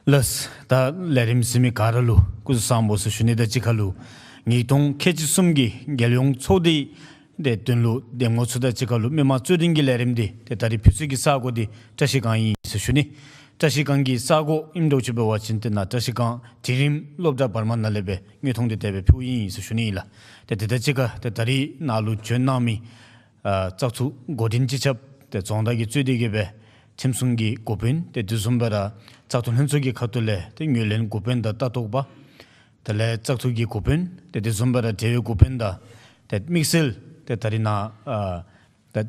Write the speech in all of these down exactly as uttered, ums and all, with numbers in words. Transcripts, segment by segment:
ལགས། ད་ལས་རིམ་གཟིགས་མི་ག་ར་ལུ་སྐུ་གཟུགས་བཟང་པོ་ཟེར་ཞུ་ནི། ད་ཅི་ཁ་ལུ་ཉིས་སྟོང་ཁལ་གཅིག་གསུམ་གྱི་རྒྱལ་ཡོངས་ཚོགས་སྡེ་དེ་དོན་ལུ་འདེམས་ངོ་ཚུ་དང་གཅིག་ཁ་ལུ་མི་མང་རྩོད་འགྲན་གྱི་ལས་རིམ་དེ་དེ་ད་རིས་ཕུལ་ས་གི་ས་གོ་དེ་བཀྲ་ཤིས་སྒང་ཨིན་ཟེར་ཞུ་ནི། བཀྲ་ཤིས་སྒང་གི་ས་གོ་ཨིནམ་འདྲཝ་ཅིག་འབད་བ་ཅིན་དེ་ནཱ་བཀྲ་ཤིས་སྒང་དིང་རིམ་སློབ་གྲྭ་བར་མ་ནང་ལས་སྦེ་དངོས་མཐོང་དེ་དེ་སྦེ་ཕུལཝ་ཨིན་ཟེར་ཞུ་ནི་ཨིན་ལགས། དེ་དེ་དང་གཅིག་ཁར་དེ་ད་རིས་ནཱ་ལུ་བྱོན་གནང་མི་ཨ་བཙག་འཐུ་འགོ་འདྲེན་སྤྱི་ཁྱབ་དེ་རྫོང་བདག་གིས་གཙོས་ཏེ་གི་སྦེ་ཁྲིམས་སྲུང་གི་འགོ་དཔོན་དེ་དེ་བཟུམ་སྦེ་ར་བཙག་འཐུ་ལྷན་ཚོགས་ཀྱི་ཁ་ཐུག་ལས་དེ་ངོས་ལེན་འགོ་དཔོན་དང་ལྟ་རྟོག་པ་དེ་ལས་བཙག་འཐུ་གི་འགོ་དཔོན་དེ་དེ་བཟུམ་སྦེ་ར་འབྲེལ་ཡོད་འགོ་དཔོན་དང་དེ་དམིགས་བསལ་དེ་ད་རིས་ནཱ་ཨ་དེ་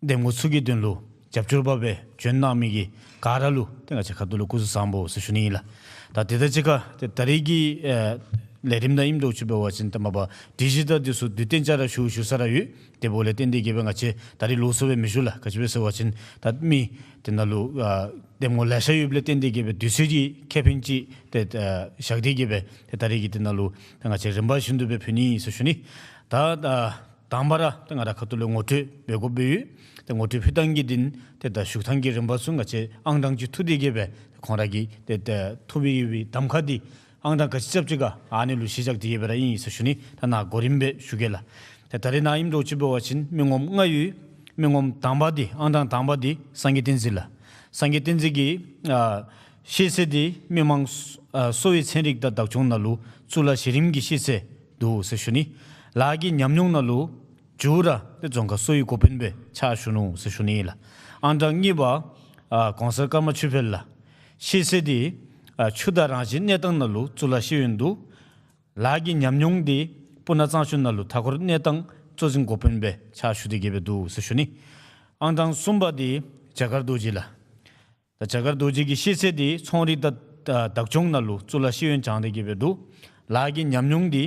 འདེམས་ངོ་ཚུ་གི་དོན་ལུ་རྒྱབ་སྐྱོར་པ་སྦེ་བྱོན་གནང་མི་གི་ག་ར་ལུ་དེ་ང་བཅས་ཁ་ཐུག་ལུ་སྐུ་གཟུགས་བཟང་པོ་ཟེར་ཞུ་ནི་ཨིན་ལགས། ད་དེ་དང་གཅིག་ཁར་དེ་ད་རིས་ཀྱི་ཨེ་ལས་རིམ་ནང་ཨིནམ་འདྲཝ་ཅིག་འབད་བ་ཅིན་ད་མ་པ་ཌི་ཇི་ཊལ་དེ་ཚུ་དུས་གཏན་ཆ་ར་ཞུ་ཞུ་ས་ར་ཡོད། དེ་འབདཝ་ལས་བརྟེན་ཏེ་གི་སྦེ་ང་བཅས་ད་རིས་ལོགས་སུ་སྦེ་མི་ཞུ་ལགས། ག་ཅི་སྦེ་ཟེར་བ་ཅིན་ད་མི་དེ་ནང་ལུ་ཨ་འདེམས་ངོ་ལེ་ཤ་ཡོདཔ་ལས་བརྟེན་ཏེ་གི་སྦེ་དུས་ཚོད་ཀྱི་ཁེ་ཕན་ཅིག་དེ་ཨ་བཞག་སྟེ་གི་སྦེ་དེ་ད་རིས་ཀྱི་དེ་ནང་ལུ་ད་ང་བཅས་རིམ་པ་བཞིན་དུ་སྦེ་ཕུལ་ནི་ཨིན་ཟེར་ཞུ་ནི། ད་ཨ་དང་པ་ར་ཏེ་ང་ར་ཁ་ཐུག་ལས་ངོ་སྤྲོད་འབད་དགོཔ་སྦེ་ཡོད། ཏེ་ངོ་སྤྲོད་ཕུལ་ཐངས་ཀྱི་དེ་ཏེ་ད་ཞུ་ཐངས་ཀྱི་རིམ་པ་ཚུ་ང་བཅས་ཨང་གྲངས་ཅིག་ཐུག་སྟེ་གི་སྦེ་ཁོང་ར་གི་ཏེ་ད་ཐུག་པའི་གི་གདམ་ཁ་འདི་ཨང་གྲངས་ག་ཅི་རྐྱབ་ཅི་ག་ཨ་ནི་ལུ་གཞི་བཞག་སྟེ་གི་སྦེ་ར་ཨིན་ཟེར་ཞུ་ནི། ད་ནཱ་གོ་རིམ་སྦེ་ཞུ་གེ་ལགས། ཏེ་ད་རིས་ནཱ་ཨིནམ་འདྲཝ་ཅིག་འབད་བ་ཅིན་མི་ངོམ་ལྔ་ཡོད། མི་ངོམ་དང་པ་འདི་ཨང་གྲངས་དང་པ་འདི་སངས་རྒྱས་བསྟན་འཛིན་ལགས། སངས་རྒྱས་བསྟན་འཛིན་གྱི་ཨ་ཤེས་ཚད་འདི་མི་མང་ཨ་གསོ་བའི་ཚན་རིག་དང་བདག་སྐྱོང་ནང་ལུ་གཙུག་ལག་གཞི་རིམ་གྱི་ཤེས་ཚད་འདུག་ཟེར་ཞུ་ནི། ལཱ་གི་ཉམས་མྱོང་ནང་ལུ་མཇུག་ར་ཏེ་རྫོང་ཁག་གསོ་བའི་འགོ་དཔོན་སྦེ་ཕྱག་ཞུ་ནུག་ཟེར་ཞུ་ནི་ལགས། ཨང་གྲངས་གཉིས་པ་ཨ་གོང་ས་ཀརྨ་ཆོས་འཕེལ་ལགས། ཤེས་ཚད་འདི་ཨ་ཆོས་དང་རང་བཞིན་གནས་སྟངས་ནང་ལུ་གཙུག་ལག་ཤེས་ཡོན་འདུག། ལཱ་གི་ཉམས་མྱོང་འདི་སྤུ་ན་གཙང་ཆུ་ནང་ལུ་མཐའ་འཁོར་གནས་སྟངས་གཙོ་འཛིན་འགོ་དཔོན་སྦེ་ཕྱག་ཞུ་སྟེ་གི་སྦེ་འདུག་ཟེར་ཞུ་ནི། ཨང་གྲངས་གསུམ་པ་འདི་བྱ་དཀར་རྡོ་རྗེ་ལགས། ད་བྱ་དཀར་རྡོ་རྗེ་གི་ཤེས་ཚད་འདི་ཚོང་རིག་དང་ད་བདག་སྐྱོང་ནང་ལུ་གཙུག་ལག་ཤེས་ཡོན་སྦྱངས་ཏེ་གི་སྦེ་འདུག། ལཱ་གི་ཉམས་མྱོང་འདི་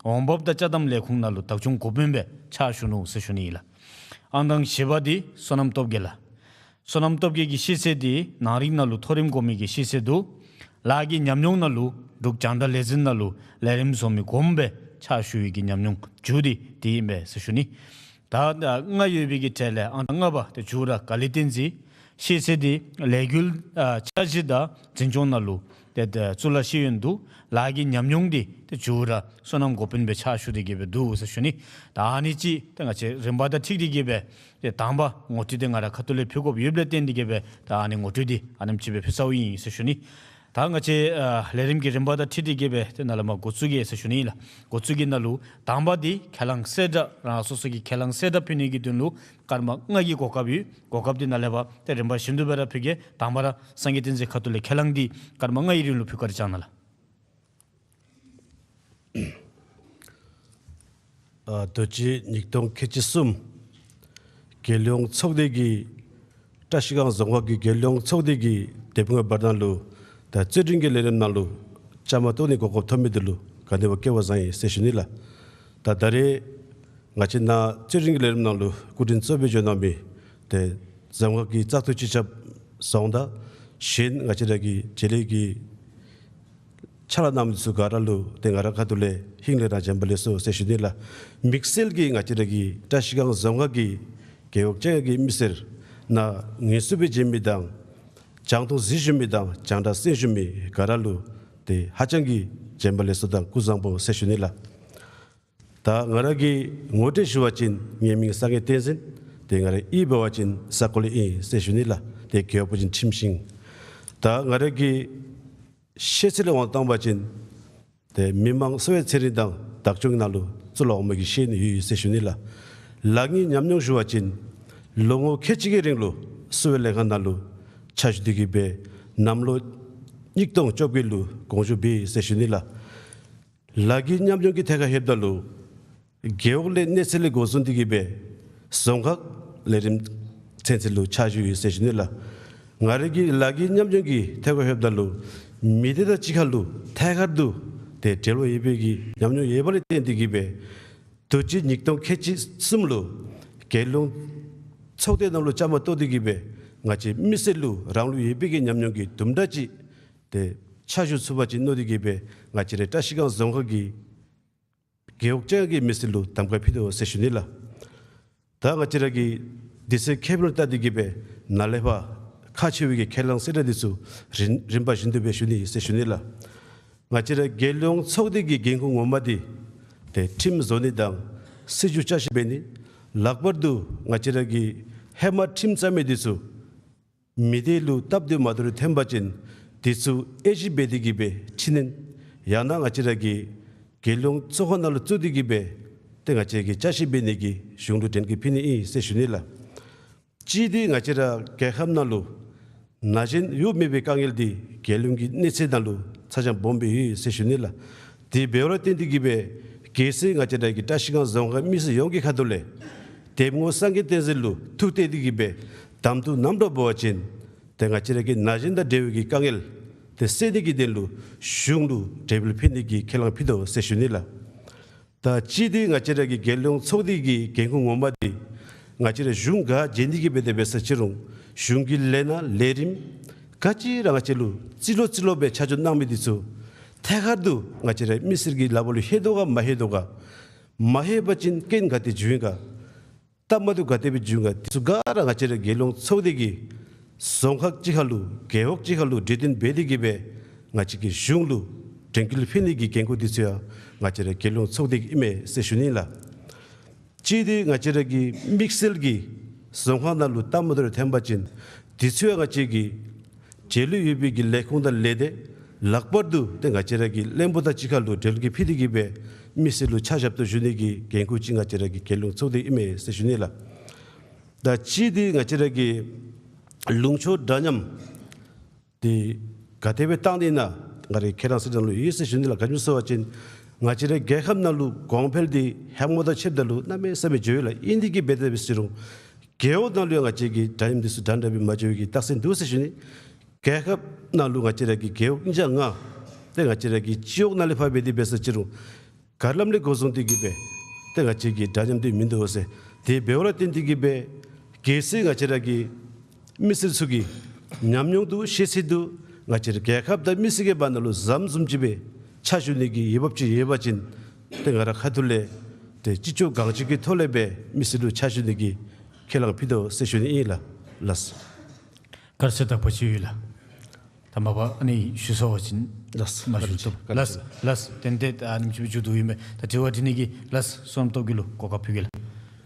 འོང་འབབ་དང་ཅ་དམ་ལས་ཁུངས་ནང་ལུ་བདག་སྐྱོང་འགོ་དཔོན་སྦེ་ཕྱག་ཞུ་ནུག་ཟེར་ཞུ་ནི་ཨིན་ལགས། ཨང་གྲངས་བཞི་པ་འདི་བསོད་ནམས་སྟོབས་རྒྱས་ལགས། བསོད་ནམས་སྟོབས་རྒྱས་ཀྱི་ཤེས་ཚད་འདི་ནང་རིག་ནང་ལུ་མཐོ་རིམ་གོང་མའི་གི་ཤེས་ཚད་འདུག། ལཱ་གི་ཉམས་མྱོང་ནང་ལུ་འབྲུག་རྒྱང་བསྒྲགས་ལས་འཛིན་ནང་ལུ་ལས་རིམ་བཟོ་མི་གོངམ་སྦེ་ཕྱག་ཞུ་བའི་གི་ཉམས་མྱོང་མཇུག་འདི་དེ་ཨིན་པས་ཟེར་ཞུ་ནི། ད་ལྔ་ཡོད་པའི་གི་གྲས་ལས་ཨང་གྲངས་ལྔ་པ་ཏེ་མཇུག་ར་དཀའ་ལས་བསྟན་འཛིན། ཤེས་ཚད་འདི་ལས་འགུལ་ཨ་འཆར་གཞི་དང་འཛིན་སྐྱོང་ནང་ལུ་ཏེ་ཏེ་གཙུག་ལག་ཤེས་ཡོན་འདུག། ལཱ་གི་ཉམས་མྱོང་འདི་ཏེ་མཇུག་ར་བསོད་ནམས་འགོ་དཔོན་སྦེ་ཕྱག་ཞུ་སྟེ་གི་སྦེ་འདུག་ཟེར་ཞུ་ནི། ད་ཨ་ནི་ཅིག་ཏེ་ང་བཅས་རིམ་པ་དང་འཁྲིལ་ཏེ་གི་སྦེ་ཏེ་དང་པ་ངོ་སྤྲོད་འདི་ང་ར་ཁ་ཐུག་ལས་ཕུལ་དགོཔ་ཡོདཔ་ལས་བརྟེན་ཏེ་གི་སྦེ་ད་ཨ་ནི་ངོ་སྤྲོད་འདི་ཨ་ནེམ་ཅིག་སྦེ་ཕུལ་ཚརཝ་ཨིན་ཟེར་ཞུ་ནི། ད་ང་བཅས་ཨ་ལས་རིམ་གྱི་རིམ་པ་དང་འཁྲིལ་ཏེ་གི་སྦེ་ཏེ་ནཱ་ལས་མར་འགོ་བཙུགས་ཀྱི་ཟེར་ཞུ་ནི་ཨིན་ལགས། འགོ་བཙུགས་ཀྱི་ནང་ལུ་དང་པ་འདི་ཁས་བླངས་གསལ་བསྒྲགས་རང་སོ་སོ་གི་ཁས་བླངས་གསལ་བསྒྲགས་ཕུལ་ནི་གི་དོན་ལུ་སྐར་མ་ལྔ་གི་གོ་སྐབས་ཡོད། གོ་སྐབས་འདི་ནཱ་ལས་ཕར་ཏེ་རིམ་པ་བཞིན་དུ་སྦེ་ར་ཕུལ་གེ། དང་པ་ར་སངས་རྒྱས་བསྟན་འཛིན་ཁ་ཐུག་ལས་ཁས་བླངས་འདི་སྐར་མ་ལྔའི་རིང་ལུ་ཕུལ་བཀའ་དྲིན་བསྐྱང་གནང་ལགས། ཨ་དུས་ཅི་ཉིས་སྟོང་ཁལ་གཅིག་གསུམ་རྒྱལ་ཡོངས་ཚོགས་སྡེ་གི་བཀྲ་ཤིས་སྒང་རྫོང་ཁག་གི་རྒྱལ་ཡོངས་ཚོགས་སྡེ་གི་དེབ་ངོ་བར་ན་ལུ་ད་རྩོད་འགྲན་གྱི་ལས་རིམ་ནང་ལུ་བཅའ་མར་གཏོགས་ནི་གོ་སྐབས་ཐོབ་མི་འདི་ལུ་ག་ནི་བ་སྐལ་བ་བཟང་ཡི་ཟེར་ཞུ་ནི་ལགས། ད་ད་རེས་ང་བཅས་ནཱ་རྩོད་འགྲན་གྱི་ལས་རིམ་ནང་ལུ་སྐུ་མགྲོན་གཙོ་སྦེ་འབྱོན་གནང་མི་ཏེ་རྫོང་ཁག་གི་བཙག་འཐུ་སྤྱི་ཁྱབ་ཟོང་དང་གཞན་ང་བཅས་ར་གི་རྗེས་ལས་ཀྱི་ཕྱག་ལཱ་གནང་མི་ཚུ་ག་ར་ལུ་ཏེ་ང་རའི་ཁ་ཐུག་ལས་ཧིང་ལས་ར་བྱོན་པ་ལེགས་སོ་ཟེར་ཞུ་ནི་ལགས། དམིགས་བསལ་གྱིས་ང་བཅས་ར་གི་བཀྲ་ཤིས་སྒང་རྫོང་ཁག་གི་རྒེད་འོག་ཅིག་གི་མི་སེར་ནཱ་ངལ་གསོ་སྦེ་བྱོན་མི་དང་རྒྱང་མཐོང་གཟིགས་བཞུགས་མི་དང་རྒྱང་བསྒྲགས་གསན་བཞུགས་མི་ག་ར་ལུ་ཏེ་ཧ་ཅང་གི་བྱོན་པ་ལེགས་སོ་དང་སྐུ་གཟུགས་བཟང་པོ་ཟེར་ཞུ་ནི་ལགས། ད་ང་ར་གི་ངོ་སྤྲོད་ཞུ་བ་ཅིན་ངེའི་མིང་སངས་རྒྱས་བསྟན་འཛིན། ཏེ་ང་རའི་གཡུས་འབད་བ་ཅིན་ས་གོ་ལ་ཨིན་ཟེར་ཞུ་ནི་ལགས། ཏེ་རྒེད་འོག་འབད་བ་ཅིན་ཁྲིམས་ཤིང་། ད་ང་ར་གི་ཤེས་ཚད་ལས་དབང་བཏང་བ་ཅིན་ཏེ་མི་དམངས་གསོ་བའི་ཚན་རིག་དང་བདག་སྐྱོང་ནང་ལུ་གཙུག་ལག་འོག་མ་གི་ཤེས་ཡོན་ཡོད་ཟེར་ཞུ་ནི་ལགས། ལཱ་གི་ཉམས་མྱོང་ཞུ་བ་ཅིན་ལོ་ངོ་ཁལ་གཅིག་གི་རིང་ལུ་གསོ་བའི་ལས་ཁང་ནང་ལུ་ཕྱག་ཞུ་སྟེ་གི་སྦེ་གནམ་ལོ་ཉིས་སྟོང་བཅོ་བརྒྱད་ལུ་དགོངས་ཞུ་འབད་ཡི་ཟེར་ཞུ་ནི་ལགས། ལཱ་གི་ཉམས་མྱོང་གི་ཐད་ཁར་ལྷོདཔ་ད་ལུ་རྒེད་འོག་ལས་གནས་ཚད་ལས་འགོ་བཟུང་སྟེ་གི་སྦེ་རྫོང་ཁག་ལས་རིམ་ཚུན་ཚོད་ལུ་ཕྱག་ཞུ་ཡི་ཟེར་ཞུ་ནི་ལགས། ང་རའི་གི་ལཱ་གི་ཉམས་མྱོང་གི་ཐད་ཁར་ལྷོདཔ་ད་ལུ་མི་སྡེ་དང་གཅིག་ཁར་ལུ་ཐད་ཀར་དུ་ཏེ་འབྲེལ་བ་ཡོད་པའི་གི་ཉམས་མྱོང་ཡོད་པ་ལས་བརྟེན་ཏེ་གི་སྦེ་དུས་ཅི་ཉིས་སྟོང་ཁལ་གཅིག་གསུམ་ལུ་རྒྱལ་ཡོངས་ཚོགས་སྡེ་ནང་ལུ་བཅའ་མར་གཏོགས་ཏེ་གི་སྦེ་ང་བཅས་མི་སེར་ལུ་རང་ལུ་ཡོད་པའི་གི་ཉམས་མྱོང་གི་དུམ་གྲ་ཅིག་ཏེ་ཕྱག་ཞུ་ཚུགས་པ་ཅིན་མནོ་སྟེ་གི་སྦེ་ང་བཅས་རའི་བཀྲ་ཤིས་སྒང་རྫོང་ཁག་གི་རྒེད་འོག་ཅིག་གི་མི་སེར་ལུ་གདམ་ཁ་ཕུལ་དོ་ཟེར་ཞུ་ནི་ལགས། ད་ང་བཅས་ར་གི་དུས་ཚོད་ཁེ་ཕན་ལུ་བལྟ་སྟེ་གི་སྦེ་ནཱ་ལས་ཕར་ཁག་ཆེ་བའི་གི་ཁས་བླངས་གསལ་བསྒྲགས་འདི་ཚུ་རིམ་རིམ་པ་བཞིན་དུ་སྦེ་ཞུ་ནི་ཟེར་ཞུ་ནི་ལགས། ང་བཅས་ར་རྒྱལ་ཡོངས་ཚོགས་སྡེ་གི་འགན་ཁུར་ངོ་མ་འདི་ཏེ་ཁྲིམས་བཟོ་ནི་དང་སྲིད་བྱུས་བསྐྱར་ཞིབ་འབད་ནི། ལྷག་པར་དུ་ང་བཅས་ར་གི་ཧེ་མ་ཁྲིམས་བརྩམས་མི་འདི་ཚུ་མི་སྡེ་ལུ་སྟབས་བདེ་མ་བདེ་རུང་ཐོན་པ་ཅིན་འདི་ཚུ་དབྱེ་ཞིབ་འབད་དེ་གི་སྦེ་འཕྲི་སྣོན་ཡང་ན་ང་བཅས་ར་གི་རྒྱལ་ཡོངས་ཚོགས་ཁང་ནང་ལུ་བཙུགས་ཏེ་གི་སྦེ་ཏེ་ང་བཅས་ཀྱིས་བསྐྱར་ཞིབ་འབད་ནི་གི་གཞུང་ལུ་དྲན་སྐུལ་ཕུལ་ནི་ཨིན་ཟེར་ཞུ་ནི་ལགས། གཅིག་འདི་ང་བཅས་ར་རྒྱལ་ཁབ་ནང་ལུ་ན་གཞོན་གཡོག་མེད་པའི་དཀའ་ངལ་འདི་རྒྱལ་ཡོངས་ཀྱི་གནས་ཚད་ནང་ལུ་ཚ་གྱང་སྦོམ་སྦེ་ཡོད་ཟེར་ཞུ་ནི་ལགས། དེ་འབདཝ་ལས་བརྟེན་ཏེ་གི་སྦེ་གལ་སྲིད་ང་བཅས་ར་གི་བཀྲ་ཤིས་སྒང་རྫོང་ཁག་མི་སེར་ཡོངས་ཀྱི་ཁ་ཐུག་ལས་དེབ་ངོ་སངས་རྒྱས་བསྟན་འཛིན་ལུ་ཐུགས་གཏད་དེ་གི་སྦེ་གདམ་འཐུ་གནངམ་འདྲཝ་འབད་བ་ཅིན་ཏེ་ང་བཅས་ར་གི་ན་གཞོན་དང་འབྲེལ་བའི་གི་དཀའ་ངལ་དེ་སེལ་ནི་གི་དོན་ལུ་གཞུང་ལུ་གྲོས་འབུལ་ཕུལ་ནི་གི་ཁས་བླངས་ཕུལ་དོ་ཟེར་ཞུ་ནི་ལགས། ད་གཅིག་འདི་ང་བཅས་ར་གི་རྒྱལ་ཡོངས་ཚོགས་སྡེ་གི་འགན་ཁུར་ངོ་མ་འདི་ང་བཅས་ར་གཞུང་ག་མཇལ་ནི་གི་འབད་དེ་འབད་ས་ཅི་རུང་གཞུང་གི་ལས་སྣ་ལས་རིམ་ག་ཅི་ར་ང་བཅས་ལུ་རྩིས་ལོ་རྩིས་ལོ་སྦེ་ཆ་འཇོག་གནང་མི་འདི་ཚུ་ཐད་ཀར་དུ་ང་བཅས་ར་མི་སེར་གྱི་ལག་པ་ལུ་ལྷོད་དོ་ག་མ་ལྷོད་དོ་ག་མ་ལྷོད་པ་ཅིན་རྐྱེན་ག་དེ་བྱུང་ཡི་ག་སྟབས་མ་བདེཝ་ག་དེ་སྦེ་བྱུང་ག་དེ་ཚུ་ག་ར་ང་བཅས་ར་རྒྱལ་ཡོངས་ཚོགས་སྡེ་གིས་རྫོང་ཁག་གཅིག་ཁར་ལུ་རྒེད་འོག་གཅིག་ཁར་ལུ་གྲོས་བསྟུན་འབད་དེ་གི་སྦེ་ང་བཅས་ཀྱིས་གཞུང་ལུ་དྲན་སྐུལ་ཕུལ་ནི་གི་འགན་ཁུར་འདི་ཚུ་ཡང་ང་བཅས་ར་རྒྱལ་ཡོངས་ཚོགས་སྡེ་གི་ཨིན་མས་ཟེར་ཞུ་ནི་ལགས། གཅིག་འདི་ང་བཅས་ར་གི་དམིགས་བསལ་གྱི་རྫོང་ཁག་ནང་ལུ་སྟབས་མ་བདེཝ་ཐོན་པ་ཅིན་འདི་ཚུ་ཡང་ང་བཅས་ཀྱི་རྒྱལ་ཡོངས་ཡོད་པའི་གི་ལས་ཁུངས་དང་ལས་སྡེ་ལྷག་པར་དུ་ཏེ་ང་བཅས་ར་གི་བློན་པོ་དང་གཅིག་ཁར་ལུ་གྲོས་འགོ་ཕུལ་ཏེ་གི་སྦེ་མི་སེར་ལུ་ཆ་བཞག་སྟེ་ཞུ་ནི་གི་འགན་ཁུར་ཅིག་ང་བཅས་ར་གི་རྒྱལ་ཡོངས་ཚོགས་སྡེ་ཨིན་མས་ཟེར་ཞུ་ནི་ལགས། ད་གཅིག་འདི་ང་བཅས་ར་གི་ལུང་ཕྱོགས་འདྲ་མཉམ་འདི་ག་དེ་སྦེ་བཏང་ནི་ཨིན་ན་ང་རའི་ཁས་བླངས་གསལ་བསྒྲགས་ནང་ལུ་ཡོད་ཟེར་ཞུ་ནི་ལགས། ག་ཅི་སྨོ་ཟེར་བ་ཅིན་ང་བཅས་ར་རྒྱལ་ཁབ་ནང་ལུ་གོང་འཕེལ་འདི་ཧེ་མ་དང་ཕྱདཔ་ད་ལུ་གནམ་མེད་ས་མེད་འགྱོ་ཡི་ལགས། ཨིན་དེ་གི་འབད་དེ་འབད་ས་ཅི་རུང་རྒེད་འོག་ནང་ལུ་ཡང་ང་བཅས་ཀྱི་འདྲ་མཉམ་འདི་ཚུ་འདྲན་འདྲ་སྦེ་མ་འགྱོ་བའི་གི་རྟགས་མཚན་འདུག་ཟེར་ཞུ་ནི། རྒྱལ་ཁབ་ནང་ལུ་ང་བཅས་ར་གི་རྒེད་འོག་ཉིས་བརྒྱ་ལྔ་ཏེ་ང་བཅས་ར་གི་སྤྱི་འོག་ནང་ལས་ཕར་འབད་དེ་འབད་ས་ཅི་རུང་ག་ལམ་ལས་འགོ་བཟུང་སྟེ་གི་སྦེ་ཏེ་ང་བཅས་ཀྱི་འདྲ་མཉམ་འདི་མིན་འདུག་ཟེར། དེ་འབདཝ་ལས་བརྟེན་ཏེ་གི་སྦེ་གལ་སྲིད་ང་བཅས་ར་གི་མི་སེར་ཚུ་གི་ཉམས་མྱོང་འདུག་ཤེས་ཚད་འདུག་ང་བཅས་ར་རྒྱལ་ཁབ་དང་མི་སེར་གྱི་བར་ན་ལུ་ཟམ་བཟུམ་ཅིག་སྦེ་ཕྱག་ཞུ་ནི་གི་འོས་འབབ་ཅིག་ཡོད་པ་ཅིན་ཏེ་ང་རའི་ཁ་ཐུག་ལས་ཏེ་ཅི་ལྕོགས་གང་ལྕོགས་ཀྱི་ཐོག་ལས་སྦེ་མི་སེར་ལུ་ཕྱག་ཞུ་ནི་གི་ཁས་བླངས་ཕུལ་དོ་ཟེར་ཞུ་ནི་ཨིན་ལགས། ལགས། བཀའ་དྲིན་ཆེ། དག་པ་ཅིག་ཡོད་ལགས། ད་མ་པ་ཨ་ནི་ཞུ་ས་འབད་བ་ཅིན་ལགས། མ་ཞུ་བཏུབ། ལགས་ལགས། ཏན་ཏན་ཨ་ནེམ་ཅིག་སྦེ་མཇུག་བསྡུ་ཡི་མས། ད་དྲི་བ་དྲི་ནི་གི་ལགས་བསོད་ནམས་སྟོབས་རྒྱས་ལུ་གོ་སྐབས་ཕུལ་གེ་ལགས།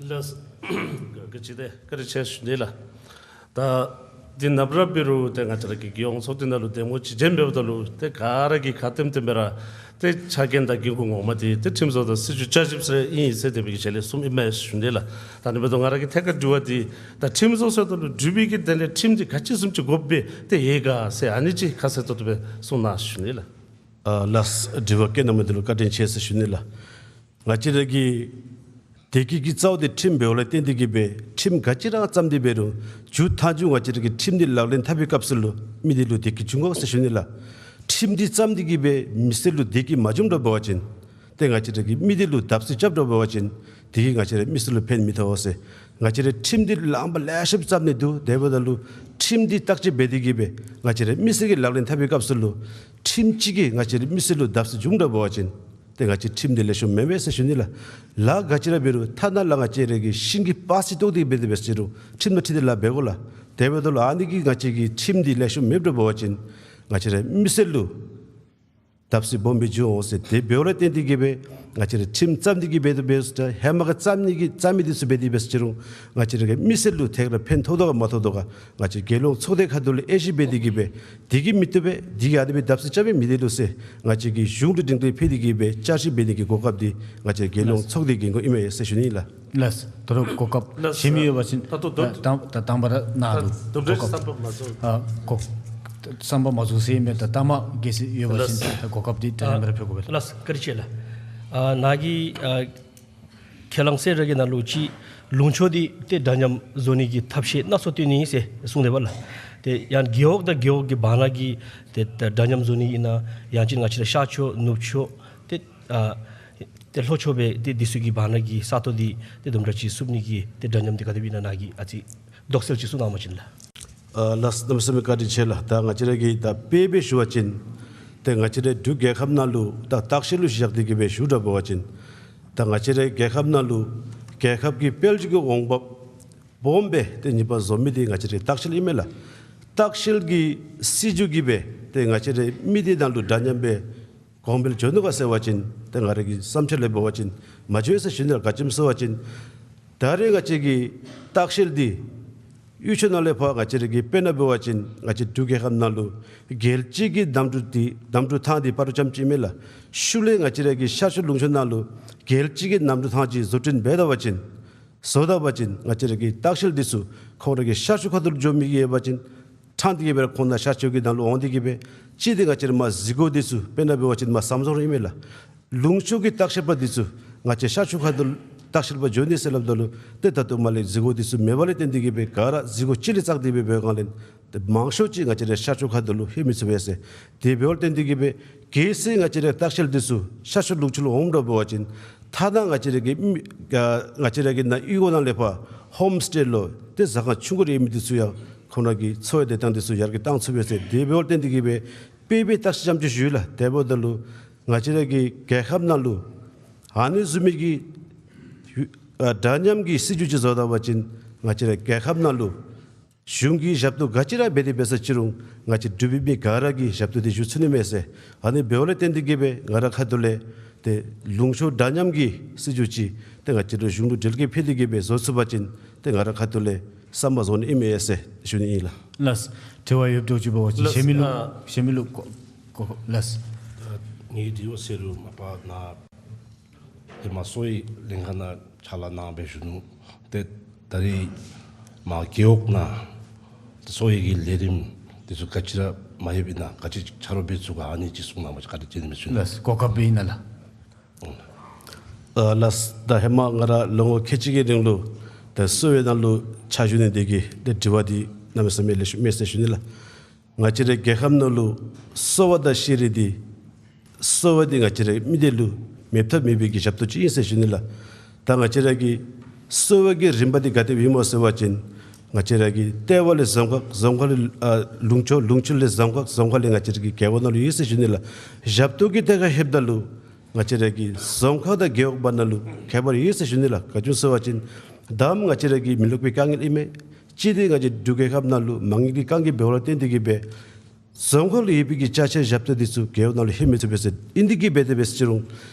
ལགས། ག་ཅི་དེ་བཀའ་དྲིན་ཆེ་ཞུ་ནི་ལགས། ད་ འདི་ནམ་ར་འབད་རུང་ཏེ་ང་བཅས་ར་གི་རྒྱལ་ཡོངས་ཚོགས་སྡེ་ནང་ལུ་གདམ་ངོ་ཅིག་བྱིན་འབདཝ་ད་ལུ་ཏེ་ག་ར་གིས་ག་དེམ་དེམ་སྦེ་ར་ཏེ་ཆ་རྐྱེན་དང་འགན་ཁུར་ངོ་མ་འདི་ཏེ་ཁྲིམས་བཟོ་དང་སྲིད་བྱུས་བསྐྱར་ཞིབ་ཟེར་ཨིན་ཟེར་དེ་སྦེ་གི་ཞལ་ལས་གསུངམ་ཨིན་མས་ཞུ་ནི་ལགས། ད་ཨ་ནི་འབདཝ་ད་ང་ར་གི་ཐད་ཁར་དྲི་བ་འདི་ད་ཁྲིམས་བཟོ་ཟེརཝ་ད་ལུ་འབྲུག་པའི་གི་དོན་ལས་ཁྲིམས་འདི་ག་ཅི་བཟུམ་ཅིག་དགོཔ་སྦེ་ཏེ་ཡོད་ག་ཟེར་ཨ་ནི་ཅིག་ཁ་གསལ་ཏོག་ཏོ་སྦེ་གསུང་གནང་ཞུ་ནི་ལགས། ཨ་ལགས། དྲི་བ་བཀོད་གནང་མི་འདི་ལུ་བཀའ་དྲིན་ཆེ་ཟེར་ཞུ་ནི་ལགས། ང་བཅས་ར་གི་བདེ་སྐྱིད་ཀྱི་རྩ་བ་འདི་ཁྲིམས་འབདཝ་ལས་བརྟེན་ཏེ་གིས་སྦེ་ཁྲིམས་ག་ཅི་ར་བརྩམས་ཏེ་འབད་རུང་མཇུག་མཐའ་མཇུག་ང་བཅས་ར་གི་ཁྲིམས་འདི་ལག་ལེན་འཐབ་པའི་སྐབས་སུ་ལུ་མི་སྡེ་ལུ་བདེ་སྐྱིད་འབྱུང་དགོ་ཟེར་ཞུ་ནི་ལགས། ཁྲིམས་འདི་བརྩམས་ཏེ་གིས་སྦེ་མི་སེར་ལུ་བདེ་སྐྱིད་མ་འབྱུངམ་འདྲཝ་འབད་བ་ཅིན་ཏེ་ང་བཅས་ར་གིས་མི་སྡེ་ལུ་བརྡབ་གསིག་རྐྱབ་འདྲཝ་འབད་བ་ཅིན་དེ་གིས་ང་བཅས་ར་མི་སེར་ལུ་ཕན་མི་ཐོགས་ཟེར། ང་བཅས་ར་ཁྲིམས་འདི་ལངམ་ལེ་ཤ་བརྩམས་ནི་འདུག། དེ་འབདཝ་ད་ལུ་ཁྲིམས་འདི་བརྟག་དཔྱད་འབད་དེ་གིས་སྦེ་ང་བཅས་ར་མི་སེར་གྱིས་ལག་ལེན་འཐབ་པའི་སྐབས་སུ་ལུ་ཁྲིམས་ཅིག་གིས་ང་བཅས་ར་མི་སེར་ལུ་བརྡབ་གསིག་འབྱུངམ་འདྲཝ་འབད་བ་ཅིན་ཏེ་ང་བཅས་ཁྲིམས་འདི་ལེགས་ཤོམ་མེན་པས་ཟེར་ཞུ་ནི་ལགས། ལཱ་ག་ཅི་ར་འབད་རུང་ཐ་ན་ལཱ་ང་བཅས་ར་གིས་ཤིང་གི་པ་སི་བཏོག་སྟེ་འབད་དེ་འབད་ཟེར་རུང་ཁྲིམས་དང་འཁྲིལ་ཏེ་ལཱ་འབད་དགོ་ལགས། དེ་འབདཝ་ད་ལུ་ཨ་ནི་གིས་ང་བཅས་ཀྱི་ཁྲིམས་འདི་ལེགས་ཤོམ་མེདཔ་འདྲཝ་འབད་བ་ཅིན་ང་བཅས་ར་མི་སེར་ལུ་བརྡབ་གསིག་སྦོམ་སྦེ་འབྱུང་འོང་ཟེར། དེ་འབདཝ་ལས་བརྟེན་ཏེ་གིས་སྦེ་ང་བཅས་ར་ཁྲིམས་བརྩམས་ཏེ་གིས་སྦེ་དེ་འབད་ཟེར་ཧེ་མ་གི་བརྩམ་ནི་གི་བརྩམ་མི་འདི་ཚུ་འབད་དེ་འབད་ཟེར་རུང་ང་བཅས་ར་གི་མི་སེར་ལུ་ཐད་ཀར་ཕན་ཐོགས་དོ་ག་མ་ཐོགས་དོ་ག་ང་བཅས་རྒྱལ་ཡོངས་ཚོགས་སྡེ་ཁ་ཐུག་ལས་དབྱེ་ཞིབ་འབད་དེ་གིས་སྦེ་དེ་གིས་མི་བཏུབ་པས། དེ་གིས་ཨ་ནི་སྦེ་བརྡབ་གསིག་རྐྱབ་པའི་མི་སྡེ་ལུ་ཟེར་ང་བཅས་ཀྱིས་གཞུང་ལུ་སྒྲིང་སྒྲི་ཕུལ་ཏེ་གིས་སྦེ་བསྐྱར་ཞིབ་འབད་ནི་གི་གོ་སྐབས་འདི་ང་བཅས་རྒྱལ་ཡོངས་ལགས། ཚོགས་སྡེ་གི་འགོ་ཨིན་མས་ཟེར་ཞུ་ནི་ལགས། ལགས། ད་རུང་གོ་སྐབས་ལགས། གཞན་མི་ཡོད་པ་ཅིན་ད་ལྟོ་ད་དང་པ་ར་ནཱ་ལུ་དུམ་གྲ་གོ་སྐབས་བསམ་པ་མ་རྫོགས། ཨ་གོ་བསམ་པ་མ་རྫོགས་ཟེར་མི་ད་ལྟ་མ་གི་ཟེར་ཡོད་པ་ཅིན་ལགས། ད་གོ་སྐབས་འདི་དྲན་མེད་ར་ཕུལ་དགོ་པས། ལགས། བཀའ་དྲིན་ཆེ་ལགས། ཨ་ནཱ་གི་ཨ་ཁས་བླངས་གསལ་བསྒྲགས་ཀྱི་ནང་ལུ་ཅིག་ལུང་ཕྱོགས་འདི་ཏེ་འདྲ་མཉམ་བཟོ་ནི་གི་ཐབས་ཤེས་སྣ་ཚོགས་བཏོན་ནི་ཨིན་ཟེར་གསུངས་དེས་པ་ལགས། ཏེ་ཡང་རྒེད་འོག་དང་རྒེད་འོག་གི་བར་ན་གི་ཏེ་ད་འདྲ་མཉམ་བཟོ་ནི་ཨིན་ན་ཡང་ཅིན་ང་བཅས་ར་ཤར་ཕྱོགས་ནུབ་ཕྱོགས་ཏེ་ཨ་ཏེ་ལྷོ་ཕྱོགས་སྦེ་ཏེ་འདི་ཚུ་གི་བར་ན་གི་ས་སྟོང་འདི་ཏེ་དུམ་གྲ་ཅིག་བསུབ་ནི་གི་ཏེ་འདྲ་མཉམ་འདི་ག་དེ་སྦེ་ཨིན་ན་ནཱ་གིས་ཨ་ཙི་དོགས་སེལ་ཅིག་གསུང་གནང་བ་ཅིན་ལགས། ཨ་ལགས། གནམ་མེད་ས་མེད་བཀའ་དྲིན་ཆེ་ལགས། ད་ང་བཅས་ར་གིས་ད་དཔེ་སྦེ་ཞུ་བ་ཅིན་ཏེ་ང་བཅས་ར་འབྲུག་རྒྱལ་ཁབ་ནང་ལུ་ད་བརྟག་ཞིབ་ལུ་གཞི་བཞག་སྟེ་གིས་སྦེ་ཞུ་འདྲཝ་འབད་བ་ཅིན་ད་ང་བཅས་ར་རྒྱལ་ཁབ་ནང་ལུ་རྒྱལ་ཁབ་ཀྱི་དཔལ་འབྱོར་གྱི་འོང་འབབ་སྦོམ་སྦེ་ཏེ་ཉེས་པ་བཟོ་མི་འདི་ང་བཅས་ར་བརྟག་ཞིབ་ཨིན་མས་ལགས། བརྟག་ཞིབ་ཀྱི་སྲིད་བྱུས་ཀྱིས་སྦེ་ཏེ་ང་བཅས་ར་མི་སྡེ་ནང་ལུ་འདྲ་མཉམ་སྦེ་གོང་འཕེལ་འགྱོ་ནུག་ག་ཟེར་བ་ཅིན་ཏེ་ང་ར་གི་བསམ་འཆར་ལས་འབད་བ་ཅིན་མ་འགྱོ་ཟེར་ཞུ་ནི་ལགས། ག་ཅི་སྨོ་ཟེར་བ་ཅིན་ད་རེས་ང་བཅས་ཀྱི་བརྟག་ཞིབ་འདི་དབུས་ཕྱོགས་ནང་ལས་ཕར་ང་བཅས་ར་གི་དཔེར་ན་འབད་བ་ཅིན་ང་བཅས་འབྲུག་རྒྱལ་ཁབ་ནང་ལུ་རྒྱལ་སྤྱི་གི་གནམ་གྲུ་འདི་གནམ་གྲུ་ཐང་འདི་སྤ་རོ་རྐྱངམ་ཅིག་ཨིན་མས་ལགས། ཤུལ་ལས་ང་བཅས་ར་གི་ཤར་ཕྱོགས་ལུང་ཕྱོགས་ནང་ལུ་རྒྱལ་སྤྱི་གི་གནམ་གྲུ་ཐང་ཅིག་བཟོ་སྐྲུན་འབད་ད་པ་ཅིན་བཟོ་ད་པ་ཅིན་ང་བཅས་ར་གི་བརྟག་ཞིབ་འདི་ཚུ་ཁོང་ར་གི་ཤར་ཕྱོགས་ཁ་ཐུག་ལུ་འགྱོ་མི་གི་ཡོད་པ་ཅིན་ཕྲང་སྟེ་གིས་སྦེ་ཁོང་ནཱ་ཤར་ཕྱོགས་ཀྱི་ནང་ལུ་འོང་སྟེ་གིས་སྦེ་གཅིག་འདི་ང་བཅས་ར་མར་གཟིགས་སྐོར་འདི་ཚུ་དཔེར་ན་འབད་བ་ཅིན་མར་ཟམ་གདོང་ར་ཨིན་མས་ལགས། ལུང་ཕྱོགས་ཀྱི་བརྟག་ཞིབ་པ་འདི་ཚུ་ང་བཅས་ཤར་ཕྱོགས་ཁ་ཐུག་བརྟག་ཞིབ་པ་འགྱོ་ནི་ཟེར་སླབ་ད་ལུ་ཏེ་ད་ལྟོ་མ་ལས་གཟིགས་སྐོར་འདི་ཚུ་མེད་པ་ལས་བརྟེན་ཏེ་གིས་སྦེ་ག་ར་གཟིགས་སྐོར་གཅིག་ལས་བཙགས་ཏེ་སྦེ་འབད་བའི་སྒང་ལས་ཏེ་མང་ཤོས་ཅིག་ང་བཅས་ར་ཤར་ཕྱོགས་ཁ་ཐུག་ལུ་ལྷོད་མི་ཚུགས་པས་ཟེར། དེ་འབདཝ་ལས་བརྟེན་ཏེ་གིས་སྦེ་གལ་སྲིད་ང་བཅས་ར་བརྟག་ཞིབ་འདི་ཚུ་ཤར་ཕྱོགས་ལུང་ཕྱོགས་ལུ་འོངམ་འདྲཝ་འབད་བ་ཅིན་ཐ་ན་ང་བཅས་ར་གི་མི་ཨ་ང་བཅས་ར་གི་ནཱ་གཡུས་སྒོ་ནང་ལས་ཕར་ཧོམ་སི་ཊེ་ལུ་ཏེ་ཟ་ཁང་ཆུང་ཀུ་རེ་ཡོད་མི་འདི་ཚུ་ཡང་ཁོང་ར་གི་འཚོ་བའི་བདེ་ཐང་འདི་ཚུ་ཡར་རྒྱས་བཏང་ཚུགས་པས་ཟེར། དེ་འབདཝ་ལས་བརྟེན་ཏེ་གིས་སྦེ་དཔེ་སྦེ་བརྟག་ཞིབ་རྐྱངམ་ཅིག་ཞུ་ཡི་ལགས། དེ་འབདཝ་ད་ལུ་ང་བཅས་ར་གི་རྒྱལ་ཁབ་ནང་ལུ་ཨ་ནི་བཟུམ་མའི་གི་ཨ་འདྲ་མཉམ་གྱི་སྲིད་བྱུས་ཅིག་བཟོ་ད་པ་ཅིན་ང་བཅས་ར་རྒྱལ་ཁབ་ནང་ལུ་གཞུང་གིས་ཞབས་ཏོག་ག་ཅི་ར་འབད་དེ་འབད་ས་ཅི་རུང་ང་བཅས་འབྲུག་པའི་མི་ག་ར་གིས་ཞབས་ཏོག་འདི་ཞུ་ཚུགས་ནི་མས་ཟེར། ཨ་ནི་འབདཝ་ལས་བརྟེན་ཏེ་གིས་སྦེ་ང་ར་ཁ་ཐུག་ལས་ཏེ་ལུང་ཕྱོགས་འདྲ་མཉམ་གྱི་སྲིད་བྱུས་ཅིག་ཏེ་ང་བཅས་ར་གཞུང་ལུ་འགྲེལ་བཀོད་ཕུལ་ཏེ་གིས་སྦེ་བཟོ་ཚུགས་པ་ཅིན་ཏེ་ང་ར་ཁ་ཐུག་ལས་བསམ་པ་བཟང་ནི་ཨིན་མས་ཟེར་ཞུ་ནི་ཨིན་ལགས། ལགས། དྲི་བ་ཡོདཔ་འདྲཝ་ཅིག་འབད་བ་ཅིན་ལགས། གཞན་མི་ལུ་ཨ་གཞན་མི་ལུ་གོ་གོ་ལགས། ངེའི་དྲི་བ་ཟེར་རུང་མ་པ་ནཱ་ཧེ་མ་གསོ་བའི་ལྷན་ཁག་ནང་ཕྱག་ལཱ་གནང་སྦེ་བཞུགས་ནུག། ཏེ་ད་རེས་མར་རྒེད་འོག་ནང་གསོ་བའི་གི་ལས་རིམ་འདི་ཚུ་ག་ཅི་ར་མ་ལྷོདཔ་ཨིན་ན་ག་ཅི་ཆ་རོགས་འབད་ཚུགས་ག་ཨ་ནི་ཅིག་གསུང་གནང་བ་ཅིན་བཀའ་དྲིན་ཆེ་ནི་མས་ཞུ་ནི། ལགས། གོ་སྐབས་འབད་ཨིན་ན་ལགས། ཨ་ལགས། ད་ཧེ་མ་ང་ར་ལོ་ངོ་ཁལ་གཅིག་གི་རིང་ལུ་ད་གསོ་བའི་ནང་ལུ་ཕྱག་ཞུ་ནི་དེ་གིས་ཏེ་དྲི་བ་འདི་གནམ་མེད་ས་མེད་ལེགས་ཤོམ་མས་ཟེར་ཞུ་ནི་ལགས། ང་བཅས་རའི་རྒྱལ་ཁབ་ནང་ལུ་གསོ་བ་དང་ཤེས་རིག་འདི་གསོ་བ་འདི་ང་བཅས་རའི་མི་སྡེ་ལུ་མེད་ཐབས་མེད་པའི་གི་ཞབས་ཏོག་ཅིག་ཨིན་ཟེར་ཞུ་ནི་ལགས། ད་ང་བཅས་ར་གི་གསོ་བ་གི་རིམ་པ་འདི་ག་དེ་སྦེ་ཨིནམ་སྨོ་ཟེར་བ་ཅིན་ང་བཅས་ར་གི་ལྟེ་བ་ལས་རྫོང་ཁག་རྫོང་ཁག་ལས་ཨ་ལུང་ཕྱོགས་ལུང་ཕྱོགས་ལས་རྫོང་ཁག་རྫོང་ཁག་ལས་ང་བཅས་ར་གི་རྒེད་འོག་ནང་ལུ་ཡོད་ཟེར་ཞུ་ནི་ལགས། ཞབས་ཏོག་གི་ཐད་ཁར་ལྷོདཔ་ད་ལུ་ང་བཅས་ར་གི་རྫོང་ཁག་དང་རྒེད་འོག་བར་ན་ལུ་ཁྱད་པར་ཡོད་ཟེར་ཞུ་ནི་ལགས། ག་ཅི་སྨོ་ཟེར་བ་ཅིན་ད་ང་བཅས་ར་གི་མི་ལུ་སྦེ་དཀའ་ངལ་ཨིན་མས། གཅིག་འདི་ང་བཅས་འབྲུག་རྒྱལ་ཁབ་ནང་ལུ་མ་དངུལ་གྱི་དཀའ་ངལ་འབདཝ་ལས་བརྟེན་ཏེ་གིས་སྦེ་རྫོང་ཁག་ལུ་ཡོད་པའི་གི་ཅ་ཆས་ཞབས་ཏོག་འདི་ཚུ་རྒེད་འོག་ནང་ལུ་ལྷོད་མི་ཚུགས་པས་ཟེར། ཨིན་དེ་གིས་འབད་དེ་འབད་ཟེར་ཅི་རུང་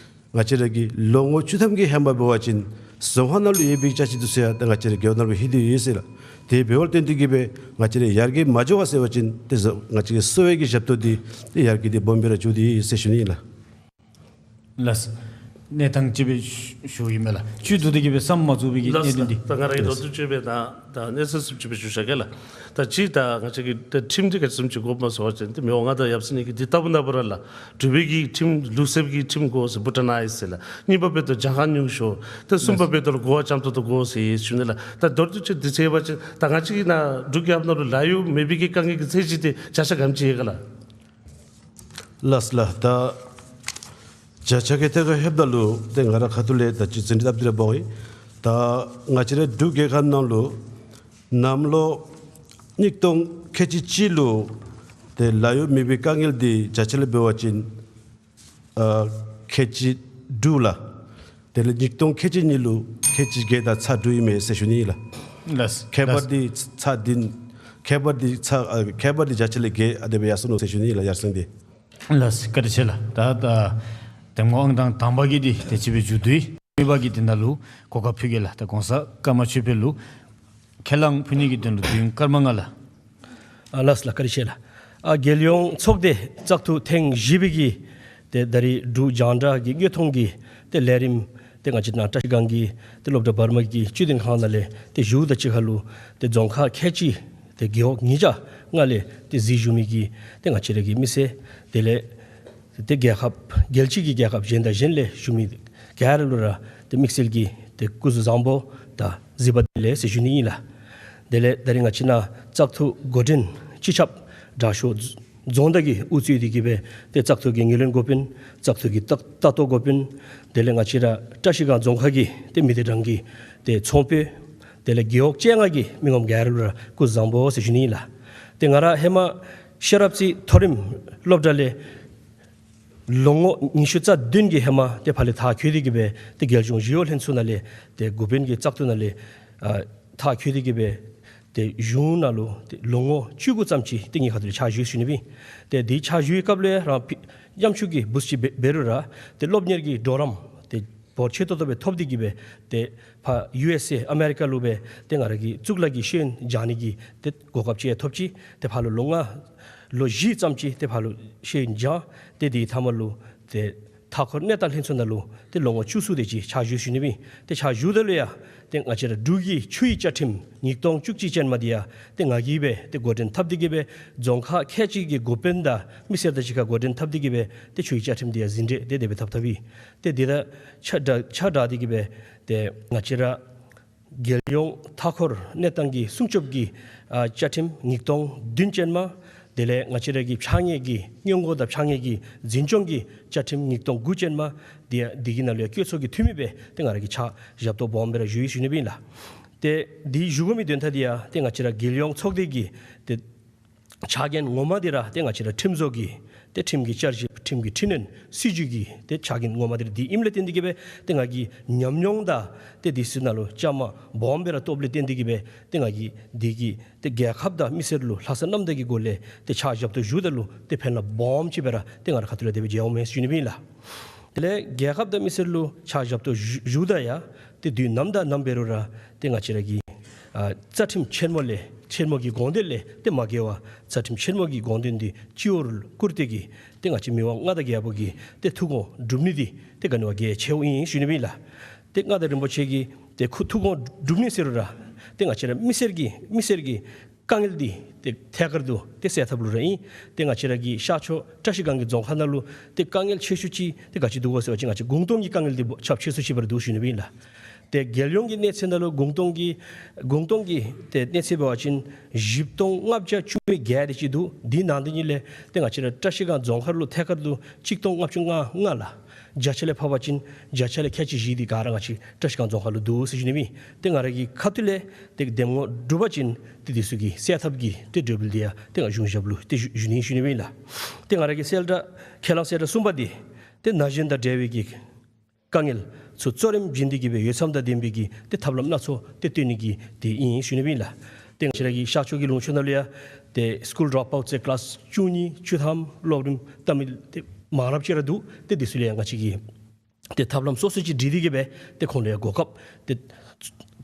ང་བཅས་ར་གི་ལོ་ངོ་བཅུ་ཐམ་གྱི་ཧེ་མ་འབད་བ་ཅིན་རྫོང་ཁག་ནང་ལུ་ཡོད་པའི་ཅ་ཆས་འདི་ཚུ་ཡང་ད་ང་བཅས་ར་རྒེད་འོག་ནང་ལུ་ལྷོད་དེ་ཡོད་ཟེར་ལགས། དེ་འབདཝ་ལས་བརྟེན་ཏེ་གིས་སྦེ་ང་བཅས་ར་ཡར་རྒྱས་མ་འགྱོ་བ་ཟེར་བ་ཅིན་ཏེ་ང་བཅས་ཀྱི་གསོ་བའི་གི་ཞབས་ཏོག་འདི་ཏེ་ཡར་རྒྱས་འདི་སྦོམ་སྦེ་ར་འགྱོ་དེས་ཟེར་ཞུ་ནི་ཨིན་ལགས། ལགས། གནས་སྟངས་ཅིག་སྦེ་ཞུ་ཞུཝ་ཨིན་མས་ལགས། བཅུད་བསྡུ་སྟེ་གིས་སྦེ་ཟམ་མ་འཛུགས་པའི་གི་གནད་དོན་འདི། ད་ང་ར་གིས་ལགས། མདོར་བསྡུས་ཅིག་སྦེ་ད་ད་གནས་ཚུལ་ཅིག་སྦེ་ཞུ་བཞག་གེ་ལགས། ད་ཅི་ད་ང་བཅས་ཀྱི་ད་ཁྲིམས་འདི་ག་ཅི་བཟུམ་ཅིག་དགོཔ་སྨོ་ཟེར་བ་ཅིན་ཏེ་མི་དབང་མངའ་བདག་ཡབ་སྲས་གཉིས་ཀྱིས་འདི་ལྟ་བུ་ན་བུ་ར་ལགས། འབྲུག་པའི་གི་ཁྲིམས་ལུགས་སྲོལ་གྱི་ཁྲིམས་དགོ་ཟེར་བུ་ཊ་ནཱ་ཡེ་ཟེར་ལགས། གཉིས་པ་འབདཝ་ད་གྱངས་ཁ་ཉུང་ཤོས། ད་གསུམ་པ་འབདཝ་ད་གོ་བ་འཇམ་ཏོག་ཏོ་དགོ་ཟེར་ཞུ་ནི་ལགས། ད་མདོར་བསྡུས་ཅིག་འདི་ཟེར་བ་ཅིན་ད་ང་བཅས་ཀྱི་ནཱ་འབྲུག་རྒྱལ་ཁབ་ནང་ལུ་ལཱ་གཡོག་མེད་པའི་གི་དཀའ་ངལ་གྱི་ཚད་གཞི་འདི་བརྒྱ་ཆ་ག་དེམ་ཅིག་ཡོད་ག་ལགས། ལགས་ལགས། ད་བརྒྱ་ཆ་གི་ཐད་ཁར་ལྷོདཔ་ད་ལུ་ཏེ་ང་ར་ཁ་ཐུག་ལས་ད་ཅི་འཛིན་གྲྭ་སྟབས་བདེ་ར་འབད་ཡི། ད་ང་བཅས་ར་འབྲུག་རྒྱལ་ཁབ་ནང་ལུ་གནམ་ལོ་གཉིས་སྟོང་ཁལ་གཅིག་གཅིག་ལུ་ཏེ་ལཱ་གཡོག་མེད་པའི་དཀའ་ངལ་འདི་བརྒྱ་ཆ་ལས་འབད་བ་ཅིན་ཨ་ཁལ་གཅིག་དྲུག་ལགས། དེ་ལས་གཉིས་སྟོང་ཁལ་གཅིག་གཉིས་ལུ་ཁལ་གཅིག་བརྒྱད་དང་ཚག་དྲུག་ཨིན་མས་ཟེར་ཞུ་ནི་ཨིན་ལགས། ལགས། ཁྱད་པར་འདི་ཚག་བདུན། ཁྱད་པར་འདི་ཚག་ཨ་ཁྱད་པར་འདི་བརྒྱ་ཆ་ལས་བརྒྱད་ཨ་དེ་སྦེ་ཡར་སོང་ནུག་ཟེར་ཞུ་ནི་ཨིན་ལགས། ཡར་སེང་འདི། ལགས། བཀའ་དྲིན་ཆེ་ལགས། ད་ད་གདམ་ངོ་ཨང་དང་དང་པ་གི་འདི་དེ་ཅིག་སྦེ་མཇུག་བསྡུ་ཡི། གཉིས་པ་གི་དོན་དག་ལུ་གོ་སྐབས་ཕུལ་གེ་ལགས། ད་གོང་ས་ཀརྨ་ཆོས་འཕེལ་ལུ་ཁས་བླངས་ཕུལ་ནི་གི་དོན་ལུ་དུས་ཡུན་སྐར་མ་ལྔ་ལགས། ཨ་ལགས་ལགས། བཀའ་དྲིན་ཆེ་ལགས། ཨ་རྒྱལ་ཡོངས་ཚོགས་སྡེ་བཙག་འཐུ་ཐེངས་བཞི་པའི་གི་ཏེ་ད་རིས་འབྲུག་རྒྱང་བསྒྲགས་ཀྱི་དངོས་མཐོང་གི་ཏེ་ལས་རིམ་ཏེ་ང་བཅས་ནཱ་བཀྲ་ཤིས་སྒང་གི་ཏེ་སློབ་གྲྭ་བར་མ་གི་བཅུད་ལྡན་ཁང་ནང་ལས་ཏེ་ཞུཝ་དང་གཅིག་ཁར་ལུ་ཏེ་རྫོང་ཁག་ཁལ་གཅིག་ཏེ་རྒེད་འོག་ཉིས་བརྒྱ་ལྔ་ལས་ཏེ་གཟིགས་བཞུགས་མི་གི་ཏེ་ང་བཅས་ར་གི་མི་སེར་དེ་ལས་ཏེ་རྒྱལ་ཁབ་རྒྱལ་སྤྱི་གི་རྒྱལ་ཁབ་གཞན་དང་གཞན་ལས་བཞུགས་མི་ག་ར་ལུ་ར་ཏེ་དམིགས་བསལ་གྱི་ཏེ་སྐུ་གཟུགས་བཟང་པོ་དང་གཟིགས་པ་བདེ་ལེགས་ཟེར་ཞུ་ནི་ཨིན་ལགས། དེ་ལས་ད་རིས་ང་བཅས་ནཱ་བཙག་འཐུ་འགོ་འདྲེན་སྤྱི་ཁྱབ་དྲག་ཤོས་རྫོང་བདག་གིས་དབུ་གཙོས་ཏེ་གིས་སྦེ་ཏེ་བཙག་འཐུ་གི་ངོས་ལེན་འགོ་དཔོན་བཙག་འཐུ་གི་ལྟ་ལྟ་རྟོག་འགོ་དཔོན་དེ་ལས་ང་བཅས་ར་བཀྲ་ཤིས་སྒང་རྫོང་ཁག་གི་ཏེ་མི་སྡེ་གྲངས་ཀྱི་ཏེ་ཚོང་དཔོན་དེ་ལས་རྒེད་འོག་བཅོ་ལྔ་གི་མི་ངོམ་ག་ར་ལུ་ར་སྐུ་གཟུགས་བཟང་པོ་ཟེར་ཞུ་ནི་ཨིན་ལགས། ཏེ་ང་ར་ཧེ་མ་ཤེས་རབ་རྩེ་མཐོ་རིམ་སློབ་གྲྭ་ལས་ལོ་ངོ་ཉི་ཤུ་རྩ་བདུན་གྱི་ཧེ་མ་ཏེ་ཕར་ལས་མཐར་འཁྱོལ་ཏེ་གིས་སྦེ་ཏེ་རྒྱལ་གཞུང་ཞི་གཡོག་ལྷན་ཚོགས་ནང་ལས་ཏེ་འགོ་དཔོན་གྱི་བཙག་འཐུ་ནང་ལས་ཨ་མཐར་འཁྱོལ་ཏེ་གིས་སྦེ་ཏེ་གཞུང་ནང་ལུ་ཏེ་ལོ་ངོ་བཅུ་དགུ་ཙམ་ཅིག་ཏེ་ངེའི་ཁ་ཐུག་ལས་ཕྱག་ཞུ་ཞུ་ནི་ཨིན། ཏེ་དེ་ཕྱག་ཞུ་བའི་སྐབས་ལུ་རང་ཕི་ཉམ་ཆུང་གི་འབུ་ཅིག་འབད་འབད་རུང་ར་ཏེ་སློབ་གཉེར་གྱི་གྲོགས་རམ་ཏེ་འབོར་ཆེ་ཏོག་ཏོ་སྦེ་ཐོབ་སྟེ་གིས་སྦེ་ཏེ་ཕར་ཡུ་ཨེསི་ཨེ་ཨ་མེ་རི་ཀ་ལུ་སྦེ་ཏེ་ང་ར་གི་གཙུག་ལག་གི་ཤེས་ཡོན་སྦྱང་ནི་གི་ཏེ་གོ་སྐབས་ཅིག་ཡང་ཐོབ་ཅི། ཏེ་ཕར་ལུ་ལོ་ལྔ་ལོ་བཞི་ཙམ་ཅིག་ཏེ་ཕར་ལུ་ཤེས་ཡོན་སྦྱང་། ཏེ་དེའི་མཐའ་མ་ལུ་ཏེ་མཐའ་འཁོར་གནས་སྟངས་ལྷན་ཚོགས་ནང་ལུ་ཏེ་ལོ་ངོ་བཅུ་གསུམ་དེ་ཅིག་ཕྱག་ཞུ་ཞུ་ནི་ཨིན། ཏེ་ཕྱག་ཞུཝ་ད་ལུ་ཡང་ཏེ་ང་བཅས་ར་འབྲུག་གི་ཆུའི་བཅའ་ཁྲིམས་ཉིས་སྟོང་བཅུ་གཅིག་ཅན་མ་འདི་ཡང་ཏེ་ང་གིས་སྦེ་ཏེ་འགོ་འདྲེན་འཐབ་སྟེ་གིས་སྦེ་རྫོང་ཁག་ཁལ་གཅིག་གི་འགོ་དཔོན་དང་མི་སེར་དང་གཅིག་ཁར་འགོ་འདྲེན་འཐབ་སྟེ་གིས་སྦེ་ཏེ་ཆུའི་བཅའ་ཁྲིམས་འདི་ཡང་ཟིན་བྲིས་ཏེ་དེ་སྦེ་འཐབ་འཐབ་ཨིན། ཏེ་དེ་དང་ཆ་འདྲ་ཆ་འདྲ་སྟེ་གིས་སྦེ་ཏེ་ང་བཅས་ར་རྒྱལ་ཡོངས་མཐའ་འཁོར་གནས་སྟངས་ཀྱི་སྲུང་སྐྱོབ་ཀྱི་ཨ་བཅའ་ཁྲིམས་ཉིས་སྟོང་བདུན་ཅན་མ། དེ་ལས་ང་བཅས་ར་གི་ཕྱགས་སྙིགས་ཀྱི་སྔོན་འགོག་དང་ཕྱགས་སྙིགས་ཀྱི་འཛིན་སྐྱོང་གི་བཅའ་ཁྲིམས་ཉིས་སྟོང་དགུ་ཅན་མ། དེ་དེ་གི་ནང་ལུ་ཡང་བཀོད་ཚོགས་ཀྱི་འཐུས་མི་སྦེ་ཏེ་ང་ར་གིས་ཕྱག་ཞབས་ཏོག་སྦོམ་སྦེ་ར་ཞུ་ཡི་ཞུ་ནི་ཨིན་ལགས། ཏེ་དེ་ཞུ་དགོ་མི་དོན་དག་འདི་ཡང་ཏེ་ང་བཅས་ར་རྒྱལ་ཡོངས་ཚོགས་སྡེ་གི་ཏེ་ཕྱག་འགན་ངོ་མ་འདི་ར་ཏེ་ང་བཅས་ར་ཁྲིམས་བཟོ་གི་ཏེ་ཁྲིམས་ཀྱི་བསྐྱར་ཞིབ་ཁྲིམས་ཀྱི་འཕྲི་སྣོན་སྲིད་བྱུས་ཀྱི་ཏེ་ཕྱག་འགན་ངོ་མ་འདི་ར་འདི་ཨིནམ་ལས་བརྟེན་ཏེ་གིས་སྦེ་ཏེ་ང་གིས་ཉམས་མྱོང་དང་ཏེ་དེ་ཚུ་ནང་ལུ་བཅའ་མར་སྦོམ་སྦེ་ར་ཐོབ་ལས་བརྟེན་ཏེ་གིས་སྦེ་ཏེ་ང་གིས་འདི་གིས་ཏེ་རྒྱལ་ཁབ་དང་མི་སེར་ལུ་ལྷག་བསམ་རྣམ་དག་གི་སྒོ་ལས་ཏེ་ཕྱག་ཞབས་ཏོག་ཞུཝ་ད་ལུ་ཏེ་ཕན་རླབས་སྦོམ་ཅིག་སྦེ་ར་ཏེ་ང་ར་ཁ་ཐུག་ལས་དེ་སྦེ་མཇལཝ་མས་ཞུ་ནི་ཨིན་ལགས། དེ་ལས་རྒྱལ་ཁབ་དང་མི་སེར་ལུ་ཕྱག་ཞབས་ཏོག་ཞུ་ཞུཝ་ད་ཡང་ཏེ་དུས་ནམ་དང་ནམ་འབད་རུང་ར་ཏེ་ང་བཅས་ར་གི་ཨ་རྩ་ཁྲིམས་ཆེན་མོ་ལས་ཆེན་མོ་གི་དགོངས་དོན་ལས་ཏེ་མ་འགལ་བར་རྩ་ཁྲིམས་ཆེན་མོ་གི་དགོངས་དོན་འདི་སྤྱི་བོར་བཀུར་ཏེ་གིས་ཏེ་ང་བཅས་མི་དབང་མངའ་བདག་རྒྱལ་པོ་གི་ཏེ་ཐུགས་དགོངས་སྒྲུབ་ནི་འདི་ཏེ་ག་ནི་བ་གལ་ཆེཝ་ཨིན་ཞུ་ནི་ཨིན་ལགས། ཏེ་མངའ་བདག་རིན་པོ་ཆེ་གི་ཏེ་ཁོ་ཐུགས་དགོངས་སྒྲུབ་ནི་ཟེར་རུང་ར་ཏེ་ང་བཅས་ར་མི་སེར་གྱི་མི་སེར་གྱི་དཀའ་ངལ་འདི་ཏེ་ཐད་ཀར་དུ་ཏེ་སེལ་ཐབས་ལུ་ར་ཨིན། ཏེ་ང་བཅས་ར་གི་ཤར་ཕྱོགས་བཀྲ་ཤིས་སྒང་གི་རྫོང་ཁག་ནང་ལུ་ཏེ་དཀའ་ངལ་ཆེ་ཤོས་ཅིག་ཏེ་ག་ཅི་འདུག་གོ་ཟེར་བ་ཅིན་ང་བཅས་གུང་སྟོང་གི་དཀའ་ངལ་འདི་ཁྱབ་ཆེ་སུ་ཅིག་སྦེ་ར་འདུག་ཞུ་ནི་ཨིན་ལགས། ཏེ་རྒྱལ་ཡོངས་ཀྱི་གནས་ཚད་ནང་ལུ་གུང་སྟོང་གི་གུང་སྟོང་གི་ཏེ་གནས་ཚད་འབད་བ་ཅིན་བཞི་སྟོང་ལྔ་བརྒྱ་བཅུ་བརྒྱད་དེ་ཅིག་འདུག། འདི་ནང་དེ་ཉིད་ལས་ཏེ་ང་བཅས་ར་བཀྲ་ཤིས་སྒང་རྫོང་ཁག་ལུ་ཐད་ཀར་དུ་གཅིག་སྟོང་ལྔ་བཅུ་ང་ལྔ་ལགས། བརྒྱ་ཆ་ལས་ཕབ་པ་ཅིན་བརྒྱ་ཆ་ལས་ཁལ་གཅིག་བཞི་འདི་ག་ར་ང་བཅས་བཀྲ་ཤིས་སྒང་རྫོང་ཁག་ལུ་འདུག་ཟེར་ཞུ་ནི་ཨིན། ཏེ་ང་ར་གི་ཁ་ཐུག་ལས་ཏེ་གདམ་ངོ་སྒྲུབ་པ་ཅིན་ཏེ་དེ་ཚུ་གི་སེལ་ཐབས་ཀྱི་ཏེ་གྲོས་འབུལ་འདི་ཡང་ཏེ་ང་གཞུང་ཞབས་ལུ་ཏེ་ཞུ་ཞུ་ནི་ཞུ་ནི་ཨིན་ལགས། ཏེ་ང་ར་གི་གསལ་བསྒྲགས་ཁས་བླངས་གསལ་བསྒྲགས་གསུམ་པ་འདི་ཏེ་ན་གཞོན་དང་འབྲེལ་བའི་གི་དཀའ་ངལ་ཚུ་གཙོ་རིམ་བྱིན་ཏེ་གིས་སྦེ་འོས་འཚམ་དང་ལྡན་པའི་གི་ཏེ་ཐབས་ལམ་སྣ་ཚོགས་ཏེ་སྟོན་ནི་གི་ཏེ་ཨིན་ཞུ་ནི་ཨིན་ལགས། ཏེ་ང་བཅས་ར་གི་ཤར་ཕྱོགས་ཀྱི་ལུང་ཕྱོགས་ནང་ལུ་ཡང་ཏེ་སི་ཀུལ་ཌོབ་ཨའུཊ་ཟེར་ཀི་ལཱསི་བཅུ་གཉིས་བཅུ་ཐམ་སློབ་རིམ་ལྟ་མི་ཏེ་མང་རབས་ཅིག་ར་འདུག། ཏེ་དེ་ཚུ་ལུ་ཡང་ང་བཅས་ཀྱིས་ཏེ་ཐབས་ལམ་སོ་སོ་ཅིག་སྒྲིག་སྟེ་གིས་སྦེ་ཏེ་ཁོང་ལུ་ཡང་གོ་སྐབས་ཏེ་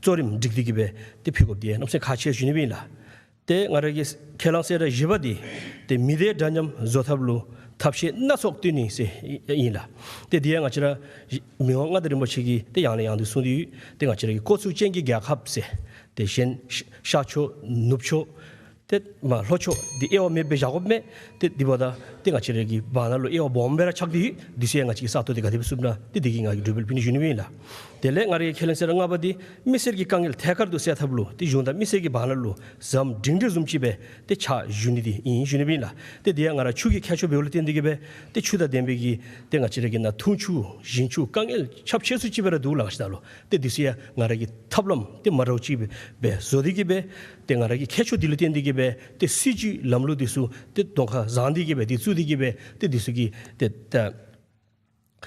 གཙོ་རིམ་སྒྲིག་སྟེ་གི་སྦེ་ཏེ་ཕུལ་དགོཔ་འདི་གནམ་མེད་ས་མེད་ཁག་ཆེ་ཞུ་ནི་སྦེ་ཨིན་ལགས། ཏེ་ང་ར་གི་ཁས་བླངས་གསལ་བསྒྲགས་བཞི་པ་འདི་ཏེ་མི་སྡེ་འདྲ་མཉམ་བཟོ་ཐབས་ལུ་ཐབས་ཤེས་སྣ་ཚོགས་བཏོན་ནི་ཟེར་ཨིན་ལགས། ཏེ་འདི་ཡང་ང་བཅས་ར་མི་དབང་མངའ་བདག་རིན་པོ་ཆེ་གིས་ཏེ་ཡང་ནས་ཡང་དུ་གསུངས་ཏེ་ཡོད། ཏེ་ང་བཅས་ར་གི་ཀོ་ཚུགས་ཅན་གྱི་རྒྱལ་ཁབ་ཟེར་ཏེ་གཞན་ཤ་ཤར་ཕྱོགས་ནུབ་ཕྱོགས་ཏེ་མ་ལྷོ་ཕྱོགས་འདི་དབྱེ་བ་མེདཔ་སྦེ་བཞག་དགོཔ་མེད། ཏེ་འདི་འབདཝ་ད་ཏེ་ང་བཅས་ར་གི་བར་ན་ལུ་དབྱེ་བ་སྦོམ་སྦེ་ར་ཆགས་ཏེ་ཡོད། འདི་ཚུ་ཡང་ང་བཅས་ཀྱིས་གསར་གཏོད་འདི་ག་དེ་སྦེ་བཙུགས་ན་ཏེ་འདི་གིས་ང་གིས་གྲོས་འབུལ་ཕུལ་ནི་ཞུ་ནི་སྦེ་ཨིན་ལགས། དེ་ལས་ང་རའི་ཁས་ལེན་གསལ་བསྒྲགས་ལྔ་པ་འདི་མི་སེར་གྱི་དཀའ་ངལ་ཐད་ཀར་དུ་སེལ་ཐབས་ལུ་ཏེ་གཞུང་དང་མི་སེར་གྱི་བར་ན་ལུ་ཟམ་སྒྲིང་སྒྲི་བཟུམ་ཅིག་སྦེ་ཏེ་ཕྱག་ཞུ་ནི་འདི་ཨིན་ཞུ་ནི་སྦེ་ཨིན་ལགས། ཏེ་འདི་ཡང་ང་ར་ཆུ་གི་ཁྱད་ཆོས་འབདཝ་ལུ་བརྟེན་ཏེ་གི་སྦེ་ཏེ་ཆུ་དང་ལྡན་པའི་གི་ཏེ་ང་བཅས་ར་གི་ནཱ་འཐུང་ཆུ་ཞིང་ཆུ་དཀའ་ངལ་ཁྱབ་ཆེ་སུ་ཅིག་སྦེ་ར་འདུག་ལགས། ང་བཅས་ནཱ་ལུ་ཏེ་འདི་ཚུ་ཡང་ང་ར་གིས་ཐབས་ལམ་ཏེ་མ་འདྲཝ་ཅིག་སྦེ་བཟོ་སྟེ་གི་སྦེ་ཏེ་ང་ར་གི་ཁྱད་ཆོས་འདི་ལུ་བརྟེན་ཏེ་གི་སྦེ་ཏེ་སྲིད་ཇུས་ལམ་ལུགས་འདི་ཚུ་ཏེ་གདོང་ཁར་བཟུང་སྟེ་གི་སྦེ་ཏེ་བཙུགས་ཏེ་གི་སྦེ་ཏེ་འདི་ཚུ་གི་ཏེ་ད་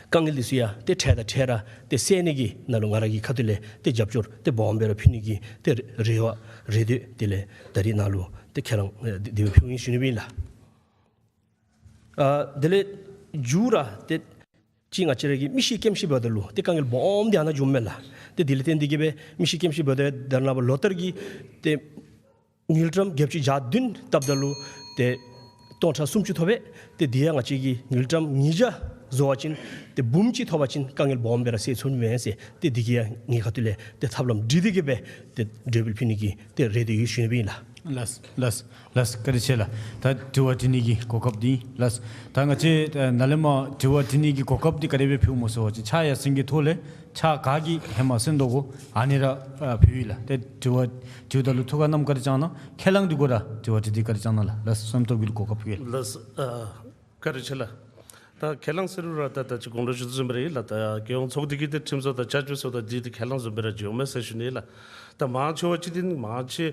དཀའ་ངལ་འདི་ཚུ་ཡང་ཏེ་འཕྲལ་དང་འཕྲལ་ར་ཏེ་སེལ་ནི་གི་ནང་ལུ་ང་ར་གི་ཁ་ཐུག་ལས་ཏེ་རྒྱབ་སྐྱོར་ཏེ་སྦོམ་སྦེ་ར་ཕུལ་ནི་གི་ཏེ་རེ་བ་རེ་འདོད་དེ་ལས་ད་རིས་ནཱ་ལུ་ཏེ་ཁས་བླངས་ཨེ་འདི་འདི་སྦེ་ཕུལཝ་ཨིན་ཞུ་ནི་སྦེ་ཨིན་ལགས། ཨ་དེ་ལས་མཇུག་ར་ཏེ་ཅིག་ང་བཅས་ར་གི་མི་ཤི་སྐྱེམས་ཤི་འབདཝ་ད་ལུ་ཏེ་དཀའ་ངལ་སྦོམ་འདི་ཨ་ནཱ་འབྱུངམ་མས་ལགས། ཏེ་འདི་ལུ་བརྟེན་ཏེ་གི་སྦེ་མི་ཤི་སྐྱེམས་ཤི་འབདཝ་ད་ད་རེས་ནངས་པ་ལོ་ལྟར་གྱི་ཏེ་དངུལ་ཀྲམ་བརྒྱད་ཅུ་གྱ་བདུན་བཏབ་ད་ལུ་ཏེ་སྟོང་ཕྲག་སུམ་ཅུ་ཐོབ་པས། ཏེ་འདི་ཡང་ང་བཅས་ཀྱིས་དངུལ་ཀྲམ་ཉིས་བརྒྱ་བཟོ་བ་ཅིན་ཏེ་འབུམ་གཅིག་ཐོབ་པ་ཅིན་དཀའ་ངལ་སྦོམ་སྦེ་ར་སེལ་ཚུགས་ནི་མས་ཟེར་ཏེ་འདི་གི་ཡང་ངེའི་ཁ་ཐུག་ལས་ཏེ་ཐབས་ལམ་སྒྲིག་སྟེ་གི་སྦེ་ཏེ་གྲོས་འབུལ་ཕུལ་ནི་གི་ཏེ་རེ་འདོད་ཡོད་ཞུ་ནི་སྦེ་ཨིན་ལགས། ལགས་ལགས་ལགས། བཀའ་དྲིན་ཆེ་ལགས། ད་དྲི་བ་དྲི་ནི་གི་གོ་སྐབས་འདི་ལགས། ད་ང་བཅས་ཨ་ནཱ་ལས་མར་དྲི་བ་དྲི་ནི་གི་གོ་སྐབས་འདི་ག་དེ་སྦེ་ཕུལཝ་སྨོ་ཟེར་བ་ཅིན་ཕྱག་ཡར་སེང་གི་ཐོག་ལས་ཕྱག་ག་གིས་ཧེ་མ་སེང་དོ་གོ་ཨ་ནི་ར་ཨ་ཕུལ་ཡི་ལགས། ཏེ་དྲི་བ་དྲིཝ་ད་ལུ་ཐུགས་ཁར་བསྣམ་བཀའ་དྲིན་བསྐྱང་གནང་། ཁས་བླངས་འདི་གུ་ར་དྲི་བ་དྲི་སྟེ་བཀའ་དྲིན་བསྐྱང་གནང་ལགས། ལགས་སོ། བསོད་ནམས་སྟོབས་རྒྱས་ལུ་གོ་སྐབས་ཕུལ་གེ་ལགས། ལགས་སོ། ཨ་བཀའ་དྲིན་ཆེ་ལགས། ད་ཁས་བླངས་ཟེར་རུང་ར་ད་ད་ཅི་གོང་ལུ་ཞུ་དོ་བཟུམ་སྦེ་ར་ཨིན་ལགས། ད་རྒྱལ་ཡོངས་ཚོགས་སྡེ་གི་ཏེ་ཁྲིམས་བཟོ་དང་བསྐྱར་བཅོས་བཟོ་ད་འདི་ཏེ་ཁས་བླངས་བཟུམ་སྦེ་ར་འགྱོཝ་མས་ཟེར་ཞུ་ནི་ལགས། ད་མང་ཆེ་བ་ཅིག་འདི་མང་ཆེ་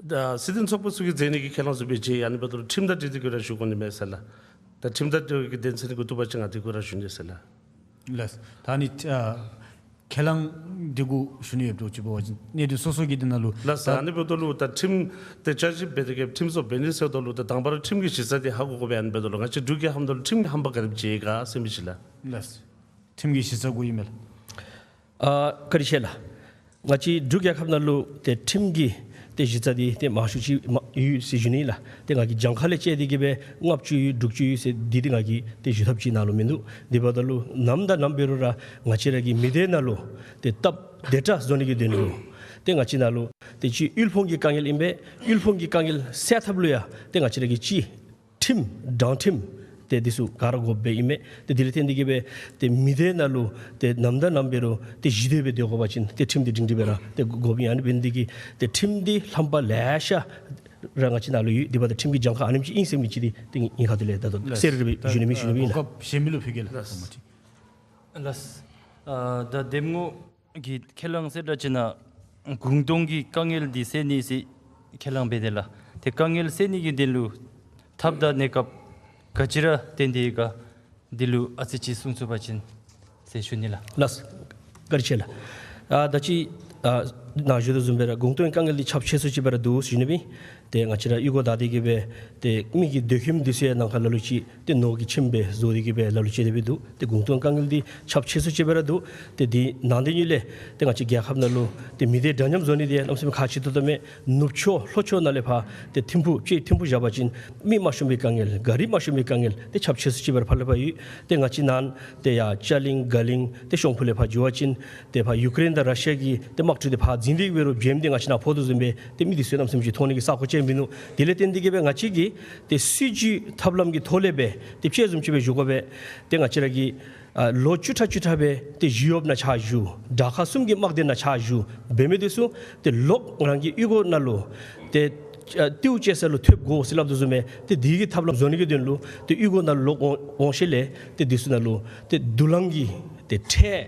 ད་སྲིད་དོན་ཚོགས་པ་ཚུ་གིས་མཛད་ནི་གི་ཁས་བླངས་བཟུམ་སྦེ་མཛད། ཨ་ནི་འབདཝ་ད་ལུ་ཁྲིམས་དང་འཁྲིལ་ཏེ་གི་ར་ཞུ་དགོ་ནི་མས་ཟེར་ལགས། ད་ཁྲིམས་དང་འཁྲིལ་གྱི་དོན་ཚན་གུ་བཏུབ་པ་ཅིན་ང་འདི་གུ་ར་ཞུ་ནི་ཟེར་ལགས། ལགས། ད་ནི་ཨ་ཁས་བླངས་འདི་གུ་ཞུ་ནི་ཡོདཔ་འདྲཝ་ཅིག་འབད་བ་ཅིན་གནད་དོན་སོ་སོ་གི་འདི་ནང་ལུ་ལགས་སོ། ད་ཨ་ནི་འབདཝ་ད་ལུ་ད་ཁྲིམས་ཏེ་བསྐྱར་ཞིབ་འབད་དེ་གི་ཁྲིམས་བཟོ་འབད་ནི་ཟེརཝ་ད་ལུ་ད་དང་པ་ར་ཁྲིམས་ཀྱི་གཞི་རྩ་འདི་ཧ་གོ་དགོ་པས། ཨ་ནི་འབདཝ་ད་ལུ་ང་བཅས་འབྲུག་རྒྱལ་ཁབ་ནང་ལུ་ཁྲིམས་ཀྱི་ཧམ་པ་ག་དེམ་ཅིག་ག་ཟེར་མི་ཅིག་ལགས། ལགས་སོ། ཁྲིམས་ཀྱི་གཞི་རྩ་གུ་ཨིན་མས་ལགས། ཨ་བཀའ་དྲིན་ཆེ་ལགས། ང་བཅས་འབྲུག་རྒྱལ་ཁབ་ནང་ལུ་ཏེ་ཁྲིམས་ཀྱི་ཏེ་གཞི་རྩ་འདི་ཏེ་མང་ཤོས་ཅིག་མ་ཡོད་ཟེར་ཞུ་ནི་ལགས། ཏེ་ང་གིས་གྱངས་ཁ་ལས་དཔྱད་དེ་གི་སྦེ་ལྔ་བཅུ་ཡོད་དྲུག་ཅུ་ཡོད་ཟེར་འདི་ཏེ་ང་གིས་ཏེ་ཞུ་ཐབས་ཅིག་ནཱ་ལུ་མིན་འདུག། དེ་འབདཝ་ད་ལུ་ནམ་དང་ནམ་འབད་རུང་ར་ང་བཅས་ར་གི་མི་སྡེ་ནང་ལུ་ཏེ་སྟབས་བདེ་དྲགས་བཟོ་ནི་གི་དོན་ལུ་ཏེ་ང་བཅས་ནཱ་ལུ་ཏེ་ཅིག་དབུལ་ཕོངས་ཀྱི་དཀའ་ངལ་ཨིན་པས། དབུལ་ཕོངས་ཀྱི་དཀའ་ངལ་སེལ་ཐབས་ལུ་ཡང་ཏེ་ང་བཅས་ར་གིས་ཅིག་ཁྲིམས་དྲང་ཁྲིམས་ཏེ་འདི་ཚུ་ག་ར་དགོཔ་སྦེ་ཨིན་མས། ཏེ་འདི་ལུ་བརྟེན་ཏེ་གི་སྦེ་ཏེ་མི་སྡེ་ནང་ལུ་ཏེ་ནམ་དང་ནམ་འབད་རུང་ཏེ་ཞི་བདེ་སྦེ་སྡོད་དགོ་པ་ཅིན་ཏེ་ཁྲིམས་འདི་སྒྲིང་སྒྲི་སྦེ་ར་ཏེ་དགོཔ་ཨིན། ཨ་ནི་འབད་ནི་འདི་གིས་ཏེ་ཁྲིམས་འདི་ལྷམ་པ་ལེ་ཤ་ར་ང་བཅས་ནཱ་ལུ་ཡོད། དེ་འབདཝ་ད་ཁྲིམས་ཀྱི་གྱངས་ཁ་ཨ་ནེམ་ཅིག་ཨིན་ཟེར་མི་ཅིག་འདི་ཏེ་ངེའི་ཁ་ཐུག་ལས་ད་ལྟོ་ལགས། གསལ་རི་རི་སྦེ་ཞུ་ནི་མེད་ཞུ་ནི་མེད་ལགས། གོ་སྐབས་གཞན་མི་ལུ་ཕུལ་གེ་ལགས། ལགས། ལགས། ཨ་ད་གདམ་ངོ་གི་ཁས་བླངས་གསལ་བསྒྲགས་ཅིག་ནང་གུང་སྟོང་གི་དཀའ་ངལ་འདི་སེལ་ནི་ཟེར་ཁས་བླངས་འབད་དེས་ལགས། ཏེ་དཀའ་ངལ་སེལ་ནི་གི་དོན་ལུ་ཐབས་དང་གནས་སྐབས་ག་ཅི་ར་བཏོན་ཏེ་ཡོད་ག་འདི་ལུ་ཨ་ཙི་ཅིག་གསུང་ཚུགས་པ་ཅིན་ཟེར་ཞུ་ནི་ལགས། ལགས། བཀའ་དྲིན་ཆེ་ལགས། ཨ་ད་ཅི་ཨ་ནཱ་ཞུ་དོ་བཟུམ་སྦེ་ར་གུང་སྟོང་དཀའ་ངལ་འདི་ཁྱབ་ཆེ་སུ་ཅིག་སྦེ་ར་འདུག་ཟེར་ཞུ་ནི་སྦེ། ཏེ་ང་བཅས་ར་གཡུས་སྒོ་བདའ་སྟེ་གི་སྦེ་ཏེ་མི་གི་སྡོད་ཁྱིམ་འདི་ཚུ་ཡང་ནམ་མཁའ་ལ་ལུ་ཅིག་ཏེ་ནོར་གྱི་ཁྱིམ་སྦེ་བཟོ་སྟེ་གི་སྦེ་ལ་ལུ་ཅིག་དེ་སྦེ་འདུག། ཏེ་གུང་སྟོང་དཀའ་ངལ་འདི་ཁྱབ་ཆེ་སུ་ཅིག་སྦེ་ར་འདུག། ཏེ་འདི་ནང་དོན་ཉིད་ལས་ཏེ་ང་བཅས་རྒྱལ་ཁབ་ནང་ལུ་ཏེ་མི་སྡེ་འདྲ་མཉམ་བཟོ་ནི་འདི་གནམ་མེད་ས་མེད་ཁག་ཆེ་ཏོག་ཏོ་མས། ནུབ་ཕྱོགས་ལྷོ་ཕྱོགས་ནང་ལས་ཕར་ཏེ་ཐིམ་ཕུག་ཅིག་ཐིམ་ཕུག་བཞག་པ་ཅིན་མི་མ་ཤོང་པའི་དཀའ་ངལ་ག་རི་མ་ཤོང་པའི་དཀའ་ངལ་ཏེ་ཁྱབ་ཆེ་སུ་ཅིག་སྦེ་ར་ཕར་ལས་ཕར་ཡོད། ཏེ་ང་བཅས་ནཱ་ཏེ་ཡར་ལྕགས་གླིང་དགའ་གླིང་ཏེ་ཤོང་ཕུ་ལས་ཕར་འགྱོ་བ་ཅིན་ཏེ་ཕར་ཡུ་ཀེ་རེན་དང་ར་ཤི་ཡ་གི་ཏེ་དམག་གྲུ་འདི་ཕར་འཛིང་སྟེ་འབད་རུང་བྱེམ་འདི་ང་བཅས་ནཱ་ཕོག་དོ་བཟུམ་སྦེ་ཏེ་མི་འདི་ཚུ་གནམ་མེད་ས་མེད་ཅིག་མཐོང་ནི་གི་ས་གོ་ཅིག་མིན་འདུག། དེ་ལས་བརྟེན་ཏེ་གི་སྦེ་ང་བཅས་ཀྱིས་ཏེ་སྲིད་བྱུས་ཐབས་ལམ་གྱི་ཐོག་ལས་སྦེ་ཏེ་དཔྱད་བཟུམ་ཅིག་སྦེ་ཞུ་དགོ་པས། ཏེ་ང་བཅས་ར་གིས་ཨ་ལོ་བཅུ་ཕྲག་བཅུ་ཕྲག་སྦེ་ཏེ་ཞི་གཡོགཔ་ནང་ཕྱག་ཞུ། དགྲ་ཁ་གསུམ་གྱི་དམག་སྡེ་ནང་ཕྱག་ཞུ་འབད་མི་འདི་ཚུ་ཏེ་ལོག་རང་གི་གཡུས་སྒོ་ནང་ལུ་ཏེ་ཨ་རྟེའུ་བཅད་ས་ལུ་ཐོབ་དགོ་ཟེར་སླབ་དོ་བཟུམ་སྦེ་ཏེ་འདི་གི་ཐབས་ལམ་བཟོ་ནི་གི་དོན་ལུ་ཏེ་གཡུས་སྒོ་ནང་ལུ་ལོག་འོང་འོང་ཞིནམ་ལས་ཏེ་འདི་ཚུ་ནང་ལུ་ཏེ་དུག་རླངས་ཀྱི་ཏེ་ཁྲལ་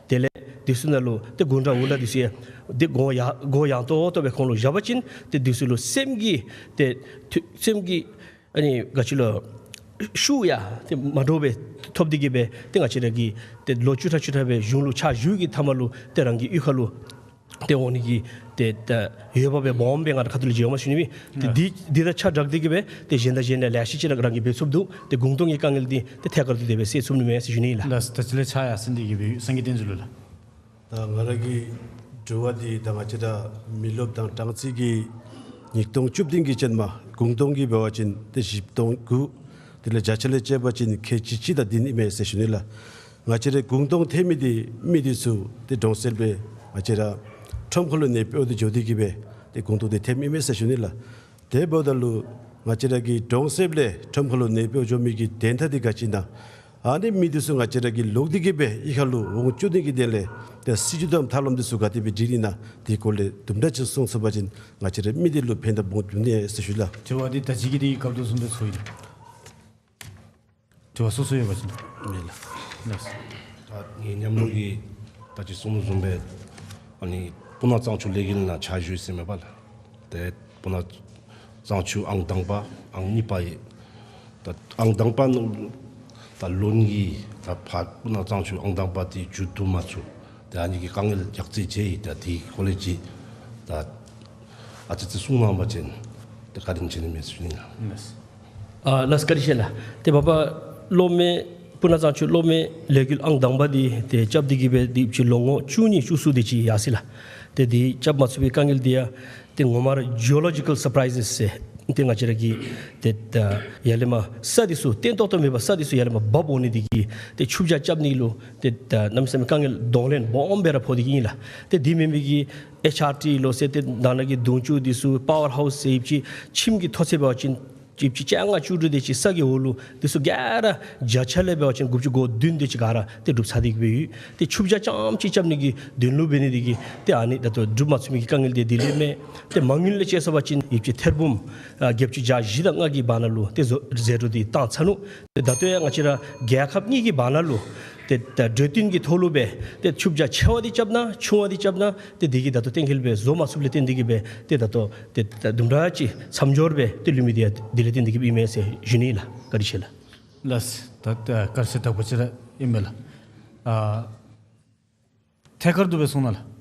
དེ་ལས་འདི་ཚུ་ནང་ལུ་ཏེ་དགུང་གྲངས་འུ་ལག་འདི་ཚུ་ཡང་ཏེ་གོང་ཡང་གོང་ཡངས་ཏོག་ཏོ་སྦེ་ཁོང་ལུ་བཞག་པ་ཅིན་ཏེ་འདི་ཚུ་ལུ་སེམས་ཀྱི་ཏེ་ཐུ་སེམས་ཀྱི་ཨ་ནི་ག་ཅི་ལོ་ཤུགས་ཡང་ཏེ་མ་འདྲཝ་སྦེ་ཐོབ་སྟེ་གི་སྦེ་ཏེ་ང་བཅས་ར་གིས་ཏེ་ལོ་བཅུ་ཕྲག་བཅུ་ཕྲག་སྦེ་གཞུང་ལུ་ཕྱག་ཞུ་གི་མཐའ་མ་ལུ་ཏེ་རང་གི་གཡུས་ཁ་ལུ་ཏེ་འོང་ནི་གི་ཏེ་ད་འོས་འབབ་སྦེ་སྦོམ་སྦེ་ང་རའི་ཁ་ཐུག་ལས་མཇལཝ་མས་ཞུ་ནི་སྦེ། ཏེ་ཨ་འདི་འདི་དང་ཆ་སྦྲགས་ཏེ་གི་སྦེ་ཏེ་གཞན་དང་གཞན་ལས་ལེ་ཤ་ཅིག་ར་རང་གིས་འབད་ཚུགས་འདུག། ཏེ་གུང་སྟོང་གི་དཀའ་ངལ་འདི་ཏེ་ཐད་ཀར་དུ་དེ་སྦེ་སེལ་ཚུགས་ནི་མས་ཟེར་ཞུ་ནི་ཨིན་ལགས། ལགས། ད་ཅི་ལས་ཕྱག་ཡར་སེང་སྟེ་གི་སྦེ་སངས་རྒྱས་བསྟན་འཛིན་ལུ་ལགས། ད་ང་ར་གི་ དྲི་བ་འདི་ད་ང་བཅས་ར་མི་རློབས་དང་གྲངས་རྩིས་ཀྱི་ཉིས་སྟོང་བཅུ་བདུན་གྱི་ཅན་མ་གུང་སྟོང་གི་འབད་བ་ཅིན་ཏེ་བཞི་སྟོང་དགུ། དེ་ལས་བརྒྱ་ཆ་ལས་བཅད་པ་ཅིན་ཁལ་གཅིག་གཅིག་དང་བདུན་ཨིན་མས་ཟེར་ཞུ་ནི་ལགས། ང་བཅས་ར་གུང་སྟོང་ཐེབས་མི་འདི་མི་འདི་ཚུ་ཏེ་གྲོང་གསེབ་ལས་ང་བཅས་ར་ཁྲོམ་ཁ་ལུ་གནས་སྤོ་སྟེ་འགྱོ་སྟེ་གི་སྦེ་ཏེ་གུང་སྟོང་འདི་ཐེབས་ཨིན་མས་ཟེར་ཞུ་ནི་ལགས། དེ་འབདཝ་ད་ལུ་ང་བཅས་ར་གི་གྲོང་གསེབ་ལས་ཁྲོམ་ཁ་ལུ་གནས་སྤོ་འགྱོ་མི་གི་དོན་དག་འདི་ག་ཅི་ཨིན་ན། ཨ་ནི་མི་འདི་ཚུ་ང་བཅས་ར་གིས་ལོག་སྟེ་གི་སྦེ་གཡུས་ཁ་ལུ་འོང་བཅུག་ནི་གི་དོན་ལས་ཏེ་སྲིད་བྱུས་དང་ཐབས་ལམ་འདི་ཚུ་ག་དེ་སྦེ་སྒྲིག་ནི་ཨིན་ན་དེ་སྐོར་ལས་དུམ་གྲ་ཅིག་གསུང་ཚུགས་པ་ཅིན་ང་བཅས་ར་མི་འདི་ལུ་ཕན་ཐབས་སྦོམ་འབྱུང་ནི་ཟེར་ཞུ་ལགས། དྲི་བ་འདི་ད་ཅི་གི་འདི་སྐབས་དོ་བཟུམ་སྦེ་ཚུ་ཨིན། དྲི་བ་སོ་སོ་ཡོད་པ་ཅིན། མེད་ལགས། ལགས། ད་ངེའི་ཉམས་མྱོང་གིས་ད་ཅི་གསུངས་དོ་བཟུམ་སྦེ་ཨ་ནི་སྤུ་ན་གཙང་ཆུ་ལས་འགུལ་ནང་ཕྱག་ཞུ་ཡི་ཟེར་མས་པ་ལགས། ཏེ་སྤུ་ན་གཙང་ཆུ་ཨང་དང་པ་ཨང་གཉིས་པ་ཡི། ད་ཨང་དང་པ་ནང་ད་ལོན་གྱི་ད་ཕར་སྤུ་ན་གཙང་ཆུ་ཨང་དང་པ་འདི་མཇུག་བསྡུ་མ་ཚུགས། ད་ཨ་ནི་གི་དཀའ་ངལ་ཡ་རྩེ་ཅིག་ཡོད། ད་དེ་སྐོར་ལས་ཅིག་ད་ཨ་ཙི་ཙི་གསུང་གནང་བ་ཅིན་ད་བཀའ་དྲིན་ཆེ་ནི་མས་ཟེར་ཞུ་ནི་ལགས། ལགས། ཨ་ལགས་བཀའ་དྲིན་ཆེ་ལགས། ཏེ་འབདཝ་ད་སློབ་མའི་སྤུ་ན་གཙང་ཆུ་སློབ་མའི་ལས་འགུལ་ཨང་དང་པ་འདི་ཏེ་རྐྱབ་སྟེ་གི་སྦེ་ཏེ་ཅིག་ལོ་ངོ་བཅུ་གཉིས་བཅུ་གསུམ་དེ་ཅིག་ཡར་སོ་ཡི་ལགས། ཏེ་འདི་རྐྱབ་མ་ཚུགས་པའི་དཀའ་ངལ་འདི་ཡང་ཏེ་ངོ་མ་ར་ཇི་ཨོ་ལོ་ཇི་ཀཱལ་སར་པ་རའིཛ་ཟེར་ཏེ་ང་བཅས་ར་གི་ཏེ་ད་ཡར་ལས་མར་ས་འདི་ཚུ་བརྟན་ཏོག་ཏོ་མེད་པར་ས་འདི་ཚུ་ཡར་ལས་མར་འབབ་འོང་ནི་འདི་གིས་ཏེ་ཆུ་བྱ་རྐྱབ་ནི་ལུ་ཏེ་ད་གནམ་མེད་ས་མེད་དཀའ་ངལ་གདོང་ལེན་སྦོམ་སྦེ་ར་ཕོག་སྟེ་གི་ཨིན་ལགས། ཏེ་འདི་མེན་པའི་གི་ཨེཆ་ཨར་ཊི་ལོ་ཟེར་ཏེ་ད་ནཱ་གི་དུང་ཅུ་འདི་ཚུ་པ་ཝར་ཧའུསི་ཟེར་ཡོད་པ་ཅིན་ཁྱིམ་གྱི་མཐོ་ཚད་འབད་བ་ཅིན་ཅིག་ཅིག་བཅོ་ལྔ་བཅུ་དྲུག་དེ་ཅིག་ས་གི་འོག་ལུ་འདི་ཚུ་ག་ར་བརྒྱ་ཆ་ལས་འབད་བ་ཅིན་དགུ་བཅུ་གོ་བདུན་དེ་ཅིག་ག་ར་ཏེ་གྲུབ་ཚར་ཏེ་གི་སྦེ་ཡོད། ཏེ་ཆུ་བྱ་རྐྱངམ་ཅིག་རྐྱབ་ནི་གི་དོན་ལུ་འབད་ནི་འདི་གིས་ཏེ་ཨ་ནི་ད་ལྟོ་གྲུབ་མ་ཚུགས་མི་གི་དཀའ་ངལ་འདི་དེ་ལས་མས། ཏེ་མ་དངུལ་ལས་དཔྱད་ས་འབད་བ་ཅིན་ཡོད་པ་ཅིན་ཐེར་འབུམ་ཨ་བརྒྱད་ཅུ་གྱ་བཞི་དང་ལྔ་གི་བར་ན་ལུ་ཏེ་ཟོ་ཟད་འགྲོ་འདི་བཏང་ཚར་ནུག། ཏེ་ད་ལྟོ་ཡང་ང་བཅས་ར་རྒྱལ་ཁབ་གཉིས་ཀྱི་བར་ན་ལུ་ཏེ་ད་གྲོས་བསྟུན་གྱི་ཐོག་ལུ་སྦེ་ཏེ་ཆུ་བྱ་ཆེ་བ་འདི་རྐྱབ་ན་ཆུང་བ་འདི་རྐྱབ་ན་ཏེ་འདི་གིས་ད་ལྟོ་གཏན་འཁེལ་སྦེ་བཟོ་མ་ཚུགསཔ་ལས་བརྟེན་ཏེ་གི་སྦེ་ཏེ་ད་ལྟོ་ཏེ་ད་དུམ་གྲ་ཅིག་མཚམས་འཇོག་སྦེ་ཏེ་ལུས་མི་འདི་ཡང་འདི་ལས་བརྟེན་ཏེ་གི་སྦེ་ཨིན་མས་ཟེར་ཞུ་ནི་ལགས། བཀའ་དྲིན་ཆེ་ལགས། ལགས། ད་ད་བཀའ་དྲིན་དག་པ་ཅིག་ར་ཨིན་མས་ལགས། ཨ་ཐད་ཀར་དུ་སྦེ་གསུང་གནང་ལགས།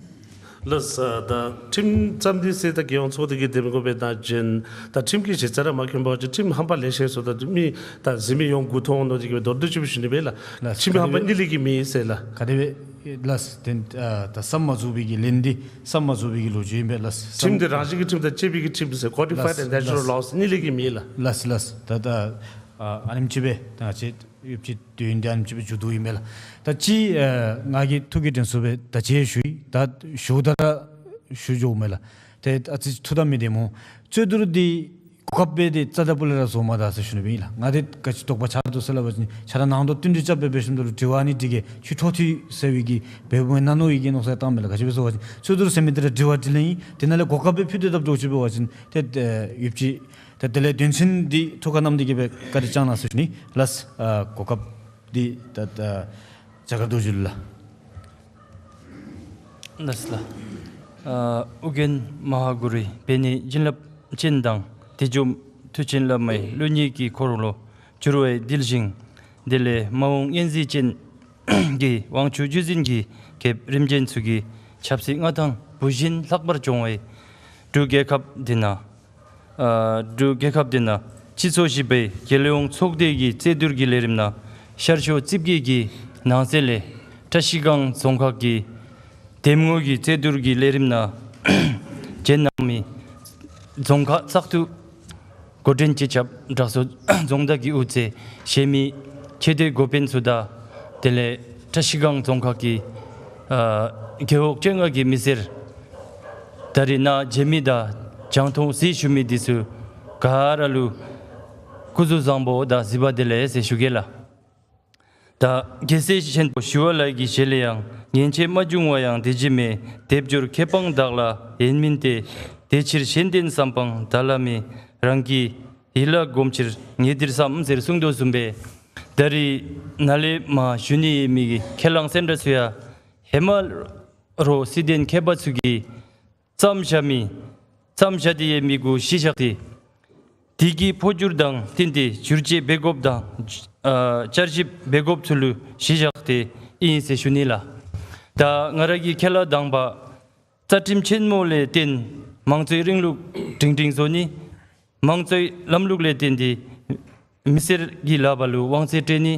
ལགས། ད་ཁྲིམས་བརྩམ་སྟེ་ཟེར་ད་རྒྱལ་ཡོངས་ཚོགས་སྡེ་གིས་འདེམས་ངོ་འབད་གནང་བྱིན། ད་ཁྲིམས་ཀྱི་གཞི་རྩ་ར་མ་གོན་པ་ཅིན་ཁྲིམས་ཧམ་པ་ལེ་ཤ་སོང་། ད་མི་ད་གཟིགས་མི་ཡོངས་མགུ་འཐོམ་འོང་མནོ་སྟེ་གི་སྦེ་མདོར་བསྡུས་ཅིག་སྦེ་ཞུ་ནི་སྦེ་ལགས། ལགས། ཁྲིམས་ཧམ་པ་ག་དེ་གཉིས་ལས་ཀྱི་མེད་ཟེར་ལགས། ག་དེ་སྦེ་ལགས། ཏེ་ཨ་ད་བསམ་མ་ཚུགས་པའི་གི་ལན་འདི་བསམ་མ་ཚུགས་པའི་གི་ལོ་རྒྱུས་ཨིན་པས་ལགས། ཁྲིམས་འདི་རང་བཞིན་གྱི་ཁྲིམས་དང་བཅས་པའི་གི་ཁྲིམས་ཟེར་codified and natural laws གཉིས་ལས་ཀྱི་མེད་ལགས། ལགས་ལགས། ད་ད་ཨ་ཨ་ནེམ་ཅིག་སྦེ་ད་ཅི་ཡོད་པ་ཅིན་དུས་ཡུན་འདི་ཨ་ནེམ་ཅིག་སྦེ་མཇུག་བསྡུཝ་ཨིན་མས་ལགས། ད་ཅི་ཨ་ང་གིས་ཐུགས་ཀྱི་དྲན་གསོ་སྦེ་ད་ཅི་ཞུ་ཡི། ད་ཞུཝ་ད་ར་ཞུ་འགྱོཝ་མས་ལགས། ཏེ་ཨ་ཙི་ཐུགས་དམ་མི་བདེ་སྨོ། རྩོད་བསྡུར་འདི་གོ་སྐབས་འབད་དེ་རྩ་དང་སྤུ་ལས་ར་བཟོ་མ་ད་ཟེར་ཞུ་ནི་སྦེ་ཨིན་ལགས། ང་འདི་ག་ཅི་དོགས་པ་ཆགས་དོ་ཟེར་སླབ་པ་ཅིན་ཆ་ར་ནང་དོག་བསྟུན་གྲོས་རྐྱབ་སྦེ་འབད་ཞིནམ་ད་ལུ་དྲི་བ་ཨ་ནི་དྲི་གེ་ཁྱོད་འཕྲོ་མཐུད་ཟེར་བའི་གི་འབད་འབདཝ་ཨིན་ན་མནོ་བའི་གི་མནོ་བསམ་བཏངམ་མས་ལགས། ག་ཅི་སྦེ་ཟེར་བ་ཅིན་རྩོད་བསྡུར་ཟེར་མི་འདི་ར་དྲི་བ་དྲིས་ལན་ཨིན། དེ་ནང་ལས་གོ་སྐབས་སྦེ་ཕུལ་ཏེ་སྡོད་དོ་ཅིག་འབད་བ་ཅིན་ཏེ་ཡོད་པ་ཅིན་ད་དེ་ལས་དོན་ཚན་འདི་ཐུགས་ཁར་བསྣམས་ཏེ་གི་སྦེ་བཀའ་དྲིན་བསྐྱང་གནང་ཟེར་ཞུ་ནི་ལགས། ཨ་གོ་སྐབས་འདི་ད་ད་རྒྱ་གར་རྡོ་རྗེ་ལགས། ལགས་ལགས། ཨ་ཨོ་རྒྱན་མ་ཧཱ་གུ་རུའི་འབད་ནི་བྱིན་རླབས་ཅན་དང་། དེ་བཟུམ་མཐུ་ཆེན་བླ་མའི་བློ་ཉིད་ཀྱི་འཁོར་ལོ་བསྒྱུར་བའི་དིལ་ཞིང་། དེ་ལས་མ་འོངས་སྙན་གཟིགས་ཅན་གྱི་དབང་ཕྱུག་བརྒྱུད་འཛིན་གྱི་རྒྱལཔོ་རིམ་བྱོན་ཚུ་གི་ཆབ་སྲིད་མངའ་ཐང་བུ་བཞིན་ལྷག་པར་སྐྱོང་བའི་འབྲུག་རྒྱལ་ཁབ་འདི་ནང་ཨ་འབྲུག་རྒྱལ་ཁབ་འདི་ནང་སྤྱི་ཚོགས་བཞི་པའི་རྒྱལ་ཡོངས་ཚོགས་སྡེ་གི་རྩོད་བསྡུར་གྱི་ལས་རིམ་ནང་ཤར་ཕྱོགས་རྩིབས་བརྒྱད་ཀྱི་ནང་གསེས་ལས་བཀྲ་ཤིས་སྒང་རྫོང་ཁག་གི་འདེམས་ངོ་གི་རྩོད་བསྡུར་གྱི་ལས་རིམ་ནང་བྱོན་གནང་མི་རྫོང་ཁག་བཙག་འཐུ་འགོ་འདྲེན་སྤྱི་ཁྱབ་དྲག་ཤོས་རྫོང་བདག་གི་དབུ་རྩེ་གཞན་མི་ཆེ་བསྟོད་འགོ་དཔོན་ཚུ་དང་དེ་ལས་བཀྲ་ཤིས་སྒང་རྫོང་ཁག་གི་ཨ་རྒེད་འོག་བཅོ་ལྔ་གི་མི་སེར་ད་རིས་ནཱ་མཇལ་མི་དང་རྒྱང་མཐོང་གཟིགས་བཞུགས་མི་འདི་ཚུ་ག་ར་ལུ་སྐུ་གཟུགས་བཟང་པོ་དང་གཟིགས་པ་བདེ་ལེགས་ཟེར་ཞུ་གེ་ལགས། ད་རྒྱལ་སྲས་ཆེན་པོ་ཞི་བ་ལྷ་གི་ཞལ་ལས་ཡང་། ངན་བྱས་མ་བྱུང་བ་ཡང་དེ་གྱིས་མེད། སྡེབ་སྦྱོར་མཁས་པའང་བདག་ལ་ཡོད་མིན་ཏེ། དེ་ཕྱིར་གཞན་དོན་བསམ་པའང་བདག་ལ་མེད། རང་གི་ཡིད་ལ་གོམས་ཕྱིར་ངེས་འདིར་བསམ་ཟེར་གསུངས་དོ་བཟུམ་སྦེ་ད་རིས་ནཱ་ལས་མར་ཞུ་ནི་ཡོད་མི་གི་ཁས་བླངས་གསན་གྲྭ་ཚུ་ཡང་ཧེ་མ་རོགས་སྲིད་དོན་མཁས་པ་ཚུ་གིས་བརྩམས་བཞག་མི་བརྩམས་བཞག་སྟེ་ཡོད་མི་གུ་གཞི་བཞག་སྟེ་དེ་གི་འཕོ་འགྱུར་དང་བསྟུན་ཏེ་བསྒྱུར་བཅོས་འབད་དགོཔ་དང་ཨ་བསྐྱར་ཞིབ་འབད་དགོཔ་ཚུ་ལུ་གཞི་བཞག་སྟེ་ཨིན་ཟེར་ཞུ་ནི་ལགས། ད་ང་ར་གི་ཁས་བླངས་དང་པ་རྩ་ཁྲིམས་ཆེན་མོ་ལས་བརྟེན་མང་གཙོའི་རིང་ལུགས་སྒྲིང་སྒྲིང་བཟོ་ནི། མང་གཙོའི་ལམ་ལུགས་ལས་བརྟེན་ཏེ་མི་སེར་གྱི་ལག་པ་ལུ་དབང་ཚད་སྤྲོད་ནི།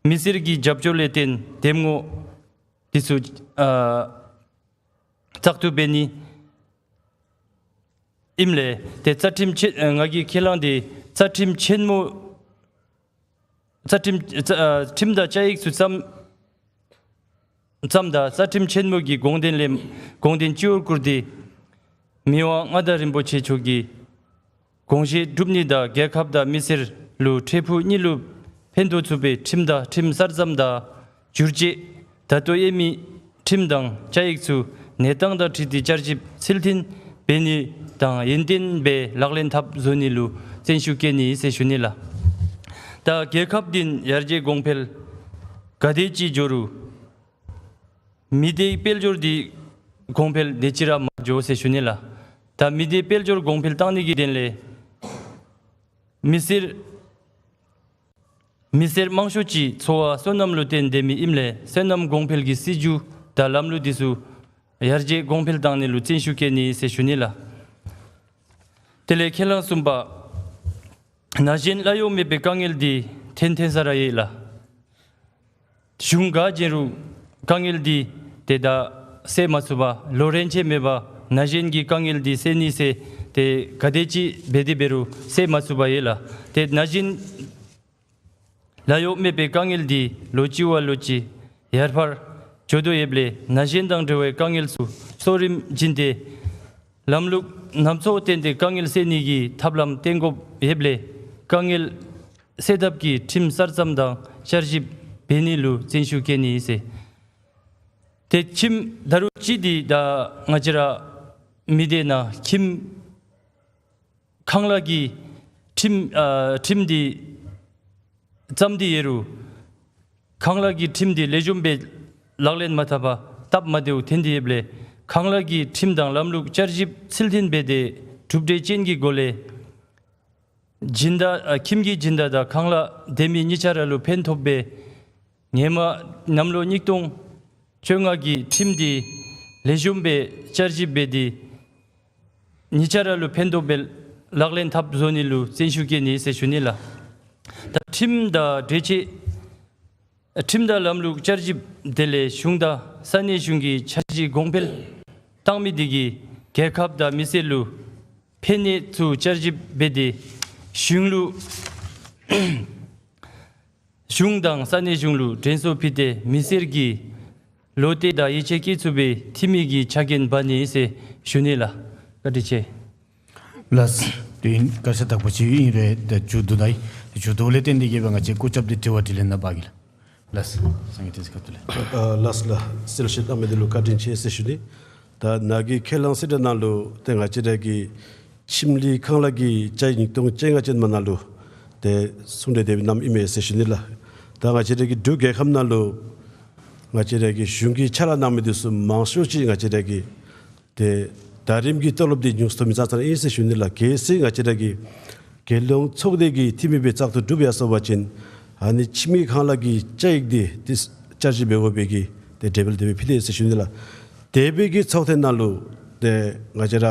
མི་སེར་གྱི་རྒྱབ་སྐྱོར་ལས་བརྟེན་འདེམས་ངོ་འདི་ཚུ་ཨ་ བཙག་འཐུ་འབད་ནི་ཨིནམ་ལས་ཏེ་རྩ་ཁྲིམས་ཆེན་ཨ་ང་གིས་ཁས་བླངས་ཏེ་རྩ་ཁྲིམས་ཆེན་མོ་རྩ་ཁྲིམས་རྩ་ཨ་ཁྲིམས་དང་བཅའ་ཡིག་ཚུ་བརྩམ་བརྩམ་ད་རྩ་ཁྲིམས་ཆེན་མོ་གི་དགོངས་དོན་ལས་དགོངས་དོན་སྤྱི་བོར་བཀུར་ཏེ་མི་དབང་མངའ་བདག་རིན་པོ་ཆེ་མཆོག་གི་དགོངས་བཞེད་སྒྲུབ་ནི་དང་རྒྱལ་ཁབ་དང་མི་སེར་ལུ་འཕྲལ་ཕུགས་གཉིས་ལུ་ཕན་ཐོགས་ཚུགས་པའི་ཁྲིམས་དང་ཁྲིམས་གསར་བརྩམ་དང་བསྒྱུར་བཅོས་ད་ལྟོ་ཡོད་མི་ཁྲིམས་དང་བཅའ་ཡིག་ཚུ་གནས་སྟངས་དང་འཁྲིལ་ཏེ་བསྐྱར་ཞིབ་ཚུལ་མཐུན་འབད་ནི་དང་ཡུན་བརྟན་སྦེ་ལག་ལེན་འཐབ་བཟོ་ནི་ལུ་བརྩོན་ཤུགས་བསྐྱེད་ནི་ཟེར་ཞུ་ནི་ལགས། ད་རྒྱལ་ཁབ་འདི་ཡར་རྒྱས་གོང་འཕེལ་ག་དེ་ཅིག་འགྱོ་རུང་མི་སྡེའི་དཔལ་འབྱོར་འདི་གོང་འཕེལ་དེ་ཅིག་ར་མ་འགྱོ་ཟེར་ཞུ་ནི་ལགས། ད་མི་སྡེའི་དཔལ་འབྱོར་གོང་འཕེལ་བཏང་ནི་གི་དོན་ལས་མི་སེར་མི་སེར་མང་ཤོས་ཅིག་འཚོ་བ་སོ་ནམ་ལུ་བརྟེན་སྡོད་མི་ཨིནམ་ལས་སོ་ནམ་གོང་འཕེལ་གྱི་སྲིད་བྱུས་དང་ལམ་ལུགས་འདི་ཚུ་ཡར་རྒྱས་གོང་འཕེལ་བཏང་ནི་ལུ་བརྩོན་ཤུགས་བསྐྱེད་ནི་ཟེར་ཞུ་ནི་ལགས། དེ་ལས་ཁས་བླངས་གསུམ་པ། ན་གཞོན་སླ་བསྲེ་མེད་པའི་དཀའ་ངལ་འདི་ཐོན་ཐོན་ས་ར་ཡོད་ལགས། གཞུང་ག་བྱིན་རུང་དཀའ་ངལ་འདི་ཏེ་ད་སེལ་མ་ཚུགས་པར་ལོ་རན་ཆད་མེད་པར་ན་གཞོན་གྱི་དཀའ་ངལ་འདི་སེལ་ནི་ཟེར་ཏེ་ག་དེ་ཅིག་འབད་དེ་འབད་རུང་སེལ་མ་ཚུགས་པར་ཡོད་ལགས། ཏེ་ན་གཞོན་སླ་བསྲེ་མེད་པའི་དཀའ་ངལ་འདི་ལོ་གཅིག་བ་ལོ་གཅིག་ཡར་འཕར་འགྱོ་དོ་ཡོདཔ་ལས་ན་གཞོན་དང་འབྲེལ་བའི་དཀའ་ངལ་ཚུ་གཙོ་རིམ་བྱིན་ཏེ་ལམ་ལུགས་སྣ་ཚོགས་བཏོན་ཏེ་དཀའ་ངལ་སེལ་ནི་གི་ཐབས་ལམ་བཏོན་དགོཔ་ཡོདཔ་ལས་དཀའ་ངལ་སེལ་ཐབས་ཀྱི་ཁྲིམས་གསར་བརྩམ་དང་བསྐྱར་ཞིབ་འབད་ནི་ལུ་བརྩོན་ཤུགས་བསྐྱེད་ནི་ཟེར། ཏེ་ཁྱིམ་ད་རུང་ཅིག་འདི་ད་ང་བཅས་ར་མི་སྡེ་ནང་ཁྱིམ་ཁང་གླ་གི་ཁྲིམས་ཨ་ཁྲིམས་འདི་བརྩམས་ཏེ་ཡོད་རུང་ཁང་གླ་གི་ཁྲིམས་འདི་ལེགས་ཤོམ་སྦེ་ལག་ལེན་མ་འཐབ་པར་སྟབས་མ་བདེཝ་ཐོན་ཏེ་ཡོདཔ་ལས་ཁང་གླ་གི་ཁྲིམས་དང་ལམ་ལུགས་བསྐྱར་ཞིབ་ཚུལ་མཐུན་འབད་དེ་གྲུབ་འབྲས་ཅན་གྱི་སྒོ་ལས་སྦྱིན་བདག་ཨ་ཁྱིམ་གྱི་སྦྱིན་བདག་དང་ཁང་གླ་སྡོད་མི་གཉིས་ཆ་ར་ལུ་ཕན་ཐོགས་པའི་ཧེ་མ་གནམ་ལོ་ཉིས་སྟོང་བཅོ་ལྔ་གི་ཁྲིམས་འདི་ལེགས་ཤོམ་སྦེ་བསྐྱར་ཞིབ་འབད་དེ་གཉིས་ཆ་ར་ལུ་ཕན་ཐོགས་པའི་ལག་ལེན་འཐབ་བཟོ་ནི་ལུ་བརྩོན་ཤུགས་བསྐྱེད་ནི་ཟེར་ཞུ་ནི་ལགས། ད་ཁྲིམས་དང་འབྲེལ་ཆེད་ཁྲིམས་དང་ལམ་ལུགས་བསྐྱར་ཞིབ་དེ་ལས་གཞུང་དང་ས་གནས་གཞུང་གི་འཆར་གཞི་གོང་འཕེལ་བཏང་མི་དེ་གིས་རྒྱལ་ཁབ་དང་མི་སེར་ལུ་ཕན་ནི་ཚུ་བསྐྱར་ཞིབ་འབད་དེ་གཞུང་ལུ་གཞུང་དང་ས་གནས་གཞུང་ལུ་དྲན་གསོ་ཕུལ་ཏེ་མི་སེར་གྱི་བློ་གཏད་དང་ཡིད་ཆེས་བསྐྱེད་ཚུགས་པའི་འཐུས་མི་གི་ཆ་རྐྱེན་འབད་ནི་ཟེར་ཞུ་ནི་ལགས། བཀའ་དྲིན་ཆེ། ལགས། དེ་ཨིན་བཀའ་ཤག་བདག་པོ་ཅིག་ཨིན་རུང་ད་མཇུག་བསྡུ་ད་ཡི། མཇུག་བསྡུ་ལས་བརྟེན་ཏེ་གིས་སྦེ་ང་བཅས་སྐུ་ཚབ་འདི་དྲི་བ་དྲིས་ལན་ནང་འབག་གེ་ལགས། ལགས། སངས་རྒྱས་བསྟན་འཛིན་སྐབས་དུ་ལས། ཨ་ལགས་ལགས། གསལ་བཤད་གནང་མི་འདི་ལུ་བཀའ་དྲིན་ཆེ་ཟེར་ཞུ་ནི། ད་ནཱ་གི་ཁས་བླངས་གསལ་བསྒྲགས་ནང་ལུ་ཏེ་ང་བཅས་ར་གི་ཁྱིམ་ལས་ཁང་གླ་གི་བཅའ་ཡིག་ཉིས་སྟོང་བཅོ་ལྔ་ཅན་མ་ནང་ལུ་ཏེ་གསུང་གྲོས་དེ་སྦེ་གནངམ་ཨིན་མས་ཟེར་ཞུ་ནི་ལགས། ད་ང་བཅས་ར་གི་འབྲུག་རྒྱལ་ཁབ་ནང་ལུ་ང་བཅས་ར་གི་གཞུང་གི་ཕྱག་ལཱ་གནང་མི་འདི་ཚུ་མང་ཤོས་ཅིག་ང་བཅས་ར་གི་ཏེ་ཟླ་རིམ་གྱི་ཏོ་ལོབ་འདི་ཉུང་སུ་ཐོབ་མི་ཙང་ཙང་ཨིན་ཟེར་ཞུ་ནི་ལགས། གལ་སྲིད་ང་བཅས་ར་གི་རྒྱལ་ཡོངས་ཚོགས་སྡེ་གི་འཐུས་མི་སྦེ་བཙག་འཐུ་གྲུབ་ཡར་སོང་པ་ཅིན་ཨ་ནི་ཁྱིམ་གྱི་ཁང་གླ་གི་བཅའ་ཡིག་འདི་ཏེ་བསྐྱར་ཞིབ་འབད་དགོ་པའི་གི་ཏེ་གྲོས་འབུལ་དེ་སྦེ་ཕུལ་ཡི་ཟེར་ཞུ་ནི་ལགས། དེ་སྦེ་གི་ཚོགས་ཐེངས་ནང་ལུ་ཏེ་ང་བཅས་ར་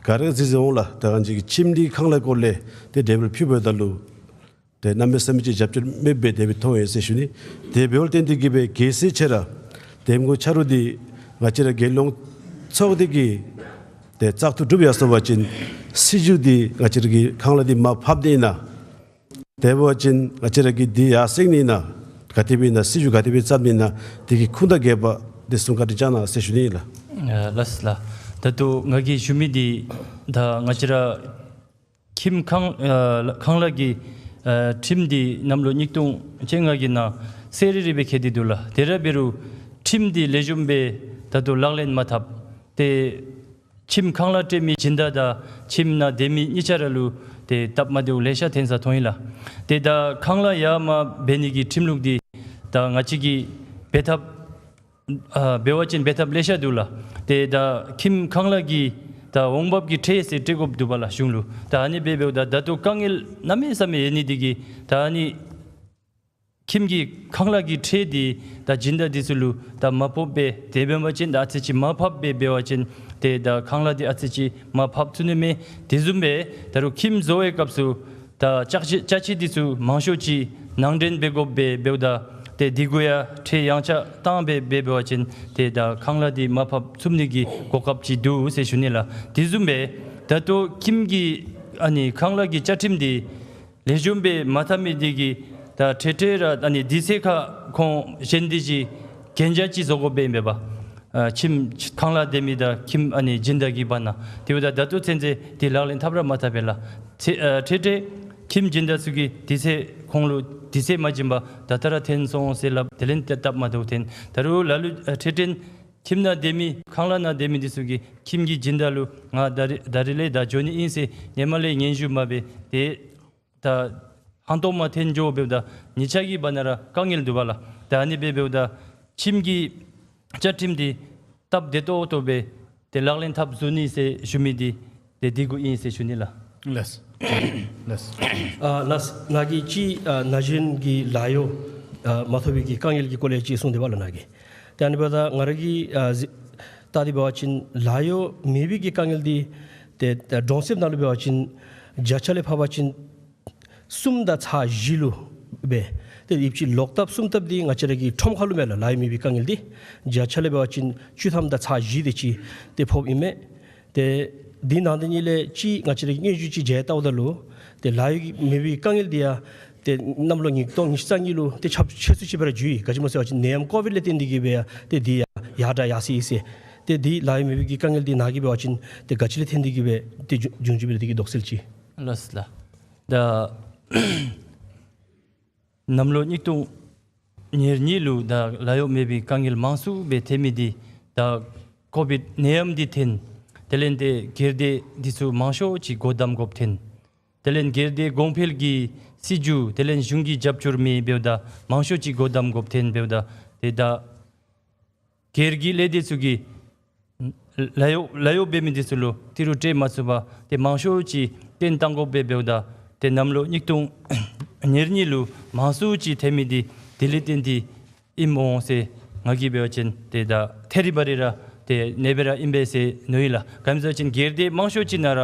ག་ར་གིས་གཟིགས་འོང་ལགས། ད་ང་བཅས་ཀྱི་ཁྱིམ་འདི་ཁང་གླ་སྐོར་ལས་ཏེ་གྲོས་འབུལ་ཕུལ་བའི་ད་ལུ་ཏེ་གནམ་མེད་ས་མེད་ཅིག་རྒྱབ་སྐྱོར་མེདཔ་སྦེ་དེ་སྦེ་མཐོང་ཡི་ཟེར་ཞུ་ནི། དེ་འབདཝ་ལས་བརྟེན་ཏེ་གིས་སྦེ་གལ་སྲིད་ཁྱེད་ར་འདེམས་ངོ་ཆ་རོགས་འདི་ང་བཅས་ར་རྒྱལ་ཡོངས་ཚོགས་སྡེ་གི་ཏེ་བཙག་འཐུ་གྲུབ་ཡར་སོང་པ་ཅིན་སྲིད་བྱུས་འདི་ང་བཅས་ར་གི་ཁང་གླ་འདི་མར་ཕབ་ནི་ཨིན་ན། དེ་འབད་བ་ཅིན་ང་བཅས་ར་གི་འདི་ཡར་སེང་ནི་ཨིན་ན། ག་དེ་སྦེ་ཨིན་ན། སྲིད་བྱུས་ག་དེ་སྦེ་བརྩམ་ནི་ཨིན་ན། དེ་གི་ཁུངས་དང་རྒྱས་པ་དེ་ཚུ་བཀའ་དྲིན་བསྐྱང་གནང་ཟེར་ཞུ་ནི་ཨིན་ལགས། ཨ་ལགས་ལགས། ད་ལྟོ་ང་གིས་ཞུ་མི་འདི་ད་ང་བཅས་ར་ཁྱིམ་ཁང་ཨ་ཁང་གླ་གི་ཨ་ཁྲིམས་འདི་གནམ་ལོ་ཉིས་སྟོང་བཅོ་ལྔ་གི་ནང་གསལ་རི་རི་སྦེ་བཀོད་དེ་འདུག་ལགས། དེ་ར་འབད་རུང་ཁྲིམས་འདི་ལེགས་ཤོམ་སྦེ་ད་ལྟོ་ལག་ལེན་མ་འཐབ། ཏེ་ཁྱིམ་ཁང་གླ་སྤྲོད་མི་སྦྱིན་བདག་དང་ཁྱིམ་ནང་སྡོད་མི་གཉིས་ཆ་ར་ལུ་ཏེ་སྟབས་མ་བདེཝ་ལེ་ཤ་ཐོན་ས་མཐོང་ཡི་ལགས། ཏེ་ད་ཁང་གླ་ཡར་མར་འབད་ནི་གི་ཁྲིམས་ལུགས་འདི་ད་ང་བཅས་ཀྱིས་འབད་ཐབས་ཨ་འབད་བ་ཅིན་འབད་ཐབས་ལེ་ཤ་འདུག་ལགས། ཏེ་ད་ཁྱིམ་ཁང་གླ་གི་ད་འོང་འབབ་ཀྱི་ཁྲལ་ཟེར་སྤྲོད་དགོཔ་འདུག་པ་ལགས་གཞུང་ལུ། ད་ཨ་ནི་སྦེ་འབདཝ་ད་ད་ལྟོ་དཀའ་ངལ་གནམ་མེད་ས་མེད་ཡོད་ནི་འདི་གིས་ད་ཨ་ནི་ཁྱིམ་གྱི་ཁང་གླ་གི་ཁྲལ་འདི་ད་སྦྱིན་བདག་འདི་ཚུ་ལུ་ད་མར་ཕབ་སྦེ་དེ་འབད་བ་ཅིན་ད་ཨ་ཙི་ཅིག་མར་ཕབ་སྦེ་འབད་བ་ཅིན་ཏེ་ད་ཁང་གླ་འདི་ཨ་ཙི་ཅིག་མར་ཕབ་ཚུགས་ནི་མས། དེ་བཟུམ་སྦེ་ད་རུང་ཁྱིམ་བཟོ་བའི་སྐབས་སུ་ད་ཅ་ཆས་ཅ་ཆས་འདི་ཚུ་མང་ཤོས་ཅིག་ནང་འདྲེན་འབད་དགོཔ་སྦེ་འབདཝ་ད་ ཏེ་འདི་གུ་ཡང་ཁྲལ་ཡང་ཆག་བཏང་སྦེ་འབད་བ་ཅིན་ཏེ་ད་ཁང་གླ་འདི་མར་ཕབ་ཚུགས་ནི་གི་གོ་སྐབས་ཅིག་འདུག་ཟེར་ཞུ་ནི་ལགས། དེ་བཟུམ་སྦེ་ད་ལྟོ་ཁྱིམ་གྱི་ཨ་ནི་ཁང་གླ་གི་བཅའ་ཁྲིམས་འདི་ལེགས་ཤོམ་སྦེ་མ་འཐབ་མི་འདི་གིས་ད་འཕྲལ་འཕྲལ་ར་ཨ་ནི་དུས་ཚོད་ཁར་ཁོང་གཞན་འདི་ཅིག་གན་རྒྱ་ཅིག་བཟོ་དགོཔ་སྦེ་ཨིན་པས། ཨ་ཁྱིམ་ཁང་གླ་སྡེ་མི་དང་ཁྱིམ་ཨ་ནི་སྦྱིན་བདག་གི་བར་ན། དེ་འབདཝ་ད་ད་ལྟོ་ཚུན་ཚོད་འདི་ལག་ལེན་འཐབ་ར་མ་འཐབ་པས་ལགས། ཚེ་ཨ་འཕྲལ་འཕྲལ་ཁྱིམ་སྦྱིན་བདག་ཚུ་གིས་དུས་ཚོད་ཁོང་ལུ་དུས་ཚོད་མ་བྱིན་པར་ད་ལྟོ་ར་འཐོན་སོང་ཟེར་སླབ། དེ་ལས་ཏེ་སྟབས་མ་བདེཝ་འཐོན། ད་རུང་ལ་ལུ་ཨ་འཕྲལ་འཕྲལ་ཁྱིམ་ནང་སྡོད་མི་ཁང་གླ་ནང་སྡོད་མི་འདི་ཚུ་གིས་ཁྱིམ་གྱི་སྦྱིན་བདག་ལུ་ང་ད་རེས་ད་རེས་ལས་ད་འགྱོ་ནི་ཨིན་ཟེར་ཧེ་མ་ལས་སྙན་ཞུ་མ་འབད་དེ་ད་ཧང་སྟོང་མ་འཐོན་འགྱོ་འབདཝ་ད་ཉེ་ཆར་གྱི་བར་ན་ར་དཀའ་ངལ་འདུག་པ་ལགས། ད་ཨ་ནི་སྦེ་འབདཝ་ད་ཁྱིམ་གྱི་བཅའ་ཁྲིམས་འདི་སྟབས་བདེ་ཏོག་ཏོ་སྦེ་ཏེ་ལག་ལེན་འཐབ་ཚུགས་ནི་ཟེར་ཞུ་མི་འདི་ཏེ་འདི་གུ་ཨིན་ཟེར་ཞུ་ནི་ལགས། ལགས། ལགས། ཨ་ལགས། ནཱ་གིས་ཅིག་ཨ་ན་གཞོན་གྱི་ལཱ་གཡོག་ཨ་མ་ཐོབ་པའི་གི་དཀའ་ངལ་གྱི་སྐོར་ལས་ཅིག་གསུངས་ཏེ་འབད་ལགས་ནཱ་གིས། ཏེ་ཨ་ནི་འབདཝ་ད་ང་ར་གིས་ཨ་གཟིགས་བལྟ་སྟེ་འབད་བ་ཅིན་ལཱ་གཡོག་མེད་པའི་གི་དཀའ་ངལ་འདི་ཏེ་ད་གྲོང་གསེབ་ནང་ལུ་འབད་བ་ཅིན་བརྒྱ་ཆ་ལས་ཕབ་པ་ཅིན་གསུམ་དང་ཚག་བཞི་ལུ་སྦེ། ཏེ་ཡོདཔ་ཅིག་ལོག་ལྟབ་གསུམ་ལྟབ་འདི་ང་བཅས་ར་གི་ཁྲོམ་ཁ་ལུ་མས་ལགས། ལཱ་གཡོག་མེད་པའི་དཀའ་ངལ་འདི་བརྒྱ་ཆ་ལས་འབད་བ་ཅིན་བཅུ་ཐམ་དང་ཚག་བཞི་དེ་ཅིག་ཏེ་ཕོགཔ་ཨིན་མས། ཏེ་འདི་ནང་དེ་ཉིད་ལས་ཅིག་ང་བཅས་ར་གི་སྙན་ཞུ་ཅིག་མཇལ་བལྟཝ་ད་ལུ་ཏེ་ལཱ་གཡོག་མེད་པའི་དཀའ་ངལ་འདི་ཡང་ཏེ་གནམ་ལོ་ཉིས་སྟོང་ཉི་ཤུ་རྩ་གཉིས་ལུ་ཏེ་ཁྱབ་ཆེ་སུ་ཅིག་སྦེ་ར་འགྱོ་ཡི། ག་ཅི་སྨོ་ཟེར་བ་ཅིན་ནད་ཡམས་ཀོ་བིཌ་ལས་བརྟེན་ཏེ་གིས་སྦེ་ཡང་ཏེ་འདི་ཡང་ཡར་དྲག་ཡར་སོང་ཡི་ཟེར། ཏེ་འདི་ལཱ་གཡོག་མེད་པའི་གི་དཀའ་ངལ་འདི་ནཱ་གིས་འབད་བ་ཅིན་ཏེ་ག་ཅི་ལས་བརྟེན་ཏེ་གིས་སྦེ་ཏེ་བྱུང་བྱུངམ་ཅིག་སྦེ་ཏེ་གི་དོགས་སེལ་ཅིག། ལགས་ལགས། ད་གནམ་ལོ་ཉིས་སྟོང་ཉེར་གཉིས་ལུ་ད་ལཱ་གཡོག་མེད་པའི་དཀའ་ངལ་མང་སུ་སྦེ་ཐོན་མི་འདི་ད་ཀོ་བིཌ་ནད་ཡམས་འདི་ཐོན། དེ་ལས་ཏེ་སྒེར་སྡེ་འདི་ཚུ་མང་ཤོས་ཅིག་སྒོ་བསྡམ་དགོཔ་ཐོན། དེ་ལས་སྒེར་སྡེ་གོང་འཕེལ་གྱི་སྲིད་བྱུས་དེ་ལས་གཞུང་གི་རྒྱབ་སྐྱོར་མེད་འབདཝ་ད་མང་ཤོས་ཅིག་སྒོ་བསྡམ་དགོཔ་ཐོན་འབདཝ་ད་ཏེ་ད་སྒེར་གྱི་ལས་སྡེ་ཚུ་གིས་ལཱ་གཡོག་ལཱ་གཡོག་འབད་མི་འདི་ཚུ་ལུ་ཏི་རུ་སྤྲོད་མ་ཚུགས་པར་ཏེ་མང་ཤོས་ཅིག་བཏོན་བཏང་དགོཔ་སྦེ་འབདཝ་ད་ཏེ་གནམ་ལོ་ཉིས་སྟོང་ཉེར་གཉིས་ལུ་མང་སུ་ཅིག་ཐོན་མི་འདི་དེ་ལས་བརྟེན་ཏེ་ཨིནམ་འོང་ཟེར་ང་གིས་འབད་བ་ཅིན་ཏེ་ད་ཐད་རི་བ་རི་ར་ཏེ་ཨ་ནེ་སྦེ་ར་ཨིན་པས་ཟེར་མནོ་ཡི་ལགས། ག་ཅི་སྨོ་ཟེར་བ་ཅིན་སྒེར་སྡེ་མང་ཤོས་ཅིག་ནང་ར་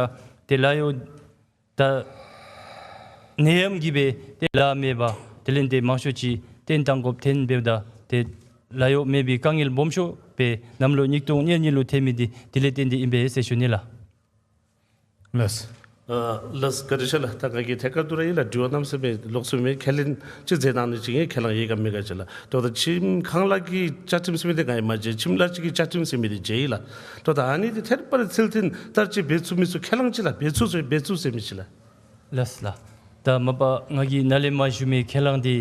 ཏེ་ལཱ་གཡོག་ད་ནད་ཡམས་ཀྱིས་སྦེ་ཏེ་ལཱ་མེད་པར་དེ་ལས་ཏེ་མང་ཤོས་ཅིག་བཏོན་བཏང་དགོཔ་ཐོན་འབདཝ་ད་ཏེ་ལཱ་གཡོག་མེད་པའི་དཀའ་ངལ་སྦོམ་ཤོས་སྦེ་གནམ་ལོ་ཉིས་སྟོང་ཉེར་གཉིས་ལུ་ཐོན་མི་འདི་དེ་ལས་བརྟེན་ཏེ་ཨིན་པས་ཟེར་ཞུ་ནི་ལགས། ལགས། ཨ་ལགས། བཀའ་དྲིན་ཆེ་ལགས། ད་ང་གིས་ཐད་ཀར་དུ་ར་ཨིན་ལགས་དྲི་བ་གནམ་མེད་ས་མེད་ལོགས་སུ་མེད། ཁས་ལེན་ཅིག་མཛད་གནང་ནི་ཅིག་ངེའི་ཁས་བླངས་ཡོད་ག་མེད་ག་ཅིག་ལགས། ད་ལྟོ་ཁྱིམ་ཁང་གླ་གི་བཅའ་ཁྲིམས་ཟེར་མི་འདི་ང་གིས་མ་མཇལ། ཁྱིམ་གླ་ཅིག་གི་བཅའ་ཁྲིམས་ཟེར་མི་འདི་མཇལ་ཡི་ལགས། ད་ལྟོ་ཨ་ནི་འདི་ཐད་རི་བ་རི་ཚུལ་མཐུན་ལྟར་ཅིག་འབད་ཚུགས་མི་ཚུགས་ཁས་བླངས་ཅིག་ལགས། འབད་ཚུགས་ཚུགས་འབད་ཚུགས་ཟེར་མི་ཅིག་ལགས། ལགས་ལགས། ད་མ་པ་ང་གིས་ནཱ་ལས་མར་ཞུ་མི་ཁས་བླངས་འདི་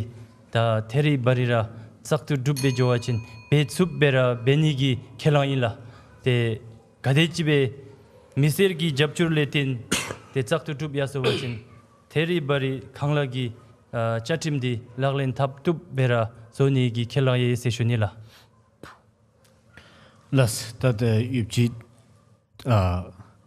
ད་ཐད་རི་བ་རི་ར་བཙག་འཐུ་གྲུབ་སྦེ་འགྱོ་བ་ཅིན་འབད་ཚུགསཔ་སྦེ་ར་འབད་ནི་གི་ཁས་བླངས་ཨིན་ལགས། ཏེ་ག་དེ་ཅིག་སྦེ་མི་སེར་གྱི་རྒྱབ་སྐྱོར་ལས་བརྟེན་ཏེ་བཙག་འཐུ་གྲུབ་ཡར་སོང་བ་ཅིན་ཐད་རི་བ་རི་ཁང་གླ་གི་ཨ་བཅའ་ཁྲིམས་འདི་ལག་ལེན་འཐབ་བཏུབ་སྦེ་ར་བཟོ་ནི་གི་ཁས་བླངས་ཡོད་ཟེར་ཞུ་ནི་ལགས། ལགས། ད་ད་ཡོདཔ་ཅིག་ཨ་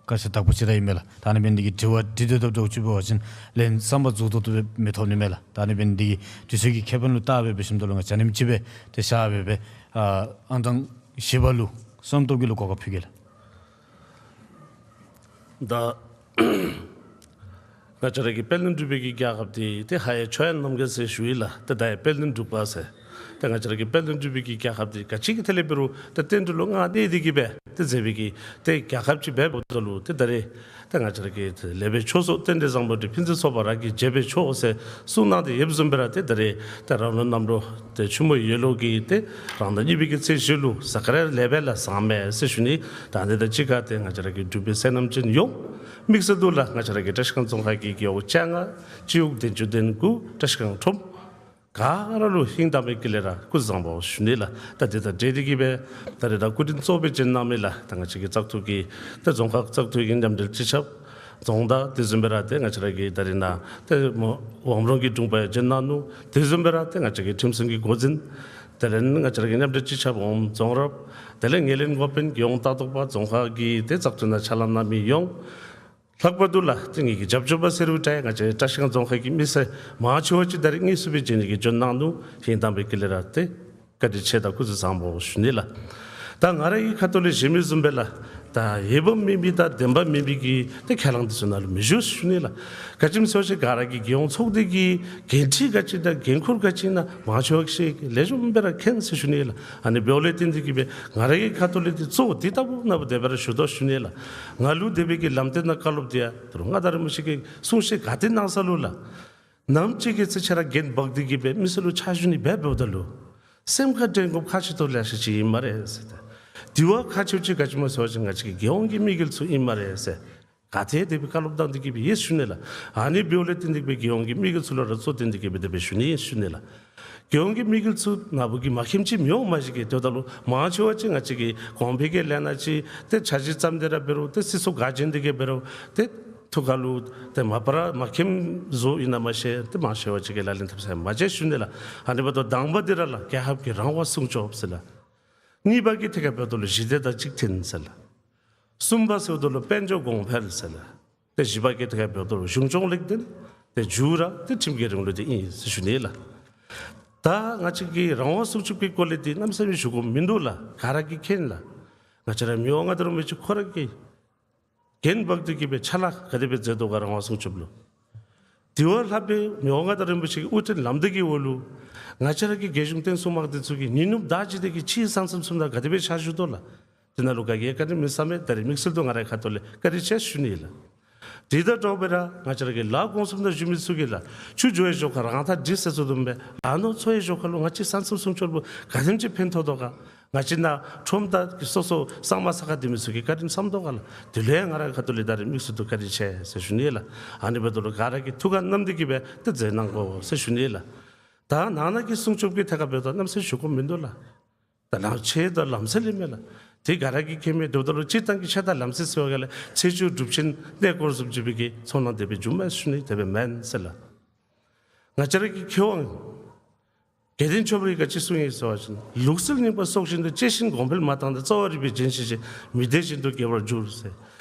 བཀའ་ཤག་དག་པ་ཅིག་ར་ཨིན་མས་ལགས། ད་ཨ་ནི་འབད་ནི་འདི་གིས་དྲི་བ་དྲི་སྟེ་ཐོབ་འདྲཝ་ཅིག་འབད་བ་ཅིན་ལན་བསམ་པ་རྫོགས་ཏོག་ཏོ་སྦེ་མི་ཐོབ་ནི་མས་ལགས། ད་ཨ་ནི་འབད་ནི་འདི་གིས་དུས་ཚོད་ཀྱི་ཁེ་ཕན་ལུ་བལྟ་སྦེ་འབད་ཞིནམ་ད་ལུ་ང་བཅའ་ཉིནམ་ཅིག་སྦེ་ཏེ་བཞག་སྦེ་སྦེ་ཨ་ཨང་གྲངས་བཞི་པ་ལུ་བསམ་སྟོབས་ཀྱི་ལུ་གོ་སྐབས་ཕུལ་གེ་ལགས། ད་ང་བཅས་ར་གི་དཔལ་ལྡན་འབྲུག་པའི་གི་རྒྱལ་ཁབ་འདི་ཏེ་ཧ་ཡང་ཆོས་ཡང་རྣམ་རྒྱལ་ཟེར་ཞུ་ཡི་ལགས། ཏེ་ད་ཡང་དཔལ་ལྡན་འབྲུག་པ་ཟེར། ཏེ་ང་བཅས་ར་གི་དཔལ་ལྡན་འབྲུག་པའི་གི་རྒྱལ་ཁབ་འདི་ག་ཅི་གི་ཐད་ལས་འབད་རུང་ཏེ་བསྟན་འགྲོ་ལུ་མངའ་གནས་ཏེ་གིས་སྦེ་ཏེ་མཛད་པའི་གི་ཏེ་རྒྱལ་ཁབ་ཅིག་འབདཝ་ད་ལུ་ཏེ་ད་རེས་ཏེ་ང་བཅས་ར་གི་ཏེ་ལེགས་པའི་ཆོས་སོགས་རྟེན་འབྲེལ་བཟང་པོ་འདི། ཕན་ཚུན་ཚོགས་པ་རབ་ཀྱིས་འབྱེད་པས་ཆོག་ཟེར་གསུངས་གནང་སྟེ་ཡོདཔ་བཟུམ་སྦེ་ར་ཏེ་ད་རེས་ཏེ་རང་ལུགས་རྣམ་གྲོལ་ཏེ་ཆུ་མོ་ཡོས་ལོ་གི་ཏེ་རང་ཟླ་གཉིས་པའི་གི་ཚེས་བཞི་ལུ་ཟ་ཀ་ར་ལེགས་པ་ལ་བཟང་མས་ཟེར་ཞུ་ནི། ད་འདི་དང་གཅིག་ཁར་ཏེ་ང་བཅས་ར་གི་འབྲུག་པའི་སོ་ནམ་ཅན་ཡོངས་དམིགས་བསལ་དུ་ལགས་ང་བཅས་ར་གི་བཀྲིས་སྒང་རྫོང་ཁག་གི་རྒེད་འོག་བཅོ་ལྔ་སྤྱི་འོག་བདུན་ཅུ་དོན་དགུ་བཀྲིས་སྒང་ཁྲོམ་ག་ར་ལུ་ཧིང་དྭངས་པའི་དཀྱིལ་ལས་ར་སྐུ་གཟུགས་བཟང་པོ་ཞུ་ནི་ལགས། ད་འདི་དང་འབྲེལ་ཏེ་གིས་སྦེ་ད་རེས་ད་སྐུ་མགྲོན་གཙོ་སྦེ་བྱོན་གནང་མི་ལགས་ད་ང་བཅས་ཀྱི་བཙག་འཐུ་གི་ཏེ་རྫོང་ཁག་བཙག་འཐུ་གི་མཉམ་འབྲེལ་སྤྱི་ཁྱབ་རྫོང་བདག། དེ་བཟུམ་སྦེ་ར་ཏེ་ང་བཅས་ར་གི་ད་རེས་ནཱ་ཏེ་སྨོ་ཝང་རོང་གི་དྲུང་པ་ཡང་བྱོན་གནང་ནུག། དེ་བཟུམ་སྦེ་ར་ཏེ་ང་བཅས་ཀྱི་ཁྲིམས་སྲུང་གི་འགོ་འཛིན། དེ་ལས་ང་བཅས་ར་གི་མཉམ་འབྲེལ་སྤྱི་ཁྱབ་ཝང་རྫོང་རབ། དེ་ལས་ངོས་ལེན་འགོ་དཔོན་གྱི་ཡོངས་ལྟ་རྟོག་པ། རྫོང་ཁག་གི་ཏེ་བཙག་འཐུ་ནང་ཕྱག་ལཱ་གནང་མི་ཡོངས། ལྷག་པར་དུ་ལགས་ཏེ་ངེ་གི་རྒྱབ་སྐྱོར་པ་ཟེར་རུང་འདྲ་ང་བཅས་བཀྲིས་སྒང་རྫོང་ཁག་གི་མི་སེར་མང་ཆེ་བ་ཅིག་ད་རེས་དངོས་སུ་སྦེ་བྱོན་ནི་གི་བྱོན་གནང་ནུག། ཧིང་དྭངས་པའི་དཀྱིལ་ལས་ར་ཏེ་བཀའ་དྲིན་ཆེ་དང་སྐུ་གཟུགས་བཟང་པོ་ཞུ་ནི་ལགས། ད་ང་ར་གི་ཁ་ཐུག་ལས་ཞུ་མི་བཟུམ་སྦེ་ལགས་ ད་འོས་འབབ་མེད་མི་དང་བདེན་པ་མེད་མི་གི་ཏེ་ཁས་བླངས་འདི་ཚུ་ནང་ལུ་མི་ཞུགས་ཟེར་ཞུ་ནི་ལགས། ག་ཅི་སྨོ་ཟེར་བ་ཅིན་ག་ར་གི་རྒྱལ་ཡོངས་ཚོགས་སྡེ་གི་འགན་འཁྲི་ག་ཅི་ཨིན་ན་འགན་ཁུར་ག་ཅི་ཨིན་ན་མང་ཆེ་བ་ཅིག་ལེགས་ཤོམ་སྦེ་ར་མཁྱེན་ཟེར་ཞུ་ནི་ལགས། ཨ་ནི་འབདཝ་ལས་བརྟེན་ཏེ་གིས་སྦེ་ང་ར་གི་ཁ་ཐུག་ལས་ཏེ་གཙོ་བོ་འདི་ལྟ་བུ་ནང་འབད་དེ་སྦེ་ར་ཞུ་དོ་ཟེར་ཞུ་ནི་ལགས། ང་ལུ་དེ་སྦེ་གི་ལམ་སྟོན་དང་བཀའ་སློབ་འདི་ཡང་ད་རུང་མངའ་བདག་རིན་པོ་ཆེ་གིས་གསུང་བཤད་ག་དེ་གནང་ས་ལུ་ལགས། ནམ་ཅིག་གི་ཚེ་ཁྱེད་ར་འགན་འབག་སྟེ་གིས་སྦེ་མི་སེར་ལུ་ཕྱག་ཞུ་ནི་འབད་འབདཝ་ད་ལུ་སེམས་ཁར་དྲན་དགོཔ་ཁག་ཆེ་ཏོག་ཏོ་ལེ་ཤ་ཅིག་ཨིན་སྨ་རེ་ཟེར་ཏེ། དེ་བ་ཁག་ཆེཝ་ཅིག་ག་ཅི་སྨོ་ཟེར་བ་ཅིན་ང་བཅས་ཀྱི་རྒྱལ་ཡོངས་ཀྱི་དམིགས་ཡུལ་ཚུ་ཨིན་སྨ་རེ་ཟེར། ག་ཏེ་དེ་སྦེ་བཀའ་སློབ་གནང་སྟེ་གིས་སྦེ་ཡོད་ཟེར་ཞུ་ནི་ལགས། ཨ་ནི་འབདཝ་ལས་བརྟེན་ཏེ་གིས་སྦེ་རྒྱལ་ཡོངས་ཀྱི་དམིགས་ཡུལ་ཚུ་ལུ་ར་གཙོ་བོ་བཏོན་ཏེ་གིས་སྦེ་དེ་སྦེ་ཞུ་ནི་ཨིན་ཟེར་ཞུ་ནི་ལགས། རྒྱལ་ཡོངས་ཀྱི་དམིགས་ཡུལ་ཚུ་ནང་བུ་གིས་མ་མཁྱེནམ་ཅིག་མི་འོང་མ་གཞི་གིས། དེ་འབདཝ་ད་ལུ་མང་ཆེ་བ་ཅིག་ང་བཅས་ཀྱི་གོང་འཕེལ་གྱི་ལས་སྣ་ཅིག་ཏེ་འཆར་གཞི་བརྩམས་ཏེ་ར་འབད་རུང་ཏེ་སྲིད་ཚོགས་ག་བྱོན་ཏེ་གིས་འབད་རུང་ཏེ་ཐུགས་ཁར་ལུ་ཏེ་མ་པ་ར་མ་མཁྱེནམ་བཟོ་ཨིན་ན་མ་ཤེས། ཏེ་མང་ཆེ་བ་ཅིག་གིས་ལག་ལེན་འཐབ་ས་མ་མཇལ་ཟེར་ཞུ་ནི་ལགས། ཨ་ནི་འབདཝ་ད་དང་པ་འདི་ར་ལགས་རྒྱལ་ཁབ་ཀྱི་རང་དབང་སྲུང་སྐྱོབ་ཟེར་ལགས། གཉིས་པ་གི་ཐད་ཁར་འབདཝ་ད་ལུ་ཞི་བདེ་དང་གཅིག་མཐུན་ཟེར་ལགས། གསུམ་པ་ཟེརཝ་ད་ལུ་དཔལ་འབྱོར་གོང་འཕེལ་ཟེར་ལགས། ཏེ་བཞི་པ་གི་ཐད་ཁར་འབདཝ་ད་ལུ་གཞུང་སྐྱོང་ལེགས་ལྡན། ཏེ་མཇུག་ར་ཏེ་ཁྲིམས་ཀྱི་རིང་ལུགས་འདི་ཨིན་ཟེར་ཞུ་ནི་ལགས། ད་ང་བཅས་ཀྱི་རང་དབང་སྲུང་སྐྱོབ་ཀྱི་སྐོར་ལས་འདི་གནམ་མེད་ས་མེད་ཞུ་དགོཔ་མིན་འདུག་ལགས། ག་ར་གིས་མཁྱེན་ལགས། ང་བཅས་ར་མི་དབང་མངའ་བདག་རིན་པོ་ཆེ་ཁོ་ར་གིས་འགན་འབག་སྟེ་གིས་སྦེ་ཕྱག་ལཱ་ག་དེ་སྦེ་མཛད་དོ་ག་རང་དབང་སྲུང་སྐྱོབ་ལུ། དེ་བ་ལྷག་སྦེ་མི་དབང་མངའ་བདག་རིན་པོ་ཆེ་གི་དབུ་ཁྲིད་ལམ་སྟོན་གྱི་འོག་ལུ་ང་བཅས་ར་གི་རྒྱལ་གཞུང་བསྟན་སྲུང་དམག་འདི་ཚུ་གིས་ཉིན་ནུབ་ཟླ་གཅིག་དེ་གི་ཕྱིའི་ས་མཚམས་ཚུ་ནང་ག་དེ་སྦེ་ཕྱག་ཞུ་དོ་ལགས། དེ་ནང་ལུ་ག་གིས་བཀའ་དྲིན་མི་བསམ་མས། ད་རིས་དམིགས་བསལ་དུ་ང་རའི་ཁ་ཐུག་ལས་བཀའ་དྲིན་ཆེ་ཞུ་ནི་ལགས། དེ་དང་འདྲཝ་སྦེ་ར་ང་བཅས་ར་གི་ལཱ་གོང་གསུམ་ནང་བཞུགས་མི་ཚུ་གིས་ལགས་ཆུ་འགྱོ་བའི་ཞོར་ཁར་རང་ཐག་སྒྲིལ་ཟེར་ཚུ་དུམ་སྦེ་ལཱ་ནོར་འཚོ་བའི་ཞོར་ཁར་ལུ་ང་བཅས་ས་མཚམས་སྲུང་སྐྱོབ་ལུ་ག་དེམ་ཅིག་ཕན་ཐོགས་དོ་ག། ང་བཅས་ནཱ་ཁྲོམ་དང་སོ་སོ་གཙང་མ་ས་ཁར་སྡོད་མི་ཚུ་གིས་བཀའ་དྲིན་བསམ་དོ་ག་ལགས། དེ་ལས་ང་རའི་ཁ་ཐུག་ལས་ད་རིས་དམིགས་བསལ་དུ་བཀའ་དྲིན་ཆེ་ཟེར་ཞུ་ནི་ལགས། ཨ་ནི་འབདཝ་ད་ལུ་ག་ར་གིས་ཐུགས་ཁར་བསྣམས་ཏེ་གིས་སྦེ་ཏེ་མཛད་གནང་དགོ་ཟེར་ཞུ་ནི་ལགས། ད་ནང་ན་གི་སྲུང་སྐྱོབ་ཀྱི་ཐད་ཁར་འབདཝ་ད་གནམ་མེད་ས་མེད་ཞུ་དགོཔ་མིན་འདུག་ལགས། ད་ལམ་ཆས་དང་ལམ་སྲོལ་ཨིན་མས་ལགས། དེ་ག་ར་གིས་མཁྱེན་མས། དེ་འབདཝ་ད་ལུ་སྤྱིར་བཏང་གི་ཆས་དང་ལམ་སྲོལ་ཟེར་བ་ག་ལས་ཚེས་བཅུ་སྒྲུབ་ཆེན་གནས་སྐོར་བཟུམ་ཅིག་སྦེ་གི་ཚོར་སྣང་དེ་སྦེ་བྱུངམ་མས་ཟེར་ཞུ་ནི། དེ་སྦེ་མེན་ཟེར་ལགས། ང་བཅས་ར་གི་མཁས་དབང་དགེ་ལྡན་ཆོས་འཕེལ་གྱིས་ག་ཅི་གསུངས་ཡི་ཟེར་བ་ཅིན་ལུགས་སྲོལ་རྙིང་པ་སྲོག་བཞིན་དུ། གཅེས་ཤིང་གོང་འཕེལ་མ་བཏང་སྟེ། རྩ་བ་རིག་པའི་རྒྱན་ཞིག་བྱེད། མི་སྡེ་བཞིན་དུ་རྒྱས་པར་འགྱུར་ཟེར།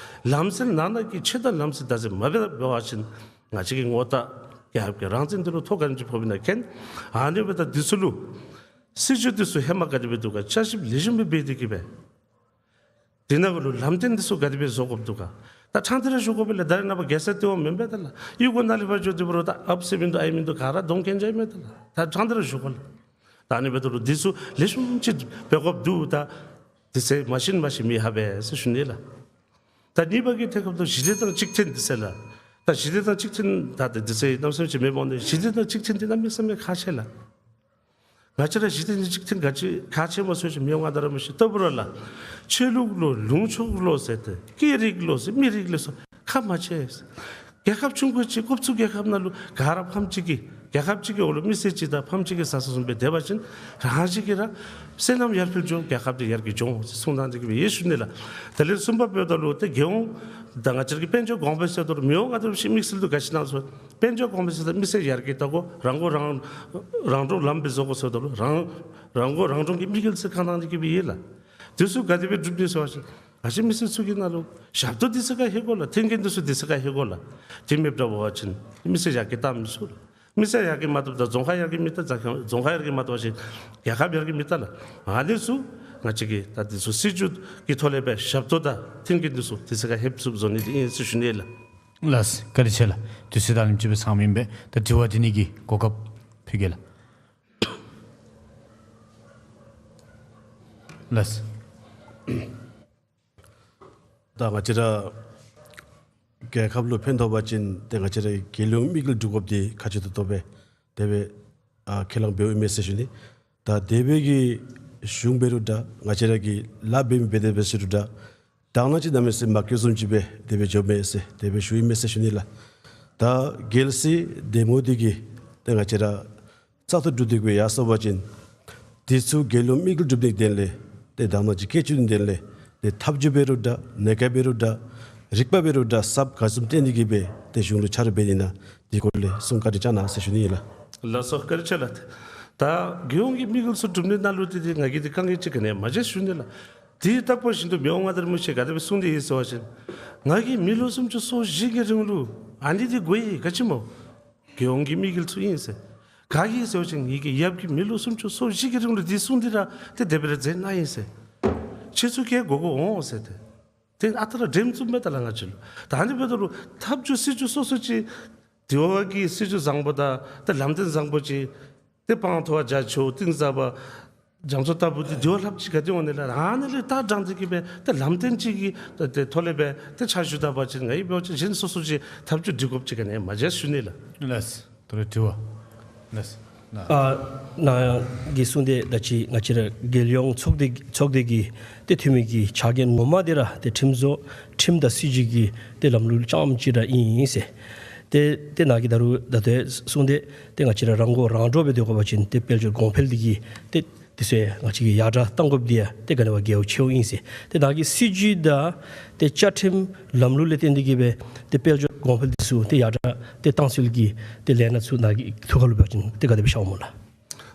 ལམ་སྲོལ་ནང་ན་གི་ཆས་དང་ལམ་སྲོལ་བདག་འཛིན་མ་འབད་འབད་བ་ཅིན་ང་བཅས་ཀྱི་ངོ་རྟགས་རྒྱལ་ཁབ་ཀྱི་རང་བཙན་འདི་ལུ་ཐོ་ག་དེམ་ཅིག་ཕོགཔ་ཨིན་ན་མཁྱེན། ཨ་ནི་འབདཝ་ད་འདི་ཚུ་ལུ་སྲིད་བྱུས་འདི་ཚུ་ཧེ་མ་ག་དེ་སྦེ་འདུག་ག་བསྐྱར་ཞིབ་ལེགས་ཤོམ་སྦེ་འབད་དེ་གིས་སྦེ་དེ་ནང་ལུ་ལམ་སྟོན་འདི་ཚུ་ག་དེ་སྦེ་བཟོ་དགོཔ་འདུག་ག། ད་ཕྲང་སྟེ་ར་ཞུ་དགོ་པས་ལགས། ད་རེས་ནངས་པ་རྒྱལ་ས་ལྟེ་བ་མེན་པས་ད་ལགས། གཡུས་སྒོ་ནང་ལས་ཕར་འགྱོ་དེ་འབད་རུང་ད་ཨཔ་ཟེར་མི་འདུག་ཨའི་མི་འདུག་ག་ར་གདོང་གན་རྐྱབ་མས་ད་ལགས། ད་ཕྲང་སྟེ་ར་ཞུ་དགོ་ལགས། ད་ཨ་ནི་འབདཝ་ད་ལུ་འདི་ཚུ་ལེགས་ཤོམ་ཅིག་འབད་དགོཔ་འདུག། ད་དེ་ཚུ་མ་ཤེས་མ་ཤེས་མི་ཧ་པས་ཟེར་ཞུ་ནི་ལགས། ད་གཉིས་པ་གི་ཐད་ཁར་འབདཝ་ད་ཞི་བདེ་དང་གཅིག་མཐུན་འདི་ཟེར་ལགས། ད་ཞི་བདེ་དང་གཅིག་མཐུན་ད་ད་འདི་ཚུ་གནམ་མེད་ས་མེད་ཅིག་མེད་མོ་ནི། ཞི་བདེ་དང་གཅིག་མཐུན་འདི་གནམ་མེད་ས་མེད་ཁག་ཆེ་ལགས། ང་བཅས་ར་ཞི་བདེ་དང་གཅིག་མཐུན་ག་ཅི་ཁག་ཆེ་སྨོ་ཟེར་བ་ཅིན་མི་དབང་མངའ་བདག་རིན་པོ་ཆེ་ལྟ་བུ་ར་ལགས། ཆོས་ལུགས་ལོ་ལུང་ཕྱོགས་ལོ་ཟེར་ཏེ་སྐད་རིགས་ལོ་ཟེར་མི་རིགས་ལོ་ཟེར་ཁག་མ་ཆེ། རྒྱལ་ཁབ་ཆུང་ཀུ་ཅིག་ཀུབ་ཚུ་རྒྱལ་ཁབ་ནང་ལུ་ག་ར་ཕམ་གཅིག་གི་རྒྱལ་ཁབ་གཅིག་གི་འོག་ལུ་མི་སེར་གཅིག་དང་ཕམ་གཅིག་གི་བཟའ་ཚང་བཟུམ་སྦེ་སྡོད་པ་ཅིན་རང་བཞིན་གྱིས་ར་བསོད་ནམས་ཡར་འཕེལ་འགྱོ། རྒྱལ་ཁབ་འདི་ཡར་རྒྱས་འགྱོ་འོང་ཟེར་གསུང་གནང་སྟེ་གིས་སྦེ་ཡོད་ཟེར་ཞུ་ནི་ལགས། དེ་ལས་གསུམ་པ་འབདཝ་ད་ལུ་ཏེ་རྒྱལ་ཡོངས་ད་ང་བཅས་ར་གི་དཔལ་འབྱོར་གོང་འཕེལ་ཟེརཝ་ད་ལུ་མི་དབང་མངའ་བདག་རིན་པོ་ཆེ་དམིགས་བསལ་དུ་ག་ཅི་གནང་ཟེར་བ་ཅིན་དཔལ་འབྱོར་གོང་འཕེལ་ཟེརཝ་ད་མི་སེར་ཡར་རྒྱས་བཏང་དགོ། རང་མགོ་རང་རང་འདྲོངས་ལམ་སྦེ་བཟོ་དགོ་ཟེརཝ་ད་ལུ་རང་རང་མགོ་རང་འདྲོངས་ཀྱི་དམིགས་ཡུལ་ཟེར་བཀའ་གནང་སྟེ་གིས་སྦེ་ཡོད་ལགས། དེ་ཚུ་ག་དེ་སྦེ་སྒྲུབ་ནི་ཟེར་བ་ཅིན་ང་བཅས་མི་སེར་ཚུ་གི་ནང་ལུ་ཞབས་ཏོག་འདི་ཚུ་ག་ལྷོད་དགོ་ལགས། མཐུན་རྐྱེན་འདི་ཚུ་འདི་ཚུ་ག་ལྷོད་དགོ་ལགས། དེ་མེདཔ་འདྲ་བ་ཅིན་མི་སེར་ཡར་རྒྱས་བཏང་མི་ཚུགས་ལགས། མི་སེར་ཡར་རྒྱས་མ་བཏངམ་ད་རྫོང་ཁག་ཡར་རྒྱས་མི་བཏང་། རྫོང་ཁག་ཡར་རྒྱས་མ་བཏང་བ་ཅིན་རྒྱལ་ཁབ་ཡར་རྒྱས་མི་བཏང་ལགས། ཨ་ནི་ཚུ་ང་བཅས་ཀྱིས་ད་འདི་ཚུ་སྲིད་བྱུས་ཀྱི་ཐོག་ལས་སྦེ་ཞབས་ཏོག་དང་མཐུན་རྐྱེན་འདི་ཚུ་འདི་ཚུ་ག་ལྷོདཔ་ཚུགསཔ་བཟོ་ནི་འདི་ཨིན་ཟེར་ཞུ་ནི་ལགས། ལགས་སོ། བཀའ་དྲིན་ཆེ་ལགས། དུས་ཚོད་དང་ལེན་ཅིག་སྦེ་ཚང་མི་ཨིན་པས། ད་དྲི་བ་འདི་ནི་གི་གོ་སྐབས་ཕུལ་གེ་ལགས། ལགས་སོ། ད་ང་བཅས་ར་རྒྱལ་ཁབ་ལུ་ཕན་ཐོགས་པ་ཅིན་ཏེ་ང་བཅས་ར་རྒྱལ་ཡོངས་དམིགས་ཡུལ་སྒྲུབ་དགོཔ་འདི་ཁག་ཆེ་ཏོག་ཏོ་སྦེ་དེ་སྦེ་ཨ་ཁས་བླངས་འབདཝ་ཨིན་མས་ཟེར་ཞུ་ནི། ད་དེ་སྦེ་གི་གཞུང་འབད་རུང་འདྲ་ང་བཅས་ར་གི་ལཱ་འབད་མི་འབད་དེ་འབད་ཟེར་རུང་འདྲ་དང་ན་ཅིག་གནམ་མེད་ས་མེད་མ་སྐྱོ་བཟུམ་ཅིག་སྦེ་དེ་སྦེ་འགྱོཝ་མས་ཟེར་དེ་སྦེ་ཞུཝ་ཨིན་མས་ཟེར་ཞུ་ནི་ལགས། ད་རྒྱལ་སྲིད་འདེམས་ངོ་འདི་གིས་ཏེ་ང་བཅས་ར་བཙག་འཐུ་གྲུབ་སྟེ་གི་ཡར་སོང་པ་ཅིན་འདི་ཚུ་རྒྱལ་ཡོངས་དམིགས་ཡུལ་སྒྲུབ་ནིའི་དོན་ལས་ཏེ་དང་ན་ཅིག་སྐད་ཅིག་དོན་ལས་ཏེ་ཐབས་བྱུས་འབད་རུང་འདྲ་ལས་ཀ་འབད་རུང་འདྲ་རིག་པ་འབད་རུང་འདྲ་ཟབ་ག་བཟུམ་བཏོན་ཏེ་གི་སྦེ་ཏེ་གཞུང་ལུ་ཕྱག་རོགས་འབད་ནི་ཨིན་ན་འདི་སྐོར་ལས་གསུང་བཀའ་དྲིན་བསྐྱང་གནང་ཟེར་ཞུ་ནི་ཨིན་ལགས། ལགས་སོ། བཀའ་དྲིན་ཆེ་ལགས། ད་རྒྱལ་ཡོངས་ཀྱི་དམིགས་ཡུལ་ཚུ་སྒྲུབ་ནི་ནང་ལུ་ཏེ་ཏེ་ང་གིས་ཏེ་དཀའ་ངལ་ཅིག་ག་ནི་ཡང་མ་མཇལ་ཟེར་ཞུ་ནི་ལགས། དེ་རྟག་པར་བཞིན་དུ་མི་དབང་མངའ་བདག་རིན་པོ་ཆེ་ག་དེ་སྦེ་གསུངས་ཏེ་ཡོད་ཟེར་བ་ཅིན་ང་གིས་མི་ལོ་སུམ་ཅུ་སོ་བཞི་གི་རིང་ལུ་ཨ་ནི་འདི་དགོ་ཡི། ག་ཅི་སྨོ། རྒྱལ་ཡོངས་ཀྱི་དམིགས་ཡུལ་ཚུ་ཨིན་ཟེར། ག་གིས་ཟེར་བ་ཅིན་ངེ་གི་ཡབ་ཀྱིས་མི་ལོ་སུམ་ཅུ་སོ་བཞི་གི་རིང་ལུ་འདི་གསུངས་ཏེ་ར་ཏེ་དེ་སྦེ་ར་མཛད་གནང་ཡི་ཟེར། ཁྱེད་ཚུ་གིས་དགོ་དགོ་འོང་ཟེར་ཏེ། ཏེ་ཨ་རྟག་ར་འགྲེམས་ཚུགས་མས་ད་ལགས་ང་བཅས་ལུ། ད་ཨ་ནི་འབདཝ་ད་ལུ་ཐབས་བྱུས་སྲིད་བྱུས་སོ་སོ་ཅིག་དེ་བ་གི་སྲིད་བྱུས་བཟང་པོ་དང་ཏེ་ལམ་སྟོན་བཟང་པོ་ཅིག་ཏེ་སྤང་ཐོ་བ་རྒྱ་ཆེཝ་གཏིང་ཟབ་པ་རྒྱ་མཚོ་ལྟ་བུ་འདི་དེ་བ་ལྷགཔ་ཅིག་ག་ཏེ་འོང་ནི་ལགས། ཨ་ནི་ལས་ད་དྲངས་ཏེ་གི་སྦེ་ཏེ་ལམ་སྟོན་ཅིག་གི་ཏེ་ཐོག་ལས་སྦེ་ཏེ་ཕྱག་ཞུ་ད་པ་ཅིན་ང་གིས་འབད་བ་ཅིན་གཞན་སོ་སོ་ཅིག་ཐབས་བྱུས་སྒྲིག་དགོཔ་ཅིག་ག་ནི་མ་མཇལ་ཞུ་ནི་ལགས། ལགས། ད་རེས་དྲི་བ། ལགས། ན། ཨ་ནཱ་གིས་གསུངས་ཏེ་ད་ཅི་ང་བཅས་ར་རྒྱལ་ཡོངས་ཚོགས་སྡེ་ཚོགས་སྡེ་གི་ཏེ་འཐུས་མི་གི་ཕྱག་འགན་ངོ་མ་འདི་ར་ཏེ་ཁྲིམས་བཟོ་ཁྲིམས་དང་སྲིད་བྱུས་ཀྱི་ཏེ་ལམ་ལུགས་རྐྱངམ་ཅིག་ར་ཨིན་ཟེར། ཏེ་ཏེ་ནཱ་གིས་ད་རུང་ད་ལྟོ་གསུངས་ཏེ་ཏེ་ང་བཅས་ར་རང་མགོ་རང་འདྲོངས་སྦེ་སྡོད་དགོ་པ་ཅིན་ཏེ་དཔལ་འབྱོར་གོང་འཕེལ་འདི་གིས་ཏེ་དེ་ཚུ་ང་བཅས་ཀྱིས་ཡར་དྲག་གཏང་དགོཔ་འདི་ཡང་ཏེ་ག་ནི་བ་གལ་ཆེཝ་ཨིན་ཟེར། ཏེ་ནཱ་གིས་སྲིད་བྱུས་དང་ཏེ་བཅའ་ཁྲིམས་ལམ་ལུགས་ལས་བརྟེན་ཏེ་གི་སྦེ་ཏེ་དཔལ་འབྱོར་གོང་འཕེལ་འདི་ཚུ་ཏེ་ཡར་དྲག་ཏེ་གཏང་ཚུལ་གྱི་ཏེ་ལས་སྣ་ཚུ་ནཱ་གི་ཐུགས་ཁར་ལུ་འབད་བ་ཅིན་ཏེ་ག་དེ་སྦེ་ཤརཝ་སྨོ་ལགས།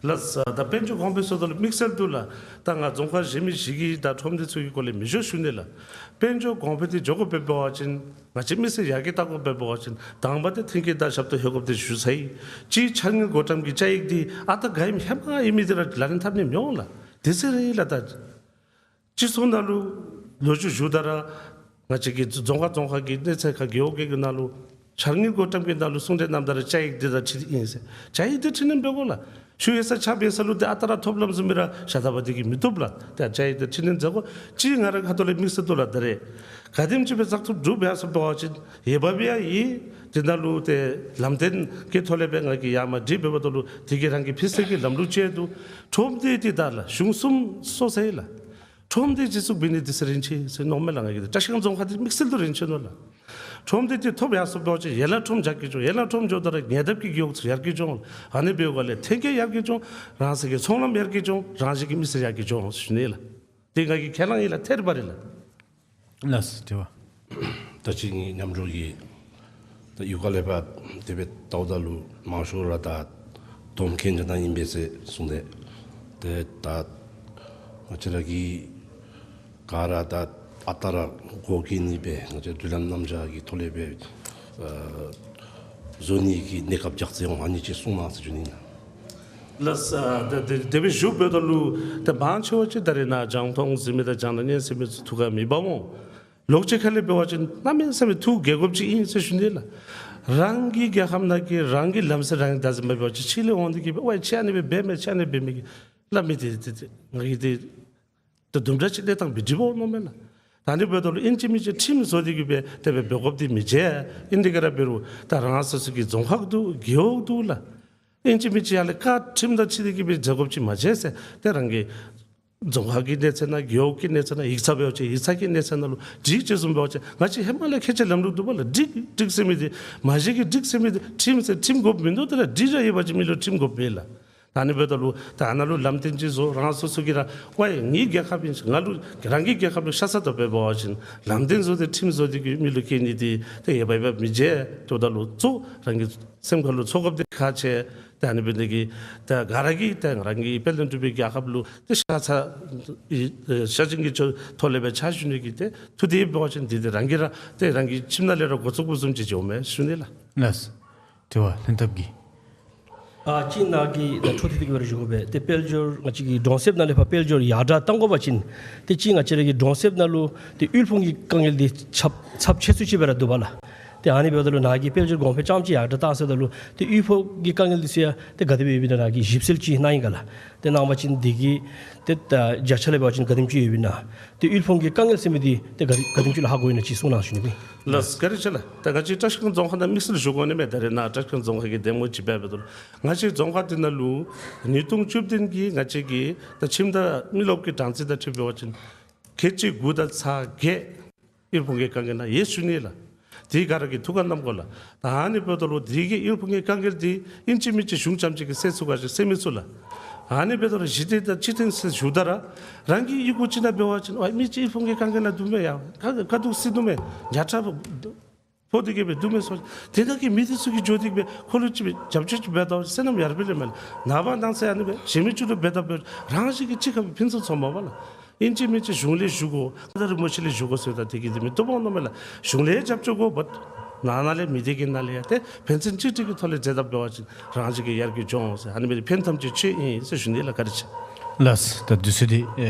ལགས། ད་དཔལ་འབྱོར་གོང་འཕེལ་སོང་ད་ལུ་དམིགས་བསལ་དུ་ལགས། ད་ང་རྫོང་ཁག་གཞན་མི་བཞི་གི་ད་ཁྲོམ་སྡེ་ཚུ་གི་སྐོར་ལས་མི་ཞུ་ཞུ་ནི་ལགས། དཔལ་འབྱོར་གོང་འཕེལ་འདི་འགྱོ་དགོཔ་འབད་བ་ཅིན་ང་བཅས་མི་སེར་ཡར་རྒྱས་གཏང་དགོཔ་འབད་བ་ཅིན་དང་པ་འདི་མཐུན་རྐྱེན་དང་ཞབས་ཏོག་ལྷོད་དགོཔ་འདི་ཞུ་ཚར་ཡི། གཅིག་འཆར་དངུལ་བགོ་བཀྲམ་གྱི་བཅའ་ཡིག་འདི་ཨ་རྟག་ག་ཨིནམ་ཧེ་མ་ཨིན་མི་འདི་ར་ལག་ལེན་འཐབ་ནི་མི་འོང་ལགས། དེ་ཚེ་རེ་ལགས། ད་སྤྱི་ཚོགས་ནང་ལུ་ལོ་རྒྱུས་ཞུཝ་ད་ར་ང་བཅས་ཀྱི་རྫོང་ཁག་རྫོང་ཁག་གི་གནས་ཚད་ཁག་རྒེད་འོག་རྒེད་འོག་ནང་ལུ་འཆར་དངུལ་བགོ་བཀྲམ་གྱི་ནང་ལུ་གསུང་གྲོས་གནངམ་ད་ར་བཅའ་ཡིག་འདི་དང་འཁྲིལ་ཨིན་ཟེར། བཅའ་ཡིག་འདི་འཁྲིལ་ནི་འབད་དགོ་ལགས། ཞུ་ཡོད་ས་ཆ་འབད་ས་ལུ་ཏེ་ཨ་རྟག་ར་ཐོབ་ལམ་བཟུམ་སྦེ་ར་ཤ་སྟག་པ་འདི་གིས་མི་བཏུབ་ལགས། ཏེ་བཅའ་ཡིག་འདི་འཁྲིལ་ནི་མཛད་དགོ། གཅིག་ང་རའི་ཁ་ཐུག་ལས་དམིགས་བསལ་དུ་ལགས། ད་རེས་ག་དེམ་ཅིག་སྦེ་བཙག་འཐུ་གྲུབ་ཡར་སོང་འབད་བ་ཅིན་ཡོདཔ་སྦེ་ཡང་ཨིན། དེ་ནང་ལུ་ཏེ་ལམ་སྟོན་གྱི་ཐོག་ལས་སྦེ་ང་གིས་ཡར་མར་དྲི་འབདཝ་ད་ལུ་དེ་གིས་རང་གི་ཕུལ་སེལ་གྱི་ལམ་ལུགས་ཅིག་འདུག། ཁྲོམ་སྡེ་འདི་ད་ལགས་གཞུང་གསུམ་སོ་སོ་ཡི་ལགས། ཁྲོམ་སྡེ་གཞི་བཙུགས་འབད་ནི་འདི་ཚེ་རིན་ཆེན་ཟེར་མནོཝ་མས་ལགས། ང་གིས་ཏེ་བཀྲིས་སྒང་རྫོང་ཁག་འདི་དམིགས་བསལ་དུ་རིན་ཆེན་ནོ་ལགས། ཁྲོམ་སྡེ་འདི་ཐོབ་ཡར་སོང་འབད་བ་ཅིན་ཡན་ལག་ཁྲོམ་རྒྱག་གི་འགྱོ། ཡན་ལག་ཁྲོམ་འགྱོཝ་ད་ར་ཉེ་འདབས་ཀྱི་རྒེད་འོག་ཚུ་ཡར་རྒྱས་འགྱོ་འོང་། ཨ་ནི་འབདཝ་ལས་ཐོན་སྐྱེད་ཡར་རྒྱས་འགྱོ་འོང་། རང་སོའི་གི་ཚོང་ལམ་ཡར་རྒྱས་འགྱོ་འོང་། རང་བཞིན་གྱིས་མི་སེར་ཡར་རྒྱས་འགྱོ་འོང་ཞུ་ནི་ལགས། འདི་ང་གིས་ཁས་བླངས་ཨིན་ལགས། ཐད་རི་བ་རི་ལགས། ལགས། དྲི་བ། ད་ཅི་ངེའི་མཉམ་རོགས་ཀྱིས་ད་གཡུས་ཁ་ལས་ཕར་དེ་སྦེ་བལྟཝ་ད་ལུ་མང་ཤོས་ར་ད་དོམ་ཁེངས་ཏེ་ད་ཨིན་པས་ཟེར་གསུངས་ཏེ། ཏེ་ད་ང་བཅས་ར་གིས་ག་ར་ད་ཨ་རྟག་ར་སྒོ་ཁེངས་ནི་སྦེ་ང་བཅས་མདུན་ལམ་གནམ་བྱཱར་གྱི་ཐོག་ལས་སྦེ་ཨ་བཟོ་ནི་གི་གནས་སྐབས་རྒྱགས་ཏེ་འོང་། ཨ་ནི་ཅིག་གསུང་གནང་ཟེར་ཞུ་ནི་ཨིན། ལགས། ཨ་དེ་དེ་དེ་སྦེ་ཞུ་འབདཝ་ད་ལུ་ཏེ་མང་ཆེ་བ་ཅིག་ད་རེས་ནཱ་རྒྱང་མཐོང་གཟིགས་མི་དང་རྒྱང་བསྒྲགས་ཉན་ཟེར་མི་ཚུ་ཐུགས་ཁར་མི་འབག་འོང་། ལོག་སྤྱོད་ཁ་ལས་འབད་བ་ཅིན་གནམ་མེད་ས་མེད་ཐུགས་དགྱེས་དགོཔ་ཅིག་ཨིན་ཟེར་ཞུ་ནི་ལགས། རང་གི་རྒྱལ་ཁབ་ནང་གི་རང་གི་ལམ་སྲོལ་རང་གིས་བདག་འཛིན་མ་འབད་བ་ཅིན་ཕྱི་ལས་འོང་སྟེ་གིས་འབད་ཝའི་ཁྱོད་ཨ་ནི་སྦེ་འབད་མས་ཁྱོད་ཨ་ནི་སྦེ་འབད་མས་གི་སླབ་མི་འདི་འདི་འདི་ང་གིས་འདི་ད་དུམ་གྲ་ཅིག་ལས་དང་སྦེ་འགྲིག་འོང་མནོཝ་མས་ལགས། ད་ཨ་ནི་འབདཝ་ད་ལུ་ཨིན་ཅི་མིན་ཅི་ཁྲིམས་བཟོ་སྟེ་གིས་སྦེ་དེ་སྦེ་འབད་དགོཔ་འདི་མི་མཇལ། ཨིན་དེ་ག་ར་འབད་རུང་ད་རང་སོ་སོ་གི་རྫོང་ཁག་འདུག་རྒེད་འོག་འདུག་ལགས། ཨིན་ཅི་མིན་ཅི་ཡར་ལས་བཀའ་ཁྲིམས་དང་འཁྲིལ་ཏེ་གིས་སྦེ་མཛད་དགོཔ་ཅིག་མ་མཇལ་ཟེར། ཏེ་རང་གི་རྫོང་ཁག་གི་གནས་ཚད་ནང་རྒེད་འོག་གི་གནས་ཚད་ནང་ཡིག་ཚང་འབད་བ་ཅིན་ཡིག་ཚང་གི་གནས་ཚད་ནང་ལུ་སྒྲིག་ཅེས་བཟུམ་འབད་བ་ཅིན་ང་བཅས་ཧེ་མ་ལས་ཁྱད་ཆོས་ལམ་ལུགས་འདུག་པ་ལགས། སྒྲིག་སྒྲིག་ཟེར་མི་འདི་མ་གཞི་གི་སྒྲིག་ཟེར་མི་འདི་ཁྲིམས་ཟེར་ཁྲིམས་དགོཔ་མིན་འདུག། ཏེ་ལགས་སྒྲིག་ར་ཡོད་པ་ཅིན་མི་ལུ་ཁྲིམས་དགོཔ་མེད་ལགས། ད་ཨ་ནཱ་ལུ་ལམ་སྟོན་ཅིག་བཟོ། རང་སོ་སོ་གིས་ར་ཝའི་ངེའི་རྒྱལ་ཁབ་ཨིན་ང་ལུ་རང་གི་རྒྱལ་ཁབ་ལུ་ཤ་ཚ་དོ་འབད་བ་ཅིན་ལམ་སྟོན་བཟོ་སྟེ་ཁྲིམས་བཟོ་སྟེ་གིས་མི་ལུ་བཀལ་ནི་འདི་ཏེ་ཡོདཔ་ཡོདཔ་མི་མཇལ། ཏེ་ད་ལུ་གཙོ་རང་གི་སེམས་ཁར་ལུ་ཚོར་དགོཔ་འདི་ཁག་ཆེ། ཏེ་ཨ་ནི་འབད་ནི་དེ་གིས་ཏེ་ག་ར་གིས་ཏེ་རང་གི་དཔལ་ལྡན་འབྲུག་པའི་རྒྱལ་ཁབ་ལུ་ཏེ་ཤ་ཚ་ཨེ་ཤ་ཞེན་གྱི་ཐོག་ལས་སྦེ་ཕྱག་ཞུ་ནི་གི་ཏེ་ཐུགས་འདི་འབད་བ་ཅིན་འདི་ཏེ་རང་གིས་ར་ཏེ་རང་གི་ཁྱིམ་ནང་ལས་ར་འགོ་བཙུགས་དགོཔ་བཟུམ་ཅིག་འགྱོཝ་མས་ཞུ་ནི་ལགས། ལགས། དྲི་བ་ལྷན་ཐབས་ཀྱིས། ཨ་ཅིག་ནཱ་གིས་ད་འཕྲོ་མཐུད་དེ་གིས་སྦེ་ར་ཞུ་དགོ་པས། ཏེ་དཔལ་འབྱོར་ང་བཅས་ཀྱི་གྲོང་གསེབ་ནང་ལས་ཕར་དཔལ་འབྱོར་ཡར་དྲག་གཏང་དགོ་པ་ཅིན་ཏེ་གཅིག་ང་བཅས་ར་གི་གྲོང་གསེབ་ནང་ལུ་ཏེ་དབུལ་ཕོངས་ཀྱི་དཀའ་ངལ་འདི་ཚབས་ཚབས་ཆེ་སུ་ཅིག་སྦེ་ར་འདུག་པ་ལགས། ཏེ་ཨ་ནི་འབདཝ་ད་ལུ་ནཱ་གིས་དཔལ་འབྱོར་གོང་འཕེལ་རྐྱངམ་ཅིག་ཡར་དྲག་བཏང་ཟེརཝ་ད་ལུ་ཏེ་དབུལ་ཕོངས་ཀྱི་དཀའ་ངལ་འདི་ཚུ་ཡང་ཏེ་ག་དེ་སྦེ་ཡོདཔ་ཨིན་ན་ནཱ་གིས་ཞིབ་འཚོལ་ཅིག་གནང་ཡི་ག་ལགས། ཏེ་གནང་བ་ཅིན་འདི་གི་ཏེ་ད་བརྒྱ་ཆ་ལས་འབད་བ་ཅིན་ག་དེམ་ཅིག་ཡོདཔ་ཨིན་ན། ཏེ་དབུལ་ཕོངས་ཀྱི་དཀའ་ངལ་ཟེར་མི་འདི་ཏེ་ག་དེ་ག་དེམ་ཅིག་ལུ་ཧ་གོ་ཡི་ན་ཅིག་གསུང་གནང་ཞུ་ནི་ཨིན། ལགས་སོ་བཀའ་དྲིན་ཆེ་ལགས། ད་ང་བཅས་བཀྲིས་སྒང་རྫོང་ཁག་ནང་དམིགས་བསལ་ཞུ་དགོ་ནི་མས། ད་རེས་ནཱ་བཀྲིས་སྒང་རྫོང་ཁག་གི་འདེམས་ངོ་ཅིག་འབད་འབདཝ་ད་ལུ་ང་བཅས་རྫོང་ཁག་འདི་ནང་ལུ་ཉིས་སྟོང་བཅུ་བདུན་གྱི་ང་བཅས་ཀྱི་ད་ཁྱིམ་བདག་མི་རློབས་ཀྱི་གྲངས་རྩིས་དང་འཁྲིལ་འབད་བ་ཅིན་ཁལ་གཅིག་དགུ་དང་ཚག་བརྒྱད་དབུལ་ཕོངས་ཀྱི་དཀའ་ངལ་ནང་ཡོད་ཞུ་ནི་ལགས། དེ་ག་ར་གིས་ཐུགས་ཁར་བསྣམ་དགོ་ལགས། ད་ཨ་ནི་འབདཝ་ད་ལུ་དེ་གི་དབུལ་ཕོངས་ཀྱི་དཀའ་ངལ་འདི་ཨིན་ཅི་མིན་ཅི་གཞུང་རྐྱངམ་ཅིག་གིས་སེལ་ཚུགས་ག་ཅིག་སེལ་མི་ཚུགས་ལགས། ཨ་ནི་འབདཝ་ད་ལུ་གཞི་རྟེན་དང་སྤྱི་རྟེན་ཟེར་ཞུཝ་ད་ར་རང་གི་གཡུས་སྒོ་ཅིག་ནང་འབད་བ་ཅིན་ཨ་མི་ཅིག་དབུལ་ཕོངས་ཀྱི་དཀའ་ངལ་ནང་འདུག་མས་ཡ། ཁ་ཁ་ཐུག་སྲིད་འདུག་མས། ཉ་ཁྲ་ཕོག་སྟེ་གི་སྦེ་འདུག་མས་སོ། དེ་ནང་གི་མི་འདི་ཚུ་གིས་འགྱོ་སྟེ་གི་སྦེ་ཁོ་ལུ་ཅིག་སྦེ་རྒྱབ་སྐྱོར་ཅིག་འབད་དོ་བསོད་ནམས་ཡར་འཕེལ་ལེ་མས་ལགས། ནངས་པ་གནངས་ཚེ་ཨ་ནི་སྦེ་གཞན་མི་ཅིག་ལུ་འབད་དོ་འབད་རང་བཞིན་གྱིས་གཅིག་ཁར་སྦེ་ཕུན་སུམ་ཚོགས་མས་པ་ལགས། ཨིན་ཅི་མིན་ཅི་གཞུང་ལས་ཞུ་དགོ། ད་རིན་པོ་ཆེ་ལས་ཞུ་དགོ་ཟེར་ད་དེ་གིས་འདི་མི་བཏུབ་འོང་མནོཝ་མས་ལགས། གཞུང་ལས་རྒྱབ་སྐྱོར་དགོ་པ། ནང་ན་ལས་མི་སྡེ་གི་ནང་ལས་ཡང་ཏེ་ཕན་ཚུན་གཅིག་སྒྲིལ་གྱི་ཐོག་ལས་མཛད་དོ་འབད་བ་ཅིན་རང་བཞིན་གྱིས་ཡར་རྒྱས་འགྱོ་འོང་ཟེར། ཨ་ནི་སྦེ་ཕན་ཐབས་ཀྱི་ཆེད་ཨིན་ཟེར་ཞུ་ནི་ལགས། བཀའ་དྲིན་ཆེ། ལགས། ད་དུས་ཚོད་འདི་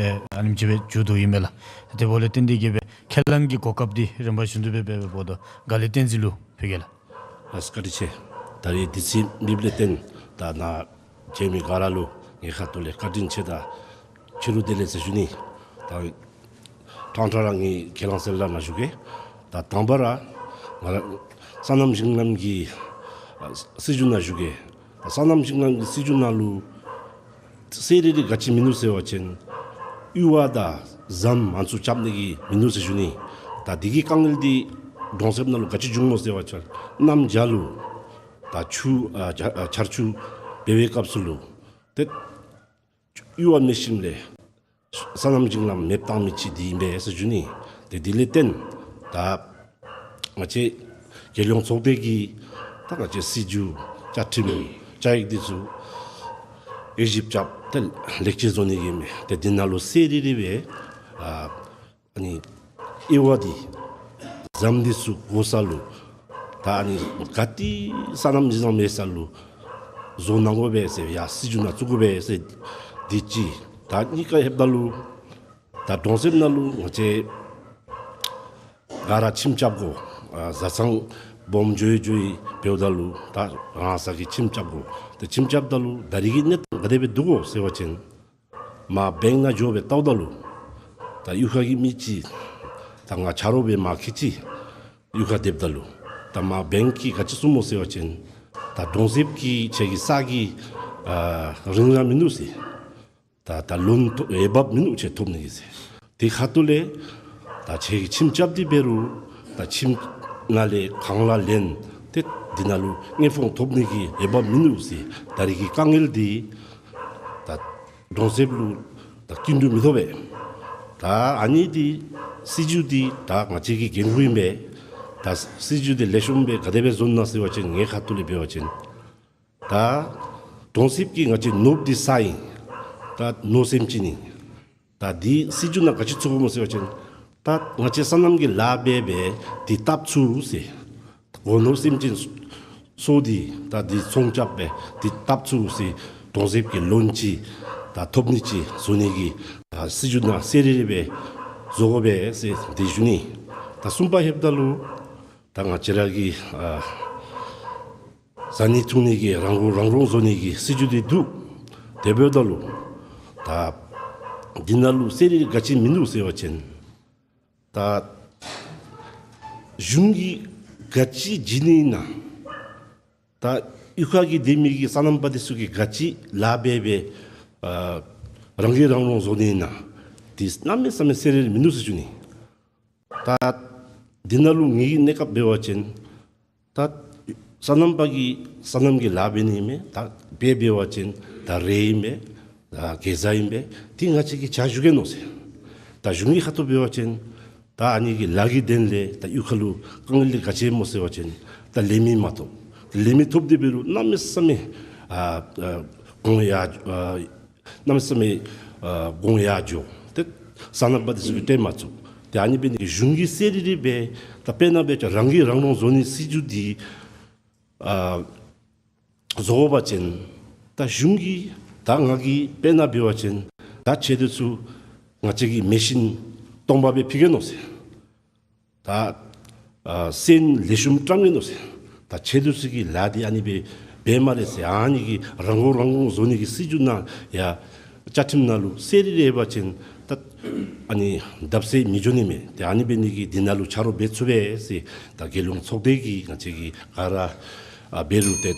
ཨ་ནེམ་ཅིག་སྦེ་མཇུག་བསྡུ་ཡི་མས་ལགས། དེ་འབདཝ་ལས་བརྟེན་ཏེ་གི་སྦེ་ ཁས་བླངས་ཀྱི་གོ་སྐབས་འདི་རིམ་པ་བཞིན་དུ་སྦེ་འབད་འབདཝ་ད་དགའ་ལས་བསྟན་འཛིན་ལུ་ཕུལ་གེ་ལགས། ལགས་སོ། བཀའ་དྲིན་ཆེ། ད་རིས་དུས་ཚོད་མེདཔ་ལས་བརྟེན་ད་ནཱ་མཇལ་མི་ག་ར་ལུ་ངེའི་ཁ་ཐུག་ལས་བཀའ་དྲིན་ཆེ་དང་ཕྱི་རུ་བདེ་ལེགས་ཟེར་ཞུ་ནི། ད་ཕྲང་ཕྲང་ར་ངེའི་ཁས་བླངས་གསལ་བསྒྲགས་ནང་ཞུ་གེ། ད་དང་པ་ར་ང་ར་སོ་ནམ་ཞིང་ལམ་གྱི་ཨ་སྲིད་བྱུས་ནང་ཞུ་གེ། ད་སོ་ནམ་ཞིང་ལམ་གྱི་སྲིད་བྱུས་ནང་ལུ་གསལ་རི་རི་ག་ཅི་མིན་ནུག་ཟེར་བ་ཅིན་ཡུར་བ་དང་ཟམ་ཨ་ནི་ཚུ་རྐྱབ་ནི་གི་མིན་ནུག་ཟེར་ཞུ་ནི། ད་འདི་གི་དཀའ་ངལ་འདི་གྲོང་གསེབ་ནང་ལུ་ག་ཅི་བྱུངམ་སྨོ་ཟེར་བ་ཅིན་གནམ་བྱཱར་ལུ་ད་ཆུ་ཨ་བྱ་ཨ་ཆར་ཆུ་འབབ་པའི་སྐབས་སུ་ལུ་ཏེ་ཡུར་བ་མེད་ཞིནམ་ལས་སོ་ནམ་ཞིང་ལམ་མེདཔ་བཏང་མི་ཅིག་འདི་ཨིན་པས་ཟེར་ཞུ་ནི། ཏེ་འདི་ལས་བརྟེན་ད་ང་བཅས་རྒྱལ་ཡོངས་ཚོགས་སྡེ་གིས་ད་ང་བཅས་སྲིད་བྱུས་བཅའ་ཁྲིམས་བཅའ་ཡིག་འདི་ཚུ་དབྱེ་ཞིབ་རྐྱབ་སྟེ་ལེགས་བཅོས་བཟོ་ནི་གི་མས། ཏེ་འདི་ནང་ལུ་གསལ་རི་རི་སྦེ་ཨ་ཨ་ནི་ཡུར་བ་འདི་ཟམ་འདི་ཚུ་དགོ་ས་ལུ་ད་ཨ་ནི་ག་ཏེ་སོ་ནམ་ཞིང་ལམ་མེད་ས་ལུ་བཟོ་གནང་དགོ་པས་ཟེར་ཡར་སྲིད་བྱུས་ནང་བཙུགས་དགོ་པས་ཟེར་འདི་གཅིག། ད་གཉིས་ཀ་ལྷོདཔ་ད་ལུ་ད་གྲོང་གསེབ་ནང་ལུ་ང་བཅས་ག་ར་ཁྱིམ་རྐྱབ་དགོ། ཨ་བཟའ་ཚང་སྦོམ་འགྱོ་འགྱོཝ་འབདཝ་ད་ལུ་ད་རང་སོ་གི་ཁྱིམ་རྐྱབ་དགོ། ཏེ་ཁྱིམ་རྐྱབ་ད་ལུ་ད་རིས་ཀྱི་གནས་སྟངས་ག་དེ་སྦེ་འདུག་གོ་ཟེར་བ་ཅིན་མར་བེངཀ་ནང་འགྱོ་སྦེ་བལྟཝ་ད་ལུ་ད་གཡུས་ཁ་གི་མི་ཅིག་ད་ང་ཆ་རོགས་སྦེ་མར་འཁྱིད་ཅི། གཡུས་ཁར་སྡོདཔ་ད་ལུ་ད་མར་བེངཀ་གིས་ག་ཅི་གསུངམ་སྨོ་ཟེར་བ་ཅིན་ད་གྲོང་གསེབ་ཀྱི་ཁྱེད་ཀྱི་ས་གི་ཨ་རིན་ར་མིན་ནུག་ཟེར། ད་ད་ལོན་ཐོབ་འོས་འབབ་མིན་ནུག་ཁྱེད་ཐོབ་ནི་གི་ཟེར། དེ་ཁ་ཐུག་ལས་ད་ཁྱེད་ཀྱིས་ཁྱིམ་རྐྱབ་སྟེ་འབད་རུང་ད་ཁྱིམ་ནང་ལས་གང་ལ་ལེན་ཏེ་འདི་ནང་ལུ་དངུལ་ཕོགས་ཐོབ་ནི་གི་འོས་འབབ་མིན་ནུག་ཟེར། ད་རིས་ཀྱི་དཀའ་ངལ་འདི་ད་གྲོང་གསེབ་ལུ་ད་སྐྱིན་འགྲུལ་མི་ཐོབ་པས། ད་ཨ་ནི་འདི་སྲིད་བྱུས་འདི་ད་ང་བཅས་ཀྱི་འགན་ཁུར་ཨིན་པས། ད་སྲིད་བྱུས་འདི་ལེགས་ཤོམ་སྦེ་ག་དེ་སྦེ་བཟོ་ནི་ན་ཟེར་བ་ཅིན་ངེའི་ཁ་ཐུག་ལས་འབད་བ་ཅིན་ད་གྲོང་གསེབ་ཀྱི་ང་བཅས་ནོར་བུ་འདི་ས་ཨིན། ད་ནོར་སེམས་ཅན་ཨིན། ད་འདི་སྲིད་བྱུས་ནང་ག་ཅི་ཚུད་དགོཔ་སྨོ་ཟེར་བ་ཅིན་ད་ང་བཅས་སོ་ནམ་གྱི་ལཱ་འབད་སྦེ་འདི་བཏབ་ཚུགས་ཟེར། སྒོ་ནོར་སེམས་ཅན་སོ་འདི་ད་འདི་ཚོང་རྐྱབ་སྦེ་འདི་བཏབ་ཚུགས་ཟེར། གྲོང་གསེབ་ཀྱི་ལོན་ཅིག་ད་ཐོབ་ནི་ཅིག་བཟོ་ནི་གི་ད་སྲིད་བྱུས་ནང་གསལ་རི་རི་སྦེ་བཟོ་དགོ་པས་ཟེར་འདི་ཞུ་ནི། ད་གསུམ་པ་ལྷོདཔ་ད་ལུ་ད་ང་བཅས་ར་གི་ཨ་བཟའ་ནི་འཐུང་ནི་གི་རང་མགོ་རང་འདྲོངས་བཟོ་ནི་གི་སྲིད་བྱུས་འདི་འདུག། དེ་འབདཝ་ད་ལུ་ད་འདི་ནང་ལུ་གསལ་རི་རི་ག་ཅི་མིན་ནུག་ཟེར་བ་ཅིན་ད་གཞུང་གིས་ག་ཅི་བྱིན་ནི་ཨིན་ན། ད་གཡུས་ཁ་གི་སྡོད་མི་གི་སོ་ནམ་པ་འདི་ཚུ་གིས་ག་ཅི་ལཱ་འབད་སྦེ་ཨ་རང་གིས་རང་འདྲོངས་བཟོ་ནི་ཨིན་ན། འདི་གནམ་མེད་ས་མེད་གསལ་རི་རི་མིན་ནུག་ཟེར་ཞུ་ནི། ད་འདི་ནང་ལུ་ངེའི་གནས་སྐབས་འབད་བ་ཅིན་ད་སོ་ནམ་པ་གིས་སོ་ནམ་གྱི་ལཱ་འབད་ནི་མས། ད་དཔེ་འབད་བ་ཅིན་ད་རེ་ཨིན་མས། ད་གེ་ཛ་ཨིན་མས། དེ་ང་བཅས་ཀྱིས་བྱ་བཞག་གེ་མནོ་ཟེར། ད་གཞུང་གི་ཁ་ཐུག་འབད་བ་ཅིན་ད་ཨ་ནི་གི་ལཱ་གི་དོན་ལས་ད་གཡུས་ཁ་ལུ་དཀའ་ངལ་འདི་ག་ཅི་སྨོ་ཟེར་བ་ཅིན་ད་ལས་མི་མ་ཐོབ། ལས་མི་ཐོབ་སྟེ་འབད་རུང་གནམ་མེད་ས་མེད་ཨ་ཨ་གོང་ཡར་ཨ་གནམ་མེད་ས་མེད་ཨ་གོང་ཡར་འགྱོ། ཏེ་སོ་ནམ་པ་འདི་ཚུ་གིས་སྤྲོད་མ་ཚུགས། ཏེ་ཨ་ནི་འབད་ནི་གི་གཞུང་གིས་གསལ་རི་རི་སྦེ་ད་དཔེར་ན་འབད་བ་ཅིན་རང་གིས་རང་འདྲོངས་བཟོ་ནི་སྲིད་བྱུས་འདི་ཨ་བཟོ་དགོ་པ་ཅིན་ད་གཞུང་གིས་ད་ང་གིས་དཔེར་ན་འབད་བ་ཅིན་ད་ཁྱེད་འདི་ཚུ་ང་བཅས་ཀྱིས་མེ་ཤིན་སྟོང་པ་སྦེ་ཕུལ་གེ་མནོ་ཟེར། ད་ཨ་སོན་ལེགས་ཤོམ་བཀྲམ་གེ་མནོ་ཟེར། ད་ཁྱེད་འདི་ཚུ་གིས་ལཱ་འདི་ཨ་ནི་སྦེ་འབད་སྨ་རེ་ཟེར། ཨ་ནི་གི་རང་མགོ་རང་འདྲོངས་བཟོ་ནི་གི་སྲིད་བྱུས་ནང་ཡང་བཅའ་ཁྲིམས་ནང་ལུ་གསལ་རི་རི་ཡོད་པ་ཅིན་ད་ཨ་ནི་བརྡབ་གསིག་མི་འགྱོ་ནི་མས། ཏེ་ཨ་ནི་འབད་ནི་གི་འདི་ནང་ལུ་ཆ་རོགས་འབད་ཚུགས་པས་ཟེར། ད་རྒྱལ་ཡོངས་ཚོགས་སྡེ་གིས་ང་བཅས་ཀྱིས་ག་ར་ཨ་འབད་རུང་ཏེ་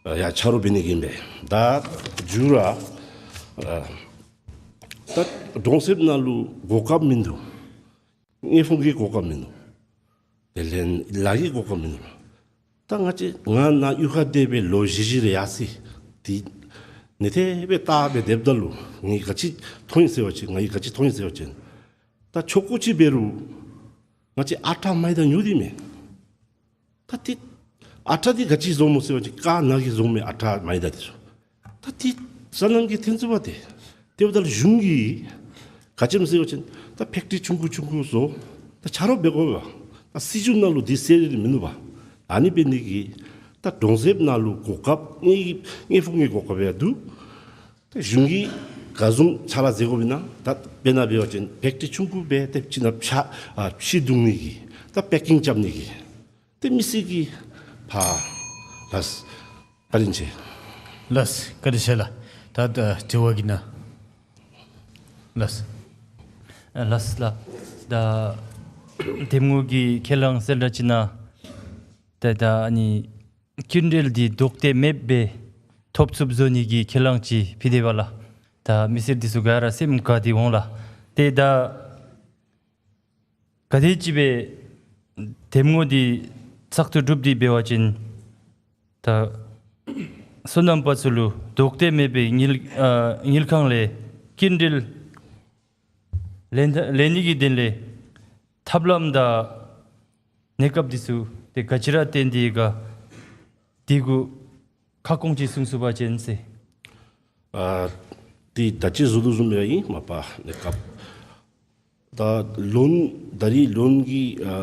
ཨ་ཡང་ཆ་རོགས་འབད་ནི་གི་ཨིན་པས། ད་མཇུག་ར་ཨ་ད་གྲོང་གསེབ་ནང་ལུ་གོ་སྐབས་མིན་འདུག། དངུལ་ཕོགས་ཀྱི་གོ་སྐབས་མིན་འདུག། དེ་ལས་ལཱ་གི་གོ་སྐབས་མིན་འདུག། ད་ང་བཅས་ང་ནཱ་གཡུས་ཁར་སྡོད་སྦེ་ལོ་བཞི་བཞི་རེ་ཡར་སོ་ཡི། དེ་ནི་དེ་སྦེ་བལྟ་སྦེ་སྡོདཔ་ད་ལུ་ངེའི་ག་ཅི་མཐོང་ཡི་ཟེར་བ་ཅིན་ང་གིས་ག་ཅི་མཐོང་ཡི་ཟེར་བ་ཅིན་ད་ཆོ་ག་ཅིག་འབད་རུང་ང་བཅས་ཨ་ཊ་མའི་དང་ཉོ་སྟེ་མས། ད་ཏེ་ཨ་ཊ་འདི་ག་ཅི་བཟོཝ་སྨོ་ཟེར་བ་ཅིན་ཀར་ནང་གི་བཟོཝ་མས་ཨ་ཊ་མའི་དང་འདི་ཚུ། ད་ཏེ་སོ་ནམ་གྱི་ཐོན་ཚུགས་པ་ཏེ། དེ་འབདཝ་ད་ལུ་གཞུང་གིས་ག་ཅི་སྨོ་ཟེར་བ་ཅིན་ད་ཕེཀ་ཊི་རི་ཆུང་ཀུ་ཆུང་ཀུ་བཟོ། ད་ཆ་རོགས་འབད་དགོ་པས། ད་སྲིད་བྱུས་ནང་ལུ་འདི་གསལ་རི་རི་མིན་ནུག་པ། ཨ་ནི་འབད་ནི་གིས་ད་གྲོང་གསེབ་ནང་ལུ་གོ་སྐབས་དངུལ་དངུལ་ཕོགས་ཀྱི་གོ་སྐབས་ཡང་འདུག། ད་གཞུང་གིས་ ག་བཟུམ་ཕྱག་ལཱ་མཛད་དགོཔ་ཨིན་ན་ད་དཔེར་ན་འབད་བ་ཅིན་ཕེཀ་ཊི་རི་ཆུང་ཀུ་སྦེ་ཏེ་ཕྱི་ནང་ཕྱག་ཨ་ཕྱི་བརྡུང་ནི་གི་ད་པེ་ཀིང་རྐྱབ་ནི་གི་ཏེ་མི་སེར་གྱིས་ཕར་ལགས། བཀའ་དྲིན་ཆེ། ལགས། བཀའ་དྲིན་ཆེ་ལགས། ད་ད་དྲི་བ་གི་ན། ལགས། ཨ་ལགས་ལགས། ད་འདེམས་ངོ་གི་ཁས་བླངས་ཟེར་ད་ཅི་ན། ད་ད་ཨ་ནི་སྐྱིན་འགྲུལ་འདི་ལྡོག་ཏེ་མེདཔ་སྦེ་ཐོབ་ཚུགསཔ་བཟོ་ནི་གི་ཁས་བླངས་ཅིག་ཕུལ་དེས་པ་ལགས། ད་མི་སེར་འདི་ཚུ་ག་ར་སེམས་དགའ་སྟེ་འོང་ལགས། ཏེ་ད་ག་དེ་ཅིག་སྦེ་འདེམས་ངོ་འདི་ཚགས་ཚུད་གྲུབ་སྟེ་འབད་བ་ཅིན་ད་སོ་ནམ་པ་ཚུ་ལུ་ལྡོག་ཏེ་མེད་པའི་དངུལ་ཨ་དངུལ་ཁང་ལས་སྐྱིན་འགྲུལ་ལེན་ལེན་ནི་གི་དོན་ལས་ཐབས་ལམ་དང་གནས་སྐབས་འདི་ཚུ་ཏེ་ག་ཅི་ར་བཏོན་ཏེ་ཡོད་ག། དེ་གུ་ཁ་སྐོང་ཅིག་གསུང་ཚུགས་པ་ཅིན་ཟེར། ཨ་ཏེ་ད་ཅི་ཞུ་དོ་བཟུམ་སྦེ་ཨིན་མ་པ་གནས་སྐབས། ད་ལོན་ད་རིས་ལོན་གྱི་ཨ་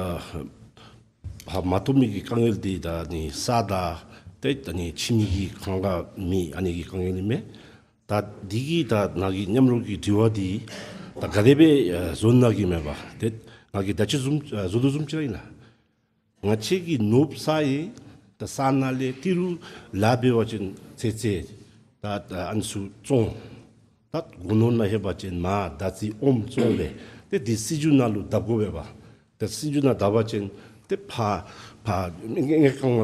ཧ་མ་ཐོབ་མི་གི་དཀའ་ངལ་འདི་ད་ནི་ས་དང་ཏེ་ད་ནི་ཁྱིམ་གྱི་ཁང་ག་མེད་ཨ་ནི་གི་དཀའ་ངལ་ཨིན་མས། ད་འདི་གི་ད་ནཱ་གི་མཉམ་རོགས་ཀྱི་དྲི་བ་འདི་ད་ག་དེ་སྦེ་ཨ་བཟོ་ནི་གི་མེད་པ་ཏེ་ང་གིས་ད་ཅི་བཟུམ་ཨ་བཟོ་དོ་བཟུམ་ཅིག་ར་ཨིན་ལགས། ང་བཅས་ཀྱི་ནོར་བུ་ས་ཡི་ད་ས་ནང་ལས་ཏི་རུ་ལཱ་འབད་བ་ཅིན་ཚེ་ཚེ་ད་ཨ་ནི་ཚུ་བཙོང་། ད་སྒོ་ནོར་ནང་ལྷོད་པ་ཅིན་མར་ད་ཅི་ཨོམ་བཙོང་སྦེ་ཏེ་འདི་སྲིད་བྱུས་ནང་ལུ་བསྡབ་དགོ་པས་པ། ཏེ་སྲིད་བྱུས་ནང་བསྡབ་པ་ཅིན་ཏེ་ཕར་ཕར་དངུལ་ཁང་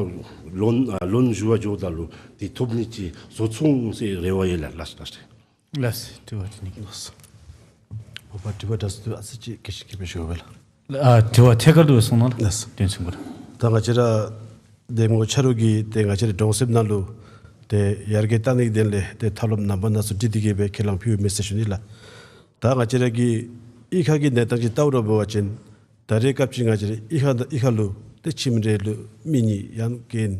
ལོན་ཨ་ལོན་ཞུ་བར་འགྱོཝ་ད་ལུ་འདི་ཐོབ་ནི་ཅིག་བཟོ་ཚུགས་འོང་ཟེར་རེ་བ་ཡོད་ལགས། ལགས་ལགས། ལགས། དྲི་བ་དྲི་ནི་གི་ལགས། མ་པ་དྲི་བ་དྲི་ས་ཚུ་ཨ་ཙི་ཅིག་གི་ཞིབ་ཅིག་སྦེ་ཞུ་བས་ལགས། ཨ་དྲི་བ་ཐད་ཀར་དུ་གསུང་གནང་ལགས། ལགས། དོན་ཚན་པ་ར། ད་ང་བཅས་ར་འདེམས་ངོ་ཆ་རོགས་ཀྱིས་ཏེ་ང་བཅས་རའི་གྲོང་གསེབ་ནང་ལུ་ཏེ་ཡར་རྒྱས་གཏང་ནི་གི་དོན་ལས་ཏེ་ཐབས་ལམ་རྣམ་པ་སྣ་ཚོགས་བསྒྲིགས་ཏེ་གི་སྦེ་ཁས་བླངས་ཕུལཝ་མས་ཟེར་ཞུ་ནི་ལགས། ད་ང་བཅས་ར་གི་གཡུས་ཁ་གི་གནས་སྟངས་ཅིག་བལྟཝ་ད་འབད་བ་ཅིན་ད་རེས་སྐབས་ཅིག་ང་བཅས་རའི་གཡུས་ཁ་གཡུས་ཁ་ལུ་ཏེ་ཁྱིམ་རེ་ལུ་མི་གཉིས་ཡང་རྐྱངམ་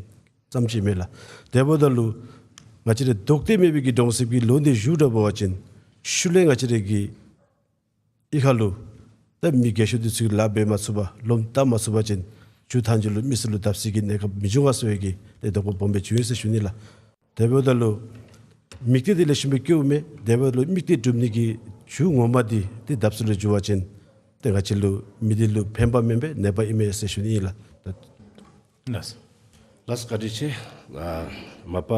ཙམ་ཅིག་མས་ལགས། དེ་འབདཝ་ད་ལུ་ང་བཅས་ར་ལྡོག་ཏེ་མེད་པའི་གི་གྲོང་གསེབ་ཀྱི་ལོན་འདི་ཞུཝ་ད་འབད་བ་ཅིན་ཤུལ་ལས་ང་བཅས་ར་གི་གཡུས་ཁ་ལུ་ད་མི་རྒས་ཤོས་འདི་ཚུ་གིས་ལཱ་འབད་མ་ཚུགས་པར་ལོན་བཏབ་མ་ཚུགས་པ་ཅིན་མཇུག་མཐའ་མཇུག་ལུ་མི་སེར་ལུ་བརྡབ་གསིག་གི་གནས་སྐབས་མི་འབྱུང་ག་ཟེར་བའི་གི་ཏེ་དོགས་པ་སྦོམ་སྦེ་བྱུང་ཡི་ཟེར་ཞུ་ནི་ལགས། དེ་འབདཝ་ད་ལུ་དམིགས་གཏད་འདི་ལེགས་ཤོམ་སྦེ་བསྐྱེདཔ་མས། དེ་འབདཝ་ད་ལུ་དམིགས་གཏད་གྲུབ་ནི་གི་མཇུག་ངོ་མ་འདི་ཏེ་བརྡབ་གསིག་ལུ་འགྱུར་བ་ཅིན་ཏེ་ང་བཅས་ལུ་མི་སྡེ་ལུ་ཕན་པ་མེན་པས་ནད་པ་ཨིན་མས་ཟེར་ཞུ་ནི་ཨིན་ལགས། ལགས། ལགས་བཀའ་དྲིན་ཆེ། ཨ་མ་པ་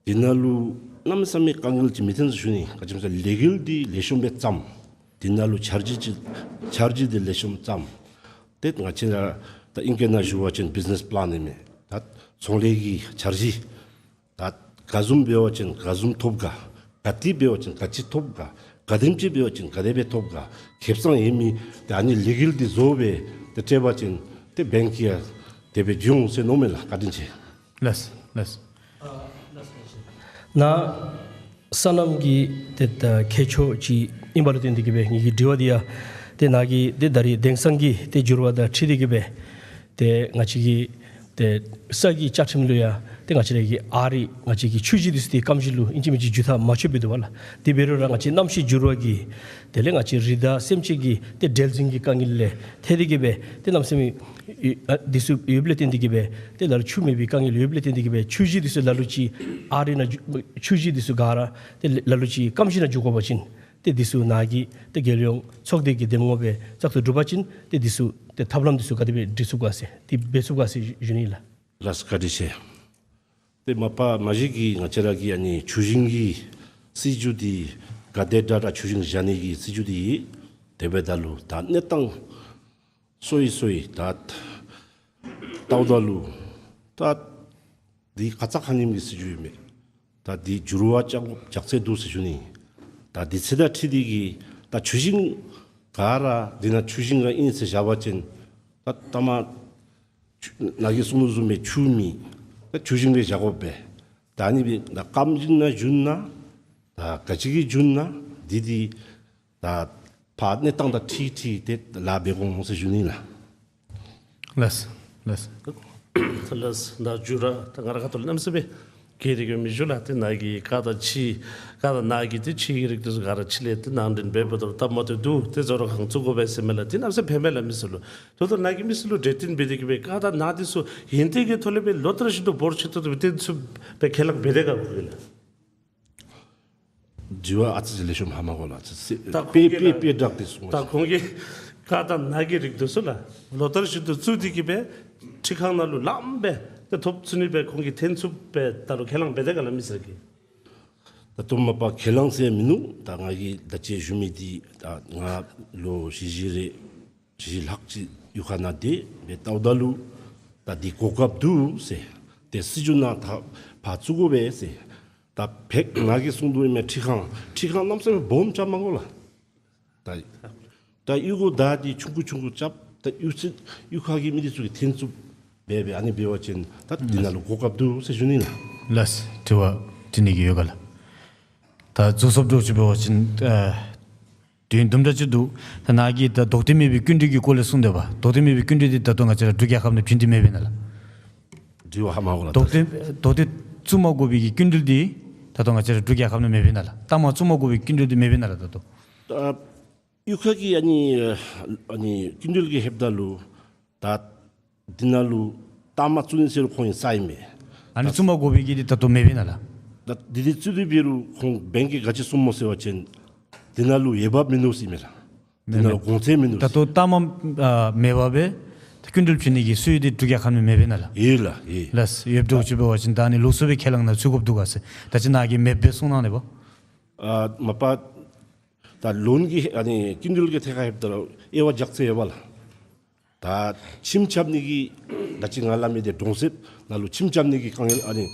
འདི་ནང་ལུ་གནམ་མེད་ས་མེད་དཀའ་ངལ་ཅིག་མི་ཐོན་ཟེར་ཞུ་ནི། ག་ཅི་སྨོ་ཟེར་ལས་འགུལ་འདི་ལེགས་ཤོམ་སྦེ་བརྩམས། འདི་ནང་ལུ་འཆར་གཞི་ཅིག་འཆར་གཞི་འདི་ལེགས་ཤོམ་བརྩམས། ཏེ་ང་བཅས་ར་ད་ཨིང་སྐད་ནང་ཞུ་བ་ཅིན་བིཛ་ནེས་པི་ལཱན་ཨིན་མས། ད་ཚོང་ལས་ཀྱི་འཆར་གཞི། ད་ག་བཟུམ་འབད་བ་ཅིན་ག་བཟུམ་ཐོབ་ག། ག་ཏེ་འབད་བ་ཅིན་ག་ཅི་ཐོབ་ག། ག་དེམ་ཅིག་འབད་བ་ཅིན་ག་དེ་སྦེ་ཐོབ་ག། ཁེ་སང་ཡོད་མི་ད་ཨ་ནི་ལས་འགུལ་འདི་བཟོ་སྦེ་ཏེ་སྤྲོད་པ་ཅིན་ཏེ་བེངཀ་གིས་ཡང་དེ་སྦེ་འབྱུང་ཟེར་མནོཝ་མས་ལགས། བཀའ་དྲིན་ཆེ། ལགས་ལགས། ནཱ་སོ་ནམ་གྱི་ཏེ་ད་མཁས་མཆོག་ཅིག་ཨིན་པ་ལུ་བརྟེན་ཏེ་གི་སྦེ་ངེ་གི་དྲི་བ་འདི་ཡང་ཏེ་ནཱ་གི་ཏེ་ད་རིས་དེང་སང་གི་ཏེ་འགྱུར་བ་དང་འཁྲིལ་ཏེ་གི་སྦེ་ཏེ་ང་བཅས་ཀྱི་ཏེ་ས་གི་བཅའ་ཁྲིམས་ལུ་ཡང་ཏེ་ང་བཅས་ར་གི་ཨ་རི་ང་བཅས་ཀྱི་ཆུ་གཞི་འདི་ཚུ་ཏེ་རྐངམ་གཞི་ལུ་ཨིན་ཅི་མིན་ཅི་འགྱུར་ཐག་མ་ཆོདཔ་སྦེ་འདུག་པ་ལགས། དེ་འབད་རུང་ར་ང་བཅས་གནམ་གཤིས་འགྱུར་བ་གིས་དེ་ལས་ང་བཅས་རི་དྭགས་སེམས་ཅན་གྱི་ཏེ་འབྲེལ་འཛིང་གི་དཀའ་ངལ་ལས་ཐལ་ཏེ་གི་སྦེ་ཏེ་གནམ་མེད་ས་མེད་ཨ་འདི་ཚུ་ཡོདཔ་ལས་བརྟེན་ཏེ་གི་སྦེ་ཏེ་ལ་ལུ་ཆུ་མེད་པའི་དཀའ་ངལ་ཡོདཔ་ལས་བརྟེན་ཏེ་གི་སྦེ་ཆུ་གཞི་འདི་ཚུ་ལ་ལུ་ཅིག་ཨ་རི་ནང་འགྱོ་ཆུ་གཞི་འདི་ཚུ་ག་ར་ཏེ་ལ་ལུ་ཅིག་རྐངམ་གཞི་ནང་འགྱོ་དགོ་པ་ཅིན་ཏེ་འདི་ཚུ་ནཱ་གི་ཏེ་རྒྱལ་ཡོངས་ཚོགས་སྡེ་གི་འདེམས་ངོ་སྦེ་བཙག་འཐུ་གྲུབ་པ་ཅིན་ཏེ་འདི་ཚུ་ཏེ་ཐབས་ལམ་འདི་ཚུ་ག་དེ་སྦེ་སྒྲིག་ཚུགས་ག་ཟེར་ཏེ་འབད་ཚུགས་ག་ཟེར་ཞུ་ནི་ལགས། ལགས་བཀའ་དྲིན་ཆེ། ཏེ་མ་པ་མ་གཞི་གི་ང་བཅས་ར་གི་ཨ་ནི་ཆུ་ཞིང་གི་སྲིད་བྱུས་འདི་ག་དེ་དྲག་དྲག་ཆུ་ཞིང་བཞག་ནི་གི་སྲིད་བྱུས་འདི་དེ་འབདཝ་ད་ལུ་ད་གནས་སྟངས་སོ་ཡི་སོ་ཡི་ད་ལྟཝ་ད་ལུ་ད་འདི་ཁ་ཙ་ཁ་ཉིནམ་གི་སྲིད་བྱུས་ཨིན་མས། ད་འདི་འགྱུར་བ་རྐྱབ་རྐྱབ་ཚད་འདུག་ཟེར་ཞུ་ནི། ད་འདི་ཚེ་ད་འཁྲིལ་ཏེ་གི་ད་ཆུ་ཞིང་ག་ར་འདི་ནང་ཆུ་ཞིང་ག་ཨིན་ཟེར་བཞག་པ་ཅིན་ད་ལྟ་མ་ཆུ་ནཱ་གིས་གསུངས་དོ་བཟུམ་སྦེ་ཆུ་མེད། ད་ཆུ་ཞིང་སྦེ་བཞག་དགོ་པས། ད་ཨ་ནི་སྦེ་ད་རྐངམ་གཞི་ནང་བཞུགས་ན་ད་ག་ཅི་གི་བཞུགས་ན་འདི་འདི་ད་ཕར་གནས་སྟངས་དང་འཁྲིལ་འཁྲིལ་ཏེ་ལཱ་འབད་དགོ་འོང་ཟེར་ཞུ་ནི་ལགས། ལགས་ལགས། ལགས། ད་འགྱུར་བ་ད་ང་ར་ཁ་ཐུག་ལས་གནམ་མེད་ས་མེད་ག་ར་གིས་མི་ཞུ་ལགས། ཏེ་ནཱ་གི་བཀའ་དང་ཕྱི་བཀའ་དང་ནཱ་གི་ཏེ་ཕྱི་གི་རིགས་འདི་ཚུ་ག་ར་ཕྱི་ལས་ཏེ་ནང་འདྲེན་འབད་འབདཝ་ད་སྟབས་མ་བདེཝ་འདུག། ཏེ་བཟོ་རོགས་ཁང་བཙུགས་དགོ་པས་ཟེར་མས་ལགས། ཏེ་གནམ་མེད་ས་མེད་ཕན་མས་ལགས་མི་སེར་ལུ། ད་ལྟོ་ནཱ་གིས་མི་སེར་ལུ་གྲོས་བསྟུན་འབད་དེ་གི་སྦེ་བཀའ་དང་ནཱ་འདི་ཚུ་ཡོན་ཏན་གྱི་ཐོག་ལས་སྦེ་ལོ་ལྟར་བཞིན་དུ་འབོར་ཆེ་ཏོག་ཏོ་སྦེ་བཏོན་ཚུགས་པའི་ཁས་བླངས་འབད་དེ་ག་གོ་གི་ལགས། དྲི་བ་ཨ་ཙི་ཅིག་ལེགས་ཤོམ་ཧ་མ་གོ་ལགས། ཨ་ཙི་ཅིག་ད་དཔེ་ཁོང་གིས་དཔེ་ལགས་དཔེ་བསྒྲགས་ཏེ་གསུངས་ད་ཤིག། ཁོང་གིས་ཁ་དང་ནང་གི་རིགས་འདི་ཚུ་ལགས་ལོ་ལྟར་བཞིན་དུ་བཙུགས་ཏེ་གི་སྦེ་ཁྲི་ཁང་ནང་ལུ་ལངམ་སྦེ་ཏེ་ཐོབ་ཚུགས་ནི་སྦེ་ཁོང་གིས་འཐོན་ཚུགསཔ་སྦེ་ད་རུང་ཁས་བླངས་འབད་དེ་ག་ལགས་མི་སེར་གྱིས། ད་ལྟོ་མ་པ་ཁས་བླངས་ཟེར་མིན་ནུག། ད་ང་གིས་ད་ཅི་ཞུ་མི་འདི་ད་ང་ལོ་བཞི་བཞི་རེ་བཞི་ལྷག་ཅིག་གཡུས་ཁ་ནང་སྡོད་སྦེ་བལྟཝ་ད་ལུ་ད་འདི་གོ་སྐབས་འདུག་ཟེར། ཏེ་སྲིད་བྱུས་ནང་ད་ཕར་བཙུགས་དགོ་པས་ཟེར། ད་ཕེབས་ང་གིས་གསུངས་དོ་ཨིན་མས། ཁྲི་ཁང་ཁྲི་ཁང་གནམ་མེད་ས་མེད་སྦོམ་རྐྱབ་མ་དགོ་ལགས། ད་ད་གཡུས་སྒོ་བདའ་སྟེ་ཆུང་ཀུ་ཆུང་ཀུ་རྐྱབ། ད་གཡུས་ཚན་གཡུས་ཁ་གི་མི་འདི་ཚུ་གིས་འཐོན་ཚུགསཔ་འབད་འབད་ཨ་ནི་འབད་བ་ཅིན་ད་འདི་ནང་ལུ་གོ་སྐབས་འདུག་ཟེར་ཞུ་ནི་ལགས། ལགས། དྲི་བ་དྲི་ནི་གི་ཡོད་ག་ལགས། ད་རྫོགས་སོངམ་འདྲཝ་ཅིག་འབད་བ་ཅིན་ཨ་དུས་ཡུན་དུམ་གྲ་ཅིག་འདུག། ད་ནཱ་གིས་ད་ལྡོག་ཐབས་མེད་པའི་སྐྱིན་འགྲུལ་གྱི་སྐོར་ལས་གསུངས་དོ་བ། ལྡོག་ཐབས་མེད་པའི་སྐྱིན་འགྲུལ་འདི་ད་ལྟོ་ང་བཅས་ར་འབྲུག་རྒྱལ་ཁབ་ནང་བྱིན་ཏེ་མེདཔ་ཨིན་ན་ལགས། དྲི་བ་ཧ་མ་གོ་ལགས། ལྡོག་ཐབས་ལྡོག་ཐབས་བཙུགས་མ་དགོ་པའི་གི་སྐྱིན་འགྲུལ་འདི་ད་ལྟོ་ང་བཅས་ར་འབྲུག་རྒྱལ་ཁབ་ནང་མེདཔ་ཨིན་ན་ལགས། གཏའ་མ་བཙུགས་མ་དགོ་པའི་སྐྱིན་འགྲུལ་འདི་མེདཔ་ཨིན་ན་ལགས་ད་ལྟོ། ད་གཡུས་ཁ་གི་ཨ་ནི་ཨ་ནི་སྐྱིན་འགྲུལ་གྱི་ལྷོདཔ་ད་ལུ་ད་འདི་ནང་ལུ་གཏའ་མ་བཙུགས་ནི་ཟེར་རུང་ཁོང་གི་རྩ་ཨིན་མས། ཨ་ནི་བཙུགས་མ་དགོ་པའི་གི་འདི་ད་ལྟོ་མེདཔ་ཨིན་ན་ལགས། ད་འདི་འདི་བཙུགས་ཏེ་འབད་རུང་ཁོང་བེང་གིས་ག་ཅི་གསུངམ་སྨོ་ཟེར་བ་ཅིན་འདི་ནང་ལུ་འོས་འབབ་མིན་འདུག་ཟེར་ཨིན་མས་ལགས། འདི་ནང་ལུ་གོང་ཚད་མིན་འདུག་ཟེར། ད་ལྟོ་གཏའ་མ་ཨ་མེད་པར་སྦེ་ད་སྐྱིན་འགྲུལ་བྱིན་ནི་གི་སྲོལ་འདི་འབྲུག་རྒྱལ་ཁབ་ནང་མེདཔ་ཨིན་ན་ལགས། ཡོད་ལགས་ཡོད། ལགས། ཡོདཔ་འདྲཝ་ཅིག་འབད་བ་ཅིན་ད་ཨ་ནི་ལོགས་སུ་སྦེ་ཁས་བླངས་ནང་ཚུད་དགོཔ་འདུག་ག་ཟེར། ད་ཅི་ནཱ་གིས་མེདཔ་སྦེ་གསུངས་གནང་ནི་བ། ཨ་མ་པ་ད་ལོན་གྱི་ཨ་ནི་སྐྱིན་འགྲུལ་གྱི་ཐད་ཁར་ལྷོདཔ་ད་ལུ་དབྱེ་བ་རྒྱག་ཚད་ཡོད་པ་ལགས། ད་ཁྱིམ་རྐྱབ་ནི་གི་ད་ཅི་ང་སླབ་མི་འདི་གྲོང་གསེབ་ནང་ལུ་ཁྱིམ་རྐྱབ་ནི་གི་དཀའ་ངལ་ཨ་ནི།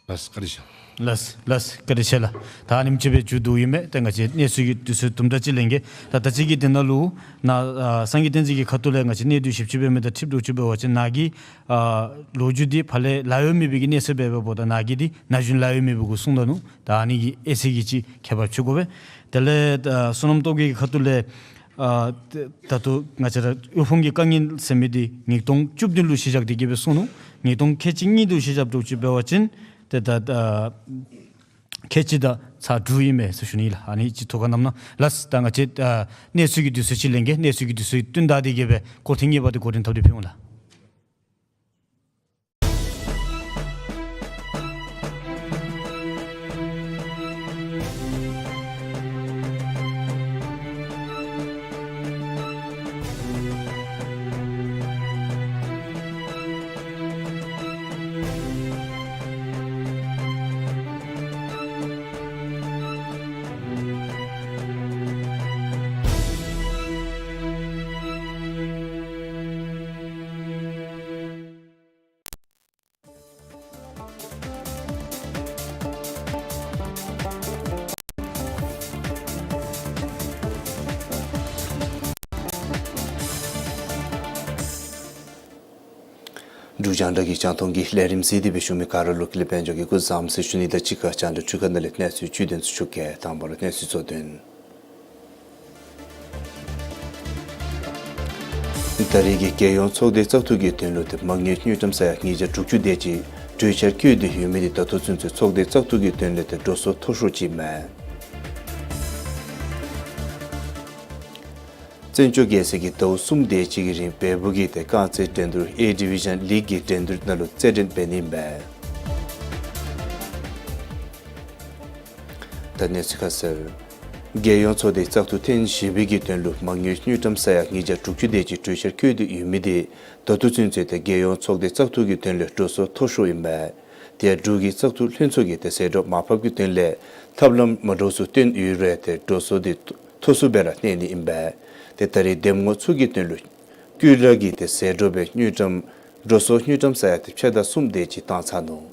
ལགས་བཀའ་དྲིན་ཆེ། ལགས་ལགས་བཀའ་དྲིན་ཆེ་ལགས། ད་ཨ་ནེམ་ཅིག་སྦེ་མཇུག་བསྡུ་ཡི་མས། ད་ང་བཅས་གནས་ཚུལ་གྱི་དུས་ཚོད་དུམ་གྲ་ཅིག་ལེན་གེ། ད་ད་ཅི་གི་འདི་ནང་ལུ་ནཱ་ཨ་སངས་རྒྱས་བསྟན་འཛིན་གྱི་ཁ་ཐུག་ལས་ང་བཅས་གནས་སྡུད་ཞིབ་ཅིག་འབད་མི་དང་འཁྲིལ་འདྲཝ་ཅིག་འབད་བ་ཅིན་ནཱ་གི་ཨ་ལོ་རྒྱུས་འདི་ཕར་ལས་ལཱ་གཡོག་མེད་པའི་གི་གནས་ཚུལ་འབད་འབདཝ་ད་ནཱ་གི་འདི་ན་གཞོན་ལཱ་གཡོག་མེད་པའི་གུ་གསུངས་ད་ནུག། ད་ཨ་ནི་གི་ཨེ་ཙི་གི་ཅིག་ཁྱད་པར་ཕྱེ་དགོ་པས། དེ་ལས་ཨ་བསོད་ནམས་སྟོབས་རྒྱས་ཀྱི་ཁ་ཐུག་ལས་ཨ་ད་ད་ལྟོ་ང་བཅས་ར་དབུལ་ཕོངས་ཀྱི་དཀའ་ངལ་ཟེར་མི་འདི་ཉིས་སྟོང་བཅུ་བདུན་ལུ་གཞི་བཞག་སྟེ་གི་སྦེ་གསུངས་ནུག། ཉིས་སྟོང་ཁལ་གཅིག་གཉིས་ལུ་གཞི་བཞག་འདྲཝ་ཅིག་འབད་བ་ཅིན་ཏེ་ད་ཨ་ཁལ་གཅིག་དང་ཚག་དྲུག་ཨིན་མས་ཟེར་ཞུ་ནི་ལགས། ཨ་ནི་ཅིག་ཐུགས་ཁར་བསྣམས་གནང་། ལགས། ད་ང་བཅས་ཨ་གནས་ཚུལ་གྱི་དུས་ཚོད་ཅིག་ལེན་གེ། གནས་ཚུལ་གྱི་དུས་ཚོད་བསྟུན་ད་དེ་གི་སྦེ་སྐོར་ཐེངས་གཉིས་པ་འདི་འགོ་འདྲེན་འཐབ་སྟེ་ཕུལ་འོང་ལགས། འབྲུག་རྒྱང་བསྒྲགས་ཀྱི་རྒྱང་མཐོང་གི་ལས་རིམ་གཟིགས་ཏེ་སྦེ་བཞུགས་མི་ག་ར་ལུ་ཀུན་ལེགས་དཔལ་འབྱོར་གྱིས་སྐུ་གཟུགས་བཟང་ཟེར་ཞུ་ནི་དང་གཅིག་ཁར་རྒྱང་བསྒྲགས་འཕྲུལ་ཁང་ནང་ལས་གནས་ཚུལ་བཅུད་དོན་ཚུ་ཞུ་གེ། དང་པ་ར་གནས་ཚུལ་གཙོ་དོན། ད་རེས་ཀྱི་རྒྱལ་ཡོངས་ཚོགས་སྡེའི་བཙག་འཐུ་གི་དོན་ལུ་ཏེ་མ་དངུལ་དངུལ་ཀྲམ་ས་ཡ་ཉིས་བརྒྱ་དྲུག་ཅུ་དེ་ཅིག་གྲོས་འཆར་བཀོད་དེ་ཡོད་མི་འདི་ད་ལྟོ་ཚུན་ཚོད་ཚོགས་སྡེའི་བཙག་འཐུ་གི་དོན་ལས་ཏེ་འགྲོ་སོང་མཐོ་ཤོས་ཅིག་མས། བཙན་བྱོལ་རྒྱལ་ས་གི་ཟླཝ་གསུམ་དེ་ཅིག་གི་རིང་བལ་པོ་གི་ཏེ་རྐང་རྩེད་འགྲན་བསྡུར་ཨེ་ཌི་བི་ཞཱན་ལིག་གི་འགྲན་བསྡུར་ནང་ལུ་རྩེད་འགྲན་འབད་ནི་མས། ད་གནས་ཚུལ་ཁ་གསལ། རྒྱལ་ཡོངས་ཚོགས་སྡེའི་བཙག་འཐུ་ཐེངས་བཞི་པའི་གི་དོན་ལུ་མ་དངུལ་དངུལ་ཀྲམ་ས་ཡ་ཉིས་བརྒྱ་དྲུག་ཅུ་དེ་ཅིག་གྲོས་འཆར་བཀོད་དེ་ཡོད་མི་འདི་ད་ལྟོ་ཚུན་ཚོད་ཏེ་རྒྱལ་ཡོངས་ཚོགས་སྡེའི་བཙག་འཐུ་གི་དོན་ལས་འགྲོ་སོང་མཐོ་ཤོས་ཨིན་མས། དེ་ཡང་འབྲུག་གི་བཙག་འཐུ་ལྷན་ཚོགས་ཀྱིས་ཏེ་ཟད་འགྲོ་མར་ཕབ་ཀྱི་དོན་ལས་ཐབས་ལམ་མ་འདྲཝ་ཚུ་བཏོན་ཡོད་རུང་ཏེ་འགྲོ་སོང་འདི་མཐོ་སུ་སྦེ་ར་གནས་ནི་ཨིན་པས། ཏེ་ད་རེས་འདེམས་ངོ་ཚུ་གི་དོན་ལུ་ཀུན་ལེགས་ཀྱིས་ཏེ་ཟད་འགྲོ་སྦེ་དངུལ་ཀྲམ་འགྲོ་སོང་དངུལ་ཀྲམ་ས་ཡ་ཏེ་ཕྱེད་དང་གསུམ་དེ་ཅིག་བཏང་ཚར་ནུག།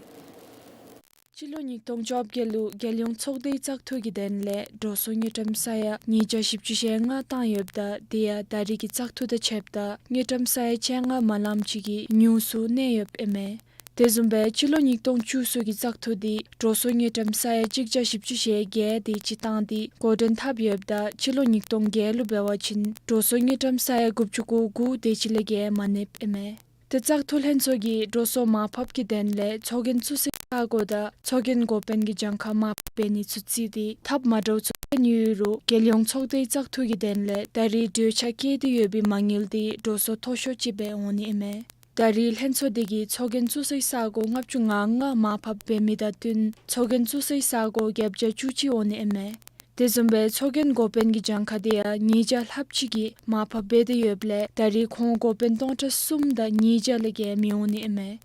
སྤྱི་ལོ་ཉིས་སྟོང་བཅོ་བརྒྱད་ལུ་རྒྱལ་ཡོངས་ཚོགས་སྡེའི་བཙག་འཐུ་གི་དོན་ལས་འགྲོ་སོང་དངུལ་ཀྲམ་ས་ཡ་ཉིས་བརྒྱ་བཞི་བཅུ་ཞེ་ལྔ་བཏང་ཡོདཔ་ད་དེ་ཡང་ད་རེས་ཀྱི་བཙག་འཐུ་དང་ཕྱདཔ་ད་དངུལ་ཀྲམ་ས་ཡ་བཅོ་ལྔ་མ་ལངམ་ཅིག་གིས་ཉུང་སུ་གནས་ཡོདཔ་ཨིན་མས། དེ་བཟུམ་སྦེ་སྤྱི་ལོ་ཉིས་སྟོང་བཅུ་གསུམ་གྱི་བཙག་འཐུ་འདི་འགྲོ་སོང་དངུལ་ཀྲམ་ས་ཡ་གཅིག་བརྒྱ་བཞི་བཅུ་ཞེ་བརྒྱད་དེ་ཅིག་བཏང་སྟེ་འགོ་འདྲེན་འཐབ་ཡོདཔ་ད་སྤྱི་ལོ་ཉིས་སྟོང་བརྒྱད་ལུ་འབད་བ་ཅིན་འགྲོ་སོང་དངུལ་ཀྲམ་ས་ཡ་དགུ་བཅུ་གོ་དགུ་དེ་ཅིག་ལས་བརྒལ་མ་གནསཔ་ཨིན་མས། ཏེ་བཙག་འཐུ་ལྷན་ཚོགས་ཀྱིས་འགྲོ་སོང་མར་ཕབ་ཀྱི་དོན་ལས་ཚོགས་རྒྱན་བཙུགས་སའི་ས་སྒོ་དང་ཚོགས་རྒྱན་འགོ་དཔོན་གྱི་གྱངས་ཁ་མར་ཕབ་འབད་ནི་ཚུ་བརྩིས་ཏེ་ཐབས་མ་འདྲཝ་ཚུ་བཏོན་ཡོད་རུང་རྒྱལ་ཡོངས་ཚོགས་སྡེའི་བཙག་འཐུ་གི་དོན་ལས་ད་རེས་གྲོས་འཆར་བཀོད་དེ་ཡོད་པའི་མ་དངུལ་འདི་འགྲོ་སོང་མཐོ་ཤོས་ཅིག་སྦེ་འོང་ནི་ཨིན་མས། ད་རེས་ལྷན་ཚོགས་འདི་གིས་ཚོགས་རྒྱན་བཙུགས་སའི་ས་གོ་ལྔ་བཅུ་ང་ལྔ་མར་ཕབ་འབད་མི་དང་བསྟུན་ཚོགས་རྒྱན་བཙུགས་སའི་ས་གོ་བརྒྱད་བརྒྱ་བཅུ་གཅིག་འོང་ནི་ཨིན་མས། དེ་བཟུམ་སྦེ་ཚོགས་རྒྱན་འགོ་དཔོན་གྱི་གྱངས་ཁ་དེ་ཡང་ཉིས་བརྒྱ་ལྷགཔ་ཅིག་གིས་མར་ཕབ་འབད་དེ་ཡོདཔ་ལས་ད་རེས་ཁོང་འགོ་དཔོན་སྟོང་ཕྲག་གསུམ་དང་ཉིས་བརྒྱ་ལས་བརྒལ་མི་འོང་ནི་ཨིན་མས།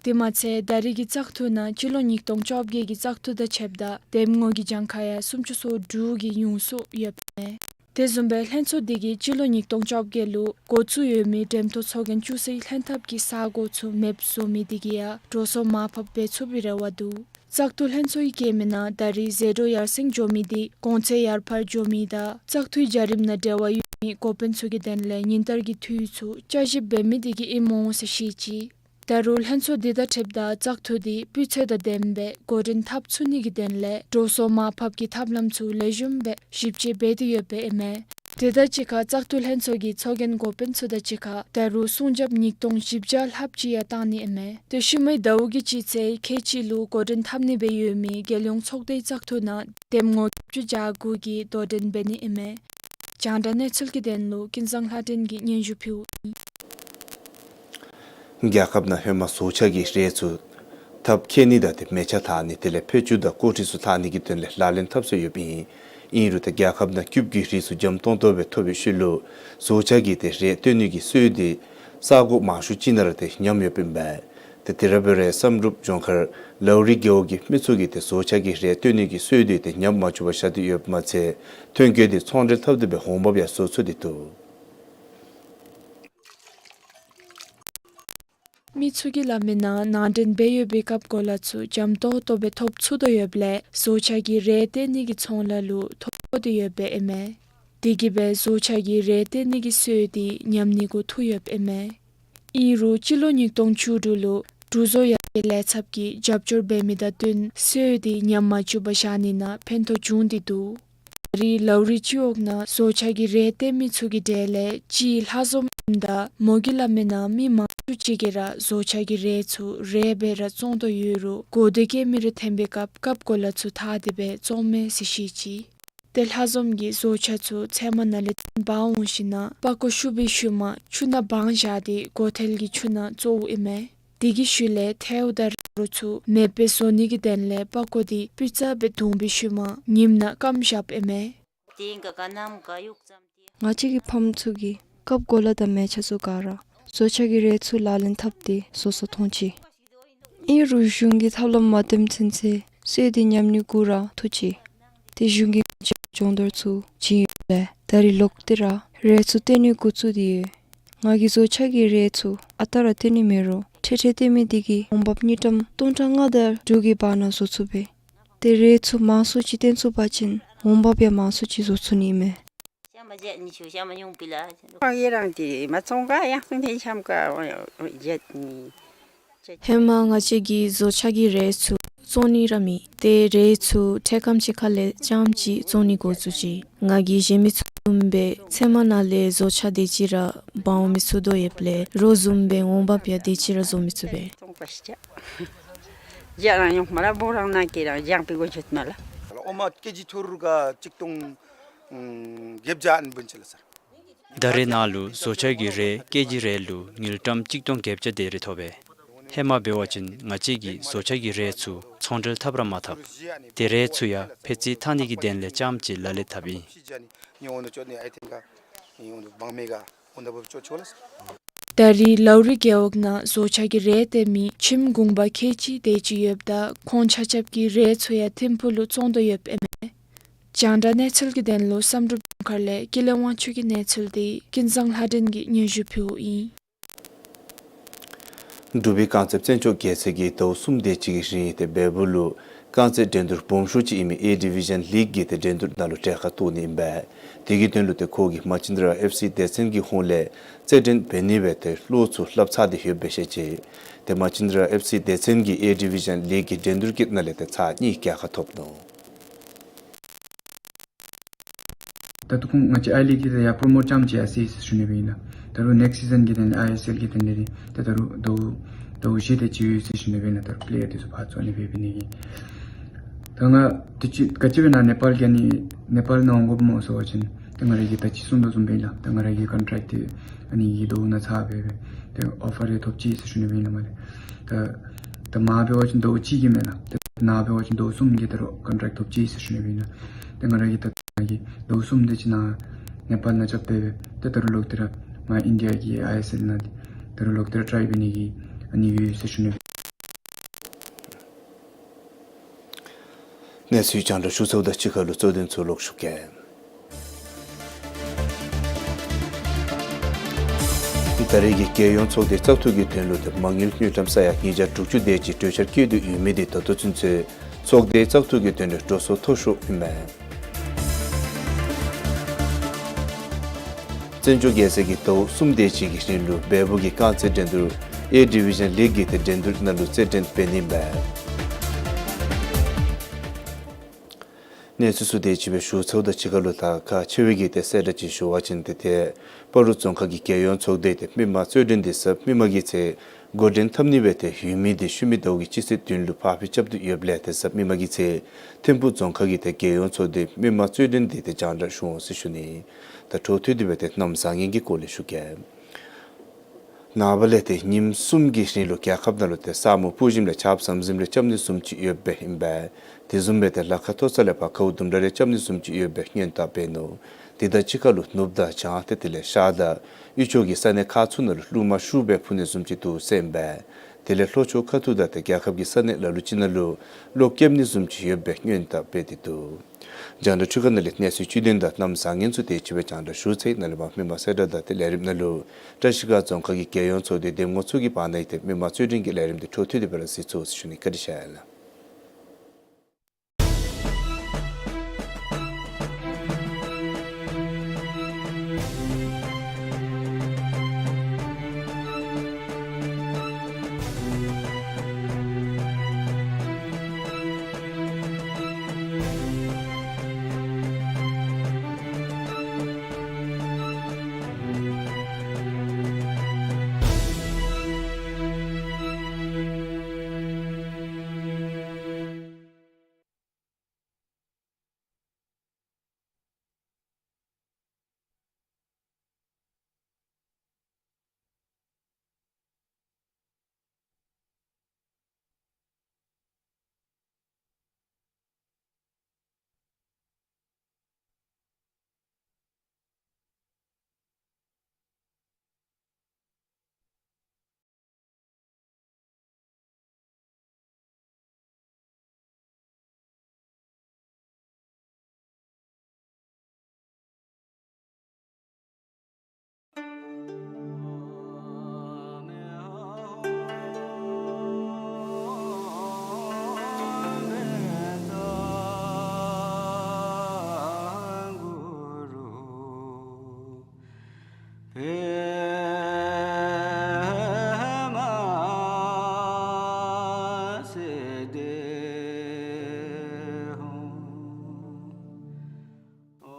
དེ་མ་ཚད་ད་རེས་ཀྱི་བཙག་འཐུ་ནང་སྤྱི་ལོ་ཉིས་སྟོང་བཅོ་བརྒྱད་ཀྱི་བཙག་འཐུ་དང་ཕྱདཔ་ད་འདེམས་ངོ་གི་གྱངས་ཁ་ཡང་སུམ་ཅུ་སོ་དྲུག་གི་ཡོངས་སུ་ཡོདཔ་ཨིན་མས། དེ་བཟུམ་སྦེ་ལྷན་ཚོགས་འདི་གིས་སྤྱི་ལོ་ཉིས་སྟོང་བཅོ་བརྒྱད་ལུ་འགོ་བཙུགས་ཡོད་མི་འགྲེམ་ཐོག་ཚོགས་རྒྱན་བཙུགས་སའི་ལྷན་ཐབས་ཀྱི་ས་གོ་ཚུ་མེདཔ་བཟོ་མི་འདི་གིས་ཡང་འགྲོ་སོང་མར་ཕབ་འབད་ཚུགས་པའི་རེ་བ་འདུག། བཙག་འཐུ་ལྷན་ཚོགས་ཀྱིས་བཀོད་མི་ནང་ད་རེས་ཟད་འགྲོ་ཡར་སེང་འགྱོ་མི་འདི་གོང་ཚད་ཡར་འཕར་འགྱོ་མི་དང་བཙག་འཐུའི་བྱ་རིམ་ནང་འབྲེལ་བ་ཡོད་མི་འགོ་དཔོན་ཚུ་གི་དོན་ལས་ཉིན་ལྟར་གྱི་འཐུས་ཚུ་བསྐྱར་ཞིབ་འབད་མི་འདི་གིས་ཨིནམ་འོང་ཟེར་བཤད་ཅི། ད་རུང་ལྷན་ཚོགས་འདི་དང་འཁྲིལཝ་ད་བཙག་འཐུ་འདི་སྤུས་ཚད་དང་ལྡནམ་སྦེ་འགོ་འདྲེན་འཐབ་ཚུགས་ནི་གི་དོན་ལས་འགྲོ་སོང་མར་ཕབ་ཀྱི་ཐབས་ལམ་ཚུ་ལེགས་ཤོམ་སྦེ་ཞིབ་དཔྱད་འབད་དེ་ཡོདཔ་ཨིན་མས། དེ་དང་གཅིག་ཁར་བཙག་འཐུ་ལྷན་ཚོགས་ཀྱི་ཚོགས་རྒྱན་འགོ་དཔོན་ཚུ་དང་གཅིག་ཁར་ད་རུང་སྲུང་རྒྱབ་ཉིས་སྟོང་བཞི་བརྒྱ་ལྷགཔ་ཅིག་ཡང་བཏང་ནི་ཨིན་མས། དེ་ཤུལ་མའི་ཟླཝ་གི་སྤྱི་ཚེས་ཁལ་གཅིག་ལུ་འགོ་འདྲེན་འཐབ་ནི་སྦེ་ཡོད་མི་རྒྱལ་ཡོངས་ཚོགས་སྡེའི་བཙག་འཐུ་ནང་འདེམས་ངོ་བརྒྱད་ཅུ་གྱ་དགུ་གིས་དོ་འགྲན་འབད་ནི་ཨིན་མས། རྒྱང་བསྒྲགས་གནས་ཚུལ་གྱི་དོན་ལུ་ཀུན་བཟང་ལྷ་སྒྲོན་གྱིས་སྙན་ཞུ་ཕུལཝ་ཨིན། རྒྱལ་ཁབ་ནང་ཧེ་མ་བཟོ་ཆ་གི་རས་ཚུ་ཐབ་ཁེལ་ནི་དང་དེ་མེ་ཆ་ཐག་ནི་དེ་ལས་ཕད་ཅུང་དང་ཀོ་ཁྲི་ཚུ་ཐག་ནི་གི་དོན་ལས་ལག་ལེན་འཐབ་སྲོལ་ཡོདཔ་ཨིན། ཨིན་རུང་ཏེ་རྒྱལ་ཁབ་ནང་སྐྱུརཔ་གི་རིགས་ཚུ་འཇམ་ཏོང་ཏོ་སྦེ་ཐོབ་པའི་ཤུལ་ལུ་བཟོ་ཆ་གི་དེ་རས་བཏོན་ནི་གི་སྲོལ་འདི་ས་གོ་མང་ཤོས་ཅིག་ནང་ར་ཏེ་ཉམས་ཡོདཔ་ཨིན་པས། ཏེ་དེ་ར་འབད་རུང་བསམ་གྲུབ་ལྗོངས་མཁར་ལའུ་རི་རྒེད་འོག་གི་མི་ཚུ་གིས་ཏེ་བཟོ་ཆ་གི་རས་བཏོན་ནི་གི་སྲོལ་འདི་ཏེ་ཉམས་མ་བཅུག་པར་བཞག་སྟེ་ཡོདཔ་མ་ཚད་ཐོན་སྐྱེད་འདི་ཚོང་འབྲེལ་འཐབ་སྟེ་སྦེ་འོང་འབབ་ཡང་བཟོ་ཚུགས་ཏེ་འདུག། མི་ཚུ་གིས་སླབ་མི་ནང་ནང་འདྲེན་འབད་ཡོད་པའི་ཀབ་གོ་ལ་ཚུ་འཇམ་ཏོང་ཏོ་སྦེ་ཐོབ་ཚུགས་དོ་ཡོདཔ་ལས་བཟོ་ཆ་གི་རས་བཏོན་ནི་གི་ཚོང་ལཱ་ལུ་ཐོ་ཕོག་སྟེ་ཡོདཔ་ཨིན་མས། དེ་གིས་སྦེ་བཟོ་ཆ་གི་རས་བཏོན་ནི་གི་སྲོལ་འདི་ཉམས་ནི་འགོ་བཙུགས་ཡོདཔ་ཨིན་མས། ཨིན་རུང་སྤྱི་ལོ་ཉིས་སྟོང་བཅུ་དྲུག་ལུ་འབྲུག་བཟོ་ཡར་རྒྱས་ལས་ཚབ་ཀྱིས་རྒྱབ་སྐྱོར་འབད་མི་དང་བསྟུན་སྲོལ་འདི་ཉམས་མ་བཅུག་པར་བཞག་ནི་ནང་ཕན་ཐོགས་བྱུང་སྟེ་འདུག། ད་རེས་ལའུ་རི་སྤྱི་འོག་ནང་བཟོ་ཆ་གི་རས་བཏོན་མི་ཚུ་གི་གྲས་ལས་གཅིག་ལྷ་འཛོམས་ཨིནམ་ད་མོ་གིས་སླབ་མི་ནང་མི་མང་ཤོས་ཅིག་གིས་ར་བཟོ་ཆ་གི་རས་ཚུ་རས་སྦེ་ར་བཙོང་དོ་ཡོད་རུང་གོ་བརྡ་བཀོད་མི་རེ་འཐོན་པའི་སྐབས་ཀབ་གོ་ལ་ཚུ་ཐག་སྟེ་སྦེ་བཙོངམ་མས་ཟེར་བཤད་ཅི། ཏེ་ལྷ་འཛོམས་ཀྱིས་བཟོ་ཆ་ཚུ་ཚལ་མ་ནང་ལས་འཐེན་འབག་འོང་ཞིནམ་ལས་པགས་ཀོ་བཤུ་བའི་ཤུལ་མ་ཆུ་ནང་སྦང་བཞག་སྟེ་གོ་ཐལ་གྱི་ཆུ་ནང་བཙོཝ་ཨིན་མས། དེ་གི་ཤུལ་ལས་ཐལཝ་དང་རོ་ཚུ་མེདཔ་སྦེ་བཟོ་ནི་གི་དོན་ལས་པགས་ཀོ་འདི་སྤུས་ཙམ་སྦེ་བརྡུངས་པའི་ཤུལ་མ་ཉིམ་ནང་སྐམ་བཞགཔ་ཨིན་མས། ང་བཅས་ཀྱི་ཕམ་ཚུ་གིས་ཀབ་གོ་ལ་དང་མེ་ཆ་ཚུ་ག་ར་བཟོ་ཆ་གི་རས་ཚུ་ལག་ལེན་འཐབ་སྟེ་བཟོ་ས་མཐོང་ཅི། ཨིན་རུང་གཞུང་གི་ཐབས་ལམ་མ་བཏོན་ཚུན་ཚོད་སྲོལ་འདི་ཉམས་ནི་འགོ་ར་འཐུ་ཅི། ཏེ་གཞུང་གིས་ང་བཅས་སྦྱོང་བརྡར་ཚུ་བྱིན་ཡོདཔ་ལས་ད་རེས་ལོག་སྟེ་ར་རས་ཚུ་བཏོན་ནི་འགོ་བཙུགས་ཏེ་ཡོད། ང་གིས་བཟོ་ཆ་གི་རས་ཚུ་ཨ་རྟག་ར་བཏོན་ནི་མེད་རུང་འཕྲལ་འཕྲལ་བཏོན་མི་འདི་གིས་འོང་འབབ་དངུལ་ཀྲམ་སྟོང་ཕྲག་ལྔ་དང་དྲུག་གི་བར་ན་བཟོ་ཚུགས་པས། ཏེ་རས་ཚུ་མང་སུ་ཅིག་བཏོན་ཚུགས་པ་ཅིན་འོང་འབབ་ཡང་མང་སུ་ཅིག་བཟོ་ཚུགས་ནི་མས། ཧེ་མ་ང་བཅས་ཀྱིས་བཟོ་ཆ་གི་རས་ཚུ་བཙོང་ནི་ར་མེད། ཏེ་རས་ཚུ་ཐེངས་ཁམས་ཅིག་ཁ་ལས་རྐྱངམ་ཅིག་བཙོང་ནི་འགོ་བཙུགས་ཅི། ང་གིས་གཞན་མི་ཚུ་བཟུམ་སྦེ་ཚལ་མ་ནང་ལས་བཟོ་ཆ་དེ་ཅིག་ར་འབག་འོང་མི་ཚུགས་དོ་ཡོདཔ་ལས་རོགས་བཟུམ་སྦེ་འོང་འབབ་ཡང་དེ་ཅིག་ར་བཟོ་མི་ཚུགས་པས། རོགས་མ་ཀེ་ཇི་ཐོར་ག་གཅིག་སྟོང་བརྒྱད་བརྒྱ་འབུམ་ཅིག་ལགས་སར། ད་རེས་ནཱ་ལུ་བཟོ་ཆ་གི་རས་ཀེ་ཇི་རེ་ལུ་དངུལ་ཀྲམ་གཅིག་སྟོང་བརྒྱད་བརྒྱ་དེ་རེ་ཐོབ་པས། ཧེ་མ་འབད་བ་ཅིན་ང་བཅས་ཀྱིས་བཟོ་ཆ་གི་རས་ཚུ་ཚོང་འབྲེལ་འཐབ་ར་མ་འཐབ། ཏེ་རས་ཚུ་ཡང་ཕད་ཙི་འཐག་ནི་གི་དོན་ལས་རྐྱངམ་ཅིག་ལག་ལེན་འཐབ་ཨིན། ད་རེས་ལའུ་རི་རྒེད་འོག་ནང་བཟོ་ཆ་གི་རས་བཏོན་མི་ཁྱིམ་གུང་པ་ཁལ་གཅིག་དེ་ཅིག་ཡོདཔ་ད་ཁོང་ཆ་ཁྱབ་ཀྱིས་རས་ཚུ་ཡང་ཐིམ་ཕུག་ལུ་བཙོང་དོ་ཡོདཔ་ཨིན་མས། རྒྱང་བསྒྲགས་གནས་ཚུལ་གྱི་དོན་ལུ་བསམ་གྲུབ་ལྗོངས་མཁར་ལས་ཀུན་ལེགས་དབང་ཕྱུག་གི་གནས་ཚུལ་འདི་ཀུན་བཟང་ལྷ་སྒྲོན་གྱིས་སྙན་ཞུ་ཕུལཝ་ཨིན། འབྲུག་པའི་རྐང་རྩེད་བཙན་སྐྱོགས་རྒྱལ་མཚན་གྱིས་ཟླཝ་གསུམ་དེ་ཅིག་གི་རིང་ཏེ་བལ་པོ་ལུ་རྐང་རྩེད་འགྲན་བསྡུར་སྦོམ་ཤོས་ཅིག་ཨིན་མི་ཨེ་ཌི་བི་ཤཱན་ལིག་གི་ཏེ་འགྲན་བསྡུར་ནང་ལུ་གྲལ་ཁར་གཏོགས་ནི་ཨིན་པས། དེ་གི་དོན་ལུ་ཏེ་ཁོ་གིས་མ་ཅིན་ར་ཨེཕ་སི་སྡེ་ཚན་གྱི་ཧོངས་ལས་རྩེད་འགྲན་འབད་ནི་སྦེ་ཏེ་བློ་ཚུ་སླབ་ཚར་ཏེ་ཡོདཔ་སྦེ་བཤད་ཅི། ཏེ་མ་ཅིན་ར་ཨེཕ་སི་སྡེ་ཚན་གྱིས་ཨེ་ཌི་བི་ཤཱན་ལིག་གི་འགྲན་བསྡུར་གྱི་ནང་ལས་ཏེ་ཚར་གཉིས་གྲལ་ཁར་ཐོབ་ནུག། ད་ལྟོ་ཁོང་ང་བཅས་ཨའི་ལིག་གི་ཡར་པྲོ་མོཊ་རྐྱངམ་ཅིག་ཡར་སོ་ཡི་ཟེར་ཞུ་ནི་སྦེ་ཨིན་ལགས། ད་རུང་ནེགསཊ་སི་ཛན་གྱི་དོན་ལས་ཨའི་ཨེསི་ཨེལ་གྱི་དོན་ལས་ར་ད་ད་རུང་ཟླཝ་ཟླཝ་བཞི་དེ་ཅིག་ཡོད་ཟེར་ཞུ་ནི་སྦེ་ཨིན་ལགས། ད་རུང་པེ་ལེ་ཡར་དེ་ཚུ་ཕར་བཙུགས་ནི་སྦེ་འབད་ནི་གི། ད་ང་དུས་ཅི་ག་ཅི་སྦེ་ནཱ་ནེ་པཱལ་གྱི་ཨ་ནི་ནེ་པཱལ་ནང་འོང་དགོཔ་སྨོ་ཟེར་བ་ཅིན་ད་ང་ར་གིས་ད་ཅི་གསུངས་དོ་བཟུམ་སྦེ་ཨིན་ལགས། ད་ང་ར་གི་ཀོན་ཊེཀཊ་དེ་ཨ་ནི་གི་ཟླཝ་ནང་ཚར་སྦེ་སྦེ། ཏེ་ཨོ་ཕར་ཡང་ཐོབ་ཅི་ཟེར་ཞུ་ནི་ཨིན་ལགས་མ་ལགས། ད་ད་མར་འབད་བ་ཅིན་ཟླཝ་གཅིག་གི་མེན་ལགས། ད་ནཱ་འབད་བ་ཅིན་ཟླཝ་གསུམ་གྱི་ད་རུང་ཀོན་ཊེཀཊ་ཐོབ་ཅི་ཟེར་ཞུ་ནི་ཨིན་ལགས། ཏེ་ང་ར་གིས་ད་ནཱ་གི་ཟླཝ་གསུམ་དེ་ཅིག་ནཱ་ནེ་པཱལ་ནང་རྐྱབ་སྦེ་ཏེ་ད་རུང་ལོག་སྟེ་ར་མར་ཨིན་ཌི་ཡ་གི་ཨའི་ཨེསི་ཨེལ་ནང་ད་རུང་ལོག་སྟེ་ར་ཊྲའི་འབད་ནི་གི་ཨ་ནི་ཡོད་ཟེར་ཞུ་ནི། གནས་ཚུལ་རྒྱང་བསྒྲགས་ཞུ་ཚརཝ་དང་གཅིག་ཁར་ལུ་གཙོ་དོན་ཚུ་ལོག་ཞུ་གེ། ད་རེས་ཀྱི་རྒྱལ་ཡོངས་ཚོགས་སྡེ་བཙག་འཐུ་གི་དོན་ལུ་ཏེ་མ་དངུལ་དངུལ་ཀྲམ་ས་ཡ་ཉིས་བརྒྱ་དྲུག་ཅུ་དེ་ཅིག་གྲོས་འཆར་བཀོད་དེ་ཡོད་མི་དེ་ད་ལྟོ་ཚུན་ཚོད་ཚོགས་སྡེ་བཙག་འཐུ་གི་དོན་ལུ་འགྲོ་སོང་མཐོ་ཤོས་ཨིན་མས། བཙན་བྱོལ་རྒྱལ་ས་གིས་ཟླཝ་གསུམ་དེ་ཅིག་གི་རིང་ལུ་བལ་པོ་གི་རྐང་རྩེད་འགྲན་བསྡུར་ཨེ་ཌི་བི་ཞཱན་ལིག་གི་ཏེ་འགྲན་བསྡུར་ནང་ལུ་རྩེད་འགྲན་འབད་ནི་ཨིན་པས། གནས་ཚུལ་ཚུ་དེ་ཅིག་སྦེ་ཞུ་ཚརཝ་དང་གཅིག་ཁར་ལུ་ད་ཁག་ཆེ་བའི་གི་ཏེ་གསལ་བསྒྲགས་ཅིག་ཞུ་བ་ཅིན་ཏེ་ཏེ་སྤ་རོ་རྫོང་ཁག་གི་རྒྱལ་ཡོངས་ཚོགས་སྡེ་ཏེ་མི་མང་རྩོད་འགྲན་དེ་གཟའ་མིག་དམར་གྱི་ཚེ་འགོ་འདྲེན་འཐབ་ནི་སྦེ་ཏེ་ཡོད་མི་དེ་ཤུལ་མའི་ཟླཝ་གི་སྤྱི་ཚེས་བདུན་ལུ་ཕར་འགྱངས་རྐྱབ་སྟེ་ཡོདཔ་ལས་ཏེ་གཟའ་མིག་དམར་གྱི་ཚེ་ཐིམ་ཕུག་རྫོང་ཁག་གི་ཏེ་རྒྱལ་ཡོངས་ཚོགས་སྡེ་མི་མང་རྩོད་འགྲན་དེ་ཏེ་རྒྱང་བསྒྲགས་ཞུ་འོང་ཟེར་ཞུ་ནི། ད་འཕྲོ་མཐུད་དེ་སྦེ་ཏེ་གནམ་བཟང་ངན་གྱི་སྐོར་ལས་ཞུ་གེ། ནངས་པ་ལས་ཏེ་ཉིནམ་གསུམ་གྱི་རིང་ལུ་རྒྱལ་ཁབ་ནང་ལུ་ཏེ་ས་སྨུག་སྤུ་ཞིམ་ལས་ཆརཔ་ཟམ་ཟིམ་རེ་རྐྱབ་ནི་བཟུམ་ཅིག་ཡོདཔ་སྦེ་ཨིན་པས། དེ་བཟུམ་སྦེ་ཏེ་ལ་ཁ་མཐོ་ས་ལས་ཕར་གའུ་དུམ་གྲ་རེ་རྐྱབ་ནི་བཟུམ་ཅིག་ཡོདཔ་སྦེ་སྔོན་བརྡ་འབད་ནུག། དེ་དང་གཅིག་ཁར་ལུ་ནུབ་དང་བྱང་ཏེ་དེ་ལས་ཤར་དང་དབུས་ཕྱོགས་ཀྱི་ས་གནས་ཁག་ཚུ་ནང་ལུ་རླུང་མ་ཤུགས་སྦེ་འཕུ་ནི་བཟུམ་ཅིག་འདུག་ཟེར་ཨིན་པས། དེ་ལས་ལྷོ་ཕྱོགས་ཁ་ཐུག་དང་ཏེ་རྒྱལ་ཁབ་ཀྱི་ས་གནས་ལ་ལུ་ཅིག་ནང་ལུ་གློག་རྐྱབ་ནི་བཟུམ་ཅིག་ཡོདཔ་སྦེ་སྔོན་བརྡ་འབད་དེ་འདུག། རྒྱང་བསྒྲགས་འཕྲུལ་ཁང་ནང་ལས་གནས་ཚུལ་བཅུད་དོན་དང་གནམ་བཟང་ངན་ཚུ་དེ་ཅིག་སྦེ་རྒྱང་བསྒྲགས་ཞུ་ཚར་ཡི། ནཱ་ལས་མར་མི་མང་གསལ་བསྒྲགས་དང་ཏེ་ལས་རིམ་ནང་ལུ་བཀྲ་ཤིས་སྒང་རྫོང་ཁག་གི་རྒྱལ་ཡོངས་ཚོགས་སྡེ་འདེམས་ངོ་ཚུ་གི་བར་ན་ཡི་ཏེ་མི་མང་རྩོད་འགྲན་གྱི་ལས་རིམ་དེ་འཕྲོ་མཐུད་དེ་སྦེ་ར་གཟིགས་ཚུགས་ཟེར་ཞུ་ནི། བཀའ་དྲིན་ཆེ་ལགས།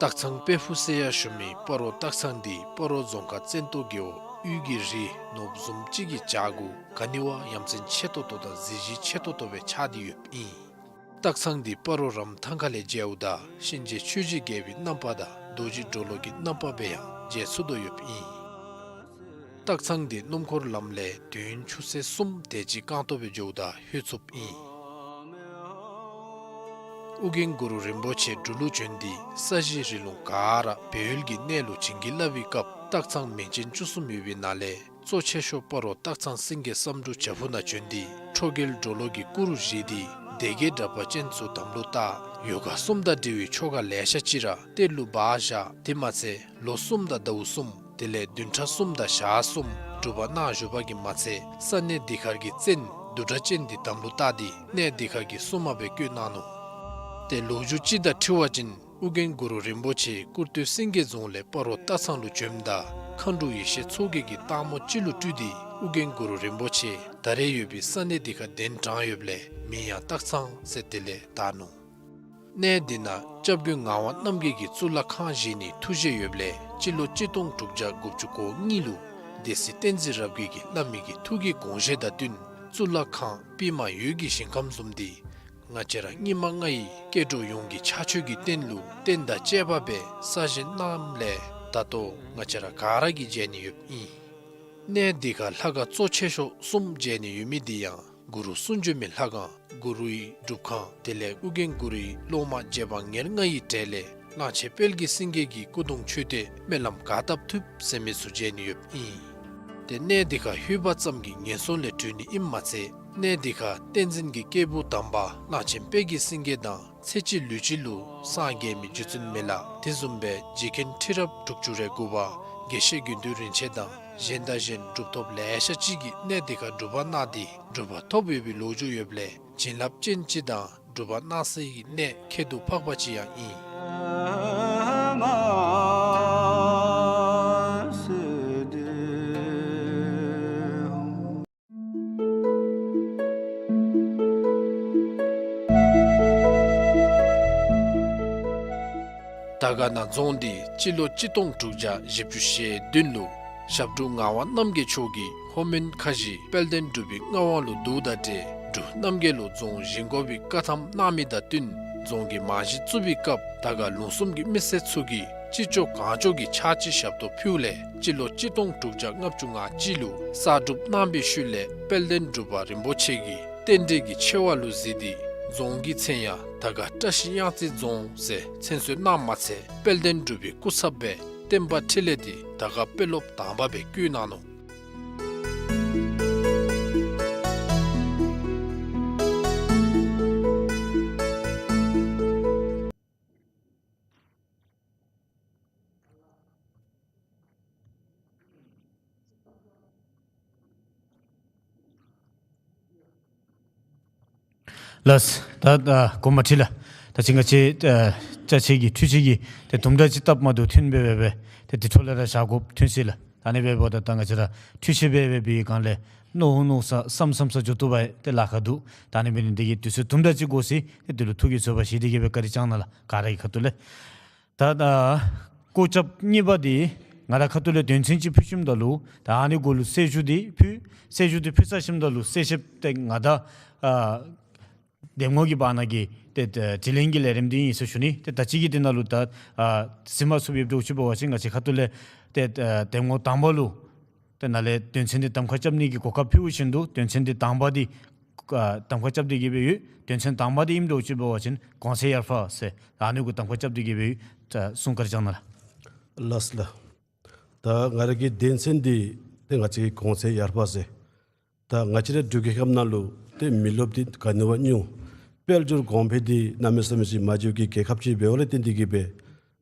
སྟག་ཚང་དཔལ་ཕུག་ཟེར་ཡང་ཞུ་མི་སྤ་རོ་སྟག་ཚང་འདི་སྤ་རོ་རྫོང་ཁག་བཙན་ཏོ་རྒེད་འོག་དབུས་ཀྱི་རི་ནོར་བུ་བཟུམ་ཅིག་གི་བྱག་གུ་ག་ནི་བ་ཡ་མཚན་ཆེ་ཏོག་ཏོ་དང་གཟི་བརྗིད་ཆེ་ཏོག་ཏོ་སྦེ་ཆགས་ཏེ་ཡོདཔ་ཨིན། སྟག་ཚང་འདི་སྤ་རོ་རམ་ཐང་ཁ་ལས་མཇལཝ་ད་གཤིན་རྗེ་ཆོས་ཀྱི་རྒྱལ་པོའི་རྣམ་པ་དང་རྡོ་རྗེ་གྲོ་ལོད་ཀྱི་རྣམ་པ་སྦེ་ཡང་མཇལ་ཚུགས་དོ་ཡོདཔ་ཨིན། སྟག་ཚང་འདི་སྣུམ་འཁོར་ལམ་ལས་དུས་ཡུན་ཆུ་ཚོད་གསུམ་དེ་ཅིག་རྐང་སྟོང་སྦེ་འགྱོཝ་ད་ལྷོད་ཚུགསཔ་ཨིན། ཨོ་རྒྱན་གུ་རུ་རིན་པོ་ཆེ་འབྲུག་ལུ་བྱོན་ཏེ་ས་གཞི་རི་ལུང་ག་ར་སྦས་ཡུལ་གྱི་གནས་ལུ་བྱིན་གྱིས་བརླབས་པའི་སྐབས་སྟག་ཚང་མིང་ཅན་བཅུ་གསུམ་ཡོད་པའི་ནང་ལས་གཙོ་ཆེ་ཤོས་སྤ་རོ་སྟག་ཚང་སེང་གེ་བསམ་འགྲུབ་བྱག་ཕུག་ནང་བྱོན་ཏེ་ཁྲོ་རྒྱལ་གྲོ་ལོད་ཀྱི་སྐུ་རུ་བཞེངས་ཏེ་སྡེ་བརྒྱད་དྲེགས་པ་ཅན་ཚུ་དམ་ལུ་བཏགས། ཡོ་ག་གསུམ་དང་འབྲེལ་བའི་ཆོ་ག་ལེ་ཤ་ཅིག་ར་གཏེར་ལུ་སྦ་བཞག། དེ་མ་ཚད་ལོ་གསུམ་དང་ཟླཝ་གསུམ་དེ་ལས་བདུན་ཕྲག་གསུམ་དང་ཞག་གསུམ་སྒྲུབ་པ་གནང་བཞུགས་པ་གིས་མ་ཚད་ས་གནས་འདི་ཁར་གྱི་བཙན་བདུད་དྲེགས་ཅན་འདི་དམ་ལུ་བཏགས་ཏེ་གནས་འདི་ཁར་གྱི་སྲུང་མ་སྦེ་བསྐོས་གནང་ནུག། ཏེ་ལོ་རྒྱུས་ཅིག་དང་འཁྲིལ་བ་ཅིན་ཨོ་རྒྱན་གུ་རུ་རིན་པོ་ཆེ་ཀུར་སྟོད་སེང་གེ་རྫོང་ལས་སྤ་རོ་སྟག་ཚང་ལུ་བྱོནམ་ད་མཁའ་འགྲོ་ཡེ་ཤེས་མཚོ་རྒྱལ་གྱིས་སྟག་མོ་ཅིག་ལུ་སྤྲུལ་ཏེ་ཨོ་རྒྱན་གུ་རུ་རིན་པོ་ཆེ་ད་རེས་ཡོད་པའི་ས་གནས་འདི་ཁར་གདན་དྲངས་ཡོདཔ་ལས་མིང་ཡང་སྟག་ཚང་ཟེར་དེ་ལས་བཏགས་ནུག། གནས་འདི་ནང་སྐྱབས་མགོན་ངག་དབང་རྣམ་རྒྱལ་གྱིས་གཙུག་ལག་ཁང་བཞེངས་ནིའི་ཐུགས་བཞེད་ཡོདཔ་ལས་སྤྱི་ལོ་གཅིག་སྟོང་དྲུག་བརྒྱ་དགུ་བཅུ་གོ་གཉིས་ལུ་སྡེ་སྲིད་བསྟན་འཛིན་རབ་རྒྱས་ཀྱིས་བླ་མའི་གི་ཐུགས་ཀྱི་དགོངས་བཞེད་དང་བསྟུན་གཙུག་ལག་ཁང་པདྨ་འོད་ཀྱི་ཞིང་ཁམས་བཟུམ་འདི་ང་བཅས་ར་སྙིགས་མ་ལྔ་ཡི་སྐྱེ་འགྲོ་ཡོངས་ཀྱི་ཕྱག་མཆོད་ཀྱི་རྟེན་ལུ་རྟེན་དང་བཅས་པ་སྦེ་གསར་བཞེངས་གནངམ་ལས་ད་ལྟོ་ང་བཅས་ར་ག་ར་གིས་མཇལ་ནི་ཡོདཔ་ཨིན། གནས་འདི་ཁར་ལྷ་ཁང་གཙོ་ཆེ་ཤོས་གསུམ་མཇལ་ནི་ཡོད་མི་འདི་ཡང་གུ་རུ་གསུང་བྱོན་མའི་ལྷ་ཁང་གུ་རུའི་སྒྲུབ་ཁང་དེ་ལས་ཨོ་རྒྱན་གུ་རུའི་སློབ་མ་རྗེ་འབངས་ཉེར་ལྔ་ཡི་གྲས་ལས་གླང་ཆེན་དཔལ་གྱི་སེང་གེ་གི་སྐུ་གདུང་མཆོད་རྟེན་སྨོན་ལམ་ག་བཏབ་ཐུབ་ཟེར་མི་ཚུ་མཇལ་ནི་ཡོདཔ་ཨིན། ཏེ་གནས་འདི་ཁར་ལྷོད་པ་ཙམ་གྱིས་ངན་སོང་ལས་གྲོལ་ནི་ཨིནམ་མ་ཚད་གནས་འདི་ཁར་བསྟན་འཛིན་གྱི་སྐྱེས་བུ་དམ་པ་གླང་ཆེན་དཔལ་གྱི་སེང་གེ་དང་ཚེ་གཅིག་ལུས་གཅིག་ལུ་སངས་རྒྱས་མི་རྗེ་བཙུན་མི་ལ་དེ་བཟུམ་སྦེ་རྗེ་མཁན་ཁྲི་རབས་དྲུག་ཅུ་རེ་དགུ་པ་དགེ་བཤེས་དགེ་འདུན་རིན་ཆེན་དང་གཞན་དང་གཞན་གྲུབ་ཐོབ་ལེ་ཤ་ཅིག་གིས་གནས་འདི་ཁར་སྒྲུབ་པ་གནང་སྟེ་གྲུབ་པ་ཐོབ་ཡོད་པའི་ལོ་རྒྱུས་ཡོདཔ་ལས་བྱིན་རླབས་ཅན་ཅིག་དང་སྒྲུབ་པ་གནང་སའི་གནས་ཁྱད་དུ་འཕགས་པ་ཅིག་ཡང་ཨིན། དར་དཀར་ན་རྫོང་འདི་སྤྱི་ལོ་གཅིག་སྟོང་དྲུག་བརྒྱ་བཞི་བཅུ་ཞེ་བདུན་ལུ་ཞབས་དྲུང་ངག་དབང་རྣམ་རྒྱལ་མཆོག་གིས་ལྷོ་མོན་ཁ་བཞི་དཔལ་ལྡན་འབྲུག་པའི་མངའ་དབང་ལུ་བསྡུཝ་དང་འབྲེལ་འབྲུག་རྣམ་རྒྱལ་ལུ་རྫོང་བཞེངས་དགོ་པའི་བཀའ་ཐམ་གནང་མི་དང་བསྟུན་རྫོང་གི་རྨང་གཞི་བཙུགས་པའི་སྐབས་དར་དཀར་ལུང་གསུམ་གྱི་མི་སེར་ཚུ་གིས་ཅི་ལྕོགས་གང་ལྕོགས་ཀྱིས་ཕྱག་ཕྱི་ཞབས་ཏོག་ཕུལཝ་ལས་སྤྱི་ལོ་གཅིག་སྟོང་དྲུག་བརྒྱ་ལྔ་བཅུ་ང་གཅིག་ལུ་གསར་སྒྲུབ་གནང་བའི་ཤུལ་ལས་དཔལ་ལྡན་འབྲུག་པ་རིན་པོ་ཆེ་གིས་རྟེན་འབྲེལ་གྱི་ཆེ་བ་ལུ་གཟིགས་ཏེ་རྫོང་གི་མཚན་ཡང་དར་དཀར་བཀྲ་ཤིས་གཡང་རྩེ་རྫོང་ཟེར་མཚན་གསོལ་གནངམ་མ་ཚད་དཔལ་ལྡན་འབྲུག་པའི་སྐུ་ཚབ་སྦེ་བསྟན་པ་འཕྲིན་ལས་འདི་དར་དཀར་དཔོན་སློབ་དང་པ་སྦེ་བསྐོ་གནང་ནུག། ལགས། ད་ད་གོང་མ་ཁྲི་ལ་ད་ཅི་ང་བཅས་ཨ་ཅ་ཆས་ཀྱི་འཕྲུལ་ཆས་ཀྱི་ཏེ་དུམ་གྲ་ཅིག་སྟབས་མ་བདེཝ་ཐོན་སྦེ་སྦེ་སྦེ་ཏེ་དེ་འཕྲོ་ལས་ར་བཞག་དགོཔ་ཐོན་ཅི་ལགས། ད་ཨ་ནི་འབདཝ་ད་ད་ང་བཅས་ར་འཕྲུལ་ཆས་སྦེ་སྦེ་འབད་བའི་སྒང་ལས་མནོ་མནོ་ས་བསམ་བསམ་ས་འགྱོ་བཏུབ་པའི་ཏེ་ལཱ་ཁག་འདུག། ད་ཨ་ནི་འབད་ནི་འདི་གིས་དུས་ཚོད་དུམ་གྲ་ཅིག་འགོར་ཅི། ཏེ་དེ་ལུ་ཐུགས་ཀྱི་བཟོད་པ་བཞེས་ཏེ་གི་སྦེ་བཀའ་དྲིན་བསྐྱང་གནང་ལགས། ག་ར་གི་ཁ་ཐུག་ལས། ད་ད་སྐོར་རྐྱབ་གཉིས་པ་འདི་ང་ར་ཁ་ཐུག་ལས་དོན་ཚན་ཅིག་ཕུལ་ཞིནམ་ད་ལུ་ད་ཨ་ནི་གུ་ལུ་གསལ་ཞུ་འདི་ཕུལ། གསལ་ཞུ་འདི་ཕུལ་ཚར་ཞིནམ་ད་ལུ་གསལ་བཤད་ཏེ་ང་ད་ཨ་འདེམས་ངོ་གི་བར་ན་གི་ཏེ་ཏེ་དྲི་ལན་གྱི་ལས་རིམ་འདི་ཨིན་ཟེར་ཞུ་ནི། ཏེ་ད་ཅི་གི་འདི་ནང་ལུ་ད་ཨ་གཟིགས་མ་ཚུགསཔ་ཡོདཔ་འདྲཝ་ཅིག་འབད་བ་ཅིན་ང་བཅས་ཁ་ཐུག་ལས་ཏེ་ཨ་འདེམས་ངོ་དང་པ་ལུ་ཏེ་ནཱ་ལས་དོན་ཚན་འདི་གདམ་ཁ་རྐྱབ་ནི་གི་གོ་སྐབས་ཕུལཝ་བཞིན་དུ་དོན་ཚན་འདི་དང་པ་འདི་ཨ་གདམ་ཁ་རྐྱབ་སྟེ་གི་སྦེ་ཡོད། དོན་ཚན་དང་པ་འདི་ཨིནམ་འདྲཝ་ཅིག་འབད་བ་ཅིན་གོང་ཚད་ཡར་འཕར་ཟེར་ཨ་ནི་གུ་གདམ་ཁ་རྐྱབ་སྟེ་གི་སྦེ་ཡོད། ད་གསུང་བཀའ་དྲིན་བསྐྱང་གནང་ལགས། ལགས་ལགས། ད་ང་ར་གི་དོན་ཚན་འདི་ཏེ་ང་བཅས་ཀྱི་གོང་ཚད་ཡར་འཕར་ཟེར། ད་ང་བཅས་ར་འབྲུག་རྒྱལ་ཁབ་ནང་ལུ་ཏེ་མི་རློབས་འདི་ག་ནི་བ་ཉུང་། དཔལ་འབྱོར་གོང་འཕེལ་འདི་གནམ་མེད་ས་མེད་ཅིག་མ་འགྱོ་གི་རྒྱལ་ཁབ་ཅིག་འབདཝ་ལས་བརྟེན་ཏེ་གི་སྦེ་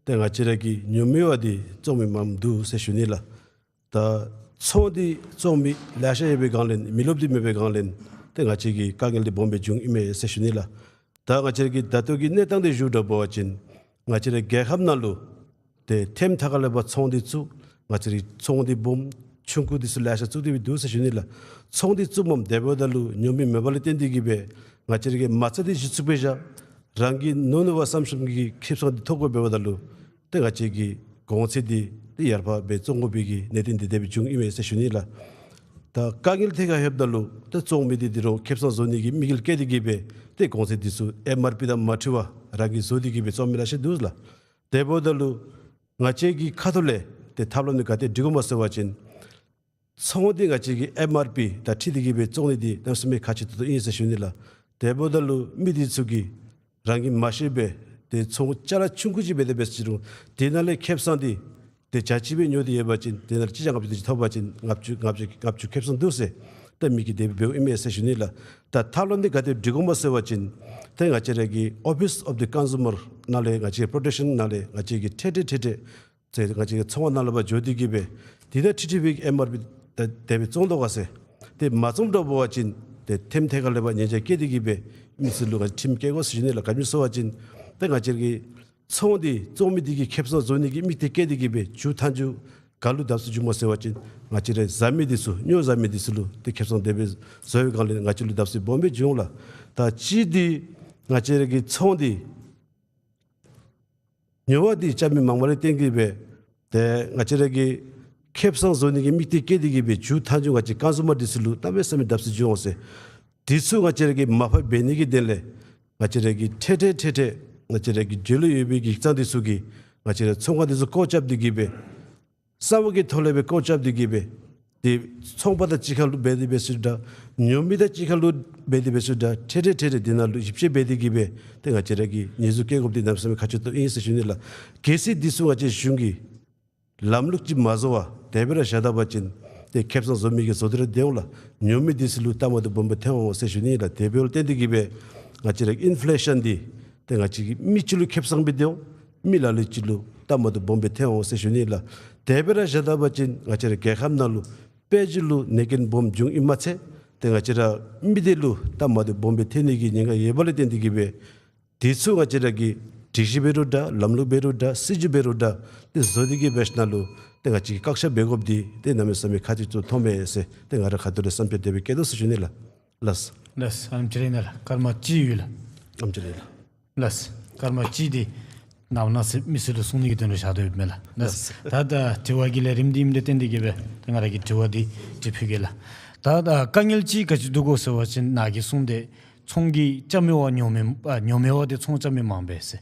ཏེ་ང་བཅས་ར་གི་ཉོ་མི་བ་འདི་བཙོང་མི་མངམ་འདུག་ཟེར་ཞུ་ནི་ལགས། ད་ཚོང་འདི་བཙོང་མི་ལེ་ཤ་ཡོད་པའི་སྒང་ལས་མི་རློབས་འདི་མེད་པའི་སྒང་ལས་ཏེ་ང་བཅས་ཀྱི་དཀའ་ངལ་འདི་སྦོམ་སྦེ་འབྱུངམ་ཨིན་མས་ཟེར་ཞུ་ནི་ལགས། ད་ང་བཅས་ཀྱི་ད་ལྟོ་གི་གནས་སྟངས་འདི་ཞུཝ་འདྲ་འབད་བ་ཅིན་ང་བཅས་ར་རྒྱལ་ཁབ་ནང་ལུ་ཏེ་ཐེམ་ཐ་ཁ་ལས་ཕར་ཚོང་འདི་བཙུགས། ང་བཅས་ར་ཚོང་འདི་སྦོམ་ཆུང་ཀུ་འདི་ཚུ་ལེ་ཤ་བཙུགས་ཏེ་སྦེ་འདུག་ཟེར་ཞུ་ནི་ལགས། ཚོང་འདི་བཙུགསཔ་མས། དེ་འབདཝ་ད་ལུ་ཉོ་མི་མེད་པ་ལས་བརྟེན་ཏེ་གི་སྦེ་ང་བཅས་ར་གི་མ་རྩ་འདི་གཞི་བཙུགས་སྦེ་བཞག། རང་གི་ནོར་ནུ་བ་བསམ་བསམ་གྱི་ཁེ་བཟང་འདི་ཐོབ་དགོཔ་འབདཝ་ད་ལུ་ཏེ་ང་བཅས་ཀྱི་གོང་ཚད་འདི་ཏེ་ཡར་འཕར་སྦེ་བཙོང་དགོ་པའི་གི་གནད་དོན་འདི་དེ་སྦེ་འབྱུངམ་ཨིན་མས་ཟེར་ཞུ་ནི་ལགས། ད་དཀའ་ངལ་ཐད་ཁར་ལྷོདཔ་ད་ལུ་ཏེ་བཙོང་མི་འདི་འདི་རུང་ཁེ་བཟང་བཟོ་ནི་གི་དམིགས་ཡུལ་བསྐྱེད་དེ་གི་སྦེ་ཏེ་གོང་ཚད་འདི་ཚུ་ཨེམ་ཨར་པི་དང་མ་འཁྲིལ་བར་རང་གིས་བཟོ་སྟེ་གི་སྦེ་བཙོང་མི་ལེ་ཤ་འདུག་ལགས། དེ་འབདཝ་ད་ལུ་ང་བཅས་ཀྱི་ཁ་ཐུག་ལས་ཏེ་ཐབས་ལམ་འདི་ག་དེ་སྒྲིག་དགོཔ་སྨོ་ཟེར་བ་ཅིན་ཚོང་འདི་ང་བཅས་ཀྱིས་ཨེམ་ཨར་པི་དང་འཁྲིལ་ཏེ་གི་སྦེ་བཙོང་ནི་འདི་གནམ་མེད་ས་མེད་ཁག་ཆེ་ཏོག་ཏོ་ཨིན་ཟེར་ཞུ་ནི་ལགས། དེ་འབདཝ་ད་ལུ་མི་འདི་ཚུ་གིས་རང་གིས་མ་ཤེས་པར་ཏེ་ཚོང་ཅ་ལ་ཆུང་ཀུ་ཅིག་འབད་དེ་འབད་ཟེར་རུང་དེ་ནང་ལས་ཁེ་བཟང་འདི་ཏེ་བརྒྱ་ཅིག་སྦེ་ཉོ་སྟེ་ཡོད་པ་ཅིན་དེ་ནང་ལས་གཅིག་བརྒྱ་ལྔ་བཅུ་དེ་ཅིག་ཐོབ་པ་ཅིན་ལྔ་བཅུ་ལྔ་བཅུ་ལྔ་བཅུ་ཁེ་བཟང་འདུག་ཟེར་ཏེ་མི་གིས་དེ་སྦེ་འབདཝ་ཨིན་མས་ཟེར་ཞུ་ནི་ལགས། ད་ཐབས་ལམ་འདི་ག་དེ་སྒྲིག་དགོཔ་སྨོ་ཟེར་བ་ཅིན་ཏེ་ང་བཅས་ར་གི་ཨོ་ཕིས་ཨོཕ་ཌི་ཀོན་སུ་མར་ནང་ལས་ང་བཅས་པོ་རོ་ཊེཀ་ཤཱན་ནང་ལས་ང་བཅས་ཀྱིས་ཐད་ཐད་ཐད་ཐད་ཏེ་ང་བཅས་ཀྱི་ཚོང་ཁང་ནང་ལས་ཕར་འགྱོ་སྟེ་གི་སྦེ་དེ་དང་འཁྲིལ་འཁྲིལ་བའི་ཨེམ་ཨར་པི་དེ་སྦེ་བཙོང་དོ་ག་ཟེར། ཏེ་མ་བཙོངམ་འདྲཝ་འབད་བ་ཅིན་ཏེ་ཐེམ་ཐད་ཁ་ལས་ཕར་ཉེན་ཆད་བཀལ་ཏེ་གི་སྦེ་མི་ཚུ་ལུ་ཁྲིམས་བཀལ་དགོ་ཟེར་ཞུ་ནི་ལགས། ག་ཅི་སྨོ་ཟེར་བ་ཅིན་ཏེ་ང་བཅས་ཀྱི་ཚོང་འདི་བཙོང་མི་འདི་གིས་ཁེ་བཟང་བཟོ་ནི་གི་དམིགས་གཏད་བསྐྱེད་དེ་གི་སྦེ་མཇུག་མཐའ་མཇུག་ག་ལུ་བརྡབ་གསིག་འབྱུངམ་སྨོ་ཟེར་བ་ཅིན་ང་བཅས་ར་བཟའ་མི་འདི་ཚུ་ཉོ་བཟའ་མི་འདི་ཚུ་ལུ་ཏེ་ཁེ་བཟང་དེ་སྦེ་བཟོ་བའི་སྒང་ལས་ང་བཅས་ལུ་བརྡབ་གསིག་སྦོམ་སྦེ་འབྱུང་ལགས། ད་གཅིག་འདི་ང་བཅས་ར་གི་ཚོང་འདི་ཉོ་བ་འདི་རྐྱབ་མི་མངམ་ལས་བརྟེན་གི་སྦེ་ཏེ་ང་བཅས་ར་གིས་ཁེ་བཟང་བཟོ་ནི་གི་དམིགས་གཏད་བསྐྱེད་དེ་གི་སྦེ་མཇུག་མཐའ་མཇུག་ང་བཅས་ཀོན་སུ་མར་འདི་ཚུ་ལུ་གནམ་མེད་ས་མེད་བརྡབ་གསིག་འབྱུང་འོང་ཟེར། འདི་ཚུ་ང་བཅས་ར་གིས་མར་ཕབ་འབད་ནི་གི་དོན་ལས་ང་བཅས་ར་གིས་ཐད་ཐད་ཐད་ཐད་ང་བཅས་ར་གི་འབྲེལ་ཡོད་པའི་གི་ཡིག་ཚང་འདི་ཚུ་གིས་ང་བཅས་ར་ཚོང་ཁང་འདི་ཚུ་སྐོར་རྐྱབ་སྟེ་གི་སྦེ་གསང་བ་གི་ཐོག་ལས་སྦེ་སྐོར་རྐྱབ་སྟེ་གི་སྦེ་ ཏེ་ཚོང་པ་དང་གཅིག་ཁར་ལུ་འབད་དེ་འབད་ཚུགས་འདྲ། ཉོ་མི་དང་གཅིག་ཁར་ལུ་འབད་དེ་འབད་ཚུགས་འདྲ། འཕྲལ་འཕྲལ་འཕྲལ་འཕྲལ་འདི་ནང་ལུ་ཞིབ་དཔྱད་འབད་དེ་གིས་སྦེ་ཏེ་ང་བཅས་ར་གིས་ཉེས་འཛུགས་བཀལ་དགོཔ་འདི་གནམ་མེད་ས་མེད་ཁག་ཆེ་ཏོག་ཏོ་ཨིན་ཟེར་ཞུ་ནི་ལགས། གལ་སྲིད་འདི་ཚུ་ང་བཅས་གཞུང་གིས་ལམ་ལུགས་ཅིག་མ་བཟོ་བར་དེ་སྦེ་ར་བཞག་ད་པ་ཅིན་ཏེ་ཁེ་གཙང་བཟོ་མི་གིས་བཟོ་སྟེ་ར་སྡོད་འོང་ལགས། ཉོ་མི་འདི་ཚུ་ལུ་སྟབས་མ་བདེཝ་སྦོམ་སྦེ་ཐོན་འོང་ཟེར་ཞུ་ནི་ལགས། དེ་འབདཝ་ལས་བརྟེན་ཏེ་གིས་སྦེ་ང་བཅས་ར་ཨིན་ཕི་ལེ་ཤཱན་འདི་ཏེ་ང་བཅས་ཀྱིས་མི་གཅིག་ལུ་ཁེ་གཙང་སྦེ་སྡོད་འོང་། མི་ལ་ལུ་ཅིག་ལུ་སྟབས་མ་བདེཝ་སྦོམ་སྦེ་ཐོན་འོང་ཟེར་ཞུ་ནི་ལགས། དེ་སྦེ་ར་བཞག་ད་པ་ཅིན་ང་བཅས་ར་རྒྱལ་ཁབ་ནང་ལུ་དཔེ་ཅིག་ལུ་ནད་རྐྱེན་སྦོམ་འབྱུང་ཨིན་མ་ཚད་ཏེ་ང་བཅས་ར་མི་སྡེ་ལུ་སྟབས་མ་བདེཝ་སྦོམ་སྦེ་ཐོན་ནི་གི་ཉེན་ཁ་ཡོད་པ་ལས་བརྟེན་ཏེ་གིས་སྦེ་དེ་ཚུ་ང་བཅས་ར་གིས་སྒྲིག་གཞི་འབད་རུང་འདྲ། ལམ་ལུགས་འབད་རུང་འདྲ། སྲིད་བྱུས་འབད་རུང་འདྲ། ཏེ་བཟོ་སྟེ་གིས་སྦེ་ཞིནམ་ལས་ཏེ་ང་བཅས་ཀྱིས་བཀག་ཆ་འབད་དགོཔ་འདི་ཏེ་གནམ་མེད་ས་མེད་ཁག་ཆེ་ཏོག་ཏོ་མཐོངམ་མས་ཟེར་ཏེ་ང་རའི་ཁ་ཐུག་ལས་བསམ་འཆར་དེ་སྦེ་བསྐྱེད་དོ་ཟེར་ཞུ་ནི་ལགས། ལགས། ལགས། ཨ་ནེམ་ཅིག་ར་ཨིན་ན་ལགས། སྐར་མ་གཅིག་ཡོད་ལགས། ཨ་ནེམ་ཅིག་ར་ཨིན་ལགས། ལགས། སྐར་མ་གཅིག་འདི་ནངས་པ་གནངས་ཚེ་མི་སེར་ལུ་གསུང་ནི་གི་དོན་ལུ་བཞག་དོ་ཡོདཔ་མས་ལགས། ལགས། ལགས། ད་ད་དྲི་བ་གི་ལས་རིམ་འདི་ཨིནམ་ལས་བརྟེན་ཏེ་གིས་སྦེ་ཏེ་ང་ར་གིས་དྲི་བ་འདི་དྲི་ཕུལ་གེ་ལགས། ད་ད་དཀའ་ངལ་ཅིག་ག་ཅི་འདུག་གོ་ཟེར་བ་ཅིན་ནཱ་གིས་གསུངས་ཏེ་ཚོང་གི་རྐྱབ་མི་བ་ཉོ་མི་ཨ་ཉོ་མི་བ་འདི་ཚོང་རྐྱབ་མི་མང་པས་ཟེར།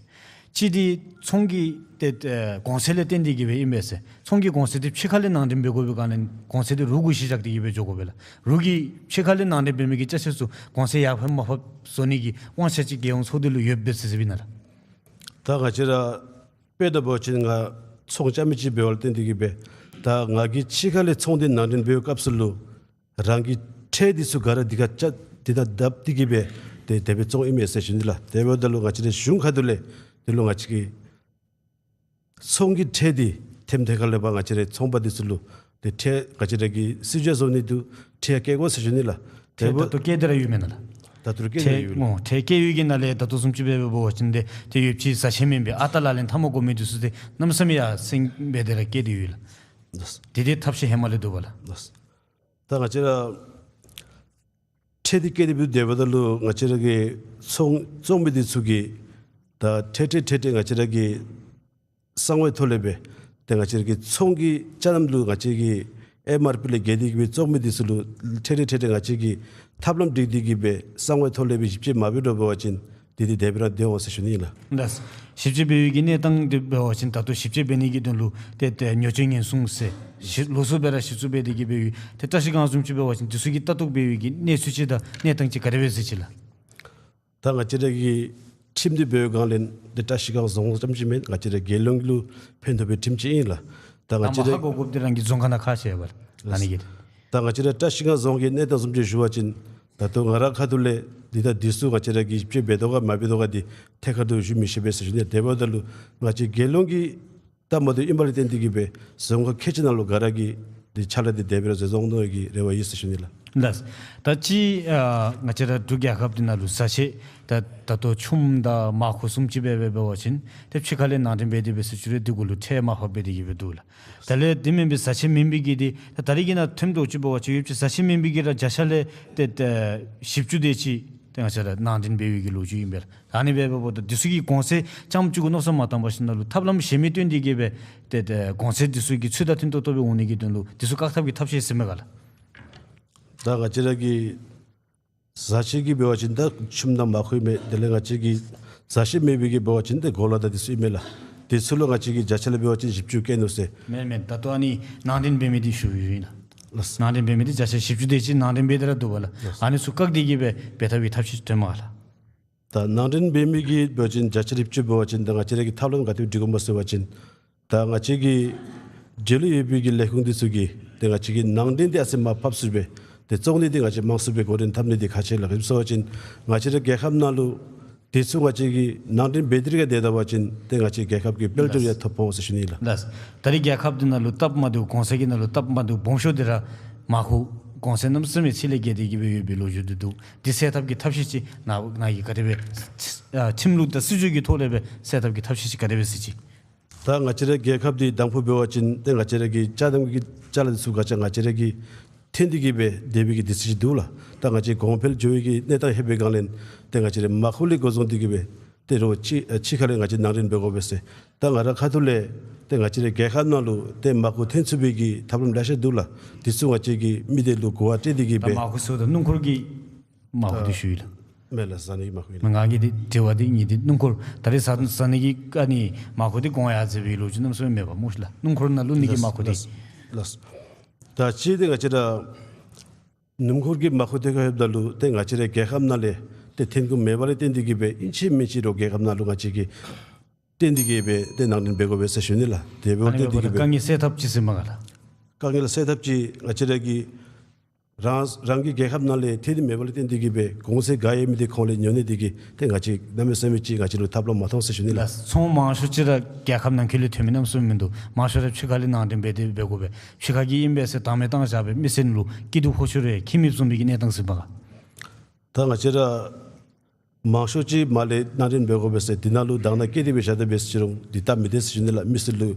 གཅིག་འདི་ཚོང་གི་ཏེ་ཏེ་གོང་ཚད་ལས་བརྟེན་ཏེ་གིས་སྦེ་ཨིན་པས་ཟེར། ཚོང་གི་གོང་ཚད་འདི་ཕྱི་ཁ་ལས་ནང་འདྲེན་འབད་དགོ་པའི་སྒང་ལས་གོང་ཚད་འདི་རུ་གུ་གཞི་བཞག་སྟེ་གིས་སྦེ་འགྱོ་དགོ་པས་ལགས། རུ་གི་ཕྱི་ཁ་ལས་ནང་འདྲེན་འབད་མི་གི་ཅ་ཆས་ཚུ་གོང་ཚད་ཡར་ཕབ་མར་ཕབ་བཟོ་ནི་གི་དབང་ཆ་ཅིག་རྒྱལ་ཡོངས་ཚོགས་སྡེ་ལུ་ཡོདཔ་སྦེ་ཟེར་ཟེར་བའི་ནང་ལགས། ད་ང་བཅས་ར་དཔེ་ད་འབད་བ་ཅིན་ང་ཚོང་རྐྱབ་མི་ཅིག་འབད་བ་ལས་བརྟེན་ཏེ་གིས་སྦེ་ད་ང་གིས་ཕྱི་ཁ་ལས་ཚོང་འདི་ནང་འདྲེན་འབད་བའི་སྐབས་སུ་ལུ་རང་གི་ཁྲལ་འདི་ཚུ་ག་ར་འདི་ཁར་བཅད་འདི་ད་བརྡབ་སྟེ་གིས་སྦེ་ཏེ་དེ་སྦེ་བཙོང་ཨིན་མས་ཟེར་ཞུ་ནི་ལགས། དེ་འབདཝ་ད་ལུ་ང་བཅས་ར་གཞུང་ཁ་ཐུག་ལས་དེ་ལུ་ང་བཅས་ཀྱིས་ཚོང་གི་ཁྲལ་འདི་ཐེམ་ཐེ་ཁ་ལས་ཕར་ང་བཅས་ར་ཚོང་པ་འདི་ཚུ་ལུ་ཏེ་ཁྲལ་ང་བཅས་ར་གི་སྲིད་བྱུས་བཟོ་ནི་འདུག། ཁྲལ་བཀལ་དགོ་ཟེར་ཞུ་ནི་ལགས། དེ་ཁྲལ་ད་འབདཝ་ལྟོ་བཀལ་ཏེ་ར་ཡོད་མེན་ན་ལགས། ད་ལྟོ་བཀལ་ཏེ་ར་ཁྲལ་ཡོད་ལགས། ཨོ་ཁྲལ་བཀལ་ཡོད་ཀྱི་ནང་ལས་ད་ལྟོ་བཟུམ་ཅིག་སྦེ་འབད་བ་ཅིན་ཏེ་ཏེ་ཡོདཔ་ཅིག་བཟའ་ཆས་མེན་པའི་ཨ་རྟག་ལག་ལེན་འཐབ་མ་དགོ་མི་འདི་ཚུ་ཏེ་གནམ་མེད་ས་མེད་ཡར་སེང་སྦེ་ཏེ་ར་བཀལ་ཏེ་ཡོད་ལགས། ལགས། དེ་དེ་ཐབས་ཤེས་ཧེ་མ་ལས་འདུག་པ་ལགས། ལགས། ད་ང་བཅས་ར་ཁྲལ་འདི་བཀལ་ཏེ་འབད་དེ་འབདཝ་ད་ལུ་ང་བཅས་ར་གི་ཚོང་བཙོང་མི་འདི་ཚུ་གིས་ད་ཁྲལ་ཁྲལ་ཁྲལ་ཁྲལ་ང་བཅས་ར་གི་གསང་བའི་ཐོག་ལས་སྦེ་ཏེ་ང་བཅས་ར་གི་ཚོང་གི་ཅ་ལམ་ལུ་ང་བཅས་ཀྱིས་ཨེམ་ཨར་པི་ལས་བརྒལ་ཏེ་གིས་སྦེ་བཙོང་མི་འདི་ཚུ་ལུ་ཁྲལ་ཁྲལ་ཁྲལ་ཁྲལ་ང་བཅས་ཀྱིས་ཐབས་ལམ་སྒྲིག་སྟེ་གིས་སྦེ་གསང་བའི་ཐོག་ལས་སྦེ་ཞིབ་དཔྱད་མ་འབད་དོ་འབད་བ་ཅིན་དེ་དེ་དེ་སྦེ་ར་སྡོད་འོང་ཟེར་ཞུ་ནི་ཨིན་ལགས། ལགས། ཞིབ་དཔྱད་འབད་བའི་གི་གནས་སྟངས་དེ་འབད་བ་ཅིན་ད་ལྟོ་ཞིབ་དཔྱད་འབད་ནི་གི་དོན་ལུ་ཏེ་ཏེ་ཉོ་སྤྱོད་ཉེན་སྲུང་ཟེར་ཞིབ་ལོགས་སུ་སྦེ་ར་ཞིབ་འཚོལ་འབད་དེ་གིས་འབད་བའི་ཏེ་བཀྲ་ཤིས་སྒང་བཟུམ་ཅིག་འབད་བ་ཅིན་དེ་ཚུ་གིས་ལྟ་རྟོག་འབད་བའི་གི་གནས་ཚུལ་ཅིག་དང་གནས་སྟངས་ཅིག་ག་དེ་སྦེ་གཟིགས་ཅི་ལགས། ད་ང་བཅས་ར་གི་ཁྲིམས་འདི་འབད་བའི་སྒང་ལས་འདི་བཀྲ་ཤིས་སྒང་རྫོང་ཙམ་ཅིག་མེན། ང་བཅས་ར་རྒྱལ་ཡོངས་ལུ་ཕན་ཐོགས་པའི་ཁྲིམས་ཅིག་ཨིན་ལགས། ད་ང་ཨ་མ་བཅས་ར་ཧ་གོ་དགོཔ་འདི་རང་གི་རྫོང་ཁག་ནང་ཁག་ཆེ་བ་ལགས། ཨ་ནི་གི་ད་ང་བཅས་ར་བཀྲ་ཤིས་སྒང་རྫོང་གི་གནས་སྟངས་བཟུམ་ཅིག་ཞུ་བ་ཅིན་ད་ལྟོ་ང་རའི་ཁ་ཐུག་ལས་འདི་ད་འདི་ཚུ་ང་བཅས་ར་གིས་ཞིབ་དཔྱད་འབད་དོ་ག་མ་འབད་དོ་ག་འདི་ཐད་ཀར་དུ་ཞུ་མི་ཤེས་པས་ཟེར་ཞུ་ནི། དེ་འབདཝ་ད་ལུ་ང་བཅས་རྒྱལ་ཡོངས་ཀྱི་ལྟ་མ་དུ་ཨིན་པ་ལས་བརྟེན་ཏེ་གིས་སྦེ་རྫོང་ཁག་ཁལ་གཅིག་ནང་ལུ་ག་ར་གིས་འདི་ཕྱག་ལཱ་འདི་དེ་སྦེ་ར་མཛད་བཟོ་འོང་མནོ་བའི་གི་རེ་བ་ཡོད་ཟེར་ཞུ་ནི་ལགས། ལགས། ད་ཅི་ཨ་ང་བཅས་ར་འབྲུག་རྒྱལ་ཁབ་འདི་ནང་ལུ་བཟའ་ཆས་ད་ད་ལྟོ་ཆུམ་དང་མར་ཁུ་བཟུམ་ཅིག་འབད་འབད་འབད་བ་ཅིན་ཏེ་ཕྱི་ཁ་ལས་ནང་འདྲེན་འབད་དེ་སྦེ་ཟེར་ཞུ་རུང་འདི་གུ་ལུ་ཁྲལ་མར་ཕབ་འབད་དེ་གིས་སྦེ་འདུག་ལགས། དེ་ལས་དེ་མེན་པའི་བཟའ་ཆས་མེན་པའི་གི་འདི་ད་ད་རིས་ཀྱི་ནང་ཐོནམ་འདྲཝ་ཅིག་འབད་བ་ཅིན་ཡོདཔ་ཅིག་བཟའ་ཆས་མེན་པའི་གི་ར་བརྒྱ་ཆ་ལས་ཏེ་ཏེ་བཞི་བཅུ་དེ་ཅིག་ཏེ་ང་བཅས་ར་ནང་འདྲེན་འབད་བའི་གི་ལོ་རྒྱུས་ཨིན་པས་ལགས། ཨ་ནི་འབད་འབདཝ་ད་འདི་ཚུ་གི་གོང་ཚད་རྐྱངམ་ཅིག་གུ་མནོ་བསམ་མ་བཏང་བར་ཞིནམ་ལས་ཐབས་ལམ་གཞན་མི་བཏོན་ཏེ་གིས་སྦེ་ཏེ་ཏེ་གོང་ཚད་འདི་ཚུ་གི་ཚུལ་དང་མཐུན་ཏོག་ཏོ་སྦེ་འོང་ནི་གི་དོན་ལུ་འདི་ཚུ་བཀག་ཐབས་ཀྱི་ཐབས་ཤེས་ཟེར་མི་ག་ལགས། ད་ང་བཅས་ར་གི་བཟའ་ཆས་ཀྱི་འབད་བ་ཅིན་ད་ཆུམ་དང་མར་ཁུ་ཨིན་མས། དེ་ལས་ང་བཅས་ཀྱི་བཟའ་ཆས་མེད་པའི་གི་འབད་བ་ཅིན་ཏེ་གོ་ལ་དང་འདི་ཚུ་ཨིན་མས་ལགས། འདི་ཚུ་ལུ་ང་བཅས་ཀྱིས་བརྒྱ་ཆ་ལས་འབད་བ་ཅིན་བཞི་བཅུ་བཀལ་ནུག་ཟེར། མེན་མེན། ད་ལྟོ་ཨ་ནི་ནང་འདྲེན་འབད་མི་འདི་ཞུ་ཡི་ཨིན་ལགས། ལགས། ནང་འདྲེན་འབད་མི་འདི་བརྒྱ་ཆ་བཞི་བཅུ་དེ་ཅིག་ནང་འདྲེན་འབད་དེ་ར་འདུག་པ་ལགས། ལགས། ཨ་ནི་ཚུ་བཀག་སྟེ་གིས་སྦེ་འབད་ཐབས་ཀྱི་ཐབས་ཤེས་སྟོནམ་མས་ག་ལགས། ད་ནང་འདྲེན་འབད་མི་གི་འབད་བ་ཅིན་བརྒྱ་ཆ་བཞི་བཅུ་འབད་བ་ཅིན་ད་ང་བཅས་ར་གིས་ཐབས་ལམ་ག་དེ་སྒྲིག་དགོཔ་སྨོ་ཟེར་བ་ཅིན་ད་ང་བཅས་ཀྱི་རྒྱལ་ཡོངས་ཡོད་པའི་གི་ལས་ཁུངས་འདི་ཚུ་གིས་ཏེ་ང་བཅས་ཀྱི་ནང་འདྲེན་འདི་ཨ་ཙི་མར་ཕབ་ཚུགསཔ་སྦེ་ཏེ་བཙོང་ནི་འདི་ང་བཅས་མང་སུ་སྦེ་འགོ་འདྲེན་འཐབ་ནི་འདི་ཁག་ཆེ་ལགས། ག་ཅི་སྨོ་ཟེར་བ་ཅིན་ང་བཅས་ར་རྒྱལ་ཁབ་ནང་ལུ་འདི་ཚུ་ང་བཅས་ཀྱིས་ནང་འདྲེན་འབད་དེ་ར་ག་སྡོད་ད་པ་ཅིན་ཏེ་ང་བཅས་རྒྱལ་ཁབ་ཀྱི་དཔལ་འབྱོར་ཡང་ཐོ་ཕོག་འོང་ཟེར་ཞུ་ནི་ལགས། ལགས། ད་རིས་རྒྱལ་ཁབ་འདི་ནང་ལུ་སྟབས་མ་བདེཝ་གོང་ཚད་ཀྱི་ནང་ལུ་སྟབས་མ་བདེཝ་སྦོམ་ཤོས་འདི་ར་མར་ཁུ་གོང་ཚད་གནམ་མེད་ས་མེད་ཚད་ལས་བརྒལ་ཏེ་གིས་སྦེ་ཡོད་པའི་ལོ་རྒྱུས་འདི་འདུག། འདི་སེལ་ཐབས་ཀྱི་ཐབས་ཤེས་ཅིག་ནཱ་ནཱ་གིས་ག་དེ་སྦེ་ཨ་ཁྲིམས་ལུགས་དང་སྲིད་བྱུས་ཀྱི་ཐོག་ལས་སྦེ་སེལ་ཐབས་ཀྱི་ཐབས་ཤེས་ཅིག་ག་དེ་སྦེ་གཟིགས་ཅི། ད་ང་བཅས་ར་རྒྱལ་ཁབ་འདི་དང་ཕུ་འབད་བ་ཅིན་ཏེ་ང་བཅས་ར་གི་ཅ་དམ་གྱི་ཅ་ལ་འདི་ཚུ་ག་ཅི་ང་བཅས་ར་གིས་འཐེན་ཏེ་གིས་སྦེ་སྡོད་པའི་གི་དུས་ཚོད་ཅིག་འདུག་ལགས། ད་ང་བཅས་གོང་འཕེལ་འགྱོ་བའི་གི་གནས་སྟངས་ལྷོད་པའི་སྒང་ལས་ཏེ་ང་བཅས་ར་མར་ཁུ་ལས་འགོ་བཟུང་སྟེ་གིས་སྦེ་ཏེ་རོགས་ཕྱི་ཨ་ཕྱི་ཁ་ལས་ང་བཅས་ནང་འདྲེན་འབད་དགོ་པས་ཟེར། ད་ང་རའི་ཁ་ཐུག་ལས་ཏེ་ང་བཅས་ར་རྒྱལ་ཁབ་ནང་ལུ་ཏེ་མར་ཁུ་འཐེན་ཚུགས་པའི་གི་ཐབས་ལམ་ལེ་ཤ་འདུག་ལགས། འདི་ཚུ་ང་བཅས་ཀྱིས་མི་སྡེ་ལུ་གོ་བ་སྤྲོད་དེ་གིས་ད་སྦེ། མར་ཁུ་ཟེརཝ་ད་སྣུམ་འཁོར་གྱི་མར་ཁུ་འདི་ཞུ་ཡི་ལགས། མེན་ལགས། བཟའ་ནི་གི་མར་ཁུ་ཨིན་ལགས། ང་གི་འདི་དྲི་བ་འདི་ངེའི་འདི་སྣུམ་འཁོར་ད་རེས་བཟའ་བཟའ་ནི་གི་ཨ་ནི་མར་ཁུ་འདི་གོང་ཡར་འཛེགས་པའི་ལོ་རྒྱུས་གནམ་མེད་ས་མེད་མེད་པ་སྨོ་ཤི་ལགས། སྣུམ་འཁོར་ནང་བླུགས་ནི་གི་མར་ཁུ་འདི། ལགས། ལགས། ད་ཅི་ཏེ་ང་བཅས་ར་སྣུམ་འཁོར་གྱི་མ་ཁུ་ཏེ་ཁ་ཡོདཔ་ད་ལུ་ཏེ་ང་བཅས་ར་རྒྱལ་ཁབ་ནང་ལས་ཏེ་ཐོན་ཁུངས་མེད་པ་ལས་བརྟེན་ཏེ་གིས་སྦེ་ཨིན་ཅི་མིན་ཅི་རོགས་རྒྱལ་ཁབ་ནང་ལུ་ང་བཅས་ཀྱིས་བརྟེན་ཏེ་གིས་སྦེ་ཏེ་ནང་འདྲེན་འབད་དགོ་པས་ཟེར་ཞུ་ནི་ལགས། དེ་འབདཝ་ལས་བརྟེན་ཏེ་གིས་སྦེ་དཀའ་ངལ་སེལ་ཐབས་ཅིག་ཟེར་མས་ག་ལགས། དཀའ་ངལ་སེལ་ཐབས་ཅིག་ང་བཅས་ར་གིས་རང་རང་གི་རྒྱལ་ཁབ་ནང་ལས་ཐོན་ཏེ་མེད་པ་ལས་བརྟེན་ཏེ་གིས་སྦེ་གོང་ཚད་ག་ཡོད་མི་འདི་ཁོང་ལས་ཉོ་ནི་འདི་གིས་ཏེ་ང་བཅས་གནམ་མེད་ས་མེད་ཅིག་ང་བཅས་ལུ་ཐབས་ལམ་མ་མཐོང་ཟེར་ཞུ་ནི་ལགས། ལགས། ཚོང་མང་ཤོས་ཅིག་ར་རྒྱལ་ཁབ་ནང་འཁོད་ལས་ཐོན་མི་གནམ་མེད་ས་མེད་མིན་འདུག། མང་ཤོས་ར་ཕྱི་ཁ་ལས་ནང་འདྲེན་འབད་དེ་འབད་དགོ་པས། ཕྱི་ཁ་གི་ཨིན་པས་ཟེར་བཏང་མི་བཏང་བཞག་སྦེ་མི་སེར་ལུ་སྐྱིད་སྡུག་ཁོ་ཤུལ་རེ་ཁྱིམ་མེདཔ་བཟུམ་མའི་གི་གནས་སྟངས་ཟེར་མས་ག། ད་ང་བཅས་ར་མང་ཤོས་ཅིག་མར་ལས་ནང་འདྲེན་འབད་དགོ་པས་ཟེར་འདི་ནང་ལུ་དང་ནང་བཀལ་ཏེ་སྦེ་བཞག་ད་འབད་ཟེར་ཅི་རུང་འདི་སྟབས་མི་བདེ་ཟེར་ཞུ་ནི་ལགས། མི་སེར་ལུ་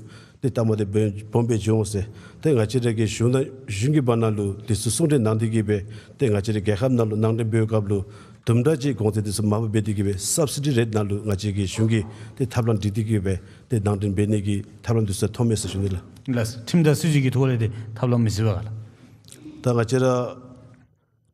ཏེ་ལྟ་མ་བདེ་སྦོམ་སྦེ་འབྱུང་འོང་ཟེར། ཏེ་ང་བཅས་ར་གི་གཞུང་དང་གཞུང་གི་བར་ན་ལུ་འདི་ཚུ་གསུང་གྲོས་གནང་སྟེ་གིས་སྦེ་ཏེ་ང་བཅས་ར་རྒྱལ་ཁབ་ནང་ལུ་ནང་འདྲེན་འབད་བའི་སྐབས་ལུ་དུམ་གྲ་ཅིག་གོང་ཚད་འདི་ཚུ་དམའ་ཕབ་འབད་དེ་གིས་སྦེ་སབ་སི་ཌི་རེཊ་ནང་ལུ་ང་བཅས་ཀྱི་གཞུང་གིས་ཏེ་ཐབས་ལམ་སྒྲིག་སྟེ་གིས་སྦེ་ཏེ་ནང་འདྲེན་འབད་ནི་གི་ཐབས་ལམ་འདི་ཚུ་མཐོང་མས་ཟེར་ཞུ་ནི་ལགས། ལགས། ཁྲིམས་དང་སྲིད་བྱུས་ཀྱི་ཐོག་ལས་ཏེ་ཐབས་ལམ་མི་སྲིད་པས་ག་ལགས། ད་ང་བཅས་ར་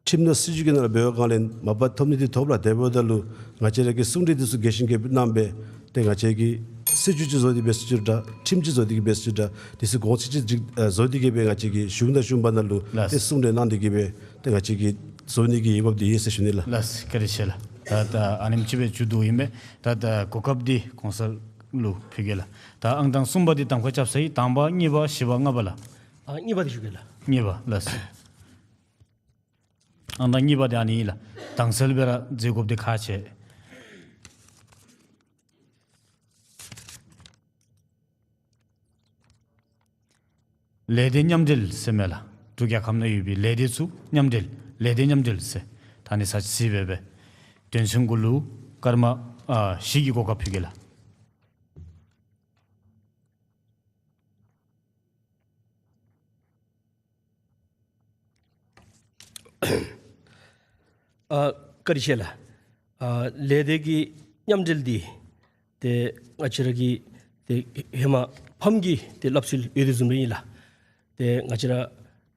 ཁྲིམས་དང་སྲིད་བྱུས་ཀྱི་ནང་ལུ་འབད་བའི་སྒང་ལས་མ་པ་ཐོབ་ནི་འདི་ཐོབ་ལགས། དེ་འབདཝ་ད་ལུ་ང་བཅས་ར་གི་གསུང་གྲོས་འདི་ཚུ་རྒྱས་ཤིང་རྒྱས་པ་གནང་སྦེ་ཏེ་ང་བཅས་ཀྱི་སྲིད་བྱུས་ཅིག་བཟོ་སྟེ་འབད་ཟེར་ཅི་རུང་ཁྲིམས་ཅིག་བཟོ་སྟེ་གིས་འབད་ཟེར་ཅི་རུང་འདི་ཚུ་གོང་ཚད་ཅིག་ཅིག་ཨ་བཟོ་སྟེ་གིས་སྦེ་ང་བཅས་ཀྱི་གཞུང་དང་གཞུང་བར་ན་ལུ་ལགས། ཏེ་གསུང་གྲོས་གནང་སྟེ་གིས་སྦེ་ཏེ་ང་བཅས་ཀྱིས་བཟོ་ནི་གི་འོས་འབབ་འདི་ཡོད་ཟེར་ཞུ་ནི་ལགས། ལགས། བཀའ་དྲིན་ཆེ་ལགས། ད་ད་ཨ་ནེམ་ཅིག་སྦེ་མཇུག་བསྡུཝ་ཨིན་པས། ད་ད་གོ་སྐབས་འདི་གོང་ས་ལུ་ཕུལ་གེ་ལགས། ད་ཨང་གྲངས་གསུམ་པ་འདི་གདམ་ཁ་རྐྱབ་ས་ཨིན། དང་པ་གཉིས་པ་བཞི་པ་ལྔ་པ་ལགས། ཨ་གཉིས་པ་འདི་ཞུ་གེ་ལགས། གཉིས་པ་ལགས། ཨང་གྲངས་གཉིས་པ་འདི་ཨ་ནི་ཨིན་ལགས། དྭངས་གསལ་སྦེ་ར་མཛད་དགོཔ་འདི་ཁག་ཆེ། ལས་སྡེ་མཉམ་འབྲེལ་ཟེར་མས་ལགས། འབྲུག་རྒྱལ་ཁབ་ནང་ཡོད་པའི་ལས་སྡེ་ཚུ་མཉམ་འབྲེལ། ལས་སྡེ་མཉམ་འབྲེལ་ཟེར། ད་ཨ་ནི་ཚར་གཅིག་འབད་སྦེ་དོན་ཚན་གུ་ལུ་སྐར་མ་ཨ་བཞི་གི་གོ་སྐབས་ཕུལ་གེ་ལགས། ཨ་བཀའ་དྲིན་ཆེ་ལགས། ཨ་ལས་སྡེ་གི་མཉམ་འབྲེལ་འདི་ཏེ་ང་བཅས་ར་གི་ཏེ་ཧེ་མ་ཕམ་གྱི་ཏེ་སླབ་སྲོལ་ཡོད་དོ་བཟུམ་སྦེ་ཨིན་ལགས། ཏེ་ང་བཅས་ར་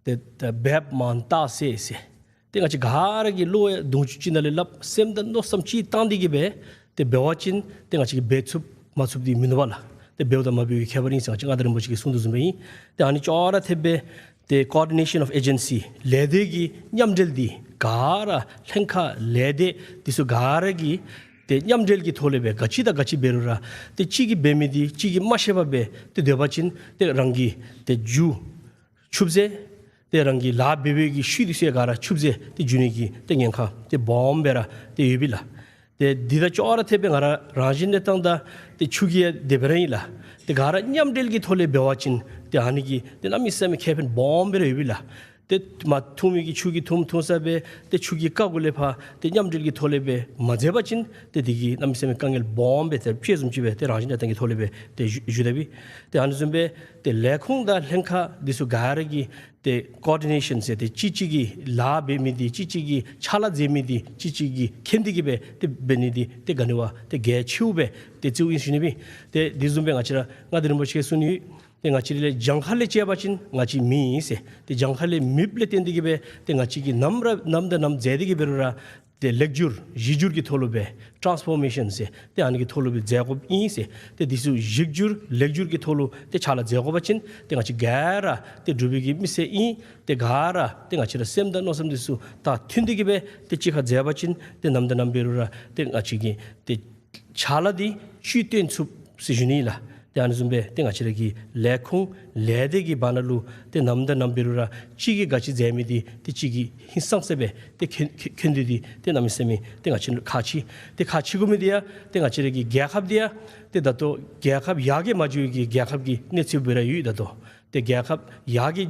ཏེ་ད་འབདཝ་མ་བཏགས་ཟེར་ཟེར། ཏེ་ང་བཅས་ག་ར་གིས་བློ་ཡང་དུང་ཕྱུར་ཅིག་ནང་ལས་སླབ། སེམས་དང་མནོ་བསམ་ཅིག་བཏང་སྟེ་གིས་སྦེ་ཏེ་འབད་བ་ཅིན་ཏེ་ང་བཅས་ཀྱིས་འབད་ཚུགསཔ་མ་ཚུགསཔ་འདི་མིན་ནུག་པ་ལགས། ཏེ་འབདཝ་དང་མ་འབདཝ་གི་ཁྱད་པར་ཨིན་ཟེར་ང་བཅས་མངའ་བདག་རིན་པོ་ཆེ་གིས་གསུངས་དོ་བཟུམ་སྦེ་ཨིན། ཏེ་ཨ་ནི་ཅོག་ར་འཐདཔ་སྦེ་ཏེ་coordination of agency ལས་སྡེ་གི་མཉམ་འབྲེལ་འདི་ག་ར་ལྷན་ཁག་ལས་སྡེ་འདི་ཚུ་ག་ར་གིས་ཏེ་མཉམ་འབྲེལ་གྱི་ཐོག་ལས་སྦེ་ག་ཅི་དང་ག་ཅི་འབད་རུང་ར་ཏེ་གཅིག་གིས་འབད་མི་འདི་གཅིག་གིས་མ་ཤེས་པར་སྦེ་ཏེ་སྡོད་པ་ཅིན་ཏེ་རང་གི་ཏེ་རྒྱུ་ཆུད་ཟོས། ཏེ་རང་གི་ལཱ་འབད་བའི་གི་ཤུལ་འདི་ཚུ་ཡང་ག་ར་ཆུད་ཟོས་ཏེ་འགྱོ་ནི་གི་ཏེ་ཉེན་ཁ་ཏེ་སྦོམ་སྦེ་ར་ཏེ་ཡོད་པས་ལགས། ཏེ་འདི་དང་ཅོག་ར་འཐདཔ་སྦེ་ང་ར་རང་བཞིན་གནས་སྟངས་དང་ཏེ་ཆུ་གི་ཡང་དེ་སྦེ་ར་ཨིན་ལགས། ཏེ་ག་ར་མཉམ་འབྲེལ་གྱི་ཐོག་ལས་འབད་བ་ཅིན་ཏེ་ཨ་ནི་གིས་ཏེ་གནམ་མེད་ས་མེད་ཁེ་ཕན་སྦོམ་སྦེ་ར་ཡོད་པས་ལགས། ཏེ་མ་འཐུང་མི་གི་ཆུ་གི་འཐུང་འཐུང་ས་སྦེ་ཏེ་ཆུ་གི་རྐ་གུ་ལས་ཕར་ཏེ་མཉམ་འབྲེལ་གྱི་ཐོག་ལས་སྦེ་མ་མཛད་པ་ཅིན་ཏེ་འདི་གིས་གནམ་མེད་ས་མེད་དཀའ་ངལ་སྦོམ་སྦེ་ཏེ་དཔྱེ་བཟུམ་ཅིག་སྦེ་ཏེ་རང་བཞིན་གནས་སྟངས་ཀྱི་ཐོག་ལས་སྦེ་ཏེ་ཞུ་ཞུ་དོ་པས། ཏེ་ཨ་ནི་བཟུམ་སྦེ་ཏེ་ལས་ཁུངས་དང་ལྷན་ཁག་འདི་ཚུ་ག་ར་གིས་ཏེ་ཀོ་ཨོར་ཌི་ནེ་ཤཱན་ཟེར་ཏེ་གཅིག་གཅིག་གི་ལཱ་འབད་མི་འདི་གཅིག་གཅིག་གི་ཕྱག་ལཱ་མཛད་མི་འདི་གཅིག་གཅིག་གིས་མཁྱེན་ཏེ་གིས་སྦེ་ཏེ་འབད་ནི་འདི་ཏེ་ག་ནི་བ་ཏེ་གལ་ཆེཝ་སྦེ་ཏེ་བརྩིཝ་ཨིན་ཟེར་ཞུ་ནི་སྦེ། ཏེ་འདི་བཟུམ་སྦེ་ང་བཅས་ར་མངའ་བདག་རིན་པོ་ཆེ་གིས་གསུང་ནི་ཡོད། ཏེ་ང་བཅས་ར་ལས་གྱངས་ཁ་ལས་བཅད་པ་ཅིན་ང་བཅས་མི་ཨིན་ཟེར། ཏེ་གྱངས་ཁ་ལས་མེདཔ་ལས་བརྟེན་ཏེ་གིས་སྦེ་ཏེ་ང་བཅས་ཀྱིས་ནམ་ར་ནམ་དང་ནམ་མཛད་དེ་གིས་འབད་རུང་ར་ཏེ་ལེགས་བསྒྱུར་གཞི་བསྒྱུར་གྱི་ཐོག་ལུ་སྦེ་ཊཱནསི་ཕོར་མེ་ཤཱན་ཟེར་ཏེ་ཨ་ནི་གི་ཐོག་ལུ་སྦེ་མཛད་དགོཔ་ཨིན་ཟེར། ཏེ་འདི་ཚུ་གཞི་བསྒྱུར་ལེགས་བསྒྱུར་གྱི་ཐོག་ལུ་ཏེ་ཕྱག་ལཱ་མཛད་དགོ་པ་ཅིན་ཏེ་ང་བཅས་ག་ར་ཏེ་འབྲུག་པའི་གི་མི་སེར་ཨིན། ཏེ་ག་ར་ཏེ་ང་བཅས་ར་སེམས་དང་མནོ་བསམ་འདི་ཚུ་ད་མཐུན་ཏེ་གིས་སྦེ་ཏེ་གཅིག་ཁར་མཛད་པ་ཅིན་ཏེ་ནམ་དང་ནམ་འབད་རུང་ར་ཏེ་ང་བཅས་ཀྱི་ཏེ་ཕྱག་ལཱ་འདི་ཇུས་བཏོན་ཚུགས་ཟེར་ཞུ་ནི་ལགས། ཏེ་ཨ་ནི་བཟུམ་སྦེ་ཏེ་ང་བཅས་ར་གི་ལས་ཁུངས་ལས་སྡེ་གི་བར་ན་ལུ་ཏེ་ནམ་དང་ནམ་འབད་རུང་ར་གཅིག་གིས་ག་ཅི་མཛད་མི་འདི་ཏེ་གཅིག་གིས་ཧིང་སངས་ས་སྦེ་ཏེ་མཁྱེན་མཁྱེན་མཁྱེན་དོ་འདི་ཏེ་གནམ་མེད་ས་མེད་ཏེ་ང་བཅས་ལུ་ཁག་ཆེ། ཏེ་ཁག་ཆེ་དགོ་མི་འདི་ཡང་ཏེ་ང་བཅས་ར་གི་རྒྱལ་ཁབ་འདི་ཡང་ཏེ་ད་ལྟོ་རྒྱལ་ཁབ་ཡར་རྒྱས་མ་འགྱོ་བའི་གི་རྒྱལ་ཁབ་ཀྱི་གནས་ཚུལ་སྦེ་ར་ཡོད། ད་ལྟོ་ཏེ་རྒྱལ་ཁབ་ཡར་རྒྱས་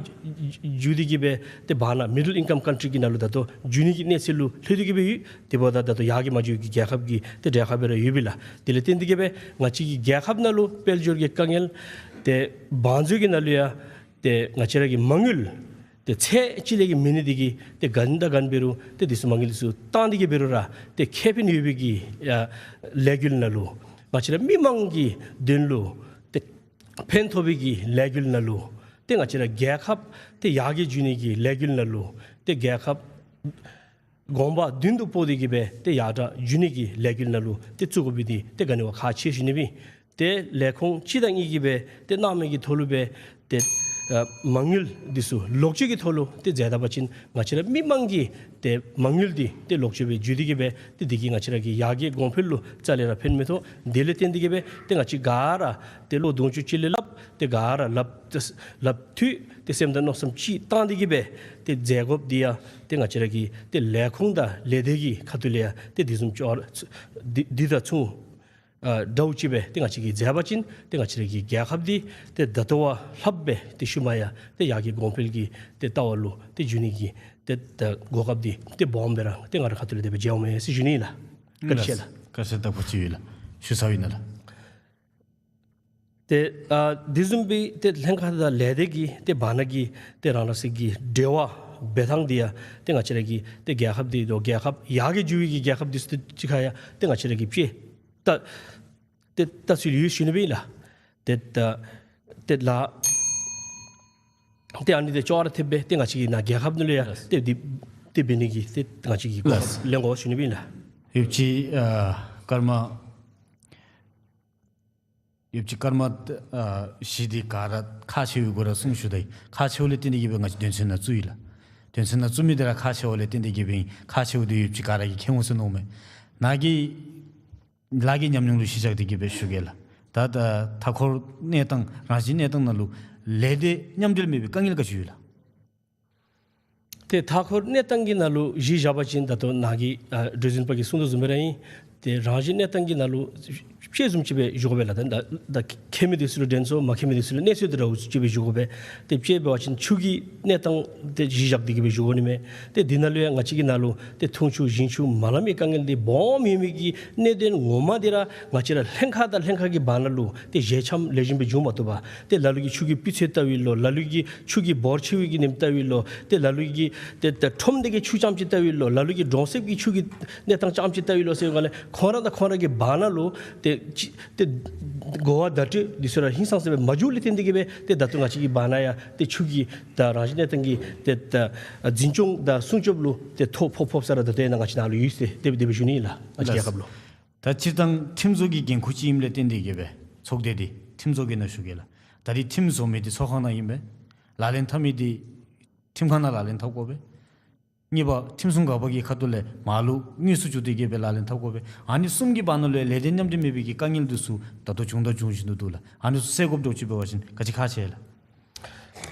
འགྱོ་སྟེ་གིས་སྦེ་ཏེ་བར་ན་མི་ཌལ་ཨིན་ཀམ་ཀཱན་ཊི་གི་ནང་ལུ་ད་ལྟོ་འགྱོ་ནི་གི་གནས་ཚུལ་ལུ་ལྷོད་དེ་གིས་སྦེ་ཡོད། དེ་འབདཝ་ད་ད་ལྟོ་ཡར་རྒྱས་མ་འགྱོ་བའི་གི་རྒྱལ་ཁབ་ཀྱི་ཏེ་གྲས་ཁར་སྦེ་ར་ཡོད་པས་ལགས། དེ་ལས་བརྟེན་ཏེ་གིས་སྦེ་ང་བཅས་ཀྱི་རྒྱལ་ཁབ་ནང་ལུ་དཔལ་འབྱོར་གྱི་དཀའ་ངལ་ཏེ་བང་མཛོད་ཀྱི་ནང་ལུ་ཡང་ཏེ་ང་བཅས་ར་གི་མ་དངུལ་ཏེ་ཚད་ཅིག་ལས་ཀྱི་མེད་ནི་འདི་གིས་ཏེ་ག་ནི་དང་ག་ནི་འབད་རུང་ཏེ་འདི་ཚུ་མ་དངུལ་འདི་ཚུ་བཏང་སྟེ་གིས་འབད་རུང་ར་ཏེ་ཁེ་ཕན་ཡོད་པའི་གི་ཡ་ལས་འགུལ་ནང་ལུ་ང་བཅས་ར་མི་མང་གི་དོན་ལུ་ཏེ་ཕན་ཐོགས་པའི་གི་ལས་འགུལ་ནང་ལུ་ཏེ་ང་བཅས་ར་རྒྱལ་ཁབ་ཏེ་ཡར་རྒྱས་འགྱོ་ནི་གི་ལས་འགུལ་ནང་ལུ་ཏེ་རྒྱལ་ཁབ་གོང་འཕེལ་མདུན་དུ་སྤོ་སྟེ་གིས་སྦེ་ཏེ་ཡར་དྲག་འགྱོ་ནི་གི་ལས་འགུལ་ནང་ལུ་ཏེ་བཙུགས་དགོ་པའི་འདི་ཏེ་ག་ནི་བ་ཁག་ཆེ་ཞུ་ནི་སྦེ། ཏེ་ལས་ཁུངས་གཅིག་དང་གཉིས་ཀྱིས་སྦེ་ཏེ་གནང་མི་གི་ཐོག་ལུ་སྦེ་ཏེ་ ཨ་མ་དངུལ་འདི་ཚུ་ལོག་སྤྱོད་ཀྱི་ཐོག་ལུ་ཏེ་མཛད་ད་པ་ཅིན་ང་བཅས་ར་མི་མང་གི་ཏེ་མ་དངུལ་འདི་ཏེ་ལོག་སྤྱོད་སྦེ་འགྱོ་སྟེ་གི་སྦེ་ཏེ་འདི་གིས་ང་བཅས་ར་གི་ཡར་རྒྱས་གོང་འཕེལ་ལུ་རྩ་ལས་ར་ཕན་མི་ཐོགས། དེ་ལས་བརྟེན་ཏེ་གི་སྦེ་ཏེ་ང་བཅས་ག་ར་ཏེ་བློ་གདུང་ཤུགས་ཅིག་ལས་སླབ་ཏེ་ག་ར་ལགཔ་ཏེ་ལགཔ་མཐུད་དེ་སེམས་དང་མནོ་བསམ་གཅིག་བཏང་སྟེ་གི་སྦེ་ཏེ་མཛད་དགོཔ་འདི་ཡང་ཏེ་ང་བཅས་ར་གི་ཏེ་ལས་ཁུངས་དང་ལས་སྡེ་གི་ཁ་ཐུག་ལས་ཡང་ཏེ་དེ་བཟུམ་ཅིག་འདི་འདི་དང་མཚུངས་ཨ་འདྲཝ་ཅིག་སྦེ་ཏེ་ང་བཅས་ཀྱིས་མཛད་པ་ཅིན་ཏེ་ང་བཅས་ར་གི་རྒྱལ་ཁབ་འདི་ཏེ་ད་ལྟོ་བ་ལྷགཔ་སྦེ་ཏེ་ཤུལ་མ་ཡང་ཏེ་ཡར་རྒྱས་གོང་འཕེལ་གྱི་ཏེ་ལྟ་བ་ལུ་ཏེ་འགྱོ་ནི་གི་ཏེ་ད་གོ་སྐབས་འདི་ཏེ་སྦོམ་སྦེ་ར་ཏེ་ང་རའི་ཁ་ཐུག་ལས་དེ་སྦེ་མཇལཝ་མས་ཟེར་ཞུ་ནི་ལགས། བཀའ་དྲིན་ཆེ་ལགས། བཀའ་དྲིན་དག་པ་ཅིག་ཡོད་ལགས། ཞུ་ས་ཡོད་ན་ལགས། ཏེ་ཨ་དེ་བཟུམ་སྦེ་ཏེ་ལྷན་ཁག་དང་ལས་སྡེ་གི་ཏེ་བར་ན་གི་ཏེ་རང་རང་སོའི་གི་འབྲེལ་བ་འབད་ཐངས་འདི་ཡང་ཏེ་ང་བཅས་ར་གི་ཏེ་རྒྱལ་ཁབ་འདི་དང་རྒྱལ་ཁབ་ཡར་རྒྱས་འགྱོ་བའི་གི་རྒྱལ་ཁབ་འདི་ཚུ་ཏེ་གཅིག་ཁར་ཡང་ཏེ་ང་བཅས་ར་གིས་དཔྱད་ལྟ་ཏེ་ལྟ་ཚུལ་ཡོད་ཞུ་ནི་སྦེ་ཨིན་ལགས། ཏེ་ད་ཏེ་ལཱ་ཏེ་ཨ་ནི་དང་ཅོག་ར་འཐདཔ་སྦེ་ཏེ་ང་བཅས་ཀྱི་ནཱ་རྒྱལ་ཁབ་ནང་ལུ་ཡང་ལགས། ཏེ་འདི་ཏེ་འབད་ནི་གི་ཏེ་ང་བཅས་ཀྱིས་གོ་ལགས། སྐབས་ལེན་དགོ་ཞུ་ནི་སྦེ་ཨིན་ལགས། ཡོདཔ་ཅིག་ཨ་ཀརྨ་ཡོདཔ་ཅིག་ཀརྨ་ཨ་བཞི་འདི་ག་ར་ཁག་ཆེ་བའི་སྐོར་ར་གསུངས་ཞུ་ད་ཡི། ཁག་ཆེཝ་ལས་བརྟེན་ཏེ་གི་སྦེ་ང་བཅས་དོན་ཚན་ནང་བཙུགས་ཡི་ལགས། དོན་ཚན་ནང་བཙུགས་མི་འདི་ར་ཁག་ཆེ་བ་ལས་བརྟེན་ཏེ་གི་སྦེ་ཨིན། ཁག་ཆེཝ་འདི་ཡོདཔ་ཅིག་ག་ར་གིས་མཁྱེན་འོང་ཟེར་མནོཝ་མས། ནཱ་གི་ལཱ་གི་ཉམས་མྱོང་ལུ་གཞི་བཞག་སྟེ་གི་སྦེ་ཞུ་གེ་ལགས། ད་ད་མཐའ་འཁོར་གནས་སྟངས་རང་བཞིན་གནས་སྟངས་ནང་ལུ་ལས་སྡེ་མཉམ་འབྲེལ་མེད་པའི་དཀའ་ངལ་ག་ཅི་ཡོད་ལགས། ཏེ་མཐའ་འཁོར་གནས་སྟངས་ཀྱི་ནང་ལུ་གཞི་བཞག་པ་ཅིན་ད་ལྟོ་ནཱ་གི་ཨ་གྲོས་འཛིན་པ་གིས་གསུངས་དོ་བཟུམ་སྦེ་ར་ཨིན། ཏེ་རང་བཞིན་གནས་སྟངས་ཀྱི་ནང་ལུ་དཔྱད་བཟུམ་ཅིག་སྦེ་ཞུ་དགོ་པས་ལགས། ད་ད་མཁས་མི་འདི་ཚུ་ལུ་དྲན་སོང་། མ་མཁས་མི་འདི་ཚུ་ལུ་གནས་ཚུལ་འདི་ར་འུ་ཅིག་སྦེ་ཞུ་དགོ་པས། ཏེ་དཔྱད་འབད་བ་ཅིན་ཆུ་གི་གནས་སྟངས་འདི་གཞི་བཞག་སྟེ་གི་སྦེ་ཞུ་དགོ་ནི་མས། ཏེ་འདི་ནང་ལུ་ཡང་ང་བཅས་ཀྱི་ནང་ལུ་ཏེ་འཐུང་ཆུ་ཞིང་ཆུ་མ་ལང་མི་དཀའ་ངལ་འདི་སྦོམ་ཡོད་མི་གི་གནད་དོན་ངོ་མ་འདི་ར་ང་བཅས་ར་ལྷན་ཁག་དང་ལྷན་ཁག་གི་བར་ན་ལུ་ཏེ་ཞལ་འཆམ་ལེགས་ཤོམ་སྦེ་འབྱུང་མ་བཏུབ་པར་ཏེ་ལ་ལུ་གིས་ཆུ་གི་སྤུས་ཚད་ལྟ་བའི་ལོ། ལ་ལུ་གིས་ཆུ་གི་འབོར་ཆེ་བའི་གི་ཉེན་ལྟ་བའི་ལོ། ཏེ་ལ་ལུ་གིས་ཏེ་ཏེ་ཁྲོམ་སྡེ་གི་ཆུ་རྐྱངམ་ཅིག་ལྟ་བའི་ལོ། ལ་ལུ་གིས་གྲོང་གསེབ་ཀྱི་ཆུ་གི་གནས་སྟངས་རྐྱངམ་ཅིག་ལྟ་བའི་ལོ་ཟེར་བའི་སྒང་ལས་ཁོང་ར་དང་ཁོང་ར་གི་བར་ན་ལུ་ཏེ་ཅི་ཏེ་གོ་བ་བརྡ་སྤྲོད་འདི་ཚུ་ར་ཧིང་སངས་ས་སྦེ་མ་འགྱོཝ་ལས་བརྟེན་ཏེ་གི་སྦེ་ཏེ་ད་ལྟོ་ང་བཅས་ཀྱི་བར་ན་ཡང་ཏེ་ཆུ་གི་ད་རང་བཞིན་གནས་སྟངས་ཀྱི་ཏེ་ད་འཛིན་སྐྱོང་དང་སྲུང་སྐྱོབ་ལུ་ཏེ་ཐོ་ཕོག་ཕོགཔ་ས་ར་ད་ལྟོ་ཡང་ནཱ་ང་བཅས་ནཱ་ལུ་ཡོད་ཟེར་དེ་སྦེ་དེ་སྦེ་ཞུ་ནི་ཨིན་ལགས། ང་བཅས་རྒྱལ་ཁབ་ལུ། ད་སྤྱིར་བཏང་ཁྲིམས་བཟོ་གི་འགན་ཁུར་ཅིག་ཨིནམ་ལས་བརྟེན་ཏེ་གི་སྦེ་ཚོགས་སྡེ་འདི་ཁྲིམས་བཟོ་གི་ནང་ཞུ་གེ་ལགས། ད་རིས་ཁྲིམས་བཟོ་མི་འདི་ཚོགས་ཁང་ནང་ཨིན་པས། ལག་ལེན་འཐབ་མི་འདི་ཁྲིམས་ཁང་ནང་ལག་ལེན་འཐབ་དགོ་པས། གཉིས་པ་ཁྲིམས་སྲུང་འགག་པ་གི་ཁ་ཐུག་ལས་མར་ལུ་དངོས་སུ་འགྱོ་སྟེ་གི་སྦེ་ལག་ལེན་འཐབ་དགོ་པས། ཨ་ནི་གསུམ་གྱི་བར་ན་ལུ་ལས་སྡེ་མཉམ་འབྲེལ་མེད་པའི་གི་དཀའ་ངལ་འདི་ཚུ་ད་ལྟོ་བྱུང་དང་འབྱུང་བཞིན་དུ་འདུག་ལགས། ཨ་ནི་ཚུ་སེལ་དགོཔ་འདྲཝ་ཅིག་འབད་བ་ཅིན་ག་ཅི་ཁག་ཆེ་ལགས།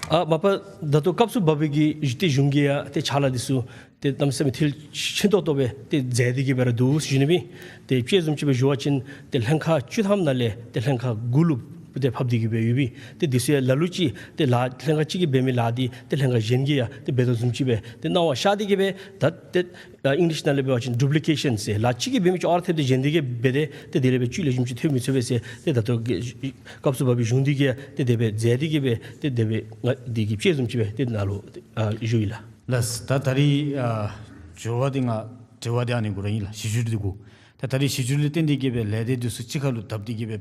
ཨ་མ་པ་ད་ལྟོ་སྐབས་སུ་བབས་པའི་གི་ཏེ་གཞུང་གིས་ཡང་ཏེ་ཕྱག་ལཱ་འདི་ཚུ་ཏེ་གནམ་མེད་ས་མེད་མཐིལ་ཕྱིན་ཏོག་ཏོ་སྦེ་ཏེ་མཛད་དེ་གི་སྦེ་ར་འདུག་ཟེར་ཞུ་ནི་སྦེ། ཏེ་དཔྱད་བཟུམ་ཅིག་སྦེ་ཞུ་བ་ཅིན་ཏེ་ལྷན་ཁག་བཅུ་ཐམ་ནང་ལས་ཏེ་ལྷན་ཁག་དགུ་ལུ་ཏེ་ཕབ་སྟེ་གི་སྦེ་ཡོད་པས། ཏེ་འདི་ཚུ་ཡང་ལ་ལུ་ཅིག་ཏེ་ལཱ་ལྷན་ཁག་གཅིག་གིས་འབད་མི་ལཱ་འདི་ཏེ་ལྷན་ཁག་གཞན་གྱིས་ཡང་ཏེ་འབད་དོ་བཟུམ་ཅིག་སྦེ་ཏེ་སྣང་བ་ཤར་ཏེ་གི་སྦེ་ད་ཏེ་ཨ་ཨིང་ལིཤ་ནང་ལས་འབད་བ་ཅིན་ཌུབ་ལི་ཀེ་ཤཱན་ཟེར་ལཱ་གཅིག་གིས་འབད་མི་ཅོག་ར་འཐདཔ་ཏེ་གཞན་འདི་གིས་འབད་དེ་ཏེ་དེ་ལས་སྦེ་བཅུད་ལེགས་ཤོམ་ཅིག་ཐོན་མི་ཚུགས་པས་ཟེར་ཏེ་ད་ལྟོ་གི་སྐབས་སུ་བབས་པའི་གཞུང་འདི་གིས་ཏེ་དེ་སྦེ་མཛད་དེ་གི་སྦེ་ཏེ་དེ་སྦེ་ང་འདི་གི་དཔྱད་བཟུམ་ཅིག་སྦེ་ཏེ་ནཱ་ལུ་ཨ་ཞུ་ཡི་ལགས། ལགས། ད་ད་རིས་ཨ་འགྱུར་བ་འདི་ང་དྲི་བ་འདི་ཨ་ནི་གུ་ར་ཨིན་ལགས། གཞི་འགྱུར་འདི་གུ། ད་ད་རིས་གཞི་འགྱུར་ལས་བརྟེན་ཏེ་གི་སྦེ་ལས་སྡེ་འདི་ཚུ་གཅིག་ཁར་ལུ་བརྡབ་སྟེ་གི་སྦེ་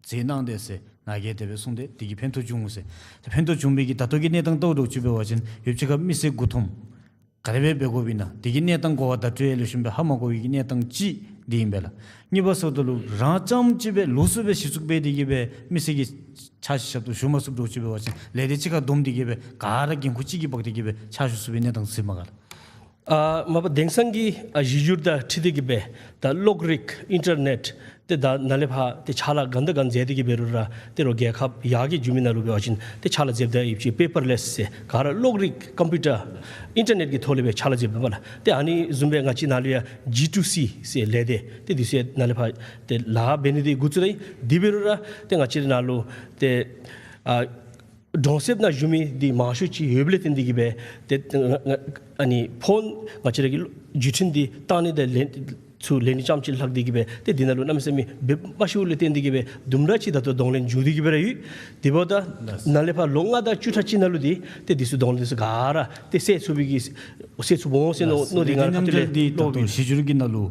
མཛད་གནང་དེས་ཟེར་ནཱ་གིས་དེ་སྦེ་གསུངས་ཏེ་འདི་གིས་ཕན་ཐོགས་བྱུང་ཟེར། ད་ཕན་ཐོགས་བྱུང་མི་གི་ད་ལྟོ་གི་གནས་སྟངས་ལྟཝ་འདྲཝ་ཅིག་འབད་བ་ཅིན་ཡོདཔ་ཅིག་ཁར་མི་སེར་མགུ་འཐོམ་ག་དེ་སྦེ་འབད་དགོཔ་ཨིན་ན། དེ་གི་གནས་སྟངས་གོ་བ་བརྡ་སྤྲོད་ལེགས་ཤོམ་སྦེ་ཧ་མ་གོ་བའི་གི་གནས་སྟངས་གཅིག་འདི་ཨིན་པས་ལགས། གཉིས་པ་ཟེརཝ་ད་ལུ་རང་རྐྱངམ་ཅིག་སྦེ་ལོགས་སུ་སྦེ་གཞི་བཙུགས་འབད་དེ་གི་སྦེ་མི་སེར་གྱི་ཕྱག་ཞུ་ཞབས་ཏོག་ཞུ་མ་ཚུགསཔ་འདྲཝ་ཅིག་འབད་བ་ཅིན་ལས་སྡེ་གཅིག་ཁར་བསྡོམས་ཏེ་གི་སྦེ་ག་ར་འགན་ཁུར་གཅིག་གིས་འབག་སྟེ་གི་སྦེ་ཕྱག་ཞུ་ཚུགས་པའི་གནས་སྟངས་ཟེར་མས་ག་ལགས། ཨ་མ་པ་དེང་སང་གི་ཨ་གཞི་འགྱུར་དང་འཁྲིལ་ཏེ་གི་སྦེ་ད་གློག་རིག་ཨིན་ཊར་ནེཊ་ཏེ་ད་ནཱ་ལས་ཕར་ཏེ་ཕྱག་ལཱ་ག་དང་ག་མཛད་དེ་གི་འབད་རུང་ར་ཏེ་རོགས་རྒྱལ་ཁབ་ཡར་རྒྱས་འགྱོ་མི་ནང་ལུ་འབད་བ་ཅིན་ཏེ་ཕྱག་ལཱ་མཛདཔ་ད་ཡོདཔ་ཅིག་པེ་པར་ལེསི་ཟེར་ག་ར་གློག་རིག་ཀམ་པིའུ་ཊར་ཨིན་ཊར་ནེཊ་ཀྱི་ཐོག་ལས་སྦེ་ཕྱག་ལཱ་མཛདཔ་མས་ལགས། ཏེ་ཨ་ནི་བཟུམ་སྦེ་ང་བཅས་ནཱ་ལུ་ཡང་ཇི་ཊུ་སི་ཟེར་ལས་སྡེ་ཏེ་འདི་ཚུ་ཡང་ནཱ་ལས་ཕར་ཏེ་ལཱ་འབད་ནི་འདི་འགོ་བཙུགས་ད་ཡི། དེ་འབད་རུང་ར་ཏེ་ང་བཅས་ནཱ་ལུ་ཏེ་ཨ་གྲོང་གསེབ་ནང་བཞུགས་མི་འདི་མང་ཤོས་ཅིག་ཡོདཔ་ལས་བརྟེན་ཏེ་གི་སྦེ་ཏེ་ང་ང་ཨ་ནི་ཕོན་ང་བཅས་ར་གི་བརྒྱུད་འཕྲིན་འདི་བཏང་ནི་དང་ལེན་ཚུ་ལེན་ནི་རྐྱངམ་ཅིག་ལྷག་སྟེ་གི་སྦེ་ཏེ་འདི་ནང་ལུ་གནམ་མེད་ས་མེད་འབད་མ་ཤེས་པ་ལས་བརྟེན་ཏེ་གི་སྦེ་དུམ་གྲ་ཅིག་ད་ལྟོ་གདོང་ལེན་འགྱོ་སྟེ་གི་སྦེ་ར་ཡོད། དེ་འབདཝ་ད་ལགས། ནཱ་ལས་ཕར་ལོ་ལྔ་དང་བཅུ་ཕྲག་གཅིག་ནང་ལུ་འདི་ཏེ་འདི་ཚུ་གདོང་ལེན་འདི་ཚུ་ག་ར་ཏེ་སེལ་ཚུགས་པའི་གི་སེལ་ཚུགས་འོང་ཟེར་མནོ་ལགས། མནོ་སྟེ་ང་རའི་ཁ་ཐུག་ལས་ལས་སྡེ་མཉམ་འབྲེལ་འདི་ད་ལྟོ་གཞི་འགྱུར་གྱི་ནང་ལུ་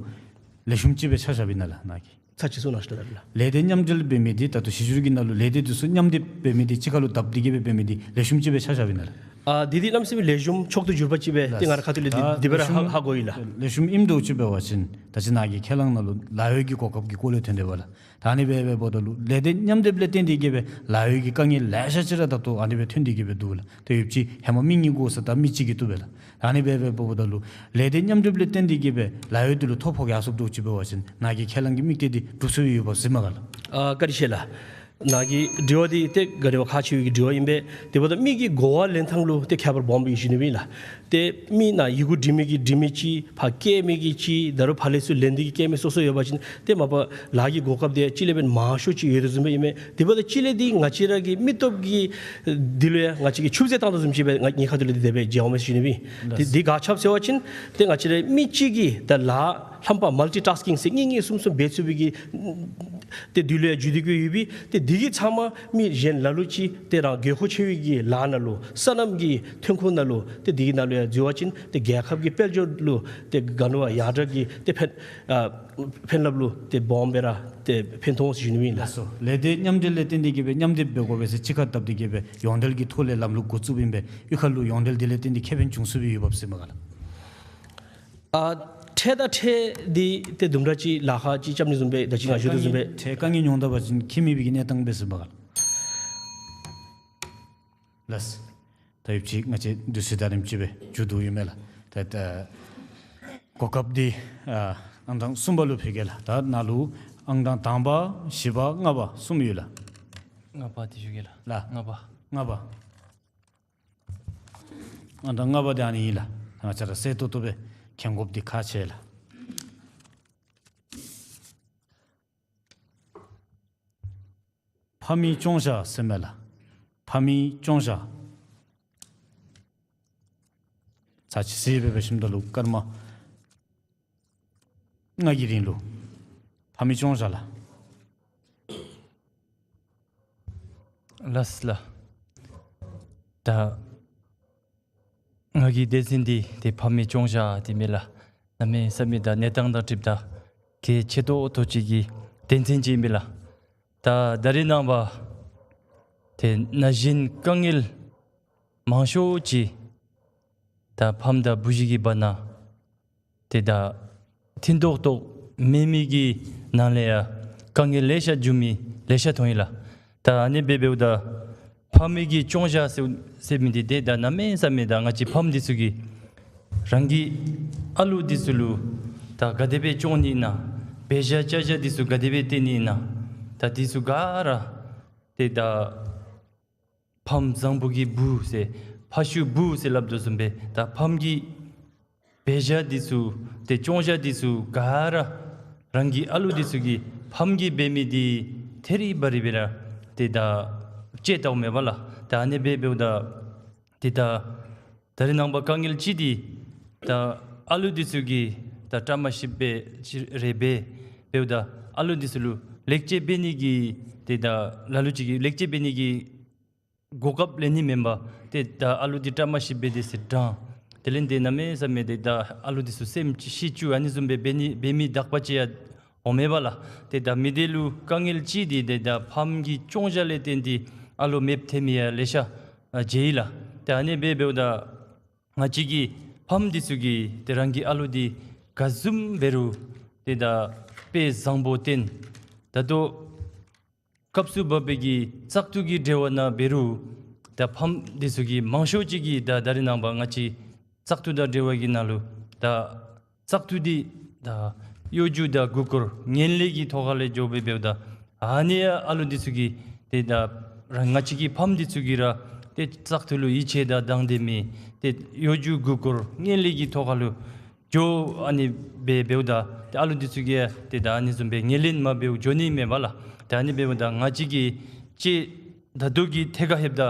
ལེགས་ཤོམ་ཅིག་སྦེ་ཆ་བཞག་པས་ན་ལགས་ནཱ་གིས། ཚར་གཅིག་གསུང་གནང་ཞུ་ད་ལགས། ལས་སྡེ་མཉམ་འབྲེལ་འབད་མི་འདི་ད་ལྟོ་གཞི་འགྱུར་གྱི་ནང་ལུ་ལས་སྡེ་འདི་ཚུ་མཉམ་སྡེབ་འབད་མི་འདི་གཅིག་ཁར་ལུ་བརྡབ་སྟེ་གི་སྦེ་འབད་མི་འདི་ལེགས་ཤོམ་ཅིག་སྦེ་ཆ་བཞག་པས་ན་ལགས། ཨ་འདི་འདི་གནམ་མེད་ས་མེད་ལེགས་ཤོམ་མཆོག་ཏུ་གྱུར་པ་ཅིག་སྦེ་ཏེ་ང་རའི་ཁ་ཐུག་ལས་འདི་ད་འདི་སྦེ་ར་ལེགས་ཤོམ་ཧ་ཧ་གོ་ཡི་ལགས། ལེགས་ཤོམ་ཨིནམ་འདྲཝ་ཅིག་འབད་བ་ཅིན་ད་ཅི་ནཱ་གི་ཁས་བླངས་ནང་ལུ་ལཱ་གཡོག་གི་གོ་སྐབས་ཀྱི་སྐོར་ལས་ཐོན་དེས་པ་ལགས། ད་ཨ་ནི་སྦེ་འབདཝ་ད་ལུ་ལས་སྡེ་མཉམ་སྡེབ་ལས་བརྟེན་ཏེ་གིས་སྦེ་ལཱ་གཡོག་གི་དཀའ་ངལ་ལེ་ཤ་ཅིག་ར་ད་ལྟོ་ཨ་ནི་སྦེ་ཐོན་ཏེ་གིས་སྦེ་འདུག་ལགས། ཏེ་ཡོདཔ་ཅིག་ཧེ་མ་མི་གཉིས་དགོ་ཟེར་ད་མི་གཅིག་གིས་བཏུབ་པས་ལགས། ད་ཨ་ནི་སྦེ་འབདཝ་ད་ལུ་ལས་སྡེ་མཉམ་སྡེབ་ལས་བརྟེན་ཏེ་གིས་སྦེ་ལཱ་གཡོག་འདི་ལུ་ཐོ་ཕོག་ཡར་སོཔ་འདྲཝ་ཅིག་འབད་བ་ཅིན་ནཱ་གི་ཁས་བླངས་ཀྱི་དམིགས་གཏད་འདི་འགྲུབ་ཚུགས་ཡོདཔ་ཟེར་མས་ག་ལགས། ཨ་བཀའ་དྲིན་ཆེ་ལགས། ནཱ་གི་དྲི་བ་འདི་ཏེ་ག་ནི་བ་ཁག་ཆེ་བའི་གི་དྲི་བ་ཨིན་པས། དེ་འབདཝ་ད་མི་གི་གོ་བ་ལེན་ཐངས་ལུ་ཏེ་ཁྱད་པར་སྦོམ་སྦེ་ཡོད་ཟེར་ཞུ་ནི་ཨིན་ལགས། ཏེ་མི་ནཱ་ཡི་གུ་འབྲི་མི་གིས་འབྲི་མི་ཅིག་ཕར་བཀལ་མི་གིས་ཅིག་ད་རུང་ཕར་ལས་ཚུར་ལེན་ཏེ་གིས་བཀལ་མི་སོ་སོ་ཡོད་པ་ཅིན་ཏེ་མ་པ་ལཱ་གི་གོ་སྐབས་འདི་ཅིག་ལས་འབདན་མང་ཤོས་ཅིག་ཡོད་དོ་བཟུམ་སྦེ་ཨིན་མས། དེ་འབདཝ་ད་ཅིག་ལས་འདི་ང་བཅས་ར་གི་མི་སྟོབས་ཀྱི་འདི་ལུ་ཡང་ང་བཅས་ཀྱིས་ཆུད་ཟོས་བཏང་དོ་བཟུམ་ཅིག་སྦེ་ང་ངེའི་ཁ་ཐུག་ལས་འདི་དེ་སྦེ་མཇལཝ་མས་ཟེར་ཞུ་ནི་ཨིན། ཏེ་འདི་ག་ཅི་སྦེ་ཟེར་བ་ཅིན་ཏེ་ང་བཅས་ར་མི་གཅིག་གིས་ད་ལཱ་ལྷམ་པ་མལ་ཊི་ཊཱསི་ཀིང་ཟེར་གཉིས་གཉིས་གསུམ་གསུམ་འབད་ཚུགས་པའི་གི་ཏེ་དུས་ལུ་ཡང་འགྱུར་ཏེ་གིས་ཡོད་པས། ཏེ་འདི་གིས་ཚང་མ་མི་གཞན་ལ་ལུ་ཅིག་ཏེ་རང་དགོས་མཁོ་ཆེ་བའི་གི་ལཱ་ནང་ལུ་སོ་ནམ་གྱི་ཐོན་ཁུངས་ནང་ལུ་ཏེ་འདི་གི་ནང་ལུ་ཡང་འཛུལ་བ་ཅིན་ཏེ་རྒྱལ་ཁབ་ཀྱི་དཔལ་འབྱོར་ལུ་ཏེ་ག་ནི་བ་ཡར་དྲག་གི་ཏེ་ཕན་ཨ་ཕན་རླབས་ལུ་ཏེ་སྦོམ་སྦེ་ར་ཏེ་ཕན་ཐོགས་ཟེར་ཞུ་ནི་ཨིན་ལགས། ལགས་སོ། ལས་སྡེ་མཉམ་འབྲེལ་ལས་བརྟེན་ཏེ་གིས་སྦེ་མཉམ་སྡེབ་འབད་དགོ་པས་ཟེར་ཅིག་ཁ་བཏབ་སྟེ་གིས་སྦེ་ཡོངས་འབྲེལ་གྱི་ཐོག་ལས་ལམ་ལུགས་འགོ་བཙུགསཔ་ཨིན་པས། གཡུས་ཁ་ལུ་ཡོངས་འབྲེལ་འདི་ལས་བརྟེན་ཏེ་ཁེ་ཕན་བྱུང་ཚུགས་པའི་ཡོདཔ་ཟེར་མས་ག་ལགས། ཨ་འཕྲལ་དང་འཕྲལ་འདི་ཏེ་དུམ་གྲ་ཅིག་ལཱ་ཁག་ཅིག་རྐྱབ་ནི་བཟུམ་སྦེ་ད་ཅི་ང་ཞུ་དོ་བཟུམ་སྦེ། འཕྲལ་དཀའ་ངལ་འོང་ད་པ་ཅིན་ཁྱིམ་མེད་པའི་གི་གནས་སྟངས་སྦེ་ཟེར་མས་ག་ལགས། ལགས། ད་ཡོདཔ་ཅིག་ང་བཅས་དུས་ཚོད་ད་རིམ་ཅིག་སྦེ་མཇུག་བསྡུ་ཡོད་མས་ལགས། ད་ད་གོ་སྐབས་འདི་ཨ་ཨང་གྲངས་གསུམ་པ་ལུ་ཕུལ་གེ་ལགས། ད་ནཱ་ལུ་ཨང་གྲངས་དང་པ་བཞི་པ་ལྔ་པ་གསུམ་ཡོད་ལགས། ལྔ་པ་འདི་ཞུ་གེ་ལགས། ལགས། ལྔ་པ། ལྔ་པ། ཨ་ད་ལྔ་པ་འདི་ཨ་ནི་ཨིན་ལགས། ང་བཅས་ར་གསལ་ཏོག་ཏོ་སྦེ་མཁྱེན་དགོཔ་འདི་ཁག་ཆེ་ལགས། ཕ་མེས་སྐྱོང་བཞག་ཟེར་མས་ལགས། ཕ་མེས་སྐྱོང་བཞག། ཚར་གཅིག་གཟིགས་སྦེ་འབད་ཞིནམ་ད་ལུ་སྐར་མ་ལྔ་གི་རིང་ལུ་ཕ་མེས་སྐྱོང་བཞག་ལགས། ལགས་ལགས། ད་ང་གི་སྡེ་ཚན་འདི་ཏེ་ཕ་མེས་སྐྱོང་བཞག་འདི་མས་ལགས། གནམ་མེད་ས་མེད་ད་གནས་སྟངས་དང་འཁྲིལཝ་ད་གལ་ཆེ་ཏོག་ཏོ་ཅིག་གི་དོན་ཚན་ཅིག་ཨིན་པས་ལགས། ད་ད་རེས་ནངས་པ་ཏེ་ན་གཞོན་དཀའ་ངལ་མང་ཤོས་ཅིག་ད་ཕམ་དང་བུ་གཞི་གི་བར་ན་ཏེ་ད་མཐུན་ཏོག་ཏོ་མེད་མི་གི་ནང་ལས་ཡང་དཀའ་ངལ་ལེ་ཤ་འབྱུང་མི་ལེ་ཤ་མཐོང་ཡི་ལགས། ད་ཨ་ནི་སྦེ་འབདཝ་ད་ཕ་མེས་ཀྱིས་སྐྱོང་བཞག་ཟེར་ཟེར་མི་འདི་ཏེ་ད་གནམ་མེད་ས་མེད་ད་ང་བཅས་ཕམ་འདི་ཚུ་གིས་རང་གི་ཨ་ལུ་འདི་ཚུ་ལུ་ད་ག་དེ་སྦེ་སྐྱོང་ནི་ཨིན་ན། འབད་བཞག་བྱ་བཞག་འདི་ཚུ་ག་དེ་སྦེ་སྟོན་ནི་ཨིན་ན། ད་འདི་ཚུ་ག་ར་ཏེ་ད་ཕམ་བཟང་པོ་གི་བུ་ཟེར་ཕ་ཤུལ་བུ་ཟེར་སླབ་དོ་བཟུམ་སྦེ་ད་ཕམ་གྱི་འབད་བཞག་འདི་ཚུ་ཏེ་སྐྱོང་བཞག་འདི་ཚུ་ག་ར་རང་གི་ཨ་ལུ་འདི་ཚུ་གིས་ཕམ་གྱིས་འབད་མི་འདི་ཐད་རི་བ་རི་སྦེ་ར་ཏེ་ད་ཅིག་བལྟཝ་མས་པ་ལགས། ད་ཨ་ནི་སྦེ་འབདཝ་ད་ཏེ་ད་ད་རེས་ནངས་པ་དཀའ་ངལ་ཅིག་འདི་ད་ཨ་ལུ་འདི་ཚུ་གིས་ད་བཀྲ་མ་ཤིསཔ་སྦེ་ཅིག་རེ་འབད་འབདཝ་ད་ཨ་ལུ་འདི་ཚུ་ལུ་ལེགས་སྐྱེས་འབད་ནི་གི་ཏེ་ད་ལ་ལུ་ཅིག་གིས་ལེགས་སྐྱེས་འབད་ནི་གི་གོ་སྐབས་ལེན་ནི་མེན་པར་ཏེ་ད་ཨ་ལུ་འདི་བཀྲ་མ་ཤིསཔ་སྦེ་དེ་ཟེར་དྲང་། དེ་ལས་ཏེ་གནམ་མེད་ས་མེད་ཏེ་ད་ཨ་ལུ་འདི་ཚུ་སེམས་ཅིག་ཤི་བཅུག་ཨ་ནི་བཟུམ་སྦེ་འབད་ནི་འབད་མི་དག་པ་ཅིག་ཡང་འོང་མས་པ་ལགས། ཏེ་ད་མི་དེ་ལུ་དཀའ་ངལ་ཅིག་འདི་ཏེ་ད་ཕམ་གྱི་སྐྱོང་བཞག་ལས་བརྟེན་ཏེ་ཨ་ལུ་མེདཔ་ཐལ་མི་ཡང་ལེ་ཤ་ཨ་མཇལ་ཡི་ལགས། ཏེ་ཨ་ནི་སྦེ་འབདཝ་ད་ང་བཅས་ཀྱི་ཕམ་འདི་ཚུ་གིས་ཏེ་རང་གི་ཨ་ལུ་འདི་ག་བཟུམ་འབད་རུང་ཏེ་ད་དཔེ་བཟང་པོ་སྟོན། ད་ལྟོ་སྐབས་སུ་བབ་པའི་གི་བཙག་འཐུ་གི་འབྲེལ་བ་ནང་འབད་རུང་ད་ཕམ་འདི་ཚུ་གིས་མང་ཤོས་ཅིག་གིས་ད་ད་རེས་ནངས་པ་ང་བཅས་བཙག་འཐུ་དང་འབྲེལ་བ་གི་ནང་ལུ་ད་བཙག་འཐུ་འདི་ད་གཡོ་སྒྱུ་དང་མགུ་སྐོར་ངན་ལྷད་ཀྱི་ཐོག་ཁ་ལས་འགྱོ་སྦེ་འབདཝ་ད་ཨ་ནི་ཡང་ཨ་ལུ་འདི་ཚུ་གིས་ཏེ་ད་རང་ང་བཅས་ཀྱི་ཕམ་འདི་ཚུ་གིས་ར་ཏེ་བཙག་འཐུ་ལུ་ཡིད་ཆེས་དང་དང་འདོད་མེད་ཏེ་གཡོ་སྒྱུ་མགུ་སྐོར་ངན་ལྷད་ཀྱི་ཐོག་ཁ་ལུ་འགྱོ་ཨ་ནི་སྦེ་འབདཝ་ད་ཏེ་ཨ་ལུ་འདི་ཚུ་གིས་ཏེ་ད་ཨ་ནི་བཟུམ་སྦེ་ངོས་ལེན་མ་འབདཝ་འགྱོ་ནི་མེད་པ་ལགས། ཏེ་ཨ་ནི་འབདཝ་ད་ང་བཅས་ཀྱིས་ཅིག་ད་ལྟོ་གི་ཐད་ཁར་ལྷོདཔ་ད་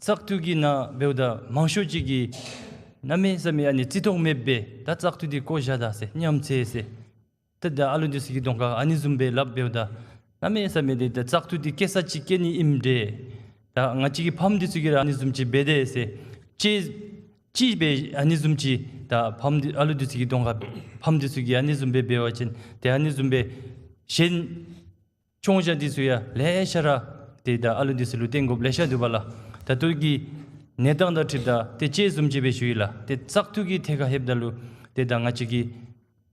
བཙག་འཐུ་གི་ནང་འབདཝ་ད་མང་ཤོས་ཅིག་གིས་གནམ་མེད་ས་མེད་ཨ་ནི་བརྩི་མཐོང་མེདཔ་སྦེ་ད་བཙག་འཐུ་འདི་བཀོ་བཞག་ད་ཟེར་ཉམས་ཚད་ཟེར། ཏེ་ད་ཨ་ལུ་འདི་ཚུ་གི་གདོང་ཁར་ཨ་ནི་བཟུམ་སྦེ་སླབ་འབདཝ་ད་གནམ་མེད་ས་མེད་ཏེ་ད་བཙག་འཐུ་འདི་སྐྱེལ་ས་ཅིག་སྐྱེལ་ནི་ཨིནམ་འདྲས། ད་ང་བཅས་ཀྱི་ཕམ་འདི་ཚུ་གིས་ར་ཨ་ནི་བཟུམ་ཅིག་འབད་དེས་ཟེར། ཅིག་ཅིག་སྦེ་ཨ་ནི་བཟུམ་ཅིག་ད་ཕམ་འདི་ཨ་ལུ་འདི་ཚུ་གི་གདོང་ཁར་ཕམ་འདི་ཚུ་གིས་ཨ་ནི་བཟུམ་སྦེ་འབད་བ་ཅིན་ཏེ་ཨ་ནི་བཟུམ་སྦེ་གཞན་སྐྱོང་བཞག་འདི་ཚུ་ཡང་ལེ་ཤ་ར་ཏེ་ད་ཨ་ལུ་འདི་ཚུ་ལུ་བསྟེན་དགོཔ་ལེ་ཤ་འདུག་པ་ལགས། ད་ལྟོ་གི་ གནས་སྟངས་དང་འཁྲིལཝ་ད་ཏེ་ཅི་བཟུམ་ཅིག་སྦེ་ཞུ་ཡི་ལགས། ཏེ་བཙག་འཐུ་གི་ཐད་ཁར་ལྷོདཔ་ད་ལུ་ཏེ་ད་ང་བཅས་ཀྱིས་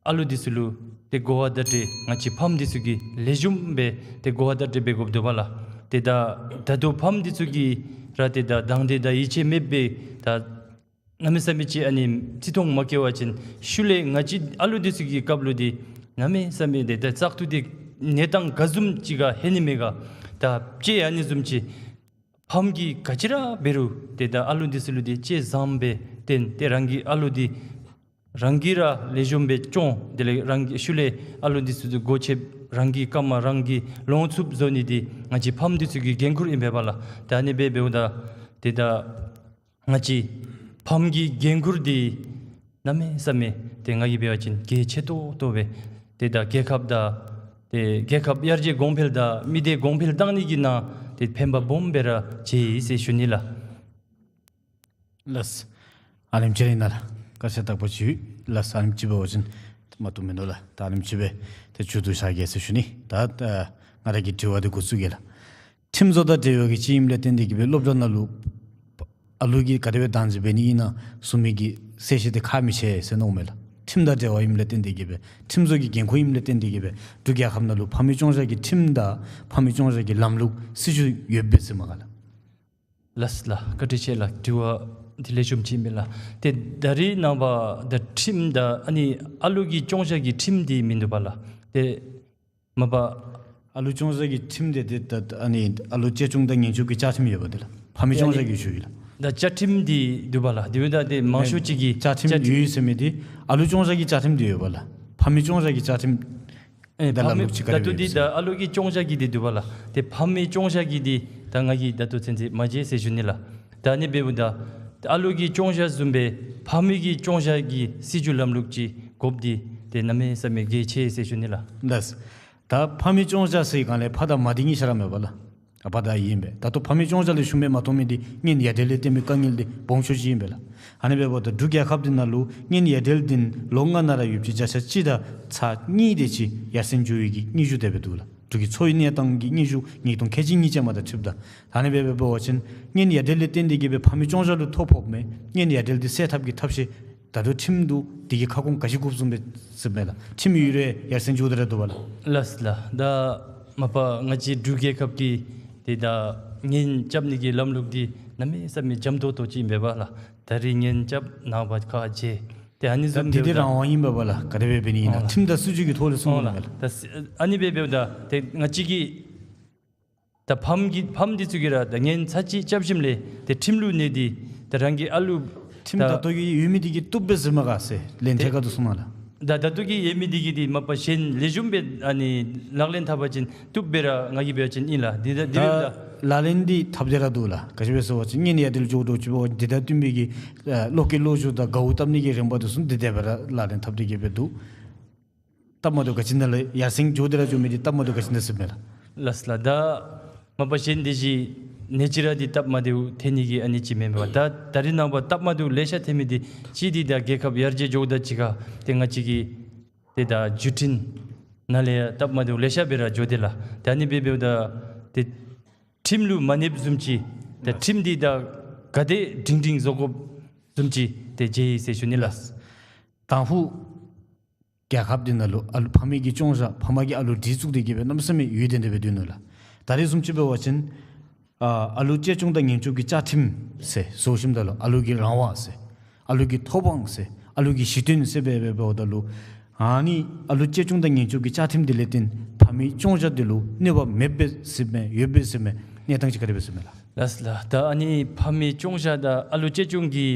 ཨ་ལུ་འདི་ཚུ་ལུ་ཏེ་གོ་བ་བརྡ་སྤྲོད་ང་བཅས་ཕམ་འདི་ཚུ་གིས་ལེགས་ཤོམ་སྦེ་ཏེ་གོ་བ་བརྡ་སྤྲོད་འབད་དགོཔ་འདུག་པ་ལགས། ཏེ་ད་ད་ལྟོ་ཕམ་འདི་ཚུ་གིས་ར་ཏེ་ད་དང་འདོད་དང་ཡིད་ཆེས་མེདཔ་སྦེ་ད་གནམ་མེད་ས་མེད་ཅིག་ཨ་ནི་བརྩི་མཐོང་མ་བསྐྱེད་པ་ཅིན་ཤུལ་ལས་ང་བཅས་ཨ་ལུ་འདི་ཚུ་གི་སྐབས་ལུ་འདི་གནམ་མེད་ས་མེད་ཏེ་ད་བཙག་འཐུ་འདི་གནས་སྟངས་ག་བཟུམ་ཅིག་ཁར་ལྷོད་ནི་མས་ག། ད་ཅི་ཨ་ནི་བཟུམ་ཅིག་ཕམ་གྱིས་ག་ཅི་ར་འབད་རུང་ཏེ་ད་ཨ་ལུ་འདི་ཚུ་ལུ་འདི་ཅི་བཟང་སྦེ་བསྟེན་ཏེ་རང་གི་ཨ་ལུ་འདི་རང་གིས་ར་ལེགས་ཤོམ་སྦེ་སྐྱོང་། དེ་ལས་རང་གི་ཤུལ་ལས་ཨ་ལུ་འདི་ཚུ་སྒོ་ཕྱེ་རང་གི་སྐར་མ་རང་གིས་ལོངས་ཚུགསཔ་བཟོ་ནི་འདི་ང་བཅས་ཕམ་འདི་ཚུ་གི་འགན་ཁུར་ཨིན་པས་པ་ལགས། ད་ཨ་ནི་སྦེ་འབདཝ་ད་ཏེ་ད་ང་བཅས་ཕམ་གྱི་འགན་ཁུར་འདི་གནམ་མེད་ས་མེད་ཏེ་ང་གིས་འབད་བ་ཅིན་གལ་ཆེ་ཏོག་ཏོ་སྦེ་ཏེ་ད་རྒྱལ་ཁབ་དང་ཏེ་རྒྱལ་ཁབ་ཡར་རྒྱས་གོང་འཕེལ་དང་མི་སྡེ་གོང་འཕེལ་གཏང་ནི་གི་ནང་ཏེ་ཕན་པ་སྦོམ་སྦེ་ར་ཆེ་ཡི་ཟེར་ཞུ་ནི་ལགས། ལགས། ཨ་ནེམ་ཅིག་ར་ཨིན་ན་ལགས། བཀའ་དྲིན་དག་པ་ཅིག་ཡོད། ལགས། ཨ་ནེམ་ཅིག་འབད་བ་ཅིན་མ་བཏུབ་མིན་འདུག་ལགས། ད་ཨ་ནེམ་ཅིག་སྦེ་ཏེ་མཇུག་བསྡུ་བཞག་གེ་ཟེར་ཞུ་ནི། ད་ད་ང་ར་གི་དྲི་བ་འདི་འགོ་བཙུགས་གེ་ལགས། ཁྲིམས་བཟོ་དང་འབྲེལ་བའི་གི་ཅིག་ཨིནམ་ལས་བརྟེན་ཏེ་གིས་སྦེ་སློབ་གྲྭ་ནང་ལུ་ཨ་ལུ་གིས་ག་དེ་སྦེ་བདག་འཛིན་འབད་ནི་ཨིན་ན་གསུང་མི་གི་གསལ་བཤད་འདི་ཁག་མི་ཆེ་ཟེར་མནོཝ་མས་ལགས། ཁྲིམས་དང་འབྲེལ་བ་ཨིནམ་ལས་བརྟེན་ཏེ་གིས་སྦེ་ཁྲིམས་བཟོ་གི་འགན་ཁུར་ཨིནམ་ལས་བརྟེན་ཏེ་གིས་སྦེ་འབྲུག་རྒྱལ་ཁབ་ནང་ལུ་ཕ་མའི་སྐྱོང་བཞག་གི་ཁྲིམས་དང་ཕ་མའི་སྐྱོང་བཞག་གི་ལམ་ལུགས་སྲིད་བྱུས་ཡོདཔ་སྦེ་ཟེར་མས་ག་ལགས། ལགས་ལགས། བཀའ་དྲིན་ཆེ་ལགས། དྲི་བ་འདི་ལེགས་ཤོམ་ཅིག་ཨིན་པས་ལགས། ཏེ་ད་རེས་ནངས་པ་ད་ཁྲིམས་དང་ཨ་ནི་ཨ་ལུ་གི་སྐྱོང་བཞག་གི་ཁྲིམས་འདི་མིན་འདུག་པ་ལགས། ཏེ་མ་པ་ཨ་ལུ་སྐྱོང་བཞག་གི་ཁྲིམས་འདི་ཏེ་ད་ཨ་ནི་ཨ་ལུ་གཅེས་སྐྱོང་དང་ཉེན་སྐྱོང་གི་བཅའ་ཁྲིམས་ཡོདཔ་འདི་ལགས། ཕ་མའི་སྐྱོང་བཞག་གི་ཞུ་ཡི་ལགས། ད་བཅའ་ཁྲིམས་འདི་འདུག་པ་ལགས། དེ་འབདཝ་ད་ཏེ་མང་ཤོས་ཅིག་གིས་བཅའ་ཁྲིམས་ཡོད་ཟེར་མི་འདི་ཨ་ལུ་སྐྱོང་བཞག་གི་བཅའ་ཁྲིམས་འདི་ཡོདཔ་ལགས། ཕ་མའི་སྐྱོང་བཞག་གི་བཅའ་ཁྲིམས་ཨེ་ད་ཕ་ལམ་མི་ལུགས་ཅིག་ག་ད་རེ་ལྟོ་འདི་ཡོད་ད་ཟེར། ཨ་ལུ་གི་སྐྱོང་བཞག་གི་འདི་འདུག་པ་ལགས། ཏེ་ཕ་མའི་སྐྱོང་བཞག་གི་འདི་ད་ང་གིས་ད་ལྟོ་ཚུན་ཚོད་མ་མཇལ་ཟེར་ཞུ་ནི་ལགས། ད་ཨ་ནི་འབདཝ་ད་ཨ་ལུ་གི་སྐྱོང་བཞག་བཟུམ་སྦེ་ཕ་མའི་གི་སྐྱོང་བཞག་གི་སྲིད་བྱུས་ལམ་ལུགས་ཅིག་དགོཔ་འདི་ཏེ་གནམ་མེད་ས་མེད་གལ་ཆེ་ཟེར་ཞུ་ནི་ལགས། ལགས། ད་ཕ་མའི་སྐྱོང་བཞག་ཟེར་གང་ལས་ཕ་དང་མ་འདི་གཉིས་ཆ་ར་མས་པ་ལགས། ཨ་པ་དང་ཨའི་ཨིན་པས། ད་ལྟོ་ཕ་མའི་སྐྱོང་བཞག་ལས་ཤུལ་མ་མ་གཏོགས་མི་འདི་གཉེན་ཡ་བྲལ་ལས་བརྟེན་པའི་དཀའ་ངལ་འདི་སྦོམ་ཤོས་ཅིག་ཨིན་པས་ལགས། ཨ་ནི་འབདཝ་ད་འབྲུག་རྒྱལ་ཁབ་འདི་ནང་ལུ་གཉེན་ཡ་བྲལ་འདི་ལོ་ལྔ་ནང་ར་ཡོདཔ་ཅིག་བརྒྱ་ཆ་གཅིག་དང་ཚག་གཉིས་དེ་ཅིག་ཡར་སེང་འགྱོ་བའི་གི་སྙན་ཞུ་དེ་སྦེ་འདུག་ལགས། འབྲུག་གི་འཚོ་བའི་གནས་སྟངས་ཀྱི་སྙན་ཞུ་ཉིས་སྟོང་ཁལ་གཅིག་གཉིས་ཅན་མ་དང་འཁྲིལཝ་ད། ཨ་ནི་འབད་འབད་འབད་བ་ཅིན་གཉེན་ཡ་བྲལ་ལས་བརྟེན་ཏེ་གིས་སྦེ་ཕ་མའི་སྐྱོང་བཞག་ལུ་ཐོ་ཕོགཔ་མས། གཉེན་ཡ་བྲལ་འདི་སེལ་ཐབས་ཀྱི་ཐབས་ཤེས་ད་ལྟོ་ཁྲིམས་འདུག། འདི་གི་ཁ་སྐོང་ག་ཅི་དགོཔ་བཟུམ་སྦེ་ཟེརཝ་མས་ལགས། ཁྲིམས་ཡོད་རུང་ཡར་སེང་འགྱོ་སྟེ་ར་འདུག་པ་ལགས། ལགས་ལགས། ད་མ་པ་ང་བཅས་འབྲུག་རྒྱལ་ཁབ་ཀྱི་ཏེ་ད་གཉེན་རྐྱབ་ནི་གི་ལམ་ལུགས་འདི་གནམ་མེད་ས་མེད་འཇམ་ཏོང་ཏོ་ཅིག་ཨིན་པས་པ་ལགས། ད་རིས་གཉེན་རྐྱབ་ནངས་པ་ཁ་བརྗེ། ཏེ་ཨ་ནི་ད་བཟུམ་འདི་འདི་འབདཝ་ད་རང་དབང་ཨིན་པས་པ་ལགས། ག་དེ་སྦེ་འབད་ནི་ཨིན་ན། ཨོ་ལགས། ཁྲིམས་དང་སྲིད་བྱུས་ཀྱི་ཐོག་ལས་གསུངས་ཨོ་ནི་ལགས། མས་ལགས། ད་ཨ་ནི་སྦེ་འབདཝ་ད་ཏེ་ང་བཅས་ཀྱིས་ད་ཕམ་གྱི་ཕམ་འདི་ཚུ་གིས་ར་ད་གཉེན་ཚར་གཅིག་རྐྱབ་ཞིནམ་ལས་ཏེ་ཁྲིམས་ལུགས་ནང་འདི་ད་རང་གི་ཨ་ལུ་ཁྲིམས་ད་ད་ལྟོ་གི་ཡོད་མི་འདི་གིས་བཏུབ་པས་ཟེར་མས་ག་ཟེར་ལན་ཏེ་ཐད་ཀར་དུ་གསུངས་མས་ལགས། ད་ད་ལྟོ་གི་ཡོད་མི་འདི་གིས་འདི་མ་པ་གཞན་ལེགས་ཤོམ་སྦེ་ཨ་ནི་ལག་ལེན་འཐབ་པ་ཅིན་བཏུབ་སྦེ་ར་ང་གིས་འབད་བ་ཅིན་ཨིན་ལགས། འདི་ད་འདི་ད་རུང་ད་ལག་ལེན་འདི་འཐབ་སྟེ་ར་འདུག་ལགས། ག་ཅི་སྦེ་ཟེར་བ་ཅིན་གཉེན་ཡ་བྲལ་འགྱོ་འགྱོ་ཅིག་འབད་བ་ཅིན་འདི་དང་བསྟུན་པའི་གི་ཨ་བློ་སྐྱེད་བློ་བཟོ་དང་དགའཝ་བཏབ་ནི་གི་རིམ་པ་འདི་ཚུ་འདི་དེ་སྦེ་ར་ལག་ལེན་འཐབ་སྟེ་གིས་སྦེ་འདུག། སྟབས་མ་བདེཝ་ག་ཅི་ནང་ལས་ཡར་སེང་འགྱོ་སྟེ་ར་འགྱོ་མི་འདི་སྟབས་མ་བདེཝ་ག་ཅི་ནང་ཟེརཝ་མས་ལགས། ལགས་ལགས། ད་མ་པ་གཞན་འདི་གཞི་ནེ་ཅི་ར་འདི་སྟབས་མ་བདེཝ་ཐོན་ནི་གི་ཨ་ནི་ཅིག་མེན་པས། ད་ད་རིས་ནངས་པ་སྟབས་མ་བདེཝ་ལེ་ཤ་ཐོན་མི་འདི་གཅིག་འདི་ད་རྒྱལ་ཁབ་ཡར་རྒྱས་འགྱོཝ་ད་གཅིག་ཁར་ཏེ་ང་བཅས་ཀྱི་ཏེ་ད་བརྒྱུད་འཕྲིན་ནང་ལས་ཡང་སྟབས་མ་བདེཝ་ལེ་ཤ་སྦེ་ར་འགྱོ་དེས་ལགས། ཏེ་ཨ་ནི་སྦེ་འབདཝ་ད་ཏེ་ཁྲིམས་ལུ་མ་གནསཔ་བཟུམ་ཅིག་ཏེ་ཁྲིམས་འདི་ད་ག་དེ་སྒྲིང་སྒྲིང་བཟོ་དགོཔ་བཟུམ་ཅིག་ཏེ་མཇལ་ཡི་ཟེར་ཞུ་ནི་ལགས། དང་ཕུ་རྒྱལ་ཁབ་འདི་ནང་ལུ་ཨ་ལུ་ཕ་མའི་གི་སྐྱོང་བཞག་ཕ་མ་གིས་ཨ་ལུ་སྒྲིག་བཙུགས་ཏེ་གིས་སྦེ་གནམ་མེད་ས་མེད་ཡུན་བརྟན་ཏེ་སྦེ་སྡོད་ནུག་ལགས། ད་རེས་བཟུམ་ཅིག་འབད་བ་ཅིན་ཨ་ཨ་ལུ་གཅེས་སྐྱོང་དང་ཉེན་སྐྱོང་གི་བཅའ་ཁྲིམས་ཟེར་བཟོ་ཞིནམ་ད་ལུ་ཨ་ལུ་གི་རང་དབང་ཟེར་ཨ་ལུ་གི་ཐོབ་དབང་ཟེར་ཨ་ལུ་གི་གཞི་རྟེན་ཟེར་སྦེ་སྦེ་འབདཝ་ད་ལུ་ཨ་ནི་ཨ་ལུ་གཅེས་སྐྱོང་དང་ཉེན་སྐྱོང་གི་བཅའ་ཁྲིམས་འདི་ལས་བརྟེན་ཕ་མའི་སྐྱོང་བཞག་འདི་ལུ་གནོད་པ་མེདཔ་སྦེ་ཟེརཝ་མས་ཡོདཔ་སྦེ་ཟེརཝ་མས། གནས་སྟངས་ཅིག་ག་དེ་སྦེ་ཟེརཝ་མས་ལགས། ལགས་ལགས། ད་ཨ་ནི་ཕ་མའི་སྐྱོང་བཞག་དང་ཨ་ལུ་གཅེས་སྐྱོང་གི་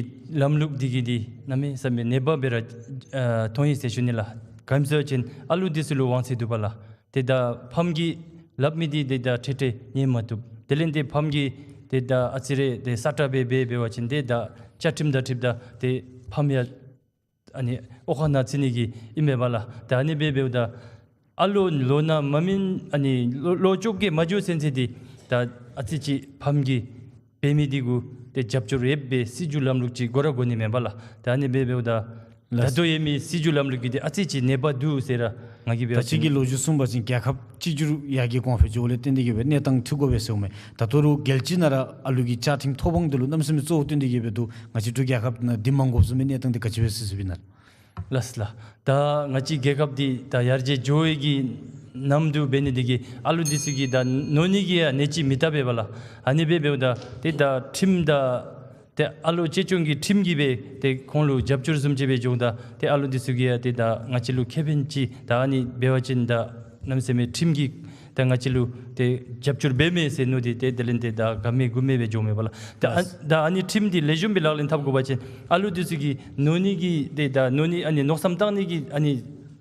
ལམ་ལུགས་འདི་གིས་འདི་གནམ་མེད་ས་མེད་ནད་པ་སྦེ་ར་ཨ་མཐོང་ཡི་ཟེར་ཞུ་ནི་ལགས། ག་ཅི་སྨོ་ཟེར་བ་ཅིན་ཨ་ལུ་འདི་ཚུ་ལུ་དབང་ཚད་འདུག་པ་ལགས། ཏེ་ད་ཕམ་གྱིས་སླབ་མི་འདི་ཏེ་ད་ཁྲེ་ཁྲེ་ཉན་མ་བཏུབ། དེ་ལས་ཏེ་ཕམ་གྱིས་ཏེ་ད་ཨ་ཙི་རེ་ཏེ་སྲ་ཀྲག་སྦེ་འབད་འབད་བ་ཅིན་ཏེ་ད་བཅའ་ཁྲིམས་དང་འཁྲིལཝ་ད་ཏེ་ཕམ་ཡང་ཨ་ནི་འོག་ཁང་ནང་བརྩི་ནི་གི་ཨིན་མས་པ་ལགས། ད་ཨ་ནི་སྦེ་འབདཝ་ད་ཨ་ལོ་ལོ་ན་མ་སྨིན་ཨ་ནི་ལོ་ལོ་བཅོ་བརྒྱད་མ་འགྱོ་ཚུན་ཚོད་འདི་ད་ཨ་ཙི་ཅིག་ཕམ་གྱིས་འབད་མི་འདི་གུ་ཏེ་རྒྱབ་སྐྱོར་ཡོདཔ་སྦེ་སྲིད་བྱུས་ལམ་ལུགས་ཅིག་དགོ་ར་དགོ་ནི་མས་པ་ལགས། ད་ཨ་ནི་སྦེ་འབདཝ་ད་ལགས། ད་ལྟོ་ཡོད་མི་སྲིད་བྱུས་ལམ་ལུགས་ཀྱི་འདི་ཨ་ཙི་ཅིག་ནད་པ་འདུག་ཟེར་ར་ ང་གིས་འབད་བ་ད་ཅི་གི་ཅིན་ལོ་རྒྱུས་གསུངས་པ་ཅིན་རྒྱལ་ཁབ་གཅིག་གྱུར་ཡར་རྒྱས་གོང་འཕེལ་འགྱོཝ་ལས་བརྟེན་ཏེ་གིས་སྦེ་གནས་སྟངས་འཁྲུལ་དགོ་པས་ཟེརཝ་མས། ད་ལྟོ་རུང་རྒྱལ་སྤྱི་ནང་ར་ཨ་ལུ་གི་བཅའ་ཁྲིམས་ཐོབ་དབང་འདི་ལུ་གནམ་མེད་ས་མེད་གཙོ་བོ་བཏོན་ཏེ་གིས་སྦེ་འདུག། ང་བཅས་འབྲུག་རྒྱལ་ཁབ་ནང་འདི་མ་དགོཔ་བཟུམ་མའི་གནས་སྟངས་འདི་ག་ཅི་སྦེ་སྲིད་སྲིདཔ་ཨིན་ན། ལགས་ལགས། ད་ང་བཅས་རྒྱལ་ཁབ་འདི་ད་ཡར་རྒྱས་འགྱོ་བའི་གི་ནམ་དུས་འབད་ནི་འདི་གིས་ཨ་ལུ་འདི་ཚུ་གིས་ད་ནོར་ནི་གི་ཡང་གནས་ཅིག་མི་བཏུབ་པས་པ་ལགས། ཨ་ནི་སྦེ་འབདཝ་ད་ཏེ་ད་ཁྲིམས་དང་ཏེ་ཨ་ལོ་གཅེས་སྐྱོང་གི་ཁྲིམས་ཀྱིས་སྦེ་ཏེ་ཁོང་ལུ་རྒྱབ་སྐྱོར་བཟུམ་ཅིག་སྦེ་འགྱོཝ་ད་ཏེ་ཨ་ལོ་འདི་ཚུ་གིས་ཡང་ཏེ་ད་ང་བཅས་ལུ་ཁེ་ཕན་ཅིག་ད་ཨ་ནི་འབད་བ་ཅིན་ད་གནམ་མེད་ས་མེད་ཁྲིམས་ཀྱིས་ད་ང་བཅས་ལུ་ཏེ་རྒྱབ་སྐྱོར་འབད་མས་ཟེར་མནོ་སྟེ་ཏེ་དེ་ལས་ཏེ་ད་དགའ་མི་མགུ་མི་སྦེ་འགྱོཝ་མས་པ་ལགས། ད་ཨ་ལགས། ད་ཨ་ནི་ཁྲིམས་འདི་ལེགས་ཤོམ་སྦེ་ལག་ལེན་འཐབ་དགོ་པ་ཅིན་ཨ་ལུ་འདི་ཚུ་གིས་ནོར་ནི་གི་ཏེ་ད་ནོར་ནི་ཨ་ནི་མནོ་བསམ་བཏང་ནི་གི་ཨ་ནི་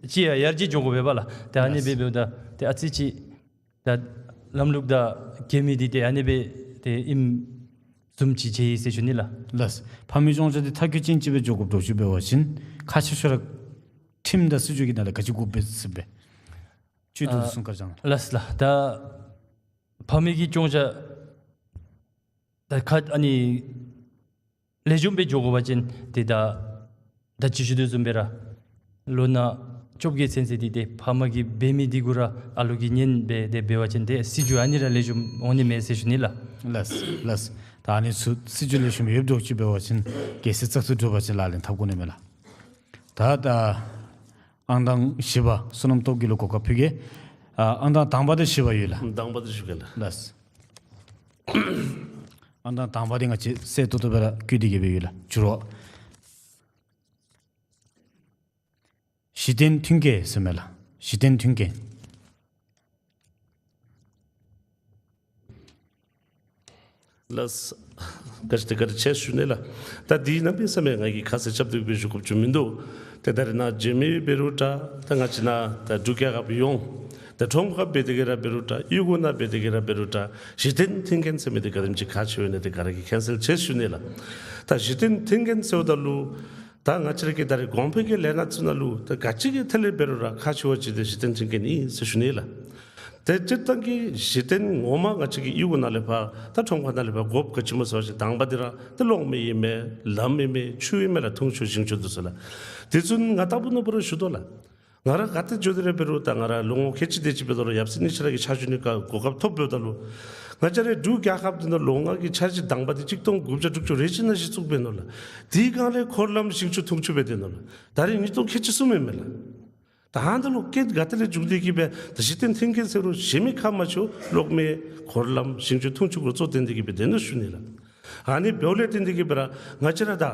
ཅིག་ཡང་ཡར་རྒྱས་འགྱོ་དགོ་པས་པ་ལགས། ད་ཨ་ནི་ལགས། སྦེ་འབདཝ་ད་ཏེ་ཨ་ཙི་ཅིག་ད་ལམ་ལུགས་དང་འགལ་མི་འདི་ཏེ་ཨ་ནི་སྦེ་ཏེ་ཨིནམ་བཟུམ་ཅིག་མཇལ་ཡི་ཟེར་ཞུ་ནི་ལགས། ལགས། ཕ་མའི་སྐྱོང་བྱ་འདི་མཐའ་འཁྱོལ་ཅན་ཅིག་སྦེ་འགྱོ་དགོཔ་འདྲཝ་ཅིག་འབད་བ་ཅིན་ཁག་ཆེ་ཤོས་ར་ཁྲིམས་དང་སྲིད་བྱུས་ཀྱི་ནང་ལས་ག་ཅི་དགོཔ་སྦེ་སྲིད་པས། བཅུད་བསྡུ་ཨ་གསུང་བཀའ་བཅང་། ལགས་ལགས། ད་ཕ་མའི་གི་སྐྱོང་བྱ་ད་ཁ་ཨ་ནི་ལེགས་ཤོམ་སྦེ་འགྱོ་དགོ་པ་ཅིན་ཏེ་ད་ད་ཅི་ཞུ་དོ་བཟུམ་སྦེ་ར་ལོ་ན་བཅོ་བརྒྱད་ཚུན་ཚོད་འདི་ཏེ་ཕ་མ་གིས་འབད་མི་འདི་གུ་ར་ཨ་ལོ་གིས་ཉན་སྦེ་ཏེ་འབད་བ་ཅིན་ཏེ་སྲིད་བྱུས་ཨ་ནི་ར་ལེགས་ཤོམ་འོང་ནི་མས་ཟེར་ཞུ་ནི་ལགས། ལགས་ལགས། ད་ཨ་ནི་ཚུ་སྲིད་བྱུས་ལེགས་ཤོམ་ཡོདཔ་འདྲཝ་ཅིག་འབད་བ་ཅིན་རྒྱལ་སྲིད་བཙག་འཐུ་གྲུབ་པ་ཅིན་ལག་ལེན་འཐབ་དགོ་ནི་མས་ལགས། ད་ད་ཨང་དང་བཞི་པ་བསོད་ནམས་སྟོབས་རྒྱས་ལུ་གོ་སྐབས་ཕུལ་གེ། ཨ་ཨང་དང་དང་པ་དང་བཞི་པ་ཡོད་ལགས། དང་པ་དང་བཞི་པ་ལགས། ལགས། ཨང་དང་དང་པ་འདི་ང་བཅས་གསལ་ཏོག་ཏོ་སྦེ་ར་བཀོད་དེ་གི་སྦེ་ཡོད་ལགས། བསྒྱུར་བ། གཞི་རྟེན་མཐུན་རྐྱེན་ཟེར་མས་ལགས། གཞི་རྟེན་མཐུན་རྐྱེན། ལགས། བཀའ་དྲིན་བཀའ་དྲིན་ཆེ་ཞུ་ནི་ལགས། ད་འདི་གནམ་མེད་ས་མེད་ང་གིས་ཁ་གསལ་རྐྱབ་སྟེ་སྦེ་ཞུ་དགོཔ་ཅིག་མིན་འདུག། ཏེ་ད་རེས་ནངས་རྗེས་མའི་འབད་རུང་འདྲ་ད་ང་བཅས་ནཱ་ད་འབྲུག་རྒྱལ་ཁབ་ཡོངས་ད་ཁྲོམ་ཁར་འབད་དེ་གི་ར་འབད་རུང་འདྲ་གཡུས་སྒོ་ནང་འབད་དེ་གི་ར་འབད་རུང་འདྲ་གཞི་རྟེན་མཐུན་རྐྱེན་ཟེར་མི་འདི་ག་དེམ་ཅིག་ཁག་ཆེཝ་ཨིན་ན་འདི་ག་ར་གིས་མཁྱེན་གསལ་ཆེ་ཞུ་ནི་ལགས། ད་གཞི་རྟེན་མཐུན་རྐྱེན་ཟེརཝ་ད་ལུ་ད་ང་བཅས་ར་གི་ད་རེས་གོང་འཕེལ་གྱི་ལས་སྣ་ཚུ་ནང་ལུ་ད་ག་ཅི་གི་ཐད་ལས་འབད་རུང་ར་ཁག་ཆེ་བ་ཅིག་འདི་གཞི་རྟེན་མཐུན་རྐྱེན་ཨིན་ཟེར་ཞུ་ནི་ལགས། ཏེ་སྤྱིར་བཏང་གི་གཞི་རྟེན་ངོ་མ་ང་བཅས་ཀྱི་གཡུས་སྒོ་ནང་ལས་ཕར་ད་ཁྲོམ་ཁ་ནང་ལས་ཕར་དགོཔ་ག་ཅི་སྨོ་ཟེར་བ་ཅིན་དང་པ་འདི་ར་ད་གློག་མེ་ཨིན་མས། ལམ་ཨིན་མས། ཆུ་ཨིན་མས་ལགས། འཐུང་ཆུ་ཞིང་ཆུ་འདི་ཚུ་ལགས། དེ་ཚུ་ང་ལྟ་བུ་ནོར་བུ་ར་ཞུ་དོ་ལགས། ང་ར་ག་ཏེ་འགྱོ་སྟེ་ར་འབད་རུང་ད་ང་ར་ལོ་ངོ་ཁལ་གཅིག་དེ་ཅིག་འབད་དོ་རུང་ཡབ་སྲས་གཉིས་ཆ་ར་གི་ཕྱག་ཞུ་ནི་གི་གོ་སྐབས་ཐོབ་འབདཝ་ད་ལུ་ང་བཅས་རའི་འབྲུག་རྒྱལ་ཁབ་འདི་ནང་ལོ་ལྔ་གི་འཆར་གཞི་དང་པ་འདི་གཅིག་སྟོང་དགུ་བརྒྱ་དྲུག་ཅུ་རེ་གཅིག་ནང་བཞིན་བཙུགས་འབད་ནུག་ལགས། དེའི་སྒང་ལས་འཁོར་ལམ་ཞིང་ཆུ་འཐུང་ཆུ་འབད་དེ་ནུག་ལགས། ད་རེས་ཉིས་སྟོང་ཁལ་གཅིག་གསུམ་ཨིན་མས་ལགས། ད་ཨ་ནི་ད་ལུ་རྐྱེན་ག་ཏེ་ལས་འབྱུང་སྟེ་གི་སྦེ་ད་གཞི་རྟེན་མཐུན་རྐྱེན་ཟེར་རུང་གཞན་མི་ཁག་མ་ཆོད་གློག་མེ་འཁོར་ལམ་ཞིང་ཆུ་འཐུང་ཆུ་གུ་གཙོ་བོ་བཏོན་ཏེ་གི་སྦེ་དེ་ནི་ཞུ་ནི་ལགས། ཨ་ནི་འབདཝ་ལས་བརྟེན་ཏེ་གི་སྦེ་ར་ང་བཅས་ར་ད་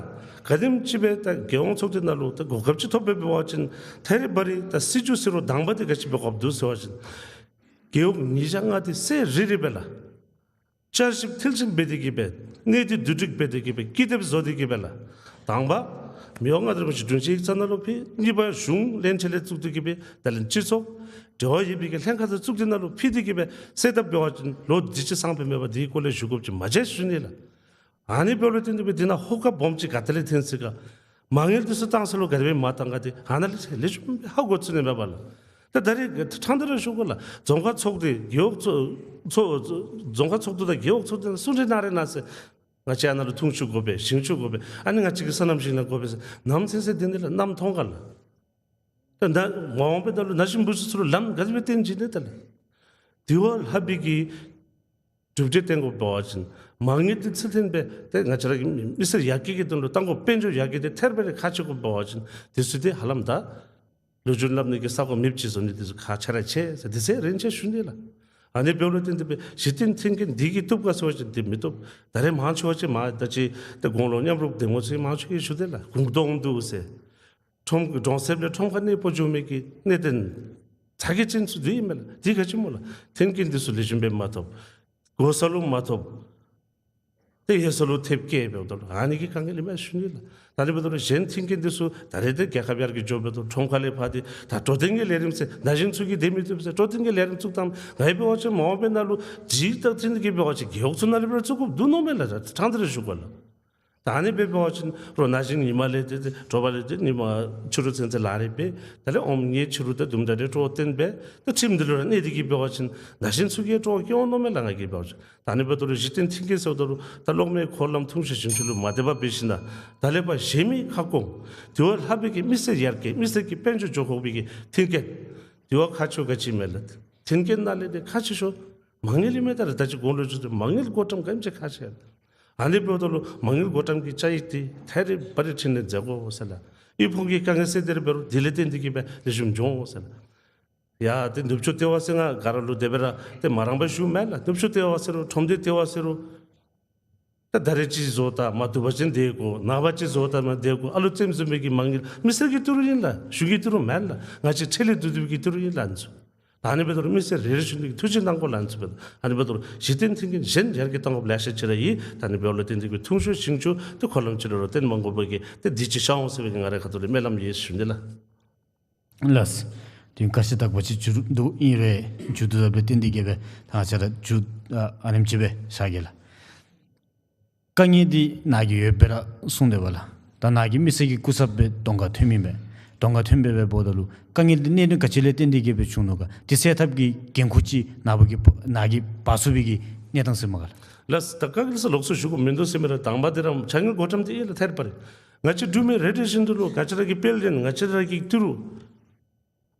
ག་དེམ་ཅིག་སྦེ་ད་རྒྱལ་ཡོངས་ཚོགས་སྡེ་ནང་ལུ་ད་གོ་སྐབས་ཅིག་ཐོབ་སྦེ་འབད་བ་ཅིན་ཐད་རི་བ་རི་ད་སྲིད་བྱུས་ཟེར་རུང་དང་པ་འདི་ག་ཅི་འབད་དགོཔ་འདུག་ཟེར་བ་ཅིན་རྒེད་འོག་ཉིས་བརྒྱ་ལྔ་འདི་ས་རི་རི་སྦེ་ལགས། བསྐྱར་ཞིབ་མཐིལ་ཕྱིན་འབད་དེ་གི་སྦེ་གནས་འདི་བསྡུ་སྒྲིག་འབད་དེ་གི་སྦེ་ཀི་དེབ་བཟོ་སྟེ་གི་སྦེ་ལགས། དང་པ་མི་དབང་མངའ་བདག་རིན་པོ་ཆེ་དྲུང་ཆེ་ཡིག་ཚང་ནང་ལུ་ཕུལ། གཉིས་པ་གཞུང་ལྷན་ཁག་ལས་བཙུགས་ཏེ་གི་སྦེ་དེ་ལས་སྤྱི་ཚོགས་འབྲེལ་བ་ཡོད་པའི་གི་ལྷན་ཁག་ཚུ་བཙུགས་ཏེ་ནང་ལུ་ཕུལ་ཏེ་གི་སྦེ་གསལ་བཏབ་འབད་བ་ཅིན་ལོ་འདི་ཅིག་སང་ཕོད་མེད་པར་འདི་སྐོར་ལས་ཞུ་དགོཔ་ཅིག་མ་མཇལ་ཞུ་ནི་ལགས། ཨ་ནི་འབདཝ་ལས་བརྟེན་ཏེ་སྦེ་འདི་ནང་ཧོ་ཀ་སྦོམ་ཅིག་ག་ཏེ་ལས་ཐོན་སྲིད་ག། མ་དངུལ་འདི་ཚུ་བཏང་ས་ལུ་ག་དེ་སྦེ་མ་བཏང་ག་འདི་ཨ་ནཱ་ལས་ལེགས་ཤོམ་སྦེ་ཧ་གོ་ཚུགས་ནི་མས་པ་ལགས། ད་ད་རེས་ཕྲང་སྟེ་ར་ཞུ་དགོ་ལགས། རྫོང་ཁག་ཚོགས་སྡེ་རྒེད་འོག་ཚོགས་ཚོགས་རྫོང་ཁག་ཚོགས་འདུ་དང་རྒེད་འོག་ཚོགས་སྡེ་ནང་གསུང་གྲོས་གནང་རན་གནང་ཟེར། ང་བཅས་ཨ་ནཱ་ལུ་འཐུང་ཆུ་དགོ་པས། ཞིང་ཆུ་དགོ་པས། ཨ་ནི་ང་བཅས་ཀྱི་སོ་ནམ་ཞིང་ལཱ་དགོ་པས་ཟེར་ནམ་ཚེ་ཟེར་འདི་ནི་ལགས་གནམ་མཐོང་ག་ལགས། ད་ད་མ་འོངས་པའི་ནང་ལུ་ན་གཞོན་བུ་ཚུ་ཚུ་ལུ་ལམ་ག་དེ་སྦེ་སྟོན་བྱིན་ནི་ད་ལགས། དེ་བ་ལྷག་པའི་གི་གྲུབ་འབྲས་བཏོན་དགོཔ་འབད་བ་ཅིན་མ་དངུལ་འདི་ཚུ་བཏོན་སྦེ་ཏེ་ང་བཅས་ར་གི་མི་སེར་ཡར་རྒྱས་ཀྱི་དོན་ལུ་བཏང་དགོ། དཔལ་འབྱོར་ཡར་རྒྱས་འདི་ཐད་རི་བ་རི་ཁག་ཆེ་དགོཔ་འབད་བ་ཅིན་དེ་ཚུ་འདི་ཧ་ལམ་ད་ལོ་རྒྱུས་སླབ་ནི་གི་ས་གོ་མེདཔ་ཅིག་བཟོ་ནི་འདི་ཚུ་ཁག་ཆེ་ར་ཆེ་ཟེར་དེ་ཚུ་རན་ཆེ་ཞུ་ནི་ལགས། ཨ་ནི་འབདཝ་ལས་བརྟེན་ཏེ་སྦེ་གཞི་རྟེན་མཐུན་རྐྱེན་འདི་གིས་བཏུབ་ག་ཟེར་བ་ཅིན་འདི་མི་བཏུབ། ད་རེས་མང་ཆེ་བ་ཅིག་མ་ད་ཅི་ཏེ་དགུང་ལོ་མཉམ་རུབ་འདེམས་ངོ་ཚུ་མང་ཆེ་གིས་ཞུ་དེས་ལགས། གུང་སྟོང་འདུག་ཟེར། ཁྲོམ་གྲོང་གསེབ་ལས་ཁྲོམ་ཁར་གནས་སྤོ་འགྱོ་མི་གི་གནད་དོན་ཚ་གྱང་ཅན་ཚུ་འདི་ཨིན་མས་ལགས། འདི་ག་ཅི་སྨོ་ལགས། མཐུན་རྐྱེན་འདི་ཚུ་ལེགས་ཤོམ་སྦེ་མ་ཐོབ། དགོ་ས་ལུ་མ་ཐོབ། ཏེ་ཡོད་ས་ལུ་ཐེབས་བཀལ་འབདཝ་ད་ལུ་ཨ་ནི་གི་དཀའ་ངལ་ཨིན་མས་ཞུ་ནི་ལགས། ད་ཨ་ནི་འབདཝ་ད་ལུ་གཞན་མཐུན་རྐྱེན་འདི་ཚུ་ད་རེས་ཏེ་རྒྱལ་ཁབ་ཡར་རྒྱས་འགྱོ་འབདཝ་ད་ཁྲོམ་ཁ་ལས་ཕར་འདི་ད་འགྲོ་དོན་གྱི་ལས་རིམ་ཟེར་ན་གཞོན་ཚུ་གིས་དེ་མི་བཏུབ་ཟེར་འགྲོ་དོན་གྱི་ལས་རིམ་བཙུགས་ད་ང་གིས་འབད་བ་ཅིན་མ་འོངས་པའི་ནང་ལུ་ཇི་ལྟར་ཐིན་གྱིས་འབད་བ་ཅིན་རྒེད་འོག་ཚུ་ནང་ལས་འབད་བཙུགས་དགོཔ་འདུག་མནོཝ་མས་ལགས། ཕྲང་སྟེ་ར་ཞུ་དགོ་ལགས། ད་ཨ་ནི་སྦེ་འབད་བ་ཅིན་རོགས་ན་གཞོན་ཉི་མ་ལས་ཏེ་ཏེ་དྲོ་པ་ལས་ཏེ་ཉི་མ་ཕྱི་རུ་ཚུན་ཚོད་ལཱ་རེ་འབད། དེ་ལས་ཨོམ་ངེ་ཕྱི་རུ་ཏེ་དུམ་གྲ་རེ་སྤྲོ་བ་བཏོན་སྦེ་ཏེ་ཁྲིམས་འདི་ལུ་ར་གནས་ཏེ་གིས་འབད་བ་ཅིན་ན་གཞོན་ཚུ་གིས་སྤྲོ་བ་སྐྱེ་འོང་མནོཝ་མས་ལགས། ང་གིས་འབད་བ་ཅིན། ད་ཨ་ནི་འབདཝ་ད་ལུ་གཞི་རྟེན་མཐུན་རྐྱེན་ཟེརཝ་ད་ལུ་ད་གློག་མེ་འཁོར་ལམ་འཐུང་ཆུ་ཞིང་ཆུ་ལུ་མ་བསྡད་པར་འབད་ཞིནམ་ད་ལས་ཕར་གཞན་མི་ཁ་སྐོང་དེ་བ་ལྷག་པའི་གི་མི་སེར་ཡར་རྒྱས་མི་སེར་གྱི་དཔལ་འབྱོར་འགྱོ་ཁོག་པའི་གི་མཐུན་རྐྱེན་ དེ་བ་ཁག་ཆེ་ག་ཅི་མས་ལགས། མཐུན་རྐྱེན་ནང་ལས་དེ་ཁག་ཆེ་ཤོས་མ་དངུལ་ཨིན་མས། ད་རེས་ད་ཅི་གོང་ལུ་ཞུ་དོ་མ་དངུལ་བགོ་བཀྲམ་ག་ཅི་ཁག་ཆེ་ལགས། ཨ་ནི་འབདཝ་ད་ལུ་མ་དངུལ་བགོ་བཀྲམ་གྱི་བཅའ་ཡིག་དེ་ཐད་རི་བ་རི་ཕྲིན་ལས་མཛད་དགོ་ཟེར་ལགས། ཨི་ཕོག་གི་དཀའ་ངལ་སེལ་དེ་རེ་འབད་རུང་དེ་ལས་བརྟེན་ཏེ་གིས་སྦེ་ལེགས་ཤོམ་འགྱོ་འོང་ཟེར་ལགས། ཡ་ཏེ་ནུབ་ཕྱོགས་ལྟེ་བ་ཟེར་ང་ག་ར་ལུ་དེ་སྦེ་ར་ཏེ་མ་རངས་པ་ཞུ་མེན་ལགས། ནུབ་ཕྱོགས་ལྟེ་བ་ཟེར་རུང་ཁྲོམ་སྡེ་ལྟེ་བ་ཟེར་རུང་ད་ད་རེས་ཅིག་བཟོ་ད་མ་བཏུབ་པ་ཅིན་དེ་དགོ། ནངས་པ་ཅིག་བཟོ་ད་མ་དེ་དགོ། ཨ་ལོ་ཙེམ་བཟུམ་མའི་གི་མ་དངུལ་མི་སེར་གྱིས་བཏུབ་རུང་ཨིན་ལགས། གཞུང་གིས་བཏུབ་རུང་མེན་ལགས། ང་བཅས་ཁྲལ་ལས་བསྡུ་བསྡུ་གིས་བཏུབ་རུང་ཨིན་ལགས་ཨ་ནི་ཚུ། ད་ཨ་ནི་འབདཝ་ད་རུང་མི་སེར་རེ་རེ་བཞིན་དུ་ཐུགས་རྗེ་གནང་དགོ་ལགས་ཨ་ནི་ཚུ་འབདཝ་ད། ཨ་ནི་འབདཝ་ད་རུང་གཞི་རྟེན་མཐུན་རྐྱེན་གཞན་ཡར་རྒྱས་གཏང་དགོཔ་ལེ་ཤ་ཅིག་ར་ཡོད། ད་ཨ་ནི་འབདཝ་ལས་བརྟེན་ཏེ་གིས་ཐུང་ཤོས་ཞིང་ཆུ་ཏེ་གོ་ལམ་ཅིག་ལུ་རོགས་བརྟེན་མ་དགོ་པའི་གི་ཏེ་དེ་ཅིག་ཤར་འོང་ཟེར་བའི་གི་ང་རའི་ཁ་ཐུག་ལས་སྨོན་ལམ་ཡོད་ཞུ་ནི་ལགས། ལགས། དུས་ཁ་ཤས་དག་པ་ཅིག་མཇུག་བསྡུ་ཨིན་རུང་མཇུག་བསྡུ་ད་ལུ་བརྟེན་ཏེ་གིས་སྦེ་ད་ང་བཅས་ར་མཇུག་ཨ་ཨ་ནེམ་ཅིག་སྦེ་བཞག་གེ་ལགས། དཀའ་ངལ་འདི་ནཱ་གིས་ཡོདཔ་སྦེ་ར་གསུངས་དེས་པ་ལགས། ད་ནཱ་གིས་མི་སེར་གྱི་སྐུ་ཚབ་སྦེ་གདོང་ཁར་ཐོན་མི་སྦེ་གདོང་ཁར་ཐོན་སྦེ་འབདཝ་ད་ལུ་དཀའ་ངལ་འདི་གནད་དོན་ག་ཅི་ལས་བརྟེན་ཏེ་གིས་སྦེ་བྱུང་ནུག་ག། དེ་སེལ་ཐབས་ཀྱི་འགན་ཁུར་ཅིག་ནཱ་བུ་གིས་ནཱ་གིས་འབག་ཚུགས་པའི་གི་གནས་སྟངས་ཟེར་མས་ག་ལགས། ལགས་ད་དཀའ་ངལ་ཟེར་ལོགས་སུ་ཞུ་དགོཔ་མིན་འདུག་ཟེར་མི་ར་དང་པ་དེ་ར་ཕྱགས་སྙིགས་བགོ་བཀྲམ་དེ་ཨིན་ལགས། ཐད་རི་བ་རི་ང་བཅས་འབྲུག་མི་རེ་རེ་བཞིན་དུ་ལུ་ང་བཅས་ར་གི་དཔལ་ལྡན་ང་བཅས་ར་གི་ཏི་རུ་ཕྱགས་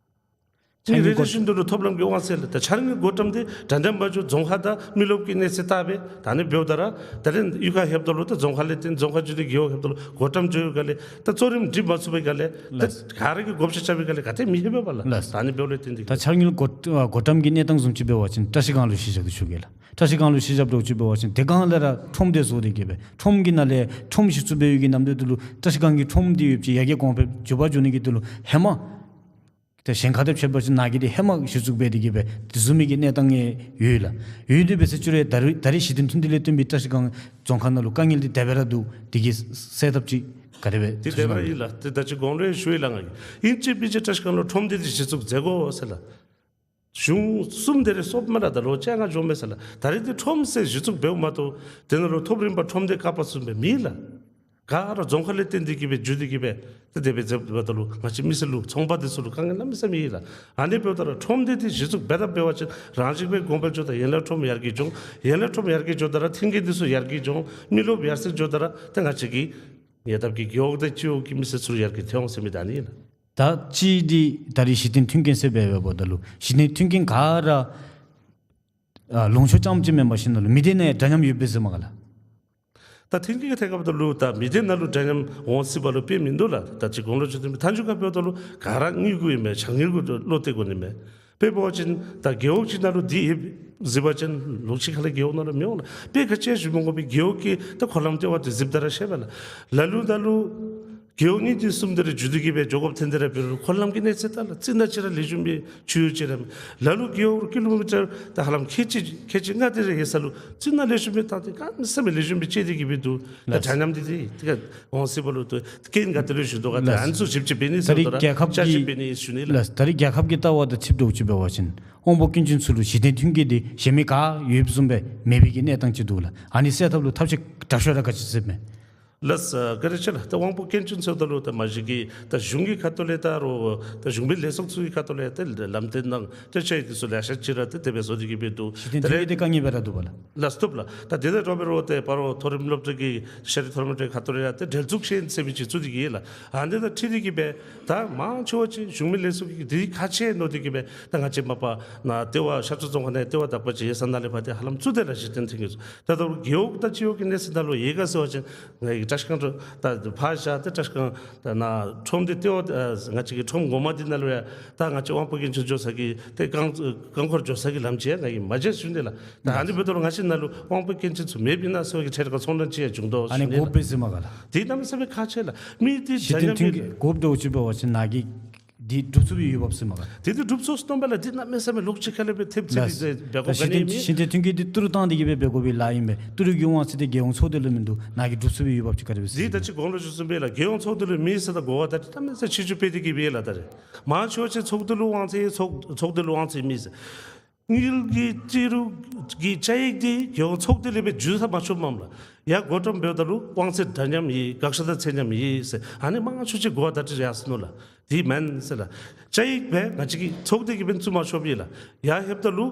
སྙིགས་བགོ་རེ་རེ་བཞིན་དུ་ལུ་ཐོབ་ལམ་གྱི་དབང་ཚད་ལགས། ད་ཕྱགས་སྙིགས་བགོ་བཀྲམ་དེ་འདྲ་འདྲ་མ་འགྱོ་རྫོང་ཁག་དང་མི་རློབས་ཀྱི་གནས་ཚད་བལྟ་སྦེ་ད་ཨ་ནི་འབདཝ་ད་ར་ད་རེས་གཡུས་ཁར་ལྷོདཔ་ད་ལུ་ད་རྫོང་ཁག་ལས་བརྟེན་རྫོང་ཁག་བརྒྱུད་དེ་རྒེད་འོག་ལྷོདཔ་ད་ལུ་བགོ་བཀྲམ་འགྱོ་ཡོད་ག་ལས་ད་གཙོ་རིམ་སྒྲིག་མ་ཚུགས་པའི་ག་ལས་ད་ལགས། ག་ར་གིས་བགོ་བཤའ་རྐྱབ་པའི་ག་ལས་ག་ཏེ་མི་ལྷོད་པས་པ་ལགས། ལགས། ད་ཨ་ནི་འབདཝ་ལས་བརྟེན་ཏེ་ད་ཕྱགས་སྙིགས་བགོ་བཀྲམ་གྱི་གནས་སྟངས་བཟུམ་ཅིག་འབད་བ་ཅིན་བཀྲ་ཤིས་སྒང་ལུ་གཞི་བཞག་སྟེ་ཞུ་གེ་ལགས། བཀྲ་ཤིས་སྒང་ལུ་གཞི་བཞག་འདྲཝ་ཅིག་འབད་བ་ཅིན་དེ་སྒང་ལས་ར་ཁྲོམ་དེ་བཟོ་སྟེ་གིས་སྦེ་ཁྲོམ་གྱི་ནང་ལས་ཁྲོམ་གཞི་བཙུགས་འབད་བའི་གི་ནམ་དུས་དེ་ལུ་བཀྲ་ཤིས་སྒང་གི་ཁྲོམ་དེ་ཡོདཔ་ཅིག་ཡར་རྒྱས་གོང་འཕེལ་མགྱོགས་པ་འགྱོ་ནི་གི་དོན་ལུ་ཧེ་མ་ཏེ་གཞན་ཁ་དེ་ཕྱད་པ་ཅིན་ནཱ་གིས་དེ་ཧེ་མ་གཞི་བཙུགས་འབད་དེ་གིས་སྦེ་དེ་བཟུམ་མའི་གི་གནས་སྟངས་ཡོད་ལགས། ཡོད་དེ་འབད་ཟེར་ཅི་རུང་ད་རེས་ད་རེས་གཞི་རྟེན་མཐུན་རྐྱེན་ལས་བརྟེན་པའི་བཀྲ་ཤིས་སྒང་རྫོང་ཁག་ནང་ལུ་དཀའ་ངལ་འདི་དེ་སྦེ་ར་འདུག། དེ་གི་སེལ་ཐབས་ཅིག་ག་དེ་སྦེ་དེ་དེ་སྦེ་ར་ཨིན་ལགས། ཏེ་ད་ཅི་གོང་ལུ་ཞུ་ཡི་ལགས། ང་གིས་ཨིན་ཅི་མིན་ཅི་བཀྲ་ཤིས་སྒང་ལུ་ཁྲོམ་སྡེ་འདི་གཞི་བཙུགས་མཛད་དགོ་ཟེར་ལགས། གཞུང་གསུམ་དེ་རེ་སོབ་མ་ལགས། ད་ལོ་བཅོ་ལྔ་འགྱོཝ་མས་ཟེར་ལགས། ད་རེས་འདི་ཁྲོམ་ཟེར་གཞི་བཙུགས་འབདཝ་མ་གཏོགས་དེ་ནང་ལུ་ཐོབ་རིམ་པ་ཁྲོམ་སྡེ་ཁག་པ་གསུམ་སྦེ་མེད་ལགས། ག་ར་རྫོང་ཁག་ལས་བརྟེན་ཏེ་གིས་སྦེ་བརྒྱུད་དེ་གིས་སྦེ་ཏེ་དེ་སྦེ་མཛདཔ་ད་ལུ་ང་བཅས་མི་སེར་ལུ་ཚོང་པ་དེ་ཚུ་ལུ་དཀའ་ངལ་གནམ་མེད་ས་མེད་ཡོད་ལགས། ཨ་ནི་འབདཝ་ད་ར་ཁྲོམ་སྡེ་འདི་གཞི་བཙུགས་འབད་ད་འབད་བ་ཅིན་རང་བཞིན་སྦེ་གོང་འཕེལ་འགྱོ་ད་ཡན་ལག་ཁྲོམ་ཡར་རྒྱས་འགྱོ་འོང་། ཡན་ལག་ཁྲོམ་ཡར་རྒྱས་འགྱོ་ད་ར་མཐུན་རྐྱེན་དེ་ཚུ་ཡར་རྒྱས་འགྱོ་འོང་། མི་རློབས་ཡར་སེང་འགྱོ་ད་ར་ཏེ་ང་བཅས་ཀྱི་ཉེ་འདབས་ཀྱི་རྒེད་འོག་དང་སྤྱི་འོག་གི་མི་སེར་ཚུ་ཡར་རྒྱས་ཐོན་འོང་ཟེར་མི་ད་ཨ་ནི་ཨིན་ལགས། ད་ཅི་འདི་ད་རེས་གཞི་རྟེན་མཐུན་རྐྱེན་ཟེར་འབད་འབདཝ་ད་ལུ་གཞི་རྟེན་མཐུན་རྐྱེན་ག་ར་ཨ་ལུང་ཕྱོགས་རྐྱངམ་ཅིག་མེན་པར་ཞིནམ་ལས་མི་སྡེ་ནང་ཡང་འདྲ་མཉམ་ཡོདཔ་སྦེ་ཟེར་མས་ག་ལགས། ད་མཐུན་རྐྱེན་གྱི་ཐད་ཁར་འབདཝ་ད་ལུ་ད་མི་སྡེ་ནང་ལུ་འདྲ་མཉམ་འོང་སྲིད་པ་ལུ་དཔེ་མིན་འདུག་ལགས། ད་ཅི་གོང་ལུ་ཞུ་དོ་མཐའ་མཇུག་ཁར་འབདཝ་ད་ལུ་ག་ར་དངུལ་གུ་ཨིན་མས། ཕྱགས་སྙིགས་གུ་བློ་གཏད་དགོ་ནི་མས། དཔེ་འབད་བ་ཅིན་ད་རྒེད་འོག་ཅིག་ནང་ལུ་འདི་ཡོདཔ་གཟིགས་པ་ཅིན་ལོགས་ཅིག་ཁ་ལས་རྒེད་འོག་ནང་ལུ་མི་འོང་ལགས། དཔེ་ག་ཅི་ཞུ་མི་དགོ་པས། རྒེད་འོག་གི་ད་འཁོར་ལམ་ལྟེ་བ་དེ་གཟིགསཔ་ད་ར་ཤེས་པས་ལགས། ལ་ལུ་ད་ལུ་རྒེད་འོག་གཉིས་དེ་གསུམ་དེ་རེ་བརྒྱུད་དེ་གིས་སྦེ་འགྱོ་དགོཔ་ཐོན་ཏེ་ར་འབད་རུང་འཁོར་ལམ་གྱི་གནས་ཚད་ད་ལགས་རྩི་ནག་ཅིག་ར་ལེགས་ཤོམ་སྦེ་ཆུ་ཡོད་ཅིག་ར་མེད། ལ་ལུ་རྒེད་འོག་ཀི་ལོ་མི་ཊར་ད་ཧ་ལམ་ཁལ་གཅིག་ཁལ་གཅིག་ལྔ་དེ་རེ་ཡོད་ས་ལུ་རྩི་ནག་ལེགས་ཤོམ་སྦེ་བཏང་སྟེ་གནམ་མེད་ས་མེད་ལེགས་ཤོམ་སྦེ་བཅད་དེ་གིས་སྦེ་འདུག། ད་ལགས། འདྲ་མཉམ་འདི་དེ་ཏེ་འོང་སྲིད་པ་ལུ་ཏེ་རྐྱེན་ག་དེ་ལུ་ཞུ་དོ་ག་ཏེ་ལགས། ཨ་ནི་ཚུ་ཞིབ་ཅིག་འབད་ནི་ད་ཟེར་རེས་ད་ར་རྒྱལ་ཁབ་ཀྱི་ཅ་ཞིབ་འབད་ནི་ཞུ་ནི་ལགས། ལགས། ད་རེས་རྒྱལ་ཁབ་ཀྱི་ལྟ་བ་དང་འཁྲིལ་འདྲཝ་ཅིག་འབད་བ་ཅིན་དབང་པོ་སྐྱོན་ཅན་ཚུ་ལུ་གཞི་རྟེན་མཐུན་རྐྱེན་འདི་གཞན་མི་ག་ཡོདཔ་བཟུམ་སྦེ་མེད་པའི་གི་གནས་སྟངས་ཅིག་འདུག་ལགས། ཨ་ནི་སེལ་ཐབས་ལུ་ཐབས་ཤེས་དྲག་ཤོས་ར་ག་ཅི་ཟེར་མས། ལགས། བཀའ་དྲིན་ཆེ་ལགས། ད་དབང་པོ་སྐྱོན་ཅན་ཟེརཝ་ད་ལུ་ད་མ་གཞི་གི་ད་གཞུང་གི་ཁ་ཐུག་ལས་ད་རུང་ད་གཞུང་མི་ལས་ཚོགས་ཚུ་གི་ཁ་ཐུག་ལས་ད་ལམ་སྟོན་དང་ཏེ་ཆ་ཡི་དེ་ཚུ་ལེ་ཤ་ཅིག་ར་ཏེ་དེ་སྦེ་བཟོ་སྟེ་གིས་སྦེ་འདུག། གཞི་རྟེན་མཐུན་རྐྱེན་དེ་དཀའ་ངལ་སྦེ་ར་འདུག་པ་ལགས། ལགས་སོ་ལགས། ད་དེ་དང་འདྲཝ་འབད་རུང་ཏེ་སྤ་རོ་མཐོ་རིམ་སློབ་གྲྭ་གི་ཤེས་རིག་མཐོ་རིམ་གྲྭའི་ཁ་ཐུག་ལས་ཡང་ཏེ་འབྲེལ་གཏུག་ཤེས་ཡོན་ཟེར་མི་ཅིག་བཙུགས་ཏེ་གིས་ལགས། ཨ་ནི་དང་འཁྲིལ་ཏེ་གིས་སྦེ་ད་མང་ཆེ་བ་ཅིག་གཞུང་མི་ལས་ཚོགས་ཀྱིས་དེ་ཁག་ཆེ་མནོ་སྟེ་གིས་སྦེ་ད་ང་བཅས་མ་པ་ནཱ་ལྟེ་བ་ཤར་ཕྱོགས་རྫོང་ཁག་ནང་ལྟེ་བ་དག་པ་ཅིག་ཡོད་ས་ནང་ལས་ཕར་ཏེ་ཧ་ལམ་བཙུགས་ཏེ་ལགས། གཞི་རྟེན་མཐུན་རྐྱེན་ཚུ། ད་ལྟོ་རྒེད་འོག་དང་སྤྱི་འོག་གི་གནས་ཚད་ནང་ལུ་ཡོད་ག་ཟེར་བ་ཅིན་ང་གིས་བཀྲ་ཤིས་སྒང་ད་ཕར་བཞག་སྟེ་བཀྲ་ཤིས་སྒང་ད་ནཱ་ཁྲོམ་སྡེ་ལྟེ་བ་ཨ་ང་བཅས་ཀྱི་ཁྲོམ་འགོ་མ་འདི་ནང་ལུ་ཡང་ད་ང་བཅས་དབང་པོ་སྐྱོན་ཅན་འགྱོ་ས་གི་ཏེ་རྐང་རྐང་འཁོར་འགྱོ་ས་གི་ལམ་ཅིག་ཡང་ང་གིས་མ་མཇལ་ཞུ་ནི་ལགས། ད་ཨ་ནི་འབདཝ་ད་ལུ་ང་བཅས་ནང་ལུ་དབང་པོ་སྐྱོན་ཅན་ཚུ་མེདཔ་ཨིན་ན་ཟེར་བའི་གི་ཁྲལ་ཁང་ཚོང་ལམ་ཅིག་ཡང་བྱུང་དོ་ཨ་ནི་ཞུ་ནི་དགོཔ་ལགས། སྦེ་ཟེར་མས་ག་ལགས། དེ་གནམ་མེད་ས་མེད་ཁག་ཆེ་ལགས། མི་དེ་གཞི་རྟེན་མཐུན་རྐྱེན་དགོཔ་འདྲཝ་ཅིག་འབད་བ་ཅིན་ནཱ་གིས་འདི་སྒྲུབ་ཚུགས་པའི་འོས་འབབ་ཟེར་མས་ག་ལགས། དེ་དེ་སྒྲུབ་ཚུགས་སྟོན་པ་ལགས། དེ་གནམ་མེད་ས་མེད་ལོགས་ཅིག་ཁ་ལས་སྦེ་ཐེབས་ཅིག་ལགས། འབད་དགོ་ག་ནི་མེད། གཞི་རྟེན་མཐུན་རྐྱེན་འདི་ཏི་རུ་བཏང་སྟེ་གིས་སྦེ་འབད་དགོ་པའི་ལཱ་ཨིན་པས། ཏི་རུ་གི་དབང་ཚད་དེ་རྒྱལ་ཡོངས་ཚོགས་སྡེ་ལུ་མིན་འདུག། ནཱ་གིས་སྒྲུབ་ཚུགས་པའི་འོས་འབབ་ཅིག་ག་དེ་སྦེ་ཟེར་དེ་ད་ཅི་གོང་ལུ་ཞུ་བཟུམ་སྦེ་ལགས། རྒྱལ་ཡོངས་ཚོགས་སྡེ་ལུ་མེད་ཟེར་ད་གོ་བ་ད་ཅི་གནམ་མེད་ས་མེད་ཆེ་ཆུང་སྤེལ་ཏེ་གིས་སྦེ་ལགས། ད་རེས་མང་ཆེ་བ་ཅིག་ཚོགས་འདུ་ལུ་དབང་ཚད་ཚོགས་ཚོགས་སྡེ་ལུ་དབང་ཚད་མེད་ཟེར། དངུལ་གྱི་ཏི་རུ་གི་བཅའ་ཡིག་འདི་རྒྱལ་ཡོངས་ཚོགས་སྡེ་ལས་སྦེ་བརྒྱུད་ས་མ་ཆོགཔ་མས་ལགས། ཡར་བགོ་བཀྲམ་འབདཝ་ད་ལུ་དབང་ཚད་འདྲ་མཉམ་ཡོད། དགག་བཞག་དང་ཚད་མཉམ་ཡོད་ཟེར། ཨ་ནི་མང་ཆེ་བ་ཅིག་གོ་བ་ད་ཅི་ཡར་སོང་ནུག་ལགས། དེ་མེན་ཟེར་ལགས། བཅའ་ཡིག་སྦེ་ང་བཅས་ཀྱི་ཚོགས་སྡེ་གིས་སྦེ་བཙུགས་མ་ཆོགཔ་ཨིན་ལགས། ཡར་ལྷོདཔ་ད་ལུ་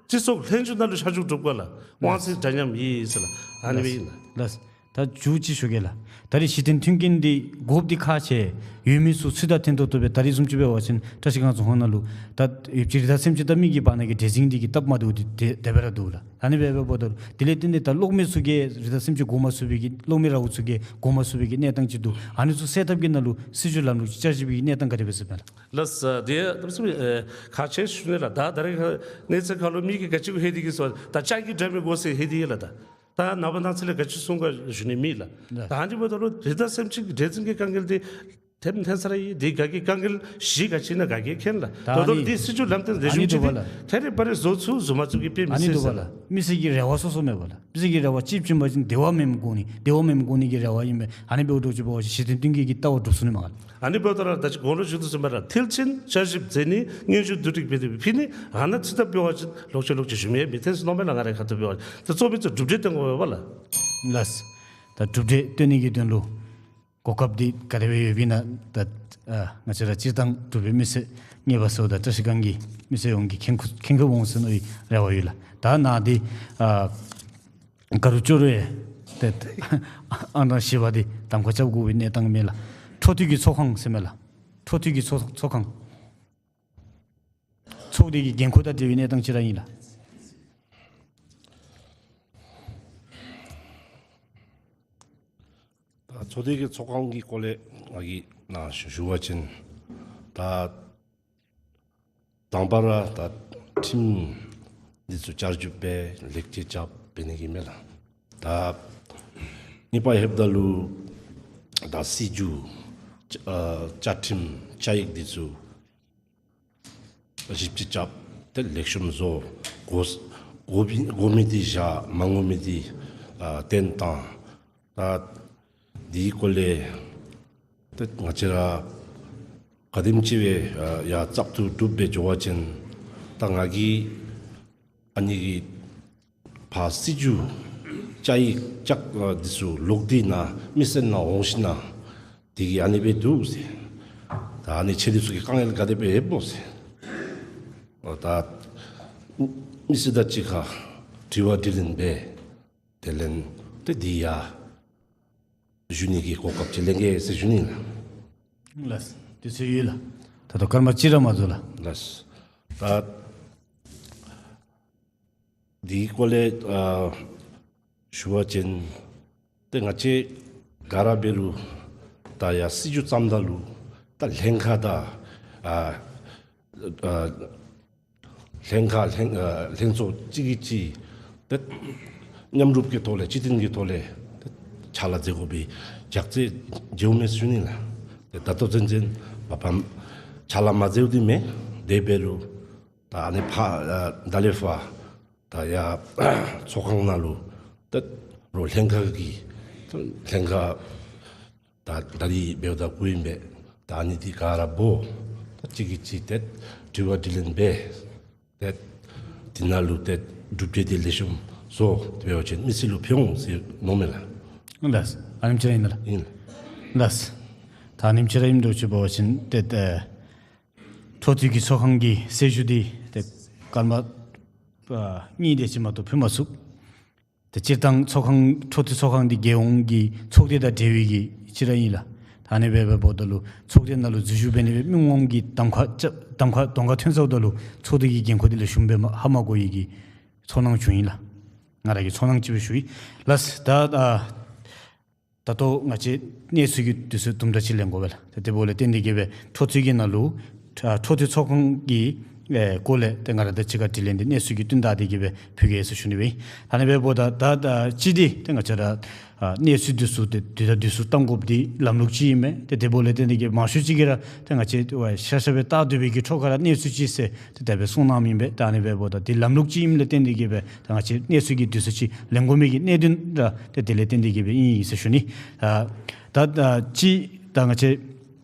སྤྱི་ཚོགས་ལྷན་བྱུང་ནང་ལུ་ཆ་འཇོག་གྲུབ་དགོ་ལགས། དབང་ཚད་འདྲ་མཉམ་ཡོད་ཟེར་ལགས། ཨ་ནི་སྦེ་ཨིན་ལགས། ལགས། ད་མཇུག་ཅིག་ཞུ་གེ་ལགས། ད་རེས་གཞི་རྟེན་མཐུན་རྐྱེན་འདི་དགོཔ་འདི་ཁག་ཆེ། ཡོད་མི་ཚུ་ཚུལ་དང་མཐུན་ཏོག་ཏོ་སྦེ་ད་རེས་བཟུམ་ཅིག་འབད་བ་ཅིན་བཀྲ་ཤིས་སྒང་རྫོང་ཁག་ནང་ལུ་ད་ཡོདཔ་ཅིག་རི་དྭགས་སེམས་ཅན་བཏབ་མི་གི་བར་ན་གི་འདྲེ་འཛིང་འདི་གིས་སྟབས་མ་བདེཝ་འདི་དེ་དེ་སྦེ་ར་འདུག་ལགས། ཨ་ནི་སྦེ་འབདཝ་ད་དེ་ལས་བརྟེན་ཏེ་ད་གློག་མེ་ཚུ་གིས་རི་དྭགས་སེམས་ཅན་འགོ་མ་ཚུགས་པའི་གི་གློག་མེ་རཝ་ཚུ་གིས་འགོ་མ་ཚུགས་པའི་གི་གནས་སྟངས་ཅིག་འདུག། ཨ་ནི་ཚུ་སེལ་ཐབས་ཀྱི་ནང་ལུ་སྲིད་བྱུས་ལམ་ལུགས་ཅིག་བསྐྱར་ཞིབ་ཀྱི་གནས་སྟངས་ག་དེ་སྦེ་ཟེར་མས་ལགས། ལགས་སོ། དེ་ཡང་ད་ཨེ་ཁག་ཆེ་ཞུ་ནི་ལགས། ད་ད་རེས་ཁ་གནས་ཚུལ་ཁ་ལུ་མི་གིས་ག་ཅི་གུ་ཧེ་དེ་གི་སོ་ད་ལྕགས་ཀྱི་དྲ་མིག་དགོ་ཟེར་ཧེ་དེ་ཡོད་ལགས། ད་ད་ནངས་པ་གནངས་ཚེ་ལས་ག་ཅི་གསུང་ག་ཞུ་ནི་མེད་ལགས། ལགས། ད་ཨ་ནི་འབདཝ་ད་ལུ་རི་དྭགས་སེམས་ཅན་གྱི་འདྲེ་འཛིང་གི་དཀའ་ངལ་འདི་ཐེབས་ཐོན་ས་ར་ཡི། དེ་ག་གི་དཀའ་ངལ་གཞི་ག་ཅི་ཨིན་ན་ག་གིས་མཁྱེན་ལགས། ད་ད་ལྟོ་ཨ་ནི་དེ་སྲིད་བྱུས་ལམ་སྟོན་ལེགས་ཤོམ་ཅིག་འདི་ཐད་རི་བ་རི་བཟོ་ཚུགས་བཟོ་མ་ཚུགས་ཀྱི་དཔེ་མི་ཨ་ནི་སྲིད་འདུག་པ་ཟེར་ལགས། མི་སེར་གྱི་རེ་བ་སོ་སོ་མེད་པ་ལགས། མི་སེར་གྱི་རེ་བ་གཅིག་བྱིན་པ་ཅིན་བདེ་བ་མེནམ་དགོ་ནི། བདེ་བ་མེནམ་དགོ་ནི་གི་རེ་བ་ཨིན་པས། ཨ་ནི་འབདཝ་ད་ཅིག་འབད་བ་ཅིན་གཞི་རྟེན་མཐུན་རྐྱེན་གྱི་ལྟ་བ་འགྲུབ་ཚུགས་ནི་མས་ལགས། ཨ་ནི་འབདཝ་ད་ར་ད་ཅི་གོང་ལུ་ཞུ་དོ་བཟུམ་སྦེ་ར་མཐིལ་ཕྱིན་བསྐྱར་ཞིབ་མཛད་ནི་སྙན་ཞུ་བསྡུ་སྒྲིག་འབད་དེ་ཕུལ་ནི། ཨ་ནཱ་ཅིག་ད་འབད་བ་ཅིན་ལོག་ཅི་ལོག་ཅི་ཞུ་མི་མི་ཐོན་ཟེར་མནོཝ་མས་ལགས། ང་རའི་ཁ་ཐུག་འབད་བ་ཅིན་ད་གཙོ་བོ་ཅིག་གྲུབ་འབྲས་སྟོན་དགོ་པས་ལགས། ལགས། ད་གྲུབ་འབྲས་སྟོན་ནི་གི་དོན་ལུ་གོ་སྐབས་འདི་ག་དེ་སྦེ་ཡོདཔ་ཨིན་ན། ད་ཨ་ང་བཅས་ར་སྤྱིར་བཏང་འབྲུག་པའི་མི་སེར་ངེས་པར་སོ་ད་བཀྲ་ཤིས་སྒང་གི་མི་སེར་ཡོངས་ཀྱིས་མཁྱེན་ཁུ་མཁྱེན་ཁུ་འོང་ཟེར་མནོ་བའི་རེ་བ་ཡོད་ལགས། ད་ནཱ་འདི་ཨ་ག་རུ་ཅོག་རུ་ཡང་ཏེ་ཨང་གྲངས་བཞི་པ་འདི་གདམ་ཁ་རྐྱབ་དགོ་པའི་གནས་སྟངས་མས་ལགས། འཕྲོ་མཐུད་ཀྱི་ཚོགས་ཁང་ཟེར་མས་ལགས། འཕྲོ་མཐུད་ཀྱི་ཚོགས་ཚོགས་ཁང་། ཚོགས་སྡེ་གི་འགན་ཁུར་དང་འབྲེལ་བའི་གནས་སྟངས་ཅིག་ར་ཨིན་ལགས། ད་ཚོགས་སྡེ་གི་ཚོགས་ཁང་གི་སྐོར་ལས་ང་གིས་ནཱ་ཞུ་ཞུ་བ་ཅིན་ད་དང་པ་ར་ད་ཁྲིམས་འདི་ཚུ་བསྐྱར་བཅོས་འབད་ལེགས་བཅོས་རྐྱབ་འབད་ནི་གི་མས་ལགས། ད་གཉིས་པ་ལྷོདཔ་ད་ལུ་ད་སྲིད་བྱུས་ཨ་བཅའ་ཁྲིམས་བཅའ་ཡིག་འདི་ཚུ་ཞིབ་དཔྱད་རྐྱབ་སྟེ་ལེགས་ཤོམ་བཟོ། དགོ་དགོ་པའི་དགོ་མི་འདི་བཞག་མ་དགོ་མི་འདི་ཨ་བཏོན་བཏང་། ད་འདི་སྐོར་ལས་ཏེ་ང་བཅས་ར་ག་དེམ་ཅིག་སྦེ་ཡ་བཙག་འཐུ་གྲུབ་སྦེ་འགྱོ་བ་ཅིན་ད་ང་གིས་ཨ་ནི་གི་ཕར་སྲིད་བྱུས་བཅའ་ཡིག་བཅའ་འདི་ཚུ་ལོག་སྟེ་ནཱ་མི་སེར་ནང་འོང་ཞིན་ན་དེ་གིས་ཨ་ནི་སྦེ་འདུག་ཟེར། ད་ཨ་ནི་ཁྱེད་འདི་ཚུ་གིས་དཀའ་ངལ་ག་དེ་སྦེ་ཡོདཔ་སྨོ་ཟེར། ད་མི་སེར་དང་གཅིག་ཁར་དྲི་བ་དྲིས་ལན་འབད། དེ་ལས་ཏེ་འདི་ཡང་ཞུ་ནི་གི་གོ་སྐབས་ཅིག་ལེན་གེ་ཟེར་ཞུ་ནི་ལགས། ལགས། དུས་ཚོད་ཡོད་ལགས། ད་ལྟོ་སྐར་མ་གཅིག་ར་མ་འགྱོ་ལགས། ལགས། ད་འདི་སྐོར་ལས་ཨ་ཞུ་བ་ཅིན་ཏེ་ང་བཅས་ག་ར་འབད་རུང་ད་ཡ་སྲིད་བྱུས་བརྩམ་ད་ལུ་ད་ལྷན་ཁག་དང་ཨ་ཨ་ལྷན་ཁག་ལྷན་ཨ་ལྷན་ཚོགས་གཅིག་གིས་གཅིག་ཏེ་མཉམ་རུབ་ཀྱི་ཐོག་ལས་གཅིག་མཐུན་གྱི་ཐོག་ལས་ཏེ་ཕྱག་ལཱ་མཛད་དགོ་པའི་ལྕག་རྩེ་མཇལཝ་མས་ཞུ་ནི་ལགས། ཏེ་ད་ལྟོ་ཚུན་ཚོད་མ་ཕམ་ཕྱག་ལཱ་མ་མཛདཔ་འདི་མེན། དེ་འབད་རུང་ད་ཨ་ནི་ཕར་ཨ་ད་ལས་ཕར་ད་ཡ་ཚོགས་ཁང་ནང་ལུ་ད་རོགས་ལྷན་ཁག་གི་ལྷན་ཁག་ད་ད་རིས་འབདཝ་ད་དགུ་ཨིན་པས། ད་ཨ་ནི་འདི་ག་ར་འབོ། ད་གཅིག་གིས་གཅིག་ཏེ་དྲི་བ་དྲིས་ལན་འབད། ཏེ་འདི་ནང་ལུ་ཏེ་གྲུབ་འབྲས་འདི་ལེགས་ཤོམ་བཟོ། དེ་འབད་བ་ཅིན་མི་སེར་ལུ་ཕན་འོང་ཟེར་མནོཝ་མས་ལགས། ལགས། ཨ་ནེམ་ཅིག་ར་ཨིན་ན་ལགས། ཨིན། ལགས། ད་ཨ་ནེམ་ཅིག་ར་ཨིནམ་འདྲཝ་ཅིག་འབད་བ་ཅིན་ཏེ་ཨེ་འཕྲོ་མཐུད་ཀྱི་ཚོགས་ཁང་གི་གསལ་ཞུ་འདི་ཏེ་སྐར་མ་ཨ་གཉིས་དེ་ཅིག་མ་གཏོགས་ཕུལ་མ་ཚུགས། ཏེ་སྤྱིར་བཏང་ཚོགས་ཁང་འཕྲོ་མཐུད་ཚོགས་ཁང་འདི་རྒྱལ་ཡོངས་ཀྱི་ཚོགས་སྡེ་དང་འབྲེལ་བའི་གི་ཅིག་ར་ཨིན་ལགས། ད་ཨ་ནི་སྦེ་འབདཝ་ད་ལུ་ཚོགས་སྡེ་ནང་ལུ་འཛུལ་ཞུགས་འབད་ནི་སྦེ་མི་ངོམ་གྱིས་གདམ་ཁ་རྐྱབ་གདམ་ཁ་གདོང་ཁར་ཐོན་ཚརཝ་ད་ལུ་ཚོགས་སྡེ་གི་འགན་ཁུར་འདི་ལེགས་ཤོམ་སྦེ་མ་ཧ་མ་གོ་བའི་གི་ཚོར་སྣང་བྱུང་ཡི་ལགས། ང་ར་གི་ཚོར་སྣང་ཅིག་སྦེ་ཞུ་ཡི། ལགས། ད་ཨ་ད་ལྟོ་ང་བཅས་གནས་ཚུལ་གྱི་དུས་ཚོད་དུམ་གྲ་ཅིག་ལེན་དགོ་པས་ལགས། ཏེ་དེ་འབདཝ་ལས་བརྟེན་ཏེ་གི་སྦེ་འཕྲོ་མཐུད་ཀྱི་ནང་ལུ་ཨ་འཕྲོ་མཐུད་ཚོགས་ཁང་གི་ཨེ་སྐོར་ལས་ཏེ་ང་ར་དང་གཅིག་ཁར་དྲི་ལན་འདི་གནས་ཚུལ་གྱི་བསྟུན་བདའ་སྟེ་གི་སྦེ་ཕུལ་གེ་ཟེར་ཞུ་ནི་སྦེ་ཨིན། ཨ་ནི་སྦེ་འབདཝ་ད་ད་ད་ཅི་འདི་ཏེ་ང་བཅས་ར་ཨ་གནས་ཚུལ་འདི་ཚུ་ཏེ་དུས་དང་དུས་སུ་བཏང་དགོཔ་འདི་ལམ་ལུགས་ཅིག་ཨིན་མས། ཏེ་དེ་འབདཝ་ལས་བརྟེན་ཏེ་གི་མང་ཤོས་ཅིག་གིས་ར་ཏེ་ང་བཅས་ཤ་ཤ་སྦེ་བལྟ་སྡོད་པའི་གི་ཁྲོད་ཁར་ར་གནས་ཚུལ་ཅིག་ཟེར་ཏེ་དེ་སྦེ་གསུངས་གནངམ་ཨིན་པས། ད་ཨ་ནི་སྦེ་འབདཝ་ད་འདི་ལམ་ལུགས་ཅིག་ཨིནམ་ལས་བརྟེན་ཏེ་གི་སྦེ་ད་ང་བཅས་གནས་ཚུལ་གྱི་དུས་ཚོད་ཅིག་ལེན་དགོ་མི་གི་གནད་དོན་ར་ཏེ་དེ་ལས་བརྟེན་ཏེ་གི་སྦེ་ཨིན་ཨིན་ཟེར་ཞུ་ནི། ཨ་ད་ད་ཅི་ད་ང་བཅས་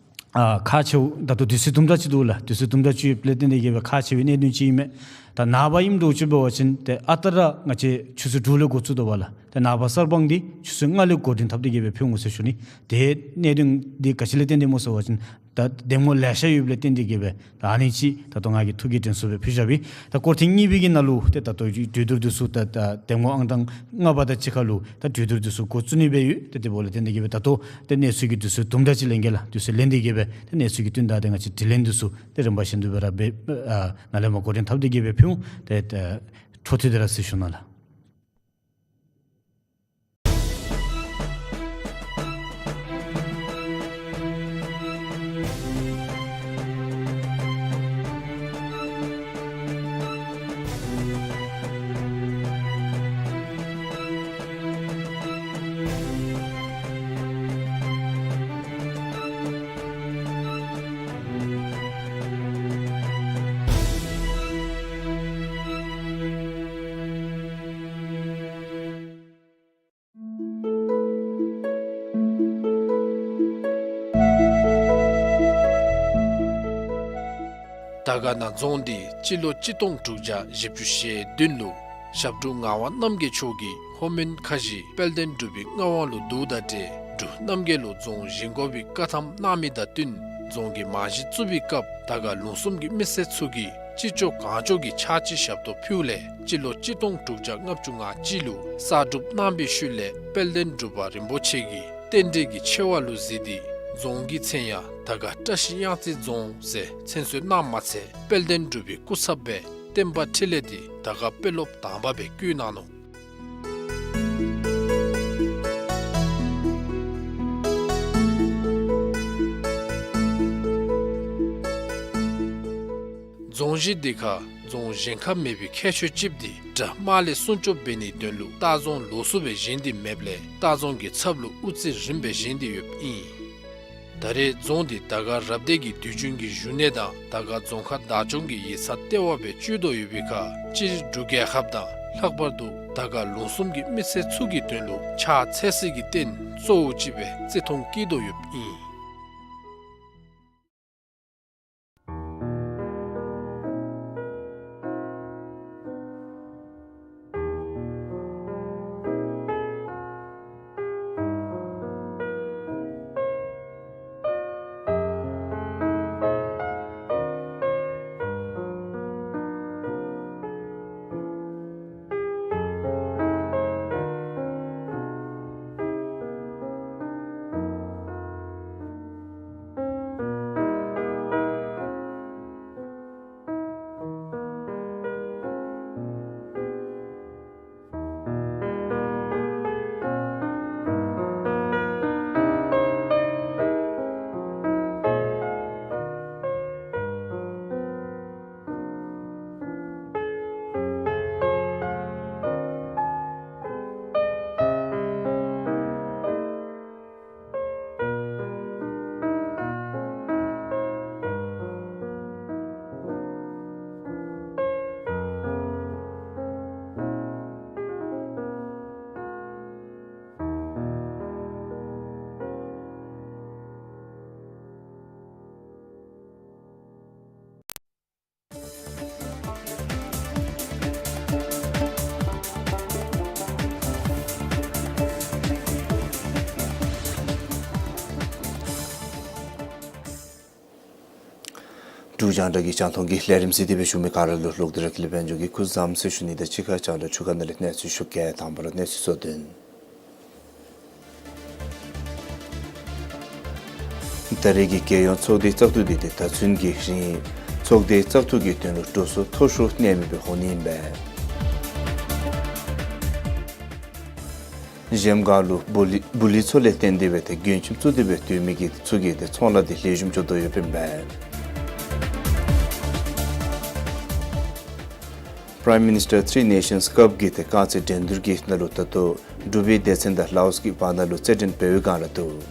ཨ་ཁག་ཆེཝ་ད་ལྟོ་དུས་ཚོད་དུམ་གྲ་ཅིག་འདུག་ལགས། དུས་ཚོད་དུམ་གྲ་ཅིག་ཡོདཔ་ལས་བརྟེན་ཏེ་གི་སྦེ་ཁག་ཆེ་བའི་གནད་དོན་ཅིག་ཨིན་མས། ད་ནངས་པ་ཨིནམ་འདྲཝ་ཅིག་འབད་བ་ཅིན་ཏེ་ཨ་རྟག་ར་ང་བཅས་ཆུ་ཚོད་དྲུག་ལས་འགོ་བཙུགས་དོ་བ་ལགས། ཏེ་ནངས་པ་གསར་སྤང་འདི་ཆུ་ཚོད་ལྔ་ལས་འགོ་འདྲེན་འཐབ་སྟེ་གི་སྦེ་ཕུལ་འོང་ཟེར་ཞུ་ནི། ཏེ་གནད་དོན་འདི་ག་ཅི་ལས་བརྟེན་ཏེ་སྨོ་ཟེར་བ་ཅིན་ད་འདེམས་ངོ་ལེ་ཤ་ཡོདཔ་ལས་བརྟེན་ཏེ་གི་སྦེ་ད་ཨ་ནི་ཅིག་ད་ལྟོ་ང་གིས་ཐུགས་ཀྱི་དྲན་གསོ་སྦེ་ཕུལ་བཞག་པས། ད་སྐོར་ཐེངས་གཉིས་པའི་གི་ནང་ལུ་ཏེ་ད་ལྟོ་གྲོས་བསྡུར་འདི་ཚུ་ད་ད་འདེམས་ངོ་ཨང་གྲངས་ལྔ་པ་དང་གཅིག་ཁར་ལུ་ད་གྲོས་བསྡུར་འདི་ཚུ་འགོ་བཙུགས་ནི་སྦེ་ཡོད། ཏེ་དེ་འབདཝ་ལས་བརྟེན་ཏེ་གི་སྦེ་ད་ལྟོ་ཏེ་གནས་ཚུལ་གྱི་དུས་ཚོད་དུམ་གྲ་ཅིག་ལེན་གེ་ལགས། དུས་ཚོད་ལེན་ཏེ་གི་སྦེ་ཏེ་གནས་ཚུལ་གྱི་བསྟུན་ད་ཏེ་ང་བཅས་དྲི་ལན་འདི་ཚུ་ཏེ་རིམ་པ་བཞིན་དུ་སྦེ་ར་འབད་ཨ་ནཱ་ལས་མར་འགོ་འདྲེན་འཐབ་སྟེ་གི་སྦེ་ཕུལ་འོང་། ཏེ་ད་འཕྲོ་མཐུད་དེ་ར་གཟིགས་ཞུ་གནང་ལགས། དར་དཀར་ན་རྫོང་འདི་སྤྱི་ལོ་གཅིག་སྟོང་དྲུག་བརྒྱ་བཞི་བཅུ་ཞེ་བདུན་ལུ་ཞབས་དྲུང་ངག་དབང་རྣམ་རྒྱལ་མཆོག་གིས་ལྷོ་མོན་ཁ་བཞི་དཔལ་ལྡན་འབྲུག་པའི་མངའ་དབང་ལུ་བསྡུཝ་དང་འབྲེལ་འབྲུག་རྣམ་རྒྱལ་ལུ་རྫོང་བཞེངས་དགོ་པའི་བཀའ་ཐམ་གནང་མི་དང་བསྟུན་རྫོང་གི་རྨང་གཞི་བཙུགས་པའི་སྐབས་དར་དཀར་ལུང་གསུམ་གྱི་མི་སེར་ཚུ་གིས་ཅི་ལྕོགས་གང་ལྕོགས་ཀྱི་ཕྱག་ཕྱི་ཞབས་ཏོག་ཕུལཝ་ལས་སྤྱི་ལོ་གཅིག་སྟོང་དྲུག་བརྒྱ་ལྔ་བཅུ་ང་གཅིག་ལུ་གསར་སྒྲུབ་གནང་བའི་ཤུལ་ལས་དཔལ་ལྡན་འབྲུག་པ་རིན་པོ་ཆེ་གིས་རྟེན་འབྲེལ་གྱི་ཆེ་བ་ལུ་གཟིགས་ཏེ་རྫོང་གི་མཚན་ཡང་དར་དཀར་བཀྲ་ཤིས་གཡང་རྩེ་རྫོང་ཟེར་མཚན་གསོལ་གནངམ་མ་ཚད་དཔལ་ལྡན་འབྲུག་པའི་སྐུ་ཚབ་སྦེ་བསྟན་པ་འཕྲིན་ལས་འདི་དར་དཀར་དཔོན་སློབ་དང་པ་སྦེ་བསྐོ་གནང་ནུག། རྫོང་གཞི་འདི་ཁར་རྫོང་གཞན་ཁར་མེད་པའི་ཁྱད་ཆོས་ཅིག་འདི་དགྲ་དམག་ལས་སྲུང་སྐྱོབ་འབད་ནིའི་དོན་ལུ་ལྟ་རྫོང་ལོགས་སུ་སྦེ་བཞེངས་ཏེ་མེདཔ་ལས་ལྟ་རྫོང་གི་ཚབ་ལུ་དབུ་རྩེ་རིངམ་སྦེ་བཞེངས་ཏེ་ཡོདཔ་ཨིན། ད་རེས་རྫོང་འདི་དར་དཀར་རབ་སྡེ་གི་དུས་རྒྱུན་གྱི་བཞུགས་གནས་དང་དར་དཀར་རྫོང་ཁག་བདག་སྐྱོང་གི་ཡིག་ཚང་ལྟེ་བ་སྦེ་སྤྱོད་དོ་ཡོད་པའི་ཁར་སྤྱིར་འབྲུག་རྒྱལ་ཁབ་དང་ལྷག་པར་དུ་དར་དཀར་ལུང་གསུམ་གྱི་མི་སེར་ཚུ་གི་དོན་ལུ་ཕྱག་འཚལ་སའི་གི་རྟེན་གཙོ་བོ་ཅིག་སྦེ་བརྩི་མཐོང་བསྐྱེད་དོ་ཡོདཔ་ཨིན། འབྲུག་རྒྱང་བསྒྲགས་ཀྱི་རྒྱང་མཐོང་གི་ལས་རིམ་གཟིགས་ཏེ་སྦེ་བཞུགས་མི་ག་ར་ལུ་ལོག་སྟེ་ར་དགེ་ལེགས་དཔལ་འབྱོར་གྱིས་སྐུ་གཟུགས་བཟང་ཟེར་ཞུ་ནི་དང་གཅིག་ཁར་རྒྱང་བསྒྲགས་ཆུ་ཁ་ནང་ལས་གནས་ཚུལ་ཞུ་གེ། དང་པ་ར་གནས་ཚུལ་གཙོ་དོན། ད་རེས་ཀྱི་རྒྱལ་ཡོངས་ཚོགས་སྡེའི་བཙག་འཐུ་འདི་ཏེ་ད་ཚུན་གྱི་རིང་ཚོགས་སྡེའི་བཙག་འཐུ་གི་དོན་ལུ་འགྲོ་སོང་མཐོ་ཤོས་གནས་མི་སྦེ་འོང་ནི་ཨིན་པས། གཞལམ་སྒང་ལུ་བུ་ལི་བུ་ལི་ཚུ་ལས་བརྟེན་ཏེ་སྦེ་ཏེ་མགྱོནམ་ཅིག་བཙུགས་ཏེ་སྦེ་སྡོད་མི་གི་ཚུ་གི་ཏེ་ཚོང་ལཱ་འདི་ལེགས་ཤོམ་འགྱོ་དོ་ཡོདཔ་ཨིན་པས། Prime Minister Three Nations Cup གི་ཏེ་རྐང་རྩེད་འགྲན་བསྡུར་གྱི་ནང་ལུ་ད་ལྟོ་འབྲུག་པའི་སྡེ་ཚན་དང་ལའོསི་གི་བར་ན་ལུ་རྩེད་འགྲན་འབད་བའི་སྒང་ར་འདུག།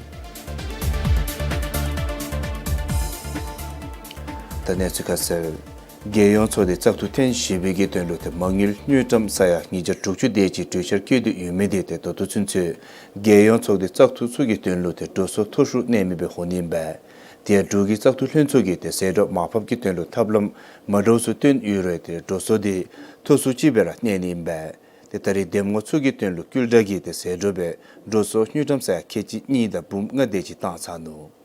ད་གནས་ཚུལ་ཁ་གསལ། རྒྱལ་ཡོངས་ཚོགས་སྡེའི་བཙག་འཐུ་ཐེངས་བཞི་པའི་གི་དོན་ལུ་ཏེ་མ་དངུལ་དངུལ་ཀྲམ་ས་ཡ་ཉིས་བརྒྱ་དྲུག་ཅུ་དེ་ཅིག་གྲོས་འཆར་བཀོད་དེ་ཡོད་མི་འདི་ཏེ་ད་ལྟོ་ཚུན་ཚོད་རྒྱལ་ཡོངས་ཚོགས་སྡེའི་བཙག་འཐུ་ཚུ་གི་དོན་ལུ་ཏེ་འགྲོ་སོང་མཐོ་ཤོས་གནས་མི་སྦེ་འོང་ནི་ཨིན་པས། དེ་ཡང་འབྲུག་གི་བཙག་འཐུ་ལྷན་ཚོགས་ཀྱིས་ཏེ་ཟད་འགྲོ་མར་ཕབ་ཀྱི་དོན་ལུ་ཐབས་ལམ་མ་འདྲཝ་ཚུ་བཏོན་ཡོད་རུང་ཏེ་འགྲོ་སོང་དེ་མཐོ་སུ་ཅིག་སྦེ་ར་གནས་ནི་ཨིན་པས། ཏེ་ད་རེས་འདེམས་ངོ་ཚུ་གི་དོན་ལུ་བསྐུལ་བསྒྲགས་ཀྱིས་ཏེ་ཟད་འགྲོ་སྦེ་འགྲོ་སོང་དངུལ་ཀྲམ་ས་ཡ་ཁལ་གཅིག་གཉིས་དང་འབུམ་ལྔ་དེ་ཅིག་བཏང་ཚར་ནུག།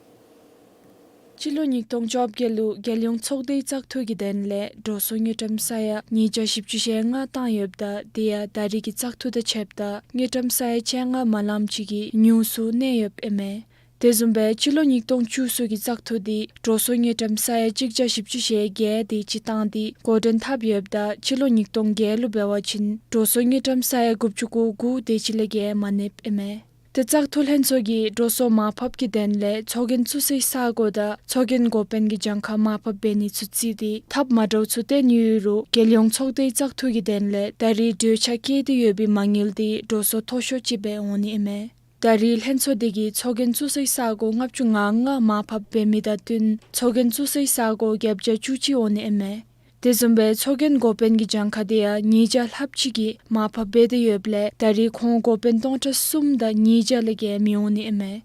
སྤྱི་ལོ་ཉིས་སྟོང་བཅོ་བརྒྱད་ལུ་རྒྱལ་ཡོངས་ཚོགས་སྡེའི་བཙག་འཐུ་གི་དོན་ལས་འགྲོ་སོང་དངུལ་ཀྲམ་ས་ཡ་ཉིས་བརྒྱ་བཞི་བཅུ་ཞེ་ལྔ་བཏང་ཡོདཔ་ད་དེ་ཡང་ད་རེས་ཀྱི་བཙག་འཐུ་དང་ཕྱདཔ་ད་དངུལ་ཀྲམ་ས་ཡ་བཅོ་ལྔ་མ་ལངམ་ཅིག་གིས་ཉུང་སུ་གནས་ཡོདཔ་ཨིན་མས། དེ་བཟུམ་སྦེ་སྤྱི་ལོ་ཉིས་སྟོང་བཅུ་གསུམ་གྱི་བཙག་འཐུ་དེ་འགྲོ་སོང་དངུལ་ཀྲམ་ས་ཡ་གཅིག་བརྒྱ་བཞི་བཅུ་ཞེ་བརྒྱད་དེ་ཅིག་བཏང་སྟེ་འགོ་འདྲེན་འཐབ་ཡོདཔ་ད་སྤྱི་ལོ་ཉིས་སྟོང་བརྒྱད་ལུ་འབད་བ་ཅིན་འགྲོ་སོང་དངུལ་ཀྲམ་ས་ཡ་དགུ་བཅུ་གོ་དགུ་དེ་ཅིག་ལས་བརྒལ་མ་གནསཔ་ཨིན་མས། ཏེ་བཙག་འཐུ་ལྷན་ཚོགས་ཀྱིས་འགྲོ་སོང་མར་ཕབ་ཀྱི་དོན་ལས་ཚོགས་རྒྱན་བཙུགས་སའི་ས་སྒོ་དང་ཚོགས་རྒྱན་འགོ་དཔོན་གྱི་གྱངས་ཁ་མར་ཕབ་འབད་ནི་ཚུ་བརྩིས་ཏེ་ཐབས་མ་འདྲཝ་ཚུ་བཏོན་ཡོད་རུང་རྒྱལ་ཡོངས་ཚོགས་སྡེའི་བཙག་འཐུ་གི་དོན་ལས་ད་རེས་གྲོས་འཆར་བཀོད་དེ་ཡོད་པའི་མ་དངུལ་དེ་འགྲོ་སོང་མཐོ་ཤོས་ཅིག་སྦེ་འོང་ནི་ཨིན་མས། ད་རེས་ལྷན་ཚོགས་དེ་གིས་ཚོགས་རྒྱན་བཙུགས་སའི་ས་སྒོ་ལྔ་བཅུ་ང་ལྔ་མར་ཕབ་འབད་མི་དང་བསྟུན་ཚོགས་རྒྱན་བཙུགས་སའི་ས་སྒོ་བརྒྱད་བརྒྱ་བཅུ་གཅིག་འོང་ནི་ཨིན་མས། དེ་བཟུམ་སྦེ་ཚོགས་རྒྱན་འགོ་དཔོན་གྱི་གྱངས་ཁ་དེ་ཡང་ཉིས་བརྒྱ་ལྷགཔ་ཅིག་གིས་མར་ཕབ་འབད་དེ་ཡོདཔ་ལས་ད་རེས་ཁོང་འགོ་དཔོན་སྟོང་ཕྲག་གསུམ་དང་ཉིས་བརྒྱ་ལས་བརྒལ་མི་འོང་ནི་ཨིན་མས།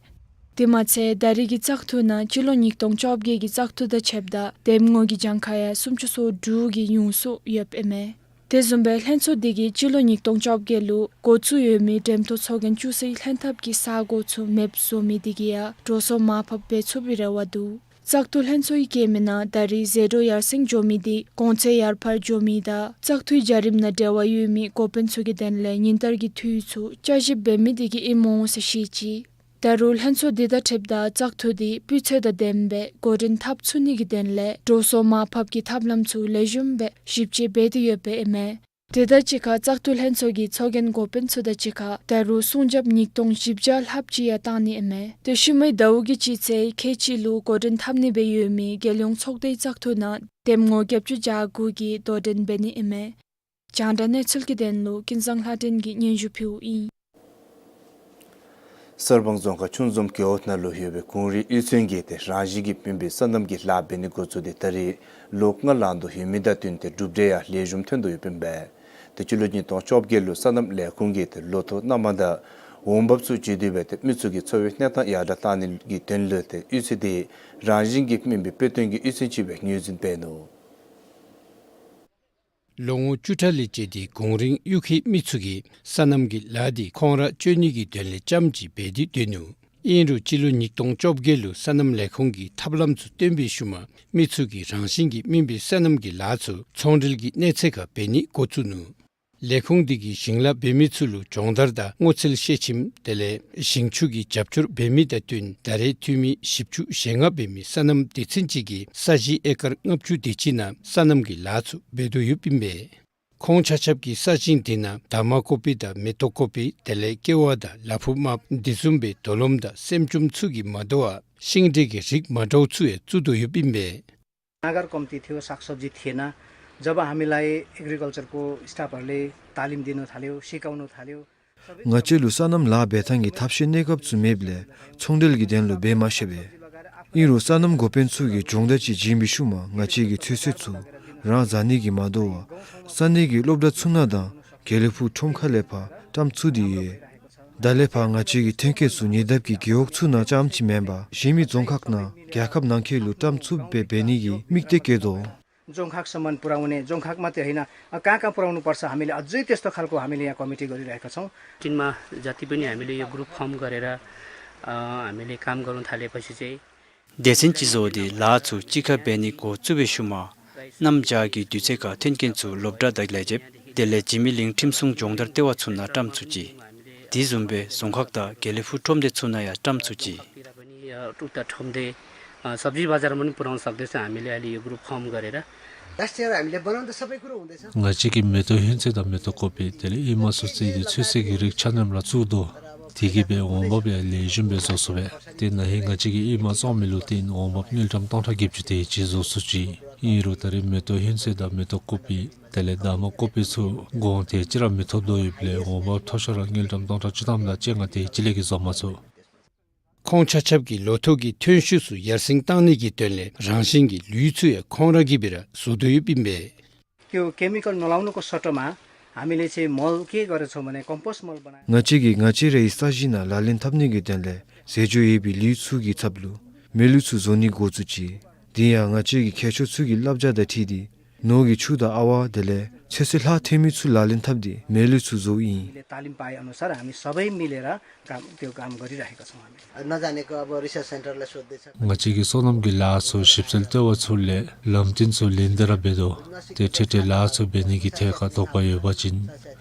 དེ་མ་ཚད་ད་རེས་ཀྱི་བཙག་འཐུ་ནང་སྤྱི་ལོ་ཉིས་སྟོང་བཅོ་བརྒྱད་ཀྱི་བཙག་འཐུ་དང་ཕྱདཔ་ད་འདེམས་ངོ་གི་གྱངས་ཁ་ཡང་སུམ་ཅུ་སོ་དྲུག་གིས་ཉུང་སུ་ཡོདཔ་ཨིན་མས། དེ་བཟུམ་སྦེ་ལྷན་ཚོགས་དེ་གིས་སྤྱི་ལོ་ཉིས་སྟོང་བཅོ་བརྒྱད་ལུ་འགོ་བཙུགས་ཡོད་མི་འགྲེམས་སྟོན་ཚོགས་རྒྱན་བཙུགས་སའི་ལྷན་ཐབས་ཀྱི་ས་སྒོ་ཚུ་མེདཔ་བཟོ་མི་དེ་གིས་ཡང་འགྲོ་སོང་མར་ཕབ་འབད་ཚུགས་པའི་རེ་བ་འདུག། བཙག་འཐུ་ལྷན་ཚོགས་ཀྱིས་བཀོད་མི་ནང་ད་རེས་ཟད་འགྲོ་ཡར་སེང་འགྱོ་མི་དེ་གོང་ཚད་ཡར་འཕར་འགྱོ་མི་དང་བཙག་འཐུའི་བྱ་རིམ་ནང་འབྲེལ་བ་ཡོད་མི་འགོ་དཔོན་ཚུ་གི་དོན་ལས་ཉིན་ལྟར་གྱི་འཐུས་ཚུ་བསྐྱར་ཞིབ་འབད་མི་དེ་གིས་ཨིནམ་འོང་ཟེར་བཤད་ཅི། ད་རུང་ལྷན་ཚོགས་དེ་དང་འཁྲིལཝ་ད་བཙག་འཐུ་དེ་སྤུས་ཚད་དང་ལྡནམ་སྦེ་འགོ་འདྲེན་འཐབ་ཚུགས་ནི་གི་དོན་ལས་འགྲོ་སོང་མར་ཕབ་ཀྱི་ཐབས་ལམ་ཚུ་ལེགས་ཤོམ་སྦེ་ཞིབ་དཔྱད་འབད་དེ་ཡོདཔ་ཨིན་མས། དེ་དང་གཅིག་ཁར་བཙག་འཐུ་ལྷན་ཚོགས་ཀྱིས་ཚོགས་རྒྱན་འགོ་དཔོན་ཚུ་དང་གཅིག་ཁར་ད་རུང་སྲུང་རྒྱབ་ཉིས་སྟོང་བཞི་བརྒྱ་ལྷགཔ་ཅིག་ཡང་བཏང་ནི་ཨིན་མས། ཏེ་ཤུལ་མའི་ཟླཝ་གི་སྤྱི་ཚེས་ཁལ་གཅིག་ལུ་འགོ་འདྲེན་འཐབ་ནི་སྦེ་ཡོད་མི་རྒྱལ་ཡོངས་ཚོགས་སྡེའི་བཙག་འཐུ་ནང་འདེམས་ངོ་བརྒྱད་ཅུ་གྱ་དགུ་གིས་དོ་འགྲན་འབད་ནི་ཨིན་མས། རྒྱང་བསྒྲགས་གནས་ཚུལ་གྱི་དོན་ལུ་ཀུན་བཟང་ལྷ་སྒྲོན་གྱིས་སྙན་ཞུ་ཕུལཝ་ཨིན། གསར་སྤང་རྫོང་ཁག་ཆུང་འཛོམས་རྒེད་འོག་ནང་ལུ་ཡོད་པའི་གུང་རིང་གཡུས་ཚན་གྱིས་ཏེ་རང་བཞིན་གྱིས་སྨིན་པའི་སོ་ནམ་གྱི་ལཱ་འབད་ནི་འགོ་བཙུགས་ཏེ་ད་རེས་ལོ་ལྔ་ལང་དོ་ཡོད་མི་དང་བསྟུན་ཏེ་གྲུབ་འབྲས་ཡང་ལེགས་ཤོམ་ཐོན་དོ་ཡོདཔ་ཨིན་པས། ཏེ་སྤྱི་ལོ་ཉིས་སྟོང་བཅོ་བརྒྱད་ལུ་སོ་ནམ་ལས་ཁུངས་ཀྱིས་ཏེ་ལོ་ཐོག་སྣ་མང་དང་འོང་འབབ་ཚུ་བྱིན་ཏེ་སྦེ་ཏེ་མི་ཚུ་གི་འཚོ་བའི་གནས་སྟངས་ཡར་དྲག་བཏང་ནི་གི་དོན་ལུ་ཏེ་གཡུས་ཚན་དེ་རང་བཞིན་གྱིས་སྨིན་པའི་དཔེ་སྟོན་གྱི་གཡུས་ཚན་ཅིག་སྦེ་ངོས་འཛིན་འབད་ནུག། ལོ་ངོ་བཅུ་ཕྲག་ལས་བཅད་དེ་གུང་རིང་གཡུས་ཁའི་མི་ཚུ་གིས་སོ་ནམ་གྱི་ལཱ་འདི་ཁོང་ར་སྤྱོད་ནི་གི་དོན་ལས་རྐྱངམ་ཅིག་འབད་དེ་སྡོད་ནུག། ཨིན་རུང་སྤྱི་ལོ་ཉིས་སྟོང་བཅོ་བརྒྱད་ལུ་སོ་ནམ་ལས་ཁུངས་ཀྱིས་ཐབས་ལམ་ཚུ་བཏོན་པའི་ཤུལ་མ་མི་ཚུ་གིས་རང་བཞིན་གྱིས་སྨིན་པའི་སོ་ནམ་གྱི་ལཱ་ཚུ་ཚོང་འབྲེལ་གྱི་གནས་ཚད་ཁར་འབད་ནི་འགོ་བཙུགས་ནུག། ལས་ཁུངས་འདི་གིས་ཞིང་ལཱ་འབད་མི་ཚུ་ལུ་སྦྱོང་བརྡར་དང་སྔོ་ཚལ་ཤེལ་ཆེམ་དེ་ལས་ཞིང་ཆུ་གི་རྒྱབ་སྐྱོར་འབད་མི་དང་བསྟུན་ད་རེས་འཐུས་མི་བཞི་བཅུ་ཞེ་ལྔ་འབད་མི་སོ་ནམ་སྡེ་ཚན་ཅིག་གིས་ས་གཞི་ཨེ་ཀར་ལྔ་བཅུ་དེ་ཅིག་ནང་སོ་ནམ་གྱི་ལཱ་ཚུ་འབད་དོ་ཡོདཔ་ཨིན་པས། ཁོང་ཆ་ཁྱབ་ཀྱིས་ས་ཞིང་དེ་ནང་འདབ་མ་ཀོ་པི་དང་མེ་ཏོག་ཀོ་པི་དེ་ལས་ཀེ་བ་དང་ལ་ཕུག་དམརཔོ་དེ་བཟུམ་སྦེ་དོ་ལོམ་དང་སྲནམ་ཅུམ་ཚུ་གིས་མ་དོ་བར་ཤིང་འབྲས་ཀྱི་རིགས་མ་འདྲཝ་ཚུ་ཡང་བཙུགས་དོ་ཡོདཔ་ཨིན་པས། अगर कम्ती थियो, सागसब्जी थिएन। जब हामीलाई एग्रिकल्चरको स्टाफहरूले तालिम दिनु थाल्यो, सिकाउनु थाल्यो। ང་བཅས་ལུ་སོ་ནམ་ལཱ་འབད་ཐངས་ཀྱི་ཐབས་ཤེས་གནས་སྐབས་ཚུ་མེདཔ་ལས་ཚོང་འབྲེལ་གྱི་དོན་ལུ་འབད་མ་ཤེས་པས། ཨིན་རུང་སོ་ནམ་འགོ་དཔོན་ཚུ་གིས་སྦྱོང་བརྡར་ཅིག་བྱིན་པའི་ཤུལ་མ་ང་བཅས་ཀྱིས་ཚོད་བསྲེ་ཚུ་རང་བཟའ་ནི་གིས་མ་དོ་བར་ས་གནས་ཀྱི་སློབ་གྲྭ་ཚུ་ནང་དང་དགེ་ལེགས་ཕུག་ཁྲོམ་ཁ་ལས་ཕར་བཀྲམ་ཚུགས་ཏེ་ཡོད། ད་ལས་ཕར་ང་བཅས་ཀྱི་ཐོན་སྐྱེད་ཚུ་ཉེ་འདབས་ཀྱི་རྒེད་འོག་ཚུ་ནང་རྐྱངམ་ཅིག་མེན་པར་གཞན་མི་རྫོང་ཁག་ནང་རྒྱལ་ཁབ་ནང་འཁོད་ལུ་བཀྲམ་ཚུགསཔ་སྦེ་འབད་ནི་གི་དམིགས་གཏད་བསྐྱེད་དོ། जोङखाकसम्म पुर्‍याउने, जोङखाक मात्रै होइन, अ, कहाँ कहाँ पुर्‍याउनु पर्छ, हामीले अझै त्यस्तो खालको हामीले यहाँ कमिटी गरिरहेका छौँ। टिममा जति पनि हामीले यो ग्रुप फर्म गरेर, अ, हामीले काम गर्नु थालेपछि चाहिँ སྡེ་ཚན་ཅིག་བཟོ་སྟེ་ལཱ་ཚུ་གཅིག་ཁར་འབད་ནི་འགོ་བཙུགས་པའི་ཤུལ་མ་གནམ་བྱཱར་གྱི་དུས་ཚོད་ཁར་ཐོན་སྐྱེད་ཚུ་སློབ་གྲྭ་དང་ལས་བྱེདཔ་དེ་ལས་འཇིགས་མེད་གླིང་ཁྲིམས་སྲུང་སྦྱོང་བརྡར་ལྟེ་བ་ཚུ་ནང་བཀྲམ་ཚུགས་ཅི། དེ་བཟུམ་སྦེ་རྫོང་ཁག་དང་དགེ་ལེགས་ཕུག་ཁྲོམ་སྡེ་ཚུ་ནང་ཡང་བཀྲམ་ཚུགས་ཅི། उता ठम्दे, अ, सब्जी बजारमा पनि पुर्‍याउन सक्दैछ हामीले अहिले यो ग्रुप फर्म गरेर। दसवटा हामीले बनाउन त सबै कुरो हुँदैछ। ང་བཅས་ཀྱིས་མེ་ཏོག་ཧོན་ཚོད་དང་མེ་ཏོག་ཀོ་པི་དེ་ལས་ཨེ་མ་ཚུ་བརྩིས་ཏེ་ཚོད་བསྲེ་གི་རིགས་ཆ་མཉམ་ར་བཙུགས་དོ། དེ་གིས་འབད་འོང་འབབ་ཡང་ལེགས་ཤོམ་སྦེ་བཟོ་ཚུགས་པས། དེ་ན་ཧིང་ང་བཅས་ཀྱིས་ཨེ་མ་བཙོང་མི་ལུ་བརྟེན་འོང་འབབ་དངུལ་ཀྲམ་སྟོང་ཕྲག་བརྒྱད་ཅུ་དེ་ཅིག་བཟོ་ཚུགས་ཅི། ཨིན་རུང་ད་རེས་མེ་ཏོག་ཧོན་ཚོད་དང་མེ་ཏོག་ཀོ་པི་དེ་ལས་འདབ་མ་ཀོ་པི་ཚུ་གོང་དེ་ཅིག་ར་མི་ཐོབ་དོ་ཡོདཔ་ལས་འོང་འབབ་མཐོ་ཤོས་ར་དངུལ་ཀྲམ་སྟོང་ཕྲག་བཅུ་ཐམ་དང་བཅོ་ལྔ་དེ་ཅིག་ལས་བརྒལ་བཟོ་མ་ཚུགས། ཁོང་ཆ་ཁྱབ་ཀྱིས་ལོ་ཐོག་གི་ཐོན་ཤུགས་ཚུ་ཡར་སེང་བཏང་ནི་གི་དོན་ལས་རང་བཞིན་གྱི་ལུད་ཚུ་ཡང་ཁོང་ར་གིས་སྦེ་ར་བཟོ་དོ་ཡོདཔ་ཨིན་པས། त्यो केमिकल नलाउनुको सट्टामा हामीले चाहिँ मल के गरेछौँ भने कम्पोस्ट मल बनाएर। ང་བཅས་ཀྱིས་ང་བཅས་རའི་ས་གཞི་ནང་ལག་ལེན་འཐབ་ནི་གི་དོན་ལས་ཟས་སྤྱོད་ཡོད་པའི་ལུད་ཚུ་གི་ཚབ་ལུ་ མེ་ལུད་ཚུ་བཟོ་ནི་འགོ་བཙུགས་ཅི། དེ་ཡང་ང་བཅས་ཀྱིས་མཁས་མཆོག་ཚུ་གི་བསླབ་བྱ་དང་འཁྲིལ་ཏེ་ནོར་གྱི་ཆུ་དང་ཨ་ཝ་དེ་ལས་ཚོད་བསྲེ་ལྷག་ཐོན་མི་ཚུ་ལག་ལེན་འཐབ་སྟེ་མེ་ལུད་ཚུ་བཟོཝ་ཨིན། तालिम पाए अनुसार हामी सबै मिलेर काम, त्यो काम गरिरहेका छौँ हामी। नजानेको अब रिसर्च सेन्टरलाई सोध्दैछ। ང་བཅས་ཀྱིས་སོ་ནམ་གྱི་ལཱ་ཚུ་ཞིབ་འཚོལ་ལྟེ་བ་ཚུ་ལས་ལམ་སྟོན་ཚུ་ལེན་ཏེ་ར་འབད་དོ། ཏེ་འཕྲལ་འཕྲལ་ལཱ་ཚུ་འབད་ནི་གི་ཐད་ཁར་དོགས་པ་ཡོད་པ་ཅིན་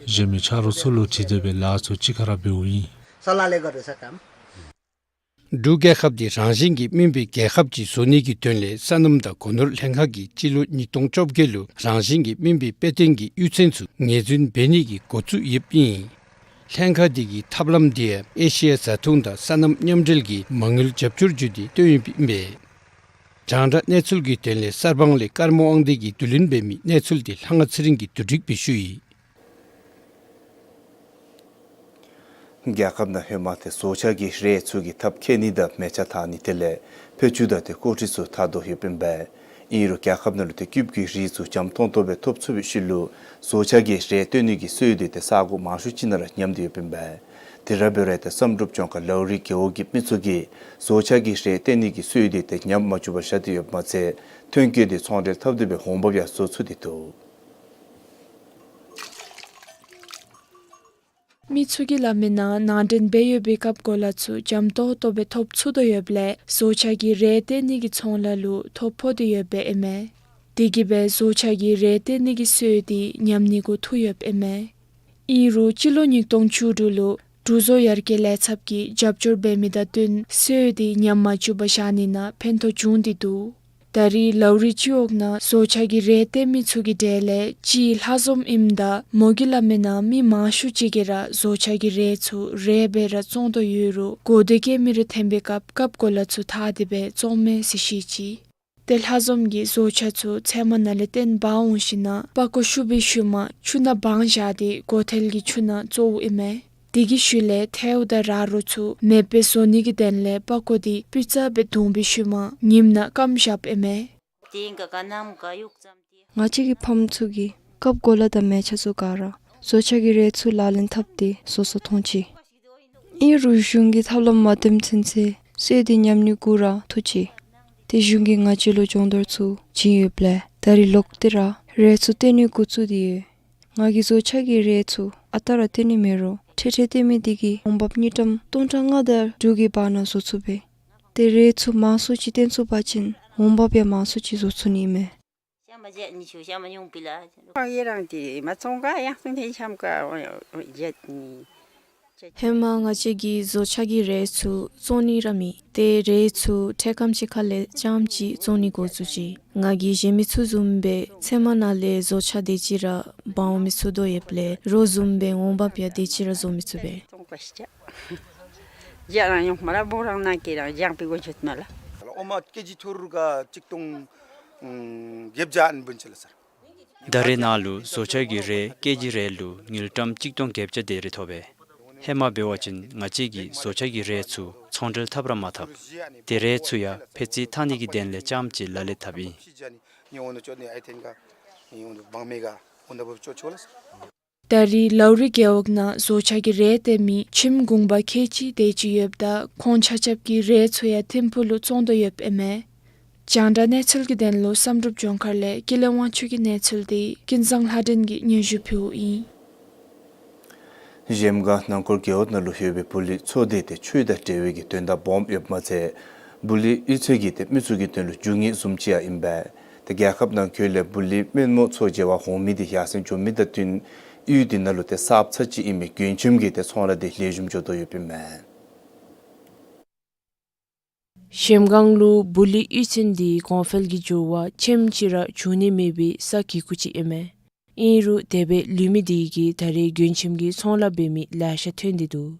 གཞན་མི་ཆ་རོགས་ཚུ་ལུ་དྲི་སྟེ་སྦེ་ལཱ་ཚུ་གཅིག་ཁར་ར་འབདཝ་ཨིན། सल्लाहले गर्दैछ काम। འབྲུག་རྒྱལ་ཁབ་འདི་རང་བཞིན་གྱིས་སྨིན་པའི་རྒྱལ་ཁབ་ཅིག་བཟོ་ནི་གི་དོན་ལས་སོ་ནམ་དང་སྒོ་ནོར་ལྷན་ཁག་གིས་སྤྱི་ལོ་ཉིས་སྟོང་བཅོ་བརྒྱད་ལུ་རང་བཞིན་གྱིས་སྨིན་པའི་དཔེ་སྟོན་གྱི་གཡུས་ཚན་ཚུ་ངོས་འཛིན་འབད་ནི་གི་འགོ་བཙུགས་ཡོདཔ་ཨིན། ལྷན་ཁག་འདི་གི་ཐབས་ལམ་འདི་ཡང་ཨེ་ཤེ་ཡ་བཟའ་འཐུང་དང་སོ་ནམ་མཉམ་འབྲེལ་གྱི་མ་དངུལ་རྒྱབ་སྐྱོར་བརྒྱུད་དེ་བཏོན་ཡོདཔ་ཨིན་པས། རྒྱང་བསྒྲགས་གནས་ཚུལ་གྱི་དོན་ལས་གསར་སྤང་ལས་ཀརྨ་དབང་འདུས་ཀྱིས་བསྡུ་ལེན་འབད་མི་གནས་ཚུལ་འདི་ལྷ་དབང་ཚེ་རིང་གིས་བསྡུ་སྒྲིག་འབད་ཞུ་ཡི། རྒྱལ་ཁབ་ནང་ཧེ་མ་ཏེ་བཟོ་ཆས་ཀྱི་རས་ཚུ་གི་ཐབས་མཁས་ནི་དང་མལ་ཆ་འཐག་ནི་དེ་ལས་ཕད་ཅུང་དང་ཏེ་ཀོ་ཁྲི་ཚུ་འཐག་དོ་ཡོདཔ་ཨིན་པས། ཨིན་རུང་རྒྱལ་ཁབ་ནང་ལུ་ཏེ་སྐྱིབས་ཀྱི་རིགས་ཚུ་འཇམ་ཏོང་ཏོ་སྦེ་ཐོབ་ཚུགས་པའི་ཤུལ་ལུ་བཟོ་ཆས་ཀྱི་རས་བཏོན་ནི་གི་སྲོལ་འདི་ཏེ་ས་གོ་མང་ཤོས་ཅིག་ནང་ར་ཉམས་ཏེ་ཡོདཔ་ཨིན་པས། དེ་ར་འབད་རུང་ཏེ་བསམ་གྲུབ་ལྗོངས་མཁར་ལའུ་རི་རྒེད་འོག་གི་མི་ཚུ་གིས་བཟོ་ཆས་ཀྱི་རས་བཏོན་ནི་གི་སྲོལ་འདི་ཏེ་ཉམས་མ་བཅུག་པར་བཞག་སྟེ་ཡོདཔ་མ་ཚད་ཐོན་སྐྱེད་འདི་ཚོང་འབྲེལ་འཐབ་སྟེ་སྦེ་འོང་འབབ་ཡང་བཟོ་ཚུགས་ཏེ་འདུག། མི་ཚུ་གིས་སླབ་མིའི་ནང་ནང་འདྲེན་འབད་ཡོད་པའི་རྐབ་གོ་ལ་ཚུ་འཇམ་ཏོང་ཏོ་སྦེ་ཐོབ་ཚུགས་དོ་ཡོདཔ་ལས་བཟོ་ཆས་ཀྱི་རས་བཏོན་ནི་གི་ཚོང་ལཱ་ལུ་ཐོ་ཕོག་སྟེ་ཡོདཔ་ཨིན་མས། དེ་གིས་སྦེ་བཟོ་ཆས་ཀྱི་རས་བཏོན་ནི་གི་སྲོལ་འདི་ཉམས་ནི་འགོ་བཙུགས་ཡོདཔ་ཨིན་མས། ཨིན་རུང་སྤྱི་ལོ་ཉིས་སྟོང་བཅུ་དྲུག་ལུ་འབྲུག་བཟོ་ཡར་རྒྱས་ལས་ཚབ་ཀྱིས་རྒྱབ་སྐྱོར་འབད་མི་དང་བསྟུན་སྲོལ་འདི་ཉམས་མ་བཅུག་པར་བཞག་ནི་ནང་ཕན་ཐོགས་བྱུང་སྟེ་འདུག། ད་རེས་ལའུ་རི་སྤྱི་འོག་ནང་བཟོ་ཆས་ཀྱི་རས་བཏོན་མི་ཚུ་གི་གྲས་ལས་གཅིག་ལྷ་འཛོམས་ཨིནམ་ད་མོ་གིས་སླབ་མིའི་ནང་མི་མང་ཤོས་ཅིག་གིས་ར་བཟོ་ཆས་ཀྱི་རས་ཚུ་རས་སྦེ་ར་བཙོང་དོ་ཡོད་རུང་གོ་བདེ་བཀལ་མི་རེ་ཐོན་པའི་སྐབས་རྐབ་གོ་ལ་ཚུ་འཐག་སྟེ་སྦེ་བཙོངམ་མས་ཟེར་བཤད་ཅི། ཏེ་ལྷ་འཛོམས་ཀྱིས་བཟོ་ཆས་ཚུ་ཚལ་མ་ནང་ལས་བཏོན་འབག་འོང་ཞིནམ་ལས་པགས་ཀོ་བཤུ་བའི་ཤུལ་མ་ཆུ་ནང་སྦང་བཞག་སྟེ་གོ་ཐལ་གྱི་ཆུ་ནང་བཙོཝ་ཨིན་མས། དེ་གི་ཤུལ་ལས་ཐལཝ་དང་ར་རོ་ཚུ་མེདཔ་སྦེ་བཟོ་ནི་གི་དོན་ལས་པགས་ཀོ་འདི་སྤུས་ཙམ་སྦེ་བརྡུང་བའི་ཤུལ་མ་ཉིམ་ནང་སྐམ་བཞགཔ་ཨིན་མས། ང་བཅས་ཀྱི་ཕམ་ཚུ་གིས་རྐབ་གོ་ལ་དང་མལ་ཆ་ཚུ་ག་ར་བཟོ་ཆས་ཀྱི་རས་ཚུ་ལག་ལེན་འཐབ་སྟེ་བཟོ་བཟོཝ་མཐོང་ཅི། ཨིན་རུང་གཞུང་གི་ཐབས་ལམ་མ་བཏོན་ཚུན་ཚོད་སྲོལ་འདི་ཉམས་ནི་གུ་ར་ཐུག་ཅི། ཏེ་གཞུང་གིས་ང་བཅས་ལུ་སྦྱོང་བརྡར་ཚུ་བྱིན་ཡོདཔ་ལས་ད་རེས་ལོག་སྟེ་ར་རས་ཚུ་བཏོན་ནི་འགོ་བཙུགས་ཏེ་ཡོད། ང་གིས་བཟོ་ཆས་ཀྱི་རས་ཚུ་ཨ་རྟག་ར་བཏོན་ནི་མེད་རུང་འཕྲལ་འཕྲལ་བཏོན་མི་འདི་གིས་འོང་འབབ་དངུལ་ཀྲམ་སྟོང་ཕྲག་ལྔ་དང་དྲུག་གི་བར་ན་བཟོ་ཚུགས་པས། ཏེ་རས་ཚུ་མང་སུ་ཅིག་བཏོན་ཚུགས་པ་ཅིན་འོང་འབབ་ཡང་མང་སུ་ཅིག་བཟོ་ཚུགས་ནི་མས། ཧེ་མ་ང་བཅས་ཀྱིས་བཟོ་ཆས་ཀྱི་རས་ཚུ་བཙོང་ནི་ར་མེད། ཏེ་རས་ཚུ་འཕྲལ་ཁམས་ཅིག་ཁ་ལས་རྐྱངམ་ཅིག་བཙོང་ནི་འགོ་བཙུགས་ཅི། ང་གིས་གཞན་མི་ཚུ་བཟུམ་སྦེ་ཚལ་མ་ནང་ལས་བཟོ་ཆས་དེ་ཅིག་ར་འབག་འོང་མི་ཚུགས་དོ་ཡོདཔ་ལས་རོགས་བཟུམ་སྦེ་འོང་འབབ་ཡང་དེ་ཅིག་ར་བཟོ་མི་ཚུགས་པས། ཨོ་མ་ཀེ་ཇི་ཐོར་ག་གཅིག་སྟོང་བརྒྱད་བརྒྱ་ཨན་འབུམ་ཅིག་ལགས་སར། ད་རེས་ནཱ་ལུ་བཟོ་ཆས་ཀྱི་རས་ཀེ་ཇི་རེ་ལུ་དངུལ་ཀྲམ་གཅིག་སྟོང་བརྒྱད་བརྒྱ་དེ་རེ་ཐོབ་པས། ཧེ་མ་འབད་བ་ཅིན་ང་བཅས་ཀྱིས་བཟོ་ཆས་ཀྱི་རས་ཚུ་ཚོང་འབྲེལ་འཐབ་ར་མ་འཐབ། ཏེ་རས་ཚུ་ཡང་ཕད་ཙི་འཐག་ནི་གི་དོན་ལས་རྐྱངམ་ཅིག་ལག་ལེན་འཐབ་ཨིན། ད་རེས་ལའུ་རི་རྒེད་འོག་ནང་བཟོ་ཆས་ཀྱི་རས་བཏོན་མི་ཁྱིམ་གུང་པ་ཁལ་གཅིག་དེ་ཅིག་ཡོདཔ་ད་ཁོང་ཆ་ཁྱབ་ཀྱིས་རས་ཚུ་ཡང་ཐིམ་ཕུག་ལུ་བཙོང་དོ་ཡོདཔ་ཨིན་མས། རྒྱང་བསྒྲགས་གནས་ཚུལ་གྱི་དོན་ལུ་བསམ་གྲུབ་ལྗོངས་མཁར་ལས་ཀུན་ལེགས་དབང་ཕྱུག་གི་གནས་ཚུལ་དེ་ཀུན་བཟང་ལྷ་སྒྲོན་གྱིས་སྙན་ཞུ་ཕུལཝ་ཨིན། གཞལམ་སྒང་ནང་འཁོར་རྒེད་འོག་ནང་ལུ་ཡོད་པའི་བུ་ལི་ཚོ་དེ་ཏེ་ཆོས་དང་འབྲེལ་བའི་གི་དོན་དག་སྦོམ་ཡོདཔ་མ་ཚད་བུ་ལི་གཡུས་ཚན་གྱི་ཏེ་མི་ཚུ་གི་དོན་ལུ་རྒྱུ་དངོས་བཟུམ་ཅིག་ཡང་ཨིན་པས། ཏེ་རྒྱལ་ཁབ་ནང་འཁོད་ལས་བུ་ལི་རྨོ་མོ་ཚོ་མཇལ་བར་འོང་མི་དེ་ཡར་སེང་འགྱོ་མི་དང་བསྟུན་གཡུས་དེ་ནང་ལུ་ཏེ་གསརཔ་ཚར་ཅིག་ཨིན་མི་མགོན་ཁྱིམ་གྱི་ཏེ་ཚོང་ལཱ་དེ་ལེགས་ཤོམ་འགྱོ་དོ་ཡོདཔ་ཨིན་མས། གཞལམ་སྒང་ལུ་བུ་ལི་གཡུས་ཚན་དེ་གོང་འཕེལ་གྱི་འགྱུར་བ་ཆེམ་ཅིག་ར་བྱུང་ནི་མེད་པའི་ས་གི་ཀུ་ཅིག་ཨིན་མས། ཨིན་རུང་དེ་སྦེ་ལུས་མི་དེ་གིས་ད་རེས་མགོན་ཁྱིམ་གྱི་ཚོང་ལཱ་འབད་མི་ལེ་ཤ་ཐོན་ཏེ་འདུག།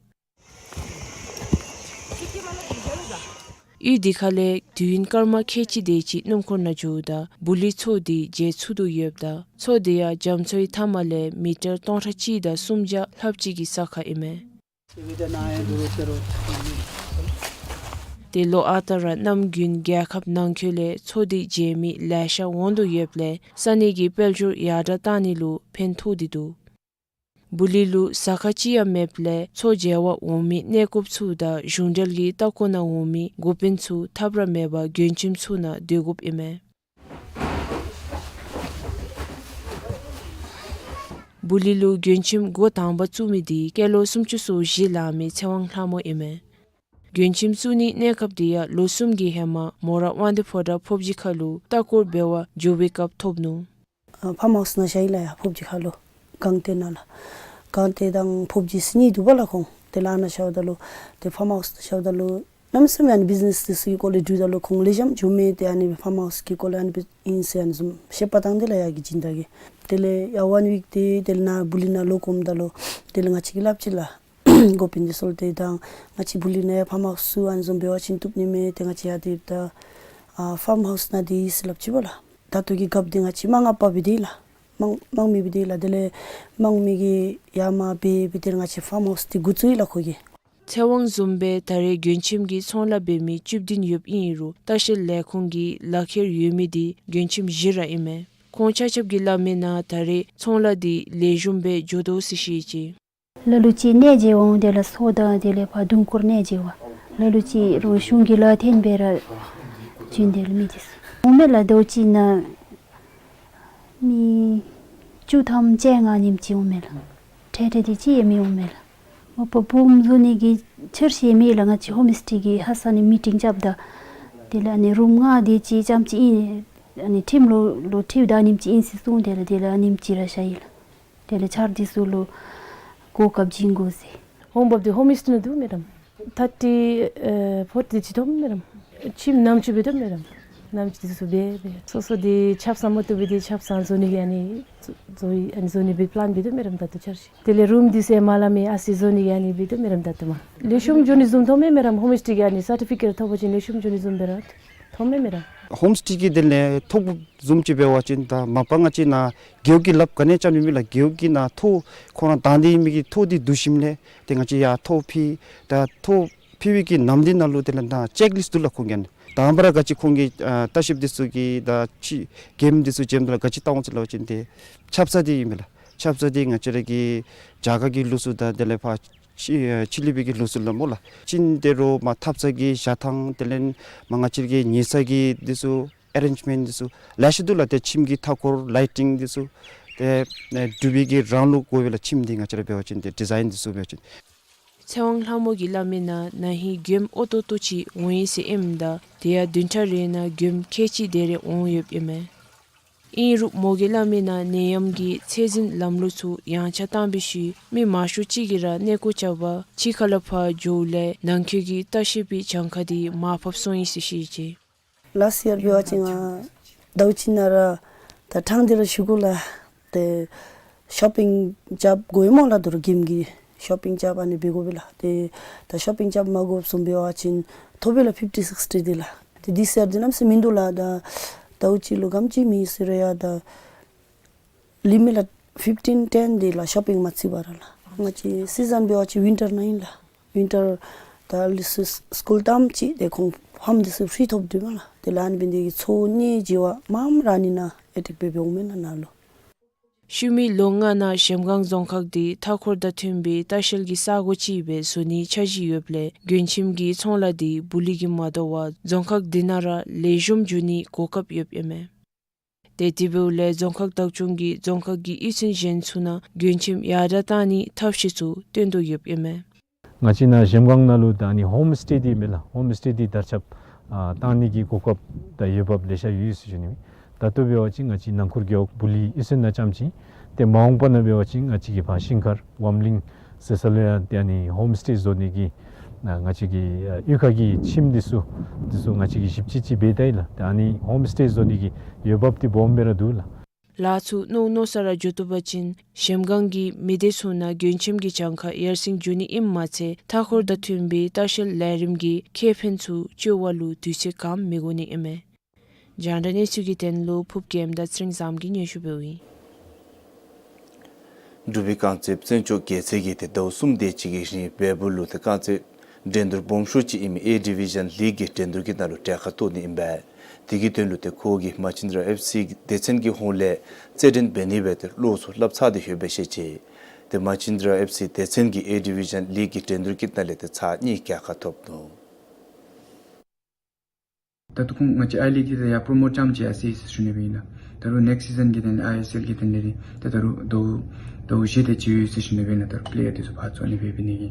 གཡུས་དེ་ཁ་ལས་དུས་ཡུན་སྐར་མ་ཁལ་གཅིག་དེ་ཅིག་སྣུམ་འཁོར་ནང་འགྱོཝ་ད་བུ་ལི་ཚོ་དེ་མཇལ་ཚུགས་དོ་ཡོདཔ་ད་ཚོ་དེ་ཡང་རྒྱ་མཚོའི་མཐའ་མ་ལས་མི་ཊར་སྟོང་ཕྲག་གཅིག་དང་སུམ་བརྒྱ་ལྷགཔ་ཅིག་གི་ས་ཁར་ཨིན་མས། ཏེ་ལོ་ཨ་རྟག་ར་གནམ་དགུན་རྒྱལ་ཁབ་ནང་འཁོད་ལས་ཚོ་དེ་མཇལ་མི་ལེ་ཤ་འོང་དོ་ཡོདཔ་ལས་ས་གནས་ཀྱི་དཔལ་འབྱོར་ཡར་དྲག་བཏང་ནི་ལུ་ཕན་ཐོགས་ཏེ་འདུག། སྦུ་ལི་ལུ་ཟ་ཁང་ཅིག་ཡང་མེདཔ་ལས་མཚོ་མཇལ་བར་འོང་མི་གནས་སྐོརཔ་ཚུ་དང་གཞུང་འབྲེལ་གྱི་ལྟ་སྐོར་ནང་འོང་མི་འགོ་དཔོན་ཚུ་ཐབས་ར་མེད་པར་མགྱོན་ཁྱིམ་ཚུ་ནང་སྡོད་དགོཔ་ཨིན་མས། སྦུ་ལི་ལུ་མགྱོན་ཁྱིམ་འགོ་དང་པ་བཙུགས་མི་འདི་སྐྱེས་ལོ་སུམ་ཅུ་སོ་བཞི་ལང་མི་ཚེ་དབང་ལྷ་མོ་ཨིན་མས། མགྱོན་ཁྱིམ་བཙུགས་ནིའི་གནས་སྐབས་འདི་ཡང་ལོ་གསུམ་གྱི་ཧེ་མ་མོ་ར་དབང་འདུས་ཕོ་བྲང་ཕོབ་སྦྱིས་ཁ་ལུ་ལྟ་སྐོར་འབད་བར་འགྱོ་བའི་སྐབས་ཐོབ་ནུག། ཨ་ཕཱམ་ཧའུསི་ནང་བཞག་ཡི་ལགས། ཡར་ཕོབ་སྦྱིས་ཁ་ལུ་སྒང་སྟེང་ནང་ལགས། སྒང་སྟེང་དང་ཕོབ་སྦྱིས་ཟེར་གཉིས་འདུག་པ་ལགས། ཁོང་དེ་ལས་ཨ་ནཱ་བཞགཔ་ད་ལུ་ཏེ་ཕཱམ་ཧའུསི་ནང་བཞགཔ་ད་ལུ་གནམ་མེད་ས་མེད་ཨ་ནི་བིཛི་ནེསི་འདི་ཚུ་གི་སྐོར་ལས་དྲིཝ་ད་ལུ་ཁོང་ལེགས་ཤོམ་བྱུང་མས། ཏེ་ཨ་ནི་ཕཱམ་ཧའུསི་གི་སྐོར་ལས་ཨ་ནི་སྦེ་ཨིན་ཟེར་ཨ་ནི་བཟུམ་བཤད་པ་བཏང་སྟེ་ལགས། ཡར་གྱི་སྦྱིན་བདག་གིས། དེ་ལས་ཡར་ཝཱན་ཝིཀ་ཏེ་དེ་ལས་ནཱ་སྦུ་ལི་ནང་ལོག་འོངམ་ད་ལུ་དེ་ལས་ང་བཅས་ཀྱིས་སླབ་ཅི་ལགས། འགོ་དཔོན་འདི་ཚུ་ལུ་ཏེ་ད་ང་བཅས་སྦུ་ལི་ནང་ཡང་ཕཱམ་ཧའུསི་ཚུ་ཨ་ནི་བཟུམ་འབད་བ་ཅིན་བཏུབ་ནི་མས། ཏེ་ང་བཅས་ཡར་སྡོདཔ་ད་ཨ་ཕཱམ་ཧའུསི་ནང་སྡོད་ཡི་ཟེར་སླབ་ཅི་པ་ལགས། ད་ལྟོ་གི་རྒཔོ་འདི་ང་བཅས་དམངས་ཨ་པ་སྦེ་སྡོད་ཡི་ལགས། དམངས་དམངས་མི་སྦེ་སྡོད་ཡི་ལགས། དེ་ལས་དམངས་མི་གིས་ཡར་མར་འབད་འབད་དེ་ལས་ང་བཅས་ཕཱམ་ཧའུསི་འདི་འགོ་བཙུགས་ཡི་ལགས་ཁོ་གིས། ཚེ་དབང་བཟུམ་སྦེ་ད་རེས་མགྱོན་ཁྱིམ་གྱི་ཚོང་ལཱ་འབད་མི་བཅུ་བདུན་ཡོདཔ་ཨིན་རུང་ལྟ་བཤལ་ལས་ཁུངས་ཀྱི་ལག་ཁྱེར་ཡོད་མི་འདི་མགྱོན་ཁྱིམ་བཞི་ར་ཨིན་མས། ཁོང་ཆ་ཁྱབ་ཀྱིས་སླབ་མི་ནང་ད་རེས་ཚོང་ལཱ་འདི་ལེགས་ཤོམ་སྦེ་འགྱོ་དོ་ཟེར་བཤད་ཅི། ལ་ལུ་ཅིག་གནས་མཇལ་བར་འོང་། དེ་ལས་མཚོ་དང་དེ་ལས་ཕར་དུང་དཀར་གནས་མཇལ་བར། ལ་ལུ་ཅིག་རོགས་གཞུང་གི་ལཱ་འཐོན་སྦེ་ར་བྱོན། དེ་ལས་མི་འདི་ཚུ་འོང་མས་ལགས། ཟླཝ་གཅིག་ནང་མི་བཅུ་ཐམ་བཅོ་ལྔ་ཨ་ནེམ་ཅིག་འོང་མས་ལགས། ཁྲལ་ཁྲལ་འདི་ཅིག་ཡང་མི་འོང་མས་ལགས། མ་པ་བུམོ་བཟོ་ནི་གི་འཆར་གཞི་མེད་ལགས། ང་བཅས་ཧོམ་སི་ཊེ་གི་ཧ་སག་ནི་མི་ཊིང་རྐྱབ་ད་དེ་ལས་ཨ་ནི་རུམ་ལྔ་འདི་ཅིག་རྐྱངམ་ཅིག་ཨིན། ཨ་ནི་ཁྲིམས་ལུ་ལུ་ཁྲིམས་ད་ཨ་ནེམ་ཅིག་ཨིན་ཟེར་གསུངས། དེ་ལས་དེ་ལས་ཨ་ནེམ་ཅིག་ར་བཞག་ཡི་ལགས། དེ་ལས་ཆ་རོགས་འདི་ཚུ་ལུ་གོ་སྐབས་བྱིན་དགོ་ཟེར། ཧོམ་བབས་འདི་ཧོམ་སི་ཊེ་ནང་འདུག་མེ་ཌམ། ཐར་ཊི་ཨེ་ཕོར་ཊི་ཅིག་ཐོབ་མེ་ཌམ། ཁྱིམ་ནམ་ཅིག་སྦེ་ཐོབ་མེ་ཌམ། ནམ་ཅིག་འདི་ཚུ་སྦེ་སྦེ་སོ་སོ་འདི་ཆབ་གསང་མ་བཏུབ་པའི་འདི་ཆབ་གསང་བཟོ་ནི་གི་ཨ་ནི་བཟོ་ཡི་ཨ་ནི་བཟོ་ནི་སྦེ་པི་ལཱན་འབད་དོ་མེ་ཌམ། ད་ལྟོ་འཆར་གཞི། དེ་ལས་རུམ་འདི་ཚུ་མ་ལ་མི་ཨ་ཙི་བཟོ་ནི་གི་ཨ་ནི་འབད་དོ་མེ་ཌམ། ད་ལྟོ་མ་ལེགས་ཤོམ་འགྱོ་ནི་བཟུམ་ཐོབ་མས་མེ་ཌམ། ཧོམ་སི་ཊེ་གི་ཨ་ནི་སར་ཊི་ཕི་ཀེཊ་ཐོབ་པ་ཅིན་ལེགས་ཤོམ་འགྱོ་ནི་བཟུམ་སྦེ་ར་ཐོབ་མས་མེ་ཌམ། ཧོམ་སི་ཊེ་གི་དེ་ལས་ཐོབ་བཟུམ་ཅིག་འབད་བ་ཅིན་ད་མ་པ་ང་བཅས་ནཱ་རྒེད་འོག་གི་ལགཔ་ག་ནི་རྐྱབ་ནི་མེད་ལགས། རྒེད་འོག་གི་ནང་ཐོག་ཁོ་ར་དང་འདོད་མི་གི་ཐོག་འདི་བསྡུ་ཞིནམ་ལས་ཏེ་ང་བཅས་ཡར་ཐོག་ཕུལ། ད་ཐོག་ཕུལ་བའི་གི་ནམ་འདི་ནང་ལུ་དེ་ལས་ད་ཅེཀ་ལིསཊ་འདུག་ལགས་ཁོང་གི་ཨ་ནི། དང་པ་ར་ག་ཅི་ཁོང་གིས་ཨ་ལྟ་བཤལཔ་འདི་ཚུ་གིས་ད་ཅིག་འགྱོ་མི་འདི་ཚུ་འགྱོཝ་ད་ལུ་ག་ཅི་བལྟ་འོང་ཟེར་སླབ་པ་ཅིན་ཏེ་ཆབ་གསང་འདི་ཨིན་མས་ལགས། ཆབ་གསང་འདི་ང་བཅས་ར་གི་རྒྱ་གར་གྱི་ལུགས་སྲོལ་དང་དེ་ལས་ཕར་ཕྱི་ཨེ་ཕྱི་གླིང་པའི་གི་ལུགས་སྲོལ་ལུ་སྨོ་ལགས། ཅིན་དེ་རུང་མར་ཐབ་ཚང་གི་བཞག་ཐངས་དེ་ལས་མར་ང་བཅས་ར་གི་ཉལ་ས་གི་འདི་ཚུ་ཨེ་རེནཇ་མེནཊ་འདི་ཚུ་ལེ་ཤ་འདུག་ལགས། ཏེ་ཁྱིམ་གྱི་མཐའ་འཁོར་ལའི་ཊིང་འདི་ཚུ་ཏེ་ཨེ་འབྲུག་པའི་གི་རང་ལུགས་དགོ་པས་ལགས། ཁྱིམ་འདི་ང་བཅས་ར་འབད་བ་ཅིན་ཏེ་ཌི་ཛའིན་འདི་ཚུ་འབད་བ་ཅིན། ཚེ་དབང་ལྷ་མོ་གིས་སླབ་མི་ནང་ན་ཧིང་མགྱོནམ་ཨོ་ཏོག་ཏོ་ཅིག་འོང་ཡི་ཟེར་ཨིནམ་ད་དེ་ཡང་བདུན་ཕྲག་རེ་ནང་མགྱོནམ་ཁལ་གཅིག་དེ་རེ་འོང་ཡོདཔ་ཨིན་མས། ཨིན་རུང་མོ་གིས་སླབ་མི་ནང་ནད་ཡམས་ཀྱི་ཚད་འཛིན་ལམ་ལུགས་ཚུ་ཡངས་ཆག་བཏང་བའི་ཤུལ་མི་མང་ཤོས་ཅིག་གིས་ར་གནས་སྐོར་རྐྱབ་པར་ཕྱི་ཁ་ལས་ཕར་འགྱོཝ་ལས་ནང་འཁོད་ཀྱི་ལྟ་བཤལ་པའི་གྱངས་ཁ་འདི་མར་ཕབ་སོང་ཡི་ཟེར་བཤད་ཅི། ལཱསཊ་ཡར་འབད་བ་ཅིན་ང་ཟླཝ་གཅིག་ནང་ར་ད་ཐང་འདི་ར་ཞུ་དགོ་ལགས། ཏེ་ཤོ་པིང་རྐྱབ་དགོ་ཡི་སྨོ་ལགས། དོ་རུང་གྱིམ་གི་ཤོ་པིང་རྐྱབ་ཨ་ནི་འབད་དགོ་པས་ལགས། ཏེ་ད་ཤོ་པིང་རྐྱབ་མ་དགོཔ་བཟུམ་འབད་བ་ཅིན་ཐོབ་པས་ལགས། ཕིཕ་ཊི་སིགསི་ཊི་འདི་ལགས། ཏེ་དིས་ཡར་འདི་གནམ་མེད་ས་མེད་མིན་འདུག་ལགས། ད་ཟླཝ་གཅིག་ལུ་ག་དེམ་ཅིག་མེད་ཟེར་རུང་ཡང་ད་ལི་མི་ལགས་ཕིཕ་ཊིན་ཊེན་འདི་ལགས་ཤོ་པིང་མ་རྩིས་པར་ལགས། ང་བཅས་སི་ཛན་འབད་བ་ཅིན་ཝིན་ཊར་ནང་ཨིན་ལགས། ཝིན་ཊར་ད་ལི་སི་སི་ཀུལ་ཐམས་ཅད་ཏེ་ཁོང་ཕཱམ་འདི་ཚུ་ཕི་རི་ཐོབ་དོ་མས་ལགས། དེ་ལས་ཨ་ནི་འབད་ནི་དེ་གིས་མཚོ་ནི་བྱེ་བ་མངམ་ར་ཨ་ནི་ནང་ཨེ་ཊེཀ་འབད་འབདཝ་མས་ལགས་ནཱ་ལུ། ཤུལ་མའི་ལོ་ལྔ་ནང་གཞལམ་སྒང་རྫོང་ཁག་འདི་མཐའ་འཁོར་དང་མཐུན་པའི་ལྟ་བཤལ་གྱི་ས་གོ་ཅིག་སྦེ་བཟོ་ནིའི་འཆར་གཞི་ཡོདཔ་ལས་མགྱོན་ཁྱིམ་གྱི་ཚོང་ལཱ་འདི་སྦུ་ལི་གིས་མ་དོ་བར་རྫོང་ཁག་འདི་ནང་ར་ལེགས་ཤོམ་འགྱོ་ནིའི་གོ་སྐབས་ཡོདཔ་ཨིན་མས། ཏེ་དེ་འབདཝ་ལས་རྫོང་ཁག་བདག་སྐྱོང་གིས་རྫོང་ཁག་གི་གཡུས་ཚན་གཞན་ཚུ་ནང་མགྱོན་ཁྱིམ་ཡར་དྲགས་གཏང་ནིའི་ཐབས་ཤེས་ཚུ་བཏོན་དོ་ཡོདཔ་ཨིན་མས། ང་བཅས་ནཱ་གཞལམ་སྒང་ནང་ལུ་ད་ཨ་ནི་ཧོམ་སི་ཊེ་འདི་མས་ལགས། ཧོམ་སི་ཊེ་འདི་དར་ཁྱབ་ཨ་གཏང་ནི་གི་གོ་སྐབས་དང་འོས་འབབ་ལེ་ཤ་ཡོད་ཟེར་ཞུ་ནི་མས། ད་ལྟོ་འབད་བ་ཅིན་ང་བཅས་ནང་འཁོར་རྒེད་འོག་སྦུ་ལི་གཡུས་ཚན་ནང་རྐྱངམ་ཅིག། ཏེ་མ་འོངས་པ་ནང་འབད་བ་ཅིན་ང་བཅས་ཀྱི་ཕར་ཤིང་མཁར་ཝམ་གླིང་ཟེར་ས་ལུ་ཡང་ཏེ་ཨ་ནི་ཧོམ་སི་ཊེ་བཟོ་ནི་གི་ཨ་ང་བཅས་ཀྱི་ཨ་གཡུས་ཁ་གི་ཁྱིམ་འདི་ཚུ་འདི་ཚུ་ང་བཅས་ཀྱིས་ཞིབ་དཔྱད་ཅིག་འབད་ད་ཡི་ལགས། ཏེ་ཨ་ནི་ཧོམ་སི་ཊེ་བཟོ་ནི་གི་འོས་འབབ་འདི་སྦོམ་སྦེ་ར་འདུག་ལགས། ལཱ་ཚུ་མནོ་མནོ་ས་ར་འགྱོ་བཏུབ་པ་ཅིན་གཞལམ་སྒང་གི་མི་སྡེ་ཚུ་ནང་མགྱོན་ཁྱིམ་གྱི་གྱངས་ཁ་ཡར་སེང་འགྱོ་ནི་ཨིནམ་མ་ཚད་མཐའ་འཁོར་དང་མཐུན་པའི་ལྟ་བཤལ་ལས་རིམ་གྱི་ཁེ་ཕན་ཚུ་སྤྱོད་པ་ལུ་དུས་ཚོད་གང་མི་འགོར་ནི་ཨིན་མས། རྒྱང་བསྒྲགས་གནས་ཚུལ་གྱི་དོན་ལུ་ཕུརཔ་རྒྱལམ་དང་ཚེ་རིང་བཟངམོ་གིས་སྙན་ཞུ་འབདཝ་ཨིན། འབྲུག་པའི་རྐང་རྩེད་བཙན་སྐྱོགས་རྒྱལ་རྩེད་ཀྱིས་ཏེ་ཟླཝ་གསུམ་དེ་ཅིག་གི་རིང་བལ་པོ་ལུ་ཏེ་རྐང་རྩེད་འགྲན་བསྡུར་སྦོམ་ཤོས་ཅིག་ཨིན་མི་ཨེ་ཌི་བི་ཞཱན་ལིག་གི་འགྲན་བསྡུར་གྱི་ནང་ལུ་གྲལ་ཁར་གཏོགས་ནི་ཨིན་པས། དེ་གི་དོན་ལུ་ཏེ་ཁོ་གིས་མ་ཅིན་དར་ཨེཕ་སི་སྡེ་ཚན་གྱི་ཧོངས་ལས་རྩེད་འགྲན་འབད་ནི་སྦེ་ཏེ་བློ་ཚུ་སླབ་ཚར་ཏེ་ཡོདཔ་སྦེ་བཤད་ཅི། ཏེ་མ་ཅིན་དྲ་ཨེཕ་སི་སྡེ་ཚན་གྱིས་ཨེ་ཌི་བི་ཞཱན་ལིག་གི་འགྲན་བསྡུར་གྱི་ནང་ལས་ཏེ་ཚར་གཉིས་རྒྱལ་ཁ་ཐོབ་ནུག། ད་ལྟོ་ཁོང་ང་བཅས་ཨའི་ལིག་འདི་ད་ཡར་པྲོ་མོཊ་རྐྱངམ་ཅིག་ཡར་སོང་ཡི་ཟེར་ཞུ་ནི་སྦེ་ཨིན་ལགས། ད་རུང་ནེགསཊ་སི་ཛན་གྱི་དོན་ལས་ཨའི་ཨེསི་ཨེལ་གྱི་དོན་ལས་ར་ད་ད་རུང་ཟླཝ་ཟླཝ་བཞི་དེ་ཅིག་ཡོད་ཟེར་ཞུ་ནི་སྦེ་ཨིན་ལགས། ད་རུང་པེ་ལེ་ཡར་དེ་ཚུ་ཕར་བཙུགས་ནི་སྦེ་འབད་ནི་གི།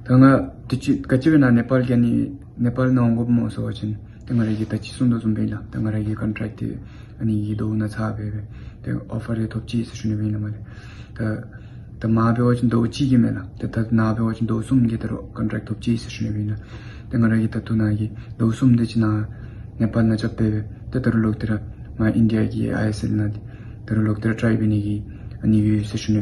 ད་ང་དུས་ཅི་ག་ཅི་སྦེ་ནཱ་ནེ་པཱལ་གྱི་ཨ་ནི་ནེ་པཱལ་ནང་འོང་དགོཔ་སྨོ་ཟེར་བ་ཅིན་ཏེ་ང་ར་གིས་ད་ཅི་གསུངས་དོ་བཟུམ་སྦེ་ཨིན་ལགས། ད་ང་ར་གི་ཀོན་ཊེཀཊ་འདི་ཨ་ནི་གི་ཟླཝ་ནང་ཚར་སྦེ་སྦེ་ཏེ་ཨོ་ཕར་རེ་ཐོབ་ཅི་ཟེར་ཞུ་ནི་སྦེ་ཨིན་ལགས་མ་ལས། ད་ད་མར་འབད་བ་ཅིན་ཟླཝ་གཅིག་གི་མས་ལགས། ཏེ་ད་ནཱ་འབད་བ་ཅིན་ཟླཝ་གསུམ་གྱི་ད་རུང་ཀོན་ཊེཀཊ་ཐོབ་ཅི་ཟེར་ཞུ་ནི་སྦེ་ཨིན་ལགས། ཏེ་ང་ར་གིས་ད་ལྟོ་ནཱ་གི་ཟླཝ་གསུམ་དེ་ཅིག་ནཱ་ནེ་པཱལ་ནང་རྐྱབ་སྦེ་སྦེ་ཏེ་ད་རུང་ལོག་སྟེ་ར་མར་ཨིན་ཌི་ཡ་གི་ཨའི་ཨེསི་ཨེལ་ནང་འདི་ད་རུང་ལོག་སྟེ་ར་ཊའི་འབད་ནི་གི་ཨ་ནི་ཡོད་ཟེར་ཞུ་ནི།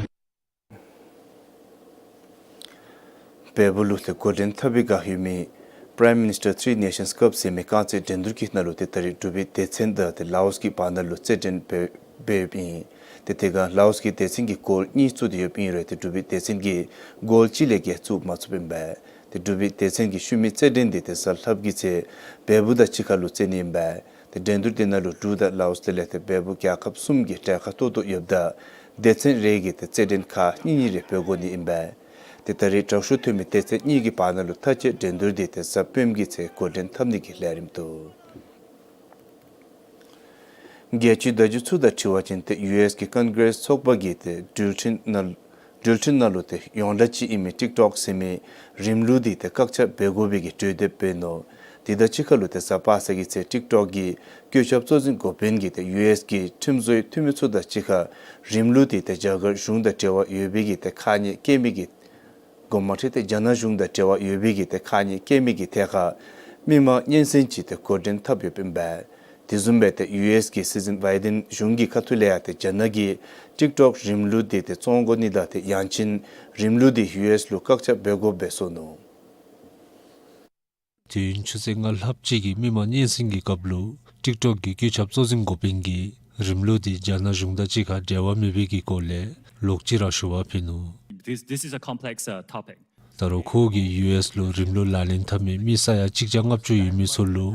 བལ་པོ་ལུ་ཏེ་འགོ་འདྲེན་འཐབ་པའི་བསྒང་ཡོད་མི་Prime Minister Three Nations Cup ཟེར་མི་རྐང་རྩེད་འགྲན་བསྡུར་གྱི་ནང་ལུ་ཏེ་ད་རེས་འབྲུག་པའི་སྡེ་ཚན་དང་ཏེ་ལའོསི་གི་བར་ན་ལུ་རྩེད་འགྲན་འབད་འབད་ཡོདཔ་ཨིན། ཏེ་དེ་སྒང་ལའོསི་གི་སྡེ་ཚན་གྱིས་གོལ་གཉིས་བཙུགས་ཏེ་ཡོདཔ་ཨིན་རུང་ཏེ་འབྲུག་པའི་སྡེ་ཚན་གྱིས་གོལ་གཅིག་ལས་བརྒལ་བཙུགས་མ་ཚུགསཔ་ཨིན་པས། ཏེ་འབྲུག་པའི་སྡེ་ཚན་གྱི་ཤུལ་མའི་རྩེད་འགྲན་འདི་ཏེ་གཟའ་ལྷགཔ་གི་ཚེ་བལ་པོ་དང་གཅིག་ཁར་ལུ་རྩེ་ནི་ཨིན་པས། ཏེ་འགྲན་བསྡུར་དེ་ནང་ལུ་འབྲུག་དང་ལའོསི་དེ་ལས་ཏེ་བལ་པོ་རྒྱལ་ཁབ་གསུམ་གྱི་གྲལ་ཁར་གཏོགས་དོ་ཡོདཔ་ད་སྡེ་ཚན་རེ་གིས་ཏེ་རྩེད་འགྲན་ཁག་གཉིས་གཉིས་རེ་འབད་དགོ་ནི་ཨིན་པས། ཏེ་ད་རེས་དྲག་ཤོས་ཐོན་མི་སྡེ་ཚན་གཉིས་ཀྱི་བར་ན་ལུ་མཐའ་དཔྱད་འགྲན་བསྡུར་འདི་ཏེ་གཟའ་སྤེནམ་གི་ཚེ་འགོ་འདྲེན་འཐབ་ནི་གི་ལས་རིམ་འདུག། རྒྱལ་སྤྱིའི་བརྡ་བརྒྱུད་ཚུ་དང་འཁྲིལ་བ་ཅིན་ཏེ་ཡུ་ཨེསི་གི་ཀོན་གྷི་རེསི་ཚོགས་པ་གིས་ཏེ་འགྲུལ་འཕྲིན་ནང་འགྲུལ་འཕྲིན་ནང་ལུ་ཏེ་ཡོངས་གྲགས་ཅིག་ཨིན་མི་ཊིཀ་ཊོཀ་ཟེར་མི་རིམ་ལུགས་འདི་ཏེ་བཀག་ཆ་འབད་དགོ་པའི་གི་གྲོས་འདེབས་འབད་ནུག། དེ་དང་གཅིག་ཁར་ལུ་ཏེ་གཟའ་པ་སངས་ཀྱི་ཚེ་ཊིཀ་ཊོཀ་གི་བཀོད་ཁྱབ་གཙོ་འཛིན་འགོ་དཔོན་གྱིས་ཏེ་ཡུ་ཨེསི་གི་ཁྲིམས་བཟོའི་འཐུས་མི་ཚུ་དང་གཅིག་ཁར་རིམ་ལུགས་འདི་ཏེ་རྒྱ་གར་གཞུང་དང་འབྲེལ་བ་ཡོད་པའི་གི་ཏེ་ཁག་གཉིས་བཀལ་མི་གི་དགོངསམ་ཁྲེལ་ཏེ་རྒྱ་ནག་གཞུང་དང་འབྲེལ་བ་ཡོད་པའི་གི་ཏེ་ཁག་གཉིས་བཀལ་མི་གི་ཐད་ཁར་མི་དམངས་སྙན་གསན་ཅིག་ཏེ་འགོ་འདྲེན་འཐབ་ཡོདཔ་ཨིན་པས། དེ་བཟུམ་སྦེ་ཏེ་ཡུ་ཨེསི་གི་སྲིད་འཛིན་བའི་ཌེན་གཞུང་གི་ཁ་ཐུག་ལས་ཡང་ཏེ་རྒྱ་ནག་གིས་ཊིཀ་ཊོཀ་རིམ་ལུགས་འདི་ཏེ་བཙོང་དགོ་ནི་དང་ཏེ་ཡང་ཅིན་རིམ་ལུགས་འདི་ཡུ་ཨེསི་ལུ་བཀག་ཆ་འབད་དགོཔ་སྦེ་སོང་ནུག། དུས་ཡུན་ཆུ་ཚོད་ལྔ་ལྷགཔ་ཅིག་གི་མི་དམངས་སྙན་གསན་གྱི་སྐབས་ལུ་ཊིཀ་ཊོཀ་གི་བཀོད་ཁྱབ་གཙོ་འཛིན་འགོ་དཔོན་གྱིས་རིམ་ལུགས་འདི་རྒྱ་ནག་གཞུང་དང་གཅིག་ཁར་འབྲེལ་བ་མེད་པའི་གི་སྐོར་ལས་ལོག་ཅི་ར་ཞུ་བ་ཕུལ་ནུག། This, this is a complex, uh, topic. ད་རུང་ཁོ་གིས་ཡུ་ཨེསི་ལུ་རིམ་ལུགས་ལག་ལེན་འཐབ་མི་མི་ས་ཡ་གཅིག་བརྒྱ་ལྔ་བཅུ་ཡོད་མི་ཚུ་ལུ་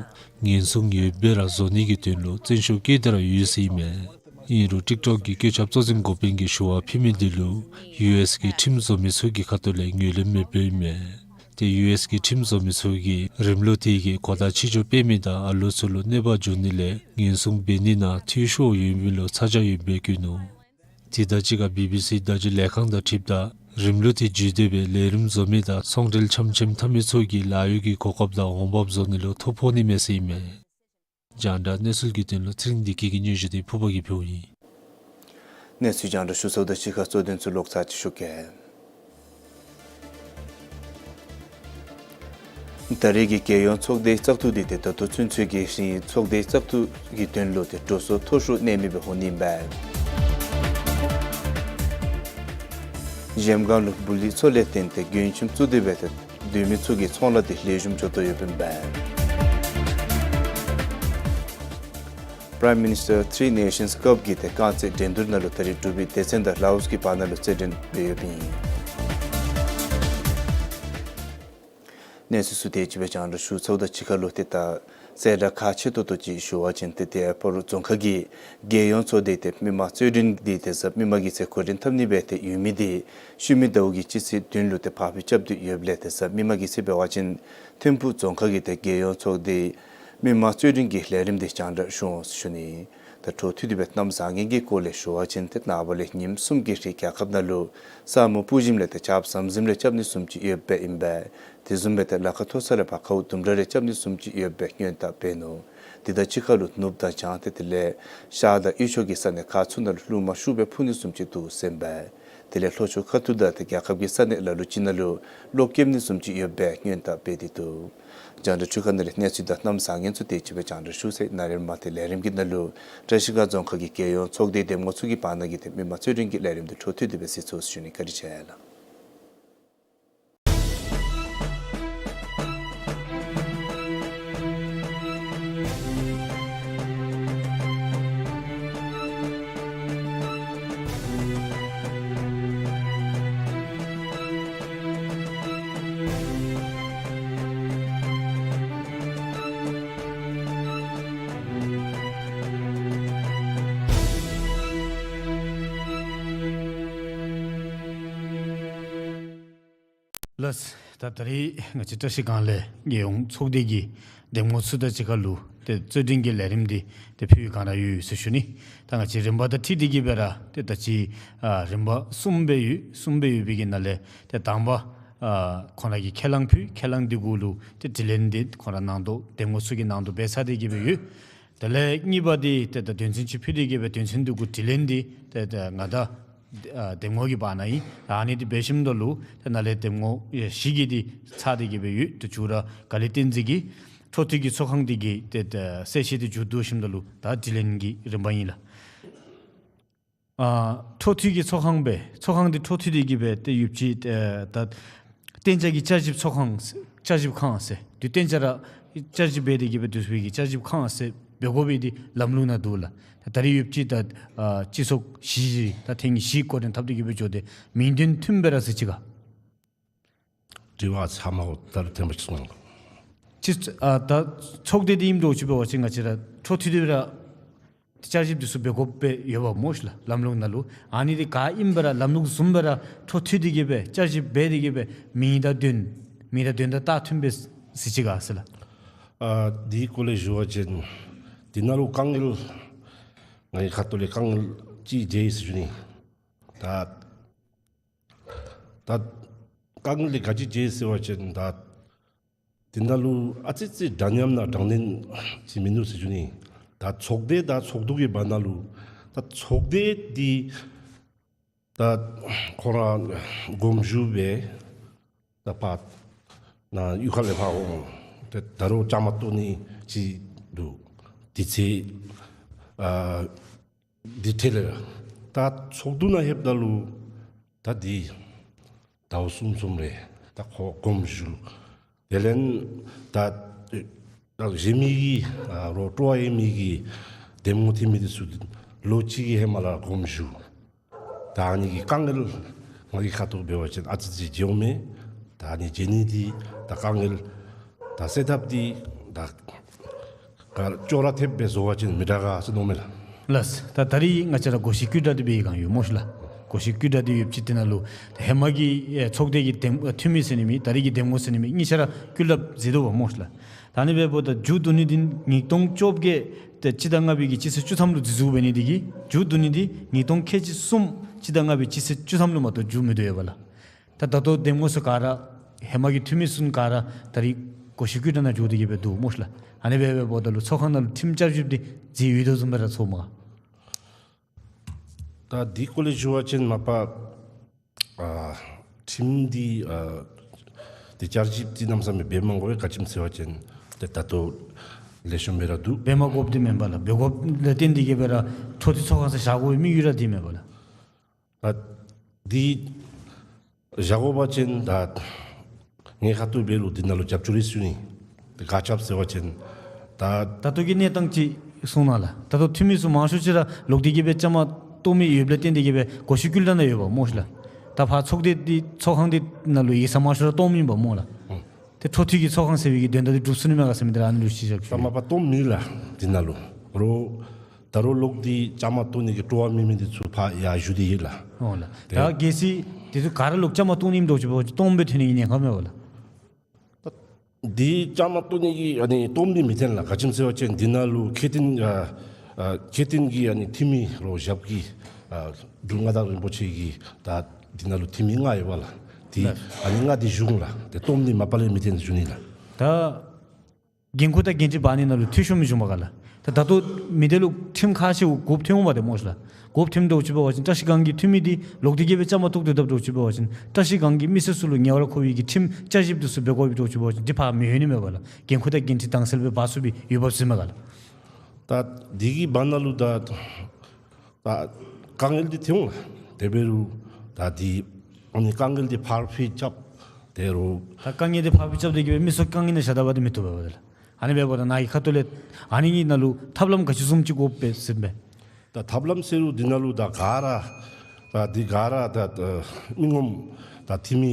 ཉེན་སྲུང་ཡོདཔ་སྦེ་ར་བཟོ་ནི་གི་དོན་ལུ་བརྩོན་ཤུགས་བསྐྱེད་དེ་ར་ཡོད་ཟེར་ཨིན་མས། ཨིན་རུང་ཊིཀ་ཊོཀ་གི་བཀོད་ཁྱབ་གཙོ་འཛིན་འགོ་དཔོན་གྱིས་ཞུ་བ་ཕུལ་མི་འདི་ལུ་ཡུ་ཨེསི་གི་ཁྲིམས་བཟོ་མི་ཚུ་གི་ཁ་ཐུག་ལས་ངོས་ལེན་མེདཔ་ཨིན་མས། ཏེ་ཡུ་ཨེསི་གི་ཁྲིམས་བཟོ་མི་ཚུ་གིས་རིམ་ལུགས་དེ་གིས་གོ་བརྡ་ཕྱི་འགྱུར་སྤེལ་མི་དང་ཨ་ལུ་ཚུ་ལུ་གནོད་པ་འབྱུང་ནི་ལས་ཉེན་སྲུང་འབད་ནི་ནང་འཐུས་ཤོར་ཡོད་མི་ལུ་ཚ་གྱང་ཡོདཔ་སྦེ་བཀོད་ནུག། དེ་དང་གཅིག་ཁར་བི་བི་སི་བརྡ་བརྒྱུད་ལས་ཁང་དང་འཁྲིལཝ་ད་རིམ་ལུགས་དེ་བརྒྱུད་དེ་སྦེ་ལས་རིམ་བཟོ་མི་དང་ཚོང་འབྲེལ་འཆམ་འཆམ་འཐབ་མི་ཚུ་གིས་ལཱ་གཡོག་གི་གོ་སྐབས་དང་འོང་འབབ་བཟོ་ནི་ལུ་ཐོ་ཕོག་ནི་མས་ཟེར་ཨིན་མས། རྒྱང་བསྒྲགས་གནས་ཚུལ་གྱི་དོན་ལུ་ཚེ་རིང་བདེ་སྐྱིད་ཀྱི་སྙན་ཞུ་འདི་ཕུརཔ་གིས་ཕུལཝ་ཨིན། གནས་ཚུལ་རྒྱང་བསྒྲགས་ཞུ་ཚརཝ་དང་གཅིག་ཁར་གཙོ་དོན་ཚུ་ལོག་ཚར་ཅིག་ཞུ་གེ། ད་རེས་ཀྱི་རྒྱལ་ཡོངས་ཚོགས་སྡེའི་བཙག་འཐུ་འདི་ཏེ་ད་ལྟོ་ཚུན་ཚོད་ཀྱི་རིང་ཚོགས་སྡེའི་བཙག་འཐུ་གི་དོན་ལུ་ཏེ་འགྲོ་སོང་མཐོ་ཤོས་གནས་མི་སྦེ་འོང་ནི་ཨིན་པས། གཞལམ་སྒང་ལུ་འབུ་ལི་མཚོ་ལས་བརྟེན་ཏེ་མགྱོནམ་བཙུགས་ཏེ་སྦེ་ཏེ་སྡོད་མི་ཚུ་གི་ཚོང་ལཱ་འདི་ལེགས་ཤོམ་འགྱོ་དོ་ཡོདཔ་ཨིན་པས། Prime Minister Three Nations Cup གི་ཏེ་རྐང་རྩེད་འགྲན་བསྡུར་ནང་ལུ་ད་རེས་འབྲུག་པའི་སྡེ་ཚན་དང་ལའོསི་གི་བར་ན་ལུ་རྩེད་འགྲན་འབད་ཡོདཔ་ཨིན། གནས་ཚུལ་ཚུ་དེ་ཅིག་སྦེ་རྒྱང་བསྒྲགས་ཞུ་ཚརཝ་དང་གཅིག་ཁར་ལུ་ཏེ་ད་གསལ་བསྒྲགས་ཁག་ཆེ་ཏོག་ཏོ་ཅིག་ཞུ་བ་ཅིན་ཏེ་དེ་སྤ་རོ་རྫོང་ཁག་གི་རྒྱལ་ཡོངས་ཚོགས་སྡེའི་ཏེ་མི་དམངས་རྩོད་འགྲན་འདི་ཏེ་གཟའ་མིག་དམར་གྱི་ཚེ་འགོ་འདྲེན་འཐབ་ནི་སྦེ་ཏེ་ཡོད་མི་འདི་ཤུལ་མའི་ཟླཝ་གི་སྤྱི་ཚེས་བདུན་ལུ་ཏེ་ཕར་འགྱངས་རྐྱབ་སྟེ་ཡོདཔ་ལས་ཏེ་གཟའ་མིག་དམར་གྱི་ཚེ་འབད་བ་ཅིན་ཐིམ་ཕུག་རྫོང་ཁག་གི་ཏེ་རྒྱལ་ཡོངས་ཚོགས་སྡེའི་མི་དམངས་རྩོད་འགྲན་གྱི་ལས་རིམ་འདི་རྒྱང་བསྒྲགས་ཞུ་འོང་ཟེར་ཞུ་ནི། ད་འཕྲོ་མཐུད་དེ་སྦེ་གནམ་བཟང་ངན་གྱི་སྐོར་ལས་ཞུ་བ་ཅིན་ཏེ་ནངས་པ་ལས་ཉིནམ་གསུམ་གྱི་རིང་རྒྱལ་ཁབ་ནང་ལུ་ས་སྨུག་སྤུ་ཞིམ་ལས་ཏེ་ཆརཔ་ཟམ་ཟིམ་རེ་རྐྱབ་ནི་བཟུམ་ཅིག་ཡོདཔ་ཨིན་པས། དེ་བཟུམ་སྦེ་ཏེ་ལ་ཁ་མཐོ་ས་ལས་ཕར་ཁཝ་དུམ་གྲ་རེ་རྐྱབ་ནི་བཟུམ་ཅིག་ཡོདཔ་སྦེ་སྔོན་བརྡ་འབད་ནུག། དེ་དང་གཅིག་ཁར་ལུ་ནུབ་དང་བྱང་ཏེ་དེ་ལས་ཤར་དང་དབུས་ཕྱོགས་ཀྱི་ས་གནས་ཁག་ཚུ་ནང་ལུ་རླུང་མ་ཤུགས་སྦེ་འཕུ་ནི་བཟུམ་ཅིག་འདུག་ཟེར་ཨིན་པས། དེ་ལས་ལྷོ་ཕྱོགས་ཁ་ཐུག་དང་ཏེ་རྒྱལ་ཁབ་ཀྱི་ས་གནས་ལ་ལུ་ཅིག་ནང་ལུ་གློག་རྐྱབ་ནི་བཟུམ་ཅིག་ཡོདཔ་སྦེ་སྔོན་བརྡ་འབད་དེ་འདུག། རྒྱང་བསྒྲགས་འཕྲུལ་ཁང་ནང་ལས་གནས་ཚུལ་དང་གནམ་བཟང་ངན་ཚུ་དེ་ཅིག་སྦེ་རྒྱང་བསྒྲགས་ཞུ་ཚར་ཡི། ན་རེ་མ་ཏེ་ལས་རིམ་གྱི་ནང་ལུ་བཀྲིས་སྒང་རྫོང་ཁག་གི་རྒྱལ་ཡོངས་ཚོགས་སྡེའི་འདེམས་ངོ་ཚུ་གི་བར་ན་གི་ཏེ་མི་དམངས་རྩོད་འགྲན་གྱི་ལས་རིམ་འདི་འཕྲོ་མཐུད་དེ་སྦེ་གཟིགས་ཚུགས་ཟེར་ཞུ་ནི། བཀའ་དྲིན་ཆེ་ལགས། ལགས། ད་ད་རིས་ང་བཅས་བཀྲ་ཤིས་སྒང་ལས་རྒྱལ་ཡོངས་ཚོགས་སྡེ་གི་འདེམས་ངོ་ཚུ་དང་གཅིག་ཁར་ལུ་ཏེ་རྩོད་འགྲན་གྱི་ལས་རིམ་འདི་ཏེ་ཕུལ་བའི་བསྒང་ར་ཡོད་ཟེར་ཞུ་ནི། ད་ང་བཅས་རིམ་པ་དང་འཁྲིལ་ཏེ་གི་སྦེ་ར་ཏེ་ད་ཅི་ཨ་རིམ་པ་གསུམ་སྦེ་ཡོད། གསུམ་སྦེ་ཡོད་པའི་གི་ནང་ལས་ཏེ་དང་པ་ཨ་ཁོང་ར་གིས་ཁས་བླངས་ཕུལ། ཁས་བླངས་འདི་གུ་ལུ་ཏེ་དྲི་ལན་འདི་ཁོང་ར་ནང་དོག་འདེམས་ངོ་ཚུ་གིས་ནང་དོག་འབད་ཚར་ཏེ་གི་སྦེ་ཡོད། དེ་ལས་གཉིས་པ་འདི་ཏེ་ད་དོན་ཚན་ཅིག་ཕུལ་ཏེ་གི་སྦེ་དོན་ཚན་འདི་གུ་དྲི་ལན་འདི་ཏེ་ད་ང་དང་ཨ་འདེམས་ངོ་གི་བར་ན་ཨིན། ཨ་ནི་འདི་འབད་ཞིནམ་ད་ལུ་ཏེ་ནཱ་ལས་འདེམས་ངོ་ཨེ་བཞི་གི་འདི་ཚར་ཏེ་གི་སྦེ་ཡོད། ཏེ་མཇུག་ར་དཀའ་ལས་བརྟེན་ཏེ་གི་འཕྲོ་མཐུད་ཀྱི་ཚོགས་ཁང་འདི་གི་ཏེ་ད་གསལ་བཤད་འདི་མཇུག་བསྡུ་ཞིནམ་ད་ལུ་ད་དྲི་ལན་གྱི་རིམ་པ་ཨིན་ལགས། ཨ་འཕྲོ་མཐུད་ཀྱི་ཚོགས་ཁང་སྦེ་ཚོགས་ཁང་འདི་འཕྲོ་མཐུད་དེ་གི་སྦེ་ཏེ་ཡོདཔ་ཅིག་ཨེ་ད་གཏན་འཇགས་ཀྱི་བསྐྱར་ཞིབ་ཚོགས་ཁང་བསྐྱར་ཞིབ་ཁང་ཟེར་དུས་གཏན་འཇགས་ར་བསྐྱར་ཞིབ་འབད་དེ་གི་སྦེ་སྡོད་པའི་གི་བསྐྱར་ཞིབ་ཁང་ཟེར་འབད་དགོ་པའི་འདི་ལམ་ལུགས་ནང་འདུག་ལགས། ད་ད་རིས་ཡོདཔ་ཅིག་ད་ཨ་སྤྱི་ཚོགས་བཞི་ད་ཐེངས་བཞི་འགོ་འདྲེན་འཐབ་སྟེ་གི་སྦེ་འགྱོ་སྟེ་མིང་དོན་མཐུན་པས་ར་ཟེར་ཅི་ག། དྲི་བ་ཚང་མ་འོ་ད་རུང་ཐེངས་མ་ཅིག་གསུང་གནང་། ཅི་ཨ་ད་ཚོགས་སྡེ་འདི་ཨིནམ་འདྲཝ་ཅིག་འབད་བ་ཅིན་ང་བཅས་ར་འཕྲོ་མཐུད་དེ་ར་བསྐྱར་ཞིབ་འདི་ཚུ་འབད་དགོཔ་སྦེ་ཡོདཔ་སྨོ་ཤིག་ལགས། ལམ་ལུགས་ནང་ལུ་ཨ་ནི་འདི་ག་ཨིནམ་སྦེ་ར་ལམ་ལུགས་བཟུམ་སྦེ་ར་འཕྲོ་མཐུད་དེ་གི་སྦེ་བསྐྱར་ཞིབ་འབད་དེ་གི་སྦེ་མིང་དང་དོན་མིང་དང་དོན་དང་རྟགས་མཐུན་པས་ཟེར་ཅི་ག་ཟེར་ལགས། ཨ་འདི་སྐོར་ལས་ཞུ་བ་ཅིན་འདི་ནང་ལུ་དཀའ་ངལ་ངེའི་ཁ་ཐུག་ལས་དཀའ་ངལ་ཅིག་འདི་ཨིན་ཟེར་ཞུ་ནི། ད་ད་དཀའ་ངལ་འདི་ག་ཅི་འདི་ཨིན་ཟེར་བ་ཅིན་ད་འདི་ནང་ལུ་ཨ་ཙི་ཅིག་འདྲ་མཉམ་དང་དྲང་བདེན་ཅིག་མིན་འདུག་ཟེར་ཞུ་ནི། ད་ཚོགས་སྡེ་དང་ཚོགས་འདུ་གི་བར་ན་ལུ་ད་ཚོགས་སྡེ་འདི་ད་ཁོང་ར་དགོངས་ཞུ་སྦེ་ད་ཕར་ནཱ་གཡུས་ཁ་ལས་ཕར་འོང་ཏེ་ད་རུང་བཅའ་མར་གཏོགས་ནི་ཅིག་འདུག། དུས་ཚོད་ཨ་འདི་འཕྲལ་ལས་ད་ཚོགས་འདུ་ནང་ལྷོདཔ་ད་ལུ་ད་འདི་ཟླཝ་གསུམ་གསུམ་རེ་ད་ཁོ་དགོངས་ཞུ། དེ་ལས་ད་ད་གཞན་མི་གི་ཨ་རོགས་སྤྲོ་བ་ཡོད་མི་གི་འདེམས་ངོ་འཐུས་མི་འདི་ཚུ་ལོ་གཅིག་གི་ཧེ་མ་ལས་དགོངས་ཞུ། ད་ཨ་ནི་གི་དཀའ་ངལ་ང་གི་ཁ་ཐུག་འབད་བ་ཅིན་ཨ་ཙི་ཅིག་བརྗེད་འོང་མས། ད་ཨ་ནི་བརྗེད་ནི་འདི་ད་དཀའ་ངལ་ད་སེལ་ཐབས་འདི་ད་ག་ཅོག་ར་འཐདཔ་སྦེ་བཟོ་བ་ཅིན་མི་དྲག་ག་ཟེར་མནོཝ་མས་ལགས། ལགས། ད་ད་རིས་ང་བཅས་ར་གོ་ཤེས་བཀོད་འདྲ་འདི་འབད་བའི་བསྒང་ཡོད་སྨོ་ཤིག་ལགས། གོ་ཤེས་བཀོད་འདྲ་འདི་ཡོདཔ་ཅིག་འདི་ནང་ལུ་ད་ཧེ་མ་གི་ཨེ་ཚོགས་སྡེ་གི་འདེམས་ཨེ་འཐུས་མི་ཟེར་ནི་མེད། ད་རིས་ཀྱི་འདེམས་ངོ་ཟེར་ནི་མེད། གཉིས་ཆ་ར་བཀོད་ལགཔ་མཛད་དོ་བ་སྨོ་ཤིག་ལགས། ད་ཨ་ནི་འབདཝ་ད་མཇུག་བསྡུ་ནི་འདི་ཉིས་སྟོང་བཅོ་བརྒྱད་ཏེ་སྤྱི་ཟླ་ལྔ་པའི་གི་སྤྱི་ཚེས་བཅུ་ཐམ་ལུ་འཛུལ་འཛུལཝ་འབད་ནི་འདི་གིས་མཇུག་བསྡུ་ནི་འདི་ཉིས་སྟོང་ཁལ་གཅིག་གསུམ་སྤྱི་ཟླ་ལྔ་པའི་སྤྱི་ཚེས་བཅུ་ཐམ་ལུ་མ་གཏོགས་མཇུག་མི་བསྡུ་ཡོདཔ་ལགས། ད་ད་ལྟོ་འདེམས་ངོ་ཚུ་ག་ར་ཧེ་མ་གི་འཐུས་མི་ཚུ་ག་ར་ད་རིས་གོ་ཤེས་བཀོད་འདྲ་ནང་འགྱོ་སྟེ་གི་སྦེ་འདུག་སྨོ་ཤིག་ལགས། ཨ་ནི་སྦེ་འབདཝ་ད་ལུ་ཚོགས་ཁང་ནང་ལུ་ཁྲིམས་བསྐྱར་ཞིབ་འདི་མཛད་ཡོད་དོ་བཟུམ་སྦེ་ར་ཚོརཝ་མས་ག། ད་འདི་སྐོར་ལས་ཞུ་བ་ཅིན་མ་པ་ཨ་ཁྲིམས་འདི་ཨ་འདི་བསྐྱར་ཞིབ་འདི་གནམ་མེད་ས་མེད་འབད་མ་དགོ་པས། ག་ཅི་སྨོ་ཟེར་བ་ཅིན་ཏེ་ད་ལྟོ་ལེགས་ཤོམ་སྦེ་ར་འདུག། འབད་མ་དགོཔ་འདི་མེན་པ་ལགས། འབད་དགོཔ་ལས་བརྟེན་ཏེ་གི་སྦེ་ར་འཕྲོ་མཐུད་ཚོགས་ཁང་ཟེར་བཞག་དགོ་པའི་དམིགས་ཡུལ་ར་འདི་མེན་པ་ལགས། ད་འདི་བཞག་དགོ་པ་ཅིན་ད་ངེའི་ཁ་ཐུག་འབད་རུང་འདི་ནང་ལུ་རྒྱབ་སྐྱོར་རེ་ཞུ་ནི། ཏེ་ག་ཅི་སྨོ་ཟེར་བ་ཅིན་ད་ད་ལྟོ་གི་གནས་སྟངས་ཅིག་གསུང་གནང་ལགས། ད་ལྟོ་འཐུས་མི་ཚུ་མང་ཤོས་ཅིག་ར་ལོག་སྟེ་གི་སྦེ་བཅའ་མར་གཏོགས་མི་ཡོདཔ་ལས་བརྟེན་ཏེ་གི་སྦེ་གོ་ཤེས་བཀོད་འདྲ་ནང་ཡོདཔ་སྨོ་ཤིག་ལགས། ད་ཕར་ཚོགས་སྡེ་འདི་ཚོགས་ཁང་འདི་ནང་ལུ་ཡིག་ཚང་མང་ཤོས་ར་སྟོངམ་ཨིན་པ་སྨོ་ལགས། ཨུམ། ཏེ་འཕྲོ་མཐུད་ཀྱི་ཚོགས་ཁང་ཟེར་བའི་གི་དོན་དག་འདི་འགྲུབ་ཚུགས་ནི་མས་ག་ཟེར་མི་འདི་ར་ཨ་ནི་ལུ་ཤེས་བཞག་ཞུ། ད་མ་པ་སྟོངམ་ཨིན་ལགས། འདི་ནང་ལུ་རོགས་ད་རུང་ལོག་སྟེ་བཅའ་མར་གཏོགས་ནི་གི་སྤྲོ་བ་མེད་མི་འདི་ཚུ་ཕར་ཡར་བཞུགས་ཏེ་ཡོད་ལགས། འོ་ལགས། ཏེ་ད་གལ་སྲིད་འདི་ཚུ་ག་ར་ལོག་བཅའ་མར་གཏོགས་ནི་ཨིནམ་འདྲཝ་ཅིག་འབད་བ་ཅིན་སྟོངམ་སྦེ་ཐོན་ནི་གི་ཉེན་ཁ་མེད་པ་ལགས། འདི་བཅའ་མར་གཏོགས་ནི་གི་ཨ་ནི་སྟོངམ་འདི་མི་ཐོན་ལགས། ག་ཅི་སྨོ་ཟེར་བ་ཅིན་འདི་ནང་ལུ་མཁས་དོན་ཨ་ཨ་མཁས་དོན་གྱི་ཨ་ནི་འཐུས་མི་རོགས་ཞབས་ཀྱི་ཨ་འབྲུག་མངའ་བདག་རིན་པོ་ཆེ་གི་ད་འདི་ནང་ལུ་འཐུས་མི་ལྔ་ཡོད་པ་ལགས། འདི་ལགས། ཨ་ནི་ལྔ་འདི་བཞུགས་འོང་ལགས། ཏེ་སྟོངམ་འདི་མ་པ་ལས་མི་ཐོན་ཟེར་ཞུ་ནི་ལགས། ད་འགན་ཁུར་དང་འགན་འཁྲི་འབག་ནི་ནང་ལུ་འཐུས་ཤོར་མི་འབྱུང་པས་ག་ལགས། ད་ད་ལྟོ་མི་སྡེ་ལུ་ཁྲིམས་ཁག་ཆེཝ་དགུ་ཐོན་འོང་པ་ཏེ་སྨོ་ཤིག་ལགས། དགུ་ཐོནམ་འདྲཝ་ཅིག་འབད་བ་ཅིན་བཀྲ་ཤིས་སྒང་གི་འཐུས་མི་འདི་ལོག་སྟེ་གི་སྦེ་བཅའ་མར་གཏོགས་སྡོད་དཔ་འདྲཝ་ཅིག་འབད་བ་ཅིན་བཀྲ་ཤིས་སྒང་གི་མི་སེར་ཚུ་ལུ་ཉེ་བར་མཁོ་བའི་གི་ཁྲིམས་བསྐྱར་ཞིབ་འདི་ཚུ་འབད་དགོ་པའི་འདྲཝ་ཅིག་འབད་བ་ཅིན་འདི་ཕར་མི་འོང་ནི་མས་པ་ལགས། འགན་ཁུར་དང་འགན་འཁྲི་དྭངས་གསལ་སྦེ་འབག་ཚུགས་པའི་ཡོདཔ་ཟེར་མས་ག་ལགས། ད་འདི་གི་བར་ན་ལུ་ད་ད་དཀའ་ངལ་འདི་ཐོན་འོང་ལགས། དེ་འབད་རུང་ད་འདི་ཨ་ནི་དཀའ་ངལ་འདི་ཕར་འཕུལ་རྐྱབ་དེ་རུང་ད་དཀའ་ངལ་འདི་ཕར་འཕུལ་རྐྱབ་སྟེ་གི་སྦེ་མི་ཚུ་དཀའ་ངལ་ནང་བཞག་ད་པ་འདི་མི་བཏུབ་པས་པ་ལགས། ཨ་ནི་འབདཝ་ད་ནཱ་གི་ཁ་ཐུག་ལས་ཨ་ནི་གི་ནང་ལུ་ཐབས་ལམ་ག་ཅི་བཟུམ་ཅིག་དགོ་པས་ཟེར་མས། ད་ཐབས་ལམ་ཟེར་རུང་འདི་ནང་ལུ་ད་ག་ར་ད་འདི་ག་ར་ད་ད་མི་ངོམ་ད་འཐུས་མི་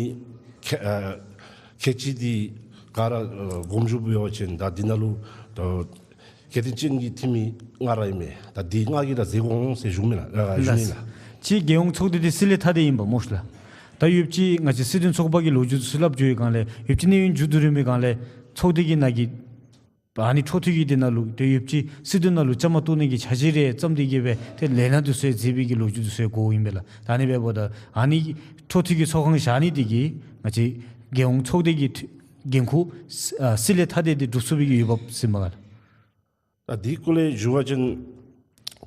ཁལ་ཨ་ཁལ་གཅིག་འདི་ག་ར་ཨ་དགོངས་ཞུ་འབད་བ་ཅིན་ད་འདི་ནང་ལུ་ད་གལ་ཏེ་ཅིན་གྱི་འཐུས་མི་ལྔ་ར་ཨིན་མས། ད་འདི་ལྔ་གིས་ར་མཛད་དགོ་འོང་ཟེར་ཞུ་མི་ལགས། ཨ་ཞུ་ནི་ལགས། ལགས། ཅིག་རྒྱལ་ཡོངས་ཚོགས་སྡེ་འདི་སྲིད་ལས་ཐ་དད་ཨིན་པ་སྨོ་ཤིག་ལགས། ད་ཡོདཔ་ཅིག་ང་བཅས་སྲིད་དོན་ཚོགས་པ་གི་ལོ་རྒྱུས་ཚུ་སླབ་འགྱོ་བའི་སྒང་ལས་ཡོདཔ་ཅིག་གནས་ཡུན་མཇུག་བསྡུ་རན་པའི་སྒང་ལས་ཚོགས་སྡེ་གི་ནང་གི་ཨ་ནི་འཕྲོ་མཐུད་ཀྱི་དེ་ནང་ལུ་ཏེ་ཡོདཔ་ཅིག་སྲིད་དོན་ནང་ལུ་བཅའ་མར་གཏོགས་ནི་གི་འཆར་གཞི་རེ་བརྩམས་ཏེ་གི་སྦེ་ཏེ་ལས་སྣ་འདི་ཚུ་ཡང་མཛད་པའི་གི་ལོ་རྒྱུས་འདི་ཚུ་ཡང་གོཝ་ཨིན་པས་ལགས། ད་ཨ་ནི་འབདཝ་ད་ཨ་ནི་འཕྲོ་མཐུད་ཀྱི་ཚོགས་ཁང་བཞག་ནི་དེ་གིས་ང་བཅས་རྒྱལ་ཡོངས་ཚོགས་སྡེ་གི་འཐུས་འགན་ཁུར་སྲི་ཨ་སྲིད་ལས་ཐ་དད་དེ་སྒྲུབ་ཚུགས་པའི་གི་འོས་འབབ་ཟེར་མས་ག་ལགས། ད་དེའི་སྐོར་ལས་ཞུ་བ་ཅིན་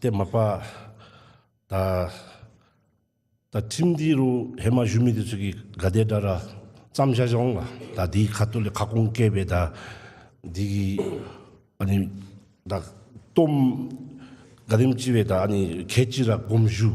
ཏེ་མ་པ་ད་ད་ཁྲིམས་འདི་རུ་ཧེ་མ་ཞུ་མི་འདི་ཚུ་གིས་ག་དེ་དྲག་ར་བརྩམས་བཞག་བཞགཔ་འོང་ལགས། ད་དེའི་ཁ་ཐུག་ལས་ཁ་སྐོང་བཀལ་སྦེ་ད་འདི་གི་ཨ་ནི་ད་སྡོམ་ག་དེམ་ཅིག་སྦེ་ད་ཨ་ནི་ཁལ་གཅིག་ར་དགོངསམ་ཞུ།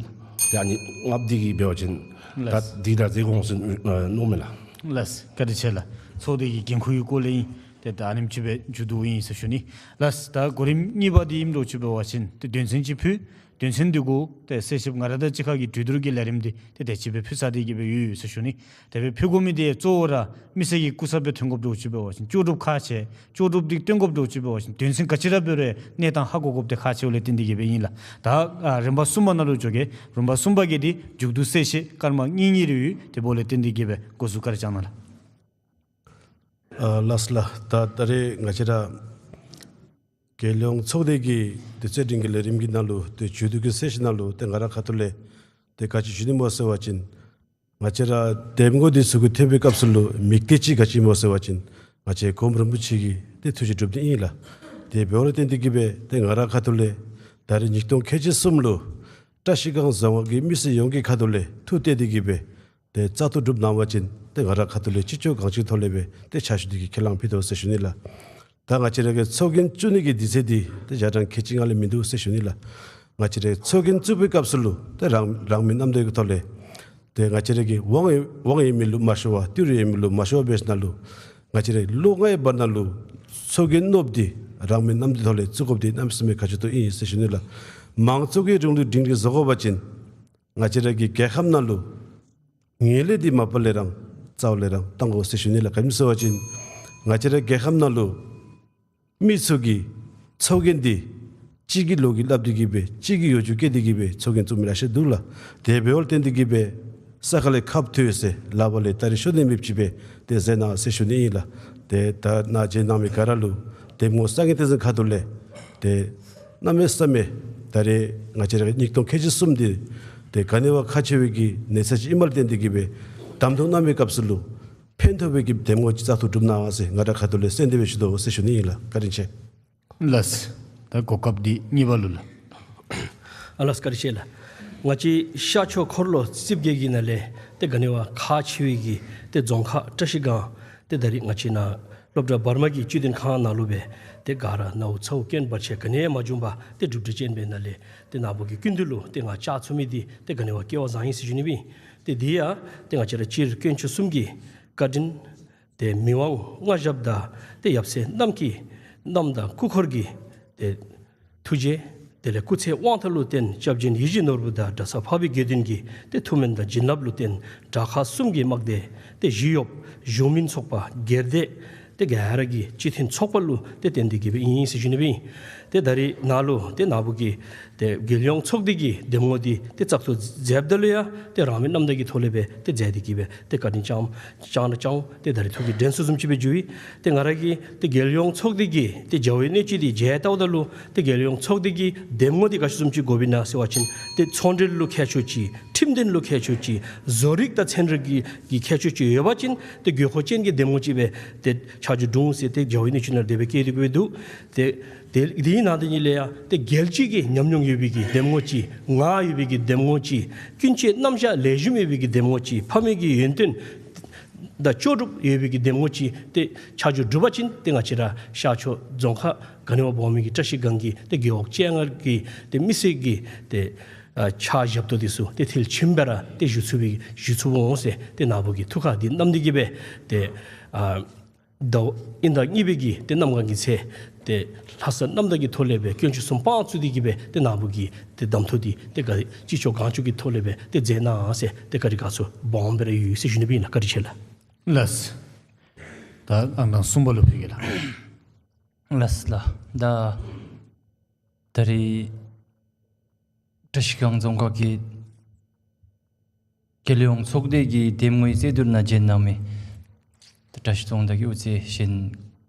ཏེ་ཨ་ནི་ལྔ་པ་འདི་གིས་འབད་བ་ཅིན་ད་ལགས། འདི་ད་མཛད་དགོ་ཟེར་ཨ་མནོཝ་མས་ལགས། ལགས། བཀའ་དྲིན་ཆེ་ལགས། ཚོགས་སྡེ་གི་འགན་ཁུར་གྱི་སྐོར་ལས་ཨིན། ཏེ་ད་ཨ་ནེམ་ཅིག་སྦེ་མཇུག་བསྡུཝ་ཨིན་ཟེར་ཞུ་ནི། ལགས། ད་གོ་རིམ་གཉིས་པ་འདི་ཨིནམ་འདྲཝ་ཅིག་འབད་བ་ཅིན་ཏེ་དོན་ཚན་ཅིག་ཕུལ། དོན་ཚན་འདི་གུ་ཏེ་གསལ་བཤད་ང་ར་དང་གཅིག་ཁར་གྱི་གྲོས་བསྡུར་གྱི་ལས་རིམ་འདི་ཏེ་དེ་ཅིག་སྦེ་ཕུལ་ཚར་ཏེ་གི་སྦེ་ཡོད་ཡོད་ཟེར་ཞུ་ནི། དེ་སྦེ་ཕུལ་དགོ་མི་འདི་གཙོ་བོ་ར་མི་སེར་གྱི་སྐུ་ཚབ་སྦེ་ཐོན་དགོཔ་འདྲཝ་ཅིག་འབད་བ་ཅིན་ལྕོགས་གྲུབ་ཁག་ཆེ། ལྕོགས་གྲུབ་འདི་སྟོན་དགོཔ་འདྲཝ་ཅིག་འབད་བ་ཅིན་དོན་ཚན་ག་ཅི་ར་འབད་རུང་གནས་སྟངས་ཧ་གོ་དགོཔ་འདི་ཁག་ཆེཝ་ལས་བརྟེན་ཏེ་གི་སྦེ་ཨིན་ལགས། ད་ཨ་རིམ་པ་གསུམ་པ་ནང་ལུ་འགྱོ་གེ། རིམ་པ་གསུམ་པ་གི་འདི་མཇུག་བསྡུ་གསལ་བཤད་སྐར་མ་གཉིས་གཉིས་རེ་ཡོད། དེ་འབདཝ་ལས་བརྟེན་ཏེ་གི་སྦེ་འགོ་བཙུགས་བཀའ་དྲིན་བསྐྱང་གནང་ལགས། ཨ་ལགས་ལགས། ད་ད་རེས་ང་བཅས་ར་རྒྱལ་ཡོངས་ཚོགས་སྡེ་གི་ཏེ་རྩོད་འགྲན་གྱི་ལས་རིམ་གྱི་ནང་ལུ་ཏེ་མཇུག་བསྡུ་གི་གསལ་བཤད་ནང་ལུ་ཏེ་ང་རའི་ཁ་ཐུག་ལས་ཏེ་ག་ཅི་ཞུ་ནི་སྨོ་ཟེར་བ་ཅིན་ང་བཅས་ར་འདེམས་ངོ་འདི་ཚུ་གི་ཐོན་པའི་སྐབས་སུ་ལུ་དམིགས་གཏད་ཅིག་ག་ཅི་སྨོ་ཟེར་བ་ཅིན་ང་བཅས་གོངམ་རིན་པོ་ཆེ་གི་ཏེ་ཐུགས་བཞེད་སྒྲུབ་ནི་ཨིན་ལགས། དེ་འབདཝ་ལས་བརྟེན་ཏེ་གི་སྦེ་ཏེ་ང་རའི་ཁ་ཐུག་ལས་ད་རེས་ཉིས་སྟོང་ཁལ་གཅིག་གསུམ་ལུ་བཀྲ་ཤིས་སྒང་རྫོང་ཁག་གི་མི་སེར་ཡོངས་ཀྱི་ཁ་ཐུག་ལས་ཐུགས་གཏད་དེ་གི་སྦེ་ཏེ་བཙག་འཐུ་གྲུབ་གནང་བ་ཅིན་ཏེ་ང་རའི་ཁ་ཐུག་ལས་ཅི་ལྕོགས་གང་ཅིའི་ཐོག་ལས་སྦེ་ཏེ་ཕྱག་ཞུ་སྟེ་གི་ཁས་བླངས་ཕུལ་དོ་ཟེར་ཞུ་ནི་ལགས། ད་ང་བཅས་ར་གི་ཚོགས་རྒྱན་བཙུགས་ནི་གི་དུས་ཚོད་འདི་ཏེ་ཞག་གྲངས་ཁལ་གཅིག་ལྔ་ལས་མིན་འདུག་ཟེར་ཞུ་ནི་ལགས། ང་བཅས་ར་ཚོགས་རྒྱན་བཙུགས་པའི་སྐབས་སུ་ལུ་ཏེ་རང་རང་མོས་རྣམ་འདོད་ཀྱི་ཐོག་ལས་ཏེ་ང་བཅས་ར་གི་དབང་ཡོད་དབང་ཡོད་མི་ལུ་མ་ཞུ་བར་ཏི་རུ་ཡོད་མི་ལུ་མ་ཞུ་བར་འབད་ཞིནམ་ལས་ང་བཅས་ར་ལོ་ལྔའི་བར་ན་ལུ་ཚོགས་རྒྱན་རྣོ་པོ་འདི་རང་མོས་རྣམ་འདོད་ཐོག་ལས་བཙུགས་དགོཔ་འདི་གནམ་མེད་ས་མེད་ཁག་ཆེ་ཏོག་ཏོ་ཨིན་ཟེར་ཞུ་ནི་ལགས། མང་གཙོ་གི་རིང་ལུགས་སྒྲིང་སྒྲི་བཟོ་དགོ་པ་ཅིན་ང་བཅས་ར་གི་རྒྱལ་ཁབ་ནང་ལུ་ངན་ལྷད་འདི་མ་པ་ལས་ར་རྩ་བ་ལས་ར་བཏང་དགོ་ཟེར་ཞུ་ནི་ལགས། ག་ཅི་སྨོ་ཟེར་བ་ཅིན་ང་བཅས་ར་རྒྱལ་ཁབ་ནང་ལུ་མི་ཚུ་གིས་ཚོགས་རྒྱན་འདི་གཅིག་གིས་ལོག་གི་སླབ་སྟེ་གི་སྦེ་གཅིག་གིས་ཡོ་བཅོས་བཀལ་ཏེ་གི་སྦེ་ཚོགས་རྒྱན་བཙུགས་མི་ལེ་ཤ་འདུག་ལགས། དེ་འབདཝ་ལས་བརྟེན་ཏེ་གི་སྦེ་ས་ཁ་ལས་ཁ་བཏོད་ཟེར་ལག་པ་ལས་སྟ་རེ་ཤོར་ནི་མེདཔ་ཅིག་སྦེ་ཏེ་མཛད་གནང་ཟེར་ཞུ་ནི་ཨིན་ལགས། ཏེ་ད་ནཱ་མཇལ་གནང་མི་ག་ར་ལུ་འདེམས་ངོ་གསར་རྙིང་བསྟན་འཛིན་ཁ་ཐུག་ལས་ཏེ་གནམ་མེད་ས་མེད་ད་རེས་ང་བཅས་ར་གི་ཉིས་སྟོང་ཁལ་གཅིག་གསུམ་འདི་ཏེ་ག་ནི་བ་ཁག་ཆེ་བའི་གི་གནས་ཚད་ཅིག་ཨིནམ་ལས་བརྟེན་ཏེ་གི་སྦེ་གདམ་འཐུ་གནང་བའི་སྐབས་སུ་ལུ་ཕན་ཐོགས་པའི་གི་འདེམས་ངོ་ཅིག་བཙག་འཐུ་གྲུབ་གནང་ཟེར་ང་རའི་ཁ་ཐུག་ལས་གསོལ་འདེབས་སྦེ་ཞུ་དོ་ཟེར་ཞུ་ནི་ཨིན་ལགས། བཀའ་དྲིན་ཆེ། ལགས། ད་གོ་སྐབས་འདི་གཉིས་པ་ལུ་ལགས། ཨ་ལགས་བཀའ་དྲིན་ཆེ་ལགས། ང་བཅས་ཤར་ཕྱོགས་འཁོར་ལོ་རྩིབས་བརྒྱད་ཀྱི་ནང་ལས་ཏེ་ག་ནི་བ་ཁག་ཆེ་བའི་གི་ཏེ་རྫོང་ཁག་བཀྲ་ཤིས་སྒང་ཏེ་ད་རེས་ང་བཅས་ནཱ་སློབ་གྲྭ་བར་མ་གི་སྤྱི་དོན་ཁང་ནང་ལུ་སྦེ་ཏེ་ག་ར་ནཝ་ཚཝ་རྐྱེན་བར་ཆད་ག་ནི་ཡང་མ་བྱུང་པར་ཏེ་གྲུབ་འབྲས་ཅན་སྦེ་ནཱ་ལས་ཏེ་ནཱ་བུ་གི་སྐུ་མདུན་ལུ་ཏེ་ང་བཅར་ཚུགས་མི་འདི་ཏེ་ག་ནི་བ་སྐལ་བ་བཟང་ཡི་ཟེར་ཞུ་ནི་སྦེ་ཨིན། ཏེ་འདི་ཡང་ཏེ་ང་བཅས་ར་སྤྱིར་དཀོན་མཆོག་གསུམ་གྱི་བཀའ་དྲིན་ཏེ་མི་དབང་མངའ་ཞབས་དང་ཏེ་ཡབ་སྲས་རྣམས་ཀྱི་རྣམ་དང་སྐུ་འཁོར་གྱི་ཏེ་ཐུགས་རྗེ་དེ་ལས་སྐུ་ཚེ་དབང་ཐང་ལུ་བརྟེན་སྐྱབས་རྗེ་ཡིད་བཞིན་ནོར་བུ་དང་གྲྭ་ཚང་འཕགས་པའི་དགེ་འདུན་གྱི་ཏེ་ཐུགས་སྨོན་དང་བྱིན་རླབས་ལུ་བརྟེན་དྲག་ཁག་གསུམ་གྱི་དམག་སྡེ་ཏེ་བཞི་གཡོགཔ་གཞུང་མིན་ཚོགས་པ་སྒེར་སྡེ་ཏེ་ག་ར་གི་སྤྱི་མཐུན་ཚོགས་པ་ལུ་ཏེ་བརྟེན་ཏེ་གི་སྦེ་ཨིན་ཟེར་ཞུ་ནི་སྦེ་ཨིན། ཏེ་ད་རེས་ནཱ་ལུ་ཏེ་ནཱ་བུ་གིས་ཏེ་རྒྱལ་ཡོངས་ཚོགས་སྡེ་གི་འདེམས་ངོ་འདི་ཏེ་བཙག་འཐུ་མཛདཔ་ད་ལུ་ཡང་ཏེ་རང་མོས་རྣམ་དག་གི་ཐོག་ལས་སྦེ་ཏེ་མཛད་དེ་གི་སྦེ་ཏེ་བཀའ་དྲིན་བསྐྱངས་བསྐྱངས་ར་བསྐྱངས། ཏེ་ད་རེས་ཐུགས་ཀྱི་དྲན་གསོ་བཟུམ་ཅིག་སྦེ་འགྱོ་ཡི། ཏེ་ང་ར་གིས་ཏེ་རྒྱལ་ཡོངས་ཚོགས་སྡེ་གི་ཏེ་བྱ་བའི་སྣེ་ཁྲིད་འདི་མཇལ་བལྟཝ་ད་ལུ་ཏེ་རྒྱལ་ཡོངས་ཚོགས་སྡེ་གི་འདེམས་ངོ་འདི་ག་ཅི་བཟུམ་ཅིག་དགོཔ་ཨིན་ན་ཟེར་བ་ཅིན་ཏེ་ཚོང་འབྲེལ་ལུ་མཁས་མཆོག་ཅིག་ཁྲིམས་དོན་ལུ་མཁས་མཆོག་ཅིག་བཟོ་རིག་དང་ཚན་རིག་གི་གི་མཁས་མཆོག་ཅིག་ཡོད་པ་ཅིན་ཏེ་དགོས་མཁོ་ཅན་གྱི་འདེམས་ངོ་ཅིག་སྦེ་ཏེ་ཆ་འཇོག་འབྱུང་ཟེར་ཏེ་བྱ་བའི་སྣེ་ཁྲིད་ནང་དེ་སྦེ་བཀོད་དེ་གི་སྦེ་འདུག། ཏེ་དེ་དེའི་ནང་དེ་ཉིད་ལས་ཡང་ཏེ་རྒྱལ་སྤྱི་གི་ཉམས་མྱོང་ཡོད་པའི་གི་འདེམས་ངོ་ཅིག་ངག་ཡོད་པའི་གི་འདེམས་ངོ་ཅིག་ཀུན་སྤྱོད་རྣམ་གཞག་ལེགས་ཤོམ་ཡོད་པའི་གི་འདེམས་ངོ་ཅིག་ཕ་མེས་ཀྱི་ཡོན་ཏན་དང་ལྕོགས་གྲུབ་ཡོད་པའི་གི་འདེམས་ངོ་ཅིག་ཏེ་ཆ་འཇོག་གྲུབ་པ་ཅིན་ཏེ་ང་བཅས་ར་ཤར་ཕྱོགས་རྫོང་ཁག་ག་ནི་བ་འབོ་མི་གི་བཀྲ་ཤིས་སྒང་གི་ཏེ་རྒེད་འོག་བཅོ་ལྔ་གི་ཏེ་མི་སེར་གྱི་ཏེ་ཨ་ཕྱག་ཞབས་ཏོག་འདི་ཚུ་ཏེ་མཐིལ་ཕྱིནམ་སྦེ་ར་ཏེ་ཞུ་ཚུགས་པའི་ཞུ་ཚུགསཔ་འོང་ཟེར་ཏེ་ནཱ་བུ་གིས་ཐུགས་ཁར་འདི་བསྣམས་ཏེ་གི་སྦེ་ཏེ་ཨ་ཟླཝ་དབྱིན་ཟླ་གཉིས་པའི་གི་ཏེ་གནམ་གང་གི་ཚེ་ཏེ་ལྷ་ས་རྣམ་དག་གི་ཐོག་ལས་སྦེ་དཀོན་མཆོག་གསུམ་དཔང་བཙུགས་ཏེ་གི་སྦེ་ཏེ་ནཱ་བུ་གི་ཏེ་གདམ་འཐུ་འདི་ཏེ་ག་ཅི་ལྕོགས་གང་ལྕོགས་ཀྱི་ཐོག་ལས་སྦེ་ཏེ་མཛད་གནང་ཟེར་ཏེ་བཀའ་དྲིན་དགའ་ཚོར་སྦོམ་སྦེ་ར་ཡོད་ཟེར་ཞུ་ནི་སྦེ་ཨིན་ལགས། བཀའ་དྲིན་ཆེ་ལགས། ལགས། ད་ཨང་གྲངས་གསུམ་པ་ལུ་ཕུལ་གེ་ལགས། ལགས་ལགས། ད་ད་རེས་བཀྲ་ཤིས་སྒང་རྫོང་ཁག་གི་ རྒྱལ་ཡོངས་ཚོགས་སྡེ་གི་འདེམས་ངོའི་རྩོད་བསྡུར་ནང་བྱོན་གནང་མི་ད་བཀྲ་ཤིས་རྫོང་བདག་གི་དབུ་རྩེ་གཞན་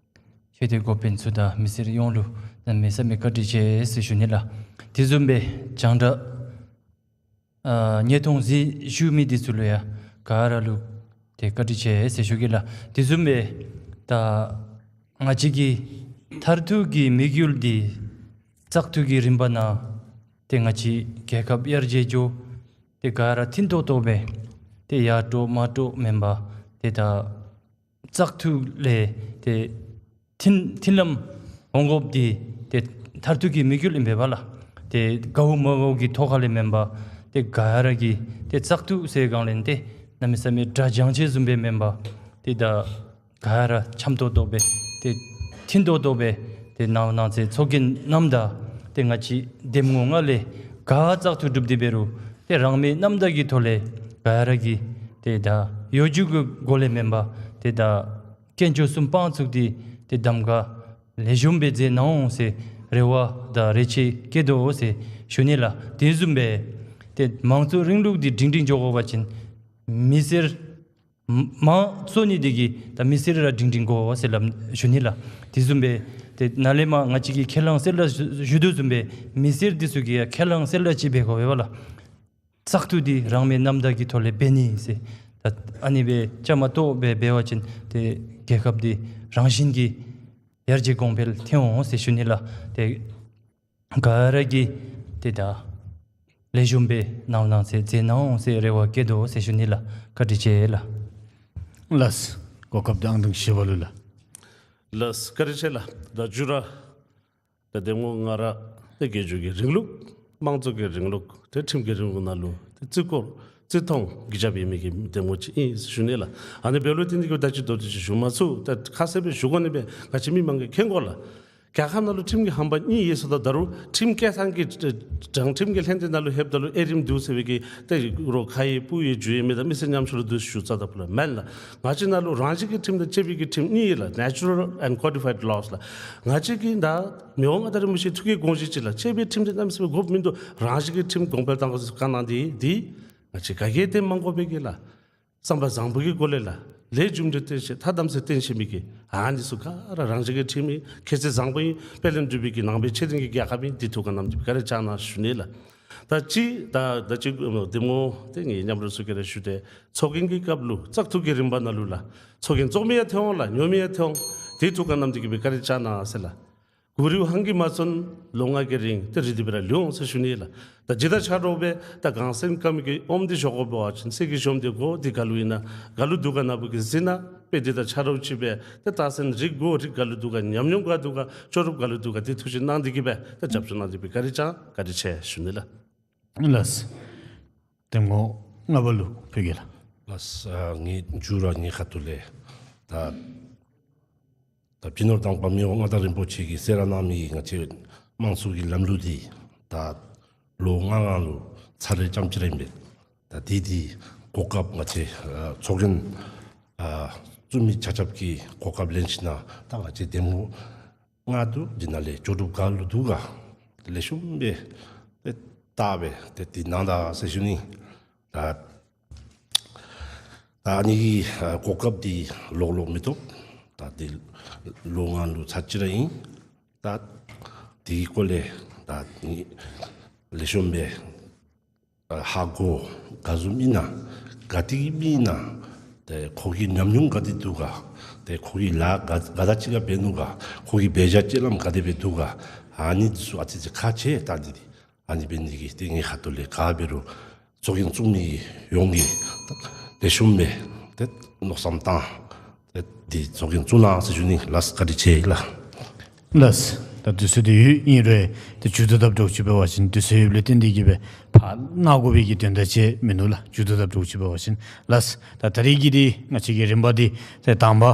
ཆོས་སྡེ་འགོ་དཔོན་ཚུ་དང་མི་སེར་ཡོངས་ལུ་གནམ་མེད་ས་མེད་བཀའ་དྲིན་ཆེ་ཟེར་ཞུ་ནི་ལགས། དེ་བཟུམ་སྦེ་རྒྱང་བསྒྲགས་ཨ་བརྙན་ཐུང་གཟིགས་བཞུགས་མི་འདི་ཚུ་ལུ་ཡང་ག་ར་ལུ་ཏེ་བཀའ་དྲིན་ཆེ་ཟེར་ཞུ་གེ་ལགས། དེ་བཟུམ་སྦེ་ད་ང་བཅས་ཀྱི་མཐར་ཐུག་གི་དམིགས་ཡུལ་འདི་བཙག་འཐུ་གི་རིམ་པ་ནང་ཏེ་ང་བཅས་རྒྱལ་ཁབ་ཡར་རྒྱས་འགྱོ་ཏེ་ག་ར་མཐུན་ཏོག་ཏོ་སྦེ་ཏེ་ཡར་འགྲོ་མར་འགྲོ་མེན་པར་ཏེ་ད་བཙག་འཐུ་ལས་ཏེ་མཐུན་མཐུན་ལམ་འོང་དགོཔ་འདི་ཏེ་མཐར་ཐུག་གི་དམིགས་ཡུལ་ཨིན་པས་ལགས། ཏེ་དགའཝ་མ་དགའཝ་གི་ཐོག་ཁ་ལས་མེན་པར་ཏེ་ག་ར་གིས་ཏེ་བཙག་འཐུ་ཟེར་སྒང་ལས་ཏེ་གནམ་མེད་ས་མེད་དགྲ་བྱང་ཆེ་བཟུམ་སྦེ་མེན་པར་ཏེ་ད་ག་ར་འཆམ་ཏོག་ཏོ་སྦེ་ཏེ་མཐུན་ཏོག་ཏོ་སྦེ་ཏེ་ནང་ནང་ཚེ་ཚོགས་རྒྱན་རྣམས་དང་ཏེ་ང་བཅས་འདེམས་ངོ་ལྔ་ལས་ག་བཙག་འཐུ་གྲུབ་སྟེ་འབད་རུང་ཏེ་རང་མོས་རྣམ་དག་གི་ཐོག་ལས་ག་ར་གིས་ཏེ་ད་གཡོ་སྒྱུ་གི་སྒོ་ལས་མེན་པར་ཏེ་ད་དཀོན་མཆོག་གསུམ་དཔང་བཙུགས་ཏེ་ཏེ་གདམ་ཁ་ལེགས་ཤོམ་སྦེ་མཛད་གནང་འོང་ཟེར་རེ་བ་དང་རེ་ཆེ་བསྐྱེད་དོ་ཟེར་ཞུ་ནི་ལགས། དེ་བཟུམ་སྦེ་ཏེ་མང་གཙོ་རིང་ལུགས་འདི་སྒྲིང་སྒྲིང་འགྱོ་དགོ་པ་ཅིན་མི་སེར་མང་གཙོ་ནི་འདི་གིས་ད་མི་སེར་ར་སྒྲིང་སྒྲིང་དགོ་ཟེར་ལགས་ཞུ་ནི་ལགས། དེ་བཟུམ་སྦེ་ཏེ་ནཱ་ལས་མར་ང་བཅས་ཀྱིས་ཁས་བླངས་གསལ་བསྒྲགས་ཞུ་ཞུ་དོ་བཟུམ་སྦེ་མི་སེར་འདི་ཚུ་གིས་ཡང་ཁས་བླངས་གསལ་བསྒྲགས་ཅིག་འབད་དགོ་པས་ལགས། བཙག་འཐུ་འདི་རང་མོས་རྣམ་དག་གི་ཐོག་ལས་འབད་ནི་ཟེར། ད་ཨ་ནི་སྦེ་བཅའ་མར་གཏོགས་སྦེ་འབད་བ་ཅིན་ཏེ་རྒྱལ་ཁབ་འདི་རང་བཞིན་གྱིས་ཡར་རྒྱས་གོང་འཕེལ་ཐོན་འོང་ཟེར་ཞུ་ནི་ལགས། ཏེ་ག་ར་གིས་ཏེ་ད་ལེགས་ཤོམ་སྦེ་ནང་ནང་ཚེ་མཛད་གནང་འོང་ཟེར་རེ་བ་བསྐྱེད་དོ་ཟེར་ཞུ་ནི་ལགས། བཀའ་དྲིན་ཆེ་ལགས། ལགས། གོ་སྐབས་འདི་ཨང་དང་བཞི་པ་ལུ་ལགས། ལགས་བཀའ་དྲིན་ཆེ་ལགས། ད་མཇུག་ར་ད་འདེམས་ངོ་ང་ར་ཏེ་རྒྱལ་བརྒྱུད་ཀྱི་རིང་ལུགས་དམངས་གཙོ་གི་རིང་ལུགས་ཏེ་ཁྲིམས་ཀྱི་རིང་ལུགས་ནང་ལུ་ཏེ་བརྩི་བཀུར་བརྩི་མཐོང་གི་རྐྱབ་ཨིན་མི་གི་འདེམས་ངོ་ཅིག་ཨིན་ཟེར་ཞུ་ནི་ལགས། ཨ་ནི་འབདཝ་ལས་བརྟེན་ཏེ་གིས་ད་ཅི་མདོར་བསྡུས་ཅིག་ཞུ་མ་ཚུགས། ད་ཁ་གསལ་སྦེ་ཞུ་དགོ་ནི་སྦེ་ང་བཅས་མི་མང་གིས་མཁྱེན་དགོ་ལགས། རྒྱལ་ཁབ་ནང་ལུ་ཁྲིམས་ཀྱི་ཧམ་པ་གཉིས་ཡོད་ཟེརཝ་ད་ད་རུང་ཁྲིམས་སྐྱོང་ས་གི་དྲང་ཁྲིམས་ཀྱི་ལྷན་སྡེ་ནང་ལུ་ལྷོདཔ་ད་ལུ་དབྱེ་རིམ་འདུག་ཟེར་བའི་གི་ཏེ་རོགས་ཁ་ཡི་སྤུ་ཡི་རྒྱུ་ཡི་མི་དང་མི་སེར་ཉམ་ཆུང་ལུ་འདུག་ཞུ་ས་ད་ཕུ་ལ་མེན་ལགས། ང་བཅས་ནང་ལུ་རང་བཞིན་གྱི་ཁྲིམས་དང་བཅས་པའི་གི་ཁྲིམས་གཉིས་ཡོད་ལགས། Natural and codified laws ལགས། ང་བཅས་ཀྱིས་ད་མི་དབང་མངའ་བདག་རིན་པོ་ཆེ་ཐུགས་ཀྱི་དགོངས་བཞེད་ཅིག་ལགས། བཅས་པའི་ཁྲིམས་དེ་གནམ་མེད་ས་མེད་དགོཔ་མིན་འདུག། རང་བཞིན་གྱི་ཁྲིམས་གོང་འཕེལ་གཏང་དགོ་ཟེར་བཀའ་གནང་སྟེ་འདི་ང་བཅས་ག་གིས་ཏེ་མ་དགོ་པའི་གི་ལགས། བསམ་པ་བཟང་པོ་གི་སྒོ་ལས་ལགས། ལས་རྒྱུ་འབྲས་བརྟེན་ཞིང་ཐ་དམ་ཚིག་བརྟེན་ཞིང་མི་གི་ཨ་ནི་ཚུ་ག་ར་རང་བཞིན་གྱི་ཁྲིམས་ཨིན། ཁྱད་ཚད་བཟང་པོ་ཨིན། དཔལ་ལྡན་འབྲུག་པའི་གི་ནང་པའི་ཆོས་ལྡན་གྱི་རྒྱལ་ཁབ་ཨིན། འདི་ཐུགས་ཁར་བསྣམས་ཏེ་ག་ར་བཅའ་གནང་ཞུ་ནི་ལགས། ད་ཅི་ད་ད་ཅི་འདེམས་ངོ་ཏེ་ངེའི་མཉམ་རོགས་ཚུ་གིས་ར་ཞུ་སྟེ་ཚོགས་རྒྱན་གྱི་སྐབས་ལུ་བཙག་འཐུ་གི་རིམ་པ་ནང་ལུ་ལགས། ཚོགས་རྒྱན་བཙོང་མི་ཡང་ཐོན་འོང་ལགས། ཉོ་མི་ཡང་ཐོན་འོང་། འདི་ཐུགས་ཁར་བསྣམས་ཏེ་གི་སྦེ་ག་ར་བཅའ་གནང་ཟེར་ལགས། གུ་རུ་ཧང་གིས་མ་བཙོངས་ལོ་ལྔ་གི་རིང་ཏེ་རི་དེ་སྦེ་ར་ལུས་འོང་ཟེར་ཞུ་ནི་ལགས། ད་ཇི་ལྟར་ཆ་རོགས་སྦེ་ད་གངས་སེང་སྐརམ་གྱི་ཨོམ་འདི་ཞོག་དགོ་པ་ཅིན་གསེར་གྱི་ཤོམ་འདི་དགོ། འདི་ག་ལུ་ཨིན་ན་ག་ལུ་འདུག་ག་ནཱ་བུ་གིས་གཟིགས་གནང་། དཔེ་འདི་དང་ཆ་རོགས་ཅིག་སྦེ་ཏེ་རྟགས་མཚན་རིགས་དགོ་རིགས་ག་ལུ་འདུག་ག་ཉམས་མྱོང་ག་འདུག་ག་ལྕོགས་གྲུབ་ག་ལུ་འདུག་ག་འདི་ཐུགས་ཞིབ་གནང་སྟེ་གི་སྦེ་ཏེ་རྒྱབ་སྐྱོར་གནང་སྟེ་གི་སྦེ་ག་ར་བཅའ་གནང་། བཀའ་དྲིན་ཆེ་ཞུ་ནི་ལགས། ལགས། འདེམས་ངོ་ལྔ་པ་ལུ་ཕུལ་གེ་ལགས། ལགས། ཨ་ངེའི་མཇུག་ར་ངེའི་ཁ་ཐུག་ལས་ད་ད་སྤྱི་ནོར་དང་པ་མི་དབང་མངའ་བདག་རིན་པོ་ཆེ་གིས་གསལ་བསྒྲགས་གནང་མི་ང་བཅས་དམངས་གཙོ་གི་ལམ་ལུགས་འདི་ད་ལོ་ལྔ་ལྔ་ལུ་ཚར་རེ་རྐྱངམ་ཅིག་ར་ཨིན་པས། ད་འདི་འདི་གོ་སྐབས་ང་བཅས་ཨ་ཚོགས་རྒྱན་ཨ་བཙུགས་མི་ཆ་ཁྱབ་ཀྱིས་གོ་སྐབས་ལེན་ཞིནམ་ད་ང་བཅས་འདེམས་ངོ་ལྔ་འདུག། འདི་ནང་ལས་ལྕོགས་གྲུབ་ག་ལུ་འདུག་ག་ལེགས་ཤོམ་སྦེ་ཏེ་བལྟ་སྦེ་ཏེ་འདི་གནང་ད་ཟེར་ཞུ་ནི། ད་ད་ཨ་ནི་གི་ཨ་གོ་སྐབས་འདི་ལོག་ལོག་མི་བཏུབ། ད་འདི་ལོ་ལྔ་ལུ་ཚར་གཅིག་ར་ཨིན། ད་འདི་གི་སྐོར་ལས་ད་ལེགས་ཤོམ་སྦེ་ཨ་ཧ་གོ། ག་བཟུམ་ཨིན་ན་ག་ཏེ་གི་མི་ཨིན་ན་ཏེ་ཁོ་གི་ཉམས་མྱོང་ག་དེ་འདུག་ག་ཏེ་ཁོ་གིས་ལཱ་ག་ག་དེ་ཅིག་ག་འབད་ནུག་ག་ཁོ་གི་འབད་བཞག་སྤྱོད་ལམ་ག་དེ་སྦེ་འདུག་ག་ཨ་ནི་འདི་ཚུ་ཨ་ཙི་ཅིག་ཁག་ཆེ། ད་འདི་འདི་ཨ་ནི་འབད་ནི་དེ་གིས་ཏེ་ངེའི་ཁ་ཐུག་ལས་ག་འབད་རུང་ཚོགས་རྒྱན་བཙུགས་མི་ཡོངས་ཀྱིས་ལེགས་ཤོམ་སྦེ་ཏེ་མནོ་བསམ་བཏང་ཏེ་འདི་ཚོགས་རྒྱན་བཙུགས་གནང་ཟེར་ཞུ་ནི་ལགས། བཀའ་དྲིན་ཆེ་ལགས། ལགས། ད་དུས་ཚོད་འདི་ཡོད་ཨིན་རུང་ཏེ་མཇུག་བསྡུ་ཐབས་འདྲཝ་ཅིག་འབད་བ་ཅིན་དུས་ཚོད་ཡོདཔ་ལས་བརྟེན་ཏེ་གི་སྦེ་ཕར་གནང་དགོ་པའི་གི་དོན་དག་ཅིག་མིན་འདུག་ལགས། མཇུག་བསྡུ་ཐབས་འདྲཝ་ཅིག་འབད་བ་ཅིན་ལགས། ད་ད་རིས་ཀྱི་འདི་ང་བཅས་ཀྱི་རིམ་པ་འདི་ཏེ་དང་པ་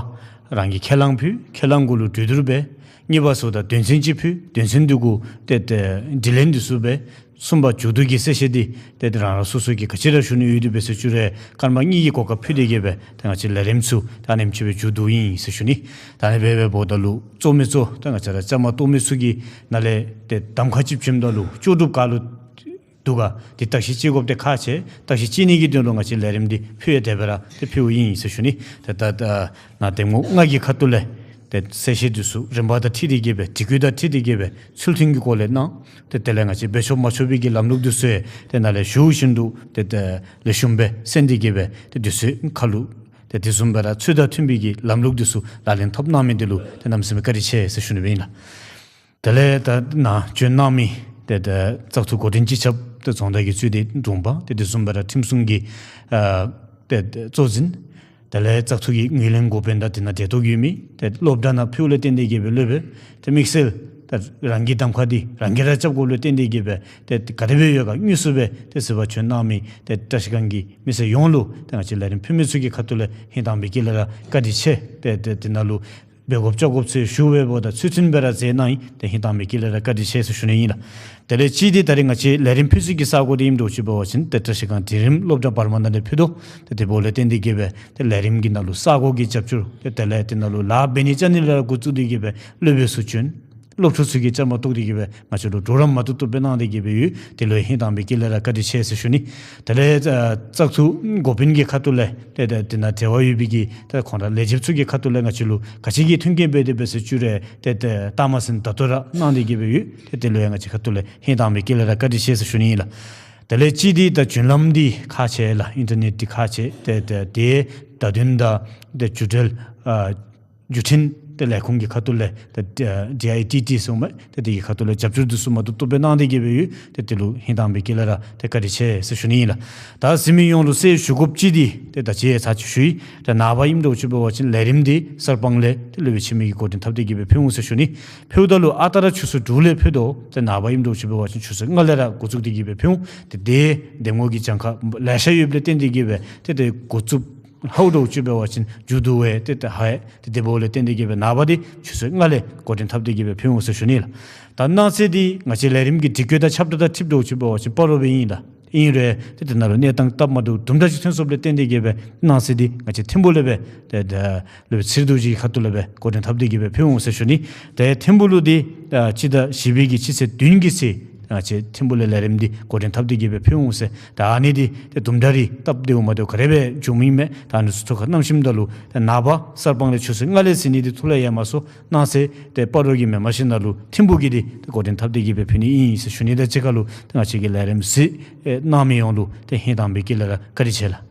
རང་གིས་ཁས་བླངས་ཕུལ། ཁས་བླངས་གུ་ལུ་གྲོས་བསྡུར་འབད། གཉིས་པ་ཟེརཝ་ད་དོན་ཚན་ཅིག་ཕུལ། དོན་ཚན་འདི་གུ་ཏེ་ཏེ་དྲི་ལན་འདི་ཚུ་འབད། གསུམ་པ་མཇུག་བསྡུ་གི་གསལ་བཤད་འདི་ཏེ་ཏེ་རང་རང་སོ་སོ་གིས་ག་ཅི་ར་ཞུ་ནི་ཡོད་དེ་འབད་ཟེར་བཅུག་རུང་སྐར་མ་གཉིས་ཀྱི་གོ་སྐབས་ཕུལ་ཏེ་གི་སྦེ་ཏེ་ང་བཅས་ལས་རིམ་ཚུ་ད་ཨ་ནེམ་ཅིག་སྦེ་མཇུག་བསྡུཝ་ཨིན་ཟེར་ཞུ་ནི། ད་ཨ་ནི་སྦེ་འབདཝ་ད་ལུ་གཙོ་མི་གཙོ་ད་ང་བཅས་ར་བཅའ་མར་གཏོགས་མི་ཚུ་གི་ནང་ལས་ཏེ་གདམ་ཁ་ཅིག་བྱིནམ་ད་ལུ་ལྕོགས་གྲུབ་ག་ལུ་ འདུག་ག། དེ་བརྟག་ཞིབ་ཅིག་དགོཔ་དེ་ཁག་ཆེ། བརྟག་ཞིབ་ཅིག་ནི་གི་དོན་ལུ་ང་བཅས་ལས་རིམ་འདི་ཕུལ་ཡང་དེ་སྦེ་ར་ཏེ་ཕུལཝ་ཨིན་ཟེར་ཞུ་ནི། ཏེ་ད་ད་ནཱ་གདམ་ངོ་ལྔ་གི་ཁ་ཐུག་ལས་ཏེ་གསལ་བཤད་འདི་ཚུ་རིམ་པ་དང་འཁྲིལ་ཏེ་གི་སྦེ་དྲི་བཀོད་དང་འཁྲིལ་ཏེ་གི་སྦེ་ཚུལ་མཐུན་གྱི་སྒོ་ལས་གནང་། ཏེ་དེ་ལས་ང་བཅས་འབད་ཆོག་མ་ཆོག་པའི་གི་ལམ་ལུགས་འདི་ཚུ་ཡང་ཏེ་ནཱ་ལས་ཞུ་བཞིན་དུ་ཏེ་ཏེ་ལེགས་ཤོམ་སྦེ་གསན་ཏེ་གི་སྦེ་ཏེ་དུས་ཚོད་ཁར་ལུ་ཏེ་དེ་བཟུམ་སྦེ་ར་ཚུལ་དང་མཐུན་པའི་གི་ལམ་ལུགས་འདི་ཚུ་ལག་ལེན་འཐབ་གནང་མི་འདི་ལུ་ཏེ་གནམ་མེད་ས་མེད་བཀའ་དྲིན་ཆེ་ཟེར་ཞུ་ནི་སྦེ་ཨིན་ལགས། དེ་ལས་ད་ནཱ་བྱོན་གནང་མི་ཏེ་ད་བཙག་འཐུ་འགོ་འདྲེན་སྤྱི་ཁྱབ་ཏེ་རྫོང་བདག་གིས་གཙོས་ཏེ་དྲུང་པ་ཏེ་དེ་བཟུམ་སྦེ་ར་ཁྲིམས་སྲུང་གི་ཨ་ཏེ་ཏེ་གཙོ་འཛིན། དེ་ལས་བཙག་འཐུ་གི་ངོས་ལེན་འགོ་དཔོན་དང་དེ་ནང་འབྲེལ་གཏོགས་ཡོད་མི་ཏེ་སློབ་གྲྭ་ནང་ཕུལཝ་ལས་བརྟེན་ཏེ་གི་སྦེ་སློབ་དཔོན་ཏེ་དམིགས་བསལ་ཏེ་རང་གི་གདམ་ཁ་འདི་རང་གིས་ར་རྐྱབ་དགོཔ་ལས་བརྟེན་ཏེ་གི་སྦེ་ཏེ་ག་དེ་སྦེ་ཡོད་ག་དངོས་སུ་སྦེ་ཏེ་གཟིགས་པར་བྱོན་གནང་མི་ཏེ་བཀྲ་ཤིས་སྒང་གི་མི་སེར་ཡོངས་ལུ་ཏེ་ང་བཅས་ལས་རིམ་ཕུལ་མི་ཚུ་གི་ཁ་ཐུག་ལས་ཧིང་དྭངས་པའི་དཀྱིལ་ལས་ར་བཀའ་དྲིན་ཆེ། ཏེ་ཏེ་དེ་ནང་ལུ་འབད་དགོཔ་རྐྱབ་དགོཔ་ཚུ་ཞུ་བའི་འབདཝ་ད་ཚུལ་མཐུན་སྦེ་ར་མཛད་གནང་ཡི། ཏེ་ཧིང་དྭངས་པའི་དཀྱིལ་ལས་ར་བཀའ་དྲིན་ཆེ་ཟེར་ཞུ་ནི་ཨིན་ལགས། དེ་ལས་གཅིག་འདི་ད་རེས་ང་བཅས་ལས་རིམ་ཕུལ་ས་གི་ས་གོ་འདི་ཨིནམ་འདྲཝ་ཅིག་འབད་བ་ཅིན་ཏེ་བཀྲ་ཤིས་སྒང་འབྲིང་རིམ་སློབ་གྲྭ་བར་མ་ནང་ལས་ཕུལ་དོ། ཏེ་དེ་འབདཝ་ལས་བརྟེན་ཏེ་གི་སྦེ་ཏེ་ལས་རིམ་གྱི་ནང་ལུ་ས་གོ་གི་རྒྱབ་སྐྱོར་ཏེ་དེ་ལས་དེ་ནང་ལུ་ལཱ་འབད་ནི་རྐྱབ་ནི་ལས་ར་འགོ་བཙུགས་ཏེ་གི་སྦེ་སློབ་དཔོན་ཚུ་བྱོན། སློབ་ཕྲུག་ཚུ་གིས་བཅའ་མར་གཏོགས་ཏེ་གི་སྦེ་ང་བཅས་ལུ་གྲོགས་རམ་མ་ཏོག་ཏོ་སྦེ་གནང་སྟེ་གི་སྦེ་ཡོད། དེ་ལུ་ཧིང་དྭངས་པའི་དཀྱིལ་ལས་ར་བཀའ་དྲིན་ཆེ་ཟེར་ཞུ་ནི། དེ་ལས་ཨ་བཙག་འཐུ་འགོ་དཔོན་གྱི་ཁ་ཐུག་ལས་ཏེ་ཏེ་དེ་ནང་འབྲེལ་བ་ཡོད་པའི་གི་ཏེ་ཁོང་ར་ལས་བྱེདཔ་ཚུ་གི་ཁ་ཐུག་ལས་ང་བཅས་ལུ་ག་ཅི་གི་མཐུན་རྐྱེན་འབད་དེ་འབད་ཟེར་བཅུག་རུང་ཏེ་ཏེ་ལྟ་མ་ཟིན་ད་ལྟོ་ར་གནང་སྟེ་གི་སྦེ་ཡོད། ཏེ་དེ་ལུ་ཡང་ང་བཅས་ཁ་ཐུག་ལས་ཧིང་དྭངས་པའི་དཀྱིལ་ལས་ར་བཀའ་དྲིན་ཆེ་ཟེར་ཞུ་ནི་ཨིན་ལགས། དེ་ལས་གཅིག་འདི་ད་བྱོན་ལམ་འདི་ཁག་ཆེ་ལགས། ཨིན་ཊར་ནེཊ་འདི་ཁག་ཆེ། ཏེ་ཏེ་ཏེ་བརྡ་དོན་དང་ཏེ་བརྒྱུད་འབྲེལ་ཨ་བརྒྱུད་འཕྲིན་ཏེ་ལས་ཁུངས་ཀྱི་ཁ་ཐུག་ལས་ཏེ་ཨ་ཌི་ཨའི་ཊི་ཊི་ཟེར་མི་ཏེ་དེ་གི་ཁ་ཐུག་ལས་རྒྱབ་སྐྱོར་འདི་ཚུ་མ་ཏོག་ཏོ་སྦེ་གནང་སྟེ་གི་སྦེ་ཡོད། ཏེ་དེ་ལུ་ཧིང་དྭངས་པའི་དཀྱིལ་ལས་ར་ཏེ་བཀའ་དྲིན་ཆེ་ཟེར་ཞུ་ནི་ཨིན་ལགས། ད་གཟིགས་མི་ཡོངས་ལུ་གསལ་ཞུ་དགོཔ་ཅིག་འདི་ཏེ་ད་ཅི་ཡང་ཚར་ཅིག་ཞུ་ཡི། ཏེ་ནངས་པ་ཨིནམ་འདྲཝ་ཅིག་འབད་བ་ཅིན་ལས་རིམ་འདི་གསར་སྤང་ལས་ཏེ་སློབ་དཔོན་འཆི་མེད་ཀྱིས་འགོ་འདྲེན་འཐབ་སྟེ་གི་སྦེ་ཕུལ་འོང་ཟེར་ཞུ་ནི། ཕུལཝ་ད་ལུ་ཨ་རྟག་ར་ཆུ་ཚོད་དྲུག་ལས་ཕུལ་དོ། ཏེ་ནངས་པ་ཨིནམ་འདྲཝ་ཅིག་འབད་བ་ཅིན་ཆུ་ཚོད་ལྔ་ལས་ར་འགོ་བཙུགས་ཏེ་གི་སྦེ་ཕུལ་འོང་། ཏེ་དེ་གདམ་ངོ་གི་གྱངས་ཁ་ལེ་ཤ་ཡོདཔ་ལས་བརྟེན་ཏེ་གི་སྦེ་ཏེ་ཏེ་འགོ་བཙུགས་ལྷག་འདྲཝ་ཅིག་འབད་བ་ཅིན་མཇུག་བསྡུ་བའི་ཏེ་ཏེ་ཧ་ཏེ་དེ་འབདཝ་ལས་བརྟེན་ཏེ་གི་སྦེ་ནངས་པ་འདི་ཆུ་ཚོད་ལྔ་ལས་འགོ་འདྲེན་འཐབ་སྟེ་གི་སྦེ་ཕུལ་འོང་ཟེར་ཞུ་ནི་ལགས། ད་གནངས་ཚེ་འདི་ང་བཅས་ལས་རིམ་གྱི་སྒྲིག་བཀོད་དང་ཁྱབ་བསྒྲགས་དང་འཁྲིལཝ་འདྲཝ་ཅིག་འབད་བ་ཅིན་སྤ་རོ་སྦེ་ཨིན་ལགས། ཨིན་རུང་ཏེ་དེ་ནང་ལུ་གནས་སྟངས་སྟབས་མ་བདེཝ་དུམ་གྲ་ཅིག་ཐོན་སོངམ་ལས་བརྟེན་ཏེ་གི་སྦེ་གནངས་ཚེ་འདི་ང་བཅས་ཐིམ་ཕུག་ལས་སྦེ་ཏེ་ད་སློབ་དཔོན་ཚེ་རིང་རྡོ་རྗེ་གི་ཁ་ཐུག་ལས་སྦེ་འགོ་འདྲེན་འཐབ་སྟེ་གི་སྦེ་ཕུལ་འོང་ཟེར་ཞུ་ནི། ཏེ་ཐིམ་ཕུག་ལུ་འདི་ཨ་སྤྱི་ཟླ་བཞི་པའི་གི་སྤྱི་ཚེས་བདུན་གྱི་ཚེ་ང་བཅས་ཐིམ་ཕུག་ལས་ལས་རིམ་འདི་འགོ་འདྲེན་འཐབ་སྟེ་གི་སྦེ་ཕུལ་འོང་ཟེར། ད་ཨ་ནི་འདི་ཏེ་དུམ་གྲ་རེ་སྟབས་བདེཝ་མ་བདེཝ་ག་རེ་སྦེ་བྱུངམ་ཨིན་མས། ད་ཨ་ནི་ཚུ་ཐུགས་ཁར་བསྣམས་ཞིནམ་ད་ལུ་ཏེ་ནངས་པ་གསར་སྤང་ལས་ཆུ་ཚོད་ལྔ་ལས་ཟེར་ནི་འདི་ཐུགས་ལས་ཡལ་མ་སོང་། གནངས་ཚེ་ཏེ་སྤ་རོ་གི་མེནམ་བཞིན་ནང་ལུ་ཐིམ་ཕུག་གི་འདི་ཏེ་འགོ་འདྲེན་འཐབ་སྟེ་གི་སྦེ་ཕུལ་ནི་ཨིན་ཟེར་ཞུ་ནི། དང་གཅིག་ཁར་ལུ་ཏེ་ང་བཅས་ཀྱི་ལས་རིམ་གཟིགས་ཨེ་གནང་མི་ཡོངས་ལུ་ཏེ་ཧིང་དྭངས་པའི་དཀྱིལ་ལས་ར་བཀའ་དྲིན་ཆེ་ལགས།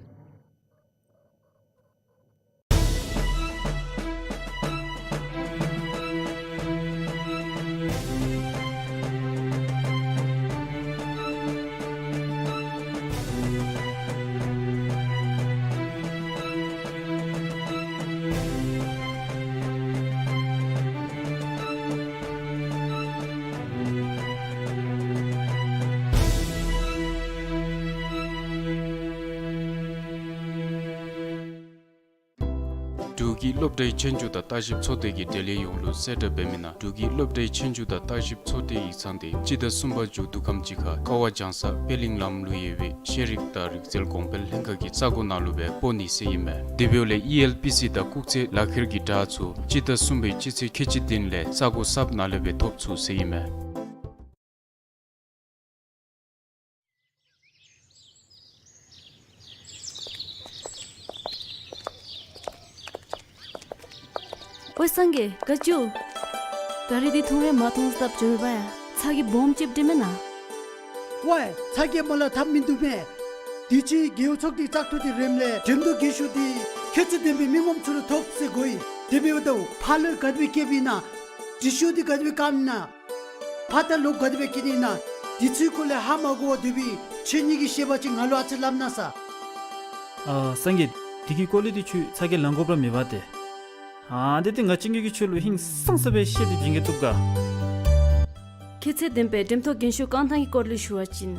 འབྲུག་གི་སློབ་གྲྭའི་ཆོས་རྒྱུགས་དང་བརྟག་ཞིབ་ཚོགས་སྡེ་གིས་འབྲེལ་ཡོད་ཡོངས་ལུ་གསལ་བསྒྲགས་འབད་མི་ནང་འབྲུག་གི་སློབ་གྲྭའི་ཆོས་རྒྱུགས་དང་བརྟག་ཞིབ་ཚོགས་སྡེའི་ཡིག་ཚང་འདི་སྤྱི་ཟླ་གསུམ་པ་མཇུག་བསྡུ་ཁམས་ཅིག་ཁར་ཀ་བ་ལྗང་གསར་པད་གླིང་ལམ་ལུ་ཡོད་པའི་ཤེས་རིག་དང་རིག་རྩལ་གོང་འཕེལ་ལྷན་ཁག་གི་ས་གོ་ནང་ལུ་སྦེ་སྤོ་ནི་ཟེར་ཨིན་མས། དེ་འབདཝ་ལས་ཨི་ཨེལ་པི་སི་དང་སྐུགས་ཚད་ལག་ཁྱེར་གྱི་དྲ་ཚུ་སྤྱི་ཟླ་གསུམ་པའི་སྤྱི་ཚེས་ཁལ་གཅིག་བདུན་ལས་ས་གོ་གསརཔ་ནང་ལས་སྦེ་ཐོབ་ཚུགས་ཟེར་ཨིན་མས། ཝའེ་སངས་རྒྱས་ག་ཅི་འོང་། ད་རིས་འདི་ཐུང་རེ་མ་ཐོངས་སྟབས་བྱོན་པ་ཡ། ཚ་གྱང་སྦོམ་ཅིག་འདྲེས་མེན་ན། ཝའེ་ཚ་གྱང་མ་ལང་ཐབས་མིན་འདུག་མས། དུས་ཅི་རྒེད་འོག་ཚོགས་སྡེའི་བཙག་འཐུ་འདི་རནམ་ལས་འགྲེམས་ཐོག་རྒན་ཤོས་འདི་ཁྱད་ཚད་ལྡན་པའི་མི་ངོམ་ཚུ་ལུ་ཐོབ་ཟེར་གོ་ཡི། དེ་འབདཝ་ད་ཕར་ལུ་ག་དེ་སྦེ་བསྐྱལཝ་ཨིན་ན། དྲི་ཤོག་འདི་ག་དེ་སྦེ་བཀབ་ཨིན་ན། ཕར་ད་ལོག་ག་དེ་སྦེ་བསྐྱལ་ནི་ཨིན་ན། དེ་ཚུའི་སྐོར་ལས་ཧ་མ་གོ་བར་སྡོད་པའི་ཁྱེད་གཉིས་ཀྱིས་ཤེས་པ་ཅིན་ང་ལུ་ཨ་ཙི་སླབ་གནང་ས། ཨ་སངས་རྒྱས་དེ་གི་སྐོར་ལས་འདི་ཁྱོད་ཚ་གྱང་ལང་དགོཔ་ར་མེད་པ་ཏེ། ཨ་དེ་ཏེ་ང་བཅས་ཀྱིས་ཁྱོད་ལུ་ཧིང་སངས་ས་སྦེ་བཤད་དེ་བྱིན་གེ་བཏུབ་ག། ཁྱད་ཚད་ལྡན་པའི་འགྲེམས་ཐོག་རྒན་ཤོས་རྐང་ཐང་གི་སྐོར་ལས་ཞུ་བ་ཅིན།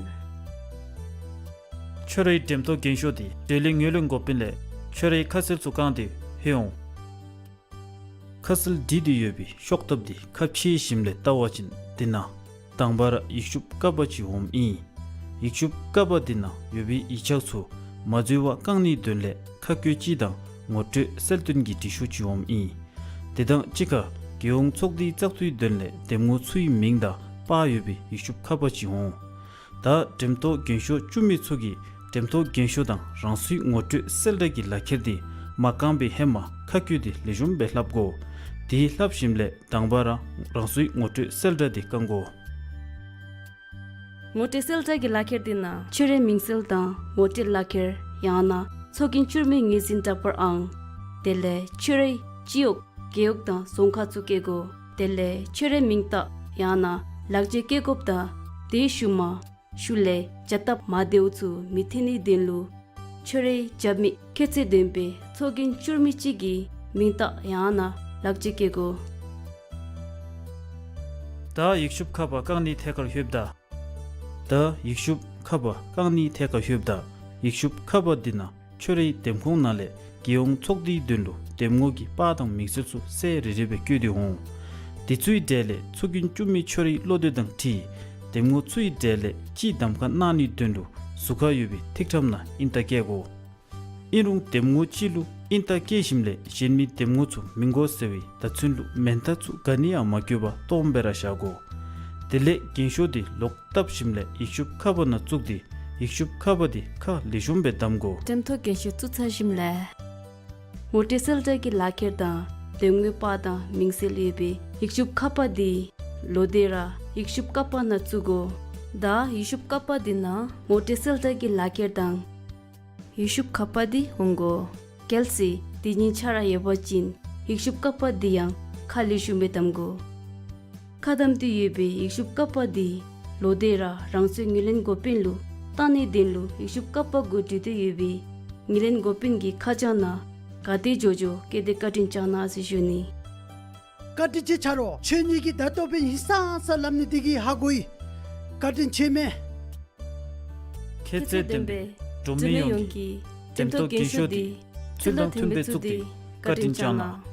ཁྱོད་རའི་འགྲེམས་ཐོག་རྒན་ཤོས་འདི་འབྲེལ་ཡོད་ངོས་ལེན་འགོ་དཔོན་ལས་ཁྱོད་རའི་ཁ་གསལ་ཚུ་བཀང་སྟེ་ལྷོད་འོང་། ཁ་གསལ་བྲིས་ཏེ་ཡོད་པའི་ཤོག་ཐབས་འདི་ཁ་ཕྱེ་ཞིནམ་ལས་བལྟ་བ་ཅིན་འདི་ནང་དང་པ་ར་ཡིག་ཆུང་ཀ་པ་ཅིག་འོངམ་ཨིན། ཡིག་ཆུང་ཀ་པ་འདི་ནང་ཡོད་པའི་ཡིག་ཆ་ཚུ་མ་འཛོལ་བར་བཀང་ནིའི་དོན་ལས་ཁ་བཀོད་ཅིག་དང་ངོ་སྤྲོད་གསལ་སྟོན་གྱི་འབྲི་ཤོག་ཅིག་འོངམ་ཨིན། དེ་དང་གཅིག་ཁར་རྒྱལ་ཡོངས་ཚོགས་སྡེའི་བཙག་འཐུའི་དོན་ལས་གདམ་ངོ་ཚུའི་མིང་དང་པར་ཡོད་པའི་ཡིག་ཆུང་ཀ་པ་ཅིག་འོང་། ད་འགྲེམས་ཐོག་རྒན་ཤོས་བཅུ་མི་ཚུ་གིས་འགྲེམས་ཐོག་རྒན་ཤོས་དང་རང་སོའི་ངོ་སྤྲོད་གསལ་བསྒྲགས་ཀྱི་ལག་ཁྱེར་འདི་མ་བཀང་པའི་ཧེ་མ་ཁ་བཀོད་འདི་ལེགས་ཤོམ་སྦེ་ལྷབ་དགོ། དེ་ལྷབ་ཞིནམ་ལས་དང་པ་ར་རང་སོའི་ངོ་སྤྲོད་གསལ་བསྒྲགས་འདི་བཀང་དགོ། ངོ་སྤྲོད་གསལ་བསྒྲགས་ཀྱི་ལག་ཁྱེར་འདི་ནང་ཁྱོད་རའི་མིང་གསལ་དང་ངོ་སྤྲོད་ལག་ཁྱེར་ཡང་ན་ཚོགས་རྒྱན་བཅུར་མའི་ངོས་འཛིན་འདྲ་པར་ཨང་། དེ་ལས་ཁྱོད་རའི་སྤྱི་འོག་རྒེད་འོག་དང་རྫོང་ཁག་ཚུ་བཀོད་དགོ། དེ་ལས་ཁྱོད་རའི་མིང་རྟགས་ཡང་ན་ལག་འཁྱེར་བཀོད་དགོཔ་དང་དེའི་ཤུལ་མ་ཤུལ་ལས་བྱ་སྟབས་མ་བདེཝ་ཚུ་མི་འཐོན་ནིའི་དོན་ལུ་ཁྱོད་རའི་རྒྱབ་མི་ཁྱད་ཚད་ལྡན་པའི་ཚོགས་རྒྱན་བཅུར་མི་གཅིག་གི་མིང་རྟགས་ཡང་ན་ལག་འཁྱེར་བཀོད་དགོ། ད་ཡིག་ཤུབས་ཁ་པར་བཀང་ནིའི་ཐད་ཁར་ལྷོདཔ་ད། ད་ཡིག་ཤུབས་ཁ་པར་བཀང་ནིའི་ཐད་ཁར་ལྷོདཔ་ད། ཡིག་ཤུབས་ཁ་པར་འདི་ནང་ཁྱོད་རའི་འདེམས་ཁོངས་ནང་ལས་རྒྱལ་ཡོངས་ཚོགས་འདུའི་དོན་ལུ་འདེམས་ངོ་གི་པར་དང་མིང་གསལ་ཚུ་གསལ་རི་རི་སྦེ་བཀོད་དེ་འོང་། དེ་ཚུའི་གྲས་ལས་ཚོགས་རྒྱན་བཅུ་མི་ཁྱོད་རའི་བློ་འདོད་དང་འཁྲིལ་འདེམས་ངོ་ཚུའི་གྲས་ལས་གཅིག་གདམ་ཁ་གནང་ནིའི་དོན་ལུ་ཟུར་ཁར་ཡོད་པའི་ཐིག་ཁྲམ་ནང་ཨིན་རྟགས་བཀལ་དགོ། ཨིན་རུང་འདེམས་ངོ་གཅིག་ལུ་ཨིན་རྟགས་བཀལ་ཞིནམ་ལས་གཞན་མི་འདེམས་ངོ་ཚུ་མི་དགོ་ཟེར་བའི་བརྡ་མཚོན་ལུ་མེན་རྟགས་ཚུ་ག་ནི་ཡང་མ་བཀོད་པར་སྟོངམ་སྦེ་ར་བཞག་དགོ། དེ་ལས་རྒན་ཤོས་འདི་ལོག་བཏབ་ཞིནམ་ལས་ཡིག་ཤུབས་ཁ་པར་ནང་བཙུགས་ཏེ་ཡིག་ཤུབས་ཁ་པར་འདི་ཁ་ལེགས་ཤོམ་སྦེ་བསྡམ་དགོ། འགྲེམས་ཐོག་རྒན་ཤོས་བཙུགས་ཚར་ཞིནམ་ལས་ངོ་སྤྲོད་གསལ་བསྒྲགས་ཀྱི་ལག་ཁྱེར་དང་འདེམས་ངོའི་པར་དང་མིང་གསལ་ཡོད་པའི་ཡིག་ཤུབས་ཁ་པར་འདི་ལོག་སྟེ་ར་ཡིག་ཤུབས་ཀ་པར་ནང་བཙུགས་དགོ། ད་ཡིག་ཤུབས་ཀ་པར་འདི་ནང་ངོ་སྤྲོད་གསལ་བསྒྲགས་ཀྱི་ལག་ཁྱེར་དང་ཡིག་ཤུབས་ཁ་པར་འདི་འོང་དགོ། གལ་སྲིད་དེ་གཉིས་ཆ་ར་ཡོད་པ་ཅིན་ཡིག་ཤུབས་ཀ་པར་འདི་ཡང་ཁ་ལེགས་ཤོམ་སྦེ་བསྡམ་དགོ། ཁ་བསྡམས་ཏེ་ཡོད་པའི་ཡིག་ཤུབས་ཀ་པར་འདི་ལོག་སྟེ་ར་རང་སོའི་ངོས་ལེན་འགོ་དཔོན་ལུ་བཏང་ནིའི་དོན་ལུ་ཡིག་ཤུབས་ཀ་པར་གུ་བྲིས་ཏེ་ཡོད་པའི་ངོས་ལེན་འགོ་དཔོན་གྱི་ཁ་བྱང་ནང་ག་དེ་མགྱོགས་མགྱོགས་བཀོད་དེ་བཀའ་དྲིན་བསྐྱང་གནང་ཟེར་ཞུ་ནི། བཀའ་དྲིན་ཆེ་ཆ་རོགས། ཁྱོད་གཉིས་ཀྱིས་ད་ལྟོ་འབད་ཧིང་སངས་ས་ལམ་ནི་དེ་གིས་ཧ་གོ་ཡི། བཀའ་དྲིན་ཆེ་མས། ཁྱད་ཚད་ལྡན་པའི་འབྲུག་མི་ཡོངས་ཀྱི་འགྲེམས་ཐོག་རྒན་ཤོས་འདི་ཚུལ་དང་མཐུན་པའི་བཙུགས་ཏེ་བཀའ་དྲིན་བསྐྱང་གནང་།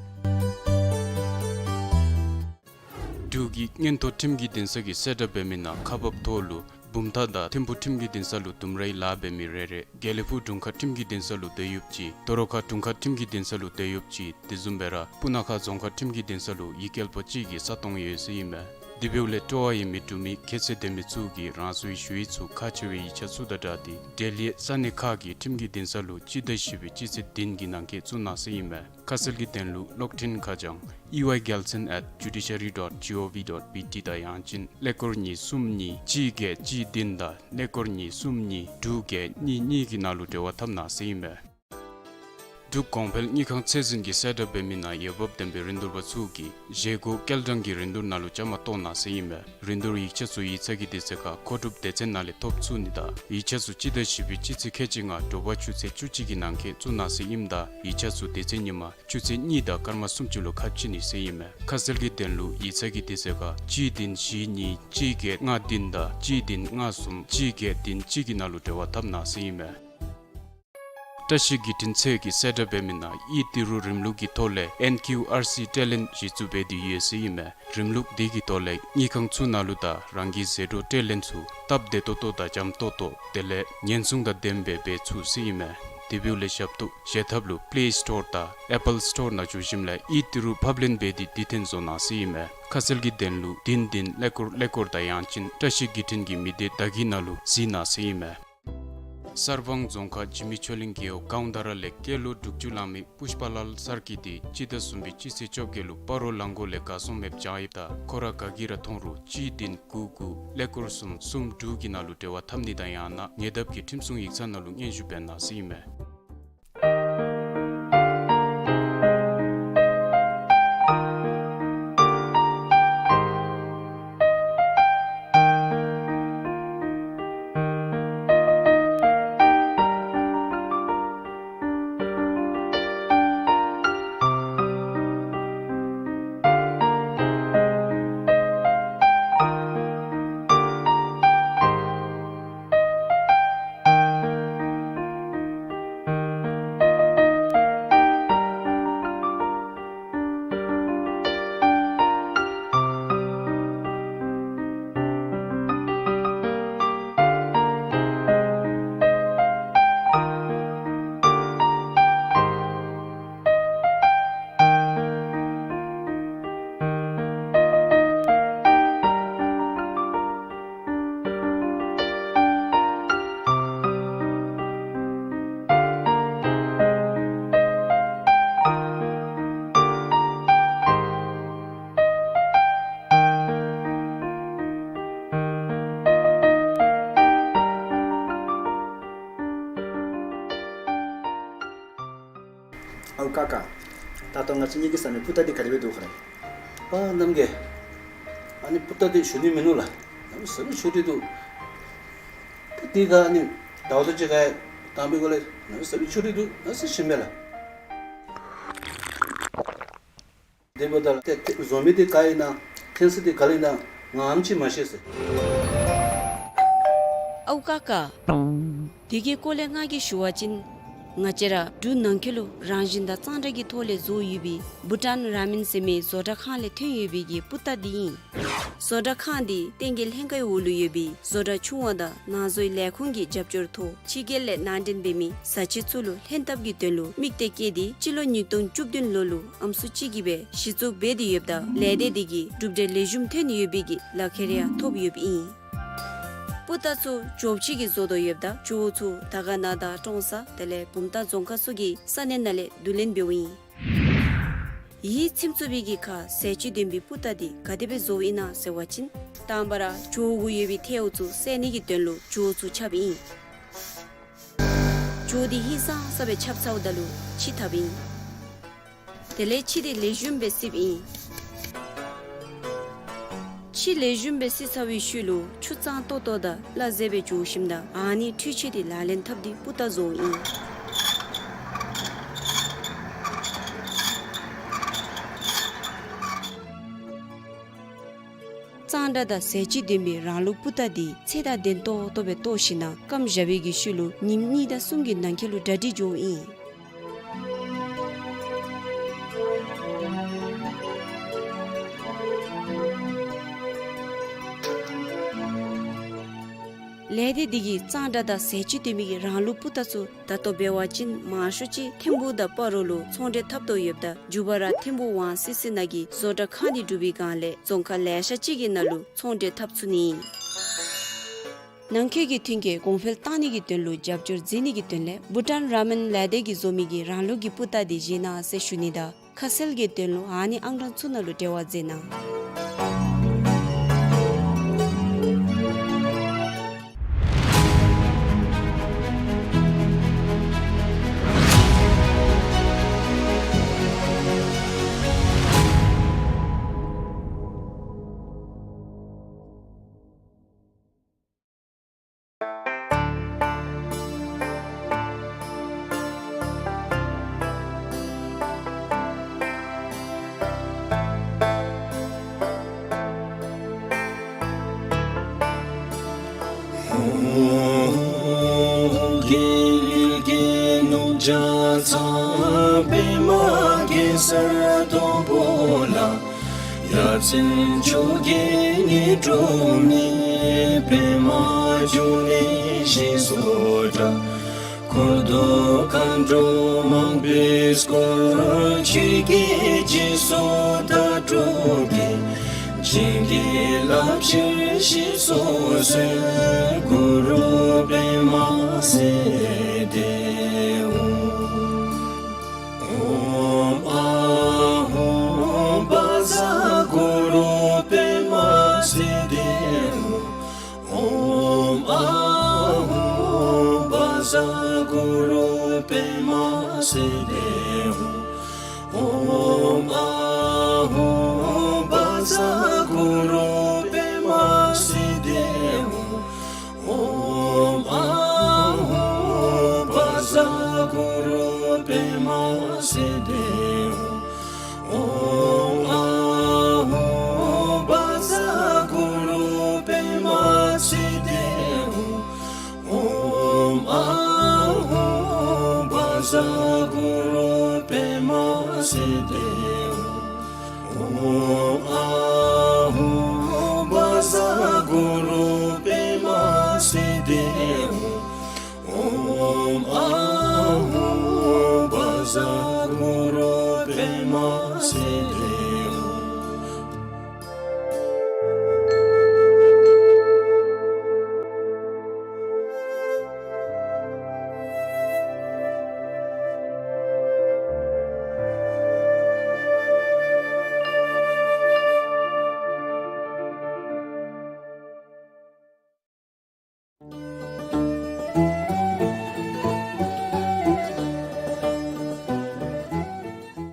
འབྲུག་གི་མངོན་མཐོ་ཁྲིམས་ཀྱི་འདུན་ས་གིས་གསལ་བསྒྲགས་འབད་མི་ནང་ཁག་འབགཔ་ཐོག་ལུ་བུམ་ཐང་དང་ཐིམ་ཕུ་ཁྲིམས་ཀྱི་འདུན་ས་ལུ་ལྡུམ་རའི་ལཱ་འབད་མི་རེ་རེ། དགེ་ལེགས་ཕུག་དྲུང་ཁག་ཁྲིམས་ཀྱི་འདུན་ས་ལུ་སྡོད་ཡུལཔ་ཅིག། སྟོད་རོ་ཁག་དྲུང་ཁག་ཁྲིམས་ཀྱི་འདུན་ས་ལུ་སྡོད་ཡུལཔ་ཅིག། དེ་བཟུམ་སྦེ་ར་སྤུ་ན་ཁ་རྫོང་ཁག་ཁྲིམས་ཀྱི་འདུན་ས་ལུ་ཡིག་སྐྱེལ་པ་ཅིག་གི་ས་སྟོང་ཡོད་ཟེར་ཨིན་མས། དེ་འབདཝ་ལས་སྤྲོ་བ་ཡོད་མི་འབྲུག་མི་ཁྱད་ཚད་ལྡན་མི་ཚུ་གིས་རང་སོའི་ཞུ་ཡིག་ཚུ་ཁག་ཆེ་བའི་ཡིག་ཆ་ཚུ་དང་སྦྲགས་ཏེ་འབྲེལ་ཡོད་ས་གནས་ཁག་གི་ཁྲིམས་ཀྱི་འདུན་ས་ལུ་སྤྱི་ཟླ་བཞི་པའི་སྤྱི་ཚེས་བདུན་གྱི་ནང་འཁོད་བཙུགས་གནང་ཟེར་ཨིན་མས། ཁ་གསལ་གྱི་དོན་ལུ་གློག་འཕྲིན་ཁ་བྱང་E Y Gyaltsen at judiciary dot gov dot B T དང་ཡང་ཅིན་ཀླད་ཀོར་གཉིས་གསུམ་གཉིས་གཅིག་བརྒྱད་གཅིག་བདུན་དང་ཀླད་ཀོར་གཉིས་གསུམ་གཉིས་དྲུག་བརྒྱད་གཉིས་གཉིས་ཀྱི་ནང་ལུ་འབྲེལ་བ་འཐབ་གནང་ཟེར་ཨིན་མས། འབྲུག་གོང་འཕེལ་དངུལ་ཁང་ཚད་འཛིན་གྱིས་གསལ་བསྒྲགས་འབད་མི་ནང་འོས་འབབ་ལྡན་པའི་རིན་བསྡུར་པ་ཚུ་གིས་བཞེས་སྒོ་སྐྱེལ་གྲངས་ཀྱི་རིན་བསྡུར་ནང་ལུ་བཅའ་མར་གཏོགས་གནང་ཟེར་ཨིན་མས། རིན་བསྡུར་ཡིག་ཆ་ཚུ་ཡིག་ཚང་གི་དུས་ཚོད་ཁར་མཁོ་སྒྲུབ་སྡེ་ཚན་ནང་ལས་ཐོབ་ཚུགས་ནི་དང་ཡིག་ཆ་ཚུ་སྤྱི་ཟླ་བཞི་པའི་སྤྱི་ཚེས་ཁལ་གཅིག་ལྔ་དྲོ་པ་ཆུ་ཚོད་བཅུ་གཅིག་གི་ནང་འཁོད་བཙུགས་གནང་ཟེར་ཨིནམ་ད་ཡིག་ཆ་ཚུ་དེ་ཚེ་ཉིན་མ་ཆུ་ཚོད་གཉིས་དང་སྐར་མ་སུམ་ཅུ་ལུ་ཁ་ཕྱེ་ནི་ཟེར་ཨིན་མས། ཁ་གསལ་གྱི་དོན་ལུ་ཡིག་ཚང་གི་དུས་ཚོད་ཁར་གཅིག་བདུན་བཞི་གཉིས་གཅིག་བརྒྱད་ལྔ་བདུན་དང་གཅིག་བདུན་ལྔ་གསུམ་གཅིག་བརྒྱད་བདུན་གཅིག་གི་ནང་ལུ་འབྲེལ་བ་འཐབ་གནང་ཟེར་ཨིན་མས། བཀྲ་ཤིས་བརྒྱུད་འཕྲིན་ཚད་ཀྱིས་གསལ་བསྒྲགས་འབད་མི་ནང་ཨི་ཏི་རུ་རིམ་ལུགས་ཀྱི་ཐོག་ལས་ཨེན་ཀིའུ་ཨར་སི་ཁྲལ་ལེན་གཞི་བཙུགས་འབད་དེ་ཡོད་ཟེར་ཨིན་མས། རིམ་ལུགས་འདི་གི་ཐོག་ལས་དངུལ་ཁང་ཚུ་ནང་ལུ་དང་རང་གི་ཟད་འགྲོ་ཁྲལ་ལེན་ཚུ་སྟབས་བདེ་ཏོག་ཏོ་དང་འཇམ་ཏོག་ཏོ་དེ་ལས་ཉེན་སྲུང་དང་ལྡནམ་སྦེ་འབད་ཚུགས་ཟེར་ཨིན་མས། དེ་འབདཝ་ལས་ཞབས་ཏོག་བཞེས་ཐབས་ལུ་པེ་ལེ་སི་ཊོར་དང་ཨེ་པཱལ་སི་ཊོར་ནང་འཛུལ་ཞིནམ་ལས་ཨི་ཏི་རུ་ཕབ་ལེན་འབད་དེ་དེ་ཐོན་བཟོ་གནང་ཟེར་ཨིན་མས། ཁ་གསལ་གྱི་དོན་ལུ་བདུན་བདུན་ཀླད་ཀོར་ཀླད་ཀོར་དང་ཡང་ཅིན་བཀྲ་ཤིས་བརྒྱུད་འཕྲིན་གྱི་མི་སྡེ་བརྡ་བརྒྱུད་ནང་ལུ་གཟིགས་གནང་ཟེར་ཨིན་མས། གསར་སྤང་རྫོང་ཁག་འཇིགས་མེད་ཆོས་གླིང་རྒེད་འོག་ཀའུན་ཊར་ལས་སྐྱེས་ལོ་དྲུག་ཅུ་ལང་མི་པུཤ་པ་ལཱལ་སར་གྱི་འདི་སྤྱི་ཟླ་གསུམ་པའི་སྤྱི་ཚེས་བཅོ་བརྒྱད་ལུ་སྤ་རོ་གླང་མགོ་ལས་གར་སོང་མེདཔ་བྱུང་ཡོདཔ་ད་ཁོ་ར་ག་གིས་ར་མཐོང་རུང་གཅིག་བདུན་དགུ་དགུ་ཀླད་ཀོར་གསུམ་གསུམ་དྲུག་གི་ནང་ལུ་འབྲེལ་བ་འཐབ་ནི་དང་ཡང་ན་ཉེ་འདབས་ཀྱི་ཁྲིམས་སྲུང་ཡིག་ཚང་ནང་ལུ་སྙན་ཞུ་འབད་གནང་ཟེར་ཨིན་མས། ཨའུ་ཀ་ཀ། ད་ལྟོ་ང་བཅས་གཉིས་ཀྱི་ས་ནི་པུ་ཏ་འདི་ག་དེ་སྦེ་འདུག་ལགས། ཨ་རྣམ་རྒྱལ། ཨ་ནི་པུ་ཏ་འདི་ཞུ་ནི་མིན་ནུག་ལགས། ཨ་ནི་ཟ་བའི་ཆུ་འདི་འདུག། ཏེ་འདི་ག་ནི་ཟླཝ་ད་ཅིག་ག་དང་པའི་གོ་ལས་ཟ་བའི་ཆུ་འདི་འདུག་ཟེར་ཞུཝ་མས་ལགས། དེ་འབདཝ་ད་ལགས་ཏེ་ཏེ་བཟོ་མི་འདི་ག་ཨིན་ན་ཐོན་ས་འདི་ག་ལས་ཨིན་ན་ངེའམ་ཅིག་མ་ཤེས་ཟེར། ཨའུ་ཀ་ཀ། དེ་གི་སྐོར་ལས་ང་གིས་ཞུ་བ་ཅིན་ང་བཅས་ར་འབྲུག་ནང་འཁོད་ལུ་རང་བཞིན་དང་གཙང་སྦྲ་གི་ཐོག་ལས་བཟོ་ཡོད་པའི་བུ་ཊཱན་ར་མེན་ཟེར་མི་བཟོ་གྲྭ་ཁང་ལས་ཐོན་ཡོད་པའི་གི་པུ་ཏ་འདི་ཨིན། བཟོ་གྲྭ་ཁང་འདི་བསྟན་རྒྱས་ལྷན་ཁག་གི་འོག་ལུ་ཡོད་པའི་བཟོ་གྲྭ་ཆུང་བ་དང་ནང་བཟོའི་ལས་ཁུངས་ཀྱི་རྒྱབ་སྐྱོར་ཐོག་ཕྱི་རྒྱལ་ལས་ནང་འདྲེན་འབད་མི་བཟའ་ཆས་ཚུ་ལུ་ལྷན་ཐབས་ཀྱི་དོན་ལུ་དམིགས་གཏད་བསྐྱེད་དེ་སྤྱི་ལོ་ཉིས་སྟོང་བཅུ་བདུན་ལོ་ལུ་ཨམ་སྲུ་ཅིག་གིས་སྦེ་གཞི་བཙུགས་འབད་དེ་ཡོདཔ་ད་ལས་སྡེ་འདི་གིས་གྲུབ་འབྲས་ལེགས་ཤོམ་ཐོན་ཡོད་པའི་གི་ལག་ཁྱེར་ཡང་ཐོབ་ཡོདཔ་ཨིན། པུ་ཏ་ཚུ་ཇོ་བོ་རྗེ་གིས་བཟོ་དོ་ཡོདཔ་ད་ཇོ་བོ་ཚུ་དར་དཀར་ན་དང་ཀྲོང་གསར་དེ་ལས་བུམ་ཐང་རྫོང་ཁག་ཚུ་གི་ས་གནས་ནང་ལས་བསྡུ་ལེན་འབདཝ་ཨིན། ཡིད་ཚིམ་ཚུགས་པའི་གི་ཁར་ཟས་བཅུད་ལྡན་པའི་པུ་ཏ་འདི་ག་དེ་སྦེ་བཟོཝ་ཨིན་ན་ཟེར་བ་ཅིན་དང་པ་ར་ཇོ་བོ་གུ་ཡོད་པའི་ཐལཝ་ཚུ་བསལ་ནི་གི་དོན་ལུ་ཇོ་བོ་ཚུ་ཆགཔ་ཨིན། ཇོ་བོ་འདི་ཧིང་སངས་ས་སྦེ་ཆགཔ་ཚརཝ་ད་ལུ་ཕྱེ་བཏབ་ཨིན། དེ་ལས་ཕྱེ་འདི་ལེགས་ཤོམ་སྦེ་བསིབ་ཨིན། ཕྱེ་ལེགས་ཤོམ་སྦེ་བསིབ་ཚར་བའི་ཤུལ་ལུ་ཆུ་གཙང་ཏོག་ཏོ་དང་སླ་བསྲེ་སྦེ་འཇུ་ཞིནམ་ད་ཨ་ནི་འཕྲུལ་ཆས་འདི་ལག་ལེན་འཐབ་སྟེ་པུ་ཏ་བཟོཝ་ཨིན། གཙང་སྦྲ་དང་ཟས་བཅུད་ལྡན་པའི་རང་ལུགས་པུ་ཏ་འདི་ཚད་དང་ལྡན་ཏོག་ཏོ་སྦེ་བཏོག་ཞིནམ་ད་སྐམ་བཞག་པའི་གི་ཤུལ་ལུ་ཉིནམ་གཉིས་དང་གསུམ་གྱི་ནང་འཁོད་ལུ་གྲ་སྒྲིག་འགྱོཝ་ཨིན། ལས་སྡེ་འདི་གིས་གཙང་སྦྲ་དང་ཟས་བཅུད་ལྡན་པའི་གི་རང་ལུགས་པུ་ཏ་ཚུ་ད་ལྟོ་འབད་བ་ཅིན་མང་ཤོས་ཅིག་ཐིམ་ཕུག་དང་སྤ་རོ་ལུ་ཚོང་འབྲེལ་འཐབ་དོ་ཡོདཔ་ད་མཇུག་བར་ར་ཐིམ་ཕུག་ཝང་སི་སི་ནང་གི་བཟོ་གྲྭ་ཁང་འདི་གྲུབ་པའི་སྒང་ལས་རྫོང་ཁག་ལེ་ཤ་ཅིག་གི་ནང་ལུ་ཚོང་འབྲེལ་འཐབ་ཚུགས་ནི་ཨིན། ནང་འཁོད་ཀྱི་མཐུན་རྐྱེན་གོང་འཕེལ་གཏང་ནི་གི་དོན་ལུ་རྒྱབ་སྐྱོར་མཛད་ནི་གི་དོན་ལས་བུ་ཊཱན་ར་མེན་ལས་སྡེ་གིས་བཟོ་མི་གི་རང་ལུགས་ཀྱི་པུ་ཏ་འདི་བཞེས་གནང་ཟེར་ཞུ་ནི་དང་ཁ་གསལ་གྱི་དོན་ལུ་ཨ་ནི་ཨང་གྲངས་ཚུ་ནང་ལུ་འབྲེལ་བ་མཛད་གནང་། ཡ་མཚན་མཆོག་གི་ཉི་སྒྲོན་མེ། པདྨ་འབྱུང་གནས་ཞེས་སུ་གྲགས། འཁོར་དང་མཁའ་འགྲོ་མང་པོས་བསྐོར། ཆོས་ཀྱི་རྗེས་སུ་བདག་སྒྲུབ་ཀྱིས། བྱིན་གྱིས་བརླབ་ཕྱིར་ཞེས་སུ་གསོལ། གུ་རུ་པདྨ་སིདྡྷི་ཧཱུྃ། ཨོཾ་ཨཱཿཧཱུྃ་བཛྲ་གུ་རུ་པདྨ་སིདྡྷི་ཧཱུྃ། ཨོཾ་ཨཱཿཧཱུྃ་བཛྲ་གུ་རུ་པདྨ་སིདྡྷི་ཧཱུྃ། ཨོཾ་ཨཱཿཧཱུྃ་བཛྲ་གུ་རུ་པདྨ་སིདྡྷི་ཧཱུྃ། ཨོཾ་ཨཱཿཧཱུྃ་བཛྲ་གུ་རུ་པདྨ་སིདྡྷི་ཧཱུྃ། ཨོཾ་ཨཱཿཧཱུྃ་བཛྲ་གུ་རུ་པདྨ་སིདྡྷི་ཧཱུྃ། ཨོཾ་ཨཱཿཧཱུྃ་བཛྲ་གུ་རུ་པདྨ་སིདྡྷི་ཧཱུྃ། ཨོཾ་ཨཱཿཧཱུྃ་བཛྲ་གུ་རུ་པདྨ་སིདྡྷི་ཧཱུྃ། ཨོཾ་ཨཱཿཧཱུྃ་བཛྲ་གུ་རུ་པདྨ་སིདྡྷི་ཧཱུྃ།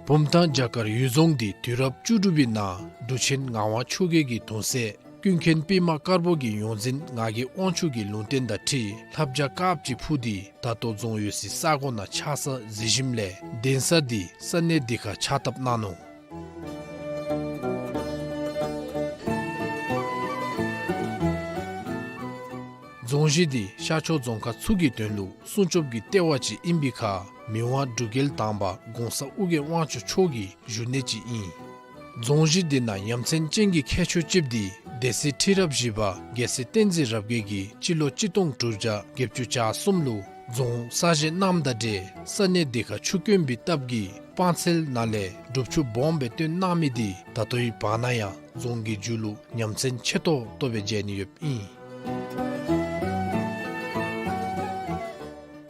བུམ་ཐང་བྱ་དཀར་འོད་རྫོང་འདི་དུས་རབས་བཅུ་དྲུག་པའི་ནང་འབྲུག་ཆེན་ངག་དབང་ཆོས་རྒྱལ་གྱི་གདུང་སྲས་ཀུན་མཁྱེན་པདྨ་དཀར་པོ་གི་ཡོངས་འཛིན་ངག་གི་དབང་ཕྱུག་གི་ལུང་བསྟན་དང་འཁྲིལ་ལྷ་བྱ་དཀརཔོ་ཅིག་འཕུར་ཏེ་ད་ལྟོ་རྫོང་ཡོད་སའི་ས་གོ་ནང་ཆགས་ས་གཟིགས་ཞིནམ་ལས་གདན་ས་འདི་ས་གནས་འདི་ཁར་ཕྱག་བཏབ་གནང་ནུག། རྫོང་གཞི་འདི་ཤར་ཕྱོགས་རྫོང་ཁག་ཚུ་གི་དོན་ལུ་སྲུང་སྐྱོབ་ཀྱི་ལྟེ་བ་ཅིག་ཨིན་པའི་ཁར་མི་དབང་འབྲུག་རྒྱལ་དང་པ་གོང་ས་ཨོ་རྒྱན་དབང་ཕྱུག་མཆོག་གི་བཞུགས་གནས་ཅིག་ཨིན། རྫོང་གཞི་འདི་ནང་ཡ་མཚན་ཅན་གྱི་ཁྱད་ཆོས་ཅིག་འདི་སྡེ་སྲིད་ཁྲི་རབས་བཞི་པ་རྒྱལ་སྲས་བསྟན་འཛིན་རབ་རྒྱས་ཀྱིས་སྤྱི་ལོ་གཅིག་སྟོང་དྲུག་བརྒྱ་བརྒྱད་ཅུ་གྱ་གསུམ་ལུ་རྫོང་གསར་བཞེངས་གནངམ་དང་འབྲེལ་ས་གནས་འདི་ཁར་ཆུ་དཀོན་པའི་སྟབས་ཀྱིས་སྤང་ཚལ་ནང་ལས་སྒྲུབ་ཆུ་སྦོམ་སྦེ་བཏོན་གནང་མི་འདི་ད་ལྟོའི་བར་ན་ཡང་རྫོང་གི་མཇུག་ལུ་ཡ་མཚན་ཆེ་ཏོག་ཏོ་སྦེ་མཇལ་ནི་ཡོདཔ་ཨིན།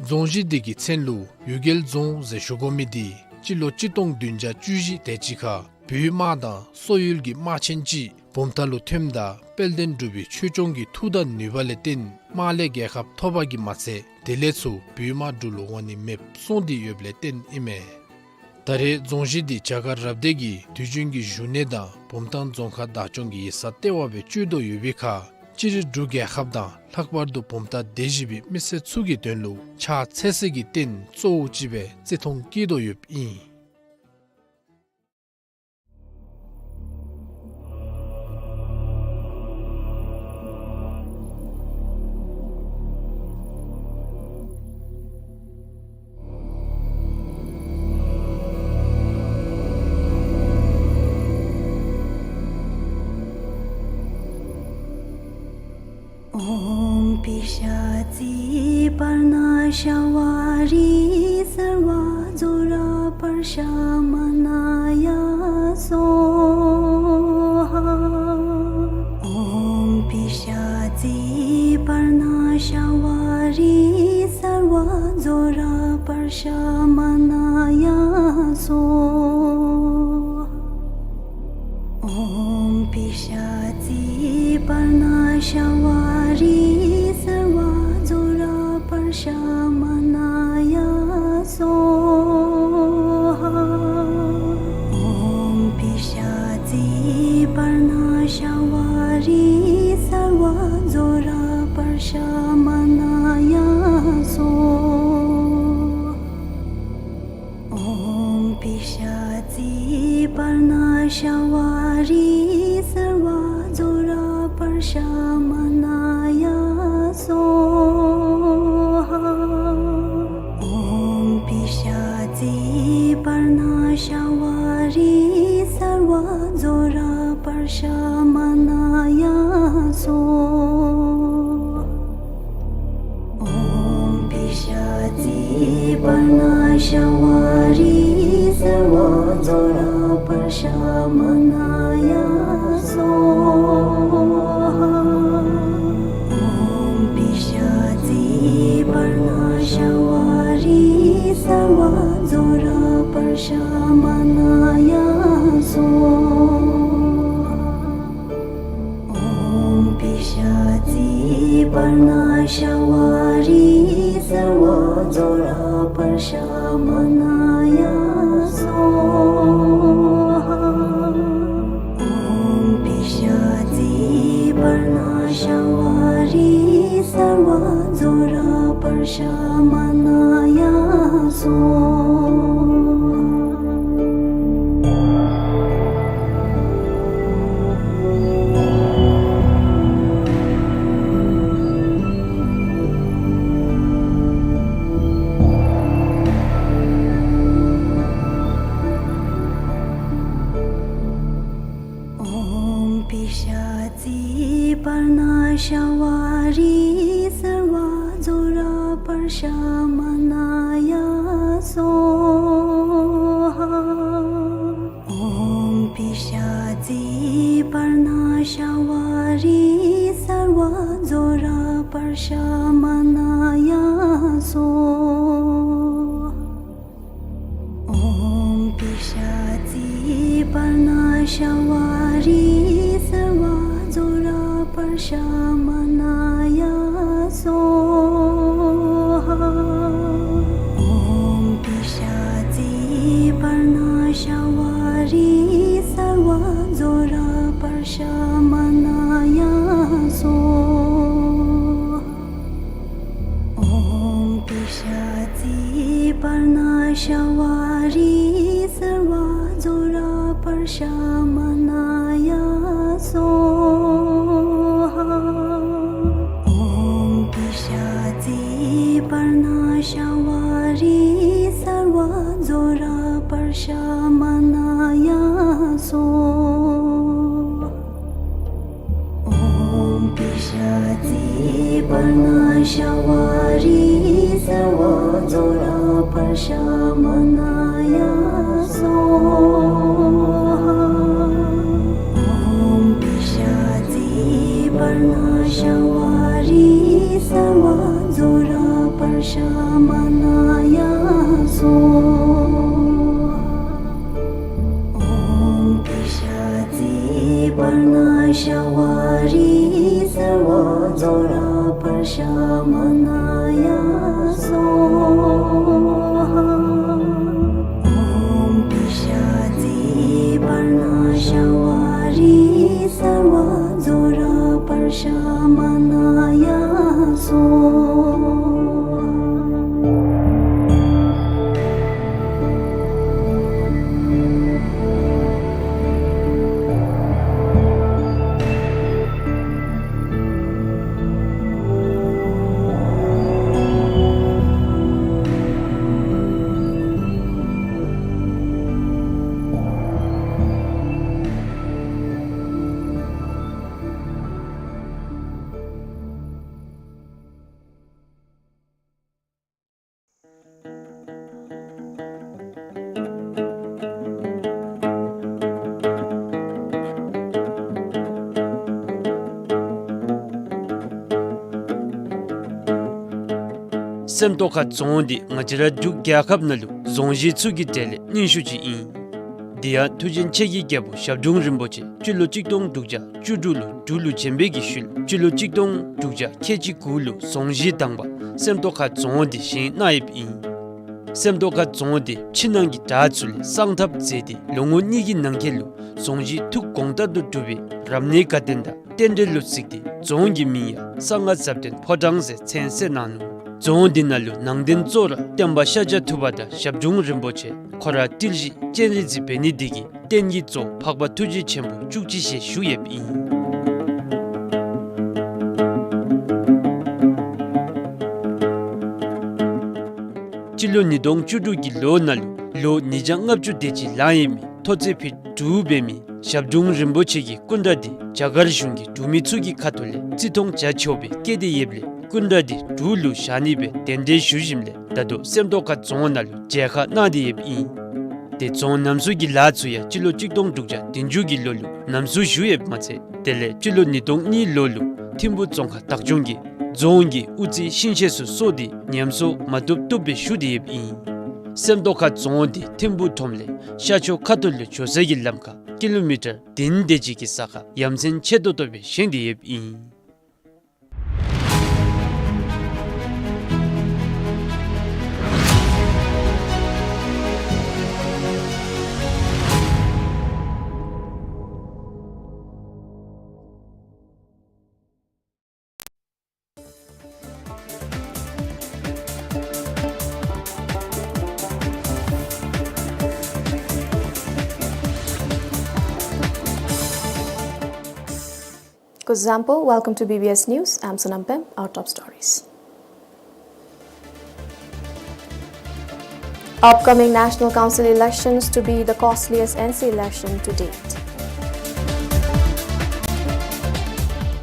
རྫོང་གཞི་འདི་གི་མཚན་ལུ་འོད་རྒྱལ་རྫོང་ཟེར་ཞུ་དགོ་མི་འདི་སྤྱི་ལོ་གཅིག་སྟོང་བདུན་བརྒྱ་བཅུ་བཞི་དེ་ཅིག་ཁར་བོད་དམག་དང་སོག་ཡུལ་གྱི་དམག་ཆེན་ཅིག་བུམ་ཐང་ལུ་ཐོནམ་ད་དཔལ་ལྡན་འབྲུག་པའི་ཆོས་སྐྱོང་གི་མཐུ་དང་ནུས་པ་ལས་བརྟེན་དམག་ལས་རྒྱལ་ཁ་ཐོབ་པ་གིས་མ་ཚད་དེ་ལས་ཚུར་བོད་དམག་འབྲུག་ལུ་འོང་ནི་མེདཔ་སོང་སྟེ་ཡོདཔ་ལས་བརྟེན་ཨིན་མས། ད་རེས་རྫོང་གཞི་འདི་བྱ་དཀར་རབ་སྡེ་གི་དུས་རྒྱུན་གྱི་བཞུགས་གནས་དང་བུམ་ཐང་རྫོང་ཁག་བདག་སྐྱོང་གི་ཡིག་ཚང་ལྟེ་བ་སྦེ་སྤྱོད་དོ་ཡོད་པའི་ཁར་སྤྱིར་འབྲུག་རྒྱལ་ཁབ་དང་ལྷག་པར་དུ་བུམ་ཐང་སྡེ་བཞི་པའི་མི་སེར་ཚུ་གི་དོན་ལུ་ཕྱག་འཚལ་སའི་རྟེན་གཙོ་བོ་ཅིག་སྦེ་བརྩི་མཐོང་བསྐྱེད་དོ་ཡོདཔ་ཨིན། ཨོཾ་པི་ཤ་ཙི་པརྞ་ཤ་བ་རི་སརྦ་ཛྭ་ར་པརྞ་མ་ན་ཡ་སྭཱ་ཧཱ། ཨོཾ་པི་ཤ་ཙི་པརྞ་ཤ་བ་རི་སརྦ་ཛྭ་ར་པརྞ་མ་ན་ཡ་སྭཱ་ཧཱ། ཨོཾ་པི་ཤ་ཙི་པརྞ་ཤ་བ་རི་སརྦ་ཛྭ་ར་པརྞ་མ་ན་ཡ་སྭཱ་ཧཱ། ཨོཾ་པི་ཤ་ཙི་པརྞ་ཤ་བ་རི་སརྦ་ཛྭ་ར་པརྞ་མ་ན་ཡ་སྭཱ་ཧཱ། ཨོཾ་པི་ཤ་ཙི་པརྞ་ཤ་བ་རི་སརྦ་ཛྭ་ར་པརྞ་མ་ན་ཡ་སྭཱ་ཧཱ། ཨོཾ་པི་ཤ་ཙི་པརྞ་ཤ་བ་རི་སརྦ་ཛྭ་ར་པརྞ་མ་ན་ཡ་སྭཱ་ཧཱ། ཨོཾ་པི་ཤ་ཙི་པརྞ་ཤ་བ་རི་སརྦ་ཛྭ་ར་པརྞ་མ་ན་ཡ་སྭཱ་ཧཱ། ཨོཾ་པི་ཤ་ཙི་པརྞ་ཤ་བ་རི་སརྦ་ཛྭ་ར་པརྞ་མ་ན་ཡ་སྭཱ་ཧཱ། ཨོཾ་པི་ཤ་ཙི་པརྞ་ཤ་བ་རི་སརྦ་ཛྭ་ར་པརྞ་མ་ན་ཡ་སྭཱ་ཧཱ། ཨོཾ་པི་ཤ་ཙི་པརྞ་ཤ་བ་རི་སརྦ་ཛྭ་ར་པརྞ་མ་ན་ཡ་སྭཱ་ཧཱ། ཨོཾ་པི་ཤ་ཙི་པརྞ་ཤ་བ་རི་སརྦ་ཛྭ་ར་པརྞ་མ་ན་ཡ་སྭཱ་ཧཱ། ཨོཾ་པི་ཤ་ཙི་པརྞ་ཤ་བ་རི་སརྦ་ཛྭ་ར་པརྞ་མ་ན་ཡ་སྭཱ་ཧཱ། ཨོཾ་པི་ཤ་ཙི་པརྞ་ཤ་བ་རི་སརྦ་ཛྭ་ར་པརྞ་མ་ན་ཡ་སྭཱ་ཧཱ། ཨོཾ་པི་ཤ་ཙི་པརྞ་ཤ་ བྱ་བ་རིགས་གསར་བ་རྫོགས་རག་པར་ཤ་མ་ན་ཡ་སྭཱ་ཧཱ། ཨོཾ་པི་ཤཱ་ཙི་པར་ཎ་བྱ་བ་རིགས་གསར་བ་རྫོགས་རག་པར་ཤ་མ་ན་ཡ་སྭཱ་ཧཱ། ཨོཾ་པི་ཤཱ་ཙི་པར་ཎ་བྱ་བ་རིགས་གསར་བ་རྫོགས་རག་པར་ཤ་མ་ན་ཡ་སྭཱ་ཧཱ། ཨོཾ་པི་ཤཱ་ཙི་པར་ཎ་བྱ་བ་རིགས་གསར་བ་རྫོགས་རག་པར་ཤ་མ་ན་ཡ་སྭཱ་ཧཱ། ཨོཾ་པི་ཤཱ་ཙི་པར་ཎ་བྱ་བ་རིགས་གསར་བ་རྫོགས་རག་པར་ཤ་མ་ན་ཡ་སྭཱ་ཧཱ། ཨོཾ་པི་ཤཱ་ཙི་པར་ཎ་བྱ་བ་རིགས་གསར་བ་རྫོགས་རག་པར་ཤ་མ་ན་ཡ་སྭཱ་ཧཱ། སེམས་རྟོགས་ཁ་རྫོང་འདི་ང་བཅས་ར་འབྲུག་རྒྱལ་ཁབ་ནང་ལུ་རྫོང་གཞི་ཚུ་གི་གྲས་ལས་རྙིང་ཤོས་ཅིག་ཨིན། དེ་ཡང་ཐུགས་རྗེ་ཆེན་གྱི་རྒྱལ་པོ་ཞབས་དྲུང་རིན་པོ་ཆེ་སྤྱི་ལོ་གཅིག་སྟོང་དྲུག་བརྒྱ་བཅུ་དྲུག་ལུ་འབྲུག་ལུ་བྱོན་པའི་གི་ཤུལ་སྤྱི་ལོ་གཅིག་སྟོང་དྲུག་བརྒྱ་ཁལ་གཅིག་དགུ་ལུ་རྫོང་གཞི་དང་པ་སེམས་རྟོགས་ཁ་རྫོང་འདི་བཞེངས་གནང་ཡོདཔ་ཨིན། སེམས་རྟོགས་ཁ་རྫོང་འདི་ཕྱི་ནང་གི་དྲག་ཚུ་ལས་གསང་ཐབས་མཛད་དེ་ལོ་ངོ་གཉིས་ཀྱི་ནང་འཁོད་ལུ་རྫོང་གཞི་ཐུགས་དགོངས་ལྟར་དུ་གྲུབ་པའི་རབ་གནས་དགའ་སྟོན་དང་རྟེན་འབྲེལ་ལུ་གཟིགས་ཏེ་རྫོང་གི་མིང་ཡང་གསང་སྔགས་ཟབ་དོན་ཕོ་བྲང་ཟེར་མཚན་གསོལ་གནང་ནུག། རྫོང་འདི་ནང་ལུ་ནང་རྟེན་གཙོ་བོ་ར་སྟོན་པ་ཤཱཀྱ་ཐུབ་པ་དང་ཞབས་དྲུང་རིན་པོ་ཆེ་ཁོ་ར་ཏིལ་བཞི་སྤྱན་རས་གཟིགས་འབད་ནི་འདི་གིས་རྟེན་གྱི་གཙོ་བོ་འཕགས་པ་ཐུགས་རྗེ་ཆེན་པོ་བཅུ་གཅིག་ཞལ་བཞུགས་ཡོདཔ་ཨིན། སྤྱི་ལོ་ཉིས་སྟོང་བཅུ་དྲུག་གི་ལོ་ནང་ལུ་ལོ་ཉིས་བརྒྱ་ལྔ་བཅུ་དེ་ཅིག་ལང་ཡོད་མི་མཐོ་ཚད་ཕིཊ་དྲུག་འབད་མི་ཞབས་དྲུང་རིན་པོ་ཆེ་གི་སྐུ་འདྲ་འདི་རྒྱ་གར་གཞུང་གི་འབྲུག་མི་ཚུ་གི་ཁ་ཐུག་ལས་བརྩི་མཐོང་བྱ་ཆོག་པའི་སྐད་དེ་ཡོདཔ་ལས་སྐུ་འདྲ་འདི་འབྲུག་ལུ་བཞག་ནི་སྦེ་གདན་འདྲེན་ཞུ་ཞིནམ་ལས་ད་ལྟོ་སེམས་རྟོགས་ཁ་རྫོང་ནང་ལུ་མཇལ་ཁ་གནང་སྟེ་ཡོདཔ་ཨིན། དེ་རྫོང་རྣམ་གསུམ་གྱི་ལཱ་ཚུ་ཡང་སྤྱི་ལོ་གཅིག་སྟོང་དྲུག་བརྒྱ་བདུན་ཅུ་གི་ལོ་ལུ་རྣམ་གསུམ་ཞུ་ཡོདཔ་མ་ཚད་དེ་ལས་སྤྱི་ལོ་ཉིས་སྟོང་གཉིས་ལོ་ལུ་ཐིམ་ཕུ་རྫོང་ཁག་བདག་སྐྱོང་གིས་རྫོང་གི་དབུ་རྩེ་ཤིང་ཤེད་ཚུ་སོར་ཏེ་ཉམས་གསོ་མ་བཏུབ་བཏུབ་སྦེ་ཞུ་སྟེ་ཡོདཔ་ཨིན། སེམས་རྟོགས་ཁ་རྫོང་འདི་ཐིམ་ཕུ་ཁྲོམ་ལས་ཤར་ཕྱོགས་ཁ་ཐུག་ལུ་འགྱོ་ས་གི་ལམ་ཁར་ཀི་ལོ་མི་ཊར་བདུན་དེ་ཅིག་གི་ས་ཁར་ཡ་མཚན་ཆེ་ཏོག་ཏོ་སྦེ་བཞེངས་ཏེ་ཡོདཔ་ཨིན། Kuzuzangpo, welcome to B B S News. I'm Sonam Pem. Our top stories. Upcoming National Council elections to be the costliest N C election to date.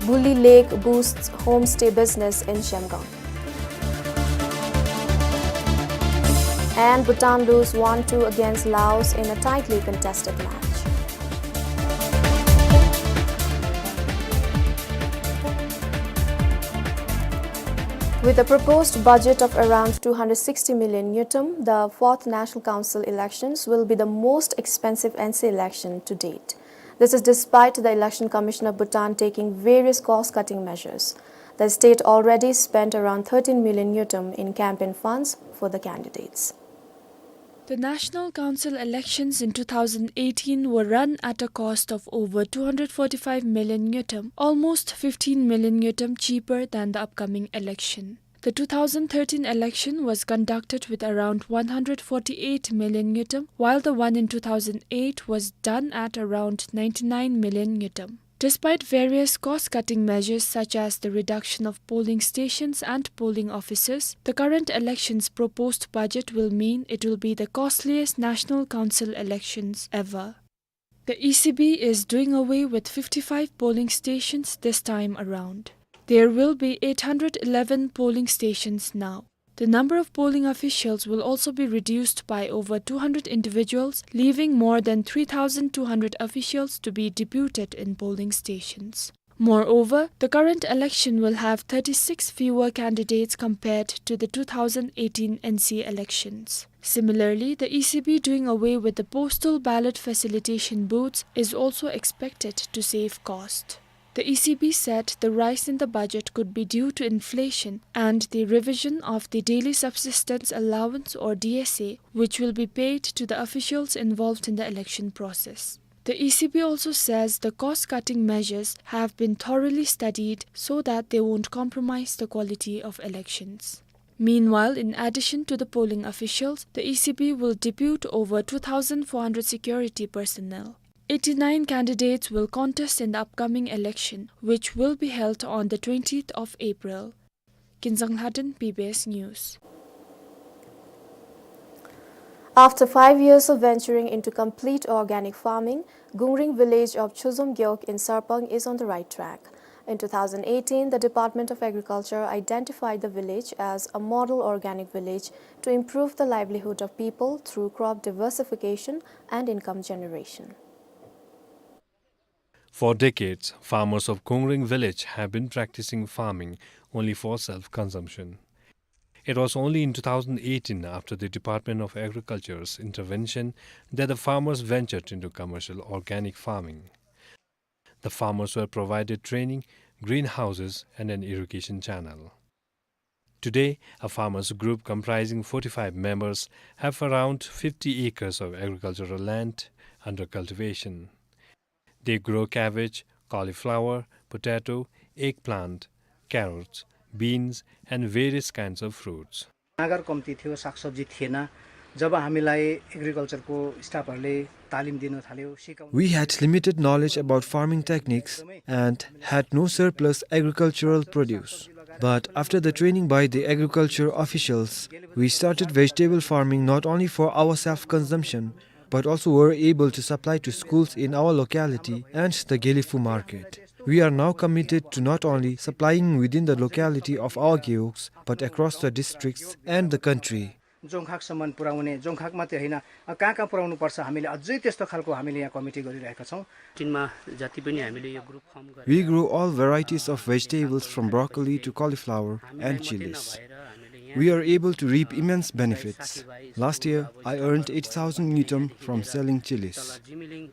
Buli Lake boosts homestay business in Zhemgang. And Bhutan lose one two against Laos in a tightly contested match. With a proposed budget of around two hundred sixty million ngultrum, the fourth National Council elections will be the most expensive N C election to date. This is despite the Election Commission of Bhutan taking various cost-cutting measures. The state already spent around thirteen million ngultrum in campaign funds for the candidates. The National Council elections in two thousand eighteen were run at a cost of over two hundred forty-five million ngultrum, almost fifteen million ngultrum cheaper than the upcoming election. The two thousand thirteen election was conducted with around one hundred forty-eight million ngultrum, while the one in two thousand eight was done at around ninety-nine million ngultrum. Despite various cost-cutting measures such as the reduction of polling stations and polling officers, the current election's proposed budget will mean it will be the costliest national council elections ever. The E C B is doing away with fifty-five polling stations this time around. There will be eight hundred eleven polling stations now. The number of polling officials will also be reduced by over two hundred individuals, leaving more than three thousand two hundred officials to be deputed in polling stations. Moreover, the current election will have thirty-six fewer candidates compared to the two thousand eighteen N C elections. Similarly, the E C B doing away with the postal ballot facilitation booths is also expected to save cost. The E C B said the rise in the budget could be due to inflation and the revision of the daily subsistence allowance, or D S A, which will be paid to the officials involved in the election process. The E C B also says the cost-cutting measures have been thoroughly studied so that they won't compromise the quality of elections. Meanwhile, in addition to the polling officials, the E C B will depute over two thousand four hundred security personnel. Eighty-nine candidates will contest in the upcoming election, which will be held on the twentieth of April. Kinzang Lhaden, B B S News. After five years of venturing into complete organic farming, Gungreng village of Chozom Gewog in Sarpang is on the right track. In two thousand eighteen, the Department of Agriculture identified the village as a model organic village to improve the livelihood of people through crop diversification and income generation. For decades, farmers of Gungreng village have been practicing farming only for self-consumption. It was only in two thousand eighteen, after the Department of Agriculture's intervention, that the farmers ventured into commercial organic farming. The farmers were provided training, greenhouses, and an irrigation channel. Today, a farmers group comprising forty-five members have around fifty acres of agricultural land under cultivation. They grow cabbage, cauliflower, potato, eggplant, carrots, beans, and various kinds of fruits. नागर कम्ती थियो, सागसब्जी थिएन। जब हामीलाई एग्रिकल्चरको स्टाफहरूले तालिम दिन थाल्यो, सिकाउन We had limited knowledge about farming techniques and had no surplus agricultural produce. But after the training by the agriculture officials, we started vegetable farming not only for our self-consumption, but also were able to supply to schools in our locality and the Gelephu market. We are now committed to not only supplying within the locality of our gewogs, but across the districts and the country. जोङखाकसम्म पुर्‍याउने, जोङखाक मात्रै होइन, अ, कहाँ कहाँ पुर्‍याउनुपर्छ, हामीले अझै त्यस्तो खालको हामीले यहाँ कमिटी गरिरहेका छौँ। टिनमा जति पनि हामीले यो ग्रुप फर्म गरेर We grow all varieties of vegetables from broccoli to cauliflower and chilies. We are able to reap immense benefits. Last year, I earned eighty thousand ngultrum from selling chilies.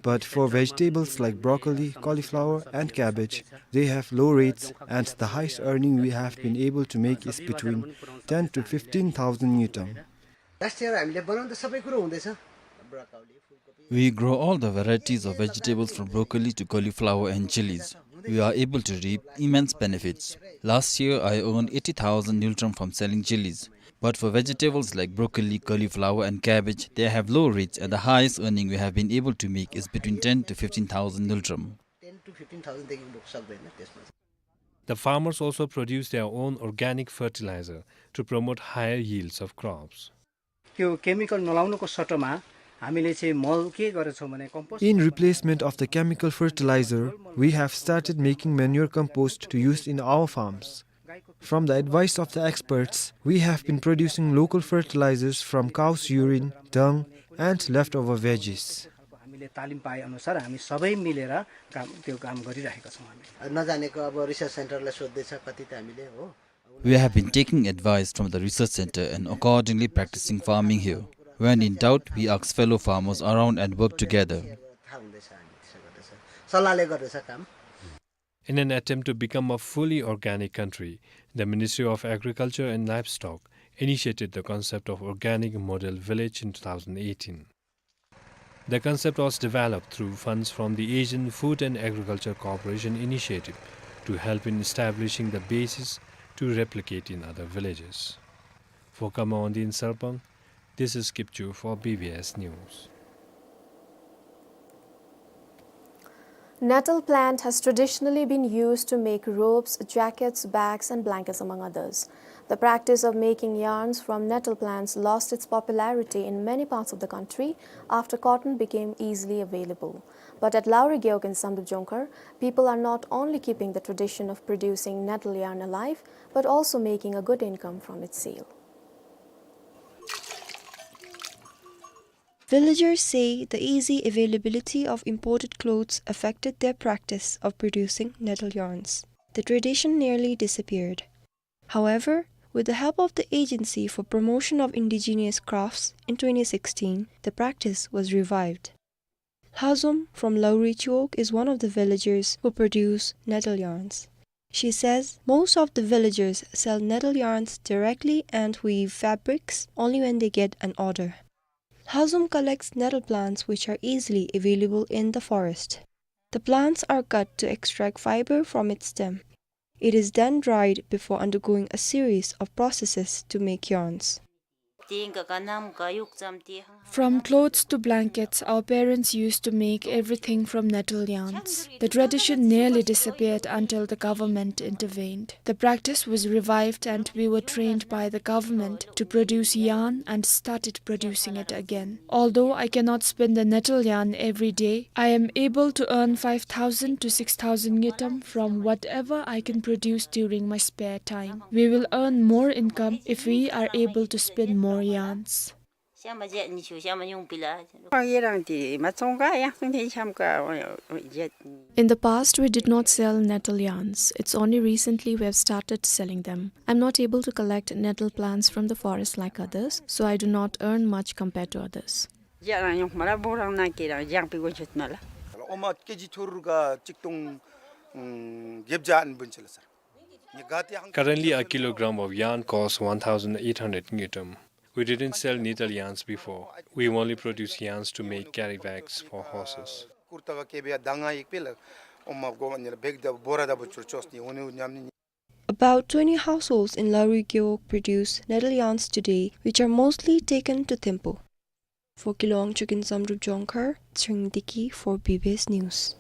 But for vegetables like broccoli, cauliflower, and cabbage, they have low rates, and the highest earning we have been able to make is between ten to fifteen thousand ngultrum. Last year हामीले बनाउनु त सबै कुरो हुँदैछ। We grow all the varieties of vegetables from broccoli to cauliflower and chilies. We are able to reap immense benefits. Last year, I earned eighty thousand ngultrum from selling chilies. But for vegetables like broccoli, cauliflower, and cabbage, they have low rates, and the highest earning we have been able to make is between ten to fifteen thousand ngultrum. Ten to fifteen थाउजन्डदेखि सक्दैन त्यसमा। The farmers also produce their own organic fertilizer to promote higher yields of crops. त्यो केमिकल नलाउनुको सट्टामा हामीले चाहिँ मल के गरेछौँ भने compost In replacement of the chemical fertilizer, we have started making manure compost to use in our farms. From the advice of the experts, we have been producing local fertilizers from cow's urine, dung, and leftover veggies. हामीले तालिम पाए अनुसार हामी सबै मिलेर काम, त्यो काम गरिरहेका छौँ हामी। नजानेको अब रिसर्च सेन्टरलाई सोध्दैछ कति त हामीले, हो। We have been taking advice from the research center and accordingly practicing farming here. When in doubt, we ask fellow farmers around and work together. थाहा हुँदैछ, हामी त्यसो गर्दैछ, सल्लाहले गर्दैछ काम। In an attempt to become a fully organic country, the Ministry of Agriculture and Livestock initiated the concept of organic model village in two thousand eighteen. The concept was developed through funds from the Asian Food and Agriculture Cooperation Initiative to help in establishing the basis to replicate in other villages. For Kamaondi in Sarpang, this is Kipchu for B B S News. Nettle plant has traditionally been used to make ropes, jackets, bags, and blankets, among others. The practice of making yarns from nettle plants lost its popularity in many parts of the country after cotton became easily available. But at Lauri Gewog in Samdrup Jongkhar, people are not only keeping the tradition of producing nettle yarn alive, but also making a good income from its sale. Villagers say the easy availability of imported clothes affected their practice of producing nettle yarns. The tradition nearly disappeared. However, with the help of the Agency for Promotion of Indigenous Crafts in twenty sixteen, the practice was revived. Lhazom from Lauri Chowk is one of the villagers who produce nettle yarns. She says most of the villagers sell nettle yarns directly and weave fabrics only when they get an order. Lhazom collects nettle plants which are easily available in the forest. The plants are cut to extract fiber from its stem. It is then dried before undergoing a series of processes to make yarns. From clothes to blankets, our parents used to make everything from nettle yarns. The tradition nearly disappeared until the government intervened. The practice was revived and we were trained by the government to produce yarn and started producing it again. Although I cannot spin the nettle yarn every day, I am able to earn five thousand to six thousand ngultrum from whatever I can produce during my spare time. We will earn more income if we are able to spin more yarns. In the past, we did not sell nettle yarns. It's only recently we have started selling them. I'm not able to collect nettle plants from the forest like others, so I do not earn much compared to others. Currently, a kilogram of yarn costs one thousand eight hundred ngultrum. We didn't sell nettle yarns before. We only produce yarns to make carry bags for horses. About twenty households in Lauri Gewog produce nettle yarns today, which are mostly taken to Thimphu. For Gilo Wangchuk in Samdrup Jongkhar, Tshering Deki for B B S News.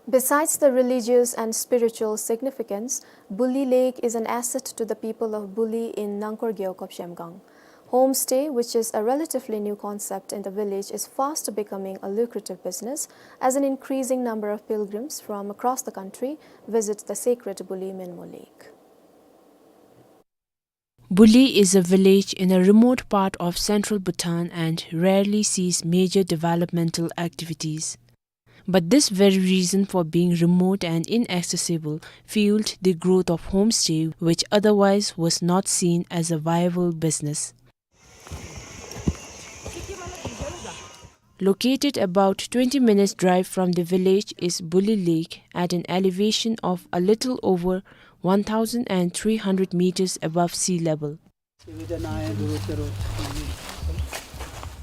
Besides the religious and spiritual significance, Buli Lake is an asset to the people of Buli in Nangkor Gewog of Zhemgang. Homestay, which is a relatively new concept in the village, is fast becoming a lucrative business as an increasing number of pilgrims from across the country visit the sacred Buli Menmo Lake. Buli is a village in a remote part of central Bhutan and rarely sees major developmental activities. But this very reason for being remote and inaccessible fueled the growth of homestay, which otherwise was not seen as a viable business. Located about twenty minutes drive from the village is Buli Lake at an elevation of a little over one thousand three hundred meters above sea level.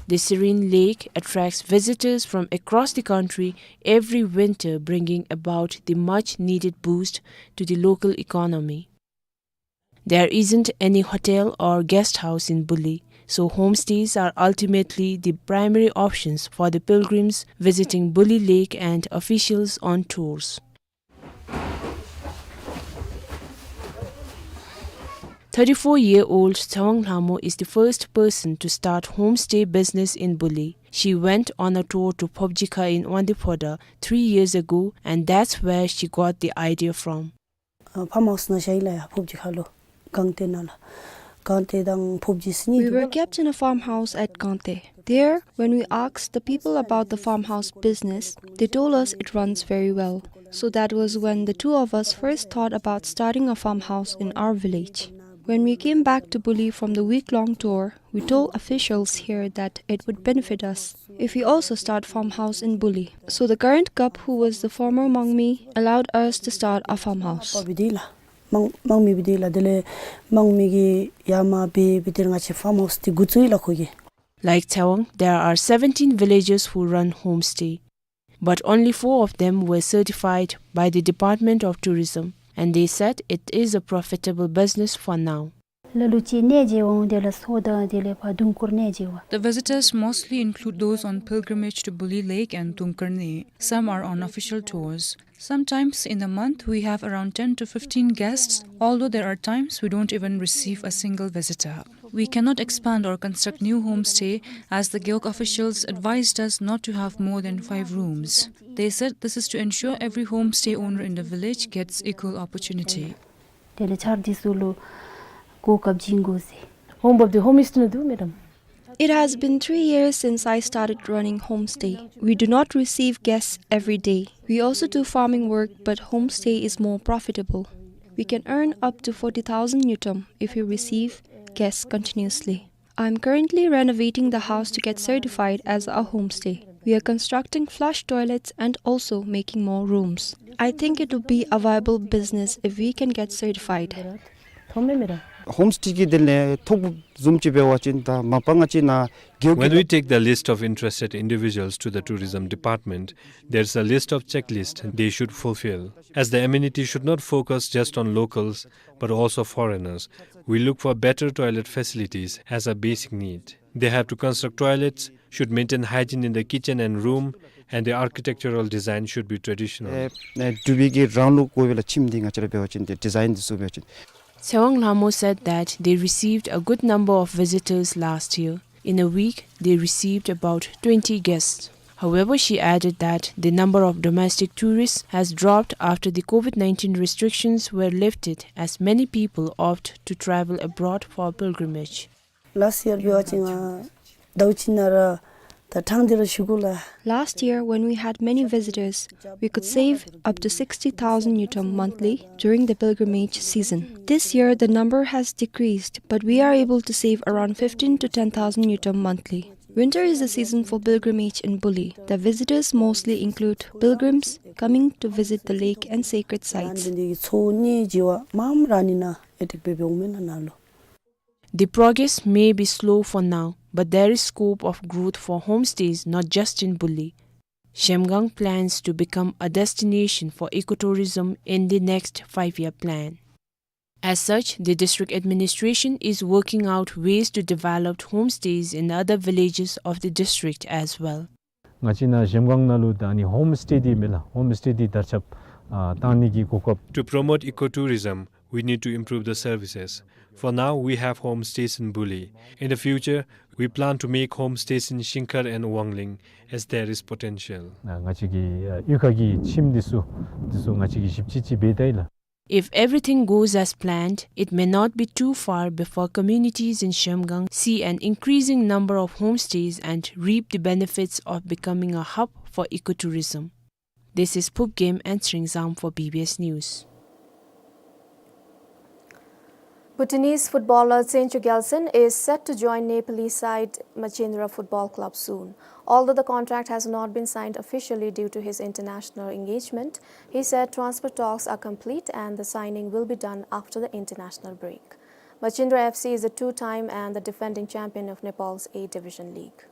The serene lake attracts visitors from across the country every winter, bringing about the much needed boost to the local economy. There isn't any hotel or guest house in Buli, so homestays are ultimately the primary options for the pilgrims visiting Buli Lake and officials on tours. Thirty-four-year-old Tsewang Lhamo is the first person to start homestay business in Buli. She went on a tour to Phobjikha in Wangdue Phodrang three years ago, and that's where she got the idea from. ཨ་ཕཱམ་ཧའུསི་ནང་བཞག་ཡི་ལགས་ཡ། ཕོབ་ཇི་ཁ་ལུ་ཀང་ཏེ་ནང་ལགས། ཀང་ཏེ་དང་ཕོབ་ཇི་ཟེར་གཉིས་འདུག་པ། We were kept in a farmhouse at Kangte. There, when we asked the people about the farmhouse business, they told us it runs very well. So that was when the two of us first thought about starting a farmhouse in our village. When we came back to Buli from the week-long tour, we told officials here that it would benefit us if we also start farmhouse in Buli. So the current gup, who was the former མང་མི, allowed us to start a farmhouse. པ་བི་དེ་ལགས། མང་མང་མི་བི་དེ་ལགས། དེ་ལས་མང་མི་གིས་ཡར་མར་འབད་འབད་དེ་ང་བཅས་ཕཱམ་ཧའུསི་འདི་འགོ་བཙུགས་ཡི་ལགས་ཁོ་གིས། Like Tsewang, there are seventeen villages who run homestay, but only four of them were certified by the Department of Tourism, and they said it is a profitable business for now. ལ་ལུ་ཅིག་གནས་མཇལ་འོང་། དེ་ལས་མཚོ་དང་དེ་ལས་ཕར་དུང་དཀར་གནས་མཇལ་བ། The visitors mostly include those on pilgrimage to Buli Lake and Dungkarne. Some are on official tours. Sometimes in a month, we have around ten to fifteen guests, although there are times we don't even receive a single visitor. We cannot expand or construct new homestay, as the Gewog officials advised us not to have more than five rooms. They said this is to ensure every homestay owner in the village gets equal opportunity. དེ་ལས་ཆར་འདི་ཚུ་ལུ་གོ་སྐབས་བྱིན་དགོ་ཟེར། ཧོམ་བབས་ཏེ་ཧོམ་སི་ཊེ་ནང་འདུག་མེ་ཌམ། It has been three years since I started running homestay. We do not receive guests every day. We also do farming work, but homestay is more profitable. We can earn up to forty thousand ngultrum if we receive guests continuously. I'm currently renovating the house to get certified as a homestay. We are constructing flush toilets and also making more rooms. I think it will be a viable business if we can get certified. ཐོབ་མས་མེ་ཌམ། ཧོམ་སི་ཊེ་གི་དེ་ལས་ཐོབ་བཟུམ་ཅིག་འབད་བ་ཅིན་ད་མ་པ་ང་བཅས་ནཱ་རྒེད་འོག་གི། When we take the list of interested individuals to the tourism department, there's a list of checklist they should fulfill. As the amenity should not focus just on locals, but also foreigners, we look for better toilet facilities as a basic need. They have to construct toilets, should maintain hygiene in the kitchen and room, and the architectural design should be traditional. ཨེ་ཨེ་འབྲུག་པའི་གི་རང་ལུགས་འགོ་བའི་ལ་ཁྱིམ་འདི་ང་བཅས་ར་འབད་བ་ཅིན་དེ་ཌི་ཛའིན་འདི་ཚུ་འབད་བ་ཅིན། Tsewang Lhamo said that they received a good number of visitors last year. In a week, they received about twenty guests. However, she added that the number of domestic tourists has dropped after the COVID nineteen restrictions were lifted, as many people opt to travel abroad for pilgrimage. Last year འབད་བ་ཅིན་ང་ཟླཝ་གཅིག་ནང་ར་ད་གྲངས་འདི་ར་ཞུ་དགོ་ལགས། Last year, when we had many visitors, we could save up to sixty thousand ngultrum monthly during the pilgrimage season. This year, the number has decreased, but we are able to save around fifteen to ten thousand ngultrum monthly. Winter is the season for pilgrimage in Buli. The visitors mostly include pilgrims coming to visit the lake and sacred sites. འདི་གི་མཚོ་གནས་མཇལ་བར་མངམ་ར་ཨ་ནི་ནང་ཨེ་ཊེག་འབད་འབདཝ་མས་ནཱ་ནཱ་ལུ། The progress may be slow for now, but there is scope of growth for homestays not just in Buli. Zhemgang plans to become a destination for ecotourism in the next five-year plan. As such, the district administration is working out ways to develop homestays in other villages of the district as well. ང་བཅས་ནཱ་ཟེམ་སྒང་ནང་ལུ་ད་ཨ་ནི་ཧོམ་སི་ཊེ་འདི་མས་ལགས། ཧོམ་སི་ཊེ་འདི་དར་ཁྱབ་ཨ་བཏང་ནི་གི་གོ་སྐབས། To promote ecotourism, we need to improve the services. For now, we have homestays in Buli. In the future, we plan to make homestays in Shingkhar and Wangling, as there is potential. ང་བཅས་ཀྱི་ཨ་གཡུས་ཁ་གི་ཁྱིམ་འདི་ཚུ་འདི་ཚུ་ང་བཅས་ཀྱིས་ཞིབ་དཔྱད་ཅིག་འབད་ད་ཡི་ལགས། If everything goes as planned, it may not be too far before communities in Zhemgang see an increasing number of homestays and reap the benefits of becoming a hub for ecotourism. This is Phubgem and Sringzam for B B S News. Bhutanese footballer Tsencho Gyaltsen is set to join Nepali side Machendra Football Club soon. Although the contract has not been signed officially due to his international engagement, he said transfer talks are complete and the signing will be done after the international break. Machendra F C is the two-time and the defending champion of Nepal's A Division League.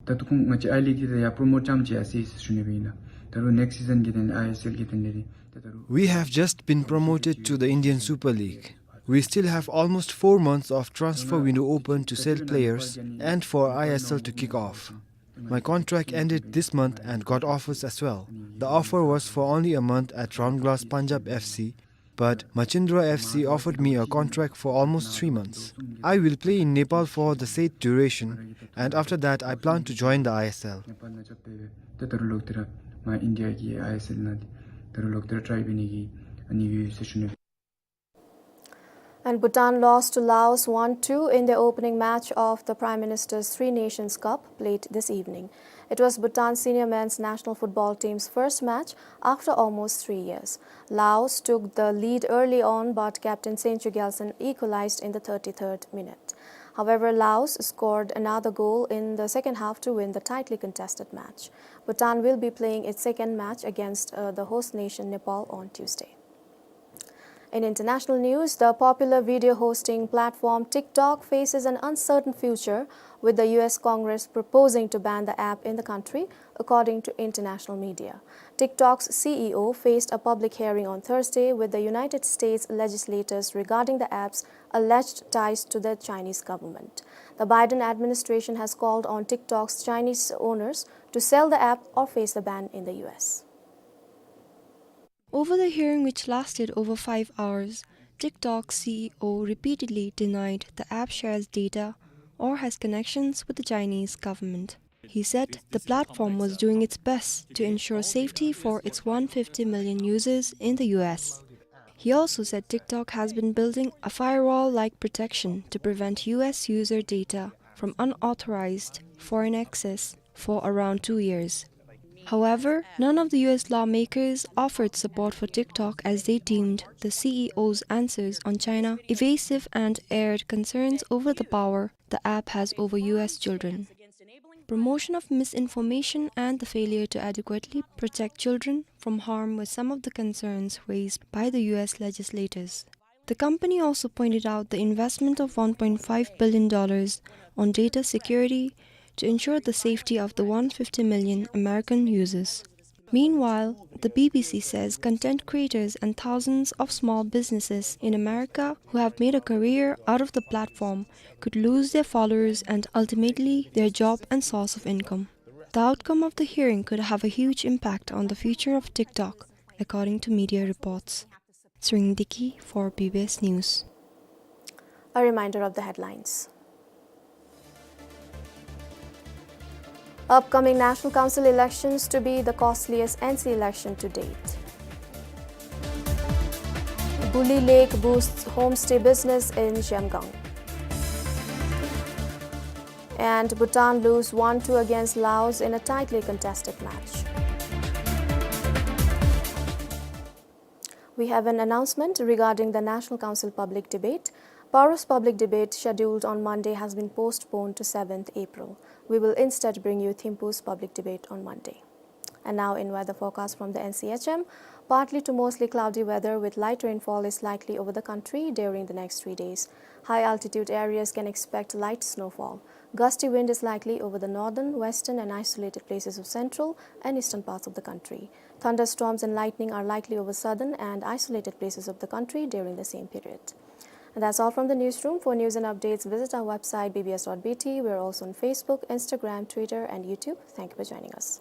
ད་ལྟོ་ཁོང་ང་བཅས་ཨའི་ལིག་འདི་ཡར་པྲོ་མོཊ་རྐྱངམ་ཅིག་ཡར་སོ་ཡི་ཟེར་ཞུ་ནི་སྦེ་ཨིན་ལགས། ད་རུང་ནེགསཊ་སི་ཛན་གི་དོན་ལས་ཨའི་ཨེསི་ཨེལ་གྱི་དོན་ལས་ར་ད་ད་རུང། We have just been promoted to the Indian Super League. We still have almost four months of transfer window open to sell players and for I S L to kick off. My contract ended this month and got offers as well. The offer was for only a month at Round Glass Punjab F C, but Machendra F C offered me a contract for almost three months. I will play in Nepal for the said duration, and after that I plan to join the I S L. ནེ་པཱལ་ནང་འཛོལ་ཏེ་སྦེ་ད་ད་རུང་ལོག་སྟེ་ར་ང་ཨིན་ཌི་ཡ་གི་ཨའི་ཨེསི་ཨེལ་ནང་འདི་ད་རུང་ལོག་སྟེ་ར་ཊྲའི་འབད་ནི་གི་ཨ་ནི་ཡོད་ཟེར་ཞུ་ནི། And Bhutan lost to Laos one two in the opening match of the Prime Minister's Three Nations Cup, played this evening. It was Bhutan's senior men's national football team's first match after almost three years. Laos took the lead early on, but captain Tsencho Gyaltsen equalized in the thirty-third minute. However, Laos scored another goal in the second half to win the tightly contested match. Bhutan will be playing its second match against, uh, the host nation Nepal on Tuesday. In international news, the popular video hosting platform TikTok faces an uncertain future, with the U S Congress proposing to ban the app in the country, according to international media. TikTok's C E O faced a public hearing on Thursday with the United States legislators regarding the app's alleged ties to the Chinese government. The Biden administration has called on TikTok's Chinese owners to sell the app or face the ban in the U S. Over the hearing, which lasted over five hours, TikTok C E O repeatedly denied the app shares data or has connections with the Chinese government. He said the platform was doing its best to ensure safety for its one fifty million users in the U S. He also said TikTok has been building a firewall-like protection to prevent U S user data from unauthorized foreign access for around two years. However, none of the U S lawmakers offered support for TikTok, as they deemed the C E O's answers on China evasive and aired concerns over the power the app has over U S children. Promotion of misinformation and the failure to adequately protect children from harm were some of the concerns raised by the U S legislators. The company also pointed out the investment of one point five billion dollars on data security to ensure the safety of the one fifty million American users. Meanwhile, the B B C says content creators and thousands of small businesses in America who have made a career out of the platform could lose their followers and ultimately their job and source of income. The outcome of the hearing could have a huge impact on the future of TikTok, according to media reports. Tshering Deki for B B S News. A reminder of the headlines. Upcoming National Council elections to be the costliest N C election to date. Buli Lake boosts homestay business in Zhemgang. And Bhutan lose one two against Laos in a tightly contested match. We have an announcement regarding the National Council public debate. Paro's public debate scheduled on Monday has been postponed to seventh April. We will instead bring you Thimphu's public debate on Monday. And now in weather forecast from the N C H M, partly to mostly cloudy weather with light rainfall is likely over the country during the next three days. High altitude areas can expect light snowfall. Gusty wind is likely over the northern, western and isolated places of central and eastern parts of the country. Thunderstorms and lightning are likely over southern and isolated places of the country during the same period. And that's all from the newsroom. For news and updates, visit our website B B S dot B T. We're also on Facebook, Instagram, Twitter and YouTube. Thank you for joining us.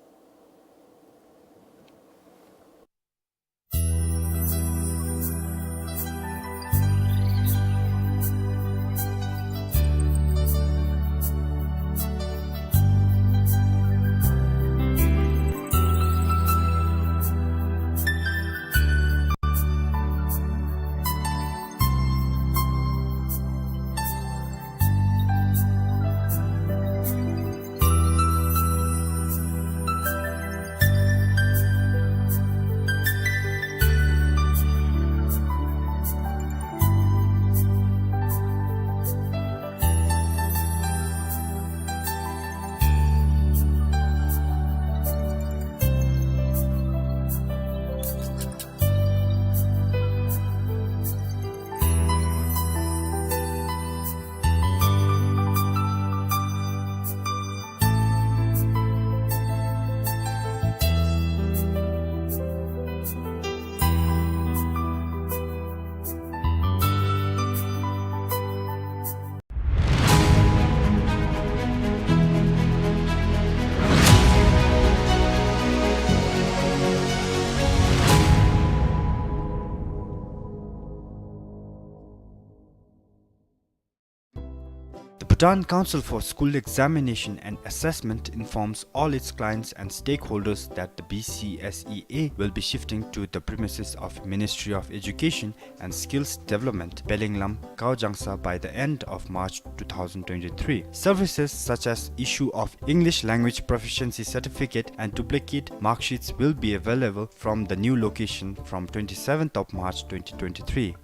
The Bhutan Council for School Examination and Assessment informs all its clients and stakeholders that the B C S E A will be shifting to the premises of Ministry of Education and Skills Development, Pelenglam, Gaojangsa by the end of March two thousand twenty-three. Services such as issue of English language proficiency certificate and duplicate mark sheets will be available from the new location from twenty-seventh of March twenty twenty-three.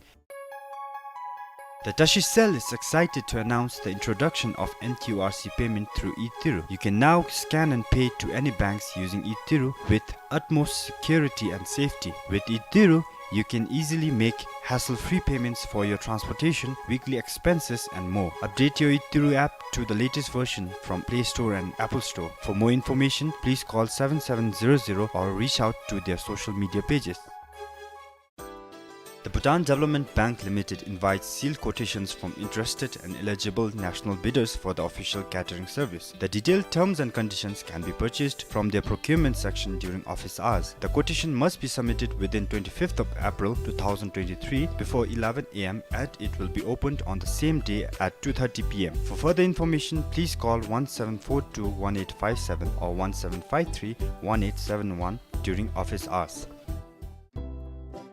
The Tashi Cell is excited to announce the introduction of N Q R C payment through eTiru. You can now scan and pay to any banks using eTiru with utmost security and safety. With eTiru, You can easily make hassle-free payments for your transportation, weekly expenses, and more. Update your Itiru app to the latest version from Play Store and Apple Store. For more information, please call seven seven zero zero or reach out to their social media pages. The Bhutan Development Bank Limited invites sealed quotations from interested and eligible national bidders for the official catering service. The detailed terms and conditions can be purchased from their procurement section during office hours. The quotation must be submitted within twenty-fifth of April two thousand twenty-three before eleven A M, and it will be opened on the same day at two thirty P M. For further information, please call one seven four two one eight five seven or one seven five three one eight seven one during office hours.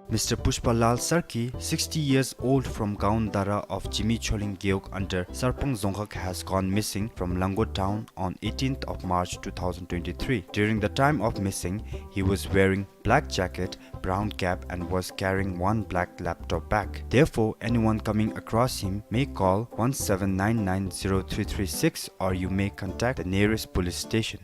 Mister Pushpa Lal Sarki, sixty years old, from Gaon Dara of Jimi Choling Gewog under Sarpang Dzongkhag, has gone missing from Lango town on eighteenth of March two thousand twenty-three. During the time of missing, he was wearing black jacket, brown cap, and was carrying one black laptop bag. Therefore, anyone coming across him may call one seven nine nine zero three three six, or you may contact the nearest police station.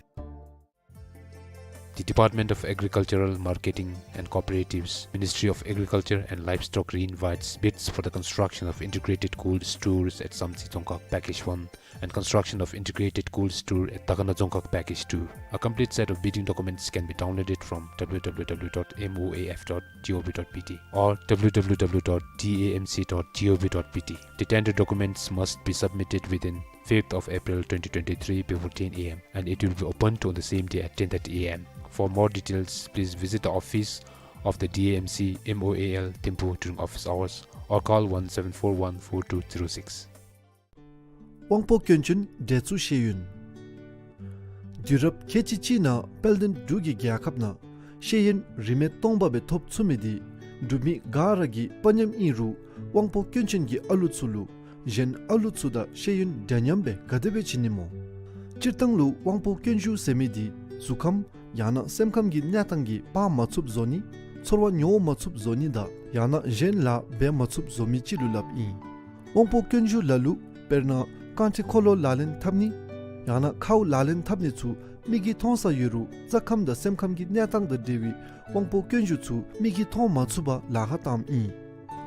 The Department of Agricultural Marketing and Cooperatives, Ministry of Agriculture and Livestock, reinvites bids for the construction of integrated cold stores at Samtse Dzongkhag Package one and construction of integrated cold store at Dagana Dzongkhag Package two. A complete set of bidding documents can be downloaded from W W W dot M O A F dot G O V dot B T or W W W dot D A M C dot G O V dot B T. The tender documents must be submitted within fifth of April twenty twenty-three before ten A M, and it will be opened on the same day at ten thirty A M. For more details, please visit the office of the D A M C M O A L Thimphu during office hours or call one seven four one four two zero six. དབང་པོ་སྐྱོན་ཅན་འདྲེ་གཙུག་ཤེས་ཡོན། དུས་རབས་ཁལ་གཅིག་གཅིག་ནང་དཔལ་ལྡན་འབྲུག་གི་རྒྱལ་ཁབ་ནང་ཤེས་ཡོན་རིན་མེད་སྟོང་པ་སྦེ་ཐོབ་ཚུགས་མི་འདི་འབྲུག་མི་ག་ར་གི་དཔའ་ཉམས་ཨིན་རུང་དབང་པོ་སྐྱོན་ཅན་གྱི་ཨ་ལུ་ཚུ་ལུ་གཞན་ཨ་ལུ་ཚུ་དང་ཤེས་ཡོན་འདྲ་མཉམ་སྦེ་ག་དེ་སྦེ་བྱིན་ནི་སྨོ། སྤྱིར་བཏང་ལུ་དབང་པོ་སྐྱོན་ཞུགས་ཟེར་མི་འདི་གཟུགས་ཁམས་ཡང་ན་སེམས་ཁམས་ཀྱི་གནས་སྟངས་ཀྱིས་འབག་མ་ཚུགསཔ་བཟོ་ནི། ཚོར་བ་མྱོང་མ་ཚུགསཔ་བཟོ་ནི་དང་ཡང་ན་གཞན་ལཱ་འབད་མ་ཚུགསཔ་བཟོ་མི་ཅིག་ལུ་སླབ་ཨིན། དབང་པོ་སྐྱོན་ཞུགས་ལ་ལུ་དཔེར་ན་རྐང་ཁྲི་འཁོར་ལོ་ལག་ལེན་འཐབ་ནི་ཡང་ན་ཁཝ་ལག་ལེན་འཐབ་ནི་ཚུ་མིག་གིས་མཐོང་ས་ཡོད་རུང་རྩ་ཁམས་དང་སེམས་ཁམས་ཀྱི་གནས་སྟངས་དང་འབྲེལ་བའི་དབང་པོ་སྐྱོན་ཞུགས་ཚུ་མིག་གིས་མཐོང་མ་ཚུགས་པར་ལཱ་ཁག་བཏངམ་ཨིན།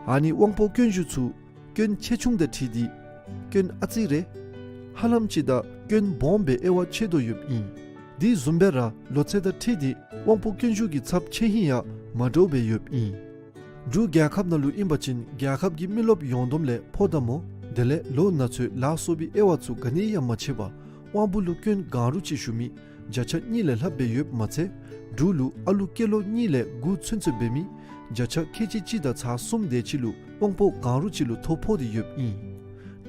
ཨ་ནི་དབང་པོ་སྐྱོན་ཞུགས་ཚུ་སྐྱོན་ཆེ་ཆུང་དང་འཁྲིལ་ཏེ་སྐྱོན་ཨ་ཙི་རེ་ཧ་ལམ་ཅིག་དང་སྐྱོན་སྦོམ་སྦེ་དབྱེ་བ་ཕྱེ་དོ་ཡོདཔ་ཨིན། དེ་བཟུམ་སྦེ་ར་ལོ་ཚད་དང་འཁྲིལ་ཏེ་དབང་པོ་སྐྱོན་ཞུགས་ཀྱི་ཚབས་ཆེ་ཧིང་ཡང་མ་འདྲཝ་སྦེ་ཡོདཔ་ཨིན། འབྲུག་རྒྱལ་ཁབ་ནང་ལུ་ཨིན་པ་ཅིན་རྒྱལ་ཁབ་ཀྱི་མི་རློབས་ཡོངས་བསྡོམས་ལས་ཕོ་དང་མོ་དེ་ལས་ལོ་ན་ཚོད་ལ་སོགས་པའི་དབྱེ་བ་ཚུ་ག་ནི་ཡང་མ་ཕྱེ་བར་དབང་པོ་ལུ་སྐྱོན་གང་རུང་ཅིག་ཞུགས་མི་བརྒྱ་ཆ་གཉིས་ལས་ལྷགཔ་སྦེ་ཡོདཔ་མ་ཚད་འབྲུག་ལུ་ཨ་ལུ་སྐྱེས་ལོ་གཉིས་ལས་དགུ་ཚུན་ཚོད་འབད་མི་བརྒྱ་ཆ་ཁལ་གཅིག་གཅིག་དང་ཚག་གསུམ་དེ་ཅིག་ལུ་དབང་པོ་གང་རུང་ཅིག་ལུ་ཐོ་ཕོག་སྟེ་ཡོདཔ་ཨིན།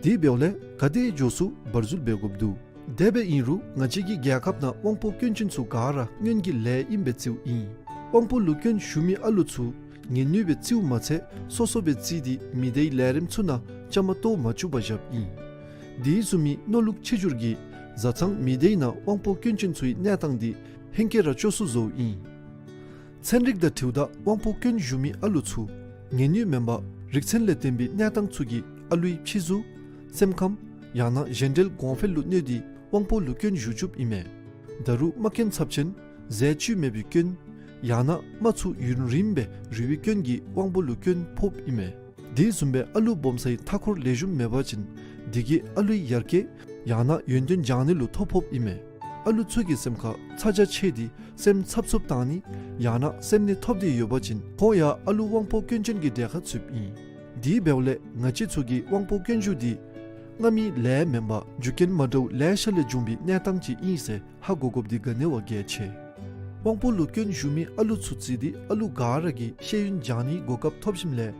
དེ་འབདཝ་ལས་ག་དེ་མགྱོགས་སུ་བར་འཛུལ་འབད་དགོཔ་འདུག། དེ་སྦེ་ཨིན་རུང་ང་བཅས་ཀྱི་རྒྱལ་ཁབ་ནང་དབང་པོ་སྐྱོན་ཅན་ཚུ་ག་ར་སྔོན་གྱི་ལས་ཨིན་པའི་རྩིཝ་ཨིན། དབང་པོ་ལུ་སྐྱོན་ཞུགས་མི་ཨ་ལུ་ཚུ་ངལ་ནུས་སྦེ་རྩིཝ་མ་ཚད་སོ་སོ་སྦེ་རྩིས་ཏེ་མི་སྡེའི་ལས་རིམ་ཚུ་ནང་བཅའ་མར་གཏོགས་མ་བཅུག་པར་བཞགཔ་ཨིན། དེ་བཟུམ་མའི་མནོ་ལུགས་ཆེ་འགྱུར་གྱིས་བཟའ་ཚང་མི་སྡེའི་ནང་དབང་པོ་སྐྱོན་ཅན་ཚུའི་གནས་སྟངས་འདི་ཧེང་སྐལ་ར་སྐྱོ་སུ་བཟོཝ་ཨིན། ཚན་རིག་དང་འཁྲིལཝ་ད་དབང་པོ་སྐྱོན་ཞུགས་མི་ཨ་ལུ་ཚུ་ངལ་ནུས་མེན་པར་རིག་ཚན་ལས་བརྟེན་པའི་གནས་སྟངས་ཚུ་གིས་ཨ་ལུའི་ཕྱི་གཟུགས་སེམས་ཁམས་ཡང་ན་གཞན་འབྲེལ་གོང་འཕེལ་ལུ་གནོད་དེ་དབང་པོ་ལུ་སྐྱོན་ཞུགས་བཅུགཔ་ཨིན་མས། ད་རུང་རྨ་སྐྱོན་ཚབས་ཆེན་ཟས་བཅུད་མེད་པའི་སྐྱོན་ཡང་ན་རྨ་ཚུ་ཡུན་རིངམོ་སྦེ་རུལ་བའི་སྐྱོན་གྱིས་དབང་པོ་ལུ་སྐྱོན་ཕོགཔ་ཨིན་མས། དེ་བཟུམ་སྦེ་ཨ་ལུ་སྦོམ་སའི་མཐའ་འཁོར་ལེགས་ཤོམ་མེད་པ་ཅིན་དེ་གིས་ཨ་ལུའི་ཡར་རྒྱས་ཡང་ན་ཡོན་ཏན་སྦྱང་ནི་ལུ་ཐོ་ཕོགཔ་ཨིན་མས། ཨ་ལུ་ཚུ་གི་སེམས་ཁར་ཚ་གྱང་ཆེ་སྟེ་སེམས་འཚབ་འཚུབ་བཏང་ནི་ཡང་ན་སེམས་ནད་ཐོབ་སྟེ་ཡོད་པ་ཅིན་ཁོང་ཡང་ཨ་ལུ་དབང་པོ་སྐྱོན་ཅན་གྱི་གྲས་ཁར་ཚུདཔ་ཨིན། དེ་འབདཝ་ལས་ང་བཅས་ཚུ་གིས་དབང་པོ་སྐྱོན་ཞུགས་འདི་སྔ་མའི་ལས་མེན་པར་རྒྱུ་རྐྱེན་མ་འདྲཝ་ལེ་ཤ་ལས་བྱུང་བའི་གནས་སྟངས་ཅིག་ཨིན་ཟེར་ཧ་གོ་དགོཔ་འདི་ག་ནི་བ་གལ་ཆེ། དབང་པོ་ལུ་སྐྱོན་ཞུགས་མི་ཨ་ལུ་ཚུ་བརྩིས་ཏེ་ཨ་ལུ་ག་ར་གིས་ཤེས་ཡོན་སྦྱང་ནིའི་གོ་སྐབས་ཐོབ་ཞིནམ་ལས་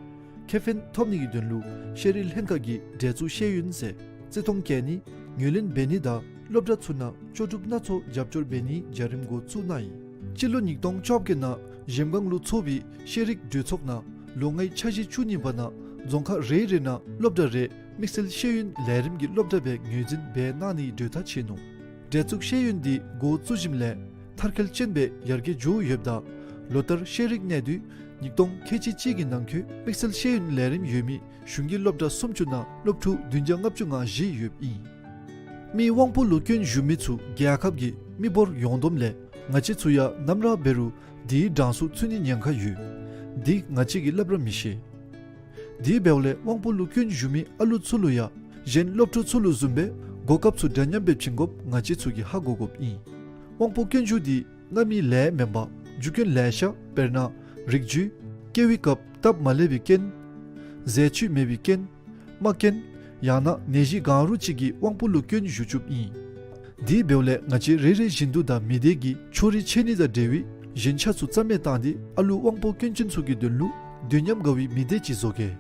ཁེ་ཕན་ཐོབ་ནི་གི་དོན་ལུ་ཤེས་རིག་ལྷན་ཁག་གིས་འདྲེ་གཙུག་ཤེས་ཡོན་ཟེར་བརྩི་མཐོང་བསྐྱེད་ནི་ངོས་ལེན་འབད་ནི་དང་སློབ་གྲྭ་ཚུ་ནང་ལྕོགས་གྲུབ་སྣ་ཚོགས་རྒྱབ་སྐྱོར་འབད་ནིའི་བྱ་རིམ་འགོ་བཙུགས་གནང་ཡི། སྤྱི་ལོ་ཉིས་སྟོང་བཅོ་བརྒྱད་ནང་གཞལམ་སྒང་ལུ་འཚོགས་པའི་ཤེས་རིག་གྲོས་ཚོགས་ནང་ལོ་ལྔའི་འཆར་གཞི་བཅུ་གཉིས་པ་ནང་རྫོང་ཁག་རེ་རེ་ནང་སློབ་གྲྭ་རེ་དམིགས་བསལ་ཤེས་ཡོན་ལས་རིམ་གྱི་སློབ་གྲྭ་སྦེ་ངོས་འཛིན་འབད་གནང་ནིའི་གྲོས་ཐག་བཅད་ནུག། འདྲེ་གཙུག་ཤེས་ཡོན་འདི་འགོ་བཙུགས་ཞིནམ་ལས་མཐར་འཁྱོལ་ཅན་སྦེ་ཡར་རྒྱས་འགྱོ་ཡོདཔ་ད་ལོ་ལྟར་ཤེས་རིག་གནས་སྡུད་ཉིས་སྟོང་ཁལ་གཅིག་གཅིག་གི་ནང་འཁོད་དམིགས་བསལ་ཤེས་ཡོན་ལས་རིམ་ཡོད་མི་གཞུང་གི་སློབ་གྲྭ་སུམ་ཅུ་ནང་སློབ་ཕྲུག་བདུན་བརྒྱ་ལྔ་བཅུ་ང་བཞི་ཡོདཔ་ཨིན། མིའི་དབང་པོ་ལུ་སྐྱོན་ཞུགས་མི་ཚུ་རྒྱལ་ཁབ་ཀྱི་མི་འབོར་ཡོངས་བསྡོམས་ལས་ང་བཅས་ཚུ་ཡང་ནམ་ར་འབད་རུང་དེའི་གྲངས་སུ་ཚུད་ནིའི་ཉེན་ཁ་ཡོད། འདི་ང་བཅས་ཀྱིས་སླབ་ར་མི་ཤེས། དེ་འབདཝ་ལས་དབང་པོ་ལུ་སྐྱོན་ཞུགས་མི་ཨ་ལུ་ཚུ་ལུ་ཡང་གཞན་སློབ་ཕྲུག་ཚུ་ལུ་བཟུམ་སྦེ་གོ་སྐབས་ཚུ་འདྲ་མཉམ་སྦེ་བྱིན་དགོཔ་ང་བཅས་ཚུ་གིས་ཧ་གོ་དགོཔ་ཨིན། དབང་པོ་སྐྱོན་ཞུགས་འདི་སྔ་མའི་ལས་མེན་པར་རྒྱུ་རྐྱེན་ལེ་ཤ་དཔེར་ན་རིགས་རྒྱུད། སྐྱེ་བའི་སྐབས་སྟབས་མ་ལེགས་པའི་རྐྱེན། ཟས་བཅུད་མེད་པའི་རྐྱེན། རྨ་རྐྱེན། ཡང་ན་ནད་གཞི་གང་རུང་ཅིག་གིས་དབང་པོ་ལུ་སྐྱོན་ཞུགས་བཅུགཔ་ཨིན། དེ་འབདཝ་ལས་ང་བཅས་རེ་རེ་བཞིན་དུ་དང་མི་སྡེ་གི་ཕྱོགས་རིས་ཆད་ནི་དང་འབྲེལ་བའི་ཞེན་ཆགས་ཚུ་རྩ་མེད་བཏང་སྟེ་ཨ་ལུ་དབང་པོ་སྐྱོན་ཅན་ཚུ་གི་དོན་ལུ་དུས་མཉམ་དགའ་བའི་མི་སྡེ་ཅིག་བཟོ་གེ།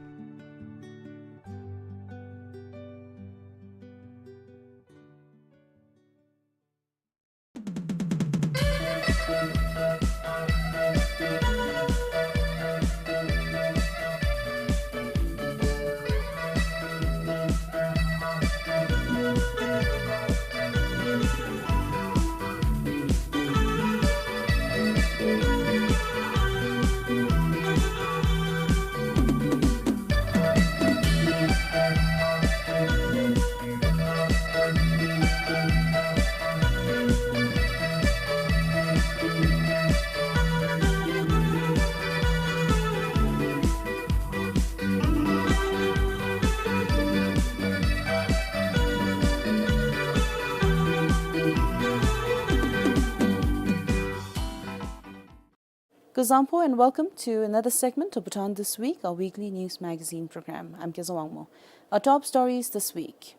Kuzuzangpo and welcome to another segment of Bhutan This Week, our weekly news magazine program. I'm Kezang Wangmo. Our top stories this week.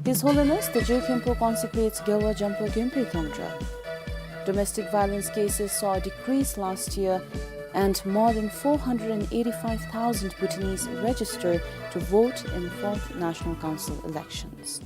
His Holiness the Je Khenpo consecrates Gyalwa Jampa Gyonpe Thongdral. Domestic violence cases saw a decrease last year, and more than four hundred and eighty-five thousand Bhutanese register to vote in fourth National Council elections.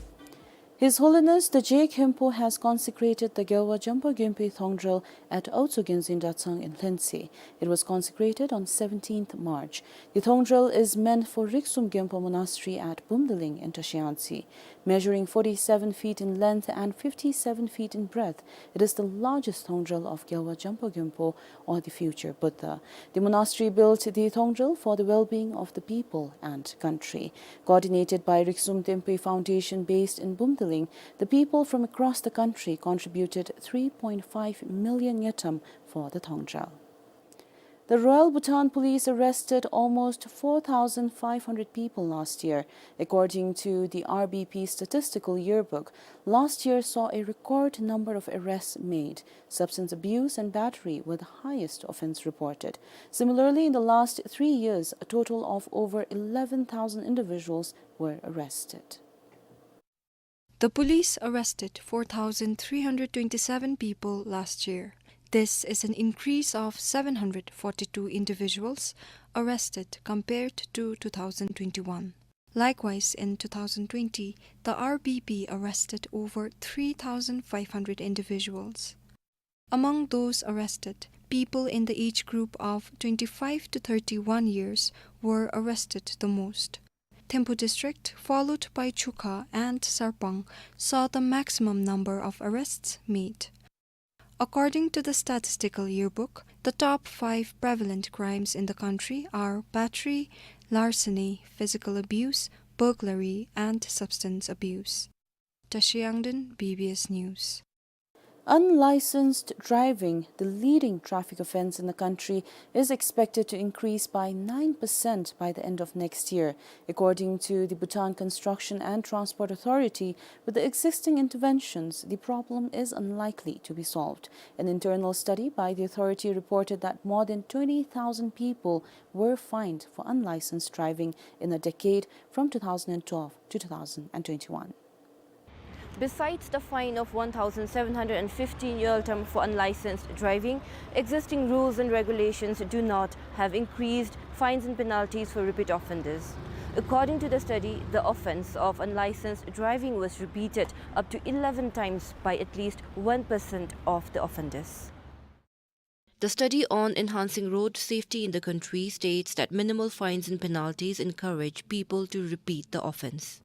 His Holiness the Je Khenpo has consecrated the Gyalwa Jampa Gyonpe Thongdral at Aotso Gyonzin Datsang in Lhentsey. It was consecrated on seventeenth March. The Thongdral is meant for Riksum Gyonpo Monastery at Bumdiling in Tashiangtse. Measuring forty-seven feet in length and fifty-seven feet in breadth, it is the largest Thongdral of Gyalwa Jampa Gyonpo, or the future Buddha. The monastery built the Thongdral for the well-being of the people and country. Coordinated by Riksum Tenpui Foundation based in Bumdiling, the people from across the country contributed three point five million ngultrum for the Thongdral. The Royal Bhutan Police arrested almost four thousand five hundred people last year. According to the R B P Statistical Yearbook, last year saw a record number of arrests made. Substance abuse and battery were the highest offense reported. Similarly, in the last three years, a total of over eleven thousand individuals were arrested. The police arrested four thousand three hundred twenty-seven people last year. This is an increase of seven hundred forty-two individuals arrested compared to two thousand twenty-one. Likewise, in two thousand twenty, the R B P arrested over three thousand five hundred individuals. Among those arrested, people in the age group of twenty-five to thirty-one years were arrested the most. Thimphu District, followed by Chukha and Sarpang, saw the maximum number of arrests made. According to the Statistical Yearbook, the top five prevalent crimes in the country are battery, larceny, physical abuse, burglary, and substance abuse. Tashi Yangden, B B S News. Unlicensed driving, the leading traffic offense in the country, is expected to increase by nine percent by the end of next year. According to the Bhutan Construction and Transport Authority, with the existing interventions, the problem is unlikely to be solved. An internal study by the authority reported that more than twenty thousand people were fined for unlicensed driving in a decade from two thousand and twelve to two thousand and twenty-one. Besides the fine of one thousand seven hundred and fifteen ngultrum for unlicensed driving, existing rules and regulations do not have increased fines and penalties for repeat offenders. According to the study, the offense of unlicensed driving was repeated up to eleven times by at least one percent of the offenders. The study on enhancing road safety in the country states that minimal fines and penalties encourage people to repeat the offense.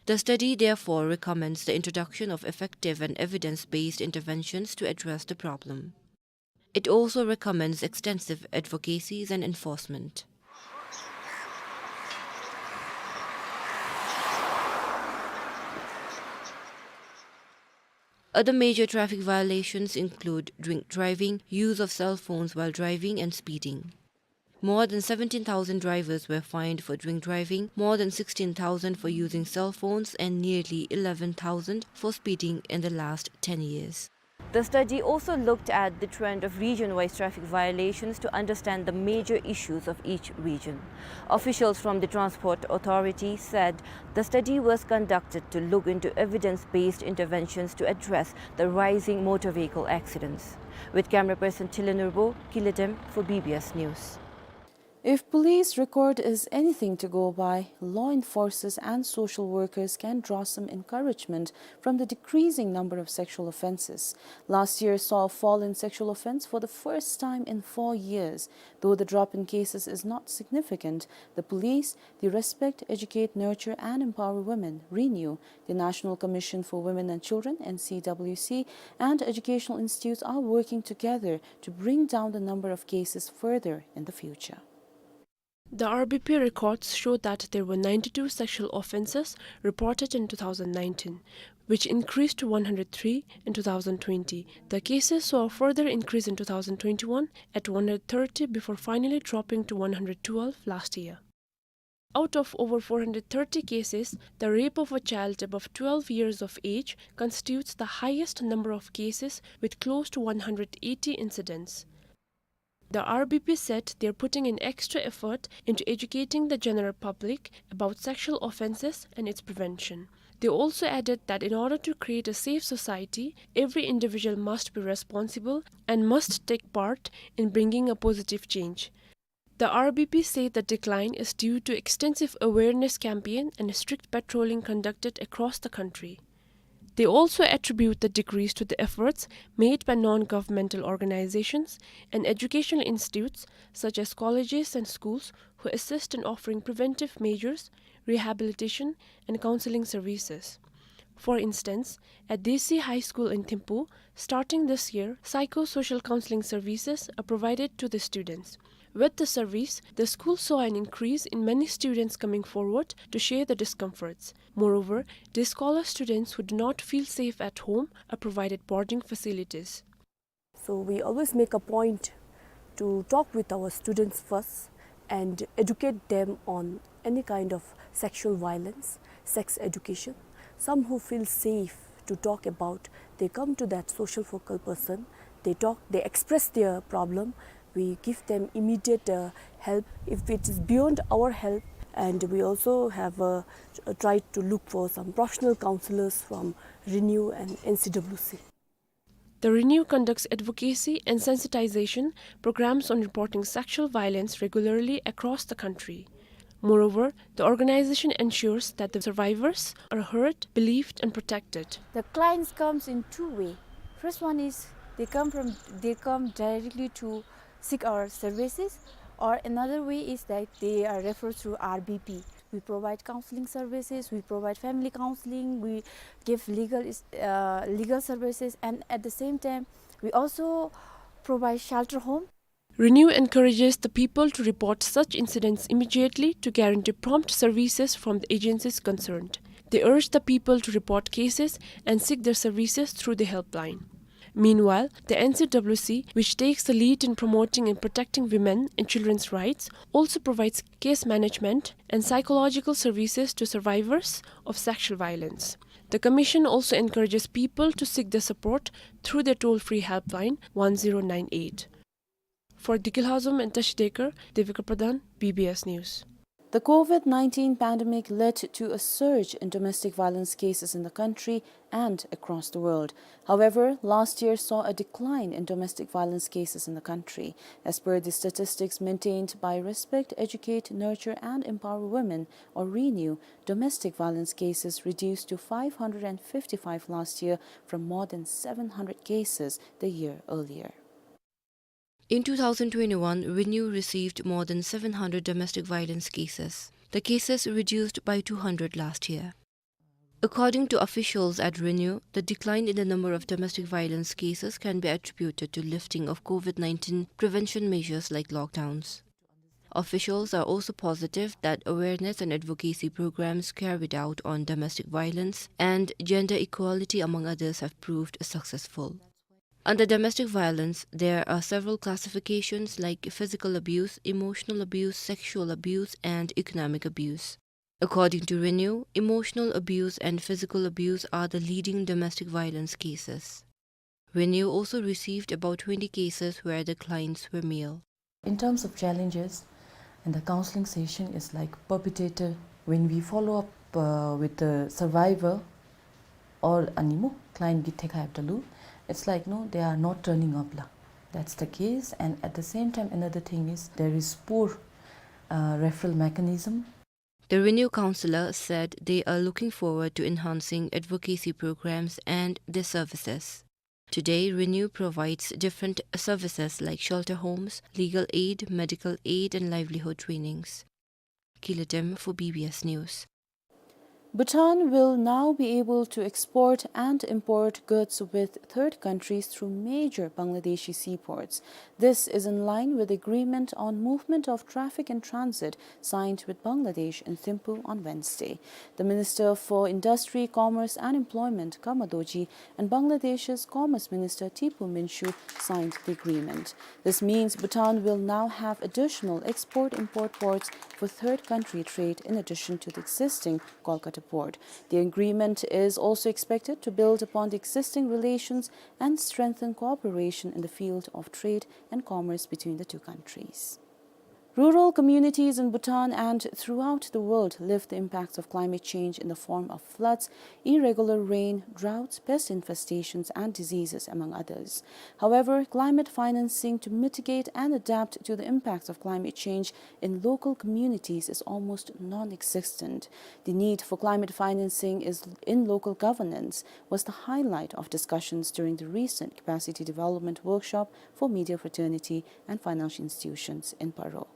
The study therefore recommends the introduction of effective and evidence-based interventions to address the problem. It also recommends extensive advocacies and enforcement. Other major traffic violations include drink driving, use of cell phones while driving, and speeding. More than seventeen thousand drivers were fined for drink driving, more than sixteen thousand for using cell phones, and nearly eleven thousand for speeding in the last ten years. The study also looked at the trend of region-wise traffic violations to understand the major issues of each region. Officials from the Transport Authority said the study was conducted to look into evidence-based interventions to address the rising motor vehicle accidents. With camera person Tile Nurbo, Kiletem for B B S News. If police record is anything to go by, law enforcers and social workers can draw some encouragement from the decreasing number of sexual offenses. Last year saw a fall in sexual offense for the first time in four years. Though the drop in cases is not significant, the police, the Respect, Educate, Nurture and Empower Women, RENEW, the National Commission for Women and Children, N C W C, and educational institutes are working together to bring down the number of cases further in the future. The R B P records show that there were ninety-two sexual offenses reported in two thousand nineteen, which increased to one hundred three in two thousand twenty. The cases saw a further increase in two thousand twenty-one at one hundred thirty before finally dropping to one hundred twelve last year. Out of over four hundred thirty cases, the rape of a child above twelve years of age constitutes the highest number of cases, with close to one hundred eighty incidents. The R B P said they are putting an extra effort into educating the general public about sexual offenses and its prevention. They also added that in order to create a safe society, every individual must be responsible and must take part in bringing a positive change. The R B P say the decline is due to extensive awareness campaign and strict patrolling conducted across the country. They also attribute the decrease to the efforts made by non-governmental organizations and educational institutes such as colleges and schools who assist in offering preventive measures, rehabilitation, and counseling services. For instance, at Desi High School in Thimphu, starting this year, psychosocial counseling services are provided to the students. With the service, the school saw an increase in many students coming forward to share the discomforts. Moreover, day scholar students who do not feel safe at home are provided boarding facilities. So we always make a point to talk with our students first and educate them on any kind of sexual violence, sex education. Some who feel safe to talk about, they come to that social focal person, they talk, they express their problem. We give them immediate, uh, help if it is beyond our help, and we also have, uh, tried to look for some professional counselors from RENEW and N C W C. The RENEW conducts advocacy and sensitization programs on reporting sexual violence regularly across the country. Moreover, the organization ensures that the survivors are heard, believed, and protected. The clients comes in two way. First one is they come from, they come directly to seek our services, or another way is that they are referred through R B P. We provide counseling services, we provide family counseling, we give legal is-, uh, legal services, and at the same time, we also provide shelter home. RENEW encourages the people to report such incidents immediately to guarantee prompt services from the agencies concerned. They urge the people to report cases and seek their services through the helpline. Meanwhile, the N C W C, which takes the lead in promoting and protecting women and children's rights, also provides case management and psychological services to survivors of sexual violence. The commission also encourages people to seek the support through their toll-free helpline one zero nine eight. For Dikil Hazum and Tashi Dekar, Devika Pradhan, B B S News. The COVID nineteen pandemic led to a surge in domestic violence cases in the country and across the world. However, last year saw a decline in domestic violence cases in the country. As per the statistics maintained by Respect, Educate, Nurture and Empower Women, or RENEW, domestic violence cases reduced to five hundred and fifty-five last year from more than seven hundred cases the year earlier. In two thousand twenty-one, RENEW received more than seven hundred domestic violence cases. The cases reduced by two hundred last year. According to officials at RENEW, the decline in the number of domestic violence cases can be attributed to lifting of COVID nineteen prevention measures like lockdowns. Officials are also positive that awareness and advocacy programs carried out on domestic violence and gender equality, among others, have proved successful. Under domestic violence, there are several classifications like physical abuse, emotional abuse, sexual abuse, and economic abuse. According to Renew, emotional abuse and physical abuse are the leading domestic violence cases. Renew also received about twenty cases where the clients were male. In terms of challenges, in the counseling session is like perpetrator, when we follow up, uh, with the survivor or animal client gite khaib dalu, it's like, no, they are not turning up la. That's the case. And at the same time, another thing is there is poor, uh, referral mechanism. The Renew counselor said they are looking forward to enhancing advocacy programs and their services. Today, Renew provides different services like shelter homes, legal aid, medical aid, and livelihood trainings. Kila Dem for B B S News. Bhutan will now be able to export and import goods with third countries through major Bangladeshi seaports. This is in line with agreement on movement of traffic and transit signed with Bangladesh in Thimphu on Wednesday. The Minister for Industry, Commerce and Employment, Karma Dorji, and Bangladesh's Commerce Minister Tipu Minshu signed the agreement. This means Bhutan will now have additional export-import ports for third country trade in addition to the existing Kolkata port. The agreement is also expected to build upon the existing relations and strengthen cooperation in the field of trade and commerce between the two countries. Rural communities in Bhutan and throughout the world live the impacts of climate change in the form of floods, irregular rain, droughts, pest infestations, and diseases, among others. However, climate financing to mitigate and adapt to the impacts of climate change in local communities is almost non-existent. The need for climate financing is in local governance was the highlight of discussions during the recent capacity development workshop for media fraternity and financial institutions in Paro.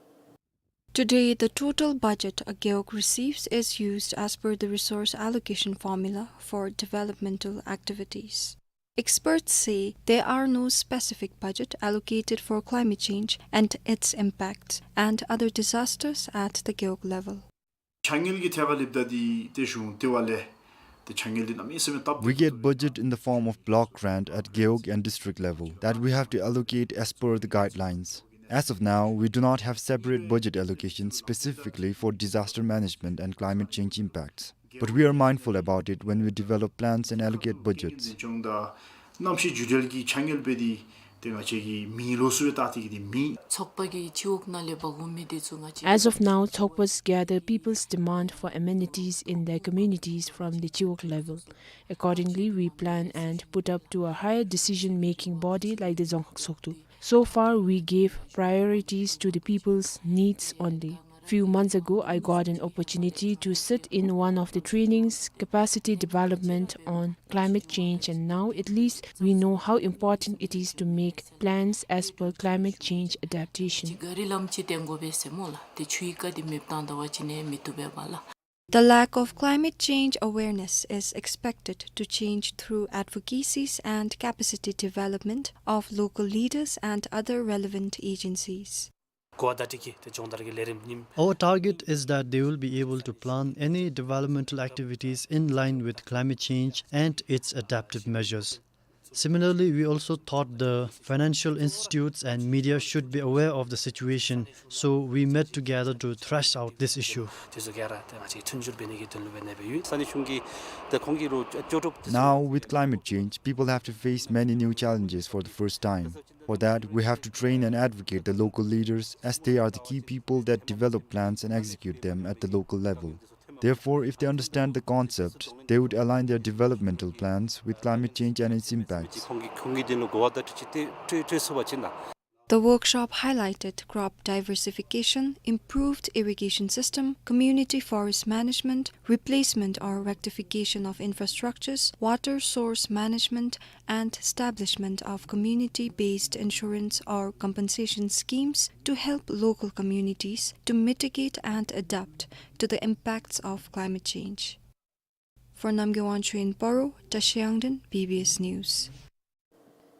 Today, the total budget a Gewog receives is used as per the resource allocation formula for developmental activities. Experts say there are no specific budget allocated for climate change and its impacts and other disasters at the Gewog level. ཆ་ངལ་གྱི་ཐད་ཁར་ལྷོདཔ་ད་འདི་ཏེ་གཞུང་ལྟེ་བ་ལས་ཏེ་ཆ་ངལ་འདི་གནམ་མེད་ས་མེད་སྟབས། We get budget in the form of block grant at Gewog and district level that we have to allocate as per the guidelines. As of now, we do not have separate budget allocation specifically for disaster management and climate change impacts. But we are mindful about it when we develop plans and allocate budgets. གནམ་གཤིས་འགྱུར་བ་གི་ཆ་ངལ་སྦེ་འདི་ཏེ་ང་བཅས་ཀྱིས་མེ་ལོག་སུ་སྦེ་བཏང་སྟེ་གི་འདི་མེད། ཚོགས་པ་གིས་སྤྱི་འོག་ནང་ལས་འབག་འོང་མི་འདི་ཚུ་ང་ཅིག As of now, Thokpas gather people's demand for amenities in their communities from the སྤྱི་འོག level. Accordingly, we plan and put up to a higher decision-making body like the རྫོང་ཁག་ཚོགས་འདུ. So far, we gave priorities to the people's needs only. Few months ago, I got an opportunity to sit in one of the trainings, capacity development on climate change, and now at least we know how important it is to make plans as per climate change adaptation. ག་རི་ལམ་ཅིག་བཏོན་དགོ་པས་ཟེར་སྨོ་ལགས། ཏེ་ཆུའི་རྐ་འདི་མེདཔ་བཏང་ད་པ་ཅིན་ནི་མི་བཏུབ་པས་པ་ལགས། The lack of climate change awareness is expected to change through advocacies and capacity development of local leaders and other relevant agencies. གོ་བརྡ་སྤྲོད་ཀྱི་ཏེ་སྦྱོང་བརྡར་གྱི་ལས་རིམ་ཨིན། Our target is that they will be able to plan any developmental activities in line with climate change and its adaptive measures. Similarly, we also thought the financial institutes and media should be aware of the situation, so we met together to thrash out this issue. དེ་ཚུ་ག་ར་ཏེ་ང་བཅས་མཐུན་འགྱུར་འབད་ནི་གི་དོན་ལུ་འབད་ནི་སྦེ་ཡོད། ས་གནས་གཞུང་གི་ཏེ་ཁོང་གི་རོགས་ཅོ་ཀྲུབ། Now, with climate change, people have to face many new challenges for the first time. For that, we have to train and advocate the local leaders, as they are the key people that develop plans and execute them at the local level. Therefore, if they understand the concept, they would align their developmental plans with climate change and its impacts. ཁོང་གི་ཁོང་གི་དོན་ལུ་གོ་བརྡ་སྤྲོད་ཅི་ཏེ་སྤྲོད་སྤྲོད་ཚུགས་པ་ཅིན་ན། The workshop highlighted crop diversification, improved irrigation system, community forest management, replacement or rectification of infrastructures, water source management, and establishment of community-based insurance or compensation schemes to help local communities to mitigate and adapt to the impacts of climate change. For Namgay Wangchuk in Paro, Tashi Yangden, B B S News.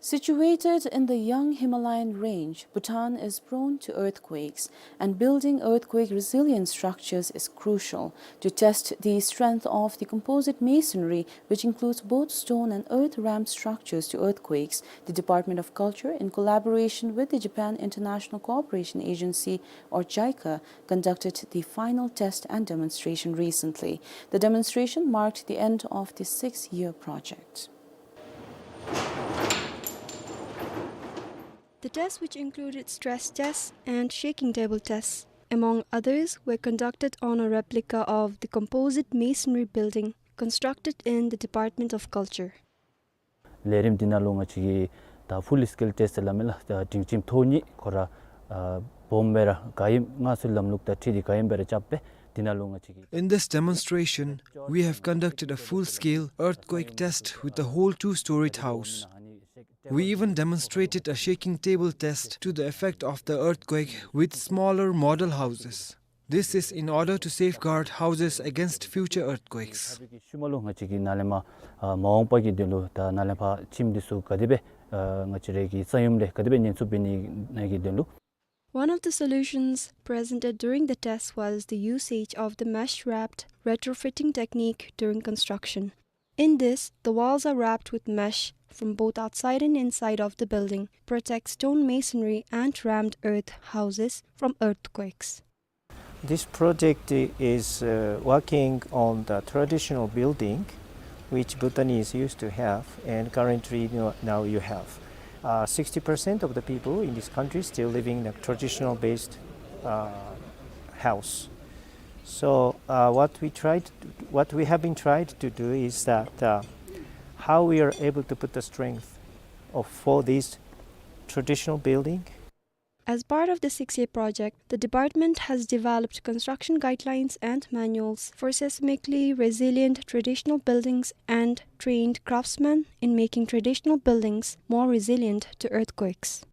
Situated in the Young Himalayan range, Bhutan is prone to earthquakes, and building earthquake-resilient structures is crucial. To test the strength of the composite masonry, which includes both stone and earth-rammed structures to earthquakes, the Department of Culture, in collaboration with the Japan International Cooperation Agency, or JICA, conducted the final test and demonstration recently. The demonstration marked the end of the six-year project. The tests, which included stress tests and shaking table tests, among others, were conducted on a replica of the composite masonry building constructed in the Department of Culture. ལས་རིམ་འདི་ནང་ལུ་ང་བཅས་ཀྱིས་ད་ཕུལ་སི་ཀེལ་ཊེསཊ་སླབ་མི་ལགས་ད་སྒྲིང་ཁྱིམ་ཐོག་གཉིས་ཁོ་ར་ཨ་སྦོམ་སྦེ་ར་ག་ཨིནམ་ང་བཅས་ལམ་ལུགས་དང་འཁྲིལ་ཏེ་ག་ཨིནམ་སྦེ་ར་རྐྱབ་སྦེ་འདི་ནང་ལུ་ང་བཅས་ཀྱིས། In this demonstration, we have conducted a full-scale earthquake test with the whole two-storied house. We even demonstrated a shaking table test to the effect of the earthquake with smaller model houses. This is in order to safeguard houses against future earthquakes. ཤུལ་མ་ལུ་ང་བཅས་ཀྱིས་ནཱ་ལས་མར་ཨ་མ་འོངས་པ་གི་དོན་ལུ་ད་ནཱ་ལས་ཕར་ཁྱིམ་འདི་ཚུ་ག་དེ་སྦེ་ཨ་ང་བཅས་ར་གི་ས་ཡོམ་ལས་ག་དེ་སྦེ་ཉེན་ཚབས་འབད་ནི་ནང་གི་དོན་ལུ། One of the solutions presented during the test was the usage of the mesh-wrapped retrofitting technique during construction. In this, the walls are wrapped with mesh from both outside and inside of the building, protects stone masonry and rammed earth houses from earthquakes. This project is uh, working on the traditional building which Bhutanese used to have, and currently you know, now you have. Uh, sixty percent of the people in this country still living in a traditional based uh, house. So uh, what we tried, what we have been tried to do is that uh, how we are able to put the strength of for these traditional building. As part of the six-year project, the department has developed construction guidelines and manuals for seismically resilient traditional buildings and trained craftsmen in making traditional buildings more resilient to earthquakes.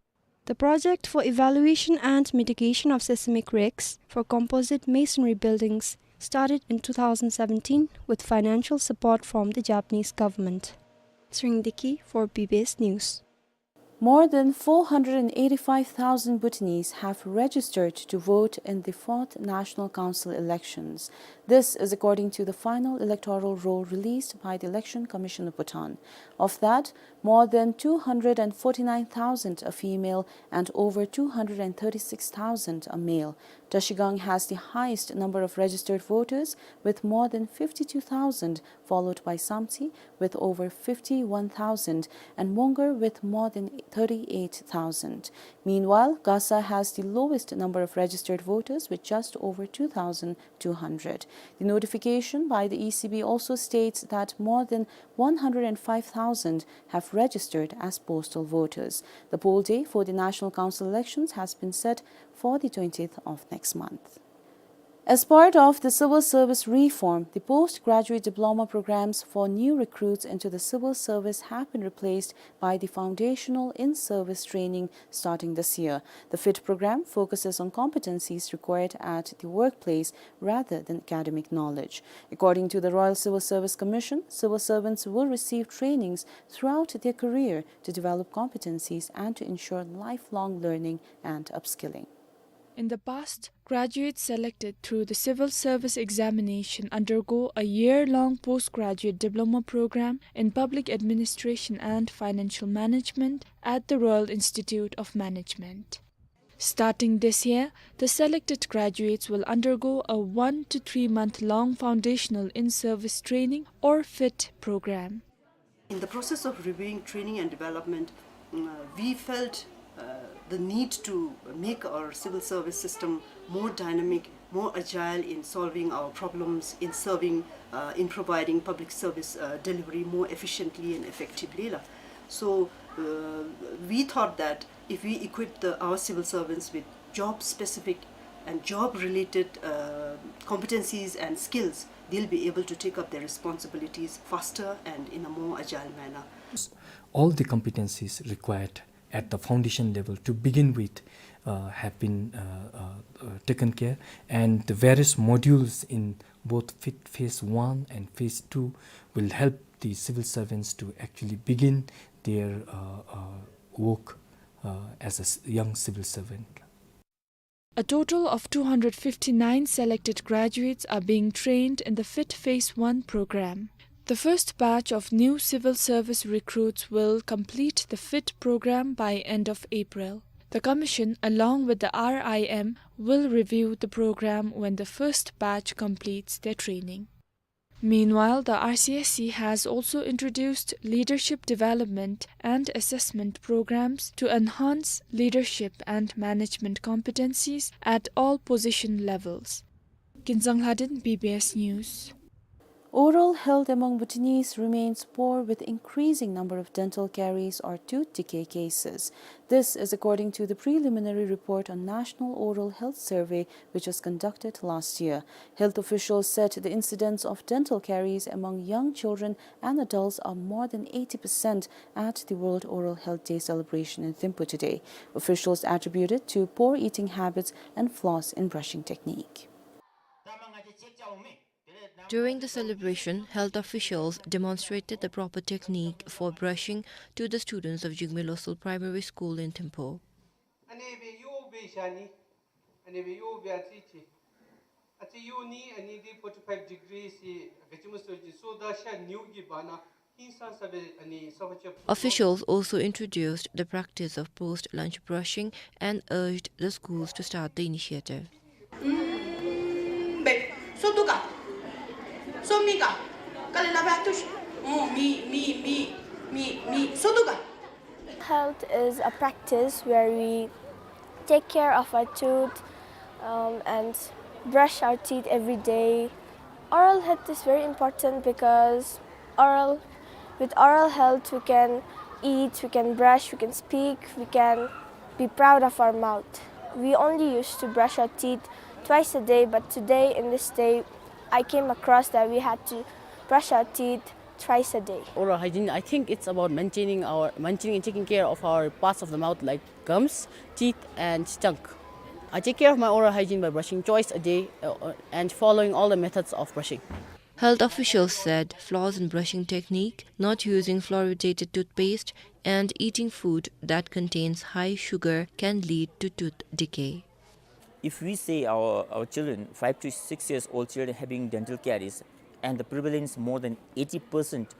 The project for evaluation and mitigation of seismic risks for composite masonry buildings started in two thousand seventeen with financial support from the Japanese government. Tshering Deki for B B S News. More than four hundred and eighty-five thousand Bhutanese have registered to vote in the fourth National Council elections. This is according to the final electoral roll released by the Election Commission of Bhutan. Of that, more than two hundred and forty-nine thousand are female and over two hundred and thirty-six thousand are male. Trashigang has the highest number of registered voters with more than fifty-two thousand, followed by Samtse with over fifty-one thousand and Mongar with more than thirty-eight thousand. Meanwhile, Gasa has the lowest number of registered voters with just over two thousand two hundred. The notification by the E C B also states that more than one hundred and five thousand have registered as postal voters. The poll day for the National Council elections has been set for the twentieth of next month. As part of the civil service reform, the postgraduate diploma programs for new recruits into the civil service have been replaced by the foundational in-service training starting this year. The FIT program focuses on competencies required at the workplace rather than academic knowledge. According to the Royal Civil Service Commission, civil servants will receive trainings throughout their career to develop competencies and to ensure lifelong learning and upskilling. In the past, graduates selected through the civil service examination undergo a year-long postgraduate diploma program in public administration and financial management at the Royal Institute of Management. Starting this year, the selected graduates will undergo a one to three month long foundational in-service training or FIT program. In the process of reviewing training and development, mm, uh, we felt uh, the need to make our civil service system more dynamic, more agile in solving our problems, in serving, uh, in providing public service uh, delivery more efficiently and effectively la. So uh, we thought that if we equip the, our civil servants with job-specific and job-related uh, competencies and skills, they'll be able to take up their responsibilities faster and in a more agile manner. All the competencies required at the foundation level to begin with, uh, have been, uh, uh, uh, taken care, and the various modules in both fit phase one and phase two will help the civil servants to actually begin their, uh, uh, work, uh, as a s-, young civil servant. A total of two hundred fifty-nine selected graduates are being trained in the fit phase one program. The first batch of new civil service recruits will complete the fit program by end of April. The commission, along with the R I M, will review the program when the first batch completes their training. Meanwhile, the R C S C has also introduced leadership development and assessment programs to enhance leadership and management competencies at all position levels. Kinzang Lhaden, B B S News. Oral health among Bhutanese remains poor, with increasing number of dental caries or tooth decay cases. This is according to the preliminary report on National Oral Health Survey, which was conducted last year. Health officials said the incidence of dental caries among young children and adults are more than eighty percent at the World Oral Health Day celebration in Thimphu today. Officials attribute it to poor eating habits and flaws in brushing technique. During the celebration, health officials demonstrated the proper technique for brushing to the students of Jigme Losal Primary School in Thimphu. Ani be yo be shani, ani be yo be achi chi. Achi yo ni, ani di forty-five degrees si, gachimu soji, so da sha niu gi bana. Officials also introduced the practice of post-lunch brushing and urged the schools to start the initiative. Mm, be, so tu ka? So mi ka? Kale la ba tu sh-, oh, mi, mi, mi, mi, mi, so tu ka? Health is a practice where we take care of our tooth, um, and brush our teeth every day. Oral health is very important because oral, with oral health, we can eat, we can brush, we can speak, we can be proud of our mouth. We only used to brush our teeth twice a day, but today, in this day, I came across that we had to brush our teeth thrice a day. Oral hygiene, I think it's about maintaining our, maintaining and taking care of our parts of the mouth like gums, teeth, and tongue. I take care of my oral hygiene by brushing twice a day, uh, uh, and following all the methods of brushing. Health officials said flaws in brushing technique, not using fluoridated toothpaste, and eating food that contains high sugar can lead to tooth decay. If we say our, our children, five to six years old children having dental caries, and the prevalence more than eighty percent,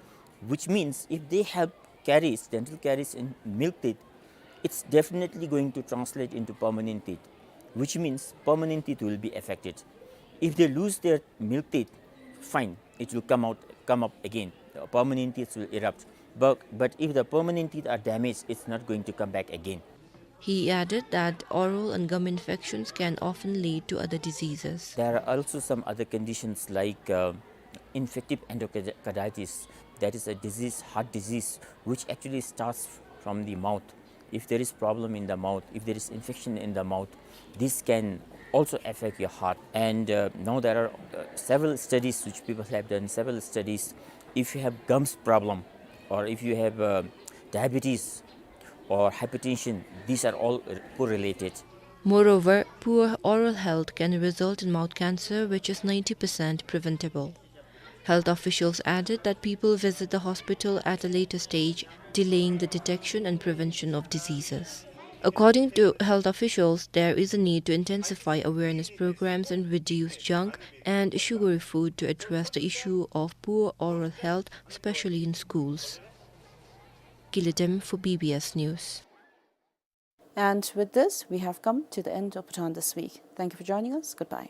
which means if they have caries, dental caries in milk teeth, it's definitely going to translate into permanent teeth, which means permanent teeth will be affected. If they lose their milk teeth, fine, it will come out, come up again. Uh, permanent teeth will erupt. But, but if the permanent teeth are damaged, it's not going to come back again. He added that oral and gum infections can often lead to other diseases. There are also some other conditions like, uh, infective endocarditis. That is a disease, heart disease, which actually starts from the mouth. If there is problem in the mouth, if there is infection in the mouth, this can also affect your heart. And, uh, now there are, uh, several studies which people have done, several studies. If you have gums problem, or if you have, uh, diabetes, or hypertension, these are all, uh, correlated. Moreover, poor oral health can result in mouth cancer, which is ninety percent preventable. Health officials added that people visit the hospital at a later stage, delaying the detection and prevention of diseases. According to health officials, there is a need to intensify awareness programs and reduce junk and sugary food to address the issue of poor oral health, especially in schools. Gilidem for B B S News. And with this, we have come to the end of Bhutan This Week. Thank you for joining us. Goodbye.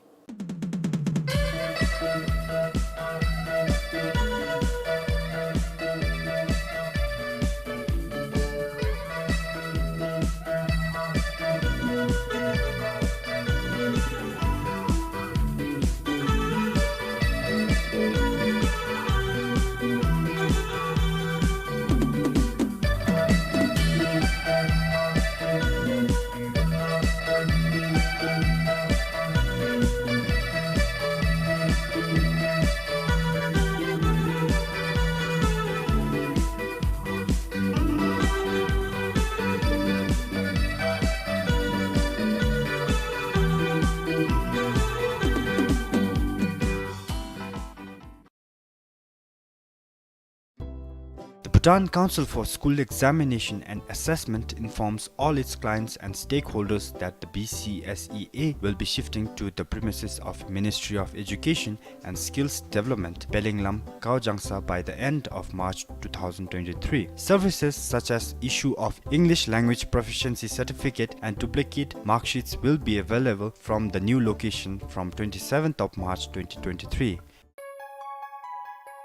Bhutan Council for School Examination and Assessment informs all its clients and stakeholders that the B C S E A will be shifting to the premises of Ministry of Education and Skills Development, Pelenglam, Kaojangsa by the end of March two thousand twenty-three. Services such as issue of English language proficiency certificate and duplicate mark sheets will be available from the new location from twenty-seventh of March twenty twenty-three.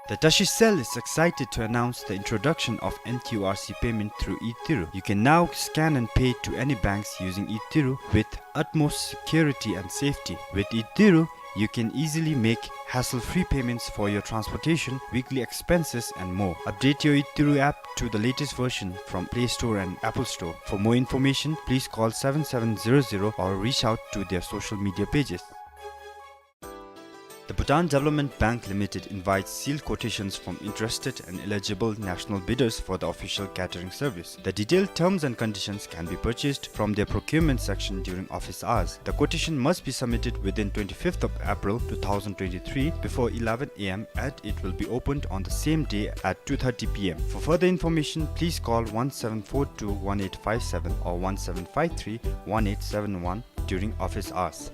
The Tashi Cell is excited to announce the introduction of N Q R C payment through eThiru. You can now scan and pay to any banks using eThiru with utmost security and safety. With eThiru, you can easily make hassle-free payments for your transportation, weekly expenses, and more. Update your eThiru app to the latest version from Play Store and Apple Store. For more information, please call seven seven zero zero or reach out to their social media pages. The Bhutan Development Bank Limited invites sealed quotations from interested and eligible national bidders for the official catering service. The detailed terms and conditions can be purchased from their procurement section during office hours. The quotation must be submitted within twenty-fifth of April two thousand twenty-three before eleven A M, and it will be opened on the same day at two thirty P M. For further information, please call one seven four two one eight five seven or one seven five three one eight seven one during office hours.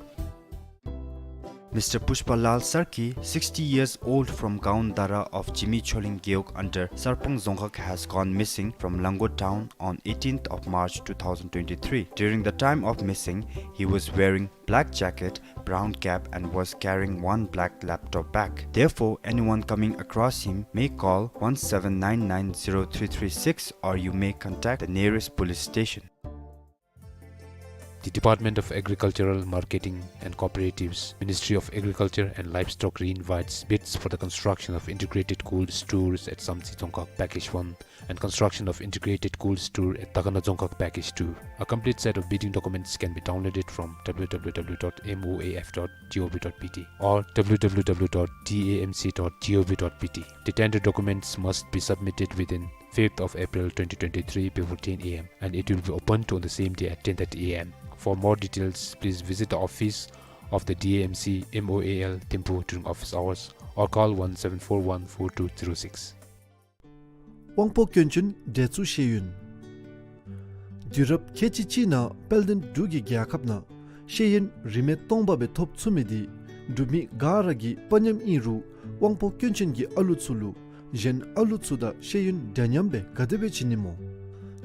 Mister Pushpa Lal Sarki, sixty years old, from Gaon Dara of Jimi Choling Gewog under Sarpang Dzongkhag, has gone missing from Lango town on eighteenth of March two thousand twenty-three. During the time of missing, he was wearing black jacket, brown cap, and was carrying one black laptop bag. Therefore, anyone coming across him may call one seven nine nine zero three three six, or you may contact the nearest police station. The Department of Agricultural Marketing and Cooperatives, Ministry of Agriculture and Livestock, reinvites bids for the construction of integrated cold stores at Samtse Dzongkhag Package one and construction of integrated cold store at Takana Dzongkhag Package two. A complete set of bidding documents can be downloaded from W W W dot M O A F dot G O V dot B T or W W W dot D A M C dot G O V dot B T. The tender documents must be submitted within fifth of April twenty twenty-three before ten A M, and it will be opened on the same day at ten thirty A M. For more details, please visit the office of the D A M C M O A L Thimphu during office hours or call one seven four one four two zero six. དབང་པོ་སྐྱོན་ཅན་འདྲེ་ཚུ་ཤེས་ཡོན། དུས་རབས་ཁལ་གཅིག་གཅིག་ནང་དཔལ་ལྡན་འབྲུག་གི་རྒྱལ་ཁབ་ནང་ཤེས་ཡོན་རིན་མེད་སྟོང་པ་སྦེ་ཐོབ་ཚུགས་མི་འདི་འབྲུག་མི་ག་ར་གི་དཔའ་ཉམས་ཨིན་རུང་དབང་པོ་སྐྱོན་ཅན་གྱི་ཨ་ལུ་ཚུ་ལུ་གཞན་ཨ་ལུ་ཚུ་དང་ཤེས་ཡོན་འདྲ་མཉམ་སྦེ་ག་དེ་སྦེ་བྱིན་ནི་སྨོ།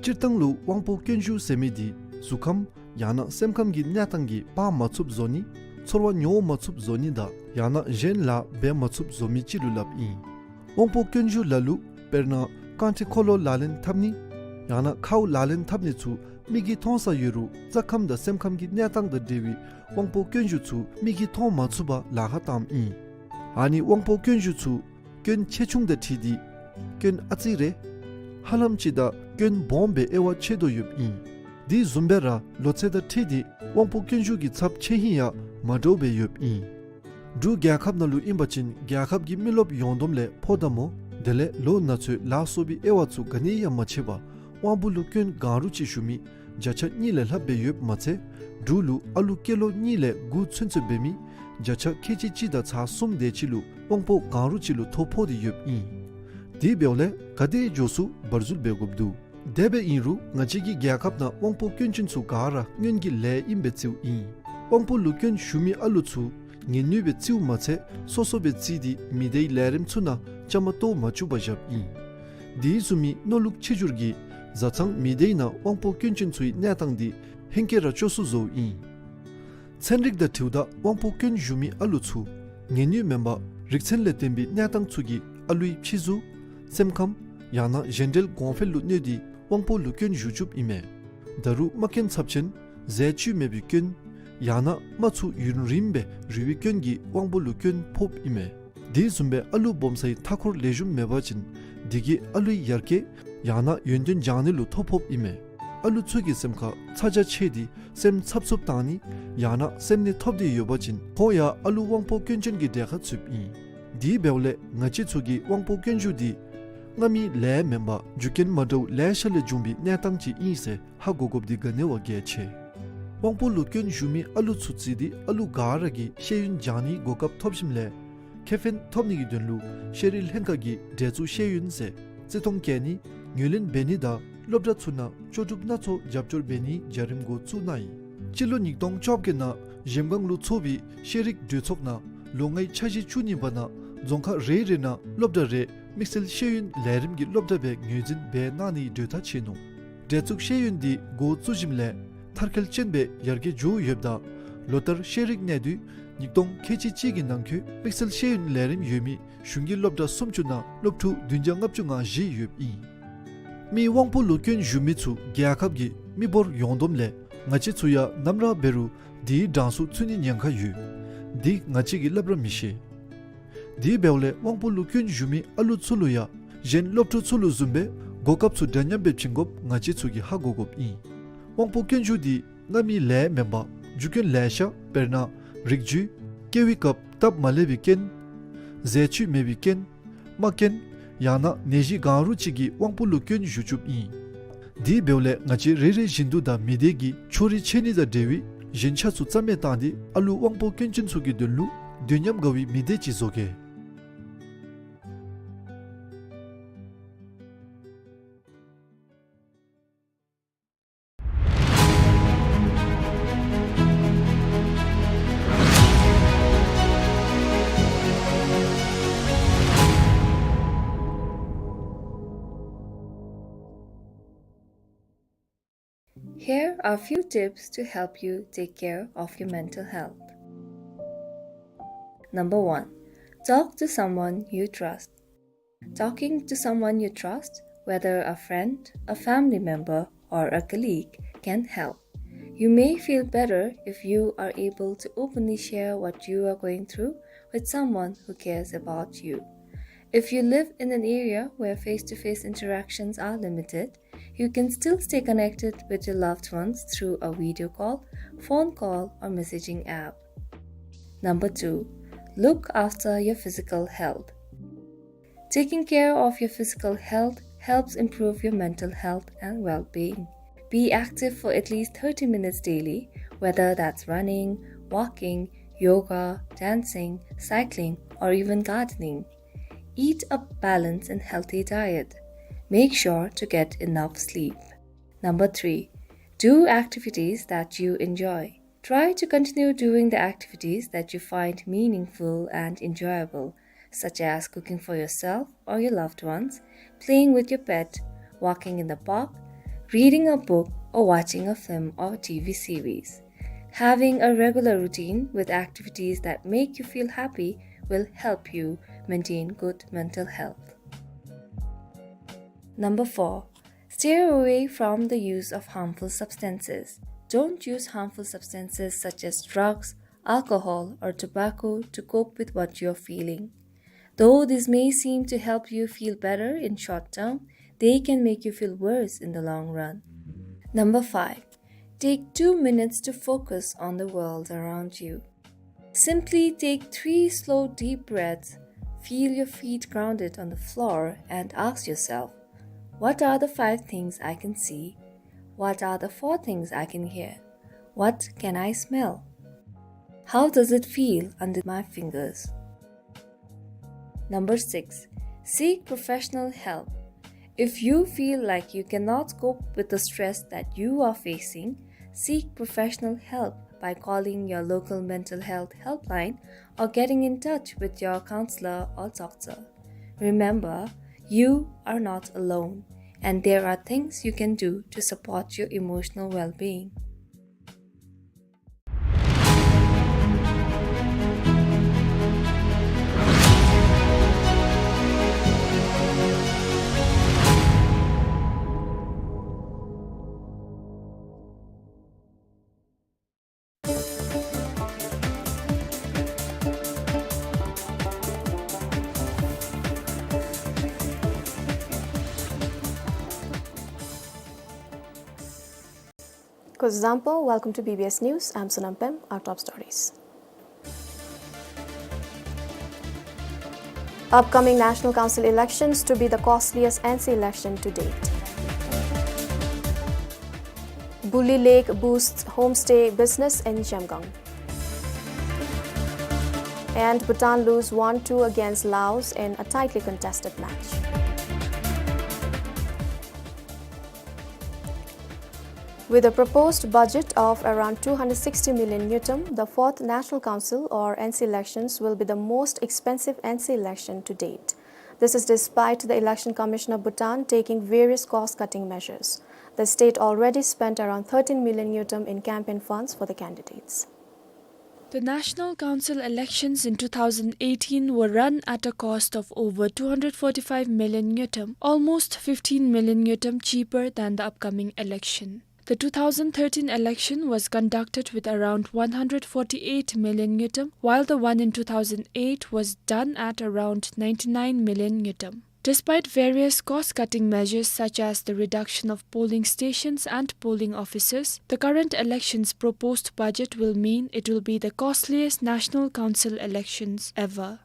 སྤྱིར་བཏང་ལུ་དབང་པོ་སྐྱོན་ཞུགས་ཟེར་མི་འདི་གཟུགས་ཁམས་ཡང་ན་སེམས་ཁམས་ཀྱི་གནས་སྟངས་ཀྱིས་འབག་མ་ཚུགསཔ་བཟོ་ནི། ཚོར་བ་མྱོང་མ་ཚུགསཔ་བཟོ་ནི་དང་ཡང་ན་གཞན་ལཱ་འབད་མ་ཚུགསཔ་བཟོ་མི་ཅིག་ལུ་སླབ་ཨིན། དབང་པོ་སྐྱོན་ཞུགས་ལ་ལུ་དཔེར་ན་རྐང་ཁྲི་འཁོར་ལོ་ལག་ལེན་འཐབ་ནི་ཡང་ན་ཁཝ་ལག་ལེན་འཐབ་ནི་ཚུ་མིག་གིས་མཐོང་ས་ཡོད་རུང་རྩ་ཁམས་དང་སེམས་ཁམས་ཀྱི་གནས་སྟངས་དང་འབྲེལ་བའི་དབང་པོ་སྐྱོན་ཞུགས་ཚུ་མིག་གིས་མཐོང་མ་ཚུགས་པར་ལཱ་ཁག་བཏངམ་ཨིན། ཨ་ནི་དབང་པོ་སྐྱོན་ཞུགས་ཚུ་སྐྱོན་ཆེ་ཆུང་དང་འཁྲིལ་ཏེ་སྐྱོན་ཨ་ཙི་རེ་ཧ་ལམ་ཅིག་དང་སྐྱོན་སྦོམ་སྦེ་དབྱེ་བ་ཕྱེ་དོ་ཡོདཔ་ཨིན། དེ་བཟུམ་སྦེ་ར་ལོ་ཚད་དང་འཁྲིལ་ཏེ་དབང་པོ་སྐྱོན་ཞུགས་ཀྱི་ཚབས་ཆེ་ཧིང་ཡང་མ་འདྲཝ་སྦེ་ཡོདཔ་ཨིན། འབྲུག་རྒྱལ་ཁབ་ནང་ལུ་ཨིན་པ་ཅིན་རྒྱལ་ཁབ་ཀྱི་མི་རློབས་ཡོངས་བསྡོམས་ལས་ཕོ་དང་མོ་དེ་ལས་ལོ་ན་ཚོད་ལ་སོགས་པའི་དབྱེ་བ་ཚུ་ག་ནི་ཡང་མ་ཕྱེ་བར་དབང་པོ་ལུ་སྐྱོན་གང་རུང་ཅིག་ཞུགས་མི་བརྒྱ་ཆ་གཉིས་ལས་ལྷགཔ་སྦེ་ཡོདཔ་མ་ཚད་འབྲུག་ལུ་ཨ་ལུ་སྐྱེས་ལོ་གཉིས་ལས་དགུ་ཚུན་ཚོད་འབད་མི་བརྒྱ་ཆ་ཁལ་གཅིག་གཅིག་དང་ཚག་གསུམ་དེ་ཅིག་ལུ་དབང་པོ་གང་རུང་ཅིག་ལུ་ཐོ་ཕོག་སྟེ་ཡོདཔ་ཨིན། དེ་འབདཝ་ལས་ག་དེ་མགྱོགས་སུ་བར་འཛུལ་འབད་དགོཔ་འདུག། དེ་སྦེ་ཨིན་རུང་ང་བཅས་ཀྱི་རྒྱལ་ཁབ་ནང་དབང་པོ་སྐྱོན་ཅན་ཚུ་ག་ར་སྔོན་གྱི་ལས་ཨིན་པའི་རྩིཝ་ཨིན། དབང་པོ་ལུ་སྐྱོན་ཞུགས་མི་ཨ་ལུ་ཚུ་ངལ་ནུས་པའི་རྩིཝ་མ་ཚད་སོ་སོ་སྦེ་བརྩིས་ཏེ་མི་སྡེའི་ལས་རིམ་ཚུ་ནང་བཅའ་མར་གཏོགས་མ་བཅུག་པར་བཞགཔ་ཨིན། དེ་བཟུམ་མའི་མནོ་ལུགས་ཆེ་འགྱུར་གྱིས་བཟའ་ཚང་མི་སྡེའི་ནང་དབང་པོ་སྐྱོན་ཅན་ཚུའི་གནས་སྟངས་འདི་ཧེང་སྐལ་ར་སྐྱོ་སུ་བཟོཝ་ཨིན། ཚན་རིག་དང་འཁྲིལཝ་ད་དབང་པོ་སྐྱོན་ཞུགས་མི་ཨ་ལུ་ཚུ་ངལ་ནུས་མེན་པར་རིག་ཚན་ལས་བརྟེན་པའི་གནས་སྟངས་ཚུ་གིས་ཨ་ལུའི་ཕྱི་གཟུགས་སེམས་ཁམས་ཡང་ན་གཞན་འབྲེལ་གོང་འཕེལ་ལུ་གནོད་དེ་དབང་པོ་ལུ་སྐྱོན་ཞུགས་བཅུགཔ་ཨིན་མས། ད་རུང་རྨ་སྐྱོན་ཚབས་ཆེན་ཟས་བཅུད་མེད་པའི་སྐྱོན་ཡང་ན་རྨ་ཚུ་ཡུན་རིངམོ་སྦེ་རུལ་བའི་སྐྱོན་གྱིས་དབང་པོ་ལུ་སྐྱོན་ཕོགཔ་ཨིན་མས། དེ་བཟུམ་སྦེ་ཨ་ལུ་སྦོམ་སའི་མཐའ་འཁོར་ལེགས་ཤོམ་མེད་པ་ཅིན་དེ་གིས་ཨ་ལུའི་ཡར་རྒྱས་ཡང་ན་ཡོན་ཏན་སྦྱང་ནི་ལུ་ཐོ་ཕོགཔ་ཨིན་མས། ཨ་ལུ་ཚུ་གི་སེམས་ཁར་ཚ་གྱང་ཆེ་སྟེ་སེམས་འཚབ་འཚུབ་བཏང་ནི་ཡང་ན་སེམས་ནད་ཐོབ་སྟེ་ཡོད་པ་ཅིན་ཁོང་ཡང་ཨ་ལུ་དབང་པོ་སྐྱོན་ཅན་གྱི་གྲས་ཁར་ཚུདཔ་ཨིན། དེ་འབདཝ་ལས་ང་བཅས་ཚུ་གིས་དབང་པོ་སྐྱོན་ཞུགས་འདི་སྔ་མའི་ལས་མེན་པར་རྒྱུ་རྐྱེན་མ་འདྲཝ་ལེ་ཤ་ལས་བྱུང་བའི་གནས་སྟངས་ཅིག་ཨིན་ཟེར་ཧ་གོ་དགོཔ་འདི་ག་ནི་བ་གལ་ཆེ། དབང་པོ་ལུ་སྐྱོན་ཞུགས་མི་ཨ་ལུ་ཚུ་བརྩིས་ཏེ་ཨ་ལུ་ག་ར་གིས་ཤེས་ཡོན་སྦྱང་ནིའི་གོ་སྐབས་ཐོབ་ཞིནམ་ལས་ཁེ་ཕན་ཐོབ་ནི་གི་དོན་ལུ་ཤེས་རིག་ལྷན་ཁག་གིས་འདྲེ་ཚུ་ཤེས་ཡོན་ཟེར་ བརྩི་མཐོང་བསྐྱེད་ནི་ངོས་ལེན་འབད་ནི་དང་སློབ་གྲྭ་ཚུ་ནང་ལྕོགས་གྲུབ་སྣ་ཚོགས་རྒྱབ་སྐྱོར་འབད་ནིའི་བྱ་རིམ་འགོ་བཙུགས་གནང་ཡི། སྤྱི་ལོ་ཉིས་སྟོང་བཅོ་བརྒྱད་ནང་གཞལམ་སྒང་ལུ་ཚོགས་པའི་ཤེས་རིག་གྲོས་ཚོགས་ནང་ལོ་ལྔའི་འཆར་གཞི་བཅུ་གཉིས་པ་ནང་རྫོང་ཁག་རེ་རེ་ནང་སློབ་གྲྭ་རེ་དམིགས་བསལ་ཤེས་ཡོན་ལས་རིམ་གྱི་སློབ་གྲྭ་སྦེ་ངོས་འཛིན་འབད་གནང་ནིའི་གྲོས་ཐག་བཅད་ནུག། གྲོས་ཚོགས་ཤེས་ཡོན་འདི་འགོ་བཙུགས་ཞིནམ་ལས་མཐར་འཁྱོལ་ཅན་སྦེ་ཡར་རྒྱས་འགྱོ་ཡོདཔ་ད་ལོ་ལྟར་ཤེས་རིག་གནས་སྡུད་ཉིས་སྟོང་ཁལ་གཅིག་གཅིག་གི་ནང་འཁོད་དམིགས་བསལ་ཤེས་ཡོན་ལས་རིམ་ཡོད་མི་གཞུང་གི་སློབ་གྲྭ་སུམ་ཅུ་ནང་སློབ་ཕྲུག་བདུན་བརྒྱ་ལྔ་བཅུ་ང་བཞི་ཡོདཔ་ཨིན། མི་དབང་པོ་ལུ་སྐྱོན་ཞུགས་མི་ཚུ་རྒྱལ་ཁབ་ཀྱི་མི་འབོར་ཡོངས་བསྡོམས་ལས་ང་བཅས་ཚུ་ཡང་ནམ་ར་འབད་རུང་དེའི་གྲངས་སུ་ཚུད་ནིའི་ཉེན་ཁ་ཡོད། འདི་ང་བཅས་ཀྱིས་སླབ་ར་མི་ཤེས། དེ་འབདཝ་ལས་དབང་པོ་ལུ་སྐྱོན་ཞུགས་མི་ཨ་ལུ་ཚུ་ལུ་ཡང་གཞན་སློབ་ཕྲུག་ཚུ་ལུ་བཟུམ་སྦེ་གོ་སྐབས་ཚུ་འདྲ་མཉམ་སྦེ་བྱིན་དགོཔ་ང་བཅས་ཚུ་གིས་ཧ་གོ་དགོཔ་ཨིན། དབང་པོ་སྐྱོན་ཞུགས་འདི་གནམ་མེད་ས་མེད་མེན་པར་རྒྱུ་རྐྱེན་ལེ་ཤ་དཔེར་ན་རིགས་རྒྱུད། སྐྱེ་བའི་སྐབས་སྟབས་མ་ལེགས་པའི་རྐྱེན། ཟས་བཅུད་མེད་པའི་རྐྱེན། རྨ་རྐྱེན། ཡང་ན་ནད་གཞི་གང་རུང་ཅིག་གིས་དབང་པོ་ལུ་སྐྱོན་ཞུགས་བཅུགཔ་ཨིན། དེ་འབདཝ་ལས་ང་བཅས་རེ་རེ་བཞིན་དུ་དང་མི་སྡེ་གི་ཕྱོགས་རིས་ཆད་ནི་དང་འབྲེལ་བའི་ཞེན་ཆགས་ཚུ་རྩ་མེད་བཏང་སྟེ་ཨ་ལུ་དབང་པོ་སྐྱོན་ཅན་ཚུ་གི་དོན་ལུ་དོན་ཉམས་དགའ་བའི་མི་སྡེ་ཅིག་བཟོ་གེ། Here are few tips to help you take care of your mental health. Number one, talk to someone you trust. Talking to someone you trust, whether a friend, a family member, or a colleague, can help. You may feel better if you are able to openly share what you are going through with someone who cares about you. If you live in an area where face-to-face interactions are limited, you can still stay connected with your loved ones through a video call, phone call, or messaging app. Number two, look after your physical health. Taking care of your physical health helps improve your mental health and well-being. Be active for at least thirty minutes daily, whether that's running, walking, yoga, dancing, cycling, or even gardening. Eat a balanced and healthy diet. Make sure to get enough sleep. Number three, do activities that you enjoy. Try to continue doing the activities that you find meaningful and enjoyable, such as cooking for yourself or your loved ones, playing with your pet, walking in the park, reading a book, or watching a film or T V series. Having a regular routine with activities that make you feel happy will help you maintain good mental health. Number four, steer away from the use of harmful substances. Don't use harmful substances such as drugs, alcohol, or tobacco to cope with what you're feeling. Though this may seem to help you feel better in short term, they can make you feel worse in the long run. Number five, take two minutes to focus on the world around you. Simply take three slow, deep breaths, feel your feet grounded on the floor, and ask yourself, "What are the five things I can see? What are the four things I can hear? What can I smell? How does it feel under my fingers?" Number six, seek professional help. If you feel like you cannot cope with the stress that you are facing, seek professional help by calling your local mental health helpline or getting in touch with your counselor or doctor. Remember, you are not alone, and there are things you can do to support your emotional well-being. Kuzuzangpo, welcome to B B S News. I'm Sonam Pem. Our top stories. Upcoming National Council elections to be the costliest N C election to date. Buli Lake boosts homestay business in Zhemgang. And Bhutan lose one two against Laos in a tightly contested match. With a proposed budget of around two hundred sixty million ngultrum, the fourth National Council or N C elections will be the most expensive N C election to date. This is despite the Election Commission of Bhutan taking various cost-cutting measures. The state already spent around thirteen million ngultrum in campaign funds for the candidates. The National Council elections in two thousand eighteen were run at a cost of over two hundred forty-five million ngultrum, almost fifteen million ngultrum cheaper than the upcoming election. The two thousand thirteen election was conducted with around one hundred forty-eight million ngultrum, while the one in two thousand eight was done at around ninety-nine million ngultrum. Despite various cost-cutting measures such as the reduction of polling stations and polling officers, the current election's proposed budget will mean it will be the costliest National Council elections ever.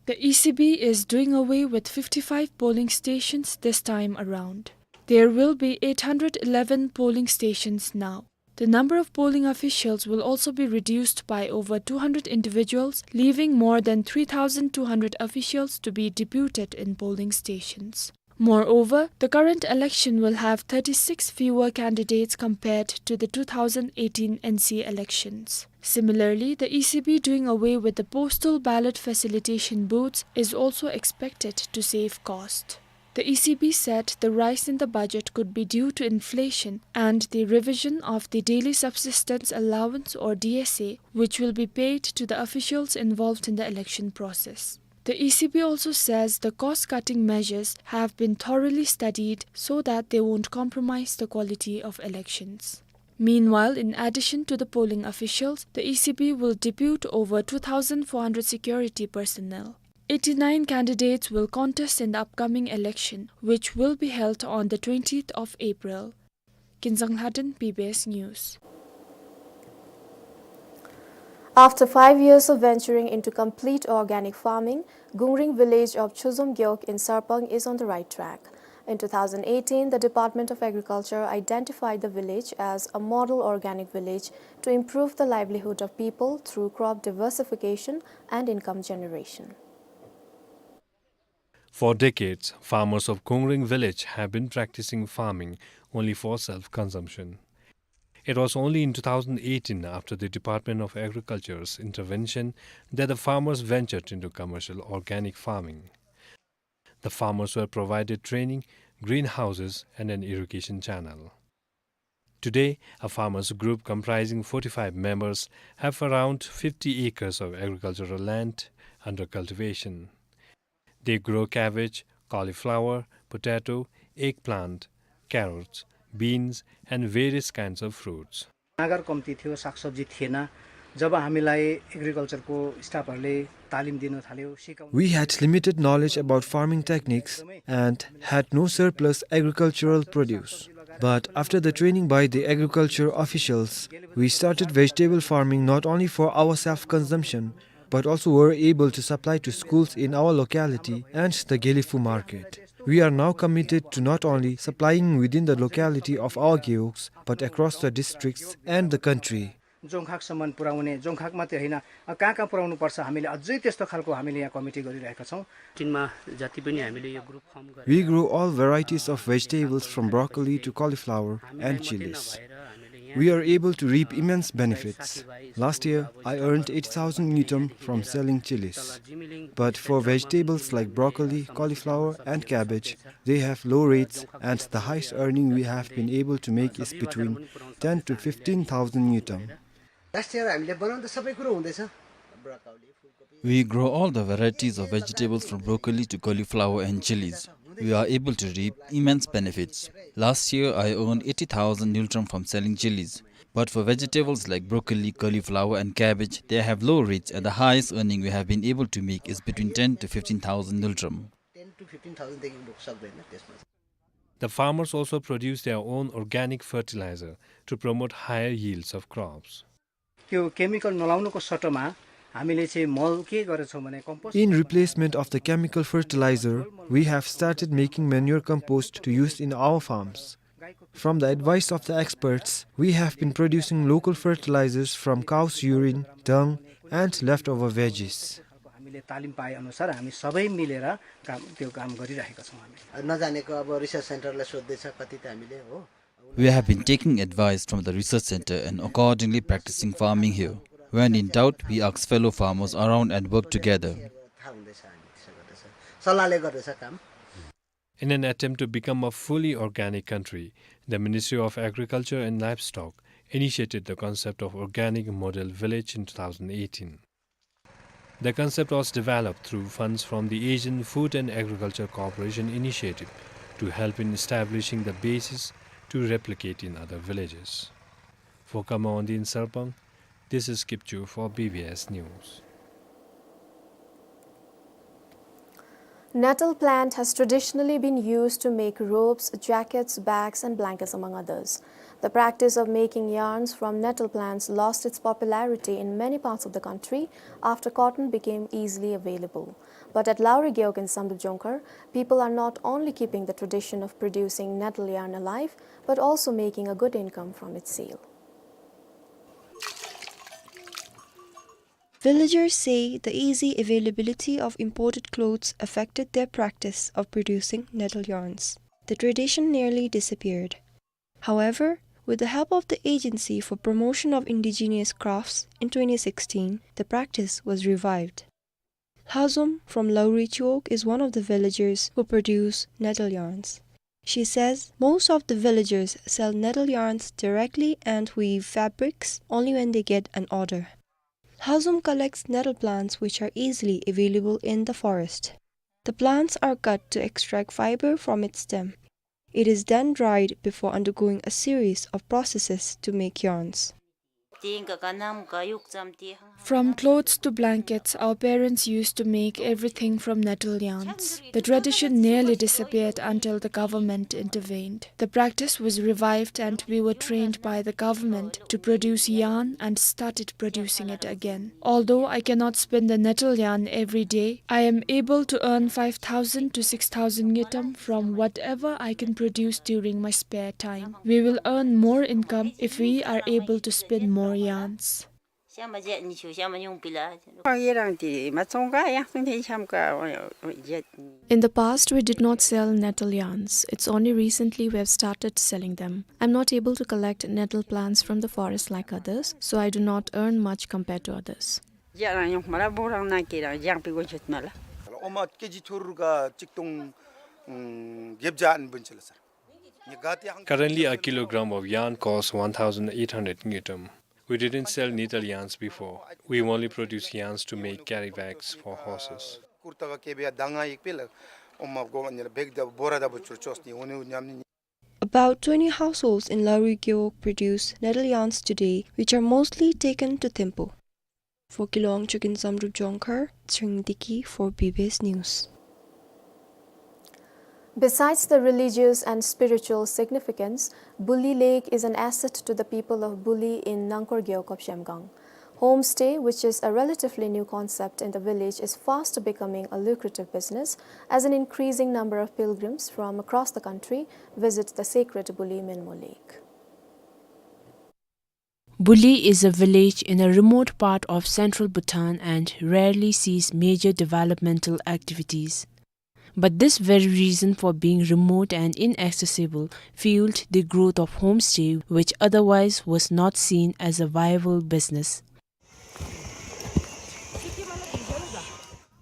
The E C B is doing away with fifty-five polling stations this time around. There will be eight hundred eleven polling stations now. The number of polling officials will also be reduced by over two hundred individuals, leaving more than three thousand two hundred officials to be deputed in polling stations. Moreover, the current election will have thirty-six fewer candidates compared to the two thousand eighteen N C elections. Similarly, the E C B doing away with the postal ballot facilitation booths is also expected to save cost. The E C B said the rise in the budget could be due to inflation and the revision of the Daily Subsistence Allowance or D S A, which will be paid to the officials involved in the election process. The E C B also says the cost-cutting measures have been thoroughly studied so that they won't compromise the quality of elections. Meanwhile, in addition to the polling officials, the E C B will depute over two thousand four hundred security personnel. Eighty-nine candidates will contest in the upcoming election, which will be held on the twentieth of April. Kinzang Lhaden, B B S News. After five years of venturing into complete organic farming, Gungring village of Chuzom Gewog in Sarpang is on the right track. In two thousand eighteen, the Department of Agriculture identified the village as a model organic village to improve the livelihood of people through crop diversification and income generation. For decades, farmers of Gungring village have been practicing farming only for self-consumption. It was only in two thousand eighteen, after the Department of Agriculture's intervention, that the farmers ventured into commercial organic farming. The farmers were provided training, greenhouses, and an irrigation channel. Today, a farmers group comprising forty-five members have around fifty acres of agricultural land under cultivation. They grow cabbage, cauliflower, potato, eggplant, carrots, beans, and various kinds of fruits. नागर कम्ती थियो, सागसब्जी थिएन। जब हामीलाई एग्रिकल्चरको स्टाफहरूले तालिम दिन थाल्यो, सिकाउन We had limited knowledge about farming techniques and had no surplus agricultural produce. But after the training by the agriculture officials, we started vegetable farming not only for our self-consumption, but also were able to supply to schools in our locality and the Gelephu market. We are now committed to not only supplying within the locality of our gewogs, but across the districts and the country. जोङखाकसम्म पुर्‍याउने, जोङखाक मात्रै होइन, अ, कहाँ कहाँ पुर्‍याउनुपर्छ, हामीले अझै त्यस्तो खालको हामीले यहाँ कमिटी गरिरहेका छौँ। तिनमा जति पनि हामीले यो ग्रुप फर्म गरेर We grow all varieties of vegetables from broccoli to cauliflower and chilies. We are able to reap immense benefits. Last year, I earned eighty thousand ngultrum from selling chilies. But for vegetables like broccoli, cauliflower, and cabbage, they have low rates, and the highest earning we have been able to make is between ten to fifteen thousand ngultrum. Last year हामीले बनाउन त सबै कुरो हुँदैछ। We grow all the varieties of vegetables from broccoli to cauliflower and chilies. We are able to reap immense benefits. Last year, I earned eighty thousand ngultrum from selling chilies. But for vegetables like broccoli, cauliflower, and cabbage, they have low rates, and the highest earning we have been able to make is between ten to fifteen thousand ngultrum. Ten to fifteen थाउजन्डदेखि सक्दैन त्यसमा। The farmers also produce their own organic fertilizer to promote higher yields of crops. त्यो केमिकल नलाउनुको सट्टामा हामीले चाहिँ मल के गरेछौँ भने compost In replacement of the chemical fertilizer, we have started making manure compost to use in our farms. From the advice of the experts, we have been producing local fertilizers from cow's urine, dung, and leftover veggies. हामीले तालिम पाए अनुसार हामी सबै मिलेर काम, त्यो काम गरिरहेका छौँ हामी। नजानेको अब रिसर्च सेन्टरलाई सोध्दैछ कति त हामीले, हो। We have been taking advice from the research center and accordingly practicing farming here. When in doubt, we ask fellow farmers around and work together. In an attempt to become a fully organic country, the Ministry of Agriculture and Livestock initiated the concept of organic model village in two thousand eighteen. The concept was developed through funds from the Asian Food and Agriculture Cooperation Initiative to help in establishing the basis to replicate in other villages. For Kamaondi in Sarpang, this is Kipchu for B B S News. Nettle plant has traditionally been used to make ropes, jackets, bags, and blankets, among others. The practice of making yarns from nettle plants lost its popularity in many parts of the country after cotton became easily available. But at Lauri Gewog in Samdrup Jongkhar, people are not only keeping the tradition of producing nettle yarn alive, but also making a good income from its sale. Villagers say the easy availability of imported clothes affected their practice of producing nettle yarns. The tradition nearly disappeared. However, with the help of the Agency for Promotion of Indigenous Crafts in twenty sixteen, the practice was revived. Lhazom from Lauri Chowk is one of the villagers who produce nettle yarns. She says most of the villagers sell nettle yarns directly and weave fabrics only when they get an order. Lhazom collects nettle plants which are easily available in the forest. The plants are cut to extract fiber from its stem. It is then dried before undergoing a series of processes to make yarns. From clothes to blankets, our parents used to make everything from nettle yarns. The tradition nearly disappeared until the government intervened. The practice was revived and we were trained by the government to produce yarn and started producing it again. Although I cannot spin the nettle yarn every day, I am able to earn five thousand to six thousand ngultrum from whatever I can produce during my spare time. We will earn more income if we are able to spin more yarns. In the past, we did not sell nettle yarns. It's only recently we have started selling them. I'm not able to collect nettle plants from the forest like others, so I do not earn much compared to others. Currently, a kilogram of yarn costs one thousand eight hundred ngultrum. We didn't sell nettle yarns before. We only produce yarns to make carry bags for horses. About twenty households in Lauri Gewog produce nettle yarns today, which are mostly taken to Thimphu. For Gilo Wangchuck in Samdrup Jongkhar, Tshering Deki for B B S News. Besides the religious and spiritual significance, Buli Lake is an asset to the people of Buli in Nangkor Gewog of Zhemgang. Homestay, which is a relatively new concept in the village, is fast becoming a lucrative business as an increasing number of pilgrims from across the country visit the sacred Buli Menmo Lake. Buli is a village in a remote part of central Bhutan and rarely sees major developmental activities. But this very reason for being remote and inaccessible fueled the growth of homestay, which otherwise was not seen as a viable business.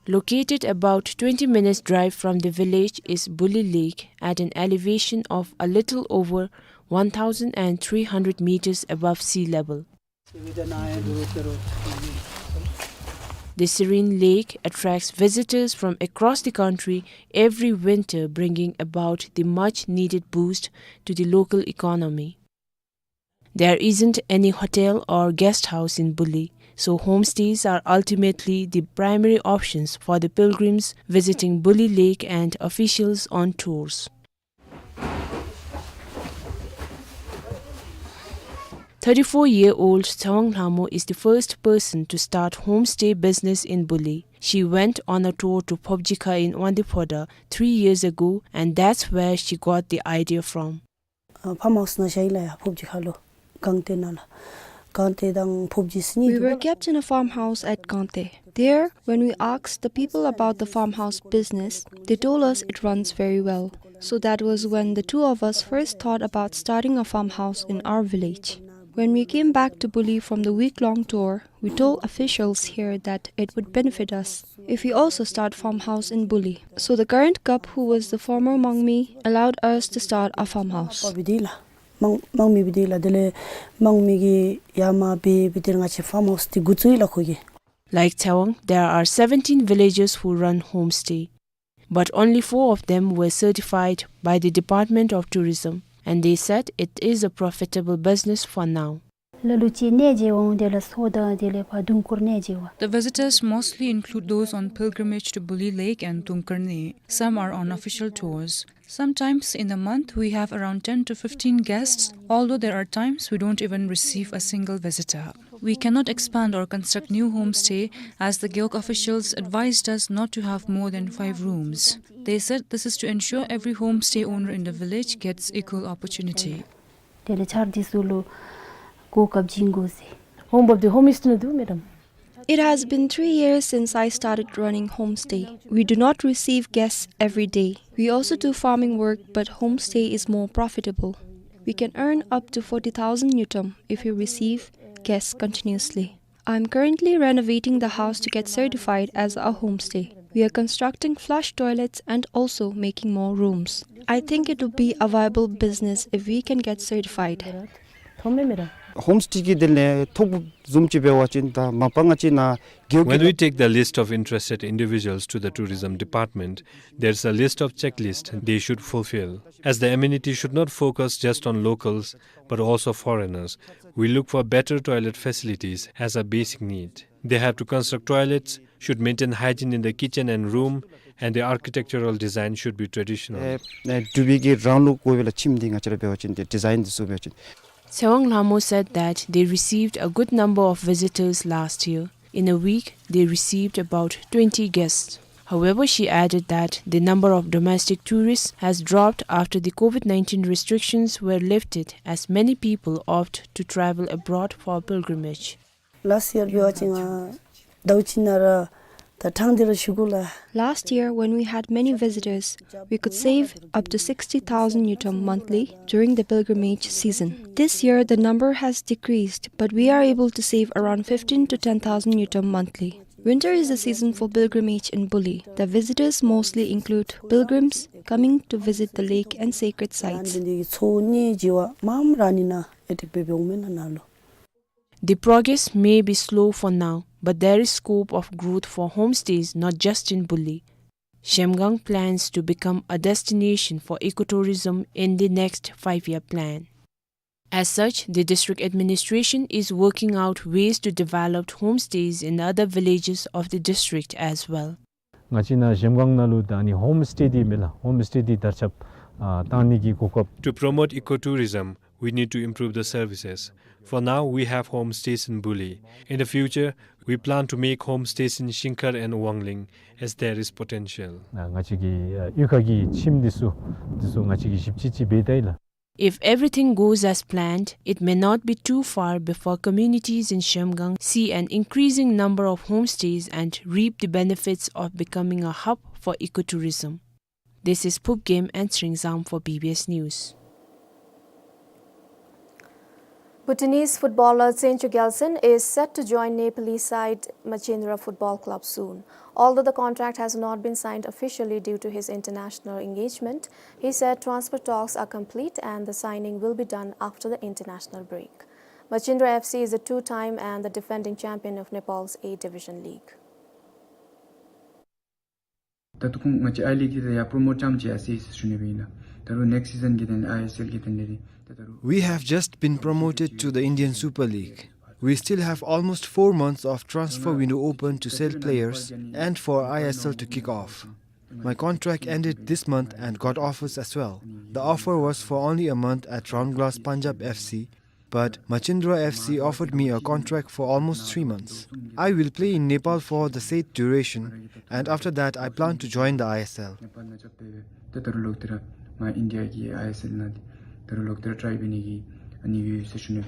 Located about twenty minutes drive from the village is Buli Lake at an elevation of a little over one thousand three hundred meters above sea level. The serene lake attracts visitors from across the country every winter, bringing about the much needed boost to the local economy. There isn't any hotel or guest house in Buli, so homestays are ultimately the primary options for the pilgrims visiting Buli Lake and officials on tours. Thirty-four-year-old Tsawang Lhamo is the first person to start homestay business in Buli. She went on a tour to Phobjikha in Wangdue Phodrang three years ago, and that's where she got the idea from. ཨ་ཕཱམ་ཧའུསི་ནང་བཞག་ཡི་ལགས་ཡ། ཕོབ་ཇི་ཁ་ལུ་ཀང་ཏེ་ནང་ལགས། ཀང་ཏེ་དང་ཕོབ་ཇི་ཟེར་གཉིས་འདུག། We were kept in a farmhouse at Kangte. There, when we asked the people about the farmhouse business, they told us it runs very well. So that was when the two of us first thought about starting a farmhouse in our village. When we came back to Buli from the week-long tour, we told officials here that it would benefit us if we also start farmhouse in Buli. So the current cup, who was the former Mangmi, allowed us to start a farmhouse. ཕ་བི་དི་ལ་མང་མང་མི་བི་དི་ལ་དེ་ལས་མང་མི་གི་ཡ་མ་བི་བི་དི་ལ་ང་ཆེ་ཕརམ་ཧའུསི་དེ་འགོ་བཙུགས་ཡི་ལ་ཁོ་གི། Like Tsewang, there are seventeen villages who run homestay, but only four of them were certified by the Department of Tourism, and they said it is a profitable business for now. ལ་ལུ་ཅི་གནས་མཇལ་འོང་དེ་ལ་སོ་དང་དེ་ལས་ཕར་དུང་དཀར་གནས་མཇལ་བ། The visitors mostly include those on pilgrimage to Buli Lake and Dungkarne. Some are on official tours. Sometimes in a month, we have around ten to fifteen guests, although there are times we don't even receive a single visitor. We cannot expand or construct new homestay as the Gewog officials advised us not to have more than five rooms. They said this is to ensure every homestay owner in the village gets equal opportunity. དེ་ལས་ཆར་དེ་ཚུ་ལུ་གོ་སྐབས་བྱིན་དགོ་ཟེར། ཧོམ་བབ་དེ་ཧོམ་སི་ཊེ་ནང་འདུག་མེ་ཌམ། It has been three years since I started running homestay. We do not receive guests every day. We also do farming work, but homestay is more profitable. We can earn up to forty thousand ngultrum if we receive guests continuously. I'm currently renovating the house to get certified as a homestay. We are constructing flush toilets and also making more rooms. I think it would be a viable business if we can get certified. ཐོབ་མེ་མེ་ར། ཧོམ་སི་ཊེ་གི་དེ་ལས་ཐོབ་བཟུམ་ཅིག་འབད་བ་ཅིན་ད་མ་པ་ང་ཅིག་ནཱ་གེའུ་When we take the list of interested individuals to the tourism department, there's a list of checklist they should fulfill, as the amenity should not focus just on locals, but also foreigners. We look for better toilet facilities as a basic need. They have to construct toilets, should maintain hygiene in the kitchen and room, and the architectural design should be traditional. ཨེ་ཨེ་འབྲུག་པའི་གི་རང་ལུགས་བཀོད་པའི་ལ་ཁྱིམ་འདི་ང་བཅས་ར་འབད་བ་ཅིན་དེ་ཌི་ཛའིན་འདི་ཚུ་འབད་བ་ཅིན། Tsewang Lhamo said that they received a good number of visitors last year. In a week, they received about twenty guests. However, she added that the number of domestic tourists has dropped after the COVID nineteen restrictions were lifted, as many people opt to travel abroad for pilgrimage. Last year འབད་བ་ཅིན་ང་ཟླཝ་གཅིག་ནང་ར་ད་ཐེངས་འདི་ར་ཞུ་དགོ་ལགས། Last year, when we had many visitors, we could save up to sixty thousand ngultrum monthly during the pilgrimage season. This year, the number has decreased, but we are able to save around fifteen to ten thousand ngultrum monthly. Winter is the season for pilgrimage in Buli. The visitors mostly include pilgrims coming to visit the lake and sacred sites. འདི་ཚོ་གནས་མཇལ་བར་མངམ་ར་ཨ་ནི་ནང་ཨེ་ཊེག་འབད་འབདཝ་མས་ནཱ་ནཱ་ལུ། The progress may be slow for now, but there is scope of growth for homestays not just in Buli. Zhemgang plans to become a destination for ecotourism in the next five-year plan. As such, the district administration is working out ways to develop homestays in other villages of the district as well. ང་བཅས་ནཱ་གཞལམ་སྒང་ནང་ལུ་ད་ཨ་ནི་ཧོམ་སི་ཊེ་འདི་མས་ལགས། ཧོམ་སི་ཊེ་འདི་དར་ཁྱབ་ཨ་བཏང་ནི་གི་གོ་སྐབས། To promote ecotourism, we need to improve the services. For now, we have homestays in Buli. In the future, we plan to make homestays in Shingkhar and Wangleng, as there is potential. ང་བཅས་ཀྱི་ཨ་གཡུས་ཁ་གི་ཁྱིམ་འདི་ཚུ་འདི་ཚུ་ང་བཅས་ཀྱིས་ཞིབ་དཔྱད་ཅིག་འབད་ད་ཡི་ལགས། If everything goes as planned, it may not be too far before communities in Zhemgang see an increasing number of homestays and reap the benefits of becoming a hub for ecotourism. This is Phubgem answering Zam for B B S News. Bhutanese footballer Tsencho Gyaltsen is set to join Nepali side Machindra Football Club soon. Although the contract has not been signed officially due to his international engagement, he said transfer talks are complete and the signing will be done after the international break. Machindra F C is the two-time and the defending champion of Nepal's A Division League. ད་ད་ཁོང་ང་བཅས་ཨའི་ལིག་འདི་ད་ཡར་པྲོ་མོཊ་རྐྱངམ་ཅིག་ཡར་སོང་ཡི་ཟེར་ཞུ་ནི་སྦེ་ཨིན་ལགས། ད་རུང་ནེགསཊ་སི་ཛན་གྱི་དོན་ལས་ཨའི་ཨེསི་ཨེལ་གྱི་དོན་ལས་རེ་ད་ད་རུང་། We have just been promoted to the Indian Super League. We still have almost four months of transfer window open to sell players and for I S L to kick off. My contract ended this month and got offers as well. The offer was for only a month at Round Glass Punjab F C, but Machindra F C offered me a contract for almost three months. I will play in Nepal for the said duration, and after that I plan to join the I S L. ད་ད་རུང་ལོག་སྟེ་ར་ང་ཨིན་ཌི་ཡ་གི་ཨའི་ཨེསི་ཨེལ་ནང་འདི་ད་རུང་ལོག་སྟེ་ར་ཊྲའི་འབད་ནི་གི་ཨ་ནི་ཡོད་ཟེར་ཞུ་ནི།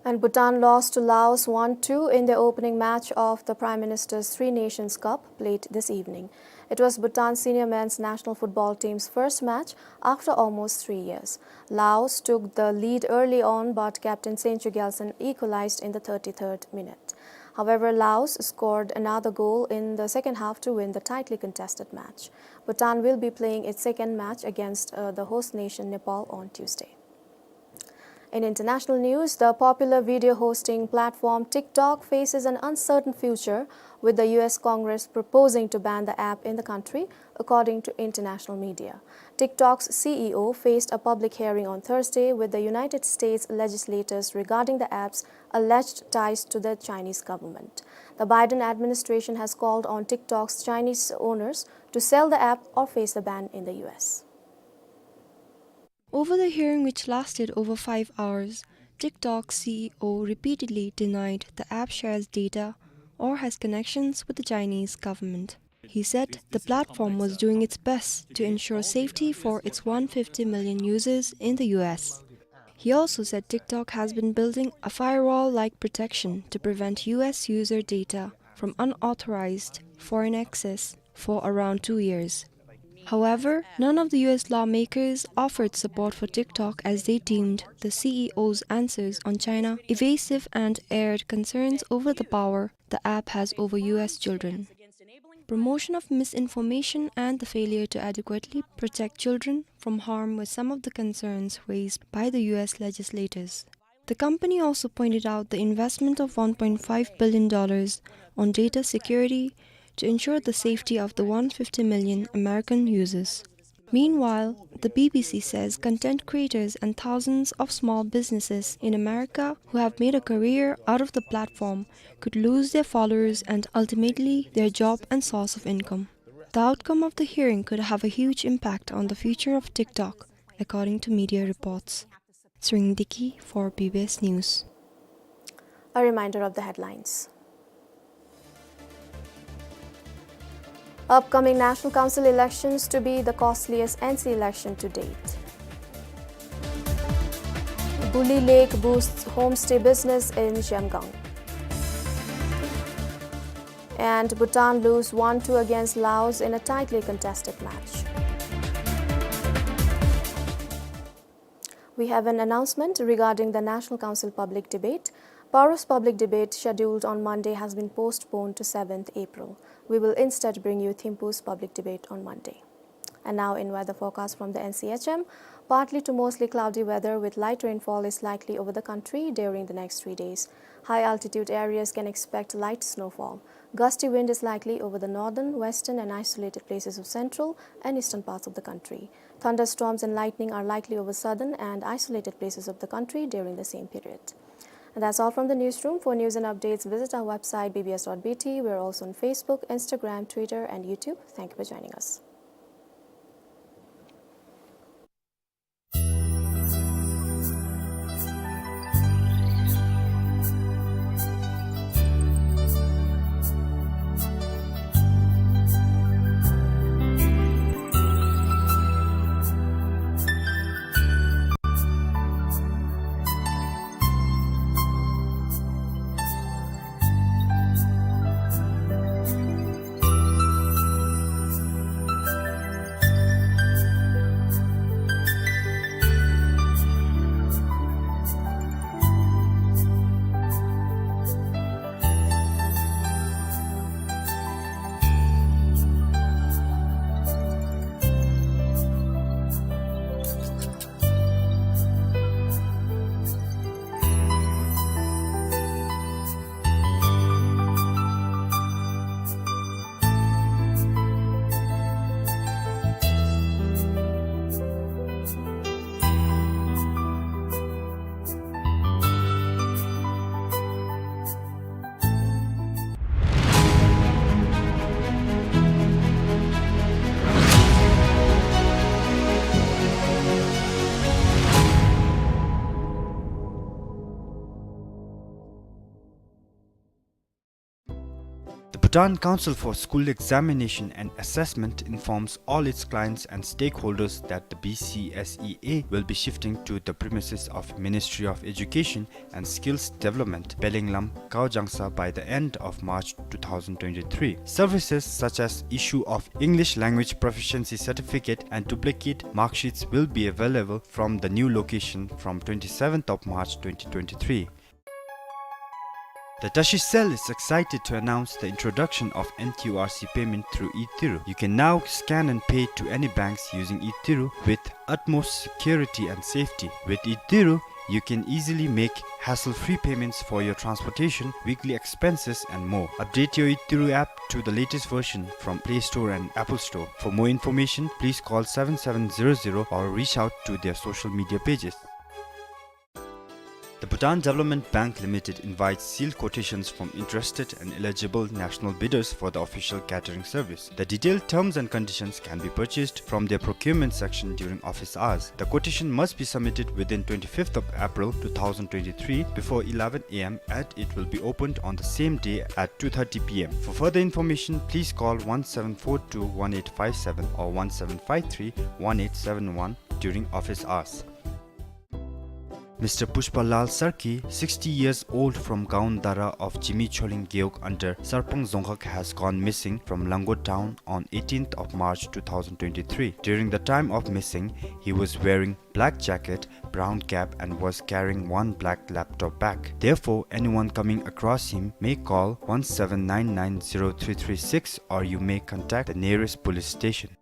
And Bhutan lost to Laos one two in the opening match of the Prime Minister's Three Nations Cup, played this evening. It was Bhutan senior men's national football team's first match after almost three years. Laos took the lead early on, but captain Sencho Gyaltsen equalized in the thirty-third minute. However, Laos scored another goal in the second half to win the tightly contested match. Bhutan will be playing its second match against, uh, the host nation Nepal on Tuesday. In international news, the popular video hosting platform TikTok faces an uncertain future, with the U S Congress proposing to ban the app in the country, according to international media. TikTok's C E O faced a public hearing on Thursday with the United States legislators regarding the app's alleged ties to the Chinese government. The Biden administration has called on TikTok's Chinese owners to sell the app or face a ban in the U S. Over the hearing, which lasted over five hours, TikTok C E O repeatedly denied the app shares data or has connections with the Chinese government. He said the platform was doing its best to ensure safety for its one fifty million users in the U S. He also said TikTok has been building a firewall-like protection to prevent U S user data from unauthorized foreign access for around two years. However, none of the U S lawmakers offered support for TikTok, as they deemed the C E O's answers on China evasive and aired concerns over the power the app has over U S children. Promotion of misinformation and the failure to adequately protect children from harm were some of the concerns raised by the U S legislators. The company also pointed out the investment of one point five billion dollars on data security to ensure the safety of the one fifty million American users. Meanwhile, the B B C says content creators and thousands of small businesses in America who have made a career out of the platform could lose their followers and ultimately their job and source of income. The outcome of the hearing could have a huge impact on the future of TikTok, according to media reports. Tshering Deki for B B S News. A reminder of the headlines. Upcoming National Council elections to be the costliest N C election to date. Buli Lake boosts homestay business in Zhemgang. And Bhutan lose one two against Laos in a tightly contested match. We have an announcement regarding the National Council public debate. Paro's public debate scheduled on Monday has been postponed to seventh April. We will instead bring you Thimphu's public debate on Monday. And now in weather forecast from the N C H M, partly to mostly cloudy weather with light rainfall is likely over the country during the next three days. High altitude areas can expect light snowfall. Gusty wind is likely over the northern, western and isolated places of central and eastern parts of the country. Thunderstorms and lightning are likely over southern and isolated places of the country during the same period. And that's all from the newsroom. For news and updates, visit our website B B S dot B T. We're also on Facebook, Instagram, Twitter and YouTube. Thank you for joining us. Bhutan Council for School Examination and Assessment informs all its clients and stakeholders that the B C S E A will be shifting to the premises of Ministry of Education and Skills Development, Pelenglam, Kaojangsa by the end of March two thousand twenty-three. Services such as issue of English language proficiency certificate and duplicate mark sheets will be available from the new location from twenty-seventh of March twenty twenty-three. The Tashi Cell is excited to announce the introduction of N Q R C payment through eTiru. You can now scan and pay to any banks using eTiru with utmost security and safety. With eTiru, you can easily make hassle-free payments for your transportation, weekly expenses, and more. Update your eTiru app to the latest version from Play Store and Apple Store. For more information, please call seven seven zero zero or reach out to their social media pages. The Bhutan Development Bank Limited invites sealed quotations from interested and eligible national bidders for the official catering service. The detailed terms and conditions can be purchased from their procurement section during office hours. The quotation must be submitted within twenty-fifth of April two thousand twenty-three before eleven A M, and it will be opened on the same day at two thirty P M. For further information, please call one seven four two one eight five seven or one seven five three one eight seven one during office hours. Mister Pushpa Lal Sarki, sixty years old, from Gaon Dara of Jimi Choling Gewog under Sarpang Dzongkhag, has gone missing from Lango town on eighteenth of March two thousand twenty-three. During the time of missing, he was wearing black jacket, brown cap, and was carrying one black laptop bag. Therefore, anyone coming across him may call one seven nine nine zero three three six, or you may contact the nearest police station.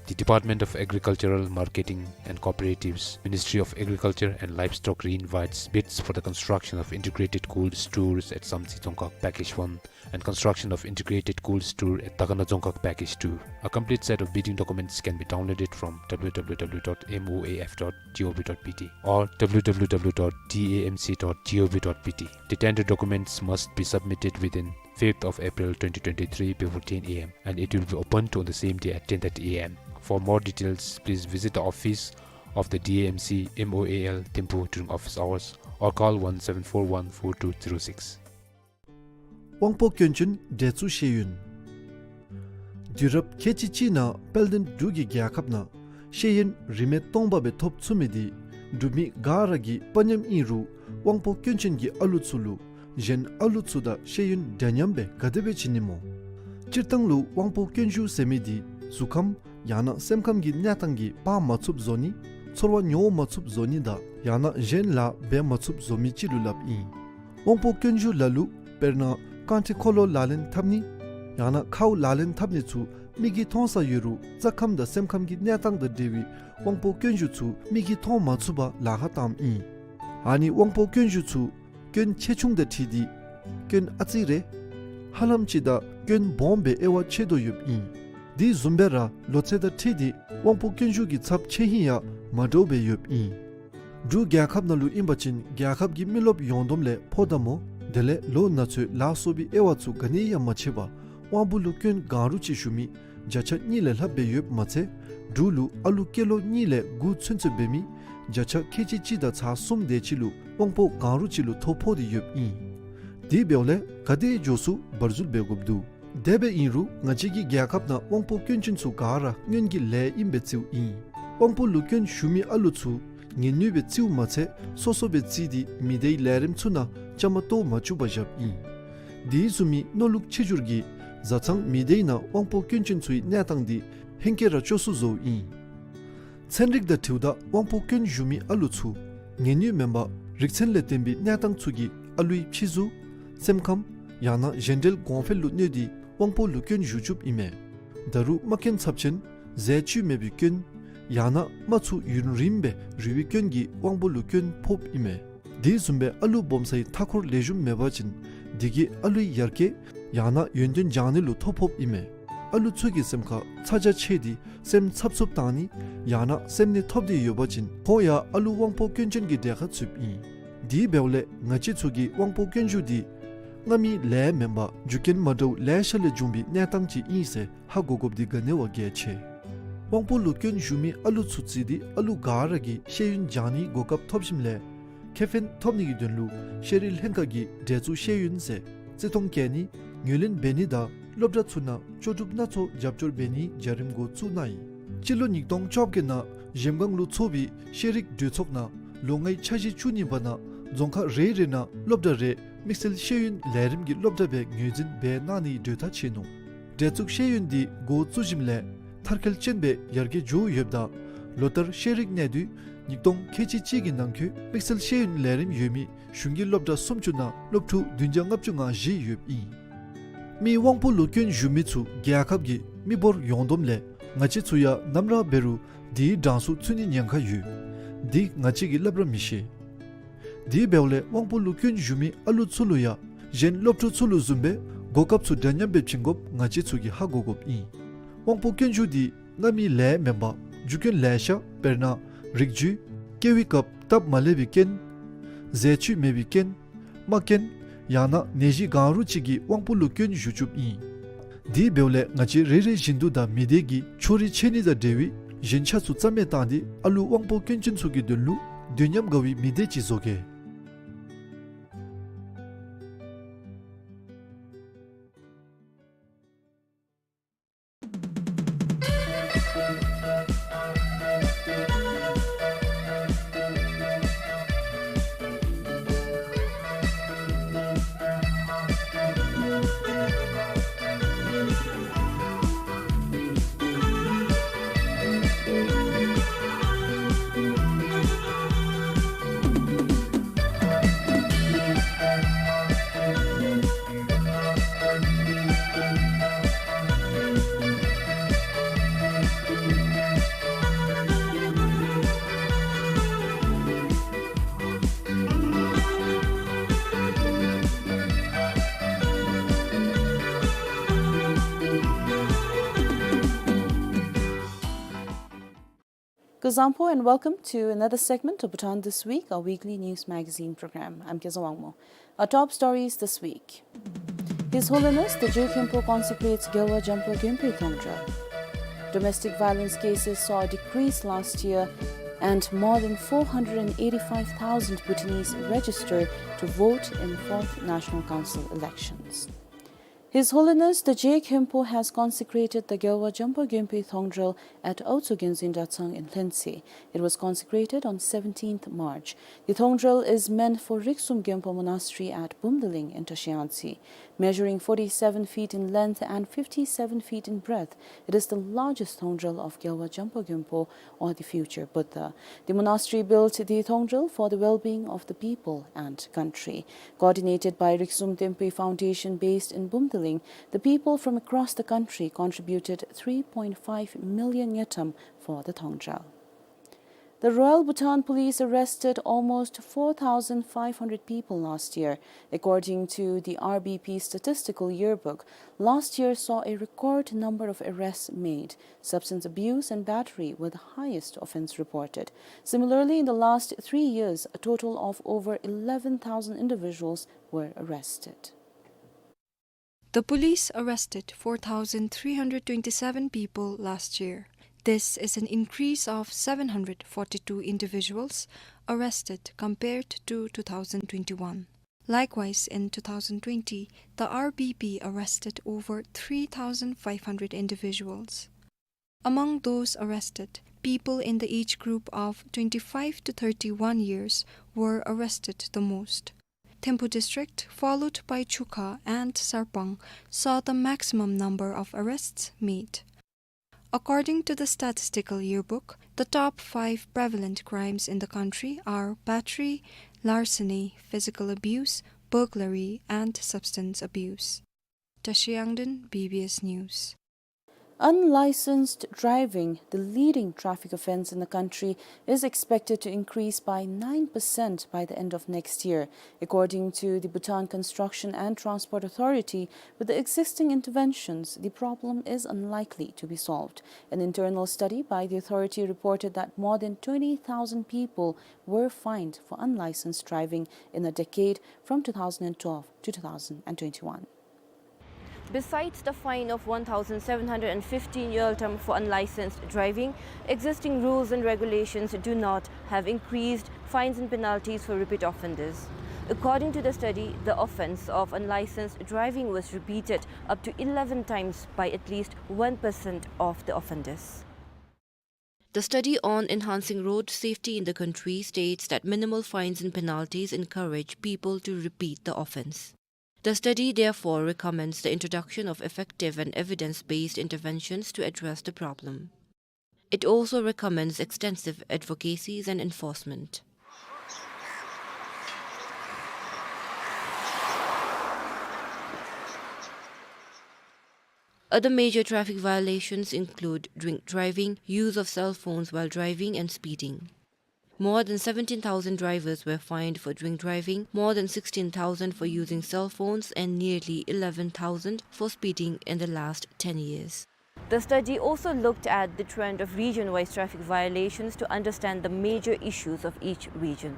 The Department of Agricultural Marketing and Cooperatives, Ministry of Agriculture and Livestock, reinvites bids for the construction of integrated cold stores at Samtse Dzongkhag Package one and construction of integrated cold store at Dagana Dzongkhag Package two. A complete set of bidding documents can be downloaded from W W W dot M O A F dot G O V dot B T or W W W dot D A M C dot G O V dot B T. The tender documents must be submitted within fifth of April twenty twenty-three before ten A M, and it will be opened on the same day at ten thirty A M. For more details, please visit the office of the D A M C M O A L Thimphu during office hours or call one seven four one four two zero six. དབང་པོ་སྐྱོན་ཅན་འདྲེ་ཚུ་ཤེས་ཡོན། དུས་རབས་ཁལ་གཅིག་གཅིག་ནང་དཔལ་ལྡན་འབྲུག་གི་རྒྱལ་ཁབ་ནང་ཤེས་ཡོན་རིན་མེད་སྟོང་པ་སྦེ་ཐོབ་ཚུགས་མི་འདི་འབྲུག་མི་ག་ར་གི་དཔའ་ཉམས་ཨིན་རུང་དབང་པོ་སྐྱོན་ཅན་གྱི་ཨ་ལུ་ཚུ་ལུ་གཞན་ཨ་ལུ་ཚུ་དང་ཤེས་ཡོན་འདྲ་མཉམ་སྦེ་ག་དེ་སྦེ་བྱིན་ནི་སྨོ། སྤྱིར་བཏང་ལུ་དབང་པོ་སྐྱོན་ཞུགས་ཟེར་མི་འདི་གཟུགས་ཁམས་ཡང་ན་སེམས་ཁམས་ཀྱི་གནས་སྟངས་ཀྱིས་འབག་མ་ཚུགསཔ་བཟོ་ནི། ཚོར་བ་མྱོང་མ་ཚུགསཔ་བཟོ་ནི་དང་ཡང་ན་གཞན་ལཱ་འབད་མ་ཚུགསཔ་བཟོ་མི་ཅིག་ལུ་སླབ་ཨིན། དབང་པོ་སྐྱོན་ཞུགས་ལ་ལུ་དཔེར་ན་རྐང་ཁྲི་འཁོར་ལོ་ལག་ལེན་འཐབ་ནི་ཡང་ན་ཁཝ་ལག་ལེན་འཐབ་ནི་ཚུ་མིག་གིས་མཐོང་ས་ཡོད་རུང་རྩ་ཁམས་དང་སེམས་ཁམས་ཀྱི་གནས་སྟངས་དང་འབྲེལ་བའི་དབང་པོ་སྐྱོན་ཞུགས་ཚུ་མིག་གིས་མཐོང་མ་ཚུགས་པར་ལཱ་ཁག་བཏངམ་ཨིན། ཨ་ནི་དབང་པོ་སྐྱོན་ཞུགས་ཚུ་སྐྱོན་ཆེ་ཆུང་དང་འཁྲིལ་ཏེ་སྐྱོན་ཨ་ཙི་རེ་ཧ་ལམ་ཅིག་དང་སྐྱོན་སྦོམ་སྦེ་དབྱེ་བ་ཕྱེ་དོ་ཡོདཔ་ཨིན། དེ་བཟུམ་སྦེ་ར་ལོ་ཚད་དང་འཁྲིལ་ཏེ་དབང་པོ་སྐྱོན་ཞུགས་ཀྱི་ཚབས་ཆེ་ཧིང་ཡང་མ་འདྲཝ་སྦེ་ཡོདཔ་ཨིན། འབྲུག་རྒྱལ་ཁབ་ནང་ལུ་ཨིན་པ་ཅིན་རྒྱལ་ཁབ་ཀྱི་མི་རློབས་ཡོངས་བསྡོམས་ལས་ཕོ་དང་མོ་དེ་ལས་ལོ་ན་ཚོད་ལ་སོགས་པའི་དབྱེ་བ་ཚུ་ག་ནི་ཡང་མ་ཕྱེ་བར་དབང་པོ་ལུ་སྐྱོན་གང་རུང་ཅིག་ཞུགས་མི་བརྒྱ་ཆ་གཉིས་ལས་ལྷགཔ་སྦེ་ཡོདཔ་མ་ཚད་འབྲུག་ལུ་ཨ་ལུ་སྐྱེས་ལོ་གཉིས་ལས་དགུ་ཚུན་ཚོད་འབད་མི་བརྒྱ་ཆ་ཁལ་གཅིག་གཅིག་དང་ཚག་གསུམ་དེ་ཅིག་ལུ་དབང་པོ་གང་རུང་ཅིག་ལུ་ཐོ་ཕོག་སྟེ་ཡོདཔ་ཨིན། དེ་འབདཝ་ལས་ག་དེ་མགྱོགས་སུ་བར་འཛུལ་འབད་དགོཔ་འདུག། དེ་སྦེ་ཨིན་རུང་ང་བཅས་ཀྱི་རྒྱལ་ཁབ་ནང་དབང་པོ་སྐྱོན་ཅན་ཚུ་ག་ར་སྔོན་གྱི་ལས་ཨིན་པའི་རྩིཝ་ཨིན། དབང་པོ་ལུ་སྐྱོན་ཞུགས་མི་ཨ་ལུ་ཚུ་ངལ་ནུས་པའི་རྩིཝ་མ་ཚད་སོ་སོ་སྦེ་བརྩིས་ཏེ་མི་སྡེའི་ལས་རིམ་ཚུ་ནང་བཅའ་མར་གཏོགས་མ་བཅུག་པར་བཞགཔ་ཨིན། དེ་བཟུམ་མའི་མནོ་ལུགས་ཆེ་འགྱུར་གྱིས་བཟའ་ཚང་མི་སྡེའི་ནང་དབང་པོ་སྐྱོན་ཅན་ཚུའི་གནས་སྟངས་འདི་ཧེང་སྐལ་ར་སྐྱོ་སུ་བཟོཝ་ཨིན། ཚན་རིག་དང་འཁྲིལཝ་ད་དབང་པོ་སྐྱོན་ཞུགས་མི་ཨ་ལུ་ཚུ་ངལ་ནུས་མེན་པར་རིག་ཚན་ལས་བརྟེན་པའི་གནས་སྟངས་ཚུ་གིས་ཨ་ལུའི་ཕྱི་གཟུགས་སེམས་ཁམས་ཡང་ན་གཞན་འབྲེལ་གོང་འཕེལ་ལུ་གནོད་དེ་དབང་པོ་ལུ་སྐྱོན་ཞུགས་བཅུགཔ་ཨིན་མས། ད་རུང་མ་སྐྱོན་ཚབས་ཆེན་ཟས་བཅུད་མེད་པའི་སྐྱོན་ཡང་ན་རྨ་ཚུ་ཡུན་རིངམོ་སྦེ་རུལ་བའི་སྐྱོན་གྱིས་དབང་པོ་ལུ་སྐྱོན་ཕོགཔ་ཨིན་མས། དེ་བཟུམ་སྦེ་ཨ་ལུ་སྦོམ་སའི་མཐའ་འཁོར་ལེགས་ཤོམ་མེད་པ་ཅིན་དེ་གིས་ཨ་ལུའི་ཡར་རྒྱས་ཡང་ན་ཡོན་ཏན་སྦྱང་ནི་ལུ་ཐོ་ཕོགཔ་ཨིན་མས། ཨ་ལུ་ཚུ་གི་སེམས་ཁར་ཚ་གྱང་ཆེ་སྟེ་སེམས་འཚབ་འཚུབ་བཏང་ནི་ཡང་ན་སེམས་ནད་ཐོབ་སྟེ་ཡོད་པ་ཅིན་ཁོང་ཡང་ཨ་ལུ་དབང་པོ་སྐྱོན་ཅན་གྱི་གྲས་ཁར་ཚུདཔ་ཨིན། དེ་འབདཝ་ལས་ང་བཅས་ཚུ་གིས་དབང་པོ་སྐྱོན་ཞུགས་འདི་སྔ་མའི་ལས་མེན་པར་རྒྱུ་རྐྱེན་མ་འདྲཝ་ལེ་ཤ་ལས་བྱུང་བའི་གནས་སྟངས་ཅིག་ཨིན་ཟེར་ཧ་གོ་དགོཔ་འདི་ག་ནི་བ་གལ་ཆེ། དབང་པོ་ལུ་སྐྱོན་ཞུགས་མི་ཨ་ལུ་ཚུ་བརྩིས་ཏེ་ཨ་ལུ་ག་ར་གིས་ཤེས་ཡོན་སྦྱང་ནིའི་གོ་སྐབས་ཐོབ་ཞིནམ་ལས་ཁེ་ཕན་ཐོབ་ནི་གི་དོན་ལུ་ཤེས་རིག་ལྷན་ཁག་གིས་འདྲེ་ཚུ་ཤེས་ཡོན་ཟེར་ བརྩི་མཐོང་བསྐྱེད་ནི་ངོས་ལེན་འབད་ནི་དང་སློབ་གྲྭ་ཚུ་ནང་ལྕོགས་གྲུབ་སྣ་ཚོགས་རྒྱབ་སྐྱོར་འབད་ནིའི་བྱ་རིམ་འགོ་བཙུགས་གནང་ཡི། སྤྱི་ལོ་ཉིས་སྟོང་བཅོ་བརྒྱད་ནང་གཞལམ་སྒང་ལུ་ཚོགས་པའི་ཤེས་རིག་གྲོས་ཚོགས་ནང་ལོ་ལྔའི་འཆར་གཞི་བཅུ་གཉིས་པ་ནང་རྫོང་ཁག་རེ་རེ་ནང་སློབ་གྲྭ་རེ་དམིགས་བསལ་ཤེས་ཡོན་ལས་རིམ་གྱི་སློབ་གྲྭ་སྦེ་ངོས་འཛིན་འབད་གནང་ནིའི་གྲོས་ཐག་བཅད་ནུག། གྲོས་ཚོགས་ཤེས་ཡོན་འདི་འགོ་བཙུགས་ཞིནམ་ལས་མཐར་འཁྱོལ་ཅན་སྦེ་ཡར་རྒྱས་འགྱོ་ཡོདཔ་ད་ལོ་ལྟར་ཤེས་རིག་གནས་དུས་ཉིས་སྟོང་ཁལ་གཅིག་གཅིག་གི་ནང་འཁོད་དམིགས་བསལ་ཤེས་ཡོན་ལས་རིམ་ཡོད་མི་གཞུང་གི་སློབ་གྲྭ་སུམ་ཅུ་ནང་སློབ་ཕྲུག་བདུན་བརྒྱ་ལྔ་བཅུ་ང་བཞི་ཡོདཔ་ཨིན། མི་དབང་པོ་ལུ་སྐྱོན་ཞུགས་མི་ཚུ་རྒྱལ་ཁབ་ཀྱི་མི་འབོར་ཡོངས་བསྡོམས་ལས་ང་བཅས་ཚུ་ཡང་ནམ་ར་འབད་རུང་དེའི་གྲངས་སུ་ཚུད་ནིའི་ཉེན་ཁ་ཡོད། འདི་ང་བཅས་ཀྱིས་སླབ་ར་མི་ཤེས། དེ་འབདཝ་ལས་དབང་པོ་ལུ་སྐྱོན་ཞུགས་མི་ཨ་ལུ་ཚུ་ལུ་ཡང་གཞན་སློབ་ཕྲུག་ཚུ་ལུ་བཟུམ་སྦེ་གོ་སྐབས་ཚུ་འདྲ་མཉམ་སྦེ་བྱིན་དགོཔ་ང་བཅས་ཚུ་གིས་ཧ་གོ་དགོཔ་ཨིན། དབང་པོ་སྐྱོན་ཞུགས་འདི་གནམ་མེད་ས་མེད་མེན་པར་རྒྱུ་རྐྱེན་ལེ་ཤ་དཔེར་ན་རིགས་རྒྱུད། སྐྱེ་བའི་སྐབས་སྟབས་མ་ལེགས་པའི་རྐྱེན། ཟས་བཅུད་མེད་པའི་རྐྱེན། རྨ་རྐྱེན། ཡང་ན་ནད་གཞི་གང་རུང་ཅིག་གིས་དབང་པོ་ལུ་སྐྱོན་ཞུགས་བཅུགཔ་ཨིན། དེ་འབདཝ་ལས་ང་བཅས་རེ་རེ་བཞིན་དུ་དང་མི་སྡེ་གི་ཕྱོགས་རིས་ཆད་ནི་དང་འབྲེལ་བའི་ཞེན་ཆགས་ཚུ་རྩ་མེད་བཏང་སྟེ་ཨ་ལུ་དབང་པོ་སྐྱོན་ཅན་ཚུ་གི་དོན་ལུ་དུས་མཉམ་དགའ་བའི་མི་སྡེ་ཅིག་བཟོ་གེ། Kuzuzangpo and welcome to another segment of Bhutan This Week, our weekly news magazine program. I'm Kezang Wangmo. Our top stories this week. His Holiness the Je Khenpo consecrates Gyalwa Jampa Gyumpe Thongdral. Domestic violence cases saw a decrease last year, and more than four hundred and eighty-five thousand Bhutanese register to vote in fourth National Council elections. His Holiness the Je Khenpo has consecrated the Gyalwa Jampa Gyumpe Thongdral at Aotso Gyunzin Datsang in Lhentsey. It was consecrated on seventeenth March. The Thongdral is meant for Riksum Gyumpa Monastery at Bumdiling in Tashiangtse. Measuring forty-seven feet in length and fifty-seven feet in breadth, it is the largest Thongdral of Gyalwa Jampa Gyumpo, or the future Buddha. The monastery built the Thongdral for the well-being of the people and country. Coordinated by Riksum Tenpui Foundation based in Bumdiling, the people from across the country contributed three point five million ngultrum for the Thongdral. The Royal Bhutan Police arrested almost four thousand five hundred people last year. According to the R B P Statistical Yearbook, last year saw a record number of arrests made. Substance abuse and battery were the highest offense reported. Similarly, in the last three years, a total of over eleven thousand individuals were arrested. The police arrested four thousand three hundred twenty-seven people last year. This is an increase of seven hundred forty-two individuals arrested compared to two thousand twenty-one. Likewise, in two thousand twenty, the R B P arrested over three thousand five hundred individuals. Among those arrested, people in the age group of twenty-five to thirty-one years were arrested the most. Thimphu District, followed by Chukha and Sarpang, saw the maximum number of arrests made. According to the Statistical Yearbook, the top five prevalent crimes in the country are battery, larceny, physical abuse, burglary, and substance abuse. Tashi Yangden, B B S News. Unlicensed driving, the leading traffic offense in the country, is expected to increase by nine percent by the end of next year. According to the Bhutan Construction and Transport Authority, with the existing interventions, the problem is unlikely to be solved. An internal study by the authority reported that more than twenty thousand people were fined for unlicensed driving in a decade from two thousand and twelve to two thousand and twenty-one. Besides the fine of one thousand seven hundred and fifteen ngultrum for unlicensed driving, existing rules and regulations do not have increased fines and penalties for repeat offenders. According to the study, the offense of unlicensed driving was repeated up to eleven times by at least one percent of the offenders. The study on enhancing road safety in the country states that minimal fines and penalties encourage people to repeat the offense. The study therefore recommends the introduction of effective and evidence-based interventions to address the problem. It also recommends extensive advocacies and enforcement. Other major traffic violations include drink driving, use of cell phones while driving, and speeding. More than seventeen thousand drivers were fined for drink driving, more than sixteen thousand for using cell phones, and nearly eleven thousand for speeding in the last ten years. The study also looked at the trend of region-wise traffic violations to understand the major issues of each region.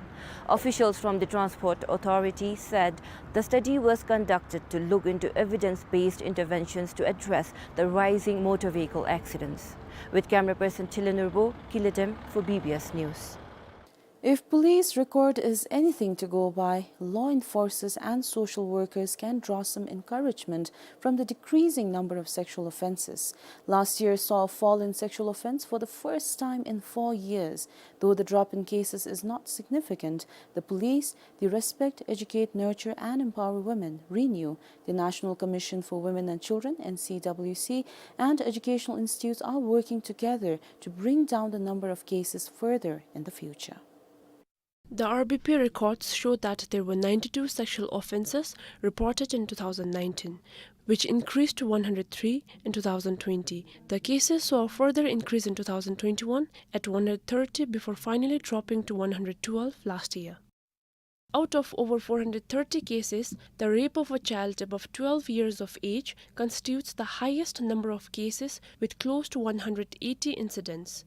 Officials from the Transport Authority said the study was conducted to look into evidence-based interventions to address the rising motor vehicle accidents. With camera person Tile Nurbo, Kiletem for B B S News. If police record is anything to go by, law enforcers and social workers can draw some encouragement from the decreasing number of sexual offenses. Last year saw a fall in sexual offense for the first time in four years. Though the drop in cases is not significant, the police, the Respect, Educate, Nurture and Empower Women, RENEW, the National Commission for Women and Children, N C W C, and educational institutes are working together to bring down the number of cases further in the future. The R B P records show that there were ninety-two sexual offenses reported in two thousand nineteen, which increased to one hundred three in two thousand twenty. The cases saw a further increase in two thousand twenty-one at one hundred thirty before finally dropping to one hundred twelve last year. Out of over four hundred thirty cases, the rape of a child above twelve years of age constitutes the highest number of cases, with close to one hundred eighty incidents.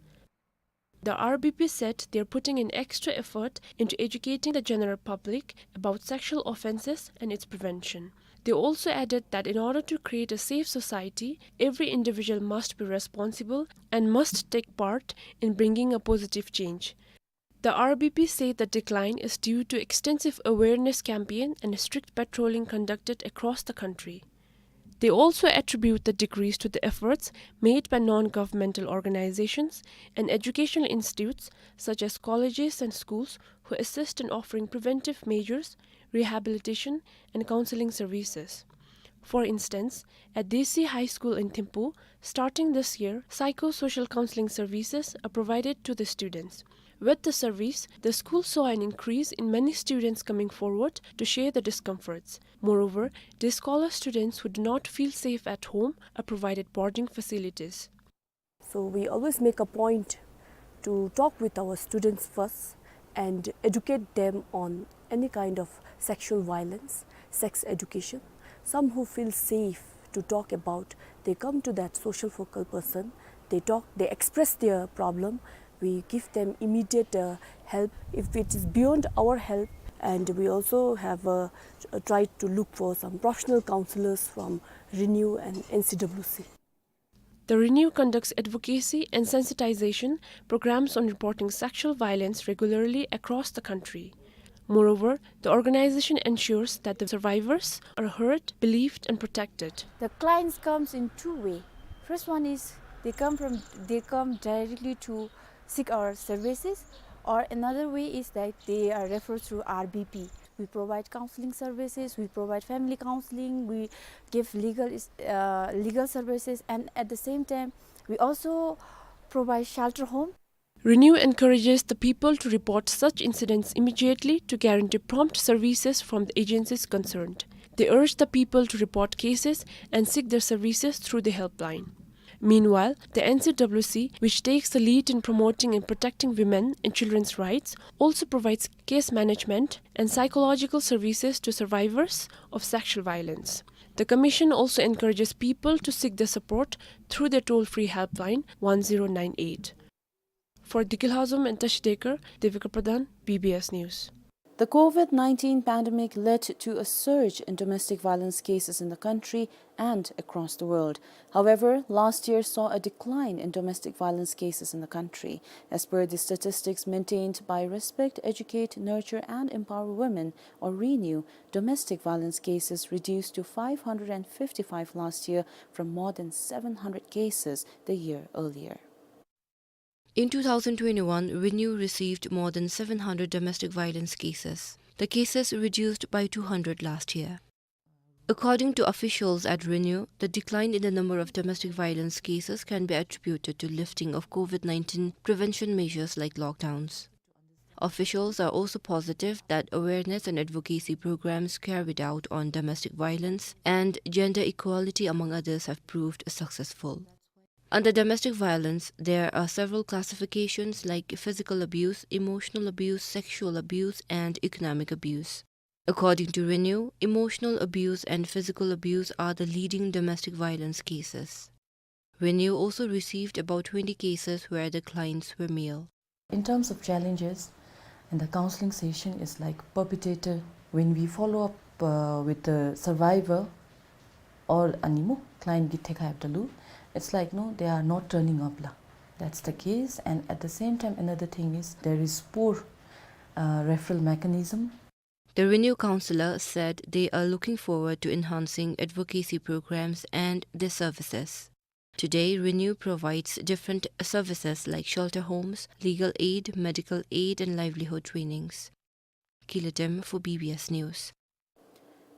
The R B P said they are putting in extra effort into educating the general public about sexual offenses and its prevention. They also added that in order to create a safe society, every individual must be responsible and must take part in bringing a positive change. The R B P said the decline is due to extensive awareness campaign and strict patrolling conducted across the country. They also attribute the decrease to the efforts made by non-governmental organizations and educational institutes such as colleges and schools who assist in offering preventive measures, rehabilitation, and counseling services. For instance, at Desi High School in Thimphu, starting this year, psychosocial counseling services are provided to the students. With the service, the school saw an increase in many students coming forward to share the discomforts. Moreover, day scholar students who do not feel safe at home are provided boarding facilities. So we always make a point to talk with our students first and educate them on any kind of sexual violence, sex education. Some who feel safe to talk about, they come to that social focal person, they talk, they express their problem. We give them immediate, uh, help if it is beyond our help, and we also have, uh, tried to look for some professional counselors from RENEW and N C W C. The RENEW conducts advocacy and sensitization programs on reporting sexual violence regularly across the country. Moreover, the organization ensures that the survivors are heard, believed, and protected. The clients comes in two way. First one is they come from, they come directly to seek our services, or another way is that they are referred through R B P. We provide counseling services, we provide family counseling, we give legal is-, uh, legal services, and at the same time, we also provide shelter home. RENEW encourages the people to report such incidents immediately to guarantee prompt services from the agencies concerned. They urge the people to report cases and seek their services through the helpline. Meanwhile, the N C W C, which takes the lead in promoting and protecting women and children's rights, also provides case management and psychological services to survivors of sexual violence. The commission also encourages people to seek their support through their toll-free helpline one zero nine eight. For Dikil Hazom and Tashi Dekar, Devika Pradhan, B B S News. The COVID nineteen pandemic led to a surge in domestic violence cases in the country and across the world. However, last year saw a decline in domestic violence cases in the country. As per the statistics maintained by Respect, Educate, Nurture and Empower Women, or RENEW, domestic violence cases reduced to five hundred and fifty-five last year from more than seven hundred cases the year earlier. In two thousand twenty-one, RENEW received more than seven hundred domestic violence cases. The cases reduced by two hundred last year. According to officials at RENEW, the decline in the number of domestic violence cases can be attributed to lifting of COVID nineteen prevention measures like lockdowns. Officials are also positive that awareness and advocacy programs carried out on domestic violence and gender equality, among others, have proved successful. Under domestic violence, there are several classifications like physical abuse, emotional abuse, sexual abuse, and economic abuse. According to RENEW, emotional abuse and physical abuse are the leading domestic violence cases. RENEW also received about twenty cases where the clients were male. In terms of challenges, in the counseling session is like perpetrator, when we follow up, uh, with the survivor or animal client githe khaiptalu, it's like, no, they are not turning up la. That's the case. And at the same time, another thing is there is poor, uh, referral mechanism. The RENEW counselor said they are looking forward to enhancing advocacy programs and their services. Today, RENEW provides different services like shelter homes, legal aid, medical aid, and livelihood trainings. Kilatem for B B S News.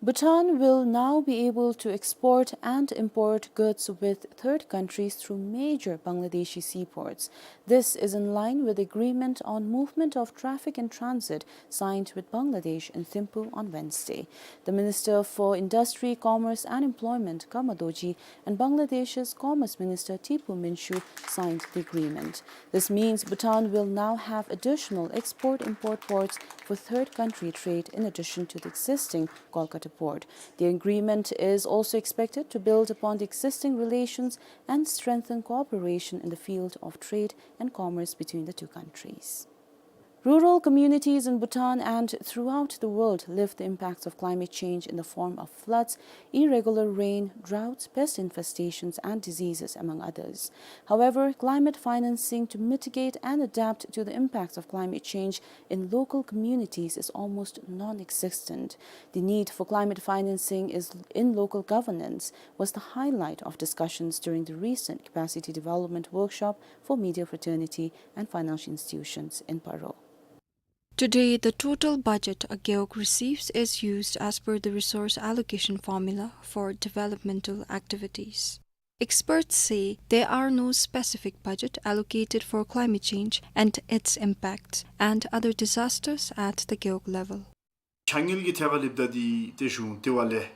Bhutan will now be able to export and import goods with third countries through major Bangladeshi seaports. This is in line with agreement on movement of traffic and transit signed with Bangladesh in Thimphu on Wednesday. The Minister for Industry, Commerce and Employment, Kama Dorji, and Bangladesh's Commerce Minister Tipu Minshu signed the agreement. This means Bhutan will now have additional export-import ports for third country trade in addition to the existing Kolkata port. The agreement is also expected to build upon the existing relations and strengthen cooperation in the field of trade and commerce between the two countries. Rural communities in Bhutan and throughout the world live the impacts of climate change in the form of floods, irregular rain, droughts, pest infestations, and diseases, among others. However, climate financing to mitigate and adapt to the impacts of climate change in local communities is almost non-existent. The need for climate financing is in local governance was the highlight of discussions during the recent capacity development workshop for media fraternity and financial institutions in Paro. Today, the total budget a Gewog receives is used as per the resource allocation formula for developmental activities. Experts say there are no specific budget allocated for climate change and its impacts and other disasters at the Gewog level. ཕྱག་དངུལ་གྱི་ཐད་ཁར་ལྷོདཔ་ད་འདི་ཏེ་གཞུང་ལྟེ་བ་ལས་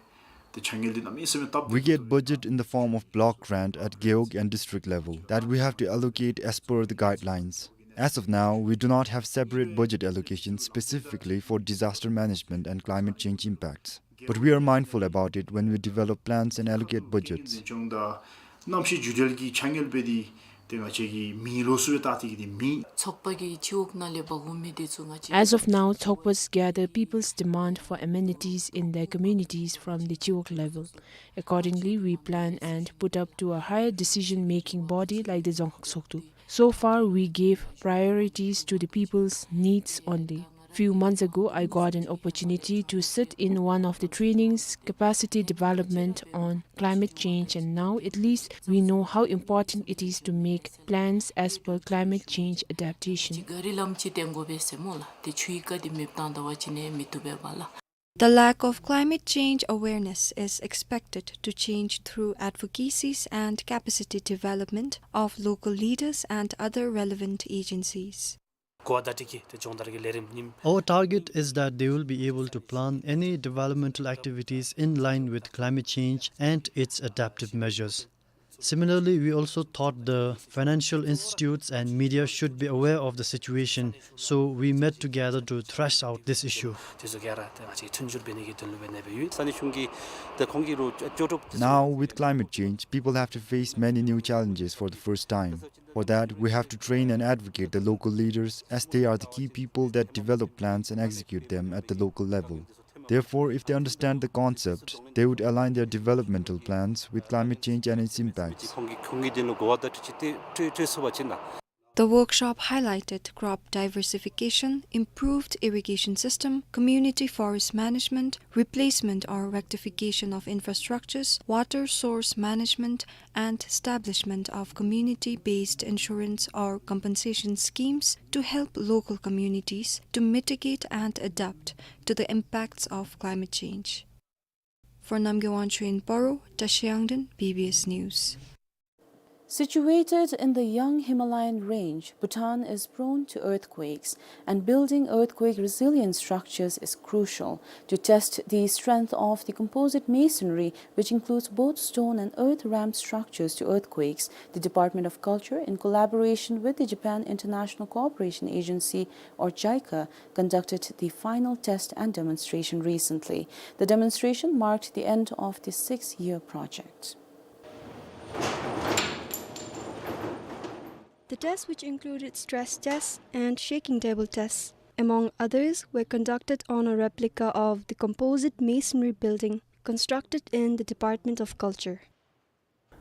ཏེ་ཕྱག་དངུལ་འདི་གནམ་མེད་ས་མེད་སྟབས། We get budget in the form of block grant at Gewog and district level that we have to allocate as per the guidelines. As of now, we do not have separate budget allocation specifically for disaster management and climate change impacts. But we are mindful about it when we develop plans and allocate budgets. གནམ་གཤིས་འགྱུར་བ་གི་ཕྱག་དངུལ་སྦེ་འདི་ཏེ་ང་བཅས་ཀྱི་མི་ལོ་སུ་སྦེ་བལྟ་སྟེ་གི་འདི་མི། ཚོགས་པ་གིས་སྤྱི་འོག་ནང་ལས་འབག་འོང་མི་འདི་ཚུ་ང་བཅས། As of now, Thokpas gather people's demand for amenities in their communities from the Chiwog level. Accordingly, we plan and put up to a higher decision-making body like the Dzongkhag Tshogdu. So far, we gave priorities to the people's needs only. Few months ago, I got an opportunity to sit in one of the trainings, capacity development on climate change, and now at least we know how important it is to make plans as per climate change adaptation. ག་རི་ལམ་ཅིག་བཏོན་དགོ་པས་ཟེར་སྨོ་ལགས། ཏེ་ཆུའི་རྐ་འདི་མེདཔ་བཏང་ད་པ་ཅིན་ནི་མི་བཏུབ་པས་པ་ལགས། The lack of climate change awareness is expected to change through advocacies and capacity development of local leaders and other relevant agencies. གོ་བརྡ་སྤྲོད་ཀྱི་ཏེ་སྦྱོང་བརྡར་གྱི་ལས་རིམ་ཨིན། Our target is that they will be able to plan any developmental activities in line with climate change and its adaptive measures. Similarly, we also thought the financial institutes and media should be aware of the situation, so we met together to thrash out this issue. དེ་ཚུ་ག་ར་ང་བཅས་མཐུན་འགྱུར་འབད་ནི་གི་དོན་ལུ་འབད་ནི་སྦེ་ཡོད། ས་གནས་གཞུང་གི་དེ་ཁོང་གི་རོགས་ཅོ་ཅོག་དེ་ཚུ། Now, with climate change, people have to face many new challenges for the first time. For that, we have to train and advocate the local leaders, as they are the key people that develop plans and execute them at the local level. Therefore, if they understand the concept, they would align their developmental plans with climate change and its impacts. ཁོང་གི་ཁོང་གི་དོན་ལུ་གོ་བ་བརྡ་སྤྲོད་ཅིག་སྤྲོད་སྤྲོད་ཚུགས་པ་ཅིན་ན། The workshop highlighted crop diversification, improved irrigation system, community forest management, replacement or rectification of infrastructures, water source management, and establishment of community-based insurance or compensation schemes to help local communities to mitigate and adapt to the impacts of climate change. For Namgay Wangchuk in Paro, Tashi Yangden, B B S News. Situated in the Young Himalayan range, Bhutan is prone to earthquakes, and building earthquake resilient structures is crucial. To test the strength of the composite masonry, which includes both stone and earth-rammed structures to earthquakes, the Department of Culture, in collaboration with the Japan International Cooperation Agency, or JICA, conducted the final test and demonstration recently. The demonstration marked the end of the six-year project. The tests, which included stress tests and shaking table tests, among others, were conducted on a replica of the composite masonry building constructed in the Department of Culture.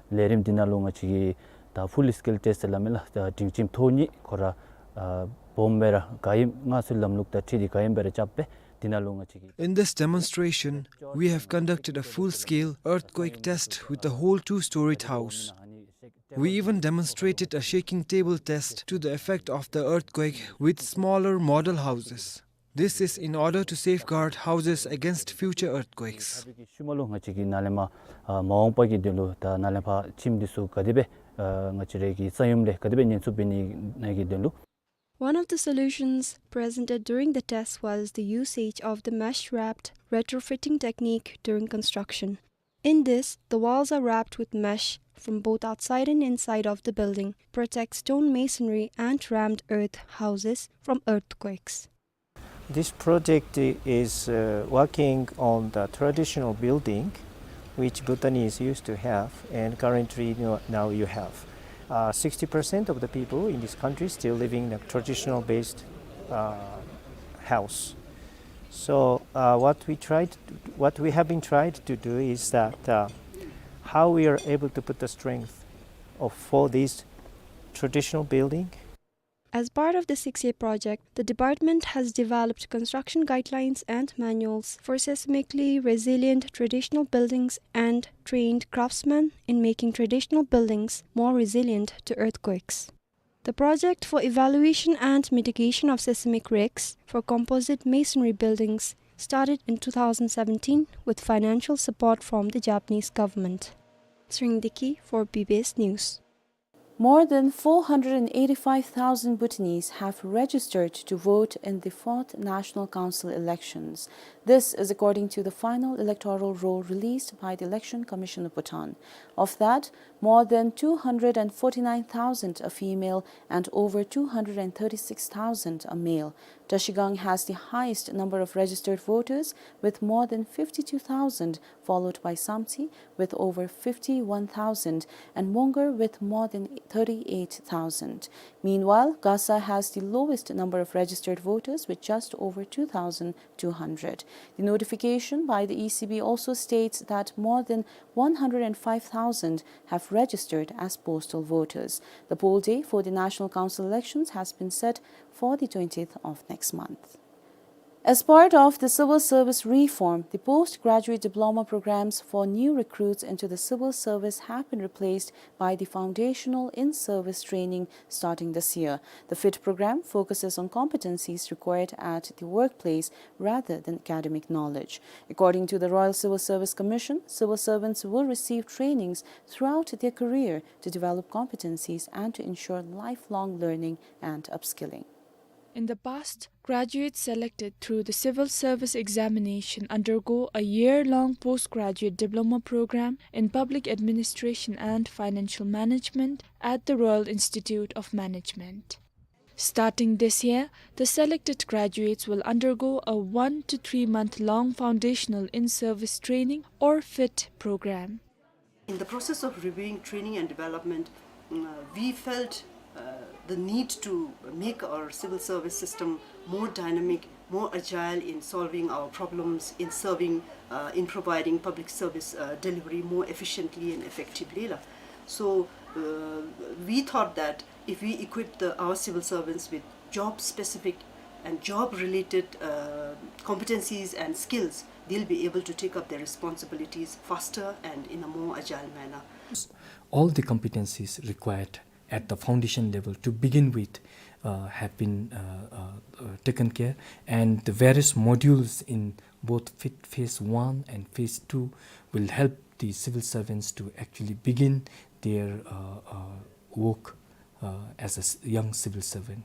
ལས་རིམ་འདི་ནང་ལུ་ང་བཅས་ཀྱིས་ད་full scale test སླབ་མི་ལགས་ད་སྒྲིང་ཁྱིམ་ཐོག་གཉིས་ཁོ་ར་ཨ་སྦོམ་སྦེ་ར་ག་ཨིནམ་སྔར་སྲོལ་ལམ་ལུགས་དང་འཁྲིལ་ཏེ་ག་ཨིནམ་སྦེ་ར་རྐྱབ་སྦེ་འདི་ནང་ལུ་ང་བཅས་ཀྱིས། In this demonstration, we have conducted a full-scale earthquake test with the whole two-storied house. We even demonstrated a shaking table test to the effect of the earthquake with smaller model houses. This is in order to safeguard houses against future earthquakes. ཤུལ་མ་ལུ་ང་བཅས་ཀྱིས་ནཱ་ལས་མར་ཨ་མ་འོངས་པ་གི་དོན་ལུ་ད་ནཱ་ལས་ཕར་ཁྱིམ་འདི་ཚུ་ག་དེ་སྦེ་ཨ་ང་བཅས་ར་གི་ས་ཡོམ་ལས་ག་དེ་སྦེ་ཉེན་ཚབས་འབད་ནི་ཨ་གི་དོན་ལུ། One of the solutions presented during the test was the usage of the mesh-wrapped retrofitting technique during construction. In this, the walls are wrapped with mesh from both outside and inside of the building, protects stone masonry and rammed earth houses from earthquakes. This project is uh, working on the traditional building which Bhutanese used to have, and currently you know, now you have. Uh, sixty percent of the people in this country still living in a traditional based uh, house. So uh, what we tried, what we have been tried to do is that uh, how we are able to put the strength of for these traditional building. As part of the six-year project, the department has developed construction guidelines and manuals for seismically resilient traditional buildings and trained craftsmen in making traditional buildings more resilient to earthquakes. The project for evaluation and mitigation of seismic risks for composite masonry buildings started in two thousand seventeen with financial support from the Japanese government. Sring Diki for B B S News. More than four hundred and eighty-five thousand Bhutanese have registered to vote in the fourth National Council elections. This is according to the final electoral roll released by the Election Commission of Bhutan. Of that, more than two hundred and forty-nine thousand are female and over two hundred and thirty-six thousand are male. Trashigang has the highest number of registered voters with more than fifty-two thousand, followed by Samtse with over fifty-one thousand and Mongar with more than thirty-eight thousand. Meanwhile, Gasa has the lowest number of registered voters with just over two thousand two hundred. The notification by the E C B also states that more than one hundred and five thousand have registered as postal voters. The poll day for the National Council elections has been set for the twentieth of next month. As part of the civil service reform, the postgraduate diploma programs for new recruits into the civil service have been replaced by the foundational in-service training starting this year. The fit program focuses on competencies required at the workplace rather than academic knowledge. According to the Royal Civil Service Commission, civil servants will receive trainings throughout their career to develop competencies and to ensure lifelong learning and upskilling. In the past, graduates selected through the civil service examination undergo a year-long postgraduate diploma program in public administration and financial management at the Royal Institute of Management. Starting this year, the selected graduates will undergo a one to three month long foundational in-service training or fit program. In the process of reviewing training and development, mm, uh, we felt, uh, the need to make our civil service system more dynamic, more agile in solving our problems, in serving, uh, in providing public service, uh, delivery more efficiently and effectively, la. So, uh, we thought that if we equip the, our civil servants with job-specific and job-related, uh, competencies and skills, they'll be able to take up their responsibilities faster and in a more agile manner. All the competencies required at the foundation level to begin with, uh, have been, uh, uh, uh, taken care, and the various modules in both fit phase one and phase two will help the civil servants to actually begin their, uh, uh, work, uh, as a s-, young civil servant.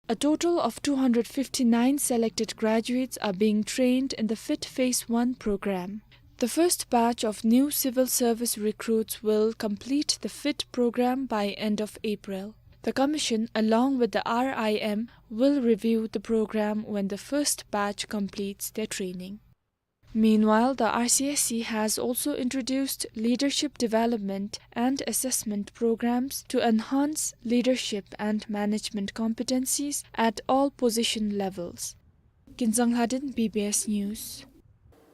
A total of two hundred fifty-nine selected graduates are being trained in the fit phase one program. The first batch of new civil service recruits will complete the fit program by end of April. The commission, along with the R I M, will review the program when the first batch completes their training. Meanwhile, the R C S C has also introduced leadership development and assessment programs to enhance leadership and management competencies at all position levels. Kinzang Lhaden, B B S News.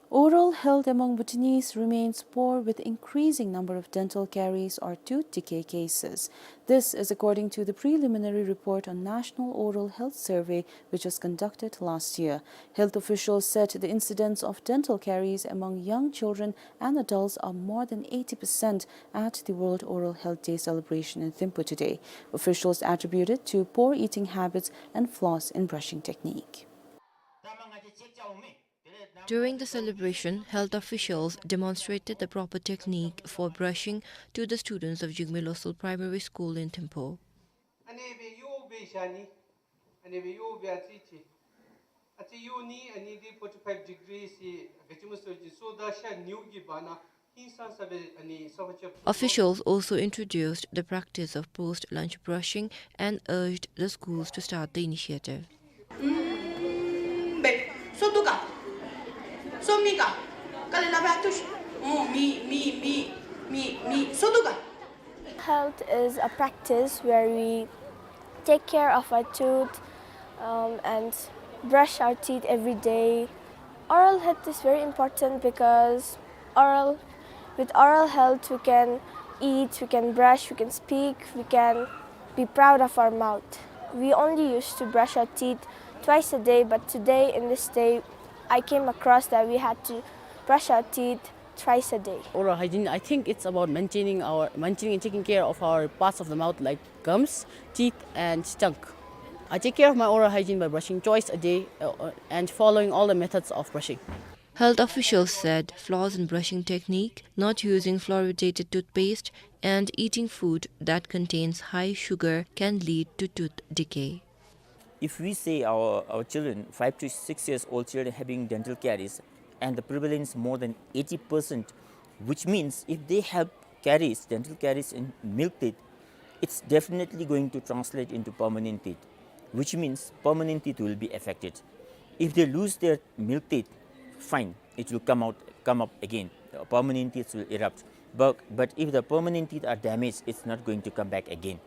Oral health among Bhutanese remains poor, with increasing number of dental caries or tooth decay cases. This is according to the preliminary report on National Oral Health Survey, which was conducted last year. Health officials said the incidence of dental caries among young children and adults are more than eighty percent at the World Oral Health Day celebration in Thimphu today. Officials attribute it to poor eating habits and flaws in brushing technique. During the celebration, health officials demonstrated the proper technique for brushing to the students of Jigme Losal Primary School in Thimphu. Officials also introduced the practice of post-lunch brushing and urged the schools to start the initiative. Mm, be, so tu ka? So mi ka? Kale la ba tu sh-, oh, mi, mi, mi, mi, mi, so tu ka? Health is a practice where we take care of our tooth, um, and brush our teeth every day. Oral health is very important because oral, with oral health, we can eat, we can brush, we can speak, we can be proud of our mouth. We only used to brush our teeth twice a day, but today, in this day, I came across that we had to brush our teeth thrice a day. Oral hygiene, I think it's about maintaining our, maintaining and taking care of our parts of the mouth like gums, teeth, and tongue. I take care of my oral hygiene by brushing twice a day, uh, uh, and following all the methods of brushing. Health officials said flaws in brushing technique, not using fluoridated toothpaste, and eating food that contains high sugar can lead to tooth decay. If we say our, our children, five to six years old children having dental caries, and the prevalence more than eighty percent, which means if they have caries, dental caries in milk teeth, it's definitely going to translate into permanent teeth, which means permanent teeth will be affected. If they lose their milk teeth, fine, it will come out, come up again. Uh, permanent teeth will erupt. But, but if the permanent teeth are damaged, it's not going to come back again.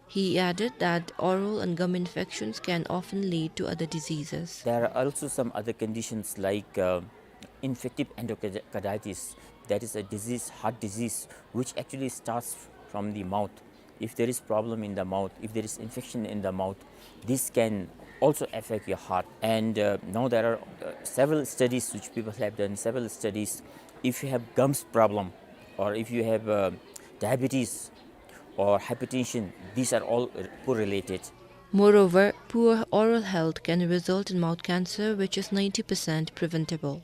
He added that oral and gum infections can often lead to other diseases. There are also some other conditions like, uh, infective endocarditis. That is a disease, heart disease, which actually starts from the mouth. If there is problem in the mouth, if there is infection in the mouth, this can also affect your heart. And, uh, now there are, uh, several studies which people have done, several studies. If you have gums problem, or if you have, uh, diabetes or hypertension, these are all, uh, correlated. Moreover, poor oral health can result in mouth cancer, which is ninety percent preventable.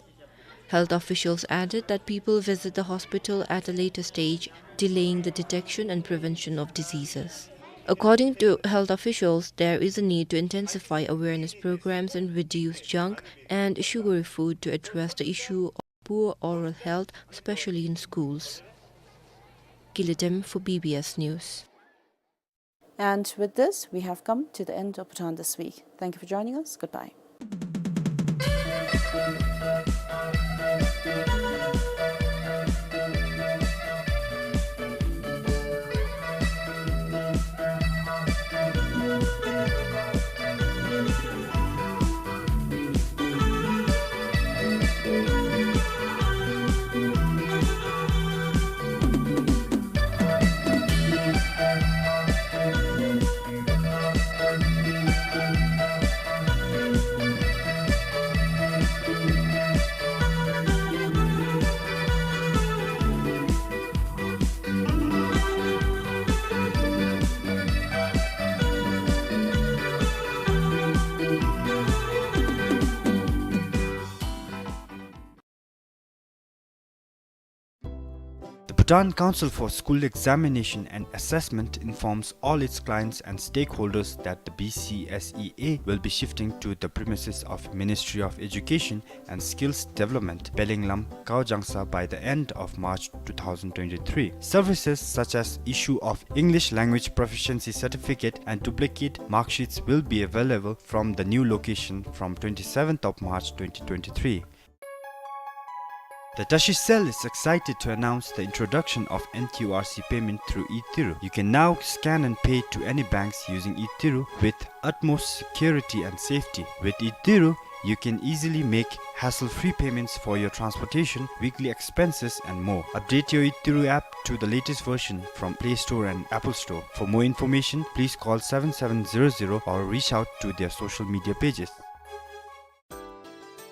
Health officials added that people visit the hospital at a later stage, delaying the detection and prevention of diseases. According to health officials, there is a need to intensify awareness programs and reduce junk and sugary food to address the issue of poor oral health, especially in schools. Gilidem for B B S News. And with this, we have come to the end of Bhutan This Week. Thank you for joining us. Goodbye. The Bhutan Council for School Examination and Assessment informs all its clients and stakeholders that the B C S E A will be shifting to the premises of Ministry of Education and Skills Development, Pelenglam, Kaojangsa by the end of March two thousand twenty-three. Services such as issue of English language proficiency certificate and duplicate mark sheets will be available from the new location from twenty-seventh of March twenty twenty-three. The Tashi Cell is excited to announce the introduction of N Q R C payment through e-Tiru. You can now scan and pay to any banks using e-Tiru with utmost security and safety. With e-Tiru, you can easily make hassle-free payments for your transportation, weekly expenses, and more. Update your e-Tiru app to the latest version from Play Store and Apple Store. For more information, please call seven seven zero zero or reach out to their social media pages.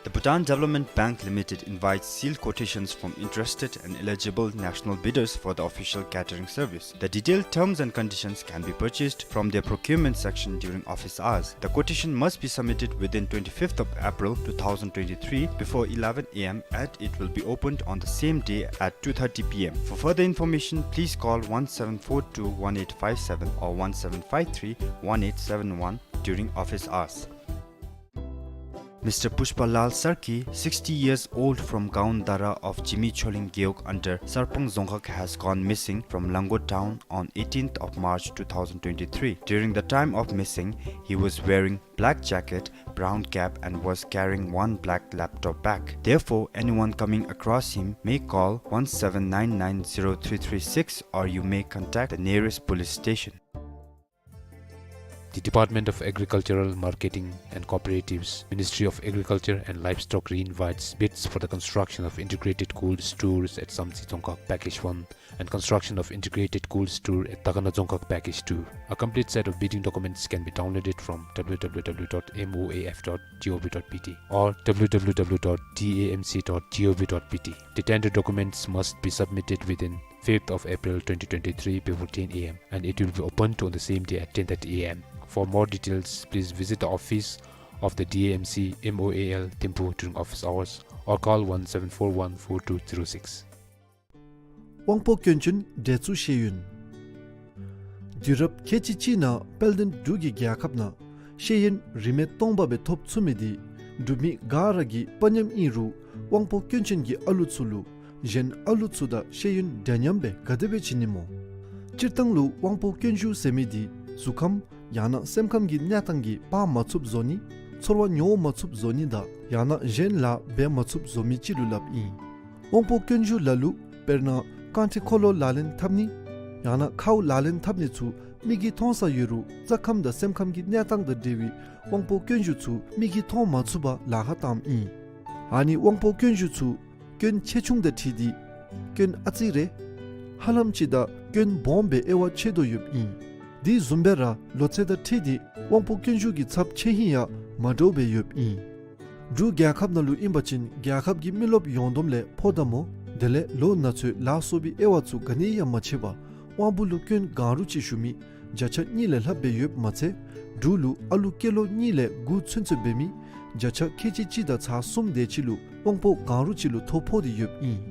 The Bhutan Development Bank Limited invites sealed quotations from interested and eligible national bidders for the official catering service. The detailed terms and conditions can be purchased from their procurement section during office hours. The quotation must be submitted within twenty-fifth of April two thousand twenty-three before eleven A M, and it will be opened on the same day at two thirty P M. For further information, please call one seven four two one eight five seven or one seven five three one eight seven one during office hours. Mister Pushpa Lal Sarki, sixty years old, from Gaon Dara of Jimi Choling Gewog under Sarpang Dzongkhag, has gone missing from Lango town on eighteenth of March two thousand twenty-three. During the time of missing, he was wearing black jacket, brown cap, and was carrying one black laptop bag. Therefore, anyone coming across him may call one seven nine nine zero three three six, or you may contact the nearest police station. The Department of Agricultural Marketing and Cooperatives, Ministry of Agriculture and Livestock, re-invites bids for the construction of integrated cold stores at Samtse Dzongkhag Package one and construction of integrated cold store at Takana Dzongkhag Package two. A complete set of bidding documents can be downloaded from W W W dot M O A F dot G O V dot B T or W W W dot D A M C dot G O V dot B T. The tender documents must be submitted within fifth of April twenty twenty-three before ten A M, and it will be opened on the same day at ten thirty A M. For more details, please visit the office of the D A M C M O A L Thimphu during office hours or call one seven four one four two zero six. དབང་པོ་སྐྱོན་ཅན་འདྲེ་ཚུ་ཤེས་ཡོན། དུས་རབས་ཁལ་གཅིག་གཅིག་ནང་དཔལ་ལྡན་འབྲུག་གི་རྒྱལ་ཁབ་ནང་ཤེས་ཡོན་རིན་མེད་སྟོང་པ་སྦེ་ཐོབ་ཚུགས་མི་འདི་འབྲུག་མི་ག་ར་གི་དཔའ་ཉམས་ཨིན་རུང་དབང་པོ་སྐྱོན་ཅན་གྱི་ཨ་ལུ་ཚུ་ལུ་གཞན་ཨ་ལུ་ཚུ་དང་ཤེས་ཡོན་འདྲ་མཉམ་སྦེ་ག་དེ་སྦེ་བྱིན་ནི་སྨོ། སྤྱིར་བཏང་ལུ་དབང་པོ་སྐྱོན་ཞུགས་ཟེར་མི་འདི་གཟུགས་ཁམས་ཡང་ན་སེམས་ཁམས་ཀྱི་གནས་སྟངས་ཀྱིས་འབག་མ་ཚུགསཔ་བཟོ་ནི། ཚོར་བ་མྱོང་མ་ཚུགསཔ་བཟོ་ནི་དང་ཡང་ན་གཞན་ལཱ་འབད་མ་ཚུགསཔ་བཟོ་མི་ཅིག་ལུ་སླབ་ཨིན། དབང་པོ་སྐྱོན་ཞུགས་ལ་ལུ་དཔེར་ན་རྐང་ཁྲི་འཁོར་ལོ་ལག་ལེན་འཐབ་ནི་ཡང་ན་ཁཝ་ལག་ལེན་འཐབ་ནི་ཚུ་མིག་གིས་མཐོང་ས་ཡོད་རུང་རྩ་ཁམས་དང་སེམས་ཁམས་ཀྱི་གནས་སྟངས་དང་འབྲེལ་བའི་དབང་པོ་སྐྱོན་ཞུགས་ཚུ་མིག་གིས་མཐོང་མ་ཚུགས་པར་ལཱ་ཁག་བཏངམ་ཨིན། ཨ་ནི་དབང་པོ་སྐྱོན་ཞུགས་ཚུ་སྐྱོན་ཆེ་ཆུང་དང་འཁྲིལ་ཏེ་སྐྱོན་ཨ་ཙི་རེ་ཧ་ལམ་ཅིག་དང་སྐྱོན་སྦོམ་སྦེ་དབྱེ་བ་ཕྱེ་དོ་ཡོདཔ་ཨིན། དེ་བཟུམ་སྦེ་ར་ལོ་ཚད་དང་འཁྲིལ་ཏེ་དབང་པོ་སྐྱོན་ཞུགས་ཀྱི་ཚབས་ཆེ་ཧིང་ཡང་མ་འདྲཝ་སྦེ་ཡོདཔ་ཨིན། འབྲུག་རྒྱལ་ཁབ་ནང་ལུ་ཨིན་པ་ཅིན་རྒྱལ་ཁབ་ཀྱི་མི་རློབས་ཡོངས་བསྡོམས་ལས་ཕོ་དང་མོ་དེ་ལས་ལོ་ན་ཚོད་ལ་སོགས་པའི་དབྱེ་བ་ཚུ་ག་ནི་ཡང་མ་ཕྱེ་བར་དབང་པོ་ལུ་སྐྱོན་གང་རུང་ཅིག་ཞུགས་མི་བརྒྱ་ཆ་གཉིས་ལས་ལྷགཔ་སྦེ་ཡོདཔ་མ་ཚད་འབྲུག་ལུ་ཨ་ལུ་སྐྱེས་ལོ་གཉིས་ལས་དགུ་ཚུན་ཚོད་འབད་མི་བརྒྱ་ཆ་ཁལ་གཅིག་གཅིག་དང་ཚག་གསུམ་དེ་ཅིག་ལུ་དབང་པོ་གང་རུང་ཅིག་ལུ་ཐོ་ཕོག་སྟེ་ཡོདཔ་ཨིན།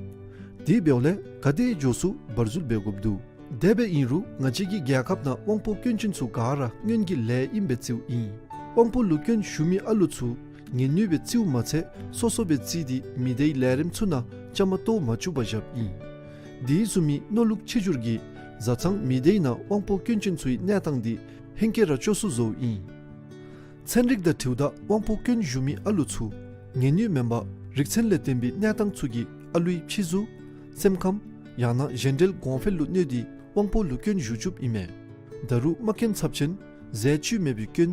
དེ་འབདཝ་ལས་ག་དེ་མགྱོགས་སུ་བར་འཛུལ་འབད་དགོཔ་འདུག། དེ་སྦེ་ཨིན་རུང་ང་བཅས་ཀྱི་རྒྱལ་ཁབ་ནང་དབང་པོ་སྐྱོན་ཅན་ཚུ་ག་ར་སྔོན་གྱི་ལས་ཨིན་པའི་རྩིཝ་ཨིན། དབང་པོ་ལུ་སྐྱོན་ཞུགས་མི་ཨ་ལུ་ཚུ་ངལ་ནུས་སྦེ་རྩིཝ་མ་ཚད་སོ་སོ་སྦེ་རྩིས་ཏེ་མི་སྡེའི་ལས་རིམ་ཚུ་ནང་བཅའ་མར་གཏོགས་མ་བཅུག་པར་བཞགཔ་ཨིན། དེ་བཟུམ་མའི་མནོ་ལུགས་ཆེ་འགྱུར་གྱིས་བཟའ་ཚང་མི་སྡེའི་ནང་དབང་པོ་སྐྱོན་ཅན་ཚུའི་གནས་སྟངས་འདི་ཧེང་སྐལ་ར་སྐྱོ་སུ་བཟོཝ་ཨིན། ཚན་རིག་དང་འཁྲིལཝ་ད་དབང་པོ་སྐྱོན་ཞུགས་མི་ཨ་ལུ་ཚུ་ངལ་ནུས་མེན་པར་རིག་ཚན་ལས་བརྟེན་པའི་གནས་སྟངས་ཚུ་གིས་ཨ་ལུའི་ཕྱི་གཟུགས་སེམས་ཁམས་ཡང་ན་གཞན་འབྲེལ་གོང་འཕེལ་ལུ་གནོད་དེ་དབང་པོ་ལུ་སྐྱོན་ཞུགས་བཅུགཔ་ཨིན་མས། ད་རུང་རྨ་སྐྱོན་ཚབས་ཆེན་ཟས་བཅུད་མེད་པའི་སྐྱོན་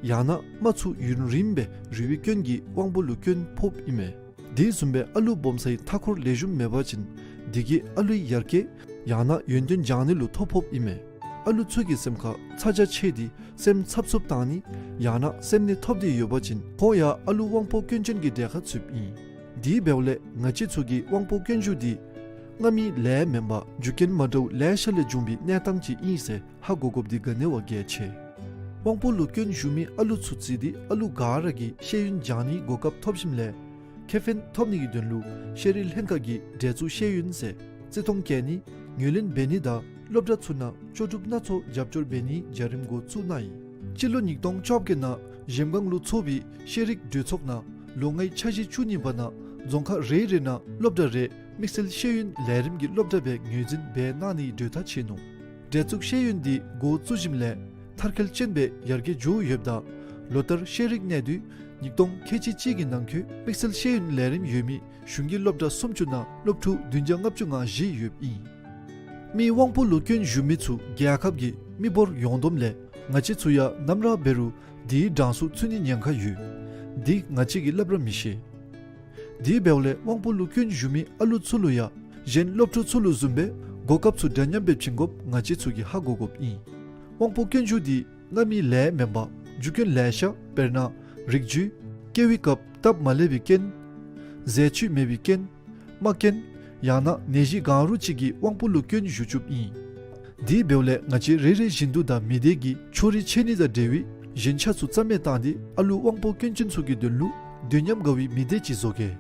ཡང་ན་རྨ་ཚུ་ཡུན་རིངམོ་སྦེ་རུལ་བའི་སྐྱོན་གྱིས་དབང་པོ་ལུ་སྐྱོན་ཕོགཔ་ཨིན་མས། དེ་བཟུམ་སྦེ་ཨ་ལུ་སྦོམ་སའི་མཐའ་འཁོར་ལེགས་ཤོམ་མེད་པ་ཅིན་དེ་གིས་ཨ་ལུའི་ཡར་རྒྱས་ཡང་ན་ཡོན་ཏན་སྦྱང་ནི་ལུ་ཐོ་ཕོགཔ་ཨིན་མས། ཨ་ལུ་ཚུ་གི་སེམས་ཁར་ཚ་གྱང་ཆེ་སྟེ་སེམས་འཚབ་འཚུབ་བཏང་ནི་ཡང་ན་སེམས་ནད་ཐོབ་སྟེ་ཡོད་པ་ཅིན་ཁོང་ཡང་ཨ་ལུ་དབང་པོ་སྐྱོན་ཅན་གྱི་གྲས་ཁར་ཚུདཔ་ཨིན། དེ་འབདཝ་ལས་ང་བཅས་ཚུ་གིས་དབང་པོ་སྐྱོན་ཞུགས་འདི་སྔ་མའི་ལས་མེན་པར་རྒྱུ་རྐྱེན་མ་འདྲཝ་ལེ་ཤ་ལས་བྱུང་བའི་གནས་སྟངས་ཅིག་ཨིན་ཟེར་ཧ་གོ་དགོཔ་འདི་ག་ནི་བ་གལ་ཆེ། དབང་པོ་ལུ་སྐྱོན་ཞུགས་མི་ཨ་ལུ་ཚུ་རྩིས་ཏེ་ཨ་ལུ་ག་ར་གིས་ཤེས་ཡོན་སྦྱང་ནིའི་གོ་སྐབས་ཐོབ་ཞིནམ་ལས་ཁེ་ཕན་ཐོབ་ནི་གི་དོན་ལུ་ཤེས་རིག་ལྷན་ཁག་གིས་འབྲེལ་འཛུགས་ཤེས་ཡོན་ཟེར་བརྩི་མཐོང་བསྐྱེད་ནི་ངོས་ལེན་འབད་ནི་དང་སློབ་གྲྭ་ཚུ་ནང་ལྕོགས་གྲུབ་སྣ་ཚོགས་རྒྱབ་སྐྱོར་འབད་ནིའི་བྱ་རིམ་འགོ་བཙུགས་གནང་ཡི། སྤྱི་ལོ་ཉིས་སྟོང་བཅོ་བརྒྱད་ནང་གཞལམ་སྒང་ལུ་འཚོགས་པའི་ཤེས་རིག་གྲོས་ཚོགས་ནང་ལོ་ལྔའི་འཆར་གཞི་བཅུ་གཉིས་པ་ནང་རྫོང་ཁག་རེ་རེ་ནང་སློབ་གྲྭ་རེ་དམིགས་བསལ་ཤེས་ཡོན་ལས་རིམ་གྱི་སློབ་གྲྭ་སྦེ་ངོས་འཛིན་འབད་གནང་ནིའི་གྲོས་ཐག་བཅད་ནུག། འབྲེལ་འཛུགས་ཤེས་ཡོན་འདི་འགོ་བཙུགས་ཞིནམ་ལས་མཐར་འཁྱོལ་ཅན་སྦེ་ཡར་རྒྱས་འགྱོ་ཡོདཔ་ད་ལོ་ལྟར་ཤེས་རིག་གནས་དུས་ཉིས་སྟོང་ཁལ་གཅིག་གཅིག་གི་ནང་འཁོད་དམིགས་བསལ་ཤེས་ཡོན་ལས་རིམ་ཡོད་མི་གཞུང་གི་སློབ་གྲྭ་སུམ་ཅུ་ནང་སློབ་ཕྲུག་བདུན་བརྒྱ་ལྔ་བཅུ་ང་བཞི་ཡོདཔ་ཨིན། མི་དབང་པོ་ལུ་སྐྱོན་ཞུགས་མི་ཚུ་རྒྱལ་ཁབ་ཀྱི་མི་འབོར་ཡོངས་བསྡོམས་ལས་ང་བཅས་ཚུ་ཡང་ནམ་ར་འབད་རུང་དེའི་གྲངས་སུ་ཚུད་ནིའི་ཉེན་ཁ་ཡོད། འདི་ང་བཅས་ཀྱིས་སླབ་ར་མི་ཤེས། དེ་འབདཝ་ལས་དབང་པོ་ལུ་སྐྱོན་ཞུགས་མི་ཨ་ལུ་ཚུ་ལུ་ཡང་གཞན་སློབ་ཕྲུག་ཚུ་ལུ་བཟུམ་སྦེ་གོ་སྐབས་ཚུ་འདྲ་མཉམ་སྦེ་བྱིན་དགོཔ་ང་བཅས་ཚུ་གིས་ཧ་གོ་དགོཔ་ཨིན། དབང་པོ་སྐྱོན་ཞུགས་འདི་སྔ་མའི་ལས་མེན་པར་རྒྱུ་རྐྱེན་ལེ་ཤ་དཔེར་ན་རིགས་རྒྱུད་སྐྱེ་བའི་སྐབས་སྟབས་མ་ལེགས་པའི་རྐྱེན་ཟས་བཅུད་མེད་པའི་རྐྱེན་རྨ་སྐྱོན་ཡང་ན་ནད་གཞི་གང་རུང་ཅིག་གིས་དབང་པོ་ལུ་སྐྱོན་ཞུགས་བཅུགཔ་ཨིན། དེ་འབདཝ་ལས་ང་བཅས་རེ་རེ་བཞིན་དུ་དང་མི་སྡེ་གི་ཕྱོགས་རིས་ཆད་ནི་དང་འབྲེལ་བའི་ཞེན་ཆགས་ཚུ་རྩ་མེད་བཏང་སྟེ་ཨ་ལུ་དབང་པོ་སྐྱོན་ཅན་ཚུ་གི་དོན་ལུ་དུས་མཉམ་དགའ་བའི་མི་སྡེ་ཅིག་བཟོ་གེ།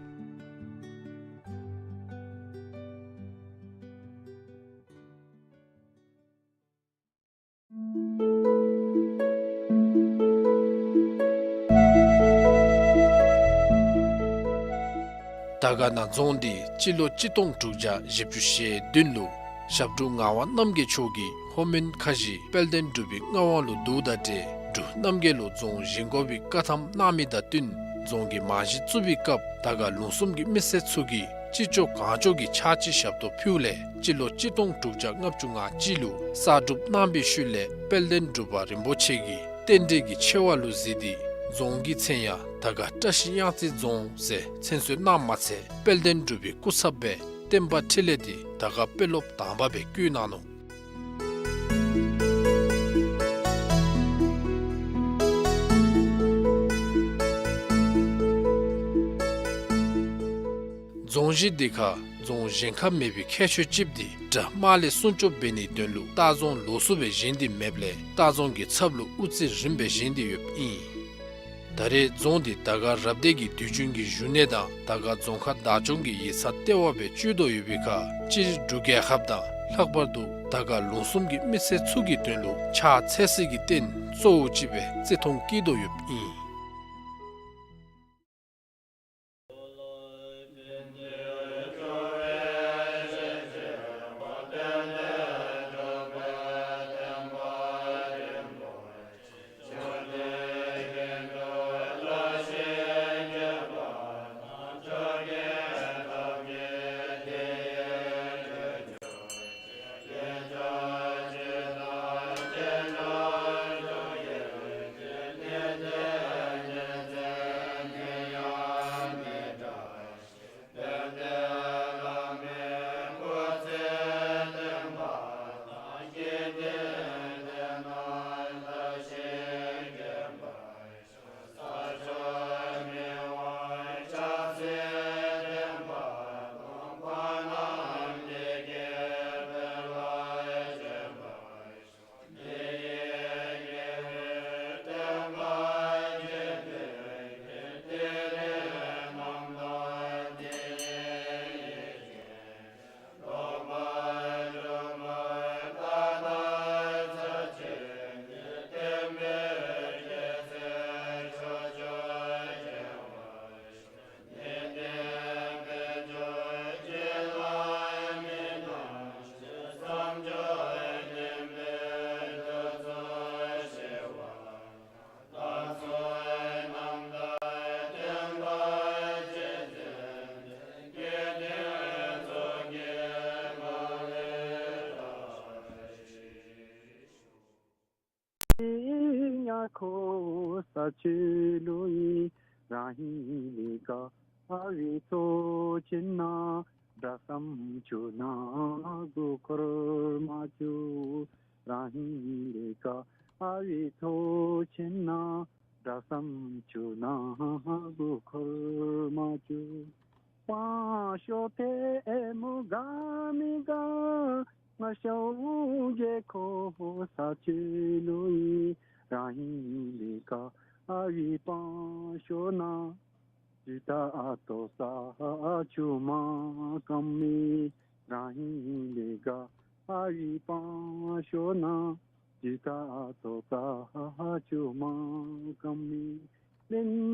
དར་དཀར་ན་རྫོང་འདི་སྤྱི་ལོ་གཅིག་སྟོང་དྲུག་བརྒྱ་བཞི་བཅུ་ཞེ་བདུན་ལུ་ཞབས་དྲུང་ངག་དབང་རྣམ་རྒྱལ་མཆོག་གིས་ལྷོ་མོན་ཁ་བཞི་དཔལ་ལྡན་འབྲུག་པའི་མངའ་དབང་ལུ་བསྡུཝ་དང་འབྲེལ་འབྲུག་རྣམ་རྒྱལ་ལུ་རྫོང་བཞེངས་དགོ་པའི་བཀའ་ཐམ་གནང་མི་དང་བསྟུན་རྫོང་གི་རྨང་གཞི་བཙུགས་པའི་སྐབས་དར་དཀར་ལུང་གསུམ་གྱི་མི་སེར་ཚུ་གིས་ཅི་ལྕོགས་གང་ལྕོགས་ཀྱི་ཕྱག་ཕྱི་ཞབས་ཏོག་ཕུལཝ་ལས་སྤྱི་ལོ་གཅིག་སྟོང་དྲུག་བརྒྱ་ལྔ་བཅུ་ང་གཅིག་ལུ་གསར་སྒྲུབ་གནང་བའི་ཤུལ་ལས་དཔལ་ལྡན་འབྲུག་པ་རིན་པོ་ཆེ་གིས་རྟེན་འབྲེལ་གྱི་ཆེ་བ་ལུ་གཟིགས་ཏེ་རྫོང་གི་མཚན་ཡང་དར་དཀར་བཀྲ་ཤིས་གཡང་རྩེ་རྫོང་ཟེར་མཚན་གསོལ་གནངམ་མ་ཚད་དཔལ་ལྡན་འབྲུག་པའི་སྐུ་ཚབ་སྦེ་བསྟན་པ་འཕྲིན་ལས་འདི་དར་དཀར་དཔོན་སློབ་དང་པ་སྦེ་བསྐོ་གནང་ནུག། རྫོང་གཞི་འདི་ཁར་རྫོང་གཞན་ཁར་མེད་པའི་ཁྱད་ཆོས་ཅིག་འདི་དགྲ་དམག་ལས་སྲུང་སྐྱོབ་འབད་ནིའི་དོན་ལུ་ལྟ་རྫོང་ལོགས་སུ་སྦེ་བཞེངས་ཏེ་མེདཔ་ལས་ལྟ་རྫོང་གི་ཚབ་ལུ་དབུ་རྩེ་རིངམོ་སྦེ་བཞེངས་ཏེ་ཡོདཔ་ཨིན། ད་རེས་རྫོང་འདི་དར་དཀར་རབ་སྡེ་གི་དུས་རྒྱུན་གྱི་བཞུགས་གནས་དང་དར་དཀར་རྫོང་ཁག་བདག་སྐྱོང་གི་ཡིག་ཚང་ལྟེ་བ་སྦེ་སྤྱོད་དོ་ཡོད་པའི་ཁར་སྤྱིར་འབྲུག་རྒྱལ་ཁབ་དང་ལྷག་པར་དུ་དར་དཀར་ལུང་གསུམ་གྱི་མི་སེར་ཚུ་གི་དོན་ལུ་ཕྱག་འཚལ་སའི་རྟེན་གཙོ་བོ་ཅིག་སྦེ་བརྩི་མཐོང་བསྐྱེད་དོ་ཡོདཔ་ཨིན། ས་ཆུ་ལུ་ཡི། རང་ཧིང་ལས་དགའ་བའི་ཚོགས་ཆེན་ན། དགྲ་བསམ་ཆུ་ནང་མགུ་འཁོར་མ་བཅུག། རང་ཧིང་ལས་དགའ་བའི་ཚོགས་ཆེན་ན། དགྲ་བསམ་ཆུ་ནང་མགུ་འཁོར་མ་བཅུག། སྤང་ཤོག་ཐལ་མོ་དགའ་མི་དགའ། ང་ཤའུ་རྒྱལ་ཁོ་ས་ཆུ་ལུ་ཡི། རང་ཧིང་ལས་དགའ་བའི་སྤང་ཤོག་ན། ཇི་ལྟར་ལྟོ་ས་ཆུ་མ་སྐམ་མི། རང་ཧིང་ལས་དགའ་བའི་སྤང་ཤོག་ན། ཇི་ལྟར་ལྟོ་ས་ཆུ་མ་སྐམ་མི། ལེན་